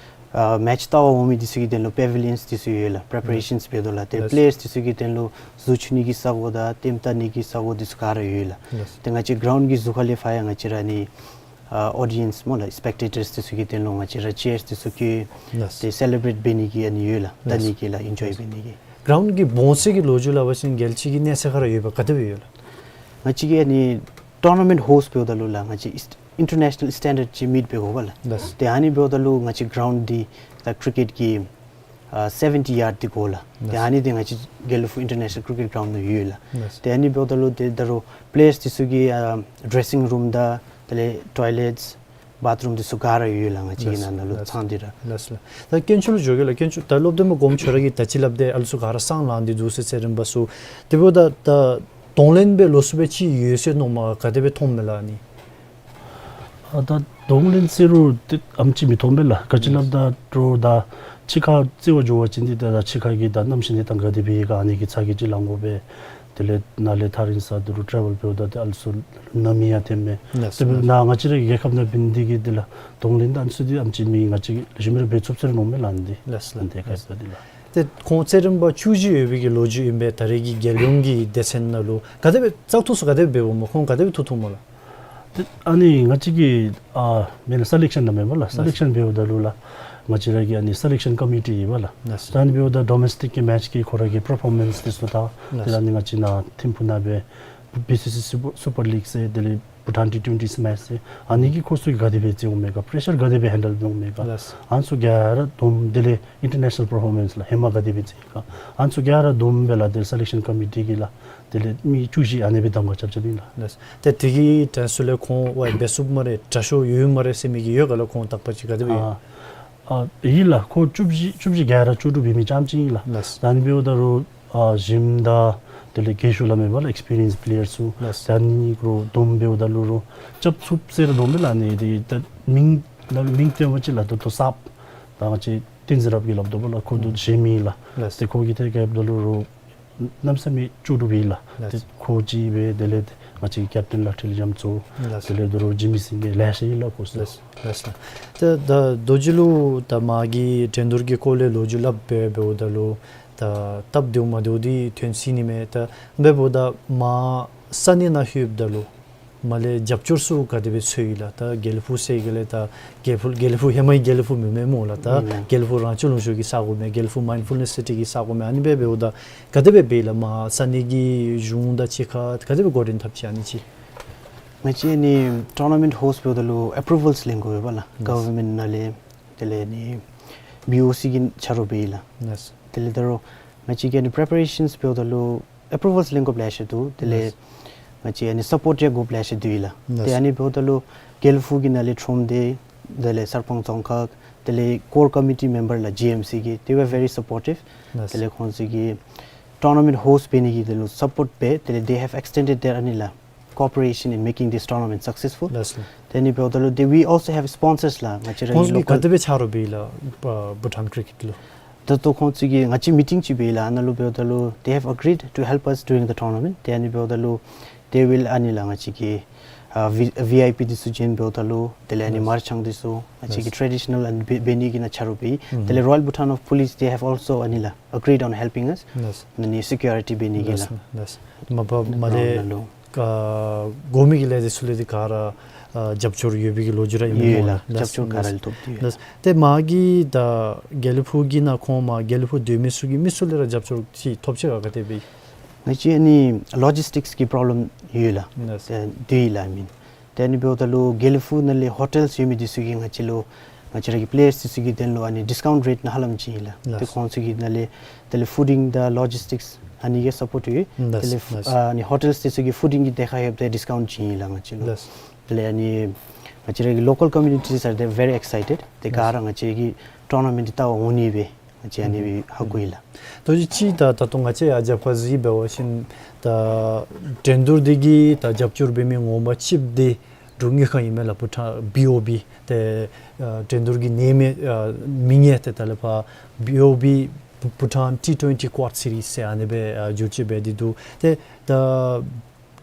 ཨ་མེཆ་བལྟ་བར་འོང་མི་འདི་ཚུ་གི་དོན་ལུ་པེ་བི་ལི་ཡཱནསི་འདི་ཚུ་ཡོད་ལགས། པི་རི་པ་རེ་ཤཱནསི་འབད་དོ་ལགས། ཏེ་ལགས། པི་ལེ་ཡརསི་འདི་ཚུ་གི་དོན་ལུ་གཟུགས་འཁྱུ་ནི་གི་ས་གོ་དང་ལྟདམོ་བལྟ་ནི་གི་ས་གོ་འདི་ཚུ་ག་ར་ཡོད་ལགས། ལགས། ཏེ་ང་བཅས་གྲའུནཌ་གི་ཟུར་ཁ་ལས་ཕར་ཡང་ང་བཅས་ར་ཨ་ནི་ཨ་ཨོ་ཌི་ཡཱནསི་སྨོ་ལགས་སི་པེག་ཊེ་ཊརསི་འདི་ཚུ་གི་དོན་ལུ་ང་བཅས་ར་ཅེརསི་འདི་ཚུ་བཀོད། ལགས། ཏེ་སེ་ལེ་བྲེཊ་འབད་ནི་གི་ཨ་ནི་ཡོད་ལགས། ལྟ་ནི་གི་ལགས་ཨིན་ཇོའི་འབད་ནི་གི། གྲའུནཌ་གི་སྦོམ་ས་གི་ལོ་རྒྱུས་སླབ་པ་ཅིན་རྒྱལ་སྤྱི་གི་གནས་ཚད་ཁར་ར་ཡོད་པས་ག་དེ་སྦེ་ཡོད་ལགས། ང་བཅས་ཀྱིས་ཨ་ནི་ཊོར་ན་མེནཊ་ཧོསཊ་འབདཝ་ད་ལུ་ལགས་ང་བཅས་ཨིནཊར་ནེ་ཤ་ནཱལ་སི་ཊེན་ཌརཌ་ཅིག་མིཊ་འབད་དགོ་པས་ལགས། ལགས། ཏེ་ཨ་ནི་འབདཝ་ད་ལུ་ང་བཅས་གྲའུནཌ་འདི་ད་ཀི་རི་ཀེཊ་ཀྱི་ཨ་སེ་བེན་ཊི་ཡཱརཌ་འདི་དགོ་ལགས། ཏེ་ལགས། ཨ་ནི་འདི་ང་བཅས་དགེ་ལེགས་ཕུག་ཨིནཊར་ནེ་ཤ་ནཱལ་ཀི་རི་ཀེཊ་གྲའུནཌ་ནང་ཡོད་ལགས། ལགས། ཏེ་ཨ་ནི་འབདཝ་ད་ལུ་ཏེ་ད་རུང་པི་ལེ་ཡརསི་འདི་ཚུ་གི་ཨ་ཌེ་རེ་སིང་རུམ་དང་དེ་ལས་ཊོའི་ལེཊསི་བཱཐ་རུམ་འདི་ཚུ་ག་ར་ཡོད་ལགས། ང་བཅས་ཀྱི་ནང་ན་ལུ་ཚང་སྟེ་ར། ལགས་ལགས། ད་དཀོན་མཆོག་ལུ་འགྱོ་གེ་ལགས། དཀོན་མཆོག་ད་སློབ་སྟོན་པ་གོངམ་ཁྱོད་ར་གིས་ད་ཅི་སླབ་དེ་ཨ་ལུ་ཚུ་ག་ར་སྲང་ལང་སྟེ་འདུག་ཟེར་ཟེར་རིམ་པ་ཚུ། དེ་འབདཝ་ད་ད་གདོང་ལེན་སྦེ་ལོགས་སུ་སྦེ་ཅིག་ཡོད་ཟེར་མནོཝ་མས། ག་དེ་སྦེ་མཐོངམ་མས་ལགས་ཨ་ནི། ཨ་ད་གདོང་ལེན་ཟེར་རུང་ཏེ་ཨེམ་ཅིག་མི་མཐོང་པས་ལགས། ག་ཅི་སླབ་ད་དྲོ་ད་ཕྱི་ཁར་རྩེད་པར་འགྱོ་བ་ཅིན་འདི་ད་ད་ཕྱི་ཁ་གི་ད་གནམ་གཤིས་འདི་ད་ག་དེ་སྦེ་ཡོད་ག་ཨ་ནི་གི་ཚ་གྱང་ཅིག་ལང་དགོ་པས། དེ་ལས་ནཱ་ལས་ཐག་རིང་ས་འདི་ལུ་ཊེ་རེ་ཝེལ་འབདཝ་ད་ཏེ་ཨ་ལུ་ཚུ་ནམ་ཡང་ཐོནམ་མས། ལགས་སོ། དེ་འབདཝ་ད་ང་བཅས་ར་གི་རྒྱལ་ཁབ་ནང་འབད་ནི་འདི་གིས་འདི་ལགས་གདོང་ལེན་ད་ཨ་ནི་ཚུ་འདི་ཨེམ་ཅིག་མེད། ང་བཅས་ལེགས་ཤོམ་སྦེ་ར་འབད་ཚུགས་ཟེར་མནོཝ་མས་ལགས་འདི། ལགས་སོ། ཨ་ནི་དེ་ཁར་ལགས་སོ། འབདཝ་ད་འདི་ལགས། ཏེ་ཁོང་རྩེད་རིམ་པ་བཅུ་བཞི་ཡོད་པའི་གི་ལོ་རྒྱུས་ཨིན་པས། ད་རེས་ཀྱི་རྒྱལ་ཡོངས་ཀྱི་སྡེ་ཚན་ནང་ལུ་ག་དེ་སྦེ་བཙག་འཐུ་ཚུ་ག་དེ་སྦེ་འབདཝ་སྨོ། ཁོང་ག་དེ་སྦེ་འཐུ་འཐུཝ་སྨོ་ལགས། ཏེ་ཨ་ནི་ང་བཅས་ཀྱི་ཨ་མེན་ན་སེ་ལེག་ཤཱན་ལགས་མེན་པ་ལགས། ལགས་སོ། སེ་ལེག་ཤཱན་འབདཝ་ད་ལུ་ལགས་ང་བཅས་ར་གི་ཨ་ནི་སེ་ལེག་ཤཱན་ཀོ་མི་ཊི་ཡོད་པ་ལགས། ལགས་སོ། ད་ཨ་ནི་འབདཝ་ད་ཌོ་མེ་སི་ཊིག་གི་མེཆ་གི་ཁོ་ར་གི་པར་ཕོར་མེནསི་འདི་ཚུ་དང་ལགས་སོ། དེ་ལས་ཨ་ནི་ང་བཅས་ནཱ་ཐིམ་ཕུག་ནང་སྦེ་བི་སི་སི་སུ་པར་ལིག་ཟེར་དེ་ལས་ བྷུ་ཊཱན་ཊི་ཊུ་ཝེན་ཊི་སི་མེཆ་ཟེར་ཨ་ནི་གི་ཁོ་ཚུ་གིས་ག་དེ་སྦེ་རྩེ་འོང་མས་ག་པེ་རེ་ཤར་ག་དེ་སྦེ་ཧེན་ཌལ་འབད་འོང་མས་ག། ལགས། ཨ་ནི་ཚུ་ག་ར་བསྡོམས་དེ་ལས་ཨིན་ཊར་ནེ་ཤ་ནལ་པར་ཕོར་མེནསི་ལགས་ཧེ་མ་ག་དེ་སྦེ་རྩེ་ག་ཨ་ནི་ཚུ་ག་ར་བསྡོམས་སྦེ་ལགས་དེ་སེ་ལེཀ་ཤཱན་ཀོ་མི་ཊི་གིས་ལགས་དེ་ལས་མི་བཅུ་བཞི་ཨ་ནི་སྦེ་གདམ་ཁ་རྐྱབ་རྐྱབ་ཨིན་ལགས། ལགས། ཏེ་དེ་གི་དྲན་གསོ་ལས་ཁོང་ཝའི་འབད་ཚུགས་སྨ་རེ་དྲག་ཤོས་ཡོད་སྨ་རེ་ཟེར་མི་གི་ཡོད་ག་ལགས། ཁོང་རྟག་པ་ཅིག་ག་དེ་སྦེ་ཡོད། ཨ་ཨ་ཨིན་ལགས། ཁོ་བཅུ་བཞི་བཅུ་བཞི་ག་ར་ལྕོགས་གྲུབ་འབད་མི་རྐྱངམ་ཅིག་ཨིན་ལགས། ལགས། ད་ཨ་ནི་འབདཝ་ད་རུང་ཨ་གཞོནམ་དང་དེ་ལས་རྒས་ཤོས་སླབ་མས་པ་ལགས་ཨེགསི་པི་རི་ཡེནསི་པི་ལེ་ཡར་ཚུ། ལགས། ད་ཨ་ནི་རོགས་བསྡོམས་འབདཝ་ད་ལུ་རོགས་རྐྱབ་ཚུགས་ཟེར་ར་བསྡོམས་མས་ལགས། ཨ་ནི་དེ་ད་མིང་ད་མིང་བཏོན་པ་ཅིན་ལགས་ད་ལྟོ་གསརཔ་ད་ང་བཅས་བསྟན་འཛིན་རབ་རྒྱས་སླབ་དོ་པ་ལགས། ཁོ་ད་ལྟོ་གཞོནམ་ཨིན་ལགས། ལགས། ཏེ་ཁོ་གི་ཐད་ཁར་འབདཝ་ད་ལུ་རོགས་གནམ་མེད་ས་མེད་ལྕོགས་གྲུབ་ཨིན་ལགས། ལགས། ཏེ་ཁོ་གཅིག་སྦེ་དེ་ལས་ང་བཅས་ཀྱི་ཀེབ་ཊེན་ལགས་ཁྲི་ལས་རྒྱམ་ཚུ། ལགས། དེ་ལས་ད་རུང་ཇི་མི་སིང་གི་ལེ་ཤ་ཨིན་ལགས་ཁོ་ཚུ། ལགས། ལགས། ཏེ་ད་མདོ་རྒྱུད་ལུ་ད་མ་གི་འགྲན་བསྡུར་གྱི་སྐོར་ལས་ལོ་རྒྱུས་སླབ་སྦེ་འབདཝ་ད་ལུ་ད་སྟབས་བདེཝ་མ་བདེཝ་འདི་ཐོན་སྲིད་ནི་མས། ད་འབདཝ་ད་མ་ས་གནས་ནང་ལྷོདཔ་ད་ལུ་མར་ལས་རྒྱབ་སྐྱོར་ཚུ་ག་དེ་སྦེ་འཚོལ་ཡི་ལགས། ད་དགེ་ལེགས་ཕུག་ཟེར་ག་ལས་ད་དགེ་ལེགས་ཕུག་དགེ་ལེགས་ཕུག་ཧེ་མའི་དགེ་ལེགས་ཕུག་མེན་མས་སྨོ་ལགས། ད་ཨིན་ལགས། དགེ་ལེགས་ཕུག་རང་སྐྱོང་ལུང་ཕྱོགས་ཀྱི་ས་གོ་མས། དགེ་ལེགས་ཕུག་མའིན་ཌ་ཕུལ་ནེསི་སི་ཊི་གི་ས་གོ་མས། ཨ་ནི་སྦེ་འབདཝ་ད་ག་དེ་སྦེ་འབད་ཡི་ལགས། མ་ས་གནས་ཀྱི་གཞུང་དང་གཅིག་ཁར་ག་དེ་སྦེ་འགོ་འདྲེན་འཐབ་ཅི་ཨ་ནི་ཅིག། ང་བཅས་ཨ་ནི་ཊོར་ན་མེནཊ་ཧོསཊ་འབདཝ་ད་ལུ་ཨེཔ་རུ་ཝཱལསི་ལེན་དགོ་པས་ལགས། ལགས། གོ་ཝར་མེནཊ་ནང་ལས་དེ་ལས་ཨ་ནི་བི་ཨོ་སི་གི་ཆ་རོགས་འབད་ཡི་ལགས། ལགས། དེ་ལས་ད་རུང་ང་བཅས་ཀྱི་ཨ་ནི་པི་རི་པེ་རེ་ཤཱནསི་འབདཝ་ད་ལུ་ཨེཔ་རུ་ཝཱལསི་ལེན་དགོཔ་ལེ་ཤ་འདུག། དེ་ལས་ལགས། ང་བཅས་ཨ་ནི་སཔོརཊ་རེ་དགོཔ་ལེ་ཤ་འདུག་ལགས། ལགས། ཏེ་ཨ་ནི་འབདཝ་ད་ལུ་དགེ་ལེགས་ཕུག་གི་ནང་ལས་ཁྲོམ་སྡེ་དེ་ལས་གསར་སྤང་རྫོང་ཁག་དེ་ལས་ཀོར་ཀོ་མི་ཊི་མེམ་བར་ལགས་ཇི་ཨེམ་སི་གི་they were very supportive། ལགས། དེ་ལས་ཁོང་ཚུ་གིས་ཊོར་ན་མེནཊ་ཧོསཊ་འབད་ནི་གི་དེ་ལུ་སཔོརཊ་འབད། དེ་ལས་they have extended their ཨ་ནི་ལགས་cooperation in making this tournament successful། ལགས་སོ། དེ་ཨ་ནི་འབདཝ་ད་ལུ་they, we also have sponsors ལགས། ང་བཅས་ར་ཁོང་གིས་ལོ་ཀཱལ་ག་དེ་སྦེ་ཆ་རོགས་འབད་ཡི་ལགས་བྷུ་ཊཱན་ཀྲི་ཀེཊ་ལུ། ད་ལྟོ་ཁོང་ཚུ་གིས་ང་བཅས་མི་ཊིང་ཅིག་འབད་ཡི་ལགས། ཨ་ནཱ་ལུ་འབདཝ་ད་ལུ་they have agreed to help us during the tournament། དེ་ཨ་ནི་འབདཝ་ད་ལུ་they will ཨ་ནི་ལགས་ང་བཅས་ཀྱི་ཨ་བི་ཨའི་པི་འདི་ཚུ་བྱིན་འབདཝ་ད་ལུ་དེ་ལས་ཨ་ནི་ལགས། མར་ཆང་འདི་ཚུ་ང་བཅས་ཀྱི་ལགས། ཊེ་རེ་ཌི་ཤ་ནཱལ་ཨ་ནི་འབད་འབད་ནི་གི་ནང་ཆ་རོགས་འབད་ཡི། ཨུམ། དེ་ལས་Royal Bhutan of Police, they have also ཨ་ནི་ལགས་agreed on helping us། ལགས། ཨ་ནི་སི་ཀིའུ་རི་ཊི་འབད་ནི་གི་ལགས། ལགས། མ་པ་མ་ལས་ནང་ལུ་ཨ་གོ་མི་གི་ལས་འདི་ཚུ་ལས་འདི་ག་ར་ཨ་རྒྱབ་སྐྱོར་ཡོད་པའི་གི་ལོ་རྒྱུས་ར་ཨིན་མས་ཡོད་ལགས། ལགས། རྒྱབ་སྐྱོར་ག་ར་ལས་ཐོབ་སྟེ་ཡོད། ལགས། ཏེ་མ་གི་ད་དགེ་ལེགས་ཕུག་གི་ནང་ཁོང་མ་དགེ་ལེགས་ཕུག་སྡོད་མི་ཚུ་གིས་མི་ཚུ་ལས་ར་རྒྱབ་སྐྱོར་ཅིག་ཐོབ་ཅི་ག་ག་དེ་སྦེ། ང་བཅས་ཨ་ནི་ལོ་ཇིསི་ཊིཀསི་གི་པོརོབ་ལེམ་ཡོད་ལགས། ལགས། ཏེ་འདི་ཡོད་ལགས་ཨ་ནི། ཏེ་ཨ་ནི་འབདཝ་ད་ལུ་དགེ་ལེགས་ཕུག་ནང་ལས་ཧོ་ཊེལསི་ཡོད་མི་འདི་ཚུ་གིས་ང་བཅས་ལུ་ང་བཅས་ར་གི་པི་ལེ་ཡརསི་འདི་ཚུ་གི་དོན་ལུ་ཨ་ནི་ཌིསི་ཀའུནཊ་རེཊ་ནང་ཧ་ལམ་བྱིན་ཡི་ལགས། ལགས། ཏེ་ཁོང་ཚུ་གི་ནང་ལས་དེ་ལས་ཕུ་ཌིང་དང་ལོ་ཇིསི་ཊིཀསི་ཨ་ནི་གི་སཔོརཊ་ཡོད། ལགས། དེ་ལས་ལགས། ཨ་ནི་ཧོ་ཊེལསི་འདི་ཚུ་གིས་ཕུ་ཌིང་གི་ཐད་ཁར་ཡོདཔ་ད་ཌིསི་ཀའུནཊ་བྱིན་ཡི་ལགས་ང་བཅས་ལུ། ལགས། དེ་ལས་ཨ་ནི་ང་བཅས་ར་གི་ལོ་ཀཱལ་ཀོ་མིའུ་ནི་ཊིསི་ཨར་དེ་ཝེ་རི་ཨེགསའི་ཊེཌ། ཏེ་ག་ར་ང་བཅས་ཀྱི་ཊོར་ན་མེནཊ་འདི་ལྟ་བར་འོང་ནི་སྦེ་ང་བཅས་ཨ་ནི་སྦེ་ཧ་གོ་ཡི་ལགས། ད་ཅི་ཅིག་ད་ད་ལྟོ་ང་བཅས་ཡར་རྒྱབ་ཁར་གཟིགས་འབད་བ་ཅིན་ད་འགྲན་བསྡུར་འདི་གི་ད་རྒྱབ་སྐྱོར་འབད་མི་ངོ་མ་གཅིག་འདི་འབྲུག་དངུལ་ཁང་ཨིན་མས་ལགས། བྷུ་ཊཱན་བི་ཨོ་བི་ཏེ་ཨ་འགྲན་བསྡུར་གྱི་ནང་མི་ཨ་མིང་ཡང་ཏེ་ད་ལས་ཕར་བྷི་ཨོ་བི་བྷུ་ཊཱན་ཊི་ཊུ་ཝེན་ཊི་ཀུའཌ་སི་རིསི་ཟེར་ཨ་ནི་སྦེ་ཨ་བསྒྱུར་བཅོས་འབད་དེ་འདུག། ཏེ་ད་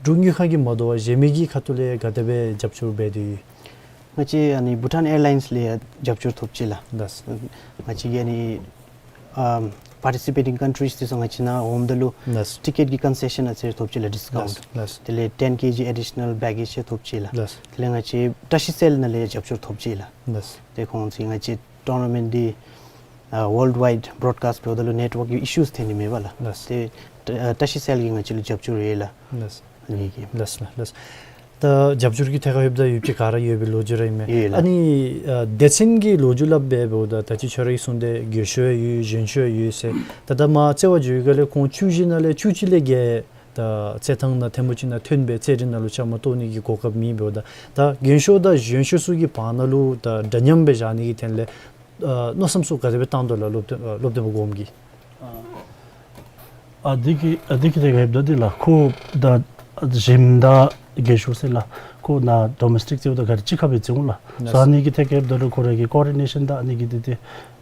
འབྲུག་དངུལ་ཁང་གིས་མ་དོ་བར་གཞན་མི་གི་ཁ་ཐུག་ལས་ག་དེ་སྦེ་རྒྱབ་སྐྱོར་འབད་དེ་ཡོད། ང་བཅས་ཨ་ནི་བྷུ་ཊཱན་ཨེར་ལའིནསི་ལས་ཡང་རྒྱབ་སྐྱོར་ཐོབ་ཅི་ལགས། ལགས། ང་བཅས་ཀྱི་ཨ་ནི་ཨམ་པར་ཊི་སི་པེ་ཊིང་ཀཱན་ཊི་རིསི་འདི་ཚུ་ང་བཅས་ནང་འོངམ་ད་ལུ་ལགས། ཊི་ཀེཊ་ཀྱི་ཀོན་སེ་ཤཱན་ཨ་ཙི་རེ་ཐོབ་ཅི་ལགས། ཌིསི་ཀའུནཊ། ལགས། ལགས། དེ་ལས་ཊེན་ཀེ་ཇི་ཨེ་ཌི་ཤ་ནཱལ་བེག་གེཇ་ཡང་ཐོབ་ཅི་ལགས། ལགས། དེ་ལས་ང་བཅས་བཀྲ་ཤིས་སེལ་ནང་ལས་ཡང་རྒྱབ་སྐྱོར་ཐོབ་ཅི་ལགས། ལགས། ཏེ་ཁོང་ཚུ་ང་བཅས་ཊོར་ན་མེནཊ་འདི་ཨ་ཝཱལཌ་ཝའིཌ་བྲོཌ་ཀཱསཊ་འབདཝ་ད་ལུ་ནེཊ་ཝརཀ་གི་ཨི་ཤུས་ཐོན་ནི་མས་པ་ལགས། ལགས། ཏེ་ཨ་བཀྲ་ཤིས་སེལ་གྱིས་ང་བཅས་ལུ་རྒྱབ་སྐྱོར་ཡོད་ལགས། ལགས། ཨ་ནི་གི། ལགས་ལགས་ལགས། ད་རྒྱབ་སྐྱོར་གྱི་ཐད་ཁར་ཡོདཔ་ད་ཡོདཔ་ཅིག་ག་ར་ཡོད་པའི་ལོ་རྒྱུས་ར་ཨིན་མས། ཡོད་ལགས། ཨ་ནི་ཨ་སྡེ་ཚན་གྱི་ལོ་རྒྱུས་སླབ་སྦེ་འབདཝ་ད་ད་ཅི་ཁྱོད་ར་གིས་གསུངས་ཏེ་རྒས་ཤོས་ཡོད་གཞོན་ཤོས་ཡོད་ཟེར། ད་ད་མར་རྩེད་པ་འགྱོ་བའི་སྒང་ལས་ཁོང་བཅུ་བཞི་ནང་ལས་བཅུ་གཅིག་ལས་བརྒལ་ད་རྩེད་ཐང་ནང་ཐེངས་པོ་ཅིག་ནང་ཐོན་སྦེ་རྩེད་རིགས་ནང་ལུ་བཅའ་མར་གཏོགས་ནི་གི་གོ་སྐབས་མེད་འབདཝ་ད་ད་རྒན་ཤོས་དང་གཞོན་ཤོས་ཚུ་གི་བར་ན་ལུ་ད་འདྲ་མཉམ་སྦེ་བཞག་ནི་གི་དོན་ལས་ཨ་མནོ་བསམ་ཚུ་ག་དེ་སྦེ་བཏང་དོ་ལགས། སློབ་སྟོན་ཨ་སློབ་སྟོན་པ་གོངམ་གིས། ཨ་ཨ་འདི་གི་ཨ་འདི་གི་ཐད་ཁར་འབདཝ་ད་འདི་ལགས་ཁོ་ད་ཨ་གཞོནམ་དང་རྒས་ཤོས་ཟེར་ལགས་ཁོ་ནཱ་ཌོ་མེསི་ཊིཀ་རྩེད་པ་དང་ག་ར་གཅིག་ཁར་སྦེ་རྩེ་འོང་ལགས། ལགས། སོ་ཨ་ནི་གི་ཐད་ཁར་འབདཝ་ད་ལུ་ཁོ་ར་གི་ཀོ་ཨོར་ཌི་ནེ་ཤཱན་དང་ཨ་ནི་གི་འདི་འདི་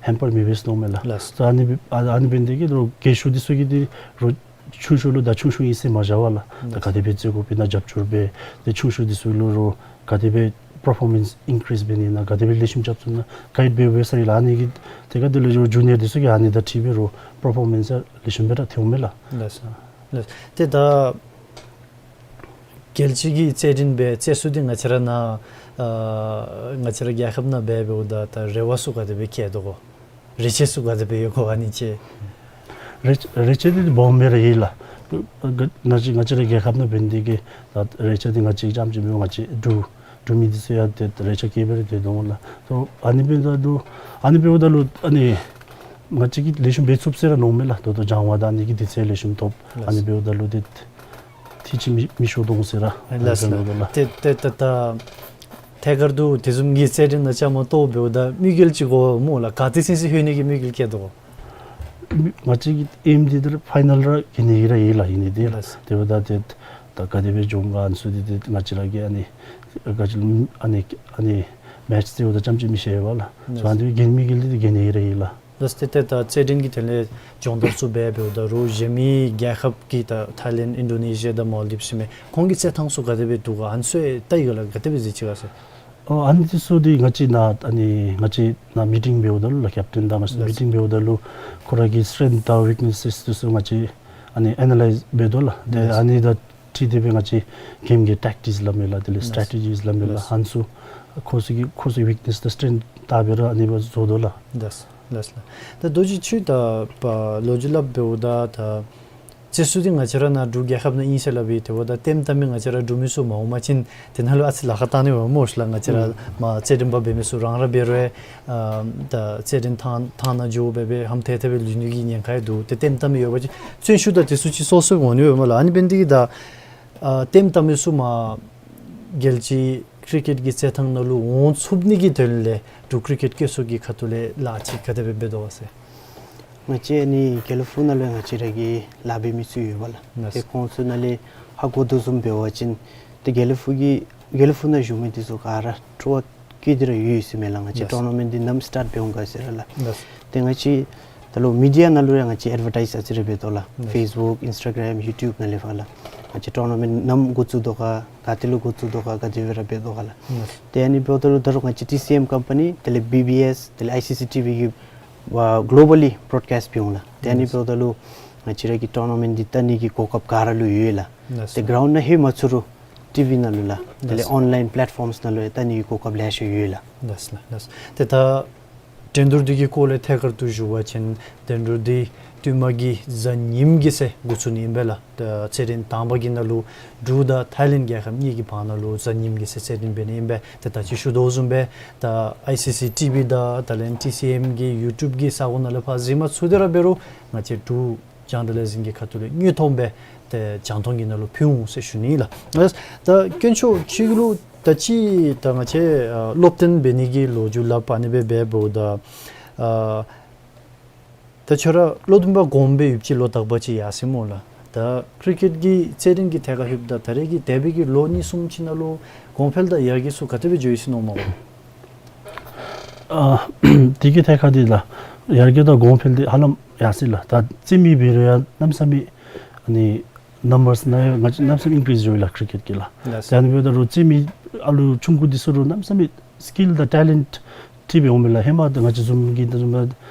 ཧེམ་པར་མི་འབད་ཟེར་མནོཝ་མས་ལགས། ལགས། སོ་ཨ་ནི་འབད་ཨ་ཨ་ནི་འབད་ནི་དེ་གིས་ལོག་རྒས་ཤོས་འདི་ཚུ་གིས་འདི་རོགས་ཆུང་ཤོས་ལུ་ད་ཆུང་ཤོས་ཨིན་ཟེར་མ་བཞག་པར་ལགས། ད་ག་དེ་སྦེ་རྩེ་དགོ་པས་ན་རྒྱབ་སྐྱོར་འབད། ཏེ་ཆུང་ཤོས་འདི་ཚུ་ལུ་རོགས་ག་དེ་སྦེ་པར་ཕོར་མེནསི་ཨིན་ཀི་རིསི་འབད་ནི་ན་ག་དེ་སྦེ་ལེགས་ཤོམ་རྐྱབ་ཚུགས་ན་ག་དེ་སྦེ་འབད་ས་ཨིན་ལགས། ཨ་ནི་གི་ཐད་ཁར་འདི་ལུ་ཇུ་ནི་ཡར་འདི་ཚུ་གིས་ཨ་ནི་དང་འཁྲིལ་སྦེ་རོགས་པར་ཕོར་མེནསི་ལེགས་ཤོམ་སྦེ་ར་ཐོན་འོང་མས་ལགས། ལགས། ལགས། ཏེ་ད་རྒྱལ་སྤྱི་གི་རྩེད་འགྲན་སྦེ་རྩེད་ས་འདི་ང་བཅས་ར་ནཱ་ཨ་ང་བཅས་ར་རྒྱལ་ཁབ་ནང་སྦེ་འབདཝ་ད་ད་རེ་བ་ཚུ་ག་དེ་སྦེ་བསྐྱེད་དོ་གོ། རེ་ཆེ་ཚུ་ག་དེ་སྦེ་ཡོད་གོ་ཨ་ནི་ཅིག། རེ་རེ་ཆ་འདི་སྦོམ་སྦེ་ར་ཡོད་ལགས། ང་བཅས་ང་བཅས་རའི་རྒྱལ་ཁབ་ནང་འབད་ནི་དེ་གིས་ད་རེ་ཆ་འདི་ང་བཅས་རྐྱངམ་ཅིག་མེན་པར་ང་བཅས་འབྲུག་འབྲུག་མི་འདི་ཚུ་ཡང་ཏེ་རེ་ཆ་བཀལ་སྦེ་ར་སྡོད་དོ་ལགས། ཏེ་ཨ་ནི་འབདཝ་ད་ལུ་ཨ་ནི་འབདཝ་ད་ལུ་ཨ་ནི་ང་བཅས་ཀྱིས་ལེགས་ཤོམ་འབད་ཚུགས་ཟེར་ར་མནོཝ་མས་ལགས། ད་ལྟོ་སྦྱང་བ་དང་ཨ་ནི་གི་དུས་ཚོད་ལེགས་ཤོམ་ཐོབ། ལགས། ཨ་ནི་འབདཝ་ད་ལུ་ཏེ་ཐེ་ཅིག་མི་མི་ཤོར་དོ་འོང་ཟེར་ར་ལགས་ལགས། ཨ་ནི་འབདཝ་ད་ལགས། ཏེ་ཏེ་ཏེ་ད་ཐད་ཀར་དུ་དེ་བཟུམ་གྱི་རྩེད་འགྲན་ནང་བཅའ་མར་གཏོགས་འབདཝ་ད་དམིགས་ཡུལ་ཅིག་དགོ་སྨོ་ལགས། ག་ཏེ་ཚུན་ཚོད་ལྷོད་ནི་གི་དམིགས་ཡུལ་བསྐྱེད་དོ། མི་ང་བཅས་ཀྱི་ཨེམ་འདི་ད་ཕའི་ནལ་ར་འགྱོ་ནི་ར་ཡོད་ལགས། ཨིན་ནི་འདི་ལགས། དེ་འབདཝ་ད་ཏེ་ད་ག་དེ་སྦེ་འགྱོ་འོང་ག་ཨ་ནི་ཚུ་འདི་ཏེ་ང་བཅས་ར་གིས་ཨ་ནི་ག་ཅི་ལོ་ཨ་ནི་ཨ་ནི་མེཆ་འདི་འབདཝ་ད་རྐྱངམ་ཅིག་མི་ཤེས་པས་ལགས། ལགས། སོ་ཨ་ནི་འདི་འགྱོ་མི་གི་ལི་འགྱོ་ནི་ར་ཡོད་ལགས། ལགས། ཏེ་ཏེ་ད་རྩེད་འགྲན་གྱི་དོན་ལས་སྦྱོང་བརྡར་ཚུ་འབད་འབདཝ་ད་རུང་གཞན་མི་རྒྱལ་ཁབ་ཀྱི་ད་ཐའི་ལེནཌ་ཨིན་ཌོ་ནེ་ཤི་ཡ་དང་མོལ་དིབས་ཟེར་མི་ཁོང་གི་རྩེད་ཐངས་ཚུ་ག་དེ་སྦེ་འདུག་ག་ཨ་ནི་ཚུ་ཡང་བལྟ་ཡི་ག་ལགས། ག་དེ་སྦེ་གཟིགས་ཅི་ག་ཟེར། ཨོ་ཨ་ནི་འདི་ཚུ་འདི་ང་བཅས་ནཱ་ཨ་ནི་ང་བཅས་ནཱ་མི་ཊིང་འབདཝ་ད་ལུ་ལགས་ཀེབ་ཊེན་དང་ང་བཅས་ལགས། མི་ཊིང་འབདཝ་ད་ལུ་ཁོ་ར་གི་སི་ཊེང་ཐང་ཝིཀ་ནེསི་འདི་ཚུ་ང་བཅས་ཨ་ནི་ཨེ་ན་ལའིཛ་འབད་དོ་ལགས། ཏེ་ལགས། ཨ་ནི་དང་འཁྲིལ་ཏེ་སྦེ་ང་བཅས་གེམ་གྱི་ཊེཀ་ཊིཀསི་སླབ་མས་ལགས། དེ་ལས་ལགས། སི་ཊེ་ཊེ་ཇིསི་སླབ་མས་ལགས། ལགས། ཨ་ནི་ཚུ་ཁོ་ཚུ་གི་ཁོ་ཚུ་གི་ཝིཀ་ནེསི་དང་སི་ཊེང་ཐང་བལྟ་སྦེ་ར་ཨ་ནི་སྦེ་བཟོ་དོ་ལགས། ལགས་ལགས་ལགས། ད་རྡོ་རྗེ་ཁྱོད་ད་པ་ལོ་རྒྱུས་སླབ་འབདཝ་ད་ད་རྩེད་ས་འདི་ང་བཅས་ར་ནཱ་འབྲུག་རྒྱལ་ཁབ་ནང་ཨིན་ཟེར་སླབ་ཨིན། དེ་འབདཝ་ད་ལྟདམོ་བལྟ་མི་ང་བཅས་ར་འབྲུག་མི་ཚུ་མ་འོང་པ་ཅིན་དེ་ནང་ལུ་ཨ་ཙི་ལཱ་ཁག་བཏང་ནི་འོང་སྨོ་ཤ་ལགས། ང་བཅས་ར་ཨུམ་མ་རྩེད་འགྲན་པ་འབད་མི་ཚུ་རང་ར་འབད་རུང་ཨ་ད་རྩེད་འགྲན་ཐང་ཐང་ནང་འགྱོ་སྦེ་སྦེ་ཧམ་ཐལ་ཐལ་སྦེ་ལུས་ནི་གི་ཉེན་ཁ་ཡང་འདུག། ཏེ་ལྟདམོ་བལྟ་མི་ཡོད་པ་ཅིན་བརྩོན་ཤུགས་དང་དེ་ཚུ་ཅིག་སོ་སོ་འོང་ནི་ཡོད་སྨོ་ལགས། ཨ་ནི་འབད་ནི་དེ་གིས་ད་ཨ་ལྟདམོ་བལྟ་མི་ཚུ་མར་རྒྱལ་སྤྱིའི་ཀི་རི་ཀེཊ་ཀྱི་རྩེད་ཐང་ནང་ལུ་འོང་ཚུགས་ནི་གི་དོན་ལས་འབྲུག་ཀི་རི་ཀེཊ་བཀོལ་སའི་ཁ་ཐུག་ལས་ལཱ་ཅིག་ག་དེ་སྦེ་འབད་དོ་ག་ཟེར། ང་བཅས་ཨ་ནི་དགེ་ལེགས་ཕུག་ནང་ལུ་ཡང་ང་བཅས་ར་གི་ལཱ་འབད་མི་ཚུ་ཡོད་པ་ལགས། ལགས། ཏེ་ཁོང་ཚུ་ནང་ལས་ཧ་གོ་དོ་བཟུམ་འབད་བ་ཅིན་ཏེ་དགེ་ལེགས་ཕུག་གི་དགེ་ལེགས་ཕུག་ནང་བཞུགས་མི་འདི་ཚུ་ག་ར་སྤྲོ་བ་བསྐྱེད་དེ་ར་ཡོད་ཟེར་མས་ལགས། ང་བཅས་ལགས། ཊོར་ན་མེནཊ་འདི་ནམ་སི་ཊཱརཊ་འབད་འོང་ག་ཟེར་ར་ལགས། ལགས། ཏེ་ང་བཅས་ད་ལུ་མི་ཌི་ཡ་ནང་ལུ་ཡང་ང་བཅས་ཨེཌ་ཝར་ཊའིཛ་ཨ་ཙི་རེ་འབད་དོ་ལགས། ལགས། ཕེསི་བུཀ་ཨིནསི་ཊ་གརམ་ཡུ་ཊིའུབ་ནང་ལས་ཕར་ལགས། ང་བཅས་ཊོར་ན་མེནཊ་ནམ་འགོ་བཙུགས་དོ་ག་ག་ཏེ་ལུ་འགོ་བཙུགས་དོ་ག་ག་དེ་སྦེ་ར་འབད་དོ་ག་ལགས། ལགས། ཏེ་ཨ་ནི་འབདཝ་ད་ལུ་ད་རུང་ང་བཅས་ཊི་སི་ཨེམ་ཀམ་པ་ནི་དེ་ལས་བི་བི་ཨེསི་དེ་ལས་ཨའི་སི་སི་ཊི་ཝི་གིས་ཨ་གི་ལོ་བཱ་ལི་བོརོཌ་ཀེསཊ་འབད་འོང་ལགས། ཏེ་ཨ་ནི་ལགས། འབདཝ་ད་ལུ་ང་བཅས་ར་གི་ཊོར་ན་མེནཊ་འདི་བལྟ་ནི་གི་གོ་སྐབས་ག་ར་ལུ་ཡོད་ལགས། ལགས། ཏེ་གརའུནཌ་ནང་ལྷོད་མ་ཚུགས་རུང་ཊི་ཝི་ནང་ལུ་ལགས། དེ་ལས་ལགས། ཨོན་ལའིན་པེ་ལེཊ་ཕོརམསི་ནང་ལུ་ཡང་བལྟ་ནི་གི་གོ་སྐབས་ལེ་ཤ་ཡོད་ལགས། ལགས་ལགས་ལགས། ཏེ་ད་འགྲན་བསྡུར་འདི་གི་སྐོར་ལས་ཐད་ཀར་དུ་ཞུ་བ་ཅིན་འགྲན་བསྡུར་འདི་བསྟུད་མར་གྱི་གཟའ་ཉིམ་གྱི་ཚེ་འགོ་བཙུགས་ནི་ཨིན་པས་ལགས། ད་རྩེད་འགྲན་དང་པ་གི་ནང་ལུ་འབྲུག་དང་ཐའི་ལེནཌ་རྒྱལ་ཁབ་གཉིས་ཀྱི་བར་ན་ལུ་གཟའ་ཉིམ་གྱི་ཚེ་རྩེད་འགྲན་འབད་ནི་ཨིན་པས། ཏེ་ད་ཅི་ཞུ་དོ་བཟུམ་སྦེ་ད་ཨའི་སི་སི་ཊི་ཝི་དང་དེ་ལས་ཊི་སི་ཨེམ་གི་ཡུ་ཊིའུབ་གི་ས་གོ་ནང་ལས་ཕར་གཟིགས་མ་ཚུགས་ཏེ་ར་འབད་རུང་ང་བཅས་འབྲུག་རྒྱང་བསྒྲགས་ལས་འཛིན་གྱི་ཁ་ཐུག་ལས་དངོས་མཐོང་སྦེ་ཏེ་རྒྱང་མཐོང་གི་ནང་ལུ་ཕུལ་འོང་ཟེར་ཞུ་ནི་ལགས། ད་དཀོན་མཆོག་ཁྱོད་ལུ་ད་ཅི་ད་ང་བཅས་ཨ་སློབ་སྟོན་འབད་ནི་གི་ལོ་རྒྱུས་སླབ་ཨ་ནི་སྦེ་འབདཝ་ད་ཨ་ད་ཁྱོད་ར་བློ་གཏད་པ་གོངམ་སྦེ་ཡོདཔ་ཅིག་ལོ་དག་པ་ཅིག་ཡར་སོ་ཡི་སྨོ་ལགས། ད་ཀི་རི་ཀེཊ་ཀྱི་རྩེད་འགྲན་གྱི་ཐད་ཁར་ལྷོདཔ་ད་ད་རེས་ཀྱི་འདས་པའི་གི་ལོ་གཉིས་གསུམ་ཅིག་ནང་ལུ་གོང་འཕེལ་དང་ཡར་རྒྱས་ཚུ་ག་དེ་སྦེ་འགྱོ་ཡི་ཟེར་མནོཝ་སྨོ་ལགས། ཨ་དེ་གི་ཐད་ཁར་འདི་ལགས་ཡར་རྒྱས་དང་གོང་འཕེལ་འདི་ཧ་ལམ་ཡར་སོ་ཡི་ལགས། ད་རྩེད་མི་འབད་རུང་ཡང་གནམ་མེད་ས་མེད་ཨ་ནི་ནམ་བརསི་ནང་ཡང་ང་བཅས་གནམ་མེད་ས་མེད་ཨིན་ཀི་རིསི་འགྱོ་ཡི་ལགས་ཀི་རི་ཀེཊ་ཀྱི་ལགས། ལགས། ད་ཨ་ནི་འབདཝ་ད་རུང་རྩེད་མི་ཨ་ལུ་ཆུང་ཀུ་འདི་ཚུ་རུང་གནམ་མེད་ས་མེད་སི་ཀིལ་དང་ཊེ་ལེནཊ་ཁྲི་སྦེ་འོང་མས་ལགས། ཧེ་མ་ད་ང་བཅས་བཟུམ་གྱི་ད་བཟུམ་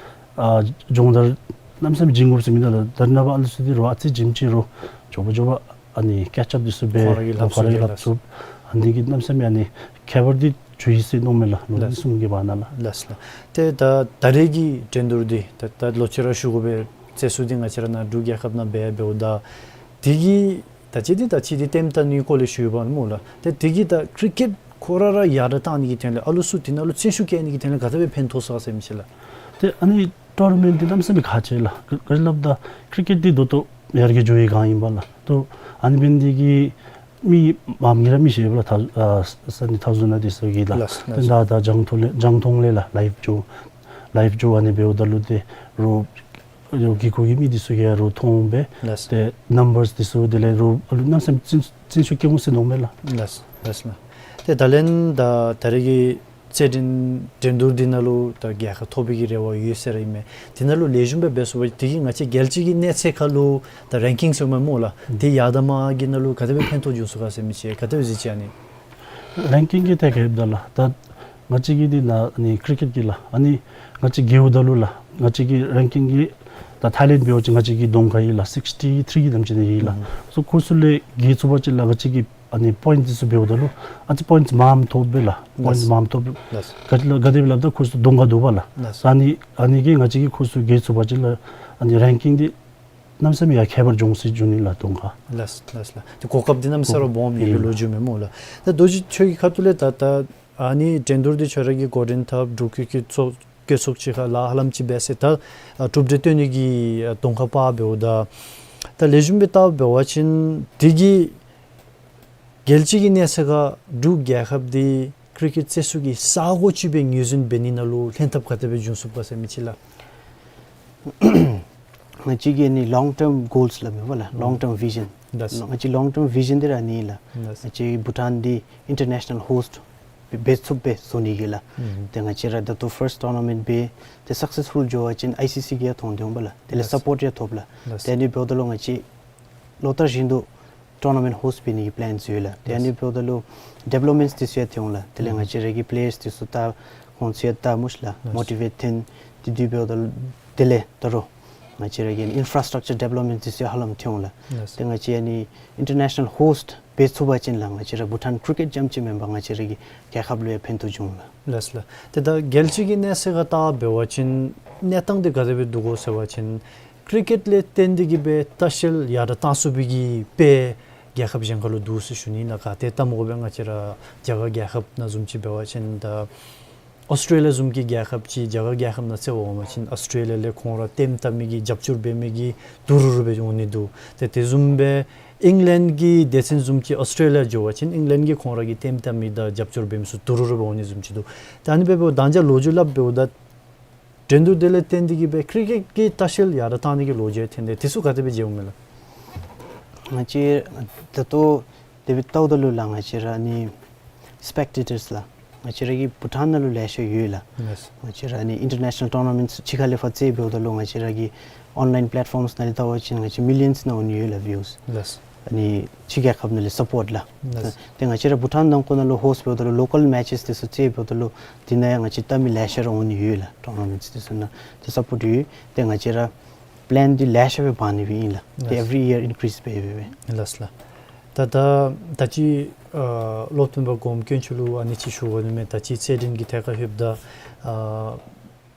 ཨ་སྦྱོང་བརྡར་གནམ་མེད་ས་མེད་བྱིན་དགོཔ་ཟེར་མིན་འདུག་ལགས། ད་རེས་ནངས་པ་ཨ་ལུ་ཚུ་འདི་རུང་ཨ་ཙི་བྱིནམ་ཅིག་རུང་མགྱོགས་པ་མགྱོགས་པ་ཨ་ནི་ཀེཆ་ཨཔ་འདི་ཚུ་འབད་ཁོ་ར་གིས་ལྷབ་ཁོ་ར་གིས་ཚུགས་ལྷབ་ལགས། ཚུགས། ཨ་ནི་གིས་གནམ་མེད་ས་མེད་ཨ་ནི་ཁྱད་པར་འདི་འགྱོ་ཡི་ཟེར་མནོཝ་མས་ལགས། ལོ་ལགས། གཉིས་གསུམ་གྱི་བར་ན་ལགས། ལགས་ལགས། ཏེ་ད་ད་རེས་ཀྱི་འགྲན་བསྡུར་འདི་ད་ད་ལོག་ཅི་ར་ཞུ་དགོ་པས། རྩེད་ས་འདི་ང་བཅས་ར་ནཱ་འབྲུག་རྒྱལ་ཁབ་ནང་འབད་འབདཝ་ད་དེ་གི་ད་ཅི་འདི་ད་ཅི་འདི་ལྟདམོ་བལྟ་ནི་སྐོར་ལས་ཞུ་ཡོདཔ་སྨོ་ལགས། ཏེ་དེ་གིས་ད་ཀི་རི་ཀེཊ་ཁོ་ར་ར་ཡར་དྲག་གཏང་ནི་གི་དོན་ལས་ཨ་ལུ་ཚུ་དེ་ནང་ལུ་བརྩོན་ཤུགས་བསྐྱེད་ནི་གི་དོན་ལས་ག་དེ་སྦེ་ཕན་ཐོགས་ས་ག་ཟེར་མི་ཅིག་ལགས། ཏེ་ཨ་ནི་ཊོར་ན་མེནཊ་འདི་གནམ་མེད་ས་མེད་ཁག་ཆེ་ལགས། ག་ག་ཅི་སླབ་ད་ཀི་རི་ཀེཊ་འདི་ད་ལྟོ་ཡར་རྒྱས་འགྱོ་བའི་སྒང་ཨིན་པས་ལགས། ཏེ་ཨ་ནི་འབད་ནི་དེ་གིས་མི་མངམ་གིས་ར་མི་ཤེས་པས་ལགས། ད་ཨ་ས་གནས་མཐའ་ཟུར་ནང་འདི་ཚུ་གིས་ལགས། ལགས་ལགས། ཏེ་ད་ད་རྒྱང་མཐོང་ལས་རྒྱང་མཐོང་ལས་ལགས་ལའིབ་འགྱོ་ལའིབ་འགྱོ་ཨ་ནི་འབདཝ་ད་ལུ་ཏེ་རོགས་ཡོད་གི་གོ་གི་མི་འདི་ཚུ་གིས་རོགས་མཐོང་སྦེ། ལགས། ཏེ་ནམ་བརསི་འདི་ཚུ་དེ་ལས་རོགས་ཨ་ལུ་གནམ་མེད་ས་མེད་བརྩོན་བརྩོན་ཤུགས་བསྐྱེད་འོང་ཟེར་མནོཝ་མས་ལགས། ལགས་ལགས་ལགས། ཏེ་ད་ལན་ད་ད་རེས་ཀྱི་རྩེད་འགྲན་འགྲན་བསྡུར་འདི་ནང་ལུ་ད་རྒྱལ་ཁ་ཐོབ་པའི་གི་རེ་བ་ཡོད་ཟེར་ཨིན་མས། དེ་ནང་ལུ་ལེགས་ཤོམ་སྦེ་འབད་ཚུགས་པ་དེ་གིས་ང་བཅས་རྒྱལ་སྤྱི་གི་གནས་ཚད་ཁར་ལུ་ད་རེང་ཀིང་ཟེར་མི་སྨོ་ལགས། དེ་ཡར་དང་མར་གྱི་ནང་ལུ་ག་དེ་སྦེ་ཕན་ཐོགས་འབྱུང་ཚུགས་ག་ཟེར་མི་ཅིག་ག་དེ་སྦེ་གཟིགས་ཅི་ཨ་ནི། རེང་ཀིང་གི་ཐད་ཁར་ལྷོདཔ་ད་ལགས། ད་ང་བཅས་ཀྱི་འདི་ནཱ་ཨ་ནི་ཀི་རི་ཀེཊ་ཀྱི་ལགས། ཨ་ནི་ང་བཅས་རྒྱལཝ་ད་ལུ་ལགས། ང་བཅས་ཀྱི་རེང་ཀིང་གི་ད་ཐའི་ལེནཌ་འབད་བ་ཅིན་ང་བཅས་ཀྱི་གདོང་ཁར་ཡོད་ལགས། སིགསི་ཊི་ཐིརི་གི་དེམ་ཅིག་ནང་ཡོད་ལགས། ཨུམ། སོ་ཁོང་ཚུ་ལས་རྒྱལ་ཚུགས་པ་ཅིན་ལགས་ང་བཅས་ཀྱི་ཨ་ནི་པོའིནཊ་འདི་ཚུ་འབདཝ་ད་ལུ་ཨ་ཙི་པོའིནཊ་མངམ་ཐོབ་པས་ལགས། པོའིནཊ་ལགས། མངམ་ཐོབ། ལགས། ག་ཅི་ལགས་ག་དེ་སྦེ་སླབ་ད་ཁོང་ཚུ་གདོང་ཁར་འདུག་པས་ལགས། ལགས། ཨ་ནི་ཨ་ནི་གིས་ང་བཅས་ཀྱིས་ཁོང་ཚུ་རྒྱལ་ཚུགས་པ་ཅིན་ལགས་ཨ་ནི་རེང་ཀིང་འདི་ གནམ་མེད་ས་མེད་ཡར་ཁྱད་པར་འབྱུང་སྲིད་འབྱུང་ནི་ལགས་གདོང་ཁར། ལགས་ལགས་ལགས། ཏེ་གོ་སྐབས་འདི་གནམ་མེད་ས་མེད་སྦོམ་ཡོད་པའི་ལོ་རྒྱུས་མས་སྨོ་ལགས། ད་རྡོ་རྗེ་ཁྱོད་ཀྱི་ཁ་ཐུག་ལས་ད་ད་ཨ་ནི་འགྲན་བསྡུར་འདི་ཁྱོད་ར་གིས་འགོ་འདྲེན་འཐབ་འབྲུག་ཁུལ་གྱི་ཚོགས་བཀོད་ཚོགས་ཅིག་ཁར་ལཱ་ཧ་ལམ་ཅིག་འབད་ཟེར་ད་ཨ་གྲུབ་འབྲས་སྟོན་ནི་གི་ཨ་གདོང་ཁར་འབད་འབདཝ་ད་ད་ལེགས་ཤོམ་སྦེ་བལྟ་འབད་བ་ཅིན་དེ་གིས་རྒྱལ་སྤྱི་གི་གནས་ཚད་ཁར་འབྲུག་རྒྱལ་ཁབ་འདི་ཀྲི་ཀེཊ་རྩེད་ཟུར་གྱི་ས་གོ་ཅིག་སྦེ་ངོས་འཛིན་འབད་ནི་ནང་ལུ་ལྷན་ཐབས་ག་དེ་སྦེ་འབྱུང་ཚུགས་ག་ཟེར་མི་ཅིག་ལགས། ང་བཅས་ཀྱི་ནི་long term goals སླབ་མས་པ་ལགས། ལོང་ཊརམ་བི་ཞཱན། ལགས། ང་བཅས་ལོང་ཊརམ་བི་ཞཱན་འདི་ར་ཨ་ནི་ལགས། ལགས། ང་བཅས་བྷུ་ཊཱན་འདི་ཨིན་ཊར་ནེ་ཤ་ནཱལ་ཧོསཊ་འབད་ཚུགསཔ་སྦེ་བཟོ་ནི་གི་ལགས། ཨུམ། ཏེ་ང་བཅས་ར་ད་ལྟོ་ཕརསཊ་ཊོར་ན་མེནཊ་འབད་ཏེ་སག་སེསི་ཕུལ་འགྱོ་བ་ཅིན་ཨའི་སི་སི་གིས་ཡང་མཐོང་སྟེ་འོང་པ་ལགས། དེ་ལས། ལགས། སཔོརཊ་ཡང་ཐོབ་ལགས། ལགས། ཏེ་ཨ་ནི་འབདཝ་ད་ལུ་ང་བཅས་ལོ་ལྟར་བཞིན་དུ་ཊོར་ན་མེནཊ་ཧོསཊ་འབད་ནི་གི་པི་ལེནསི་ཡོད་ལགས། ཏེ་ཨ་ནི། ལགས། འབདཝ་ད་ལུ་ཌི་ཝེ་ལོབ་མེནཊ་འདི་ཚུ་ཡང་ཐོན་འོང་ལགས། དེ་ལས་ང་བཅས་ར་གི་པི་ལེ་ཡརསི་འདི་ཚུ་ད་ཁོང་ཚུ་ཡང་ད་མུཤ་ལགས། ལགས། མོ་ཊི་ཝེཊ་ཐོན། དེ་དེ་འབདཝ་ད་ལུ་དེ་ལས་ད་རུང་ང་བཅས་ར་གི་ཨིན་ཕ་ར་སི་ཊྲག་ཅར་ཌི་ཝེ་ལོབ་མེནཊ་འདི་ཚུ་ཡང་ཧ་ལམ་ཐོན་འོང་ལགས། ལགས། ཏེ་ང་བཅས་ཨ་ནི་ཨིན་ཊར་ནེ་ཤ་ནཱལ་ཧོསཊ་འབད་ཚུགས་པ་ཅིན་ལགས་ང་བཅས་ར་བྷུ་ཊཱན་ཀྲི་ཀེཊ་རྐྱངམ་ཅིག་མེན་པར་ང་བཅས་ར་གི་རྒྱལ་ཁབ་ལུ་ཡང་ཕན་ཐོགས་འབྱུང་ལགས། ལགས་ལགས། ཏེ་ད་རྒྱལ་སྤྱི་གི་གནས་ཚད་ཁར་བལྟ་འབད་བ་ཅིན་གནས་སྟངས་འདི་ག་དེ་སྦེ་འདུག་གོ་ཟེར་བ་ཅིན་ཀྲི་ཀེཊ་ལས་བརྟེན་ཏེ་གིས་སྦེ་ལྟ་བཤལ་ཡར་དྲག་བཏང་ཚུགས་པའི་གི་དཔེ་རྒྱལ་ཁབ་གཞན་ཁར་ལུ་འདུག་ཟེར་ཞུ་ནི་ལགས། ག་ཏེ་ལྟ་མི་དགོ་པས། ང་བཅས་ར་རྒྱ་གར་རྒྱལ་ཁབ་ནང་བཟུམ་ཅིག་འབད་བ་ཅིན་ད་ཨོསི་ཊྲེ་ལི་ཡ་བཟུམ་གྱི་རྒྱལ་ཁབ་ཅིག་རྒྱ་གར་རྒྱལ་ཁབ་ནང་རྩེདཔ་འོང་པ་ཅིན་ཨོསི་ཊྲེ་ལི་ཡ་ལས་ཁོང་ར་ལྟདམོ་བལྟ་མི་གི་རྒྱབ་སྐྱོར་འབད་མི་གི་ཐུ་རུ་རུ་སྦེ་འོང་ནི་འདུག། ཏེ་དེ་བཟུམ་སྦེ་ཨིང་ལེནཌ་གི་སྡེ་ཚན་བཟུམ་ཅིག་ཨོསི་ཊྲེ་ལི་ཡ་འགྱོ་བ་ཅིན་ཨིང་ལེནཌ་གི་ཁོང་ར་གི་ལྟདམོ་བལྟ་མི་དང་རྒྱབ་སྐྱོར་འབད་མི་ཚུ་ཐུ་རུ་རུ་སྦེ་འོང་ནི་བཟུམ་ཅིག་འདུག། ཏེ་ཨ་ནི་འབདཝ་ད་ད་ལྟོ་ལོ་རྒྱུས་སླབ་འབདཝ་ད་འགྲན་བསྡུར་དེ་ལས་བརྟེན་ཏེ་གིས་སྦེ་ཀྲི་ཀེཊ་གི་ལྟ་བཤལ་ཡར་དྲག་བཏང་ནི་གི་ལོ་རྒྱུས་ཐོན་ཏེ་དེ་ཚུ་ག་དེ་སྦེ་མཇལཝ་མས་ལགས། ང་བཅས་ད་ལྟོ་དེ་སྦེ་བལྟཝ་ད་ལུ་ལགས་ང་བཅས་ར་ཨ་ནི་སི་པེག་ཊེ་ཊརསི་ལགས་ང་བཅས་ར་གི་བྷུ་ཊཱན་ནང་ལུ་ལེ་ཤ་ཡོད་ལགས། ལགས། ང་བཅས་ར་ཨ་ནི་ཨིན་ཊར་ནེ་ཤ་ནཱལ་ཊོར་ན་མེནཊ་ཅིག་ཁ་ལས་ཕར་རྩེད་འབདཝ་ད་ལུ་ང་བཅས་ར་གི་ཨོན་ལའིན་པེ་ལེཊ་ཕོརམསི་ནང་ལས་བལྟ་བ་ཅིན་ང་བཅས་མི་ལི་ཡཱནསི་ནང་འོང་ནི་ཡོད་ལགས་བིའུསི། ལགས། ཨ་ནི་ཕྱི་རྒྱལ་ཁབ་ནང་ལས་སཔོརཊ་ལགས། ལགས། ཏེ་ང་བཅས་ར་བྷུ་ཊཱན་ནང་འཁོད་ནང་ལུ་ཧོསཊ་འབདཝ་ད་ལུ་ལོ་ཀཱལ་མེ་ཅེསི་འདི་ཚུ་རྩེད་འབདཝ་ད་ལུ་དེ་ནང་ཡང་ང་བཅས་ལྟ་མི་ལེ་ཤ་ར་འོང་ནི་ཡོད་ལགས། ཊོར་ན་མེནཊ་འདི་ཚུ་ནང་ཏེ་སཔོརཊ་ཡོད། ཏེ་ང་བཅས་ར་པི་ལེན་འདི་ལེ་ཤ་སྦེ་འབད་ནི་སྦེ་ཨིན་ལགས། ཏེ། ལགས། ཨེབ་རི་ཡར་ཨིན་ཀྲིསི་འབད་འབད་འབད། ལགས་ལགས། ད་ད་ད་ཅི་ཨ་སློབ་སྟོན་པ་གོངམ་དཀོན་མཆོག་ལུ་ཨ་ནི་ཅིག་ཞུ་དགོ་ནི་མས། ད་ཅི་རྩེད་འགྲན་གྱི་ཐད་ཁར་ལྷོདཔ་ད་ཨ་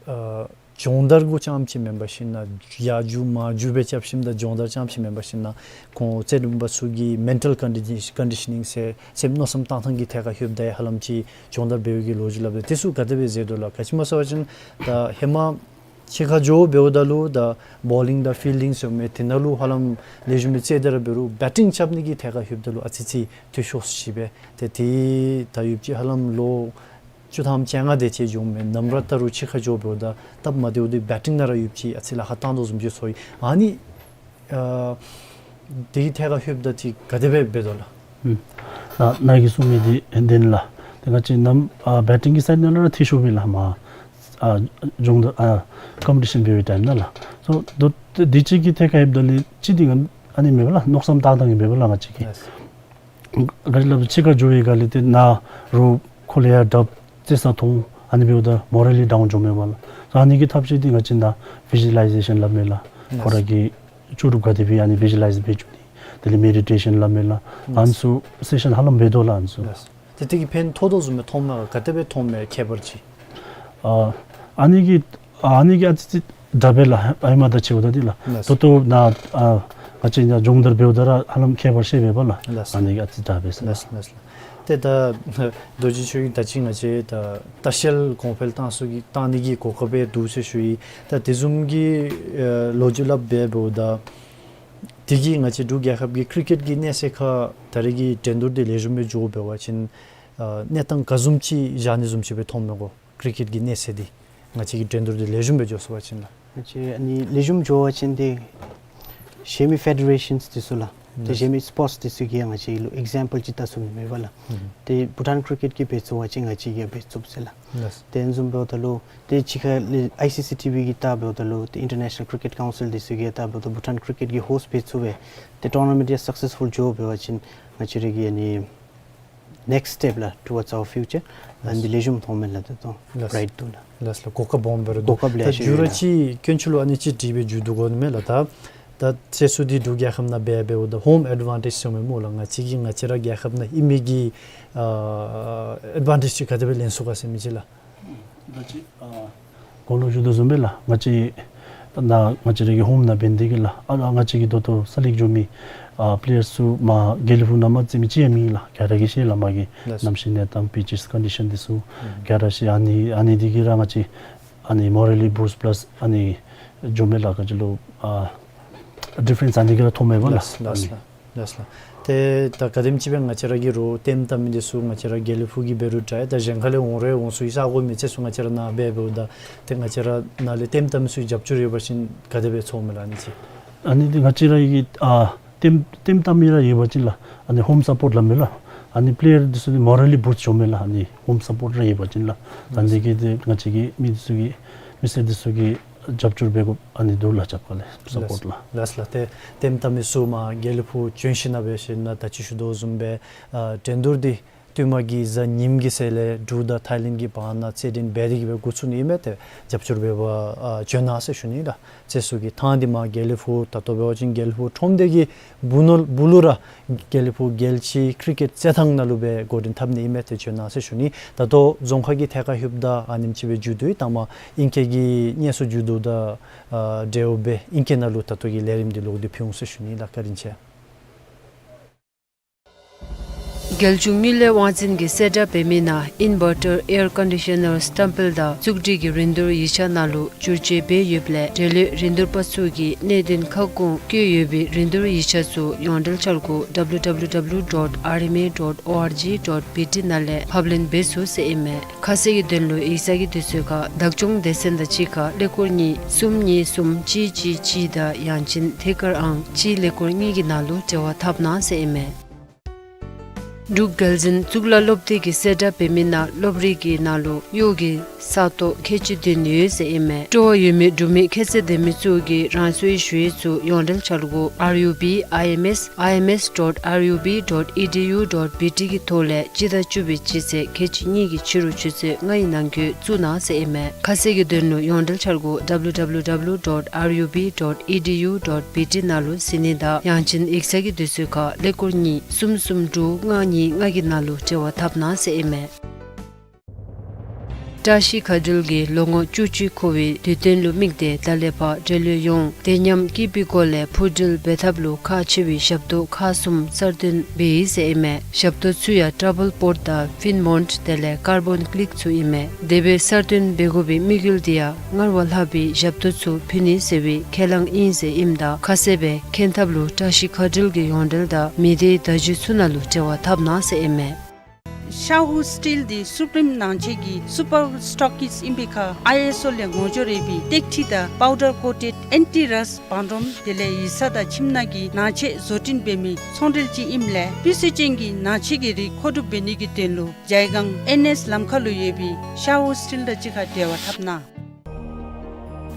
ཨ་སྦྱོང་བརྡར་གུ་རྐྱངམ་ཅིག་མེན་པར་ཞིན་ན་ཡར་རྒྱུག་མར་རྒྱུག་སྦེ་རྐྱབ་ཞིནམ་ད་སྦྱོང་བརྡར་རྐྱངམ་ཅིག་མེན་པར་ཞིན་ན་ཁོང་རྩེད་འགྲན་པ་ཚུ་གི་མེན་ཊལ་ཀོན་ཌི་ཤ་ཀོན་ཌི་ཤ་ནིང་ཟེར་སེམས་མནོ་བསམ་བཏང་ཐངས་ཀྱི་ཐད་ཁར་ལྷོདཔ་ད་ཡང་ཧ་ལམ་ཅིག་སྦྱོང་བརྡར་འབད་བའི་གི་ལོ་རྒྱུས་སླབ་སྟེ་དེ་ཚུ་ག་དེ་སྦེ་མཛད་དོ་ལགས། ག་ཅི་སྨོ་ཟེར་བ་ཅིན་ད་ཧེ་མ་ཕྱི་ཁར་འགྱོ་འབདཝ་ད་ལུ་ད་བོ་ལིང་དང་ཕིལ་ཌིང་ཟེར་མི་དེ་ནང་ལུ་ཧ་ལམ་ལེགས་ཤོམ་སྦེ་རྩེད་དེ་ར་འབད་རུང་བེ་ཊིང་རྐྱབ་ནི་གི་ཐད་ཁར་ལྷོདཔ་ད་ལུ་ཨ་ཙི་ཙི་འཐུས་ཤོར་ཅི་སྦེ་ཏེ་དེ་ད་ཡུདཔ་ཅིག་ཧ་ལམ་ལོ་བཅུ་ཐམ་བཅོ་ལྔ་དེ་ཅིག་འགྱོཝ་མས། ནམ་ར་ད་རུང་ཕྱི་ཁར་འགྱོ་འབདཝ་ད་སྟབས་མ་བདེཝ་འདི་བེ་ཊིང་ནང་ར་ཡུདཔ་ཅིག་ཨ་ཙི་ལཱ་ཁག་བཏང་དོ་བཟུམ་ཅིག་ཚོར་ཡི། ཨ་ནི་ཨ་དེ་གི་ཐད་ཁར་ལྷོདཔ་ད་ཅིག་ག་དེ་སྦེ་འབད་དོ་ལགས། ཨུམ། ད་ནཱ་གིས་གསུང་མི་འདི་བདེན་ལགས། ཏེ་ང་བཅས་ནམ་ཨ་བེ་ཊིང་གི་སའིཌ་ནང་ལུ་ར་འཐུས་ཤོར་མས་ལགས། མར་ཨ་སྦྱོང་བརྡར་ཨ་ཀམ་པི་ཊི་ཤཱན་འབད་བའི་ཊའིམ་ནང་ལགས། སོ་ད་དེ་ཅིག་གི་ཐད་ཁར་ལྷོདཔ་ད་ལུ་ཅིག་འདི་ཨ་ནི་མེན་པ་ལགས། མནོ་བསམ་བཏང་ཐངས་ཀྱི་མེན་པ་ལགས་ང་བཅས་ཀྱི། ལགས། ག་ཅི་སླབ་ཕྱི་ཁར་འགྱོ་བའི་སྒང་ལས་ཏེ་ནཱ་རོགས་ཁོ་ལས་ཡར་དྲགཔ་རྩེད་ས་མཐོང་ཨ་ནི་འབདཝ་ད་མོ་རལ་ལི་ཌའུན་འགྱོཝ་མས་པ་ལགས། ཨ་ནི་གི་ཐབས་ཤེས་འདི་ང་བཅས་ནཱ་བི་ཞུ་ཨ་ལའི་ཟེ་ཤཱན་སླབ་མས་ལགས། ཁོ་ར་གིས་བཅུག་རུང་ག་དེ་སྦེ་ཨ་ནི་བི་ཞུ་ཨ་ལའིཛ་འབད་བཅུག་ནི། དེ་ལས་མེ་ཌི་ཊེ་ཤཱན་སླབ་མས་ལགས། ཨ་ནི་ཚུ་སེ་ཤཱན་ཧ་ལམ་འབད་དོ་ལགས་ཨ་ནི་ཚུ། ལགས། ཏེ་དེ་གིས་ཕན་ཐོགས་དོ་བཟུམ་སྦེ་མཐོངམ་མས་ག། ག་དེ་སྦེ་མཐོངམ་མས་ཁྱད་པར་ཅིག། ཨ་ཨ་ནི་གིས་ཨ་ཨ་ནི་གིས་ཨ་ཙི་ཙི་དྲག་པས་ལགས། ཨའི་མ་དང་ཕྱདཝ་ད་འདི་ལགས། ལགས། ད་ལྟོ་ནཱ་ཨ་ང་བཅས་ནཱ་སྦྱོང་བརྡར་འབདཝ་ད་ར་ཧ་ལམ་ཁྱད་པར་ཤེས་པས་པ་ལགས། ལགས། ཨ་ནི་གིས་ཨ་ཙི་དྲག་པས་ཟེར། ལགས་ལགས་ལགས། ཏེ་ད་རྡོ་རྗེ་ཁྱོད་ཀྱིས་ད་ཅི་ང་བཅས་ད་ལྟ་བཤལ་གོང་འཕེལ་བཏང་ཚུགས་ཀྱི་བཏང་ནི་གི་གོ་སྐབས་འདུག་ཟེར་ཞུ་ཡི། ད་དེ་བཟུམ་གྱི་ཨེ་ལོ་རྒྱུས་སླབ་སྦེ་འབདཝ་ད་དེ་གིས་ང་བཅས་འབྲུག་རྒྱལ་ཁབ་ཀྱི་ཀྲི་ཀེཊ་ཀྱི་གནས་ཚད་ཁར་ད་རེས་ཀྱི་འགྲན་བསྡུར་འདི་ལེགས་ཤོམ་སྦེ་འགྱོ་འབད་བ་ཅིན་ཨ་གནས་སྟངས་ག་བཟུམ་ཅིག་བཞག་ནི་བཟུམ་ཅིག་སྦེ་མཐོངམ་མས་གོ། ཀྲི་ཀེཊ་ཀྱི་གནས་ཚད་འདི་ང་བཅས་ཀྱི་འགྲན་བསྡུར་འདི་ལེགས་ཤོམ་སྦེ་འགྱོ་ཚུགས་པ་ཅིན་ལགས། ང་བཅས་ཨ་ནི་ལེགས་ཤོམ་འགྱོ་བ་ཅིན་ཏེ་གཞན་མི་ཕེ་ཌེ་རེ་ཤཱནསི་འདི་ཚུ་ལགས། ཏེ་ལགས། གཞན་མི་སི་པོརཊསི་འདི་ཚུ་གིས་ཡང་ང་བཅས་ལུ་ཨིག་ཛམ་པཱལ་ཅིག་བལྟ་ཚུགས་ནི་མས་པ་ལགས། ཨུམ། ཏེ་བྷུ་ཊཱན་ཀྲི་ཀེཊ་ཀྱིས་འབད་ཚུགས་པ་ཅིན་ང་བཅས་ཀྱིས་ཡང་འབད་ཚུགས་ཟེར་ལགས། ལགས། ཏེ་ཨ་ནི་བཟུམ་འབདཝ་ད་ལུ་ཏེ་ཕྱི་ཁ་ལས་ཨའི་སི་སི་ཊི་བི་གིས་བལྟ་འབདཝ་ད་ལུ་ཏེ་ཨིན་ཊར་ནེ་ཤ་ནཱལ་ཀྲི་ཀེཊ་ཀའུན་སིལ་འདི་ཚུ་གིས་བལྟ་འབདཝ་ད་བྷུ་ཊཱན་ཀྲི་ཀེཊ་ཀྱིས་ཧོསཊ་འབད་ཚུགས་པས། ཏེ་ཊོར་ན་མེནཊ་ཡང་སག་སེསི་ཕུལ་འགྱོ་འབད་བ་ཅིན་ང་བཅས་ར་གི་ཨ་ནི་ནེགསཊ་སི་ཊེཔ་ལགས། ཊུ་ཝརཌསི་ཨ་ཝར་ཕིའུ་ཅར། ཨ་ནི་ལེགས་ཤོམ་མཐོངམ་མས་ལགས། ད་ལྟོ་ལགས། བྷི་རའིཊ་འདུག་ལགས། ལགས་ལགས། གོ་སྐབས་སྦོམ་སྦེ་ར་འདུག། གོ་སྐབས་ལེ་ཤ་ཡོད་ལགས། ད་མཇུག་ར་ཅིག་དཀོན་མཆོག་ལུ་ཨ་ནི་ཅིག་དྲི་བའི་མཇུག་བསྡུ་དགོ་ནི་མས་ལགས། ད་ད་རྩེད་ཟུར་འདི་འབྲུག་རྒྱལ་ཁབ་ནང་འབད་འབདཝ་ད་ཧོམ་ཨེཌ་ཝན་ཊེཇ་ཟེར་མི་སྨོ་ལགས། ང་བཅས་ཀྱི་ང་བཅས་ར་རྒྱལ་ཁབ་ནང་ཨིན་མི་གི་ཨ་ཨེཌ་ཝན་ཊེཇ་ཅིག་ག་དེ་སྦེ་ལེན་ཚུགས་ག་ཟེར་མི་ཅིག་ལགས། ད་ཅི་ཨ་གོང་ལུ་ཞུ་དོ་བཟུམ་སྦེ་ལགས། ང་བཅས་ ད་ང་བཅས་ར་གི་ཧོམ་ནང་འབད་ནི་དེ་གིས་ལགས། ཨ་ང་བཅས་ཀྱི་ད་ལྟོ་སེ་ལེཀཊ་འགྱོ་མི་ཨ་པི་ལེ་ཡར་ཚུ་མར་དགེ་ལེགས་ཕུག་ནང་མར་རྩེད་མི་ཅིག་ཡང་མེད་ལགས། ག་ར་གིས་ཤེས་ལགས། མར་གྱི་ལགས་སོ། གནམ་གཤིས་གནས་སྟངས་པི་ཅིས་ཀོན་ཌི་ཤཱན་འདི་ཚུ་ཨུམ་ག་ར་ཤེས། ཨ་ནི་ཨ་ནི་འདི་གིས་ར་ང་བཅས་ཨ་ནི་མོ་རལ་ལི་བུསཊ་པ་ལཱས་ཨ་ནི་འགྱོ་མི་ལགས། ག་ཅི་ལོ་ཨ་ཌི་ཕེརེནསི་ཨ་ནི་གིས་ར་ཐོབ་མས་པ་ལགས། ལགས་སོ། ཨ་ནི་ལགས་སོ། ལགས་སོ། ཏེ་ད་ག་དེམ་ཅིག་སྦེ་ང་བཅས་ར་གི་རོགས་ལྟདམོ་བལྟ་མི་འདི་ཚུ་ང་བཅས་ར་དགེ་ལེགས་ཕུག་གི་འབད་རུང་འདྲ་ད་གཞན་ཁ་ལས་འོང་རུང་འོང་ཚུགས་ཡི་ས་གོ་མི་ཚེ་ཚུ་ང་བཅས་ར་ནཱ་འབད་འབདཝ་ད་ཏེ་ང་བཅས་ར་ནཱ་ལས་ལྟདམོ་བལྟ་མི་ཚུ་རྒྱབ་སྐྱོར་ཡོད་པ་ཅིན་ག་དེ་སྦེ་ཚོརཝ་མས་ལགས། ཨ་ནི་ཅིག་ཨ་ནི་འདི་ང་བཅས་ར་གི་ཨ་ལྟདམོ་ལྟདམོ་བལྟ་མི་ར་ཡོད་པ་ཅིན་ལགས། ཨ་ནི་ཧོམ་སཔོརཊ་སླབ་མས་ལགས། ཨ་ནི་པི་ལེ་ཡར་འདི་ཚུ་ནི་མོ་རལ་ལི་བུསཊ་འགྱོཝ་མས་ལགས། ཨ་ནི་ཧོམ་སཔོརཊ་ར་ཡོད་པ་ཅིན་ལགས། ད་འདི་གིས་ཏེ་ང་བཅས་ཀྱི་མི་འདི་ཚུ་གིས་མི་སེར་འདི་ཚུ་གིས་རྒྱབ་སྐྱོར་འབད་དགོཔ་ཨ་ནི་འདུག་ལགས། རྒྱབ་ཁ་ལས་སཔོརཊ་ལགས། ལགས་ལགས། ཏེ་ལྟདམོ་བལྟ་མི་ཚུ་མར་དགེ་ལེགས་ཕུག་བྱོན་ཞིནམ་ལས་འབད་ཞིནམ་ལས་ད་ཅི་ཞུ་དོ་བཟུམ་སྦེ་ཨ་འགྲན་བསྡུར་འདི་བསྟུད་མར་གྱི་གཟའ་ཉིམ་གྱི་ཚེས་ལས་འབྲུག་དང་ཐའི་ལེནཌ་གི་བར་ན་རྩེད་འགྲན་འབད་དེ་གི་སྦེ་འགོ་བཙུགས་ནི་ཨིན་མས། ཏེ་རྒྱབ་སྐྱོར་འབད་བར་ཨ་བྱོན་གནང་ཟེར་ཞུ་ནི་ལགས། རྩེད་ཚུ་གི་ཐངས་འདི་མར་དགེ་ལེགས་ཕུག་ད་ལྟོ་འབད་བ་ཅིན་དགེ་ལེགས་ཕུག་ཁྲོམ་སྡེ་གི་སྦུག་ནང་སྦུག་ལུ་ར་དགེ་ལེགས་ཕུག་རྒྱལ་སྤྱི་ཀི་རི་ཀེཊ་རྩེད་ཐང་ནང་ལུ་སྦེ་འགོ་འདྲེན་འཐབ་ནི་ཨིན་མས། ཏེ་བྱོན་གནང་ཟེར་ཞུ་ནི། ད་ལྟོ་རྫོང་ཁག་གི་ཐད་ཁར་ལྷོདཔ་ད་ཨ་ནེམ་ཅིག་སྦེ་མཇུག་བསྡུ་ཡི། ད་མར་ཨིང་སྐད་ཀྱི་སྙན་སེང་མཇུག་བསྡུཝ་ད་ཨ་འབྲེལ་བ་འབད་ཨིང་སྐད་ནང་ལུ་ད་ལྟོ་གི་ལས་རིམ་འདི་ལོག་སྟེ་ཕུལ་འོང་ཟེར་ཞུ་ནི་ལགས། བཀའ་དྲིན་ཆེ། རྒྱལ་གཞུང་དངུལ་ལས་དབང་འཛིན་གྱིས་གསལ་བསྒྲགས་འབད་མི་ནང་ཨིན་ཝར་ཊར་ཨེར་ཀོན་ཌི་ཤ་ནར་སི་ཊམ་པལ་དང་བཙུགས་སྒྲིག་གི་རིན་བསྡུར་ཡིག་ཆ་ནང་ལུ་བསྒྱུར་བཅོས་འབད་ཡོདཔ་ལས་འབྲེལ་ཡོད་རིན་བསྡུར་པ་ཚུ་གིས་གནད་དོན་ཁ་སྐོང་བཀོད་ཡོད་པའི་རིན་བསྡུར་ཡིག་ཆ་ཚུ་ཡོངས་འབྲེལ་འཆར་སྒོ་W W W dot R M A dot O R G dot B T ནང་ལས་ཕབ་ལེན་འབད་ཚུགས་ཟེར་ཨིན་མས། ཁ་གསལ་གྱི་དོན་ལུ་ཡིག་ཚང་གི་དུས་ཚོད་ཁར་བདག་སྐྱོང་སྡེ་ཚན་དང་གཅིག་ཁར་ཀླད་ཀོར་གཉིས་གསུམ་གཉིས་གསུམ་གཅིག་གཅིག་གཅིག་དང་ཡང་ཅིན་ཐད་ཀར་ཨང་གཅིག་ཀླད་ཀོར་གཉིས་ཀྱི་ནང་ལུ་འབྲེལ་བ་འཐབ་གནང་ཟེར་ཨིན་མས། འབྲུག་རྒྱལ་འཛིན་གཙུག་ལག་སློབ་སྡེ་གིས་གསལ་བསྒྲགས་འབད་མི་ནང་སློབ་རིམ་གྱི་ནང་ལུ་གཡོག་གི་ས་སྟོང་ཁལ་གཅིག་བདུན་ཡོད་ཟེར་ཨིན་མས། སྤྲོ་བ་ཡོད་མི་འབྲུག་མི་ཁྱད་ཚད་ལྡན་མི་ཚུ་གིས་རང་སོའི་ཞུ་ཡིག་ཚུ་ཡོངས་འབྲེལ་འཆར་སྒོ་R U B I M S I M S dot R U B dot E D U dot B T གི་ཐོག་ལས་སྤྱི་ཟླ་བཅུ་པའི་སྤྱི་ཚེས་ཁལ་གཅིག་གཉིས་ཀྱི་ཕྱི་རུ་ཆུ་ཚོད་ལྔ་ཡི་ནང་འཁོད་བཙུགས་གནང་ཟེར་ཨིན་མས། ཁ་གསལ་གྱི་དོན་ལུ་ཡོངས་འབྲེལ་འཆར་སྒོ་W W W dot R U B dot E D U dot B T ནང་ལུ་གཟིགས་ནི་དང་ཡང་ཅིན་ཡིག་ཚང་གི་དུས་ཚོད་ཁར་ཀླད་ཀོར་གཉིས་གསུམ་གསུམ་དྲུག་ལྔ་གཉིས་ལྔ་གི་ནང་ལུ་འབྲེལ་བ་འཐབ་གནང་ཟེར་ཨིན་མས། བཀྲ་ཤིས་མཁའ་འགྲུལ་གྱིས་ལོ་ངོ་བཅུ་གཅིག་འཁོར་བའི་དུས་སྟོན་ལུ་དམིགས་ཏེ་ད་ལས་ཕར་འབྲེལ་ཡོད་ཡོངས་དད་ཉམས་བསྐྱེད་པའི་སྒོ་ལས་འཕུར་འགྲུལ་འབད་ཐབས་ལུ་ཁག་ཆེ་བའི་ཞབས་ཏོག་ཁག་གསུམ་གསར་བཏོན་འབད་ཡི་ཟེར་ཨིན་མས། ཞབས་ཏོག་ཚུ་ཡང་ཊ་ར་བཱལ་པོརཊ་དང་ཕིན་མོནཊ་དེ་ལས་ཀར་བཱོན་ཀི་ལིཀ་ཚུ་ཨིན་མས། དེ་སྦེ་གསར་བཏོན་འབད་དགོ་པའི་དམིགས་ཡུལ་འདི་ཡང་སྔར་བ་ལྷག་པའི་ཞབས་ཏོག་ཚུ་ཕུལ་ནི་ཟེར་བའི་ཁས་བླངས་ཨིན་ཟེར་ཨིནམ་ད་ཁ་གསལ་སྦེ་མཁྱེན་ཐབས་ལུ་བཀྲ་ཤིས་མཁའ་འགྲུལ་གྱི་ཡོངས་འབྲེལ་དང་མི་སྡེའི་བརྡ་བརྒྱུད་ཚུ་ནང་ལུ་འབྲེལ་བ་འཐབ་གནང་ཟེར་ཨིན་མས། ཤ་ཧུ་སི་ཊིལ་འདི་སུ་པི་རིམ་ནང་ཆས་ཀྱི་སུ་པར་སི་ཊོག་ཀིསཊ་ཨིན་པའི་ཁར་ཨའི་ཨེསི་ཨོ་ལས་ངོ་སྦྱོར་ཡོད་པའི་ཏེག་ཁྲི་དང་པའུ་ཌར་ཀོ་ཊེཌ་ཨེན་ཊི་རསཊ་བང་སྒྲོམ་དེ་ལས་ཡིག་ཚང་དང་ཁྱིམ་ནང་གི་ནང་ཆས་བཟོ་སྐྲུན་འབད་མི་ཚོང་འབྲེལ་ཅིག་ཨིནམ་ལས་སྤུས་ཚད་ཅན་གྱི་ནང་ཆས་ཀྱི་རིགས་མཁོ་སྒྲུབ་འབད་ནི་གི་དོན་ལུ་ཇའི་སྒང་ཨེན་ཨེསི་ལམ་ཁ་ལུ་ཡོད་པའི་ཤ་ཧུ་སི་ཊིལ་དང་གཅིག་ཁར་འབྲེལ་བ་འཐབ་གནང་།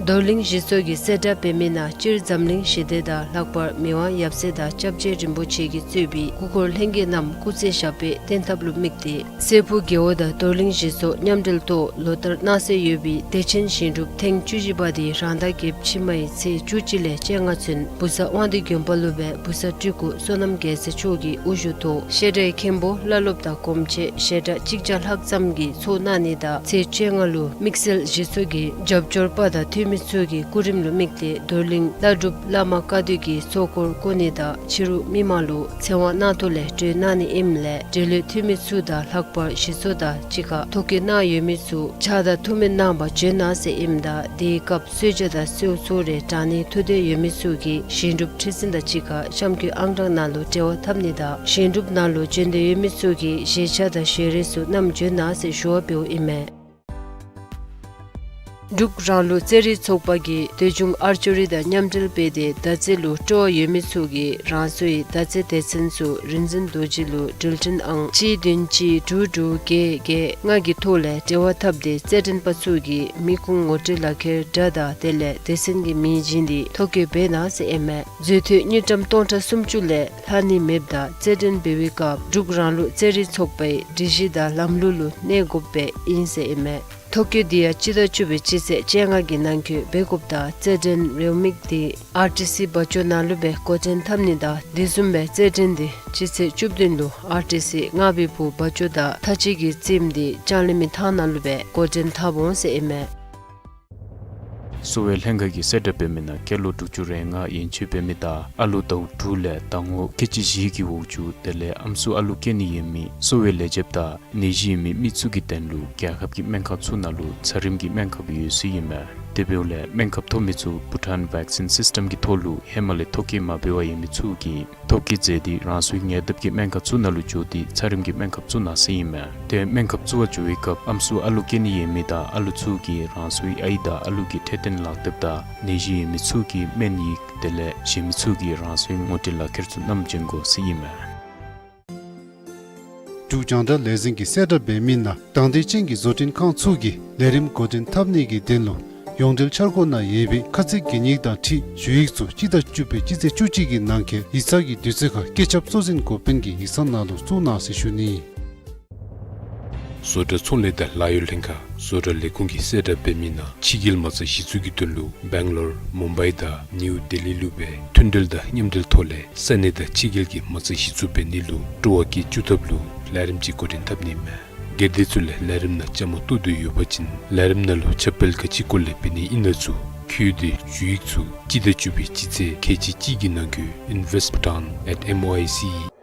རྡོར་གླིང་གཞི་ཚོགས་ཀྱིས་གསལ་བསྒྲགས་འབད་མི་ནང་སྤྱིར་འཛམ་གླིང་ཞི་བདེ་དང་ལྷག་པར་མི་དབང་ཡབ་སྲས་དང་སྐྱབས་རྗེ་རིན་པོ་ཆེ་གིས་གཙོས་པའི་སྐུ་འཁོར་ལྷན་རྒྱས་རྣམས་སྐུ་ཚེ་ཞབས་པད་བརྟན་ཐབས་ལུ་དམིགས་ཏེ་སྲས་ཕུག་རྒེད་འོག་དང་རྡོར་གླིང་གཞི་ཚོགས་མཉམ་འབྲེལ་ཐོག་ལོ་ལྟར་གནང་སྲོལ་ཡོད་པའི་བདེ་ཆེན་ཞིང་སྒྲུབ་ཐེངས་བཅུ་བཞི་པ་འདི་རང་ཟླ་བརྒྱད་ཕྱི་མའི་ཚེས་བཅུ་གཅིག་ལས་བཅོ་ལྔ་ཚུན་བུ་གསར་དབང་འདུས་དགོན་པ་ལུ་སྦེ་བུ་གསར་སྤྲུལ་སྐུ་བསོད་ནམས་རྒྱལ་མཚན་མཆོག་གི་དབུ་བཞུགས་ཐོག་བཤད་གྲྭའི་མཁན་པོ་བླ་སློབ་དང་གོམས་ཆེན་ཞལ་གྲངས་གཅིག་བརྒྱ་ལྷག་ཙམ་གྱིས་ཚོགས་གནང་ནི་དང་ཚེས་བཅོ་ལྔ་ལུ་དམིགས་བསལ་གཞི་ཚོགས་ཀྱི་རྒྱབ་སྐྱོར་པ་དང་འཐུས་མི་ཚུ་གི་སྐུ་རིམ་ལུ་དམིགས་ཏེ་རྡོར་གླིང་བླ་སྒྲུབ་བླ་མ་བཀའ་བསྡུ་གིས་ཚོགས་འཁོར་བསྐོར་ནི་དང་ཕྱི་རུ་མི་མང་ལུ་ཚེ་དབང་གནང་ཐོག་ལས་གྲོལ་གནང་ནི་ཨིནམ་ལས་འབྲེལ་ཡོད་འཐུས་མི་ཚུ་དང་ལྷག་པར་གཞི་ཚོགས་དང་གཅིག་ཁར་ཐོ་བཀོད་གནང་ཡོད་མི་ཚུ་ཕྱག་དང་ཐུགས་སྨོན་གནང་བར་བྱོན་གནང་ཟེར་ཨིནམ་ད་དེའི་སྐབས་གསོལ་ཇ་དང་གསོལ་ཚོགས་རེ་དྲང་ནི་ཐུགས་འདོད་ཡོད་མི་ཚུ་གིས་ཞིང་སྒྲུབ་ཁྲི་འཛིན་དང་གཅིག་ཁར་གཤམ་འཁོད་ཨང་གྲངས་ནང་ལུ་འབྲེལ་བ་འཐབ་ནི་དང་ཞིང་སྒྲུབ་ནང་ལུ་བྱོན་འདོད་ཡོད་མི་ཚུ་གིས་བཞེས་ཆ་དང་ཞལ་རས་ཚུ་བསྣམས་བྱོན་གནང་ཟེར་ཞུ་བ་འབདཝ་ཨིན་མས། འབྲུག་རང་ལུགས་རྩེད་རིགས་ཚོགས་པ་གིས་འདོད་ཆུང་ཨར་ཅོ་རི་དང་མཉམ་འབྲེལ་འབད་དེ་མདའ་རྩེད་ལུ་སྤྲོ་བ་ཡོད་མི་ཚུ་གིས་རང་སོའི་མདའ་རྩེད་སྡེ་ཚན་ཚུ་རིག་འཛིན་རྡོ་རྗེ་ལུ་འགྲུལ་འཕྲིན་ཨང་གཅིག་བདུན་གཅིག་དྲུག་དྲུག་བརྒྱད་བརྒྱད་ལྔ་གི་ཐོག་ལས་འབྲེལ་བ་འཐབ་སྟེ་རྩེད་འགྲན་པ་ཚུ་གིས་མི་ཁུངས་ངོ་སྤྲོད་ལག་ཁྱེར་འདྲ་དང་དེ་ལས་སྡེ་ཚན་གྱི་མིང་བྱིན་ཏེ་ཐོ་བཀོད་འབད་གནང་ཟེར་ཨིན་མས། འཛུལ་ཐོབ་དངུལ་ཀྲམ་སྟོང་ཕྲག་སུམ་ཅུ་ལས་ལྷག་ནི་མེདཔ་ད་རྩེད་འགྲན་འབད་བའི་སྐབས་འབྲུག་རང་ལུགས་རྩེད་རིགས་ཚོགས་པའི་སྒྲིག་གཞི་དང་ལམ་ལུགས་ལུ་གནས་དགོཔ་སྦེ་ཨིན་ཟེར་ཨིན་མས། ཐོ་བཀོད་འདི་ཡང་སྤྱི་ཟླ་བཅུ་པའི་སྤྱི་ཚེས་བཅོ་ལྔ་གི་ནང་འཁོད་འབད་དགོཔ་དང་རྩེད་འགྲན་རེའུ་མིག་འདི་ཨར་ཊི་སི་བ་ཅོ་ནང་ལུ་སྦེ་འགོ་འདྲེན་འཐབ་ནི་དང་དེ་བཟུམ་སྦེ་རྩེད་འགྲན་འདི་སྤྱི་ཚེས་བཅུ་བདུན་ལུ་ཨར་ཊི་སི་རྔ་བའི་བུ་བ་ཅོ་དང་ཐ་ཅི་གི་རྩེདམོ་འདི་ལྕང་གླིང་མི་ཐང་ནང་ལུ་སྦེ་འགོ་འདྲེན་འཐབ་འོང་ཟེར་ཨིན་མས། གསོ་བའི་ལྷན་ཁག་གིས་གསལ་བསྒྲགས་འབད་མི་ནང་སྐྱེས་ལོ་དྲུག་ཅུ་རེ་ལྔ་ཡན་ཆད་འབད་མི་དང་ཨ་ལོ་ཟླཝ་དྲུག་ལས་ཟླ་ངོ་ཁལ་གཅིག་བཞི་གི་འོག་ཅུ་དེ་ལས་ཨམ་སྲུ་ཨ་ལོ་སྐྱེ་ནི་ཡོད་མི་གསོ་བའི་ལས་བྱེདཔ་དང་ནད་གཞི་ཡོད་མི་མི་ཚུ་གི་དོན་ལུ་རྒྱལ་ཁབ་ཀྱི་སྨན་ཁང་ཚུ་ནང་ལུ་ཚད་རིམས་ཀྱི་སྨན་ཁབ་ཡོད་ཟེར་ཨིན་མས། དེ་འབདཝ་ལས་སྨན་ཁབ་ཐོབ་མི་ཚུ་བྷུ་ཊཱན་བེག་སིན་སིསི་ཊམ་གྱི་ཐོག་ལུ་ཧེ་མ་ལས་ཐོ་བཀོད་མ་འབད་བར་ཡོད་མི་ཚུ་གིས་ཐོ་བཀོད་མཛད་དེ་རང་སོའི་ཉེ་འདབས་ཀྱི་སྨན་ཁང་ཚུ་ནང་ལུ་འགྱོ་སྟེ་ཚད་རིམས་ཀྱི་སྨན་ཁབ་བཙུགས་གནང་ཟེར་ཨིན་མས། ཏེ་སྨན་ཁབ་བཙུགས་པར་འགྱོ་བའི་སྐབས་ཨམ་སྲུ་ཨ་ལོ་སྐྱེ་ནི་ཡོད་མི་དང་ཨ་ལོ་ཚུ་གིས་རང་སོའི་ཨའི་དང་ཨ་ལོ་གི་འཕྲོད་བསྟེན་ལག་དེབ་དང་ནད་གཞི་ཡོད་མི་ཚུ་གིས་སྨན་ཡིག་དེ་ལས་གཞན་མི་ཚུ་གིས་རང་སོའི་ངོ་སྤྲོད་ལག་ཁྱེར་ཚུ་བསྣམས་བྱོན་དགོ་ཟེར་ཨིན་མས། འབྲུག་རྒྱང་བསྒྲགས་ལས་འཛིན་གྱིས་གསལ་བསྒྲགས་འབད་མི་ནང་དང་འདོད་ཅན་གྱི་བཟོ་སྐྲུན་ཁང་ཚུ་གིས་ལས་རིམ་འགོ་འདྲེན་འཐབ་ནི་གི་དོན་ལུ་ཡོངས་འབྲེལ་འཆར་སྒོ་ནང་ཡོད་པའི་ཁ་ཚིག་གན་ཡིག་དང་འཁྲིལ་ཞུ་ཡིག་ཚུ་སྤྱི་ཟླ་བཅུ་པའི་སྤྱི་ཚེས་བཅུ་གཅིག་གི་ནང་འཁོད་ཡིག་ཚང་གི་དུས་ཚོད་ཁར་སྐད་ཁྱབ་གཙོ་འཛིན་འགོ་དཔོན་གྱི་ཡིག་ཚང་ནང་ལུ་བཙུགས་གནང་ཟེར་ཞུ་ནི། བཟོ་གྲྭ་ཚོང་ལས་དང་ལཱ་གཡོག་ལྷན་ཁག་བཟོ་གྲྭ་ལས་ཁུངས་ཀྱིས་གསལ་བསྒྲགས་འབད་མི་ནང་ཕྱི་རྒྱལ་མ་རྩ་གཞི་བཙུགས་ཀྱི་དོན་ལུ་སྦེང་ལོར་མུམ་བའི་དང་ནིའུ་ལྡི་ལི་ལུ་སྦེ་མཐུན་འབྲེལ་དང་མཉམ་འབྲེལ་ཐོག་ལས་ས་གནས་དང་ཕྱི་རྒྱལ་གྱི་མ་རྩ་གཞི་བཙུགས་འབད་ནི་ལུ་སྤྲོ་བ་བསྐྱེད་བཅུག་ཐབས་ལུ་ལས་རིམ་ཅིག་འགོ་འདྲེན་འཐབ་ནི་མས། སྒེར་སྡེ་ཚུ་ལས་ལས་རིམ་ནང་བཅའ་མར་གཏོགས་འདོད་ཡོད་པ་ཅིན་ལས་རིམ་ནང་ལུ་ཁྱབ་སྤེལ་ག་ཅི་སྐོར་ལས་འབད་ནི་ཨིན་ན་ཚུ་འཁོད་དེ་ཞུ་ཡིག་ཚུ་སྤྱི་ཟླ་བཅུ་པའི་སྤྱི་ཚེས་ཁལ་གཅིག་གཅིག་གི་ནང་འཁོད་investbhutan at M O I C E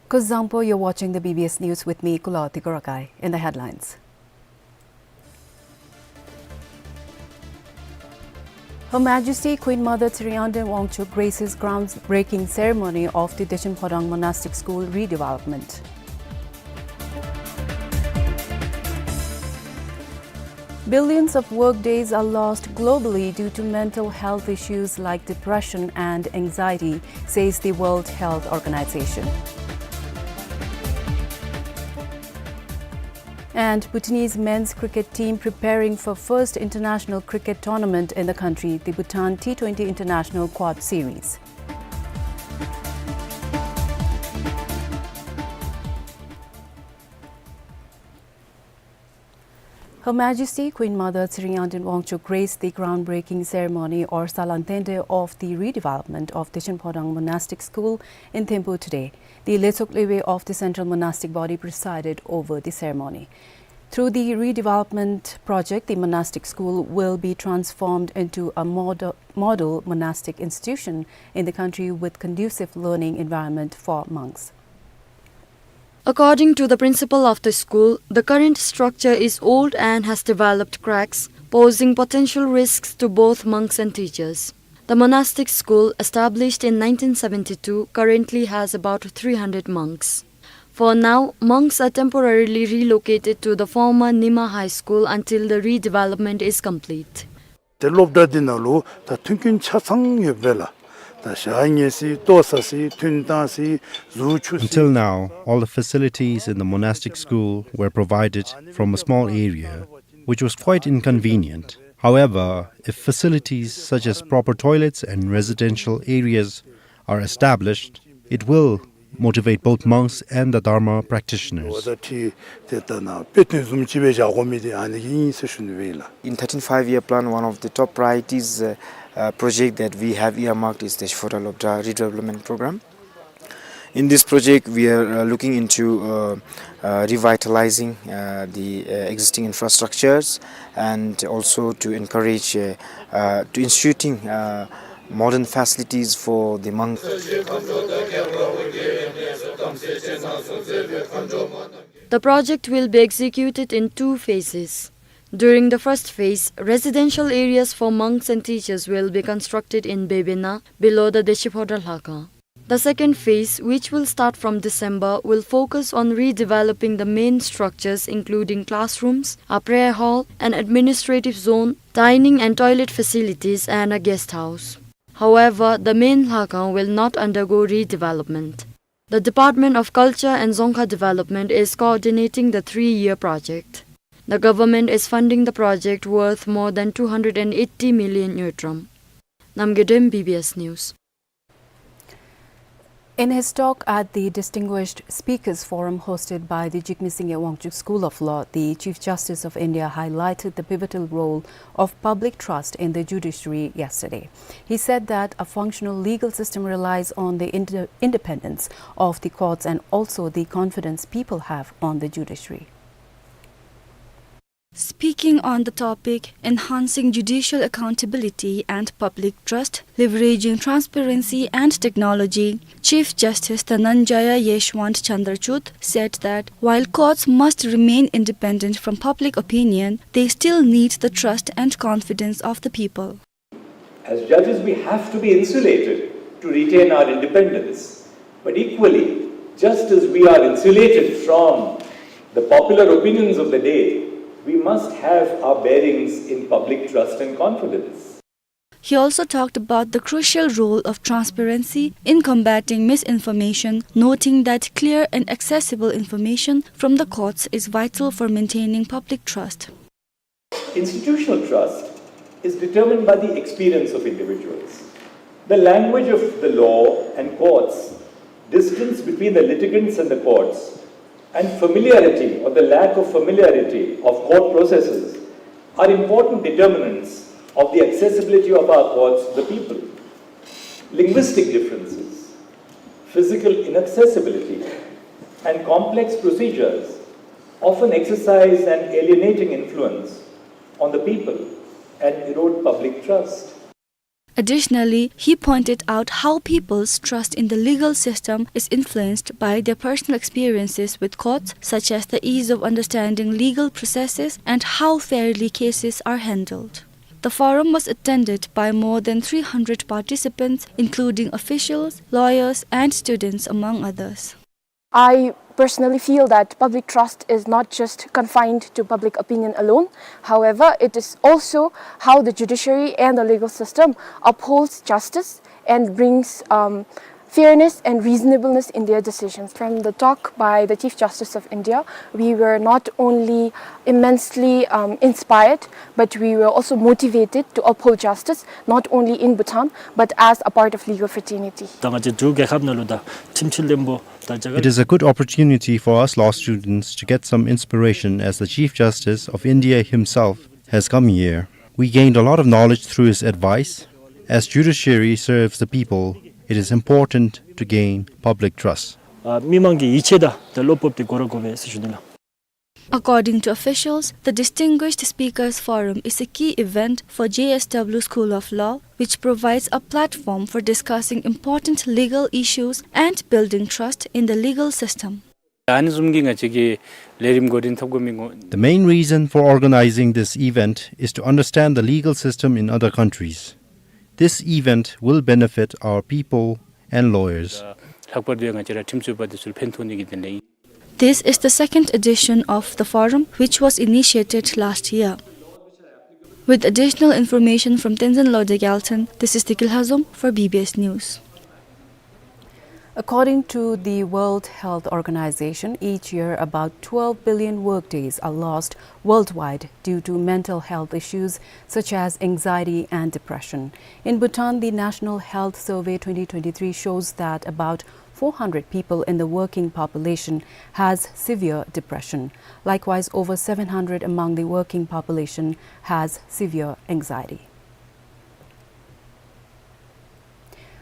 Kuzuzangpo, you're watching the B B S News with me, Kulaoti Korokai. In the headlines. Her Majesty Queen Mother Tsering Yangden Wangchuck graces groundbreaking ceremony of the Dechen Phodang Monastic School redevelopment. Billions of workdays are lost globally due to mental health issues like depression and anxiety, says the World Health Organization. And Bhutanese men's cricket team preparing for first international cricket tournament in the country, the Bhutan T twenty International Quad Series. Her Majesty Queen Mother Tsering Yangden Wangchuck graced the groundbreaking ceremony or Salang Tende of the redevelopment of Dechen Phodang Monastic School in Thimphu today. The Letsog Lwbe of the Central Monastic Body presided over the ceremony. Through the redevelopment project, the monastic school will be transformed into a mod-, model monastic institution in the country with conducive learning environment for monks. According to the principal of the school, the current structure is old and has developed cracks, posing potential risks to both monks and teachers. The monastic school, established in nineteen seventy-two, currently has about three hundred monks. For now, monks are temporarily relocated to the former Nima High School until the redevelopment is complete. ཏེ་སློབ་གྲྭ་འདི་ནང་ལུ་ད་མཐུན་རྐྱེན་ཆ་ཚང་ཡོདཔ་ལས་ད་ཞག་ཉལ་ས་ལྟོ་ཟ་ས་འཐུང་བཏང་ས་གཟུགས་འཁྱུ་ས། Until now, all the facilities in the monastic school were provided from a small area, which was quite inconvenient. However, if facilities such as proper toilets and residential areas are established, it will motivate both monks and the Dharma practitioners. ད་ཏེ་ད་ནཱ་དཔེ་སྟོན་བཟུམ་ཅིག་སྦེ་བཞག་དགོ་མི་འདི་ཨ་ནི་གིས་ཨིན་ཟེར་ཞུ་ནི་སྦེ་ཨིན་ལགས། In thirteen five-year plan, one of the top priorities, uh, uh, project that we have earmarked is the Dechen Phodang Lobda Redevelopment Program. In this project, we are, uh, looking into, uh, uh, revitalizing, uh, the, uh, existing infrastructures and also to encourage, uh, uh, to instituting, uh, modern facilities for the monks. The project will be executed in two phases. During the first phase, residential areas for monks and teachers will be constructed in Bebena, below the Dechen Phodang Lhakhang. The second phase, which will start from December, will focus on redeveloping the main structures, including classrooms, a prayer hall, an administrative zone, dining and toilet facilities, and a guest house. However, the main Lhakhang will not undergo redevelopment. The Department of Culture and Dzongkha Development is coordinating the three-year project. The government is funding the project worth more than two hundred and eighty million ngultrum. Namgay Dem, B B S News. In his talk at the Distinguished Speakers Forum hosted by the Jigme Singye Wangchuck School of Law, the Chief Justice of India highlighted the pivotal role of public trust in the judiciary yesterday. He said that a functional legal system relies on the inde- independence of the courts and also the confidence people have on the judiciary. Speaking on the topic, enhancing judicial accountability and public trust, leveraging transparency and technology, Chief Justice Dhananjaya Yashwant Chandrachud said that while courts must remain independent from public opinion, they still need the trust and confidence of the people. As judges, we have to be insulated to retain our independence. But equally, just as we are insulated from the popular opinions of the day, we must have our bearings in public trust and confidence. He also talked about the crucial role of transparency in combating misinformation, noting that clear and accessible information from the courts is vital for maintaining public trust. Institutional trust is determined by the experience of individuals. The language of the law and courts, distance between the litigants and the courts, and familiarity or the lack of familiarity of court processes are important determinants of the accessibility of our courts to the people. Linguistic differences, physical inaccessibility, and complex procedures often exercise an alienating influence on the people and erode public trust. Additionally, he pointed out how people's trust in the legal system is influenced by their personal experiences with courts, such as the ease of understanding legal processes and how fairly cases are handled. The forum was attended by more than three hundred participants, including officials, lawyers, and students, among others. I personally feel that public trust is not just confined to public opinion alone. However, it is also how the judiciary and the legal system upholds justice and brings, um, fairness and reasonableness in their decisions. From the talk by the Chief Justice of India, we were not only immensely, um, inspired, but we were also motivated to uphold justice, not only in Bhutan, but as a part of legal fraternity. ད་ང་བཅས་འབྲུག་རྒྱལ་ཁབ་ནང་ལུ་ད་ཁྲིམས་སྤྱི་བློན་པོ་དང་རྒྱ་གར། It is a good opportunity for us law students to get some inspiration as the Chief Justice of India himself has come here. We gained a lot of knowledge through his advice. As judiciary serves the people, it is important to gain public trust. ཨ་མི་མང་གི་ཡིད་ཆེས་དང་ད་བློ་སྤོབས་དེ་དགོ་ར་དགོ་པས་ཟེར་ཞུ་ནི་ལགས། According to officials, the Distinguished Speakers Forum is a key event for J S W School of Law, which provides a platform for discussing important legal issues and building trust in the legal system. ཨ་ནི་བཟུམ་གྱི་ང་བཅས་ཀྱི་ལས་རིམ་འགོ་འདྲེན་འཐབ་དགོ་མི་ངོ་། The main reason for organizing this event is to understand the legal system in other countries. This event will benefit our people and lawyers. ལྷག་པར་དུ་ཡང་ང་བཅས་ར་ཁྲིམས་རྩོད་པ་དེ་ཚུ་ལུ་ཕན་ཐོགས་ནི་གི་དོན་ལས། This is the second edition of the forum, which was initiated last year. With additional information from Tenzin Lode Gyalten, this is Deki Lhazom for B B S News. According to the World Health Organization, each year about twelve billion workdays are lost worldwide due to mental health issues such as anxiety and depression. In Bhutan, the National Health Survey twenty twenty-three shows that about four hundred people in the working population has severe depression. Likewise, over seven hundred among the working population has severe anxiety.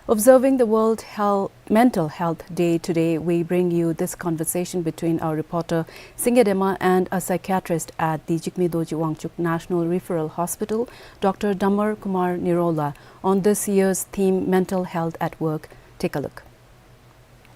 Observing the World Health, Mental Health Day today, we bring you this conversation between our reporter Singye Dema and a psychiatrist at the Jigme Dorji Wangchuck National Referral Hospital, Doctor Damar Kumar Nirola, on this year's theme, Mental Health at Work. Take a look.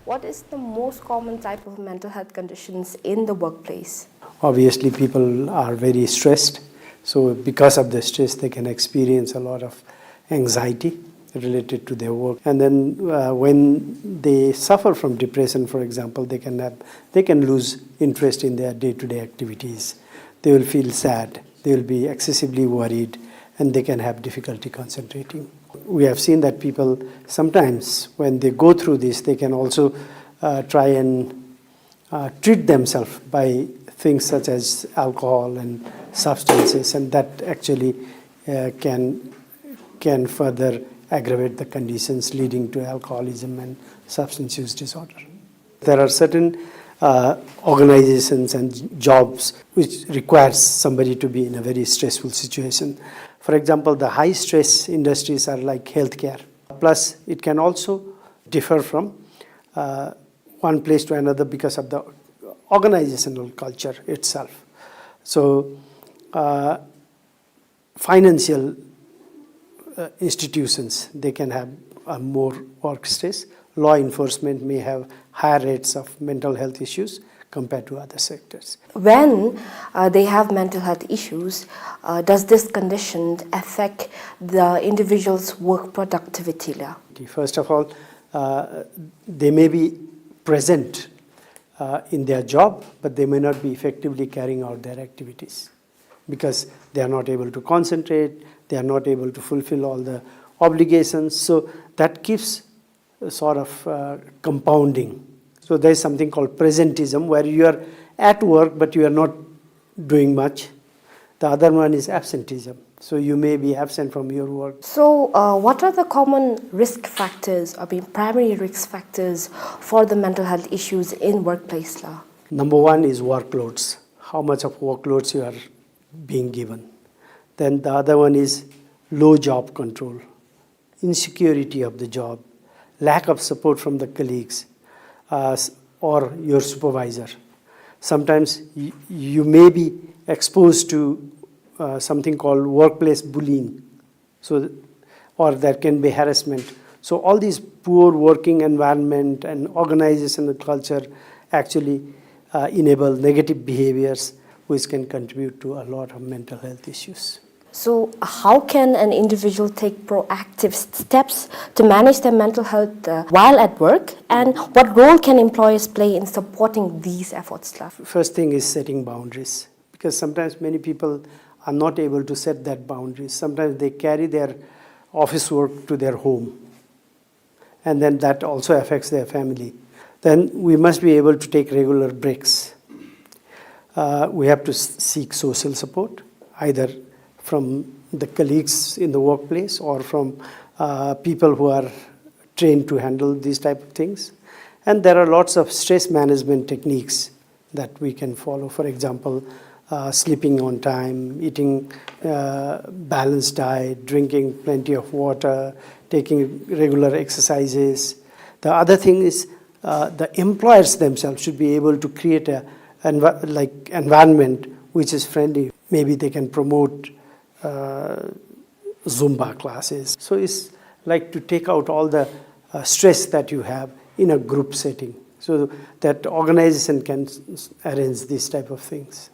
What is the most common type of mental health conditions in the workplace? Obviously, people are very stressed. So because of the stress, they can experience a lot of anxiety related to their work. And then, uh, when they suffer from depression, for example, they can have, they can lose interest in their day-to-day activities. They will feel sad. They will be excessively worried, and they can have difficulty concentrating. We have seen that people sometimes, when they go through this, they can also, uh, try and, uh, treat themselves by things such as alcohol and substances, and that actually, uh, can, can further aggravate the conditions leading to alcoholism and substance use disorder. There are certain, uh, organizations and jobs which requires somebody to be in a very stressful situation. For example, the high stress industries are like healthcare. Plus, it can also differ from, uh, one place to another because of the organizational culture itself. So, uh, financial, uh, institutions, they can have a more work stress. Law enforcement may have higher rates of mental health issues compared to other sectors. When, uh, they have mental health issues, uh, does this condition affect the individual's work productivity la? First of all, uh, they may be present, uh, in their job, but they may not be effectively carrying out their activities because they are not able to concentrate, they are not able to fulfill all the obligations. So that keeps sort of, uh, compounding. So there is something called presentism, where you are at work but you are not doing much. The other one is absenteeism. So you may be absent from your work. So, uh, what are the common risk factors, I mean, primary risk factors for the mental health issues in workplace la? Number one is workloads. How much of workloads you are being given. Then the other one is low job control, insecurity of the job, lack of support from the colleagues, uh, s-, or your supervisor. Sometimes y-, you may be exposed to, uh, something called workplace bullying. So, or there can be harassment. So all these poor working environment and organizational culture actually, uh, enable negative behaviors, which can contribute to a lot of mental health issues. So, how can an individual take proactive s-, steps to manage their mental health, uh, while at work, and what role can employers play in supporting these efforts la? First thing is setting boundaries, because sometimes many people are not able to set that boundaries. Sometimes they carry their office work to their home, and then that also affects their family. Then we must be able to take regular breaks. Uh, we have to s-, seek social support, either from the colleagues in the workplace or from, uh, people who are trained to handle these type of things. And there are lots of stress management techniques that we can follow. For example, uh, sleeping on time, eating, uh, balanced diet, drinking plenty of water, taking regular exercises. The other thing is, uh, the employers themselves should be able to create a envi-, like, environment which is friendly. Maybe they can promote, uh, Zumba classes. So it's like to take out all the, uh, stress that you have in a group setting, so that organization can s-, s-, arrange these type of things.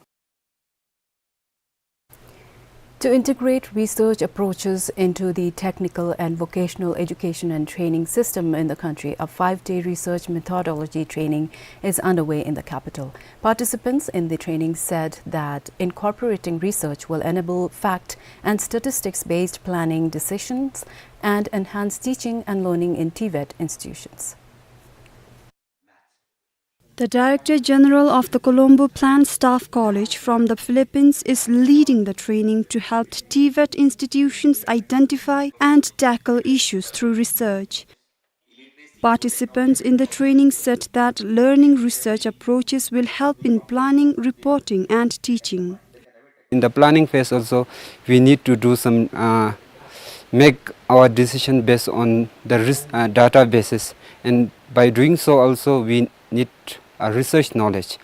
To integrate research approaches into the technical and vocational education and training system in the country, a five-day research methodology training is underway in the capital. Participants in the training said that incorporating research will enable fact and statistics-based planning decisions and enhance teaching and learning in TVET institutions. The Director General of the Colombo Plant Staff College from the Philippines is leading the training to help TVET institutions identify and tackle issues through research. Participants in the training said that learning research approaches will help in planning, reporting, and teaching. In the planning phase also, we need to do some, uh, make our decision based on the res-, uh, data basis, and by doing so also we need a research knowledge.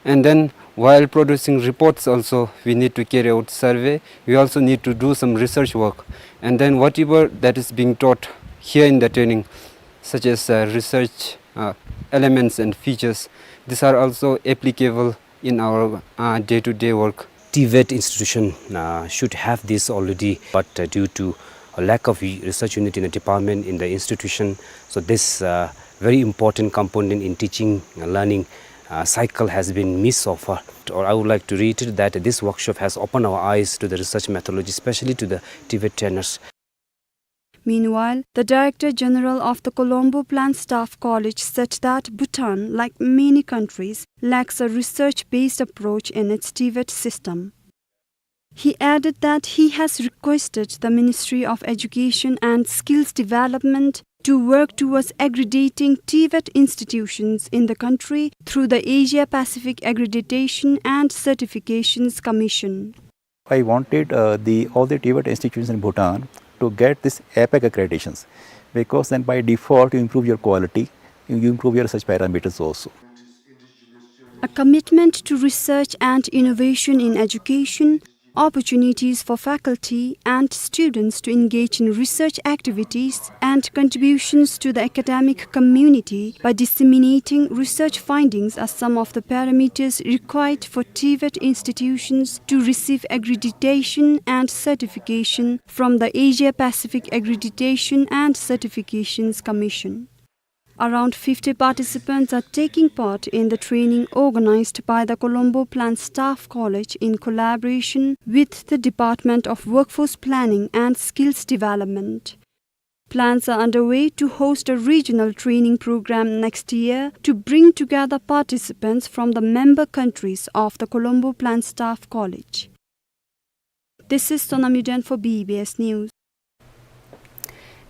And then while producing reports also, we need to carry out survey. We also need to do some research work. And then whatever that is being taught here in the training, such as, uh, research, uh, elements and features, these are also applicable in our, uh, day-to-day work. TVET institution, uh, should have this already, but, uh, due to a lack of research unit in the department, in the institution, so this, uh, very important component in teaching, uh, learning, uh, cycle has been missed so far. Or I would like to reiterate that this workshop has opened our eyes to the research methodology, especially to the TVET trainers. Meanwhile, the Director General of the Colombo Plant Staff College said that Bhutan, like many countries, lacks a research-based approach in its TVET system. He added that he has requested the Ministry of Education and Skills Development to work towards accrediting TVET institutions in the country through the Asia Pacific Accreditation and Certifications Commission. I wanted, uh, the, all the TVET institutions in Bhutan to get this APAC accreditations, because then by default you improve your quality, you, you improve your such parameters also. A commitment to research and innovation in education, opportunities for faculty and students to engage in research activities, and contributions to the academic community by disseminating research findings are some of the parameters required for TVET institutions to receive accreditation and certification from the Asia Pacific Accreditation and Certifications Commission. Around fifty participants are taking part in the training organized by the Colombo Plant Staff College in collaboration with the Department of Workforce Planning and Skills Development. Plans are underway to host a regional training program next year to bring together participants from the member countries of the Colombo Plant Staff College. This is Sonam Yuden for B B S News.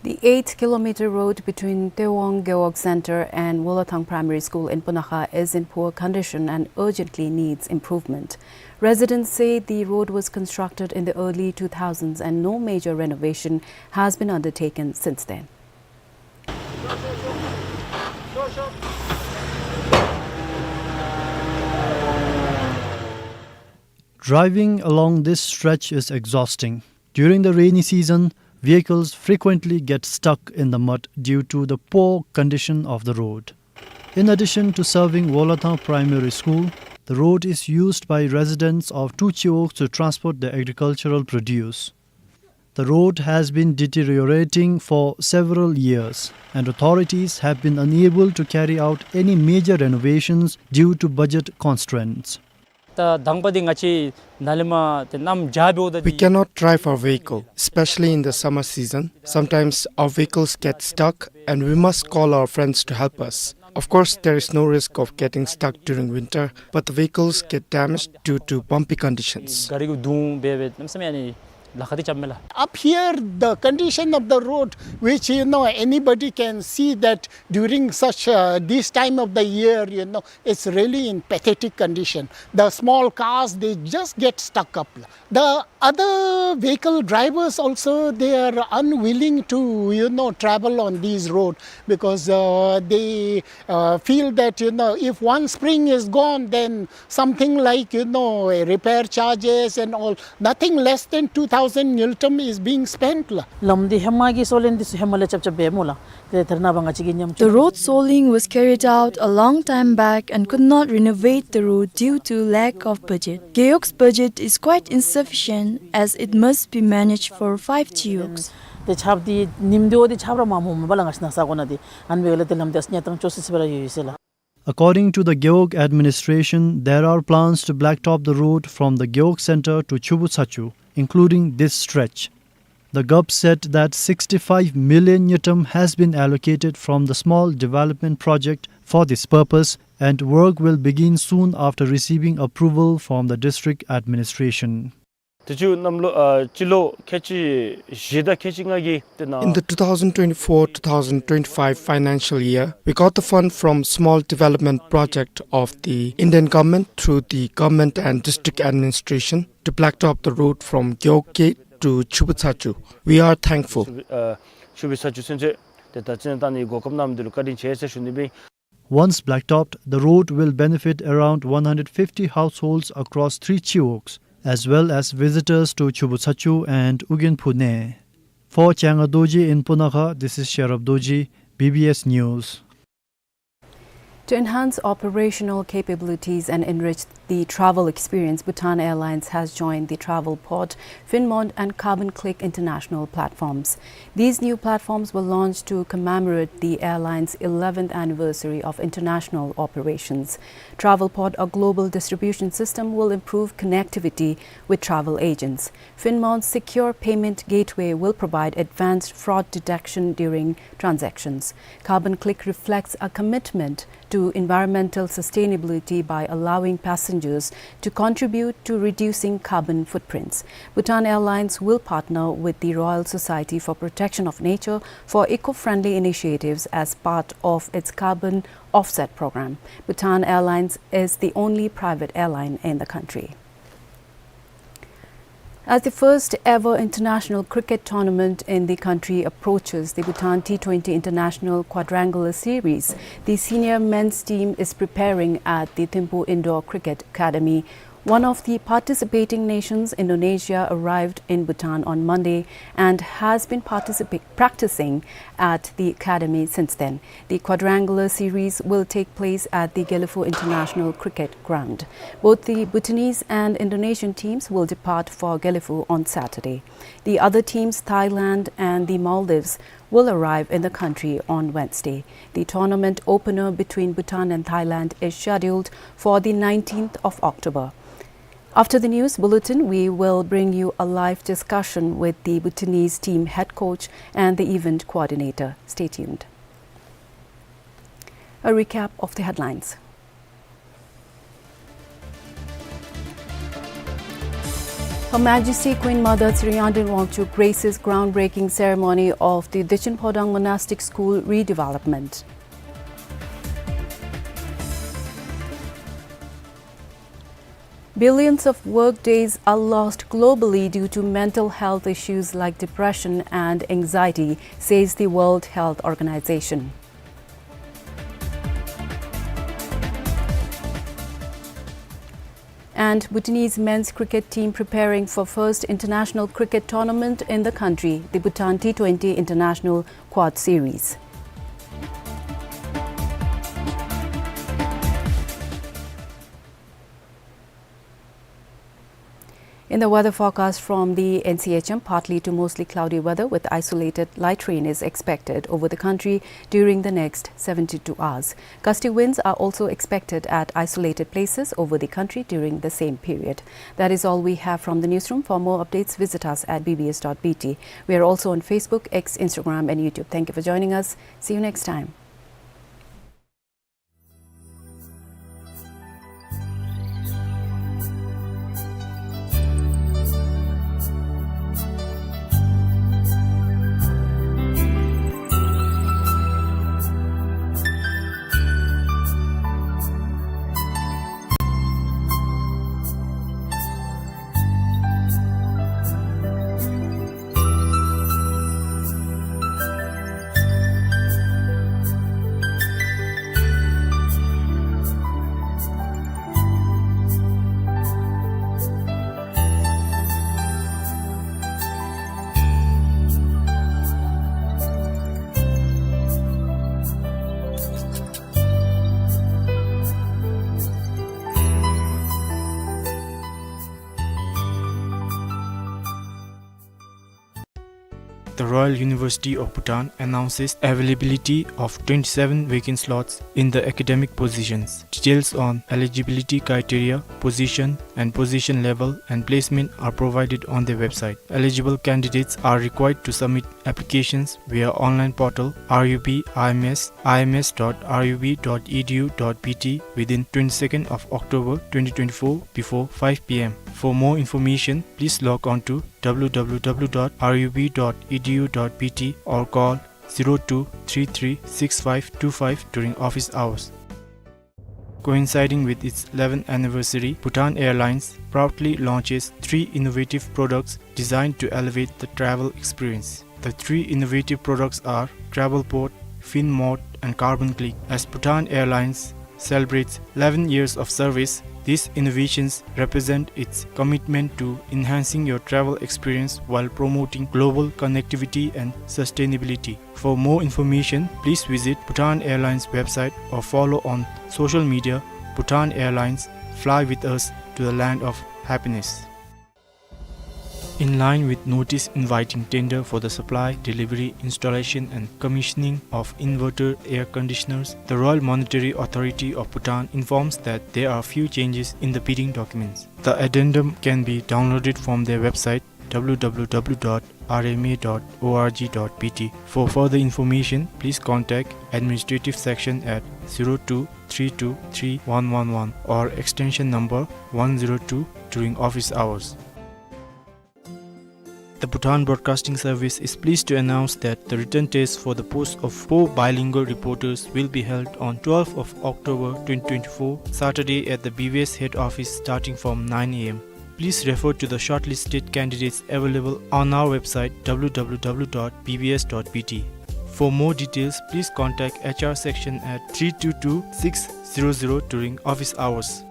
The eight-kilometer road between Tewong Gewog Center and Wolothang Primary School in Punakha is in poor condition and urgently needs improvement. Residents say the road was constructed in the early two thousands and no major renovation has been undertaken since then. Driving along this stretch is exhausting. During the rainy season, vehicles frequently get stuck in the mud due to the poor condition of the road. In addition to serving Wolothang Primary School, the road is used by residents of two chiwogs to transport their agricultural produce. The road has been deteriorating for several years, and authorities have been unable to carry out any major renovations due to budget constraints. ད་དང་པ་འདི་ང་བཅས་ནཱ་ལས་མར་ཏེ་གནམ་བྱཱར་འབདཝ་ད་We འདི cannot drive our vehicle, especially in the summer season. Sometimes our vehicles get stuck and we must call our friends to help us. Of course, there is no risk of getting stuck during winter, but the vehicles get damaged due to bumpy conditions. ག་རི་གུ་དུང་འབད་འབད་གནམ་མེད་ས་མེད་ཨ་ནི་ལཱ་ཁག་འདི་རྐྱབ་མས་ལགས། Up here, the condition of the road, which, you know, anybody can see that during such, uh, this time of the year, you know, it's really in pathetic condition. The small cars, they just get stuck up. The other vehicle drivers also, they are unwilling to, you know, travel on these road because, uh, they, uh, feel that, you know, if one spring is gone, then something like, you know, repair charges and all, nothing less than two thousand ngultrum is being spent ལགས། ལམ་འདི་ཧེ་མ་གི་སོ་ལན་འདི་ཚུ་ཧེ་མ་ལས་རྐྱབ་རྐྱབ་འབད་སྨོ་ལགས། ཏེ་ད་རེས་ནངས་པ་ང་བཅས་ཀྱིས་ཉམས་The བཅོས་road soling was carried out a long time back and could not renovate the road due to lack of budget. Gewog's budget is quite insufficient as it must be managed for five chiwogs. ཏེ་ཆརཔ་འདི་ཉིནམ་དེ་འོ་འདི་ཆརཔ་ར་མངམ་མས་པ་ལགས། ང་བཅས་ནཱ་ས་གོ་ནང་འདི་ཨ་ནི་འབདཝ་ལས་ཏེ་ལམ་འདི་ཨ་ཙི་ཉེ་ཏམ་ཅོག་སི་སི་སྦེ་ར་ཡོད་ཡོད་ཟེར་ལགས། According to the Gewog administration, there are plans to blacktop the road from the Gewog Center to Chubu Tsachu, including this stretch. The G O P said that sixty-five million ngultrum has been allocated from the Small Development Project for this purpose, and work will begin soon after receiving approval from the district administration. དུས་ཅི་གནམ་ལོ་ཨ་སྤྱི་ལོ་ཁལ་གཅིག་བཞི་དང་ཁལ་གཅིག་ལྔ་གི་དེ་ནང་In the two thousand twenty-four two thousand twenty-five financial year, we got the fund from Small Development Project of the Indian government through the government and district administration to blacktop the road from Gewog Gate to Chubu Tsachu. We are thankful. ཨ་ཆུ་བི་ས་ཆུ་སེང་ཆེ་དེ་ད་ཅི་ན་ད་ནི་གོ་སྐབས་གནང་མི་འདི་ལུ་བཀའ་དྲིན་ཆེ་ཟེར་ཞུ་ནི་སྦེ། Once blacktop, the road will benefit around one hundred fifty households across three chiwogs, as well as visitors to Chubu Tsachu and Ugyen Phune. For Changa Dorji in Punakha, this is Sherab Dorji, B B S News. To enhance operational capabilities and enrich the travel experience, Bhutan Airlines has joined the Travelport, Finmont, and Carbon Click international platforms. These new platforms were launched to commemorate the airline's eleventh anniversary of international operations. Travelport, a global distribution system, will improve connectivity with travel agents. Finmont's secure payment gateway will provide advanced fraud detection during transactions. Carbon Click reflects a commitment to environmental sustainability by allowing passengers to contribute to reducing carbon footprints. Bhutan Airlines will partner with the Royal Society for Protection of Nature for eco-friendly initiatives as part of its carbon offset program. Bhutan Airlines is the only private airline in the country. As the first ever international cricket tournament in the country approaches the Bhutan T twenty International Quadrangular Series, the senior men's team is preparing at the Thimphu Indoor Cricket Academy. One of the participating nations, Indonesia, arrived in Bhutan on Monday and has been participa-, practicing at the academy since then. The quadrangular series will take place at the Gelephu International Cricket Ground. Both the Bhutanese and Indonesian teams will depart for Gelephu on Saturday. The other teams, Thailand and the Maldives, will arrive in the country on Wednesday. The tournament opener between Bhutan and Thailand is scheduled for the nineteenth of October. After the news bulletin, we will bring you a live discussion with the Bhutanese team head coach and the event coordinator. Stay tuned. A recap of the headlines. Her Majesty Queen Mother Sri Yaden Wangchuk graces groundbreaking ceremony of the Dechen Phodang Monastic School redevelopment. Billions of work days are lost globally due to mental health issues like depression and anxiety, says the World Health Organization. And Bhutanese men's cricket team preparing for first international cricket tournament in the country, the Bhutan T twenty International Quad Series. In the weather forecast from the N C H M, partly to mostly cloudy weather with isolated light rain is expected over the country during the next seventy-two hours. Gusty winds are also expected at isolated places over the country during the same period. That is all we have from the newsroom. For more updates, visit us at B B S dot B T. We are also on Facebook, X, Instagram, and YouTube. Thank you for joining us. See you next time. The Royal University of Bhutan announces availability of twenty-seven vacant slots in the academic positions. Details on eligibility criteria, position and position level and placement are provided on their website. Eligible candidates are required to submit applications via online portal R U B I M S, I M S dot R U B dot E D U dot B T within twenty-second of October twenty twenty-four before five P M. For more information, please log on to W W W dot R U B dot E D U dot B T or call zero two three three six five two five during office hours. Coinciding with its eleventh anniversary, Bhutan Airlines proudly launches three innovative products designed to elevate the travel experience. The three innovative products are Travel Pod, Fin Mode, and Carbon Click. As Bhutan Airlines celebrates eleven years of service, these innovations represent its commitment to enhancing your travel experience while promoting global connectivity and sustainability. For more information, please visit Bhutan Airlines website or follow on social media, Bhutan Airlines, fly with us to the land of happiness. In line with notice inviting tender for the supply, delivery, installation and commissioning of inverter air conditioners, the Royal Monetary Authority of Bhutan informs that there are few changes in the bidding documents. The addendum can be downloaded from their website W W W dot R M A dot org dot B T. For further information, please contact administrative section at zero two three two three one one one or extension number one zero two during office hours. The Bhutan Broadcasting Service is pleased to announce that the written test for the post of four bilingual reporters will be held on twelfth of October twenty twenty-four, Saturday, at the B B S head office starting from nine A M. Please refer to the shortlisted candidates available on our website, W W W dot B B S dot B T. For more details, please contact H R section at three two two six zero zero during office hours.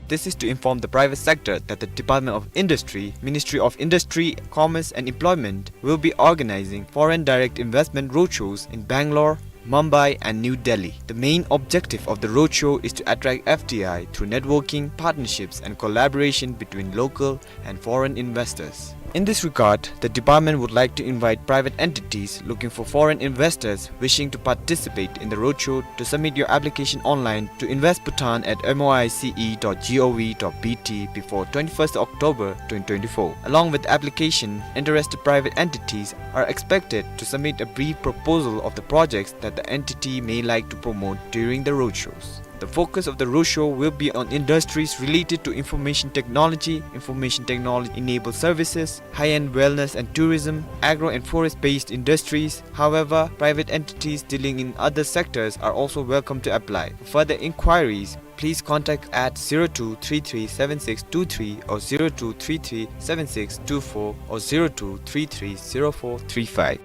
This is to inform the private sector that the Department of Industry, Ministry of Industry, Commerce and Employment will be organizing foreign direct investment roadshows in Bangalore, Mumbai and New Delhi. The main objective of the roadshow is to attract F D I through networking, partnerships and collaboration between local and foreign investors. In this regard, the department would like to invite private entities looking for foreign investors wishing to participate in the roadshow to submit your application online to invest bhutan at M O I C E dot G O V dot B T before twenty-first October twenty twenty-four. Along with the application, interested private entities are expected to submit a brief proposal of the projects that the entity may like to promote during the roadshows. The focus of the roadshow will be on industries related to information technology, information technology-enabled services, high-end wellness and tourism, agro and forest-based industries. However, private entities dealing in other sectors are also welcome to apply. For further inquiries, please contact at zero two three three seven six two three or zero two three three seven six two four or zero two three three zero four three five.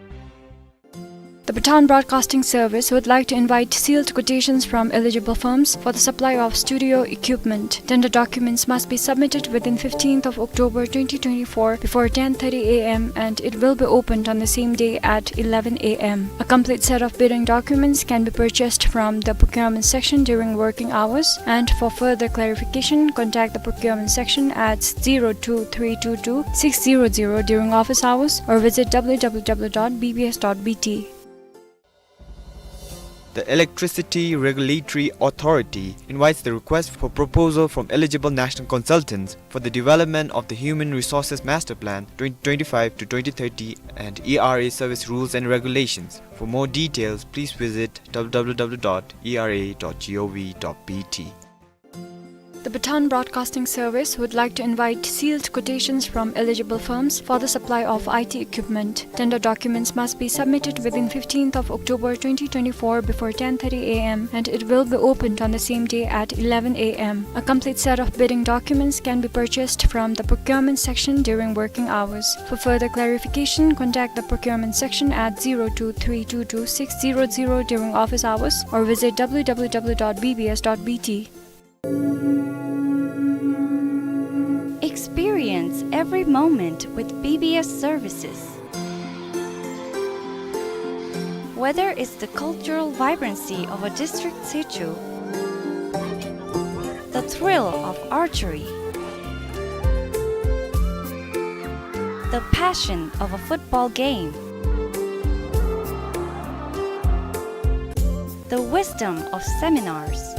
The Bhutan Broadcasting Service would like to invite sealed quotations from eligible firms for the supply of studio equipment. Tender documents must be submitted within fifteenth of October twenty twenty-four before ten thirty A M, and it will be opened on the same day at eleven A M. A complete set of bidding documents can be purchased from the procurement section during working hours, and for further clarification, contact the procurement section at zero two three two two six zero zero during office hours or visit W W W dot B B S dot B T. The Electricity Regulatory Authority invites the request for proposal from eligible national consultants for the development of the Human Resources Master Plan twenty twenty-five to twenty thirty and E R A service rules and regulations. For more details, please visit W W W dot E R A dot G O V dot B T. The Bhutan Broadcasting Service would like to invite sealed quotations from eligible firms for the supply of I T equipment. Tender documents must be submitted within fifteenth of October twenty twenty-four before ten thirty A M, and it will be opened on the same day at eleven A M. A complete set of bidding documents can be purchased from the procurement section during working hours. For further clarification, contact the procurement section at zero two three two two six zero zero during office hours or visit W W W dot B B S dot B T. Experience every moment with B B S services. Whether it's the cultural vibrancy of a district situ, the thrill of archery, the passion of a football game, the wisdom of seminars,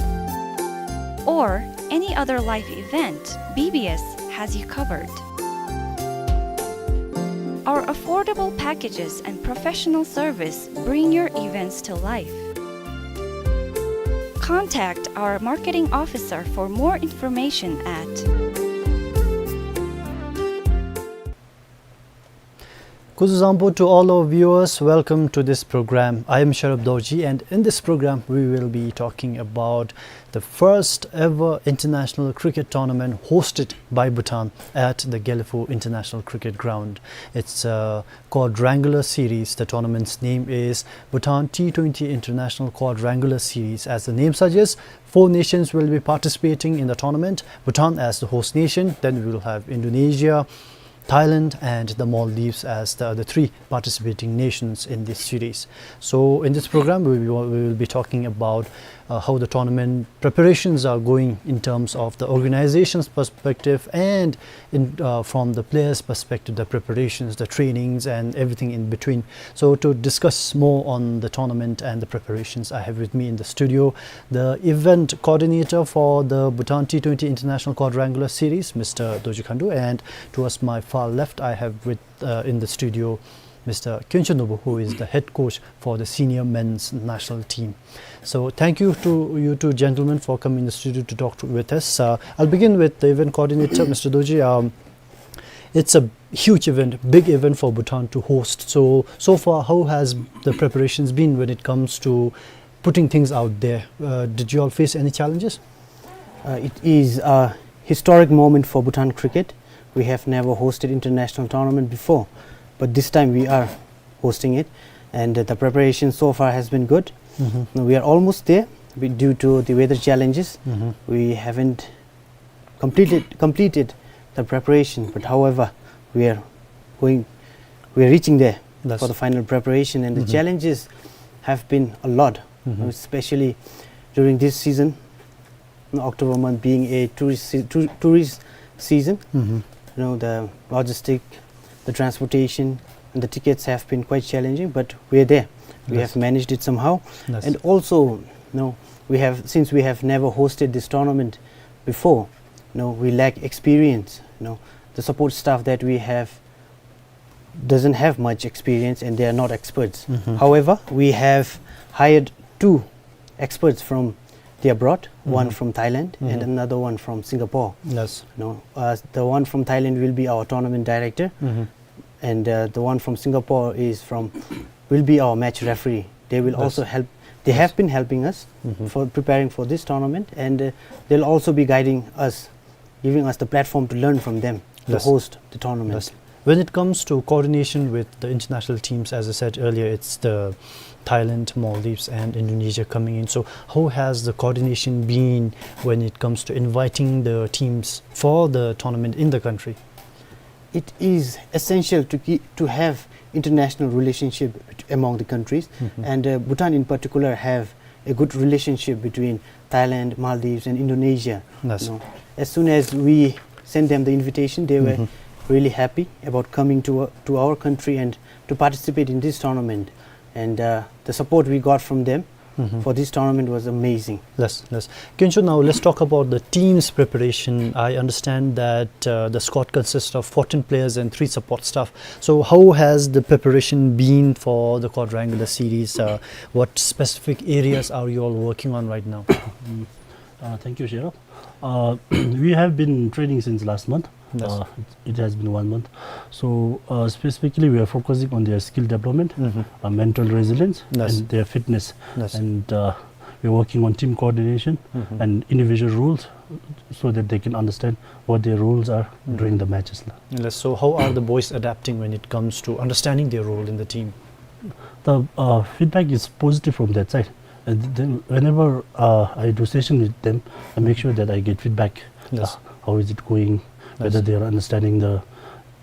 or any other life event, B B S has you covered. Our affordable packages and professional service bring your events to life. Contact our marketing officer for more information at Kuzuzangpo to all our viewers, welcome to this program. I am Sharab Dorji, and in this program we will be talking about the first ever international cricket tournament hosted by Bhutan at the Gelephu International Cricket Ground. It's a quadrangular series. The tournament's name is Bhutan T twenty International Quadrangular Series. As the name suggests, four nations will be participating in the tournament. Bhutan as the host nation, then we will have Indonesia, Thailand and the Maldives as the other three participating nations in this series. So in this program, we will, we will be talking about uh, how the tournament preparations are going in terms of the organization's perspective and in, uh, from the players' perspective, the preparations, the trainings, and everything in between. So to discuss more on the tournament and the preparations, I have with me in the studio the event coordinator for the Bhutan T twenty International Quadrangular Series, Mister Dorji Khandu, and towards my far left, I have with uh, in the studio Mister Kyonchol Nobu, who is the head coach for the senior men's national team. So thank you to you two gentlemen for coming in the studio to talk to, with us. Uh, I'll begin with the event coordinator, Mister Dorji. Um, it's a huge event, big event for Bhutan to host. So, so far, how has the preparations been when it comes to putting things out there? Uh, did you all face any challenges? Uh, it is a historic moment for Bhutan cricket. We have never hosted international tournament before, but this time we are hosting it, and uh, the preparation so far has been good. Mm-hmm. Now we are almost there. We, due to the weather challenges, mm-hmm, we haven't completed completed the preparation. But however, we are going, we are reaching there, yes, for the final preparation, and the, mm-hmm, challenges have been a lot, mm-hmm, especially during this season, October month being a tourist se-, tou-, tourist season. Mm-hmm. You know, the logistic, the transportation, and the tickets have been quite challenging, but we're there. We, yes, have managed it somehow. Yes. And also, you know, we have, since we have never hosted this tournament before, you know, we lack experience. You know, the support staff that we have doesn't have much experience and they are not experts. Mm-hmm. However, we have hired two experts from the abroad, one, mm-hmm, from Thailand and, mm-hmm, another one from Singapore. Yes. No, uh, the one from Thailand will be our tournament director, mm-hmm, and uh, the one from Singapore is from, will be our match referee. They will, yes, also help. They, yes, have been helping us, mm-hmm, for preparing for this tournament, and uh, they'll also be guiding us, giving us the platform to learn from them to, yes, host the tournament. Yes. When it comes to coordination with the international teams, as I said earlier, it's the Thailand, Maldives, and Indonesia coming in. So, how has the coordination been when it comes to inviting the teams for the tournament in the country? It is essential to keep, to have international relationship bet-, among the countries, mm-hmm, and uh, Bhutan in particular have a good relationship between Thailand, Maldives, and Indonesia. Yes. You know, as soon as we sent them the invitation, they were, mm-hmm, really happy about coming to, uh, to our country and to participate in this tournament. And uh, the support we got from them, mm-hmm, for this tournament was amazing. Yes, yes. Kyonchol, now let's talk about the team's preparation. I understand that uh, the squad consists of fourteen players and three support staff. So how has the preparation been for the quadrangular series? Uh, what specific areas are you all working on right now? Mm. Uh, thank you, Sherab. Uh, we have been training since last month. Yes. Uh, it, it has been one month. So, uh, specifically, we are focusing on their skill development, mm-hmm, uh, mental resilience, yes, and their fitness. Yes. And uh, we're working on team coordination, mm-hmm, and individual roles so that they can understand what their roles are, mm-hmm, during the matches. Yes. So, how are the boys adapting when it comes to understanding their role in the team? The uh, feedback is positive from that side. And then whenever uh, I do session with them, I make sure that I get feedback. Yes. Uh, how is it going? Whether, yes, they are understanding the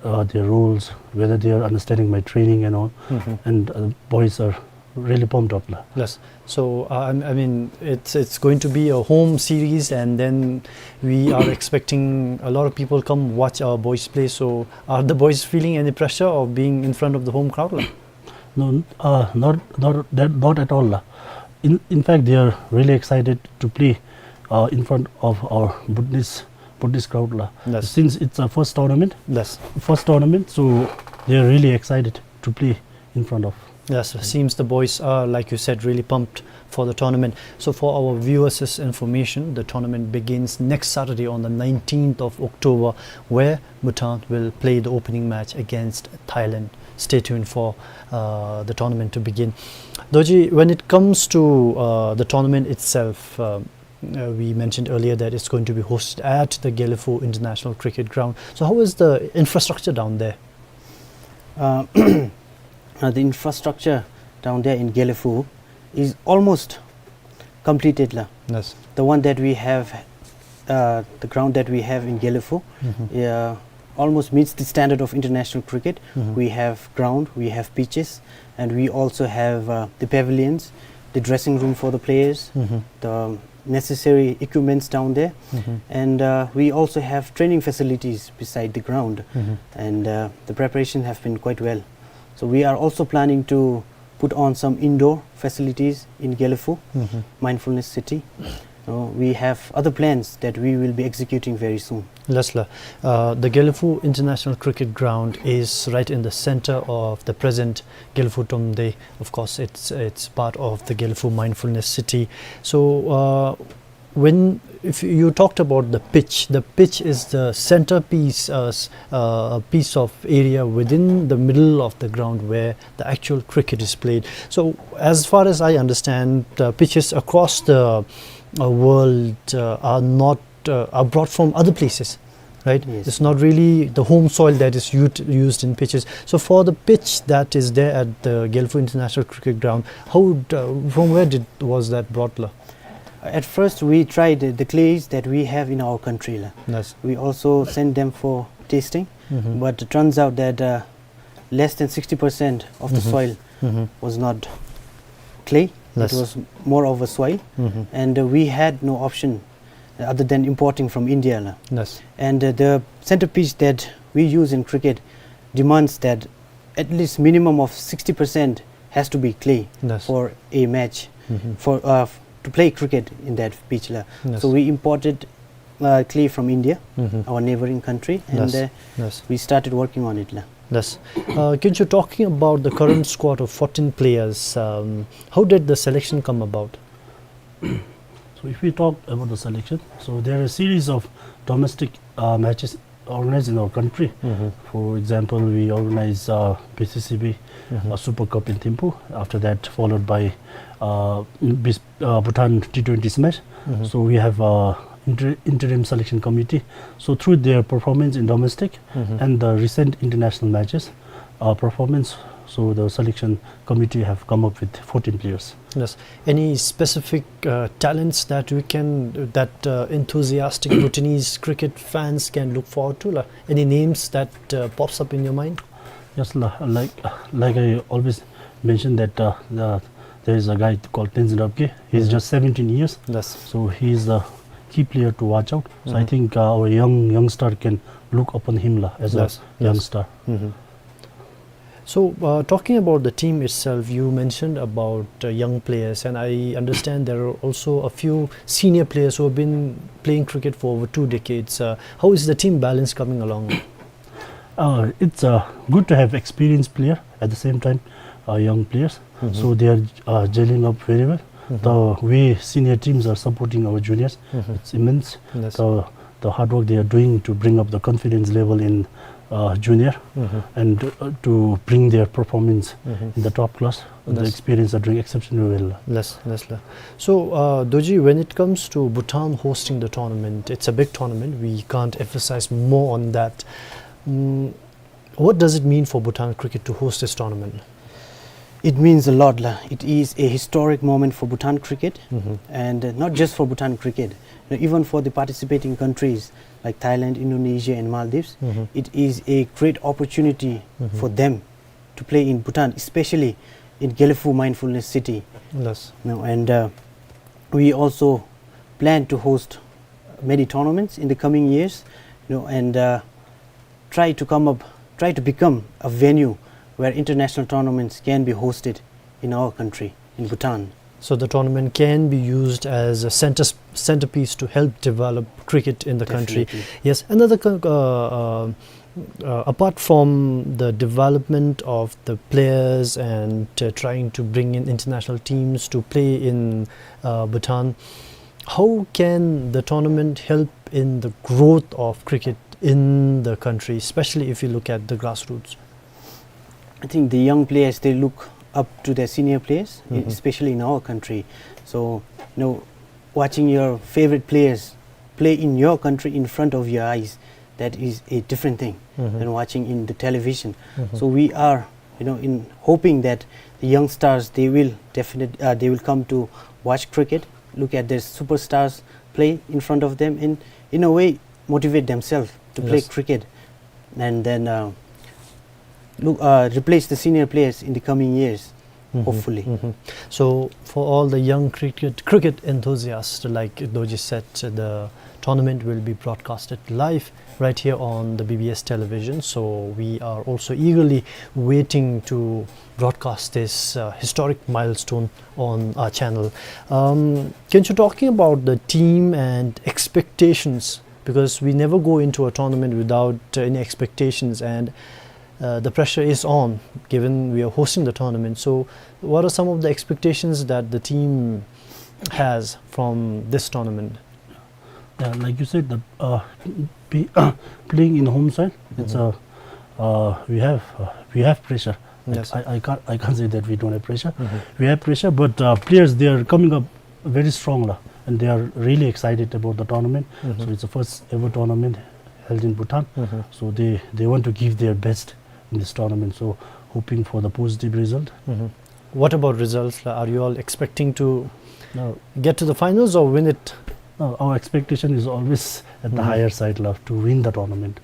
uh, their roles, whether they are understanding my training and all. Mm-hmm. And uh, boys are really pumped up, la. Yes. So uh, I, I mean, it's it's going to be a home series, and then we are expecting a lot of people come watch our boys play. So are the boys feeling any pressure of being in front of the home crowd, la? No, uh, not, not that, not at all, la. In, in fact, they are really excited to play uh, in front of our Bhutanese, Bhutanese crowd, la. Yes. Since it's a first tournament, yes, first tournament, so they are really excited to play in front of. Yes, seems the boys are, like you said, really pumped for the tournament. So for our viewers' information, the tournament begins next Saturday on the nineteenth of October, where Bhutan will play the opening match against Thailand. Stay tuned for uh, the tournament to begin. Dorji, when it comes to uh, the tournament itself, uh, uh, we mentioned earlier that it's going to be hosted at the Gelephu International Cricket Ground. So how is the infrastructure down there? Uh, uh, the infrastructure down there in Gelephu is almost completed, la. Yes. The one that we have, uh, the ground that we have in Gelephu, mm-hmm, uh, almost meets the standard of international cricket. Mm-hmm. We have ground, we have pitches, and we also have, uh, the pavilions, the dressing room for the players, mm-hmm, the necessary equipments down there. Mm-hmm. And, uh, we also have training facilities beside the ground. Mm-hmm. And, uh, the preparation have been quite well. So we are also planning to put on some indoor facilities in Gelephu, mm-hmm, Mindfulness City. So we have other plans that we will be executing very soon. Yes, la. Uh, the Gelephu International Cricket Ground is right in the center of the present Gelephu Tomde. Of course, it's, it's part of the Gelephu Mindfulness City. So, uh, when, if you talked about the pitch, the pitch is the centerpiece, uh, s-, uh, piece of area within the middle of the ground where the actual cricket is played. So, as far as I understand, uh, pitches across the, uh, world, uh, are not, uh, are brought from other places, right? Yes. It's not really the home soil that is ut-, used in pitches. So, for the pitch that is there at the Gelephu International Cricket Ground, how would, uh, from where did, was that brought, la? At first, we tried the, the clays that we have in our country, la. Yes. We also sent them for testing, mm-hmm, but it turns out that, uh, less than sixty percent of the, mm-hmm, soil, mm-hmm, was not clay. Yes. It was more of a soil, mm-hmm, and, uh, we had no option other than importing from India, la. Yes. And, uh, the centerpiece that we use in cricket demands that at least minimum of sixty percent has to be clay, yes, for a match, mm-hmm, for, uh, f-, to play cricket in that pitch, la. Yes. So we imported, uh, clay from India, mm-hmm, our neighboring country, and, yes, uh, yes, we started working on it, la. Yes. Uh, Kyuncho, talking about the current squad of fourteen players, um, how did the selection come about? So if we talk about the selection, so there are a series of domestic, uh, matches organized in our country. Mm-hmm. For example, we organize, uh, B C C B, mm-hmm, uh, Super Cup in Thimphu. After that, followed by, uh, Bis-, uh, Bhutan T twenty smash. Mm-hmm. So we have, uh, inter-, interim selection committee. So through their performance in domestic, mm-hmm, and the recent international matches, uh, performance, so the selection committee have come up with fourteen players. Yes. Any specific, uh, talents that we can, that, uh, enthusiastic Bhutanese cricket fans can look forward to? Like, any names that, uh, pops up in your mind? Yes, la-, like, like I always mention that, uh, the, there is a guy called Tenzin Norgay. He's, mm-hmm, just seventeen years. Yes. So he is a key player to watch out. So I, mm-hmm, think, uh, our young, youngster can look upon him, la, as a, yes, yes, youngster. Mm-hmm. So, uh, talking about the team itself, you mentioned about, uh, young players, and I understand there are also a few senior players who have been playing cricket for over two decades. Uh, how is the team balance coming along? Uh, it's, uh, good to have experienced player, at the same time, uh, young players. Mm-hmm. So they are, uh, gelling up very well. Mm-hmm. The way senior teams are supporting our juniors, mm-hmm, it's immense. Yes. The, the hard work they are doing to bring up the confidence level in, uh, junior, mm-hmm, and, uh, to bring their performance, mm-hmm, in the top class. The, yes, experience are doing exceptionally well. Yes, yes, la. So, uh, Dorji, when it comes to Bhutan hosting the tournament, it's a big tournament. We can't emphasize more on that. Mm, what does it mean for Bhutan cricket to host this tournament? It means a lot, la. It is a historic moment for Bhutan cricket, mm-hmm, and, uh, not just for Bhutan cricket, you know, even for the participating countries like Thailand, Indonesia, and Maldives, mm-hmm, it is a great opportunity, mm-hmm, for them to play in Bhutan, especially in Gelephu Mindfulness City. Yes. You know, and, uh, we also plan to host many tournaments in the coming years, you know, and, uh, try to come up, try to become a venue where international tournaments can be hosted in our country, in Bhutan. So the tournament can be used as a center, centerpiece to help develop cricket in the country. Definitely. Yes, another co-, uh, uh, uh, apart from the development of the players and, uh, trying to bring in international teams to play in, uh, Bhutan, how can the tournament help in the growth of cricket in the country, especially if you look at the grassroots? I think the young players, they look up to their senior players, e-, mm-hmm, especially in our country. So, you know, watching your favorite players play in your country in front of your eyes, that is a different thing, mm-hmm, than watching in the television. Mm-hmm. So we are, you know, in hoping that the youngsters, they will definite-, uh, they will come to watch cricket, look at their superstars play in front of them, and in a way motivate themselves to play, yes, cricket and then uh, look, uh, replace the senior players in the coming years, hopefully. So, for all the young cricket cricket enthusiasts, like Dorji said, the tournament will be broadcasted live right here on the B B S television. So, we are also eagerly waiting to broadcast this uh, historic milestone on our channel. Um, Kensho, talking about the team and expectations, because we never go into a tournament without uh, any expectations, and uh, the pressure is on, given we are hosting the tournament. So, what are some of the expectations that the team has from this tournament? Yeah, like you said, the uh, be, playing in home soil, it's a uh, we have uh, we have pressure. Like, Yes. I, I can't I can't say that we don't have pressure. We have pressure, but uh, players, they are coming up very strong, la, and they are really excited about the tournament. So it's the first ever tournament held in Bhutan. So they they want to give their best in this tournament. So hoping for the positive result. What about results, la? Are you all expecting to Now, get to the finals or win it? now our expectation is always at the higher side, la, to win the tournament.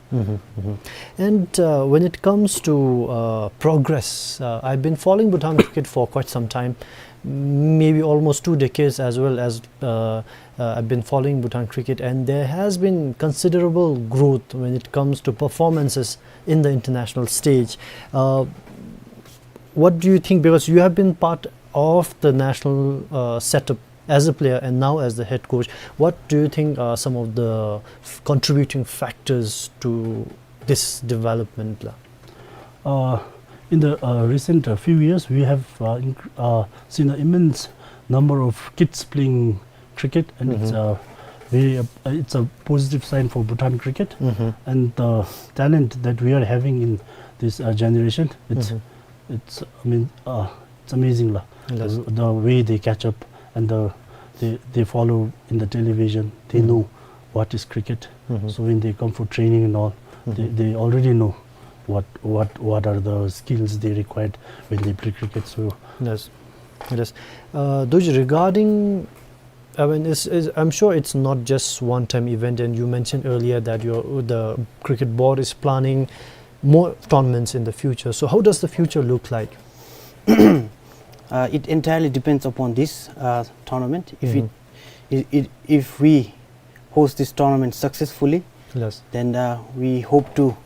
And uh, when it comes to uh, progress, uh, I've been following Bhutan cricket for quite some time, maybe almost two decades as well as uh, uh, I've been following Bhutan cricket, and there has been considerable growth when it comes to performances in the international stage. Uh, what do you think? Because you have been part of the national uh, setup as a player and now as the head coach. What do you think are some of the f- contributing factors to this development, la? Uh, in the uh, recent uh, few years, we have uh, inc- uh, seen an immense number of kids playing cricket, and it's a very uh, it's a positive sign for Bhutan cricket, and the talent that we are having in this uh, generation. It's it's I mean uh, it's amazing, la. Yes. The, the way they catch up and the they, they follow in the television. They know what is cricket. So when they come for training and all, they, they already know what what what are the skills they required when they play cricket. So Yes, yes. Uh, Dorji, regarding, I mean, it's, it's, I'm sure it's not just one-time event, and you mentioned earlier that your the cricket board is planning more tournaments in the future. So, how does the future look like? Uh, it entirely depends upon this uh, tournament. If it, it, it, if we host this tournament successfully, Yes. then uh, we hope to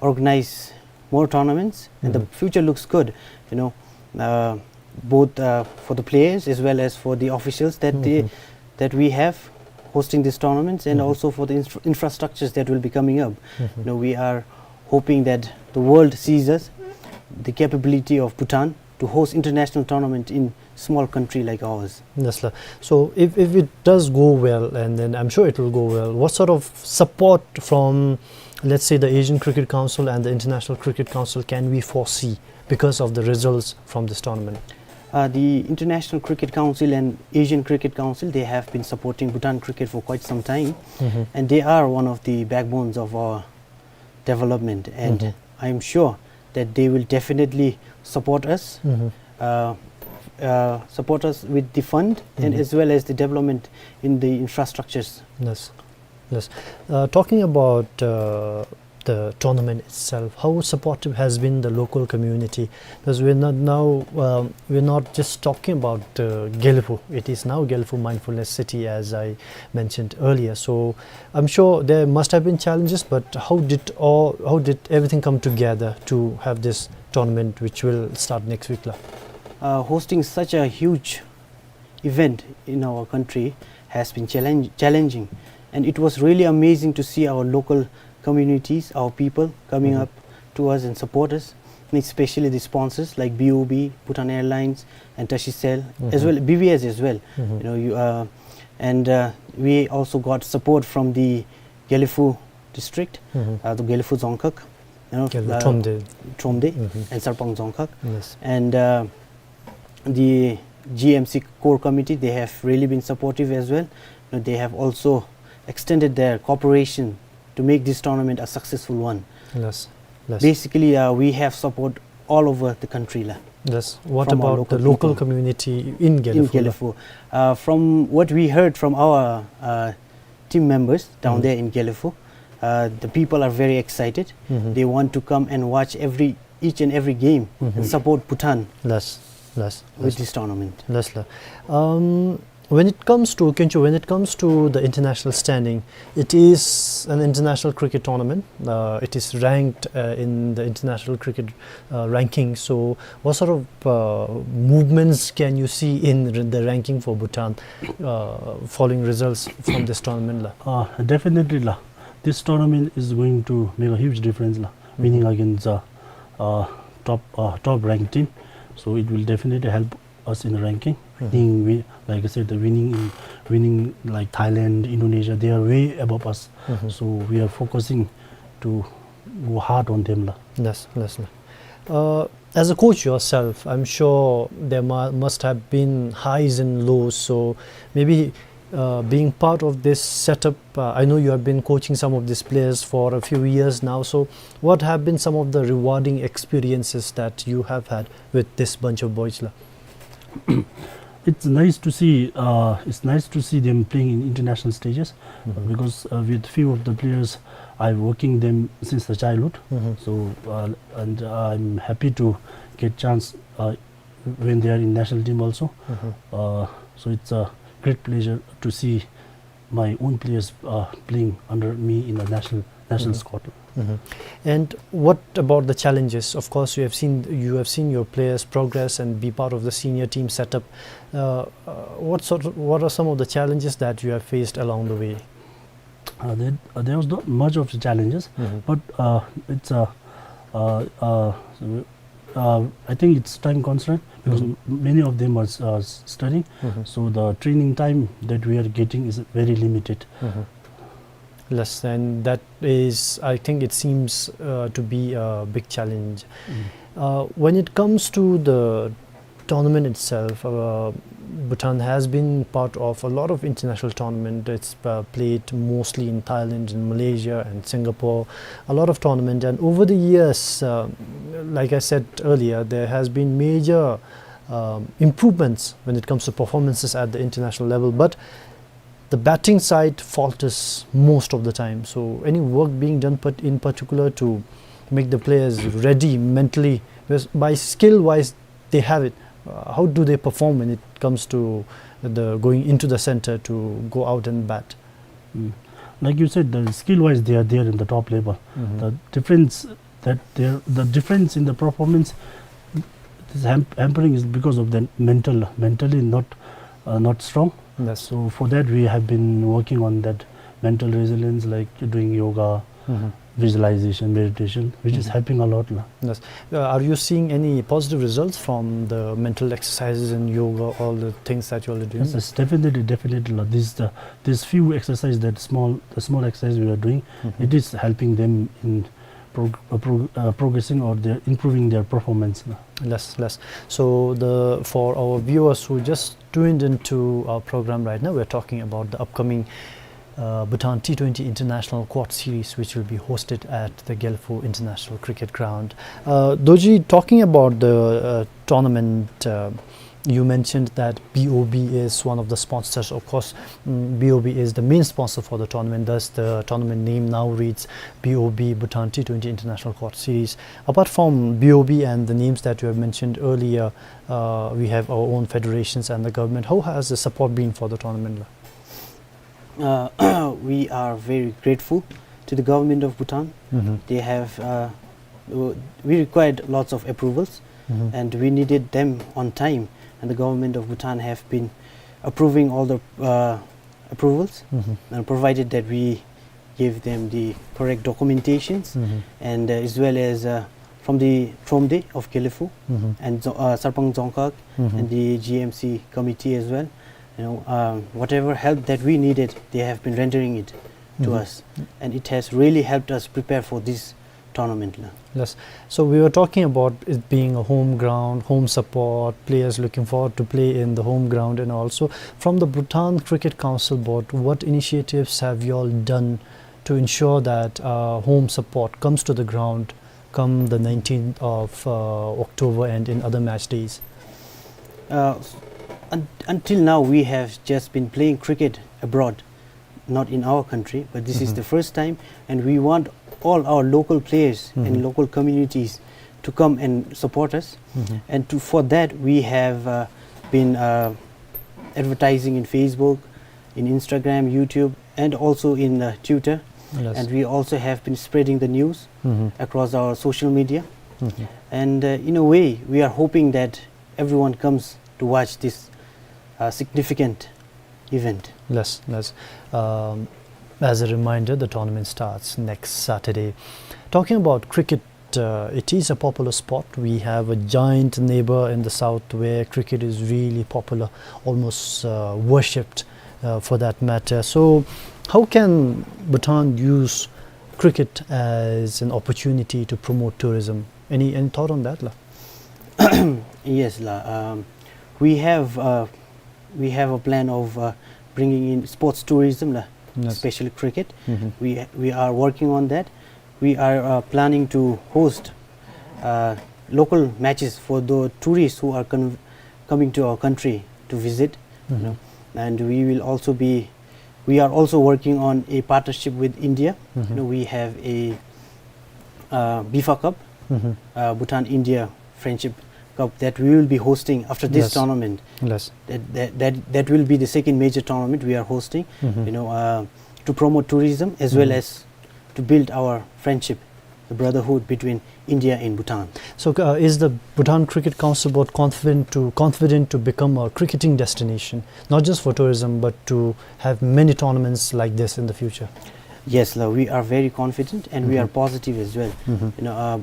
organize more tournaments, and the future looks good. You know, uh, both uh, for the players as well as for the officials that they, that we have hosting these tournaments, and also for the infra- infrastructures that will be coming up. You know, we are hoping that the world sees us, the capability of Bhutan to host international tournament in small country like ours. Yes, la. So if, if it does go well, and then I'm sure it will go well, what sort of support from, let's say, the Asian Cricket Council and the International Cricket Council can we foresee because of the results from this tournament? Uh, the International Cricket Council and Asian Cricket Council, they have been supporting Bhutan cricket for quite some time, and they are one of the backbones of our development. And I'm sure that they will definitely support us, uh, uh, support us with the fund and as well as the development in the infrastructures. Yes, yes. Uh, talking about uh, the tournament itself, how supportive has been the local community? Because we're not now um, we're not just talking about uh, Gelephu. It is now Gelephu Mindfulness City, as I mentioned earlier. So I'm sure there must have been challenges, but how did all how did everything come together to have this tournament, which will start next week, la? Uh, hosting such a huge event in our country has been challenge- challenging, and it was really amazing to see our local communities, our people coming up to us and support us, and especially the sponsors like B O B, Bhutan Airlines, and Tashicell, as well B B S as well. You know, you uh, and uh, we also got support from the Gelephu district, uh, the Gelephu Dzongkhag, you know, Gelephu uh, Thromde. Thromde and Sarpang Dzongkhag, Yes. and uh, the G M C core committee, they have really been supportive as well. You know, they have also extended their cooperation to make this tournament a successful one. Yes. Yes. Basically, uh, we have support all over the country, la. Yes. What From our about the local local people. Community in Gelephu? In Gelephu. Uh, from what we heard from our uh, team members down there in Gelephu, Uh, the people are very excited. Mm-hmm. They want to come and watch every, each and every game and Mm-hmm. support Bhutan Yes, yes, with yes. this tournament. Yes, sir. Um, when it comes to, Kyongchu, when it comes to the international standing, it is an international cricket tournament. Uh, it is ranked, uh, in the international cricket, uh, ranking. So, what sort of, uh, movements can you see in r-, the ranking for Bhutan, uh, following results from this tournament, la? Uh, definitely, la. This tournament is going to make a huge difference, la. Mm-hmm. Winning against, uh, uh, top, uh, top ranked team. So it will definitely help us in the ranking. Mm-hmm. Winning, we, like I said, the winning in, winning, like, Thailand, Indonesia, they are way above us. Mm-hmm. So we are focusing to go hard on them, la. Yes, yes, la. Uh, as a coach yourself, I'm sure there mu-, must have been highs and lows. So maybe, uh, being part of this setup, uh, I know you have been coaching some of these players for a few years now. So what have been some of the rewarding experiences that you have had with this bunch of boys, la? It's nice to see, uh, it's nice to see them playing in international stages, Mm-hmm. because, uh, with few of the players, I'm working them since the childhood. Mm-hmm. So, uh, and I'm happy to get chance, uh, when they are in national team also. Mm-hmm. Uh, so it's a great pleasure to see my own players, uh, playing under me in the national, national Mm-hmm. squad. Mm-hmm. And what about the challenges? Of course, you have seen, you have seen your players progress and be part of the senior team setup. Uh, uh, what sort of, what are some of the challenges that you have faced along the way? Uh, there, uh, there was not much of the challenges, Mm-hmm. but, uh, it's, uh, uh, uh, uh, I think it's time constraint because Mm-hmm. m-, many of them are s-, uh, s-, studying. Mm-hmm. So the training time that we are getting is very limited. Mm-hmm. Yes, and that is, I think it seems, uh, to be a big challenge. Mm. Uh, when it comes to the tournament itself, uh, Bhutan has been part of a lot of international tournament. It's, uh, played mostly in Thailand, in Malaysia, and Singapore. A lot of tournament, and over the years, uh, like I said earlier, there has been major, um, improvements when it comes to performances at the international level. But the batting side falters most of the time. So any work being done, but in particular to make the players ready mentally, because by skill wise they have it. Uh, how do they perform when it comes to the going into the center to go out and bat? Mm. Like you said, the skill wise they are there in the top level. Mm-hmm. The difference that there, the difference in the performance is ham-, hampering is because of the mental, mentally not, uh, not strong. Yes. So for that we have been working on that mental resilience, like doing yoga, Mm-hmm. visualization, meditation, which is Mm-hmm. helping a lot, la. Yes. Uh, are you seeing any positive results from the mental exercises and yoga, all the things that you all are doing? Yes, yes, definitely, definitely, la. This, the, this few exercise, that small, the small exercise we are doing, Mm-hmm. it is helping them in prog-, uh, prog-, uh, progressing or they're improving their performance, la. Yes, yes. So the, for our viewers who just tuned into our program right now, we're talking about the upcoming, uh, Bhutan T twenty International Quad Series, which will be hosted at the Gelephu International Cricket Ground. Uh, Dorji, talking about the, uh, tournament, uh, you mentioned that B O B is one of the sponsors. Of course, mm, B O B is the main sponsor for the tournament. Thus, the tournament name now reads B O B Bhutan T twenty International Quad Series. Apart from B O B and the names that you have mentioned earlier, uh, we have our own federations and the government. How has the support been for the tournament? Uh, we are very grateful to the government of Bhutan. Mm-hmm. They have, uh, w-, we required lots of approvals, Mm-hmm. and we needed them on time, and the government of Bhutan have been approving all the, uh, approvals, Mm-hmm. and provided that we gave them the correct documentations, Mm-hmm. and, uh, as well as, uh, from the Thromde of Gelephu Mm-hmm. and Zo-, uh, Sarpang Dzongkhag Mm-hmm. and the G M C committee as well. You know, um, whatever help that we needed, they have been rendering it to Mm-hmm. us, and it has really helped us prepare for this tournament, la. Yes. So we were talking about it being a home ground, home support, players looking forward to play in the home ground, and also from the Bhutan Cricket Council Board, what initiatives have you all done to ensure that, uh, home support comes to the ground come the nineteenth of, uh, October and in other match days? Uh, un-, until now, we have just been playing cricket abroad. not in our country, but this is the first time, and we want all our local players and local communities to come and support us. And to, for that, we have, uh, been, uh, advertising in Facebook, in Instagram, YouTube, and also in, uh, Twitter. Yes. And we also have been spreading the news across our social media. And, uh, in a way, we are hoping that everyone comes to watch this, uh, significant event. Yes, yes. Um, as a reminder, the tournament starts next Saturday. Talking about cricket, uh, it is a popular sport. We have a giant neighbor in the south where cricket is really popular, almost, uh, worshipped, uh, for that matter. So, how can Bhutan use cricket as an opportunity to promote tourism? Any, any thought on that, la? Yes, la. Um, we have, uh, we have a plan of, uh, bringing in sports tourism, la, especially cricket. We, we are working on that. We are, uh, planning to host, uh, local matches for the tourists who are con-, coming to our country to visit. You know. And we will also be, we are also working on a partnership with India. You know, we have a, uh, BIFA Cup, uh, Bhutan India Friendship Cup, that we will be hosting after this tournament. Yes. That, that, that, that will be the second major tournament we are hosting, you know, uh, to promote tourism as well as to build our friendship, the brotherhood between India and Bhutan. So, uh, is the Bhutan Cricket Council Board confident to, confident to become a cricketing destination, not just for tourism, but to have many tournaments like this in the future? Yes, la, we are very confident and we are positive as well. You know, uh,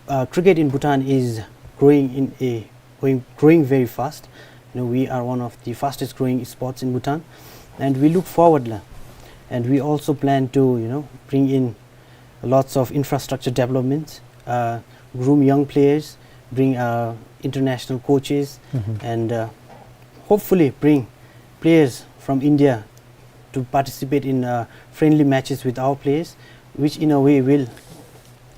uh, cricket in Bhutan is growing in a, growing, growing very fast. You know, we are one of the fastest growing sports in Bhutan, and we look forward, la, and we also plan to, you know, bring in lots of infrastructure developments, uh, groom young players, bring, uh, international coaches, and, uh, hopefully bring players from India to participate in, uh, friendly matches with our players, which in a way will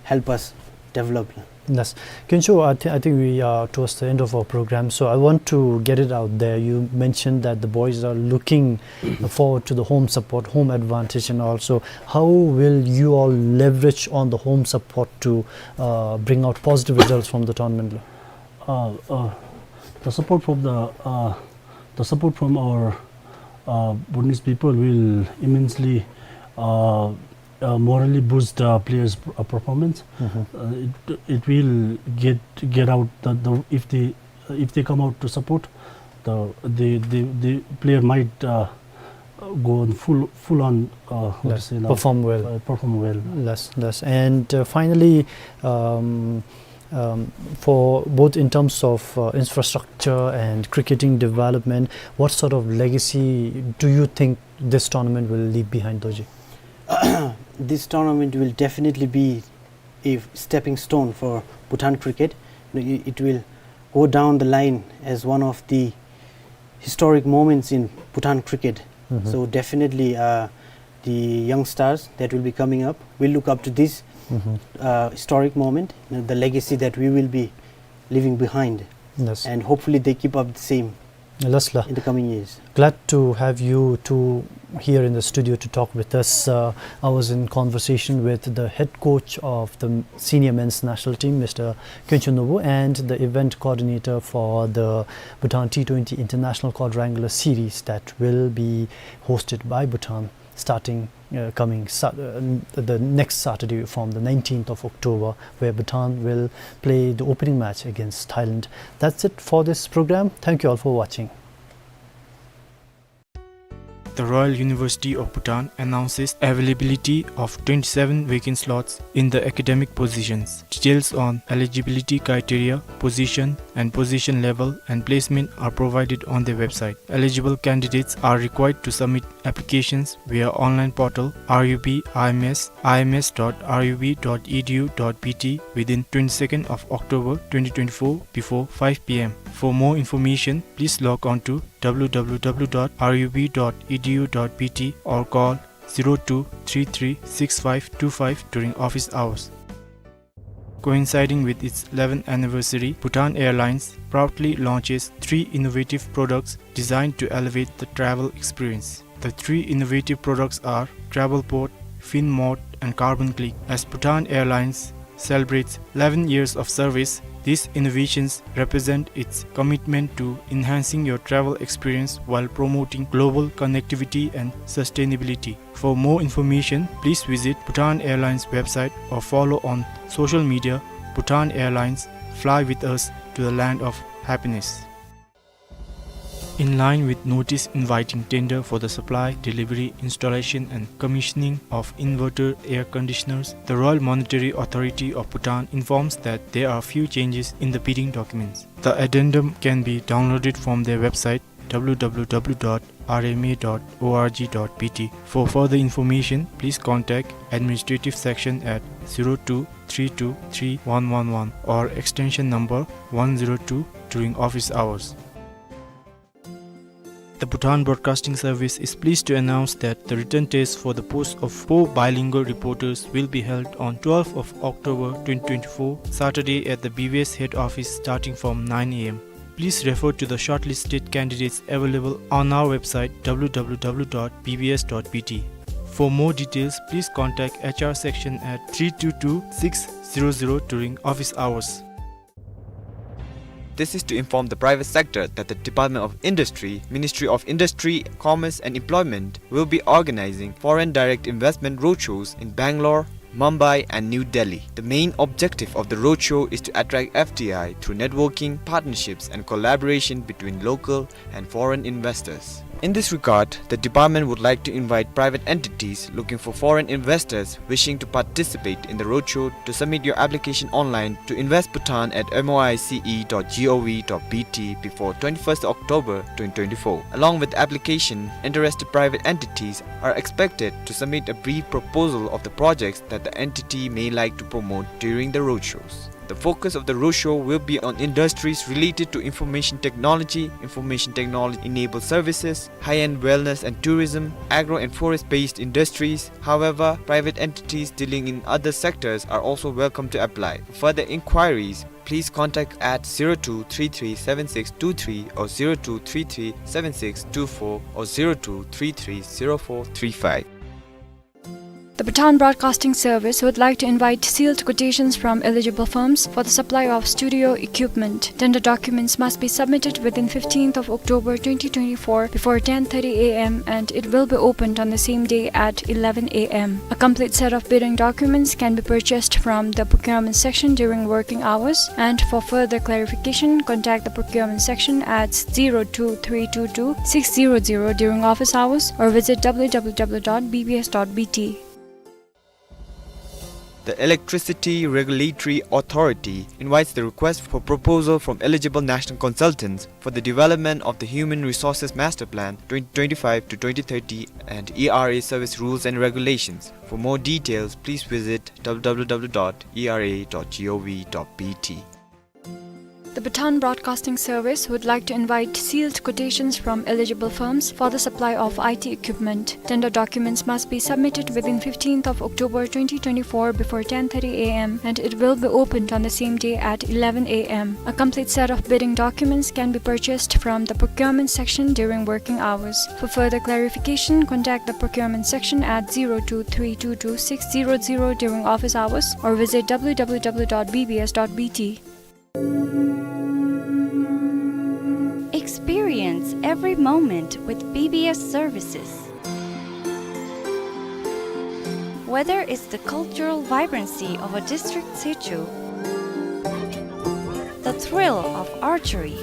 help us develop. Yes. Kyuncho, I thi-, I think we are towards the end of our program, so I want to get it out there. You mentioned that the boys are looking forward to the home support, home advantage, and also how will you all leverage on the home support to, uh, bring out positive results from the tournament? Uh, uh, the support from the, uh, the support from our, uh, Bhutanese people will immensely, uh, uh, morally boost the players' p-, uh, performance. Uh, it, it will get, get out the, the, if they, if they come out to support, the, the, the, the player might, uh, go on full, full on, uh, what to say now? Perform well. Uh, perform well. Yes, yes. And, uh, finally, um, um, for both in terms of, uh, infrastructure and cricketing development, what sort of legacy do you think this tournament will leave behind, Dorji? This tournament will definitely be a stepping stone for Bhutan cricket. You know, it, it will go down the line as one of the historic moments in Bhutan cricket. So definitely, uh, the youngsters that will be coming up will look up to this, uh, historic moment, you know, the legacy that we will be leaving behind. Yes. And hopefully they keep up the same, yes, la, in the coming years. Glad to have you two here in the studio to talk with us. Uh, I was in conversation with the head coach of the senior men's national team, Mister Kyoncho Nobu, and the event coordinator for the Bhutan T twenty International Quadrangular Series that will be hosted by Bhutan starting, uh, coming Sa-, uh, n-, the next Saturday from the nineteenth of October, where Bhutan will play the opening match against Thailand. That's it for this program. Thank you all for watching. The Royal University of Bhutan announces availability of twenty-seven vacant slots in the academic positions. Details on eligibility criteria, position and position level and placement are provided on their website. Eligible candidates are required to submit applications via online portal R U B I M S, I M S dot R U B dot E D U dot B T within twenty-second of October twenty twenty-four before five P M. For more information, please log on to W W W dot R U B dot E D U dot B T or call zero two three three six five two five during office hours. Coinciding with its eleventh anniversary, Bhutan Airlines proudly launches three innovative products designed to elevate the travel experience. The three innovative products are Travelport, FinMod, and Carbon Click. As Bhutan Airlines celebrates eleven years of service, these innovations represent its commitment to enhancing your travel experience while promoting global connectivity and sustainability. For more information, please visit Bhutan Airlines website or follow on social media. Bhutan Airlines, fly with us to the land of happiness. In line with notice inviting tender for the supply, delivery, installation and commissioning of inverter air conditioners, the Royal Monetary Authority of Bhutan informs that there are few changes in the bidding documents. The addendum can be downloaded from their website, w w w dot r m a dot o r g dot b t. For further information, please contact administrative section at zero two three two three one one one or extension number one zero two during office hours. The Bhutan Broadcasting Service is pleased to announce that the written test for the post of four bilingual reporters will be held on twelfth of October twenty twenty-four, Saturday, at the B B S head office starting from nine a m. Please refer to the shortlisted candidates available on our website, w w w dot b b s dot b t. For more details, please contact H R section at three two two six zero zero during office hours. This is to inform the private sector that the Department of Industry, Ministry of Industry, Commerce and Employment will be organizing foreign direct investment roadshows in Bangalore, Mumbai and New Delhi. The main objective of the roadshow is to attract F D I through networking, partnerships and collaboration between local and foreign investors. In this regard, the department would like to invite private entities looking for foreign investors wishing to participate in the roadshow to submit your application online to invest bhutan at m o i c e dot g o v dot b t before twenty-first October twenty twenty-four. Along with application, interested private entities are expected to submit a brief proposal of the projects that the entity may like to promote during the roadshows. The focus of the roadshow will be on industries related to information technology, information technology-enabled services, high-end wellness and tourism, agro and forest-based industries. However, private entities dealing in other sectors are also welcome to apply. For further inquiries, please contact at zero two three three seven six two three or zero two three three seven six two four or zero two three three zero four three five. The Bhutan Broadcasting Service would like to invite sealed quotations from eligible firms for the supply of studio equipment. Tender documents must be submitted within fifteenth of October twenty twenty-four before ten thirty a m and it will be opened on the same day at eleven a m. A complete set of bidding documents can be purchased from the procurement section during working hours, and for further clarification, contact the procurement section at zero two three two two six zero zero during office hours or visit w w w dot b b s dot b t. The Electricity Regulatory Authority invites the request for proposal from eligible national consultants for the development of the Human Resources Master Plan twenty twenty-five to twenty thirty and E R A service rules and regulations. For more details, please visit w w w dot e r a dot g o v dot b t. The Bhutan Broadcasting Service would like to invite sealed quotations from eligible firms for the supply of I T equipment. Tender documents must be submitted within fifteenth of October twenty twenty-four before ten thirty a m and it will be opened on the same day at eleven a m. A complete set of bidding documents can be purchased from the procurement section during working hours. For further clarification, contact the procurement section at zero two three two two six zero zero during office hours or visit w w w dot b b s dot b t. Experience every moment with B B S services. Whether it's the cultural vibrancy of a district situ, the thrill of archery,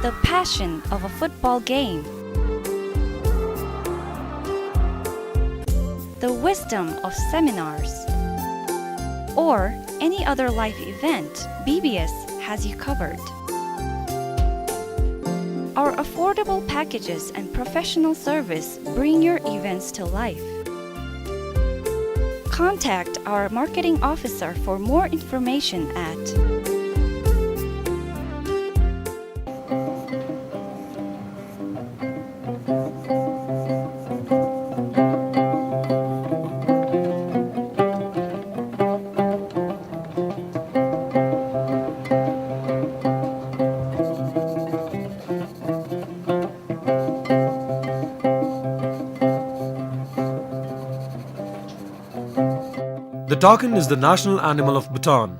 the passion of a football game, the wisdom of seminars, or any other life event, B B S has you covered. Our affordable packages and professional service bring your events to life. Contact our marketing officer for more information at The takin is the national animal of Bhutan.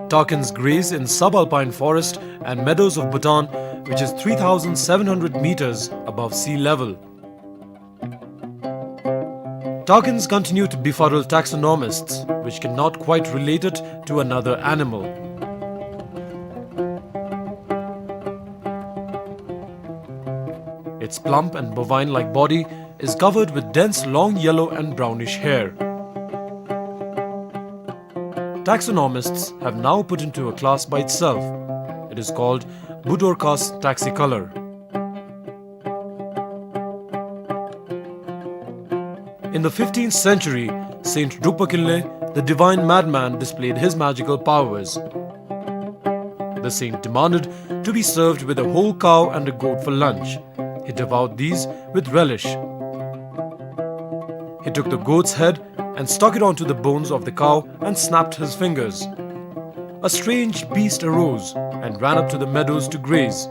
Takins graze in subalpine forest and meadows of Bhutan, which is three thousand seven hundred meters above sea level. Takins continue to befuddle taxonomists, which cannot quite relate it to another animal. Its plump and bovine-like body is covered with dense long yellow and brownish hair. Taxonomists have now put into a class by itself. It is called Budorcas taxicolor. In the fifteenth century, Saint Drukpa Kinley, the divine madman, displayed his magical powers. The saint demanded to be served with a whole cow and a goat for lunch. He devoured these with relish. He took the goat's head and stuck it onto the bones of the cow and snapped his fingers. A strange beast arose and ran up to the meadows to graze.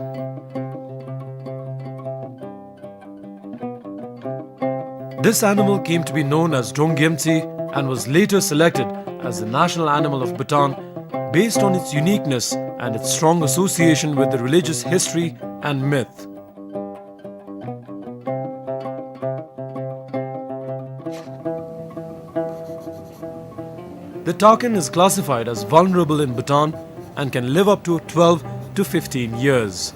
This animal came to be known as Donggyemtsi and was later selected as the national animal of Bhutan based on its uniqueness and its strong association with the religious history and myth. The takin is classified as vulnerable in Bhutan and can live up to twelve to fifteen years.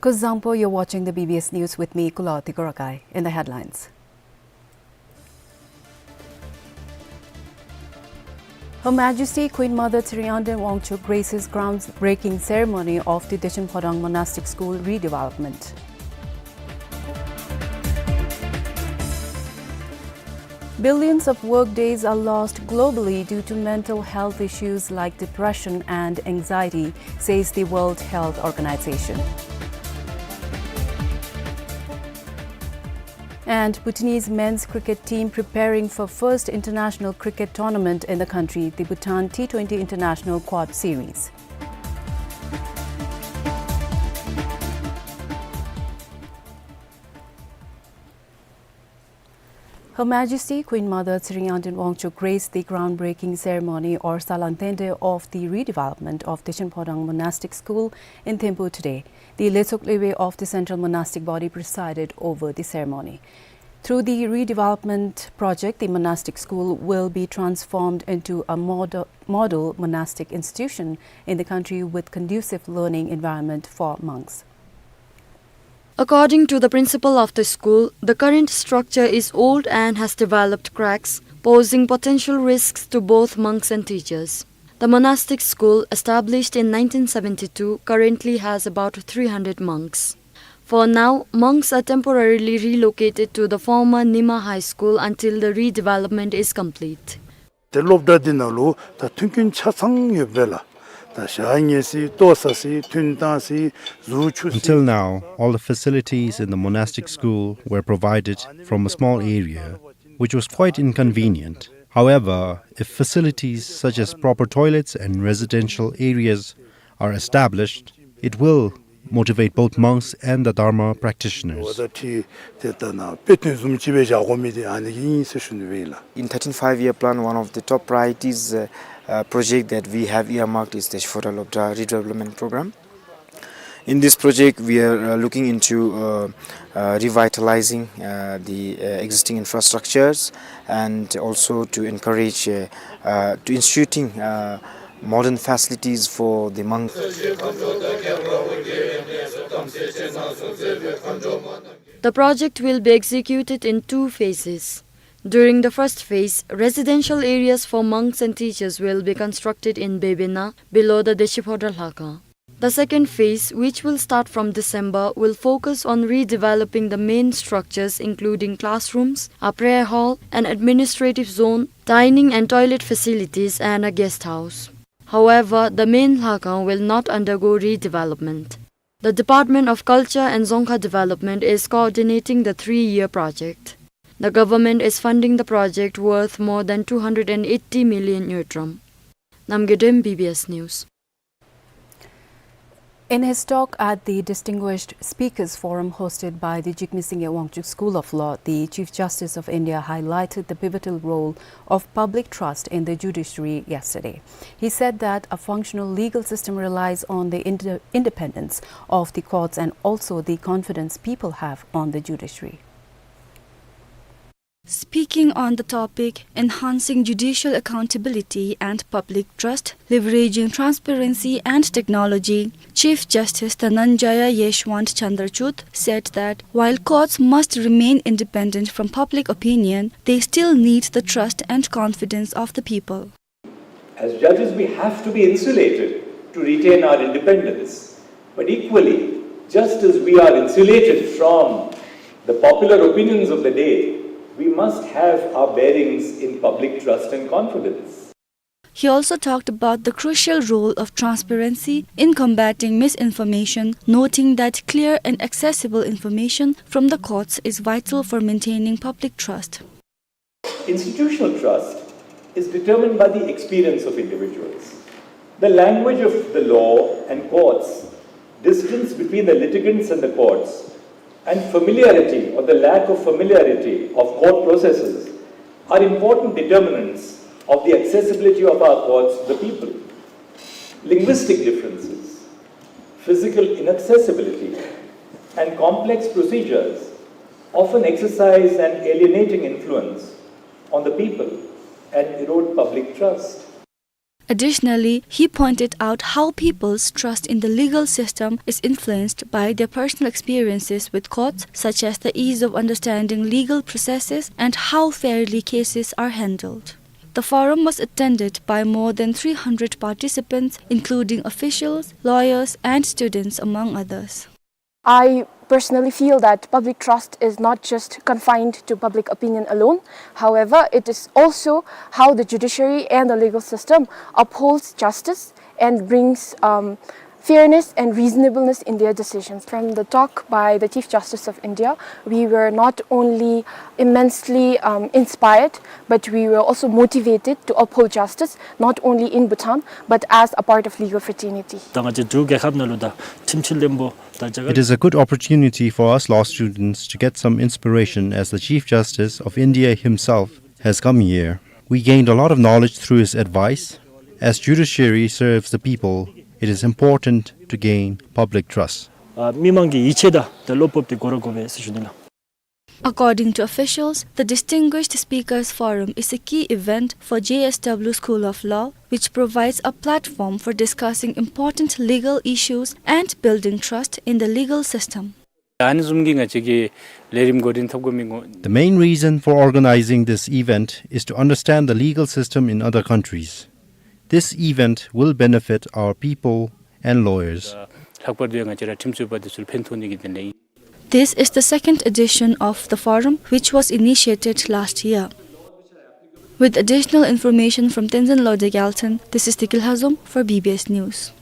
Kuzuzangpo, you're watching the B B S News with me, Kulaw Tikorakai. In the headlines. Her Majesty Queen Mother Tsering Yangden Wangchuck graces groundbreaking ceremony of the Dechen Phodang Monastic School redevelopment. Billions of workdays are lost globally due to mental health issues like depression and anxiety, says the World Health Organization. And Bhutanese men's cricket team preparing for first international cricket tournament in the country, the Bhutan T twenty International Quad Series. Her Majesty Queen Mother Tsering Yangden Wangchuck graced the groundbreaking ceremony or Salang Tende of the redevelopment of Dechen Phodang Monastic School in Thimphu today. The Lechok Lewe of the Central Monastic Body presided over the ceremony. Through the redevelopment project, the monastic school will be transformed into a modo-, model monastic institution in the country with conducive learning environment for monks. According to the principal of the school, the current structure is old and has developed cracks, posing potential risks to both monks and teachers. The monastic school, established in nineteen seventy-two, currently has about three hundred monks. For now, monks are temporarily relocated to the former Nima High School until the redevelopment is complete. ཏེ་སློབ་གྲྭ་འདི་ནང་ལུ་ད་མཐུན་རྐྱེན་ཆ་ཚང་ཡོདཔ་ལས་ད་ཞག་ཉལ་ས་ལྟོ་ཟ་ས་ཐུན་བཏང་ས་གཟུགས་འཁྱུ་ས། Until now, all the facilities in the monastic school were provided from a small area. which was quite inconvenient. However, if facilities such as proper toilets and residential areas are established, it will motivate both monks and the Dharma practitioners. ད་ཁྲིད་དེ་ད་ནཱ་དཔེ་སྟོན་བཟུམ་ཅིག་སྦེ་བཞག་དགོ་མི་འདི་ཨ་ནི་གིས་ཨིན་ཟེར་ཞུ་ནི་སྦེ་ཨིན་ལགས། In thirteen five-year plan, one of the top priorities, uh, uh, project that we have earmarked is the Teshik Phadar Lobda redevelopment program. In this project, we are, uh, looking into, uh, uh, revitalizing, uh, the, uh, existing infrastructures and also to encourage, uh, uh, to instituting, uh, modern facilities for the monks. The project will be executed in two phases. During the first phase, residential areas for monks and teachers will be constructed in Bebena, below the Teshik Phadar Lhakha. The second phase, which will start from December, will focus on redeveloping the main structures, including classrooms, a prayer hall, an administrative zone, dining and toilet facilities, and a guest house. However, the main Lhakha will not undergo redevelopment. The Department of Culture and Dzongkha Development is coordinating the three-year project. The government is funding the project worth more than two hundred and eighty million ngultrum. Namgay Dem, B B S News. In his talk at the Distinguished Speakers Forum hosted by the Jigme Singye Wangchuck School of Law, the Chief Justice of India highlighted the pivotal role of public trust in the judiciary yesterday. He said that a functional legal system relies on the inter-, independence of the courts and also the confidence people have on the judiciary. Speaking on the topic, Enhancing Judicial Accountability and Public Trust, Leveraging Transparency and Technology, Chief Justice Dhananjaya Yashwant Chandrachud said that while courts must remain independent from public opinion, they still need the trust and confidence of the people. As judges, we have to be insulated to retain our independence. But equally, just as we are insulated from the popular opinions of the day, we must have our bearings in public trust and confidence. He also talked about the crucial role of transparency in combating misinformation, noting that clear and accessible information from the courts is vital for maintaining public trust. Institutional trust is determined by the experience of individuals. The language of the law and courts, distance between the litigants and the courts, and familiarity or the lack of familiarity of court processes are important determinants of the accessibility of our courts to the people. Linguistic differences, physical inaccessibility, and complex procedures often exercise an alienating influence on the people and erode public trust. Additionally, he pointed out how people's trust in the legal system is influenced by their personal experiences with courts, such as the ease of understanding legal processes and how fairly cases are handled. The forum was attended by more than three hundred participants, including officials, lawyers, and students, among others. I personally feel that public trust is not just confined to public opinion alone. However, it is also how the judiciary and the legal system upholds justice and brings, um, fairness and reasonableness in their decisions. From the talk by the Chief Justice of India, we were not only immensely, um, inspired, but we were also motivated to uphold justice, not only in Bhutan, but as a part of legal fraternity. ད་ང་བཅས་འབྲུག་རྒྱལ་ཁབ་ནང་ལུ་ད་ཁྲིམས་སྤྱི་བློན་པོ་ད་རྒྱ་གར། It is a good opportunity for us law students to get some inspiration as the Chief Justice of India himself has come here. We gained a lot of knowledge through his advice. As judiciary serves the people, it is important to gain public trust. ཨ་མི་མང་གི་ཡིད་ཆེས་དང་ད་བློ་སྤོབས་དེ་དགོ་ར་དགོ་པས་ཟེར་ཞུ་ནི་ལགས། According to officials, the Distinguished Speakers Forum is a key event for J S W School of Law, which provides a platform for discussing important legal issues and building trust in the legal system. ཨ་ནི་བཟུམ་གྱི་ང་བཅས་ཀྱི་ལས་རིམ་འགོ་འདྲེན་འཐབ་དགོ་མི་ངོ་། The main reason for organizing this event is to understand the legal system in other countries. This event will benefit our people and lawyers. ལྷག་པར་དུ་ཡང་ང་བཅས་ར་ཁྲིམས་རྩོད་པ་འདི་ཚུ་ལུ་ཕན་ཐོགས་ནི་གི་དོན་ལས་ཨིན། This is the second edition of the forum, which was initiated last year. With additional information from Tenzin Lodja Gyalthon, this is Tiki Lhazom for B B S News.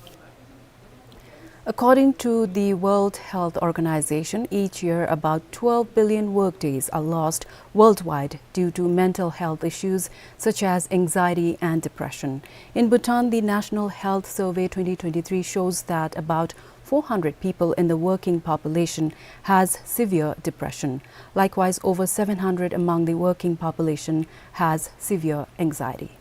According to the World Health Organization, each year about twelve billion workdays are lost worldwide due to mental health issues such as anxiety and depression. In Bhutan, the National Health Survey twenty twenty-three shows that about four hundred people in the working population has severe depression. Likewise, over seven hundred among the working population has severe anxiety.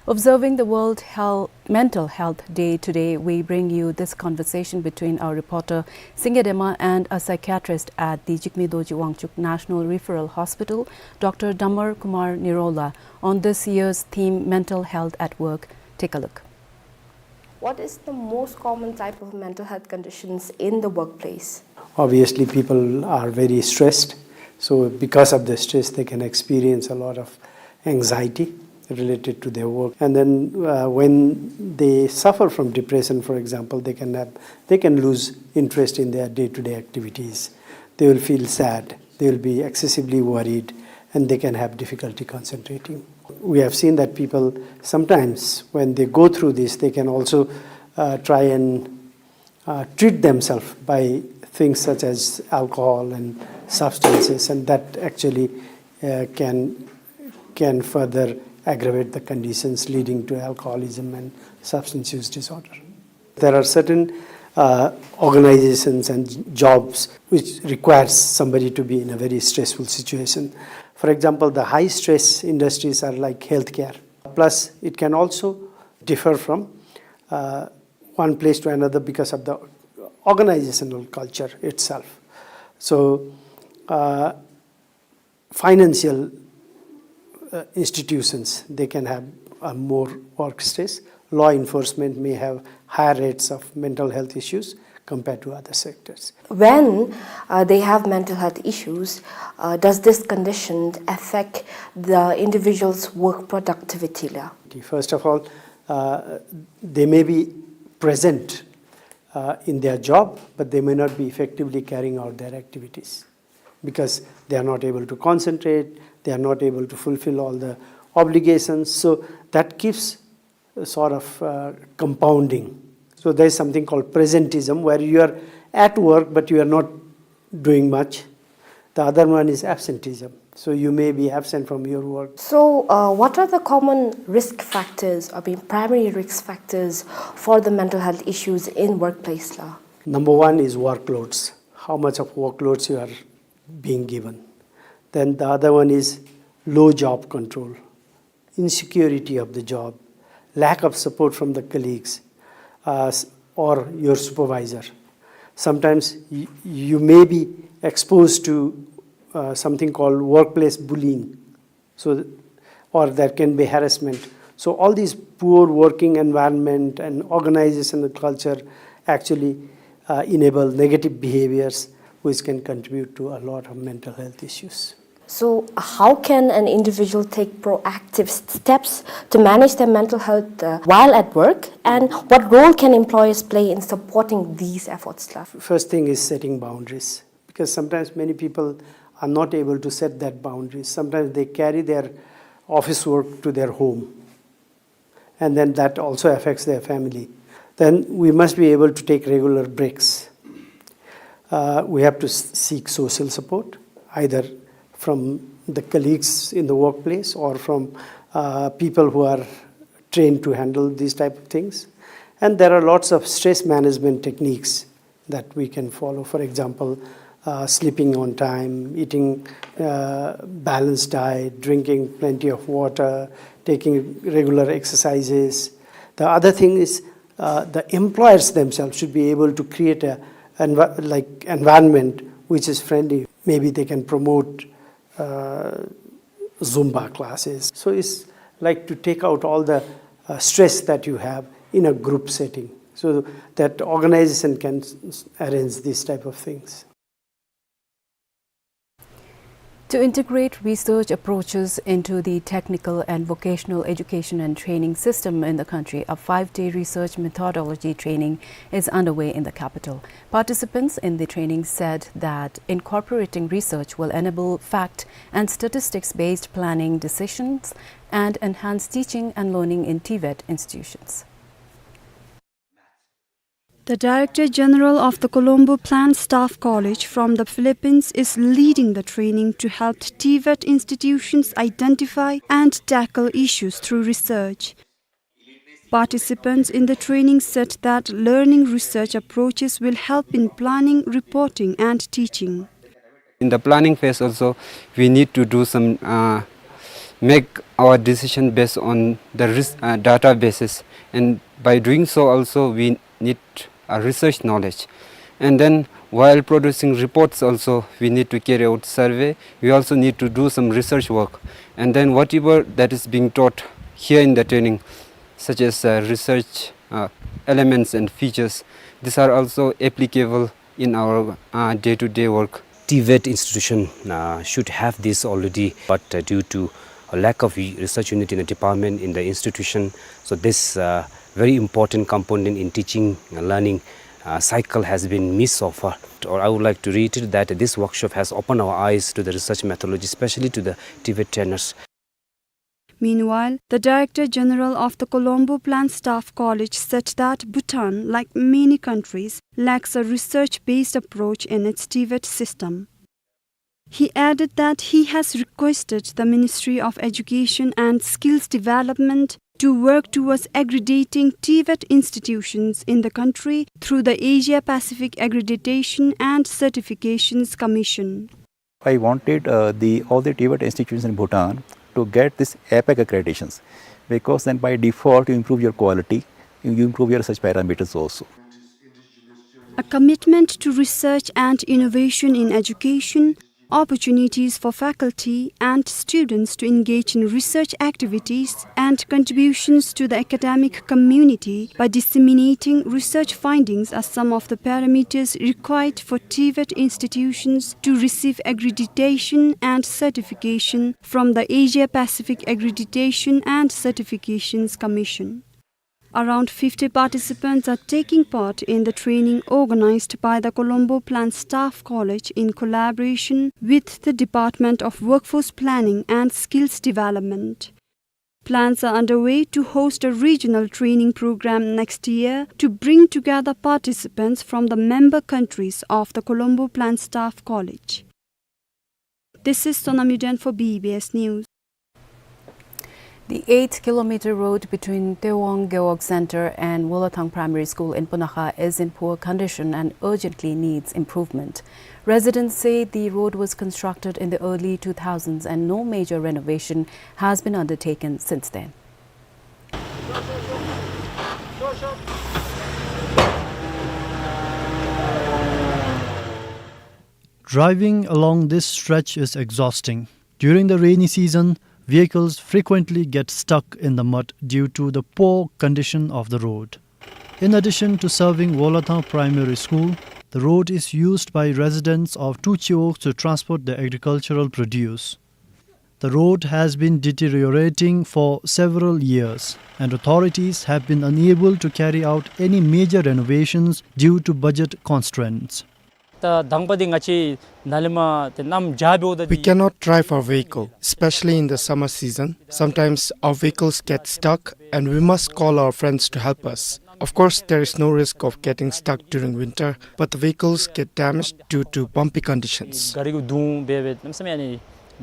Observing the World Health, Mental Health Day today, we bring you this conversation between our reporter Singye Dema and a psychiatrist at the Jigme Dorji Wangchuck National Referral Hospital, Doctor Damar Kumar Nirola, on this year's theme, Mental Health at Work. Take a look. What is the most common type of mental health conditions in the workplace? Obviously, people are very stressed. So because of the stress, they can experience a lot of anxiety related to their work. And then, uh, when they suffer from depression, for example, they can have, they can lose interest in their day-to-day activities. They will feel sad. They will be excessively worried, and they can have difficulty concentrating. We have seen that people sometimes, when they go through this, they can also, uh, try and, uh, treat themselves by things such as alcohol and substances, and that actually, uh, can, can further aggravate the conditions leading to alcoholism and substance use disorder. There are certain, uh, organizations and jobs which requires somebody to be in a very stressful situation. For example, the high stress industries are like healthcare. Plus, it can also differ from, uh, one place to another because of the organizational culture itself. So, uh, financial, uh, institutions, they can have a more work stress. Law enforcement may have higher rates of mental health issues compared to other sectors. When, uh, they have mental health issues, uh, does this condition affect the individual's work productivity la? First of all, uh, they may be present, uh, in their job, but they may not be effectively carrying out their activities because they are not able to concentrate, they are not able to fulfill all the obligations. So that keeps sort of, uh, compounding. So there is something called presentism, where you are at work, but you are not doing much. The other one is absenteeism. So you may be absent from your work. So, uh, what are the common risk factors, or being primary risk factors for the mental health issues in workplace la? Number one is workloads. How much of workloads you are being given. Then the other one is low job control, insecurity of the job, lack of support from the colleagues, uh, s-, or your supervisor. Sometimes y-, you may be exposed to, uh, something called workplace bullying. So, or there can be harassment. So all these poor working environment and organizational culture actually, uh, enable negative behaviors which can contribute to a lot of mental health issues. So, how can an individual take proactive s-, steps to manage their mental health, uh, while at work, and what role can employers play in supporting these efforts la? First thing is setting boundaries, because sometimes many people are not able to set that boundaries. Sometimes they carry their office work to their home, and then that also affects their family. Then we must be able to take regular breaks. Uh, we have to s-, seek social support, either from the colleagues in the workplace or from, uh, people who are trained to handle these type of things. And there are lots of stress management techniques that we can follow. For example, uh, sleeping on time, eating, uh, balanced diet, drinking plenty of water, taking regular exercises. The other thing is, uh, the employers themselves should be able to create a envi-, like, environment which is friendly. Maybe they can promote, uh, Zumba classes. So it's like to take out all the, uh, stress that you have in a group setting, so that organization can s-, s-, arrange these type of things. To integrate research approaches into the technical and vocational education and training system in the country, a five-day research methodology training is underway in the capital. Participants in the training said that incorporating research will enable fact and statistics-based planning decisions and enhance teaching and learning in TVET institutions. The Director General of the Colombo Plant Staff College from the Philippines is leading the training to help TVET institutions identify and tackle issues through research. Participants in the training said that learning research approaches will help in planning, reporting, and teaching. In the planning phase also, we need to do some, uh, make our decision based on the risk, uh, data basis, and by doing so also, we need a research knowledge. And then while producing reports also, we need to carry out survey. We also need to do some research work. And then whatever that is being taught here in the training, such as, uh, research, uh, elements and features, these are also applicable in our, uh, day-to-day work. TVET institution, uh, should have this already, but, uh, due to a lack of research unit in the department, in the institution, so this, uh, very important component in teaching and learning, uh, cycle has been missed so far. Or I would like to reiterate that this workshop has opened our eyes to the research methodology, especially to the TVET trainers. Meanwhile, the Director General of the Colombo Plant Staff College said that Bhutan, like many countries, lacks a research-based approach in its TVET system. He added that he has requested the Ministry of Education and Skills Development to work towards accrediting TVET institutions in the country through the Asia Pacific Accreditation and Certifications Commission. I wanted, uh, the, all the TVET institutions in Bhutan to get this APAC accreditations, because then by default you improve your quality, you, you improve your such parameters also. A commitment to research and innovation in education, opportunities for faculty and students to engage in research activities, and contributions to the academic community by disseminating research findings are some of the parameters required for TVET institutions to receive accreditation and certification from the Asia Pacific Accreditation and Certifications Commission. Around fifty participants are taking part in the training organized by the Colombo Plant Staff College in collaboration with the Department of Workforce Planning and Skills Development. Plans are underway to host a regional training program next year to bring together participants from the member countries of the Colombo Plant Staff College. This is Sonam Yuden for B B S News. The eight-kilometer road between Tewang Gewog Center and Wolathang Primary School in Punakha is in poor condition and urgently needs improvement. Residents say the road was constructed in the early two thousands and no major renovation has been undertaken since then. Driving along this stretch is exhausting. During the rainy season, vehicles frequently get stuck in the mud due to the poor condition of the road. In addition to serving Wolathang Primary School, the road is used by residents of Tuchiwok to transport the agricultural produce. The road has been deteriorating for several years, and authorities have been unable to carry out any major renovations due to budget constraints. ད་དང་པ་འདི་ང་བཅས་ནཱ་ལས་མར་ཏེ་གནམ་བྱཱར་འབདཝ་ད་We འདི cannot drive our vehicle, especially in the summer season. Sometimes our vehicles get stuck and we must call our friends to help us. Of course, there is no risk of getting stuck during winter, but the vehicles get damaged due to bumpy conditions. ག་རི་གུ་རྡུང་འབད་འབད་གནམ་མེད་ས་མེད་ཨ་ནི་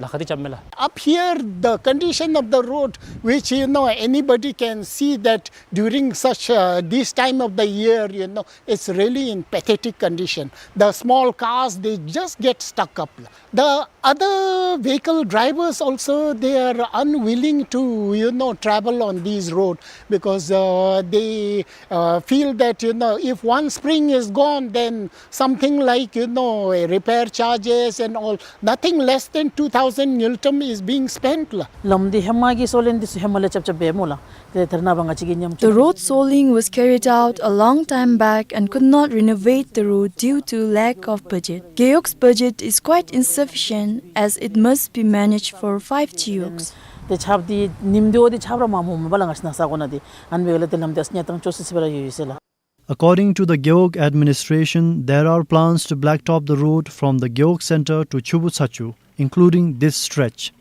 ལཱ་ཁག་འདི་རྐྱབ་མས་ལགས། Up here, the condition of the road, which, you know, anybody can see that during such, uh, this time of the year, you know, it's really in pathetic condition. The small cars, they just get stuck up. The other vehicle drivers also, they are unwilling to, you know, travel on these roads because, uh, they, uh, feel that, you know, if one spring is gone, then something like, you know, repair charges and all, nothing less than two thousand ngultrum is being spent ལགས། ལམ་འདི་ཧེ་མ་གི་སོ་ལན་འདི་ཚུ་ཧེ་མ་ལས་རྐྱབ་རྐྱབ་འབདཝ་མས་ལགས། ཏེ་ད་རེས་ནངས་པ་ང་བཅས་ཀྱིས་ཉམས་The road soling was carried out a long time back and could not renovate the road due to lack of budget. Gewog's budget is quite insufficient as it must be managed for five chiwogs. ཏེ་ཆརཔ་འདི་ཉིམ་འདི་འོ་འདི་ཆརཔ་ར་མ་མོ་མ་པ་ལགས། ང་བཅས་ནཱ་ས་གོ་ནང་འདི་ཨ་ནི་འབདཝ་ལས་ཏེ་ལམ་འདི་ཨ་ཙི་ཉ་ཐང་ཅོག་སི་སི་སྦེ་ར་ཡོད་ཡོད་ཟེར་ལགས། According to the Gewog administration, there are plans to blacktop the road from the Gewog center to Chubu Tsachu, including this stretch.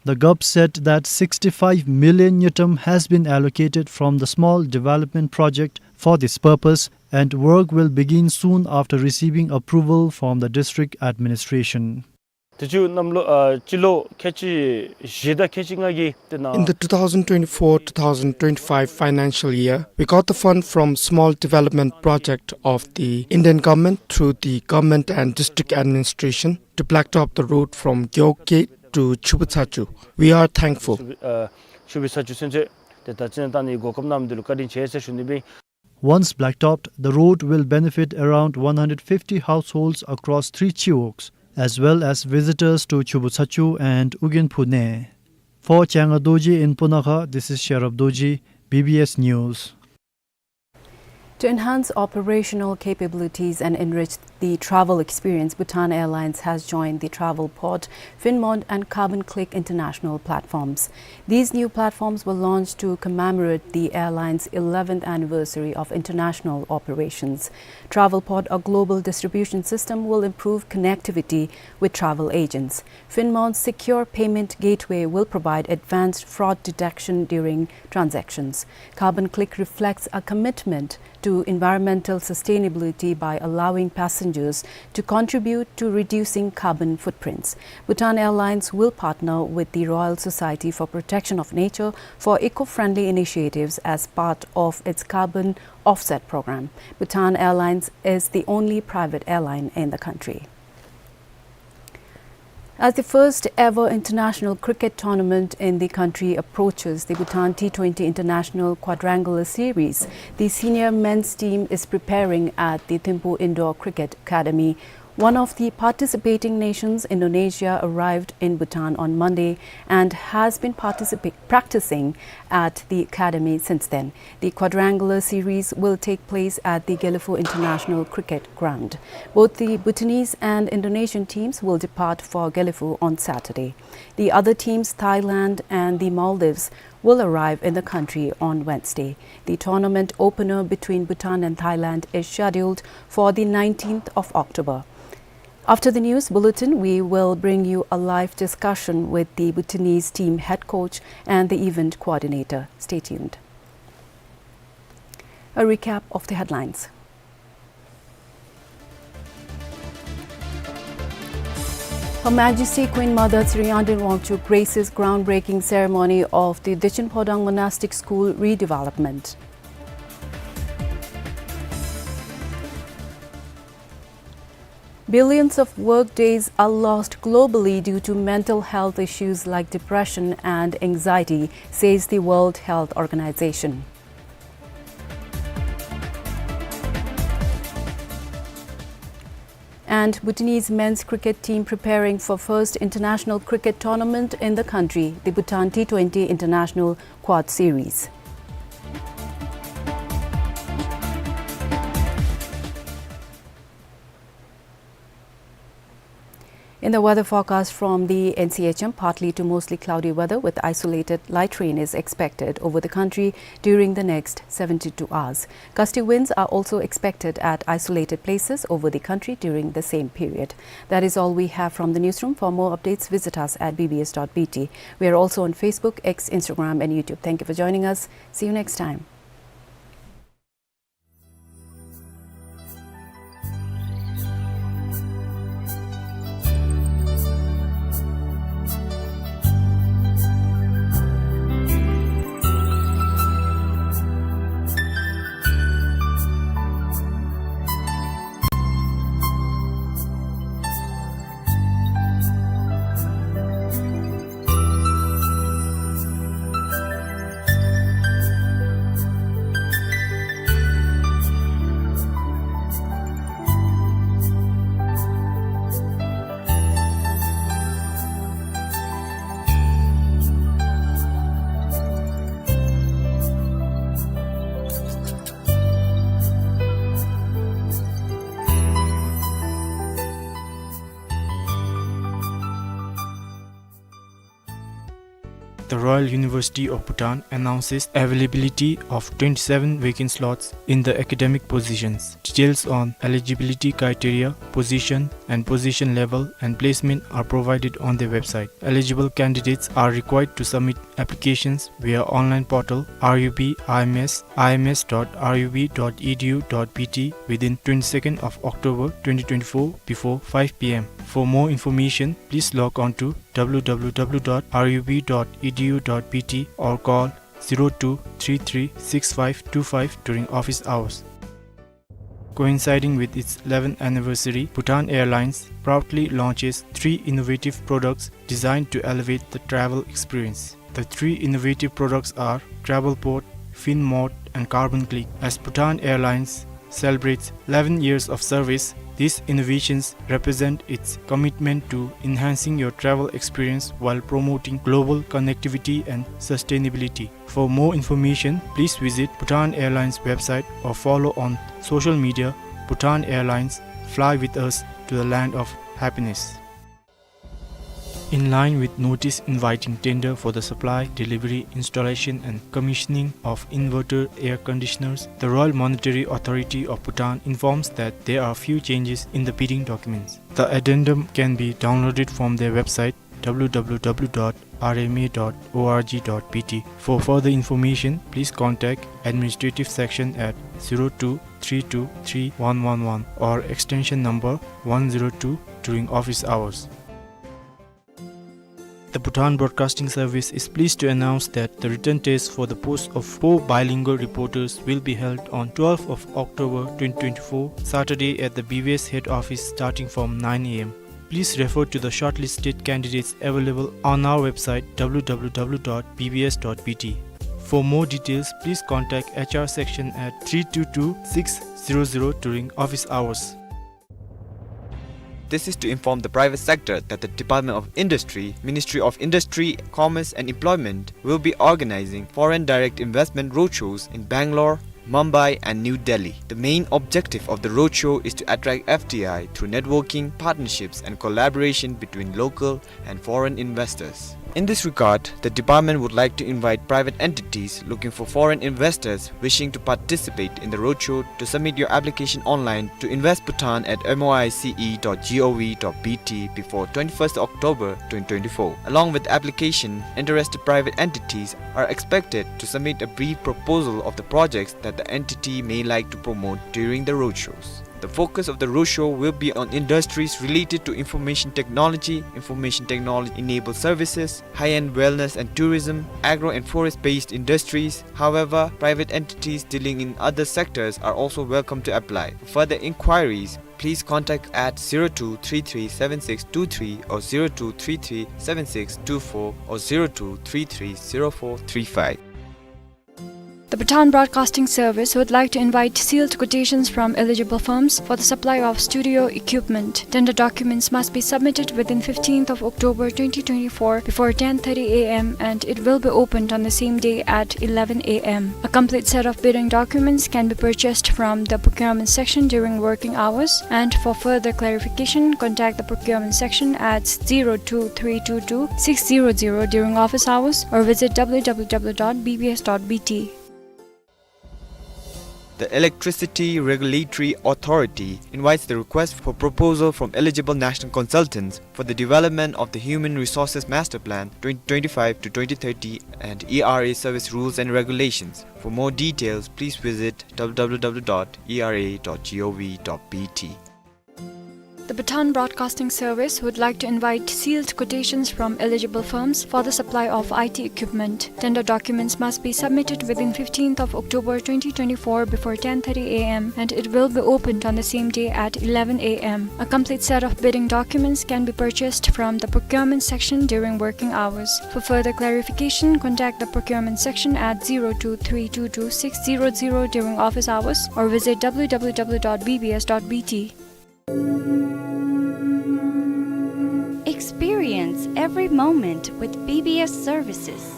The G O P said that sixty-five million ngultrum has been allocated from the Small Development Project for this purpose, and work will begin soon after receiving approval from the district administration. དེ་ཚུ་གནམ་ལོ་ཨ་སྤྱི་ལོ་ཁལ་གཅིག་བཞི་དང་ཁལ་གཅིག་ལྔ་གི་དེ་ནང་། In the two thousand twenty-four two thousand twenty-five financial year, we got the fund from Small Development Project of the Indian government through the government and district administration to blacktop the road from Gewog Gate to Chubutsatsu. We are thankful. ཨ་ཆུ་བི་ཚ་ཆུ་ཚུན་ཚོད་དེ་ད་ཅི་ན་ད་ནི་གོ་སྐབས་གནང་མི་འདི་ལུ་བཀའ་དྲིན་ཆེ་ཟེར་ཞུ་ནི་སྦེ། Once blacktopped, the road will benefit around one hundred fifty households across three Chiwogs, as well as visitors to Chubutsatsu and Ugyen Phune. For Changa Dorji in Punakha, this is Sherab Dorji, B B S News. To enhance operational capabilities and enrich the travel experience, Bhutan Airlines has joined the Travelport, Finmont, and Carbon Click international platforms. These new platforms were launched to commemorate the airline's eleventh anniversary of international operations. Travelport, a global distribution system, will improve connectivity with travel agents. Finmont's secure payment gateway will provide advanced fraud detection during transactions. Carbon Click reflects a commitment to environmental sustainability by allowing passengers to contribute to reducing carbon footprints. Bhutan Airlines will partner with the Royal Society for Protection of Nature for eco-friendly initiatives as part of its carbon offset program. Bhutan Airlines is the only private airline in the country. As the first ever international cricket tournament in the country approaches, the Bhutan T twenty International Quadrangular Series, the senior men's team is preparing at the Thimphu Indoor Cricket Academy. One of the participating nations, Indonesia, arrived in Bhutan on Monday and has been participa- practicing at the academy since then. The quadrangular series will take place at the Gelephu International Cricket Ground. Both the Bhutanese and Indonesian teams will depart for Gelephu on Saturday. The other teams, Thailand and the Maldives, will arrive in the country on Wednesday. The tournament opener between Bhutan and Thailand is scheduled for the nineteenth of October. After the news bulletin, we will bring you a live discussion with the Bhutanese team head coach and the event coordinator. Stay tuned. A recap of the headlines. Her Majesty Queen Mother Sri Yangden Wangchuck graces groundbreaking ceremony of the Dechen Phodang Monastic School redevelopment. Billions of work days are lost globally due to mental health issues like depression and anxiety, says the World Health Organization. And Bhutanese men's cricket team preparing for first international cricket tournament in the country, the Bhutan T twenty International Quad Series. In the weather forecast from the N C H M, partly to mostly cloudy weather with isolated light rain is expected over the country during the next seventy-two hours. Gusty winds are also expected at isolated places over the country during the same period. That is all we have from the newsroom. For more updates, visit us at B B S dot B T. We are also on Facebook, X, Instagram, and YouTube. Thank you for joining us. See you next time. The Royal University of Bhutan announces availability of twenty-seven vacant slots in the academic positions. Details on eligibility criteria, position, and position level and placement are provided on their website. Eligible candidates are required to submit applications via online portal R U B I M S, I M S dot R U B dot E D U dot B T within twenty-second of October twenty twenty-four before five P M. For more information, please log on to W W W dot R U B dot E D U dot B T or call zero two three three six five two five during office hours. Coinciding with its eleventh anniversary, Bhutan Airlines proudly launches three innovative products designed to elevate the travel experience. The three innovative products are Travel Pod, Fin Mode, and Carbon Click. As Bhutan Airlines celebrates eleven years of service, these innovations represent its commitment to enhancing your travel experience while promoting global connectivity and sustainability. For more information, please visit Bhutan Airlines website or follow on social media, Bhutan Airlines, fly with us to the land of happiness. In line with notice inviting tender for the supply, delivery, installation and commissioning of inverter air conditioners, the Royal Monetary Authority of Bhutan informs that there are few changes in the bidding documents. The addendum can be downloaded from their website, W W W dot R M A dot org dot B T. For further information, please contact administrative section at zero two three two three one one one or extension number one zero two during office hours. The Bhutan Broadcasting Service is pleased to announce that the written test for the post of four bilingual reporters will be held on twelfth of October twenty twenty-four, Saturday at the B B S head office starting from nine A M. Please refer to the shortlisted candidates available on our website W W W dot B B S dot B T. For more details, please contact H R section at three two two six zero zero during office hours. This is to inform the private sector that the Department of Industry, Ministry of Industry, Commerce and Employment will be organizing foreign direct investment roadshows in Bangalore, Mumbai and New Delhi. The main objective of the roadshow is to attract F D I through networking, partnerships and collaboration between local and foreign investors. In this regard, the department would like to invite private entities looking for foreign investors wishing to participate in the roadshow to submit your application online to invest bhutan at M O I C E dot gov dot B T before twenty-first October twenty twenty-four. Along with application, interested private entities are expected to submit a brief proposal of the projects that the entity may like to promote during the roadshows. The focus of the roadshow will be on industries related to information technology, information technology-enabled services, high-end wellness and tourism, agro and forest-based industries. However, private entities dealing in other sectors are also welcome to apply. For further inquiries, please contact at zero two three three seven six two three or zero two three three seven six two four or zero two three three zero four three five. The Bhutan Broadcasting Service would like to invite sealed quotations from eligible firms for the supply of studio equipment. Tender documents must be submitted within fifteenth of October twenty twenty-four before ten thirty A M and it will be opened on the same day at eleven A M. A complete set of bidding documents can be purchased from the procurement section during working hours, and for further clarification, contact the procurement section at zero two three two two six zero zero during office hours or visit W W W dot B B S dot B T. The Electricity Regulatory Authority invites the request for proposal from eligible national consultants for the development of the Human Resources Master Plan twenty twenty-five to twenty thirty and E R A service rules and regulations. For more details, please visit W W W dot E R A dot gov dot B T. The Bhutan Broadcasting Service would like to invite sealed quotations from eligible firms for the supply of I T equipment. Tender documents must be submitted within fifteenth of October twenty twenty-four before ten thirty A M and it will be opened on the same day at eleven A M. A complete set of bidding documents can be purchased from the procurement section during working hours. For further clarification, contact the procurement section at zero two three two two six zero zero during office hours or visit W W W dot B B S dot B T. Experience every moment with B B S services.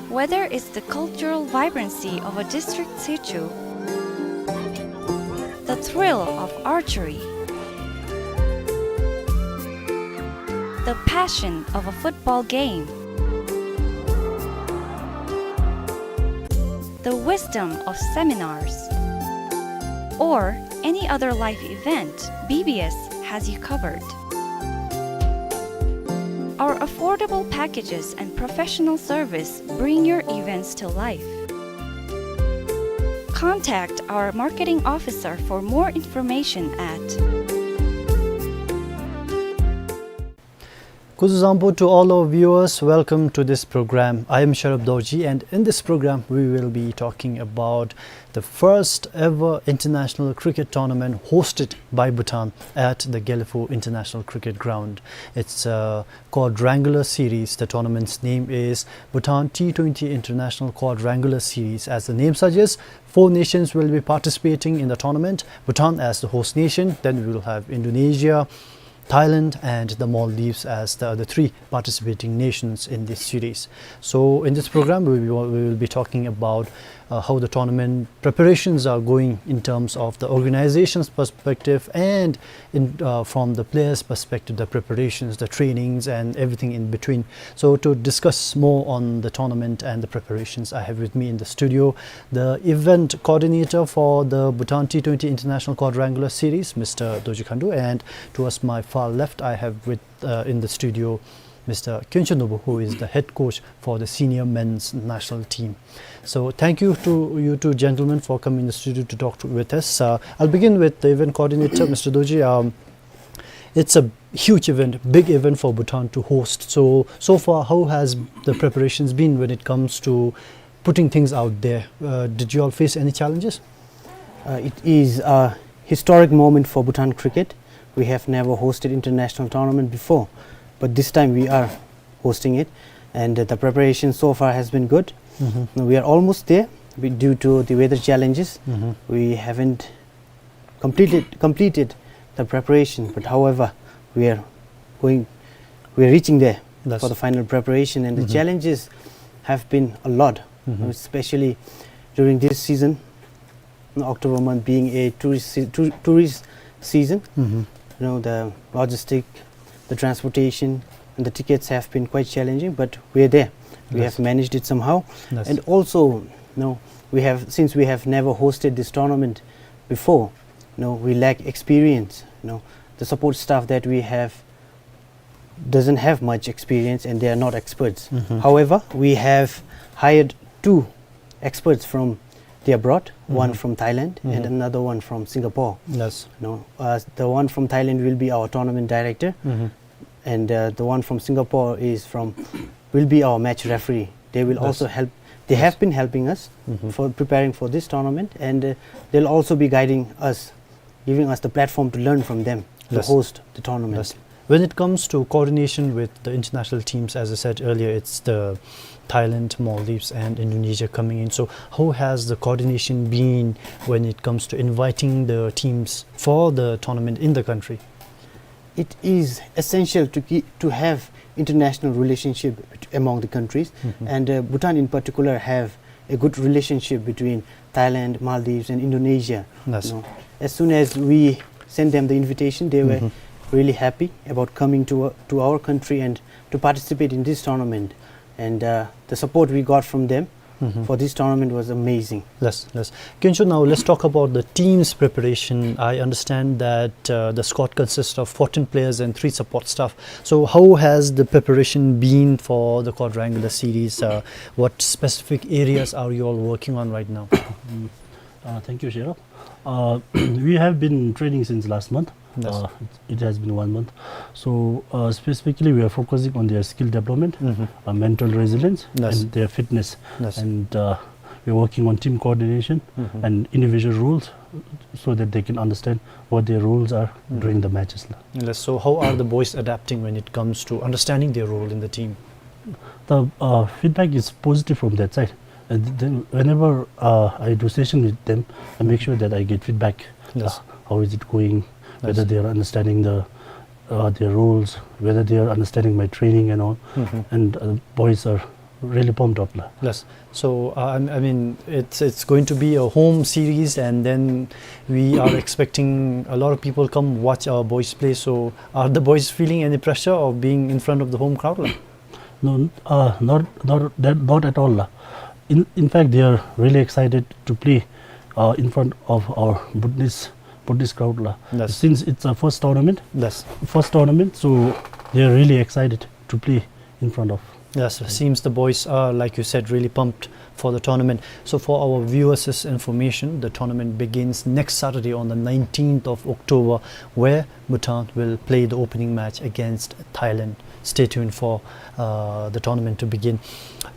Whether it's the cultural vibrancy of a district situ, the thrill of archery, The passion of a football game. The wisdom of seminars. Or any other life event, B B S has you covered. Our affordable packages and professional service bring your events to life. Contact our marketing officer for more information at. Kuzu zambo to all our viewers. Welcome to this program. I am Sharab Dorji, and in this program we will be talking about the first ever international cricket tournament hosted by Bhutan at the Gelephu International Cricket Ground. It's a quadrangular series. The tournament's name is Bhutan T twenty International Quadrangular Series. As the name suggests, four nations will be participating in the tournament. Bhutan as the host nation, then we will have Indonesia, Thailand and the Maldives as the other three participating nations in this series. So in this program, we will, we will be talking about, uh, how the tournament preparations are going in terms of the organization's perspective and in, uh, from the players' perspective, the preparations, the trainings, and everything in between. So to discuss more on the tournament and the preparations, I have with me in the studio the event coordinator for the Bhutan T twenty International Quadrangular Series, Mister Dorji Khandu, and towards my far left, I have with, uh, in the studio, Mister Kyuncho Nobu, who is the head coach for the senior men's national team. So thank you to you two gentlemen for coming in the studio to talk to, with us. Uh, I'll begin with the event coordinator, Mister Dorji. Um, it's a huge event, big event for Bhutan to host. So, so far, how has the preparations been when it comes to putting things out there? Uh, did you all face any challenges? Uh, it is a historic moment for Bhutan cricket. We have never hosted international tournament before, but this time we are hosting it, and, uh, the preparation so far has been good. Mm-hmm. Now we are almost there. We, due to the weather challenges, mm-hmm, we haven't completed, completed the preparation, but however, we are going, we are reaching there, yes, for the final preparation, and the, mm-hmm, challenges have been a lot, mm-hmm, especially during this season, October month being a tourist se-, tour-, tourist season. Mm-hmm. You know, the logistic, the transportation, and the tickets have been quite challenging, but we're there. We, yes, have managed it somehow. Yes. And also, you know, we have, since we have never hosted this tournament before, you know, we lack experience. You know, the support staff that we have doesn't have much experience and they are not experts. Mm-hmm. However, we have hired two experts from the abroad, one, mm-hmm, from Thailand and, mm-hmm, another one from Singapore. Yes. You know, uh, the one from Thailand will be our tournament director, mm-hmm, and, uh, the one from Singapore is from, will be our match referee. They will, yes, also help. They, yes, have been helping us, mm-hmm, for preparing for this tournament, and, uh, they'll also be guiding us, giving us the platform to learn from them to, yes, host the tournament. Yes. When it comes to coordination with the international teams, as I said earlier, it's the Thailand, Maldives, and Indonesia coming in. So, how has the coordination been when it comes to inviting the teams for the tournament in the country? It is essential to keep, to have international relationship among the countries, mm-hmm, and, uh, Bhutan in particular have a good relationship between Thailand, Maldives, and Indonesia. Yes. You know, as soon as we sent them the invitation, they were, mm-hmm, really happy about coming to, uh, to our country and to participate in this tournament. And, uh, the support we got from them, mm-hmm, for this tournament was amazing. Yes, yes. Kyuncho, now let's talk about the team's preparation. I understand that, uh, the squad consists of fourteen players and three support staff. So how has the preparation been for the quadrangular series? Uh, what specific areas are you all working on right now? Mm. Uh, thank you, Sharab. Uh, we have been training since last month. Yes. Uh, it, it has been one month. So, uh, specifically, we are focusing on their skill development, mm-hmm, uh, mental resilience, yes, and their fitness. Yes. And, uh, we are working on team coordination, mm-hmm, and individual roles so that they can understand what their roles are, mm-hmm, during the matches. Yes, so how are the boys adapting when it comes to understanding their role in the team? The, uh, feedback is positive from that side. And then whenever, uh, I do session with them, I make, mm-hmm, sure that I get feedback. Yes. Uh, how is it going? Whether, yes, they are understanding the, uh, their roles, whether they are understanding my training and all. Mm-hmm. And, uh, boys are really pumped up la. Yes. So, uh, I, I mean, it's, it's going to be a home series, and then we are expecting a lot of people come watch our boys play. So, are the boys feeling any pressure of being in front of the home crowd la? No, uh, not, not, that, not at all la. In, in fact, they are really excited to play, uh, in front of our Bhutanese, Bhutanese crowd la. Yes. Since it's a first tournament, Yes. first tournament, so they are really excited to play in front of. Yes, it seems the boys are, like you said, really pumped for the tournament. So for our viewers' information, the tournament begins next Saturday on the nineteenth of October, where Bhutan will play the opening match against Thailand. Stay tuned for, uh, the tournament to begin.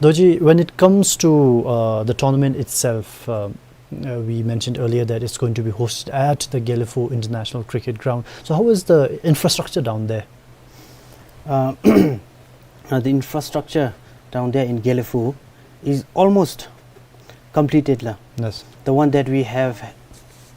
Dorji, when it comes to, uh, the tournament itself, uh, uh, we mentioned earlier that it's going to be hosted at the Gelephu International Cricket Ground. So how is the infrastructure down there? Uh, uh, the infrastructure down there in Gelephu is almost completed la. Yes. The one that we have,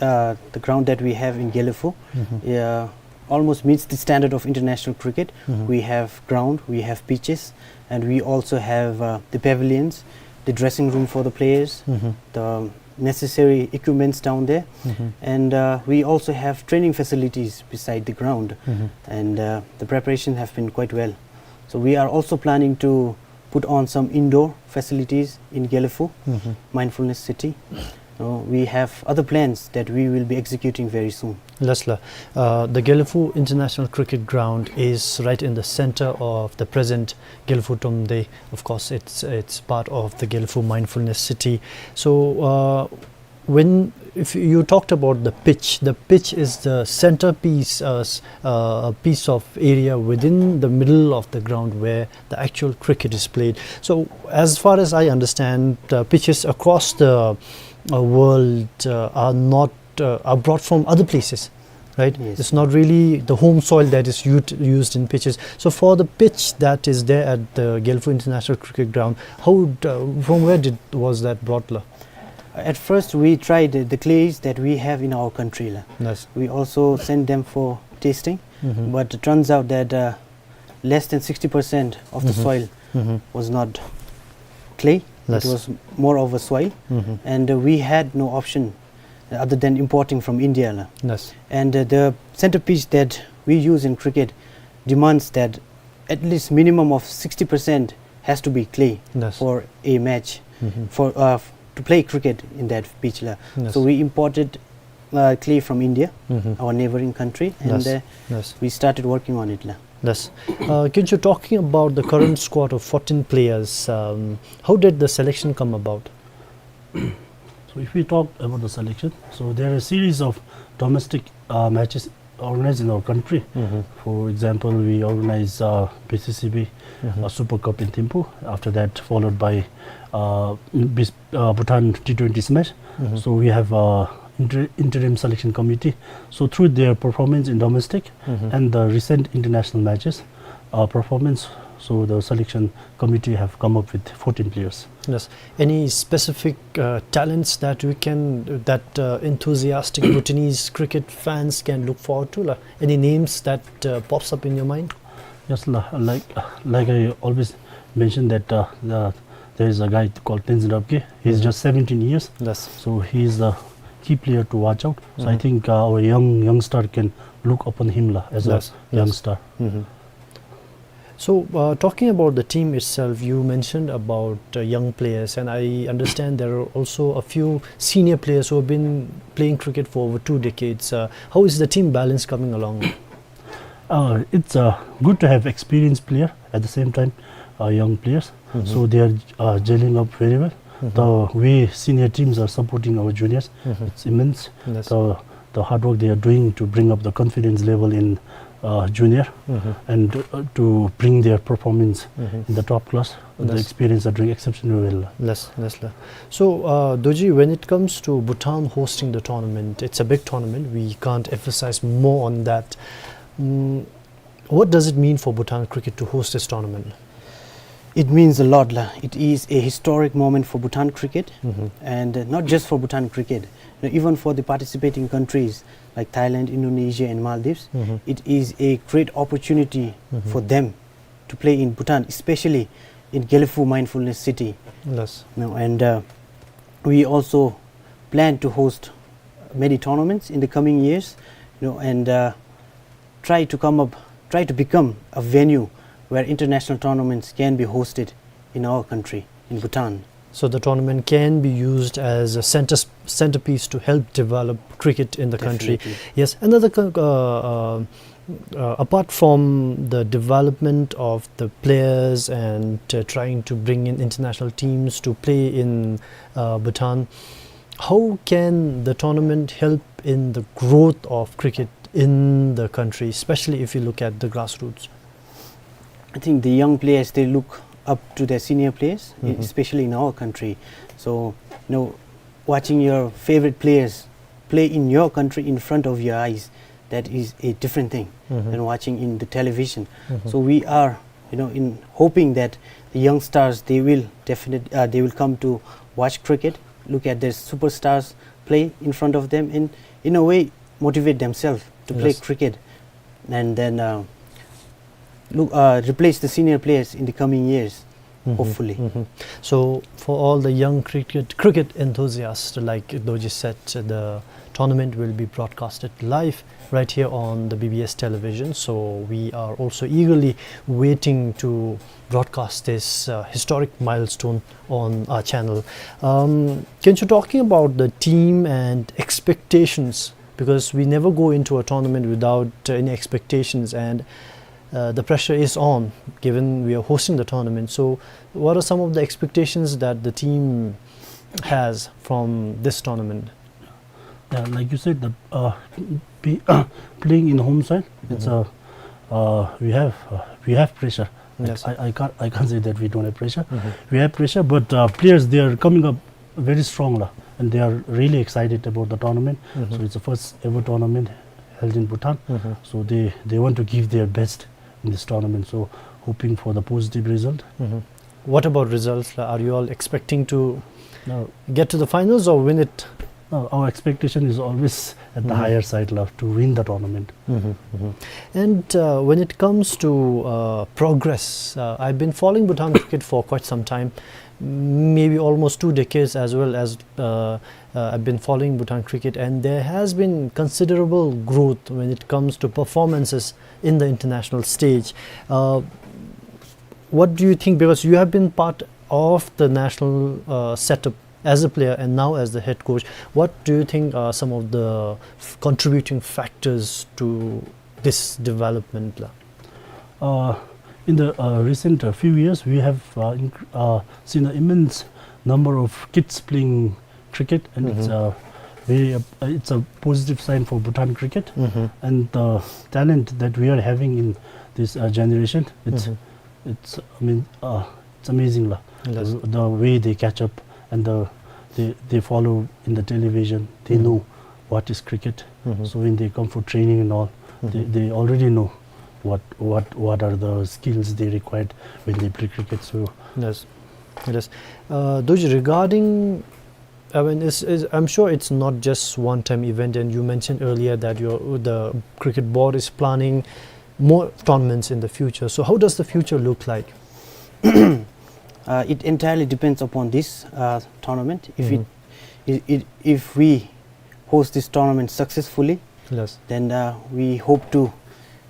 uh, the ground that we have in Gelephu, Mm-hmm. uh, almost meets the standard of international cricket. Mm-hmm. We have ground, we have pitches, and we also have, uh, the pavilions, the dressing room for the players, Mm-hmm. the necessary equipments down there. Mm-hmm. And, uh, we also have training facilities beside the ground. Mm-hmm. And, uh, the preparation have been quite well. So we are also planning to put on some indoor facilities in Gelephu, Mm-hmm. Mindfulness City. So we have other plans that we will be executing very soon. Yes la. Uh, the Gelephu International Cricket Ground is right in the center of the present Gelephu Tumde. Of course, it's, it's part of the Gelephu Mindfulness City. So, uh, when, if you talked about the pitch, the pitch is the centerpiece, uh, s-, uh, a piece of area within the middle of the ground where the actual cricket is played. So, as far as I understand, uh, pitches across the, uh, world, uh, are not, uh, are brought from other places, right? Yes. It's not really the home soil that is ut-, used in pitches. So, for the pitch that is there at the Gelephu International Cricket Ground, how would, uh, from where did, was that brought la? At first, we tried the clays that we have in our country la. Yes. We also sent them for testing, Mm-hmm. but it turns out that, uh, less than sixty percent of the Mm-hmm. soil Mm-hmm. was not clay. Yes. It was more of a soil, Mm-hmm. and, uh, we had no option other than importing from India la. Yes. And, uh, the center pitch that we use in cricket demands that at least minimum of sixty percent has to be clay Yes. for a match, Mm-hmm. for, uh, f-, to play cricket in that pitch la. Yes. So we imported, uh, clay from India, Mm-hmm. our neighboring country, and, Yes. uh, Yes. we started working on it la. Yes. Uh, Kyuncho, talking about the current squad of fourteen players, um, how did the selection come about? So if we talk about the selection, so there are a series of domestic, uh, matches organized in our country. Mm-hmm. For example, we organize, uh, B C C B, Mm-hmm. uh, Super Cup in Thimphu. After that, followed by, uh, Bis-, uh, Bhutan T twenty match. Mm-hmm. So we have, uh, inter-, interim selection committee. So through their performance in domestic Mm-hmm. and the recent international matches, uh, performance, so the selection committee have come up with fourteen players. Yes. Any specific, uh, talents that we can, that, uh, enthusiastic Bhutanese cricket fans can look forward to la? Any names that, uh, pops up in your mind? Yes la, like, like I always mention that, uh, the, there is a guy called Tenzin Rabgye. He's Mm-hmm. just seventeen years. Yes. So he is the key player to watch out. So I Mm-hmm. think, uh, our young, youngster can look upon him la as Yes. a Yes. youngster. Mm-hmm. So, uh, talking about the team itself, you mentioned about, uh, young players, and I understand there are also a few senior players who have been playing cricket for over two decades. Uh, how is the team balance coming along? Uh, it's, uh, good to have experienced player, at the same time, uh, young players. Mm-hmm. So they are, uh, gelling up very well. Mm-hmm. The way senior teams are supporting our juniors, Mm-hmm. it's immense. Yes. The, the hard work they are doing to bring up the confidence level in, uh, junior Mm-hmm. and, uh, to bring their performance Mm-hmm. in the top class. The Yes. experience are doing exceptionally well. Yes, yes la. So, uh, Dorji, when it comes to Bhutan hosting the tournament, it's a big tournament. We can't emphasize more on that. Mm, what does it mean for Bhutan cricket to host this tournament? It means a lot la. It is a historic moment for Bhutan cricket, Mm-hmm. and, uh, not just for Bhutan cricket. You know, even for the participating countries like Thailand, Indonesia, and Maldives, Mm-hmm. it is a great opportunity Mm-hmm. for them to play in Bhutan, especially in Gelephu Mindfulness City. Yes. You know, and, uh, we also plan to host many tournaments in the coming years, you know, and, uh, try to come up, try to become a venue where international tournaments can be hosted in our country, in Bhutan. So the tournament can be used as a center, centerpiece to help develop cricket in the country. Definitely. Yes, another co-, uh, uh, uh, apart from the development of the players and, uh, trying to bring in international teams to play in, uh, Bhutan, how can the tournament help in the growth of cricket in the country, especially if you look at the grassroots? I think the young players, they look up to their senior players, e- Mm-hmm. especially in our country. So, you know, watching your favorite players play in your country in front of your eyes, that is a different thing Mm-hmm. than watching in the television. Mm-hmm. So we are, you know, in hoping that the youngsters, they will definite-, uh, they will come to watch cricket, look at their superstars play in front of them, and in a way motivate themselves to play Yes. cricket, and then, uh, look, uh, replace the senior players in the coming years, Mm-hmm. hopefully. Mm-hmm. So, for all the young cricket, cricket enthusiasts, like Dorji said, the tournament will be broadcasted live right here on the B B S television. So, we are also eagerly waiting to broadcast this, uh, historic milestone on our channel. Um, Khencho, talking about the team and expectations, because we never go into a tournament without, uh, any expectations, and, uh, the pressure is on, given we are hosting the tournament. So, what are some of the expectations that the team has from this tournament? Yeah, like you said, the, uh, be, playing in home soil, it's Mm-hmm. a, uh, we have, uh, we have pressure. I, Yes. I, I can't, I can't say that we don't have pressure. Mm-hmm. We have pressure, but, uh, players, they are coming up very strong, la, and they are really excited about the tournament. Mm-hmm. So it's the first ever tournament held in Bhutan. Mm-hmm. So they, they want to give their best in this tournament. So hoping for the positive result. Mm-hmm. What about results, la? Are you all expecting to No. get to the finals or win it? No, our expectation is always at the Mm-hmm. higher side, la, to win the tournament. Mm-hmm, mm-hmm. And, uh, when it comes to, uh, progress, uh, I've been following Bhutan cricket for quite some time, maybe almost two decades as well as, uh, uh, I've been following Bhutan cricket, and there has been considerable growth when it comes to performances in the international stage. Uh, what do you think? Because you have been part of the national, uh, setup as a player and now as the head coach. What do you think are some of the f-, contributing factors to this development, la? Uh, in the, uh, recent, uh, few years, we have, uh, inc-, uh, seen an immense number of kids playing cricket, and it's Mm-hmm. a very, uh, it's a positive sign for Bhutan cricket. Mm-hmm. And the talent that we are having in this, uh, generation, it's, Mm-hmm. it's, I mean, uh, it's amazing, la. Yes. The, the way they catch up and the, they, they follow in the television, they Mm-hmm. know what is cricket. Mm-hmm. So when they come for training and all, they, Mm-hmm. they already know what, what, what are the skills they required when they play cricket. So Yes. Yes. Uh, Dorji, regarding, I mean, it's, it's, I'm sure it's not just one-time event, and you mentioned earlier that your, the cricket board is planning more tournaments in the future. So how does the future look like? Uh, it entirely depends upon this, uh, tournament. If it, Mm-hmm. it, it, if we host this tournament successfully, Yes. then, uh, we hope to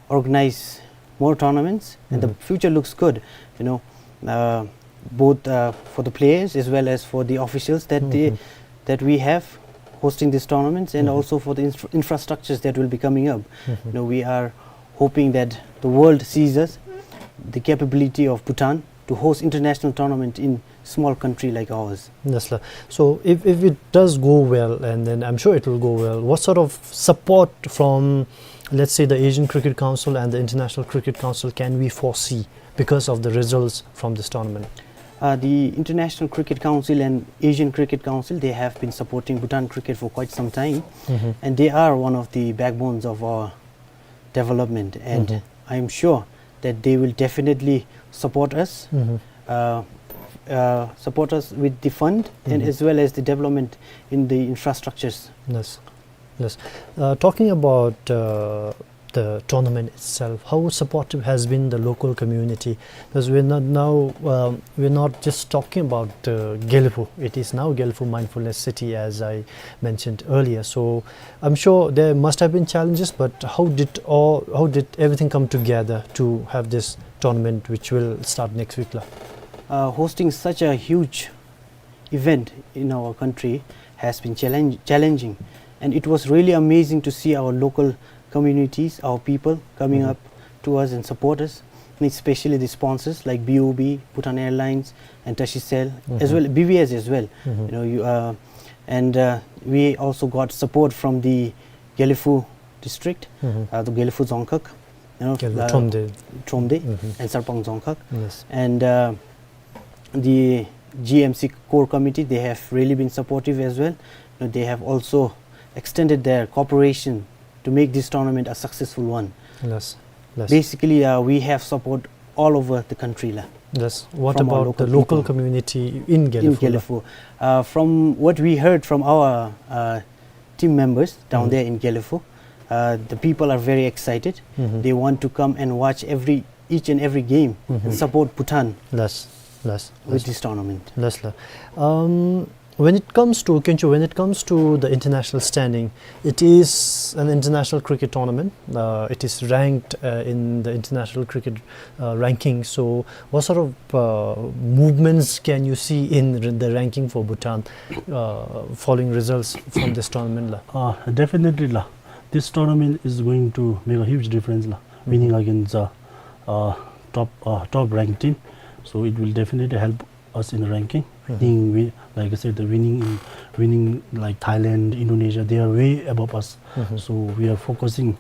organize more tournaments, and the Mm-hmm. future looks good, you know, uh, both, uh, for the players as well as for the officials that they, Mm-hmm. that we have hosting these tournaments, and Mm-hmm. also for the infra-, infrastructures that will be coming up. Mm-hmm. You know, we are hoping that the world sees us, the capability of Bhutan to host international tournament in small country like ours. Yes, la. So if, if it does go well, and then I'm sure it will go well, what sort of support from, let's say, the Asian Cricket Council and the International Cricket Council can we foresee because of the results from this tournament? Uh, the International Cricket Council and Asian Cricket Council, they have been supporting Bhutan cricket for quite some time, Mm-hmm. and they are one of the backbones of our development, and Mm-hmm. I am sure that they will definitely support us, Mm-hmm. uh, uh, support us with the fund and Mm-hmm. as well as the development in the infrastructures. Yes. Yes. Uh, talking about, uh, the tournament itself? How supportive has been the local community? Because we're not now, um, we're not just talking about, uh, Gelephu. It is now Gelephu Mindfulness City, as I mentioned earlier. So I'm sure there must have been challenges, but how did all, how did everything come together to have this tournament, which will start next week, la? Uh, hosting such a huge event in our country has been challenge-, challenging, and it was really amazing to see our local communities, our people coming Mm-hmm. up to us and support us, and especially the sponsors like B O B, Bhutan Airlines, and Tashicel, as Mm-hmm. well, B V S as well. Mm-hmm. You know, you, uh, and, uh, we also got support from the Gelephu district, Mm-hmm. uh, the Gelephu Dzongkhag, you know, Gelephu uh, Thromde. Thromde Mm-hmm. and Sarpang Dzongkhag. Yes. And, uh, the G M C core committee, they have really been supportive as well. You know, they have also extended their cooperation to make this tournament a successful one. Yes, yes. Basically, uh, we have support all over the country, la. Yes. What From our about local the local people. community in In Gelephu, la? Gelephu. Uh, from what we heard from our, uh, team members down Mm-hmm. there in Gelephu, uh, the people are very excited. Mm-hmm. They want to come and watch every, each and every game and Mm-hmm. support Bhutan Yes, yes, with yes. this tournament. Yes, la. Um, when it comes to, Khencho, when it comes to the international standing, it is an international cricket tournament. Uh, it is ranked, uh, in the international cricket, uh, ranking. So what sort of, uh, movements can you see in r-, the ranking for Bhutan, uh, following results from this tournament, la? Uh, definitely, la. This tournament is going to make a huge difference, la. Mm-hmm. Winning against, uh, uh, top, uh, top ranked team. So it will definitely help us in the ranking. Mm-hmm. Winning, we, like I said, the winning, winning like Thailand, Indonesia, they are way above us. Mm-hmm. So we are focusing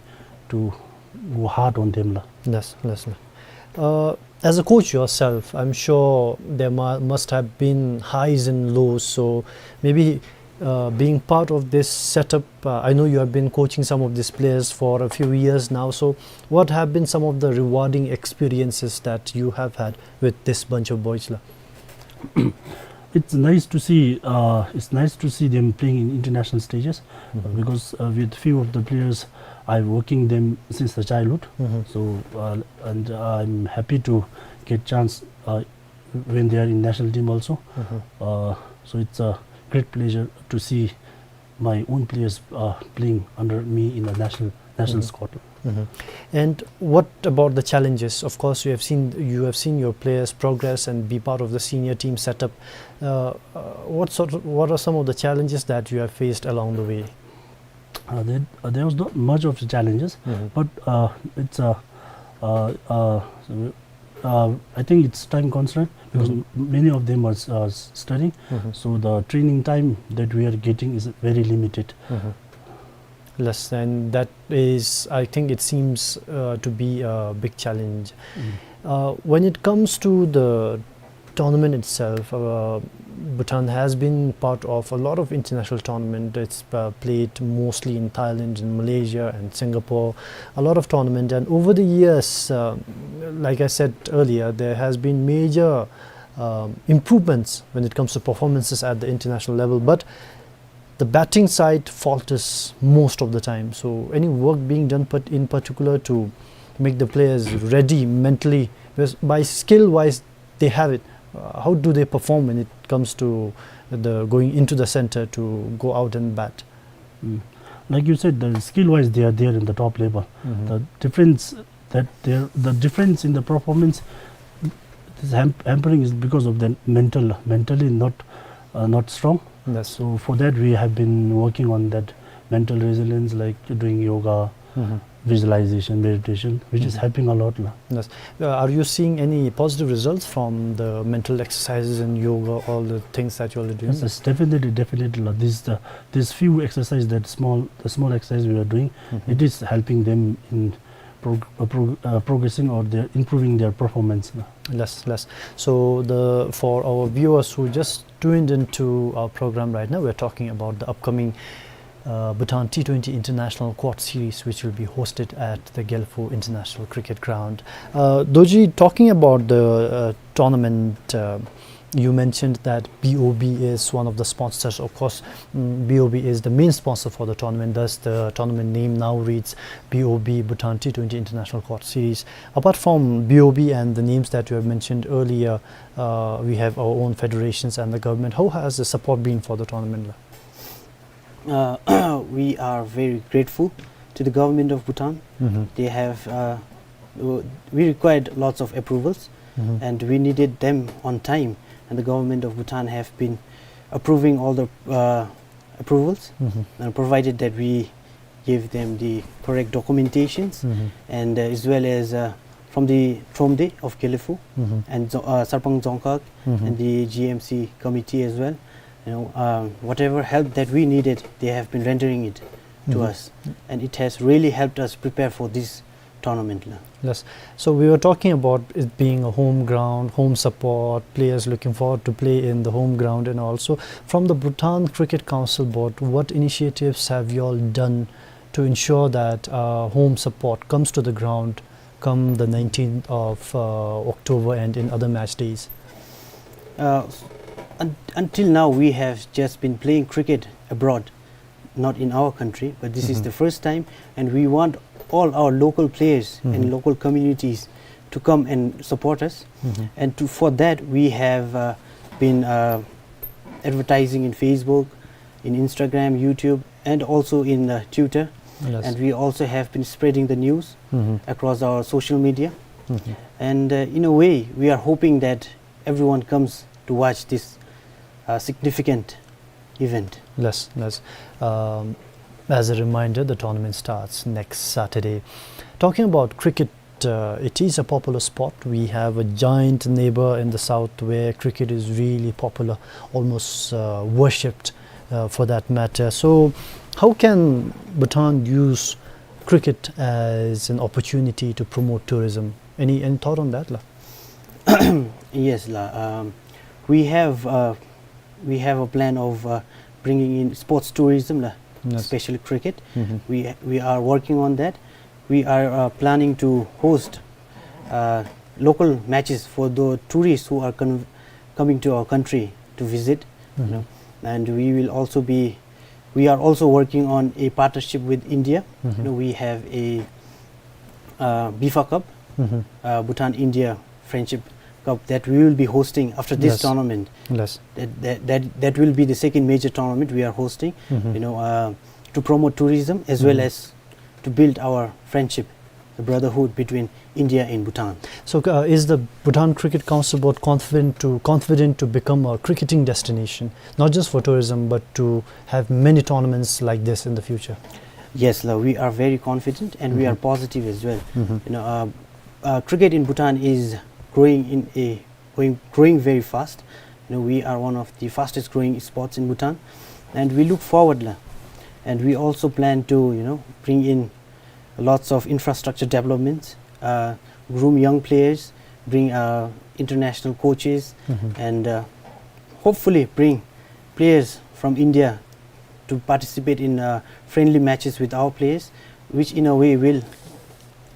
to go hard on them, la. Yes, yes, la. Uh, as a coach yourself, I'm sure there mu-, must have been highs and lows. So maybe, uh, being part of this setup, uh, I know you have been coaching some of these players for a few years now. So what have been some of the rewarding experiences that you have had with this bunch of boys, la? It's nice to see, uh, it's nice to see them playing in international stages, Mm-hmm. because, uh, with few of the players, I'm working them since the childhood. Mm-hmm. So, uh, and I'm happy to get chance, uh, when they are in national team also. Mm-hmm. Uh, so it's a great pleasure to see my own players, uh, playing under me in the national, national Mm-hmm. squad. Mm-hmm. And what about the challenges? Of course, you have seen, you have seen your players progress and be part of the senior team setup. Uh, uh, what sort of, what are some of the challenges that you have faced along the way? Uh, there, uh, there was not much of the challenges, Mm-hmm. but, uh, it's, uh, uh, uh, uh, I think it's time constraint because Mm-hmm. m-, many of them are s-, uh, s-, studying. Mm-hmm. So the training time that we are getting is very limited. Mm-hmm. Yes, and that is, I think it seems, uh, to be a big challenge. Mm. Uh, when it comes to the tournament itself, uh, Bhutan has been part of a lot of international tournament. It's, uh, played mostly in Thailand, in Malaysia, and Singapore. A lot of tournament, and over the years, uh, like I said earlier, there has been major, um, improvements when it comes to performances at the international level. But the batting side falters most of the time. So any work being done, but in particular to make the players ready mentally, because by skill wise they have it, uh, how do they perform when it comes to the going into the center to go out and bat? Mm. Like you said, the skill wise they are there in the top level. Mm-hmm. The difference that there, the difference in the performance is ham-, hampering is because of the mental, mentally not, uh, not strong. Yes. So for that we have been working on that mental resilience, like doing yoga, Mm-hmm. visualization, meditation, which is Mm-hmm. helping a lot, la. Yes. Uh, are you seeing any positive results from the mental exercises and yoga, all the things that you all are doing? Yes, yes, definitely, definitely, la. This, the, this few exercise, that small, the small exercise we are doing, Mm-hmm. it is helping them in prog-, uh, prog-, uh, progressing or their improving their performance, la. Yes, yes. So the, for our viewers who just tuned into our program right now, we're talking about the upcoming, uh, Bhutan T twenty International Quad Series, which will be hosted at the Gelephu International Cricket Ground. Uh, Dorji, talking about the, uh, tournament, uh, You mentioned that B O B is one of the sponsors. Of course, mm, B O B is the main sponsor for the tournament. Thus, the tournament name now reads B O B Bhutan T twenty International Court Series. Apart from B O B and the names that you have mentioned earlier, uh, we have our own federations and the government. How has the support been for the tournament? Uh, we are very grateful to the government of Bhutan. Mm-hmm. They have, uh, w-, we required lots of approvals, mm-hmm, and we needed them on time. And the government of Bhutan have been approving all the, uh, approvals, mm-hmm, and provided that we gave them the correct documentations, mm-hmm, and, uh, as well as, uh, from the Thromde of Gelephu, mm-hmm, and Zo-, uh, Sarpang Dzongkhag, mm-hmm, and the G M C committee as well. You know, um, whatever help that we needed, they have been rendering it to, mm-hmm, us, and it has really helped us prepare for this tournament la. Yes. So we were talking about it being a home ground, home support, players looking forward to play in the home ground, and also from the Bhutan Cricket Council board, what initiatives have you all done to ensure that, uh, home support comes to the ground come the nineteenth of, uh, October and in other match days? Uh, un-, until now, we have just been playing cricket abroad, not in our country, but this is, mm-hmm, the first time, and we want all our local players, mm-hmm, and local communities to come and support us. Mm-hmm. And to, for that, we have, uh, been, uh, advertising in Facebook, in Instagram, YouTube, and also in, uh, Twitter. Yes. And we also have been spreading the news, mm-hmm, across our social media. Mm-hmm. And, uh, in a way, we are hoping that everyone comes to watch this, uh, significant event. Yes, yes. Um, as a reminder, the tournament starts next Saturday. Talking about cricket, uh, it is a popular sport. We have a giant neighbor in the south where cricket is really popular, almost, uh, worshipped, uh, for that matter. So, how can Bhutan use cricket as an opportunity to promote tourism? Any, any thought on that, la? Yes, la. Um, we have, uh, we have a plan of, uh, bringing in sports tourism, la, yes, especially cricket. Mm-hmm. We, we are working on that. We are, uh, planning to host, uh, local matches for the tourists who are con-, coming to our country to visit, you, mm-hmm, know. And we will also be, we are also working on a partnership with India. Mm-hmm. You know, we have a, uh, BIFA Cup, mm-hmm, uh, Bhutan India Friendship Cup that we will be hosting after this, yes, tournament. Yes. That, that, that, that will be the second major tournament we are hosting, mm-hmm, you know, uh, to promote tourism as well, mm-hmm, as to build our friendship, the brotherhood between India and Bhutan. So, uh, is the Bhutan Cricket Council board confident to, confident to become a cricketing destination, not just for tourism, but to have many tournaments like this in the future? Yes, la, we are very confident and we are, mm-hmm, positive as well. Mm-hmm. You know, uh, uh, cricket in Bhutan is growing in a, going, growing very fast. You know, we are one of the fastest growing sports in Bhutan, and we look forward, la, and we also plan to, you know, bring in lots of infrastructure developments, uh, groom young players, bring, uh, international coaches, mm-hmm, and, uh, hopefully bring players from India to participate in, uh, friendly matches with our players, which in a way will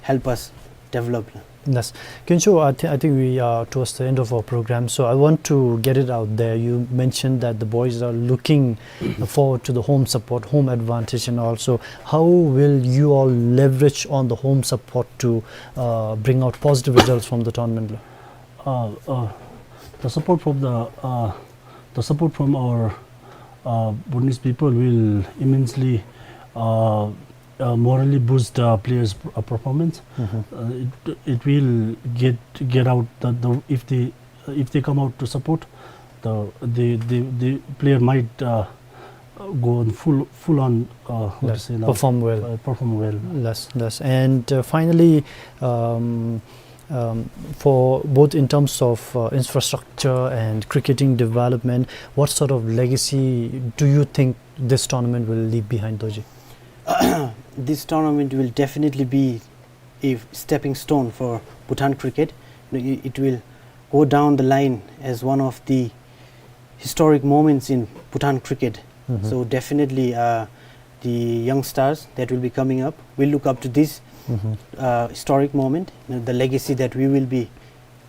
help us develop. Yes. Kyuncho, I thi-, I think we are towards the end of our program, so I want to get it out there. You mentioned that the boys are looking forward to the home support, home advantage, and also how will you all leverage on the home support to, uh, bring out positive results from the tournament? Uh, uh, the support from the, uh, the support from our, uh, Bhutanese people will immensely, uh, uh, morally boost the players' p-, uh, performance. Mm-hmm. Uh, it, it will get, get out the, the, if they, if they come out to support, the, the, the, the player might, uh, go on full, full on, uh, what to, yes, say now? Perform well. Uh, perform well. Yes, yes. And, uh, finally, um, um, for both in terms of, uh, infrastructure and cricketing development, what sort of legacy do you think this tournament will leave behind, Dorji? This tournament will definitely be a stepping stone for Bhutan cricket. You know, it, it will go down the line as one of the historic moments in Bhutan cricket. Mm-hmm. So definitely, uh, the youngsters that will be coming up will look up to this, mm-hmm, uh, historic moment, you know, the legacy that we will be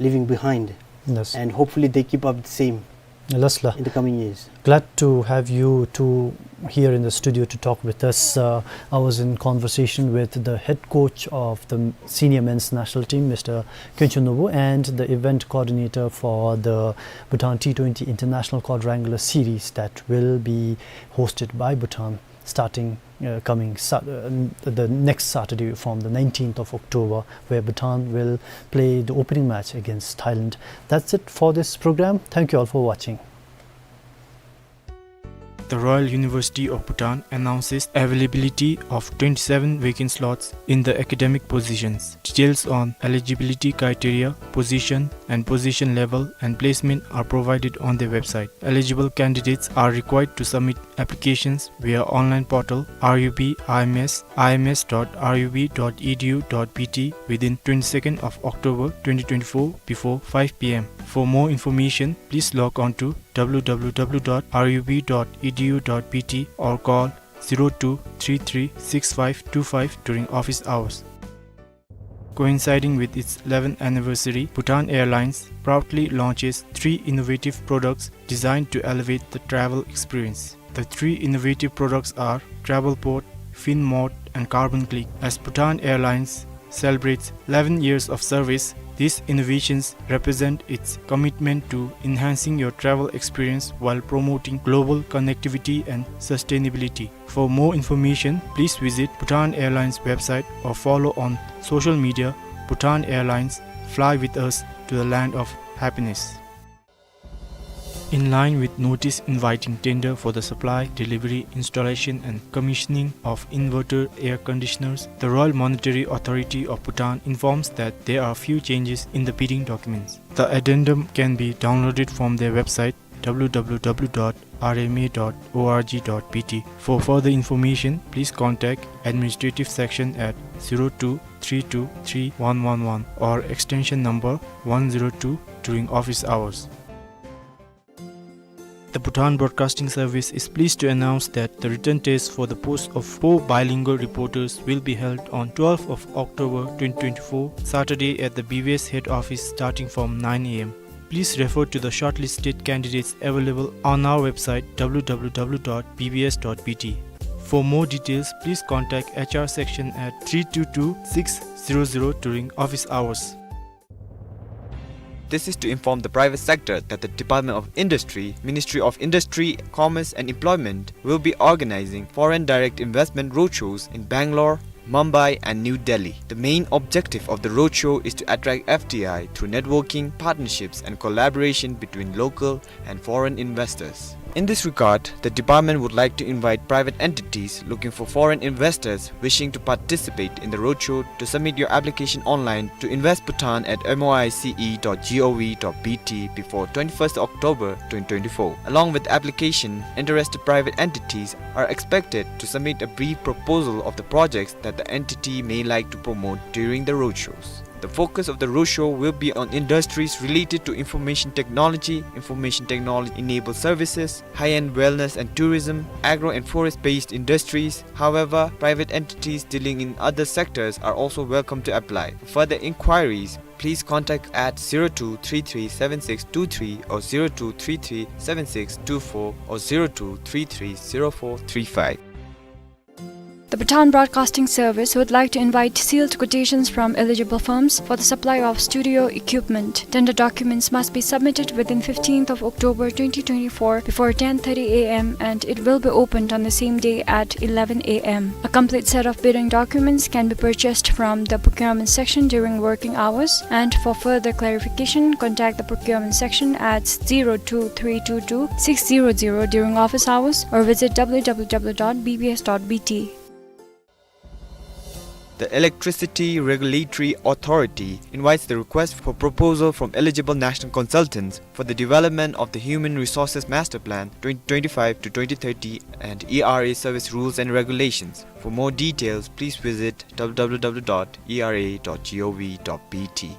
leaving behind. Yes. And hopefully they keep up the same, yes, sir, in the coming years. Glad to have you two here in the studio to talk with us. Uh, I was in conversation with the head coach of the senior men's national team, Mister Kyonchon Nobu, and the event coordinator for the Bhutan T twenty International Quadrangular Series that will be hosted by Bhutan starting, uh, coming Sat-, uh, n-, the next Saturday from the nineteenth of October, where Bhutan will play the opening match against Thailand. That's it for this program. Thank you all for watching. The Royal University of Bhutan announces availability of twenty-seven vacant slots in the academic positions. Details on eligibility criteria, position and position level, and placement are provided on their website. Eligible candidates are required to submit applications via online portal R U B I M S, I M S dot R U B dot E D U dot B T within twenty-second of October twenty twenty-four before five P M. For more information, please log on to W W W dot R U B dot E D U dot B T or call zero two three three six five two five during office hours. Coinciding with its eleventh anniversary, Bhutan Airlines proudly launches three innovative products designed to elevate the travel experience. The three innovative products are Travel Pod, Fin Mode, and Carbon Click. As Bhutan Airlines celebrates eleven years of service, these innovations represent its commitment to enhancing your travel experience while promoting global connectivity and sustainability. For more information, please visit Bhutan Airlines website or follow on social media, Bhutan Airlines, fly with us to the land of happiness. In line with notice inviting tender for the supply, delivery, installation and commissioning of inverter air conditioners, the Royal Monetary Authority of Bhutan informs that there are few changes in the bidding documents. The addendum can be downloaded from their website W W W dot R M A dot O R G dot B T. For further information, please contact administrative section at zero two three two three one one one or extension number one zero two during office hours. The Bhutan Broadcasting Service is pleased to announce that the written test for the post of four bilingual reporters will be held on twelfth of October twenty twenty-four, Saturday, at the B B S head office starting from nine A M. Please refer to the shortlisted candidates available on our website W W W dot B B S dot B T. For more details, please contact H R section at three two two six zero zero during office hours. This is to inform the private sector that the Department of Industry, Ministry of Industry, Commerce and Employment will be organizing foreign direct investment roadshows in Bangalore, Mumbai and New Delhi. The main objective of the roadshow is to attract F D I through networking, partnerships and collaboration between local and foreign investors. In this regard, the department would like to invite private entities looking for foreign investors wishing to participate in the roadshow to submit your application online to Invest Bhutan at M O I C E dot G O V dot B T before twenty-first October twenty twenty-four. Along with application, interested private entities are expected to submit a brief proposal of the projects that the entity may like to promote during the roadshows. The focus of the roadshow will be on industries related to information technology, information technology-enabled services, high-end wellness and tourism, agro and forest-based industries. However, private entities dealing in other sectors are also welcome to apply. For further inquiries, please contact at zero two three three seven six two three or zero two three three seven six two four or zero two three three zero four three five. The Bhutan Broadcasting Service would like to invite sealed quotations from eligible firms for the supply of studio equipment. Tender documents must be submitted within fifteenth of October twenty twenty-four before ten thirty A M and it will be opened on the same day at eleven A M. A complete set of bidding documents can be purchased from the procurement section during working hours, and for further clarification, contact the procurement section at zero two three two two six zero zero during office hours or visit W W W dot B B S dot B T. The Electricity Regulatory Authority invites the request for proposal from eligible national consultants for the development of the Human Resources Master Plan twenty twenty-five to twenty thirty and E R A service rules and regulations. For more details, please visit W W W dot E R A dot G O V dot B T.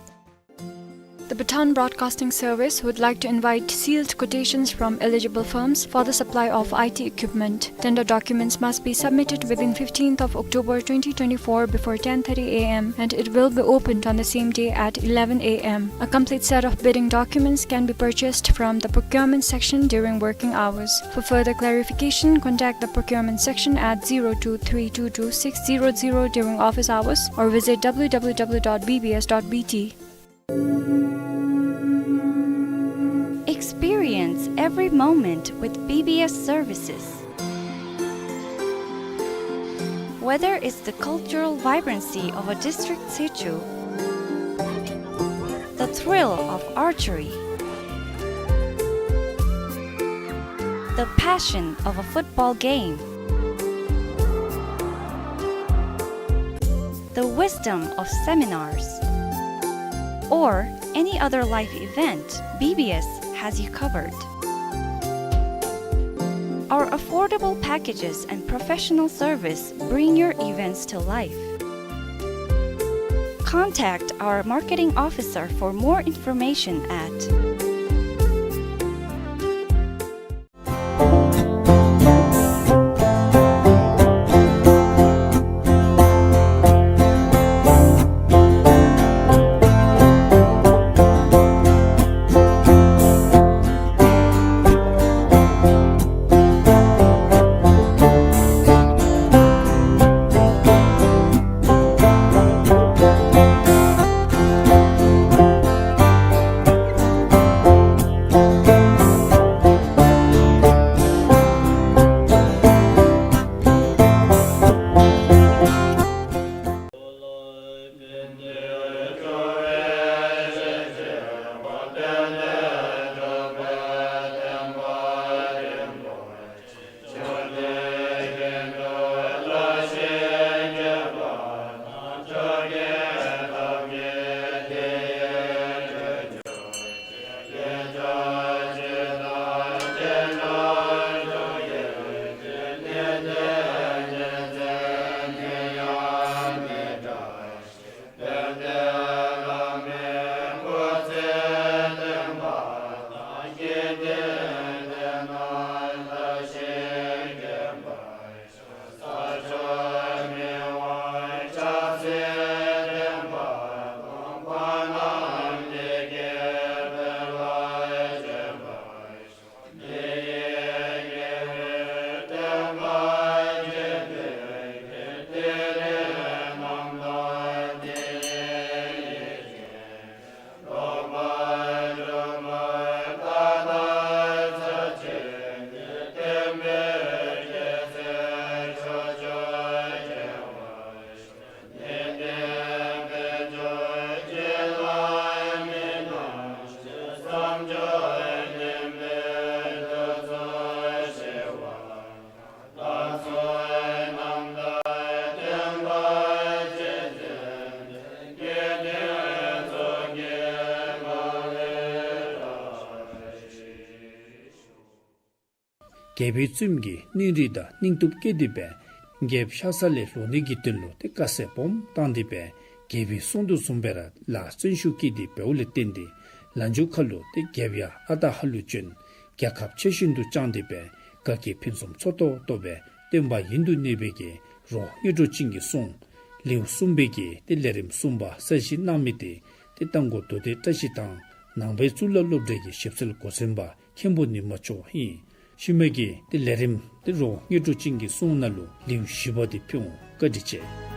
The Bhutan Broadcasting Service would like to invite sealed quotations from eligible firms for the supply of I T equipment. Tender documents must be submitted within fifteenth of October twenty twenty-four before ten thirty A M, and it will be opened on the same day at eleven A M. A complete set of bidding documents can be purchased from the procurement section during working hours. For further clarification, contact the procurement section at zero two three two two six zero zero during office hours or visit W W W dot B B S dot B T. Experience every moment with B B S services. Whether it's the cultural vibrancy of a district situ, the thrill of archery, the passion of a football game, the wisdom of seminars, or any other life event, B B S has you covered. Our affordable packages and professional service bring your events to life. Contact our marketing officer for more information at རྒྱལ་པོའི་བཙུནམོ་གིས་སྣོད་རིགས་དང་སྙིང་སྟོབས་བསྐྱེད་དེ་སྦེ་རྒྱལཔོ་ཤ་ཟ་ལས་ལོག་ནི་གི་དོན་ལུ་ཏེ་དཀའ་སེལ་སྦོམ་བཏང་སྟེ་སྦེ་རྒྱལ་པོའི་གསུང་དོ་བཟུམ་སྦེ་ར་ལཱ་བརྩོན་ཤུགས་བསྐྱེད་དེ་འབདཝ་ལས་བརྟེན་ཏེ་ལ་མཇུག་ཁ་ལུ་ཏེ་རྒྱལཔོ་ཡང་ཨ་རྟག་ཧ་ལུགས་བྱོན། རྒྱལ་ཁབ་ཆེ་ཤོས་ཅིག་བསྐྱངས་ཏེ་སྦེ་དགའ་སྐྱིད་ཕུན་སུམ་ཚོགས་ཏོག་ཏོ་སྦེ་སྟོན་པ་ཡུན་དུ་གནས་པའི་གི་རོགས་དངོས་གྲུབ་ཅན་གྱི་གསུང་ལེའུ་གསུམ་པའི་གི་ཏེ་ལས་རིམ་གསུམ་པ་ས་གཞི་སྣང་མེད་དེ་ཏེ་རྟ་མགོ་རྡོར་གདན་བཀྲ་ཤིས་དང་ནང་པའི་གཙུག་ལག་སློབ་གྲྭའི་གི་ཞིབ་འཚོལ་འགོ་འཛིན་པ་མཁན་པོ་ཉི་མ་མཆོག་ཨིན། ཤུལ་མའི་གི་ཏེ་ལས་རིམ་ཏེ་རོགས་དངོས་གྲུབ་ཅན་གྱི་གསུང་ནང་ལུ་ལེའུ་བཞི་པ་དེ་ཕུལ་འོང་། བཀའ་དྲིན་ཆེ།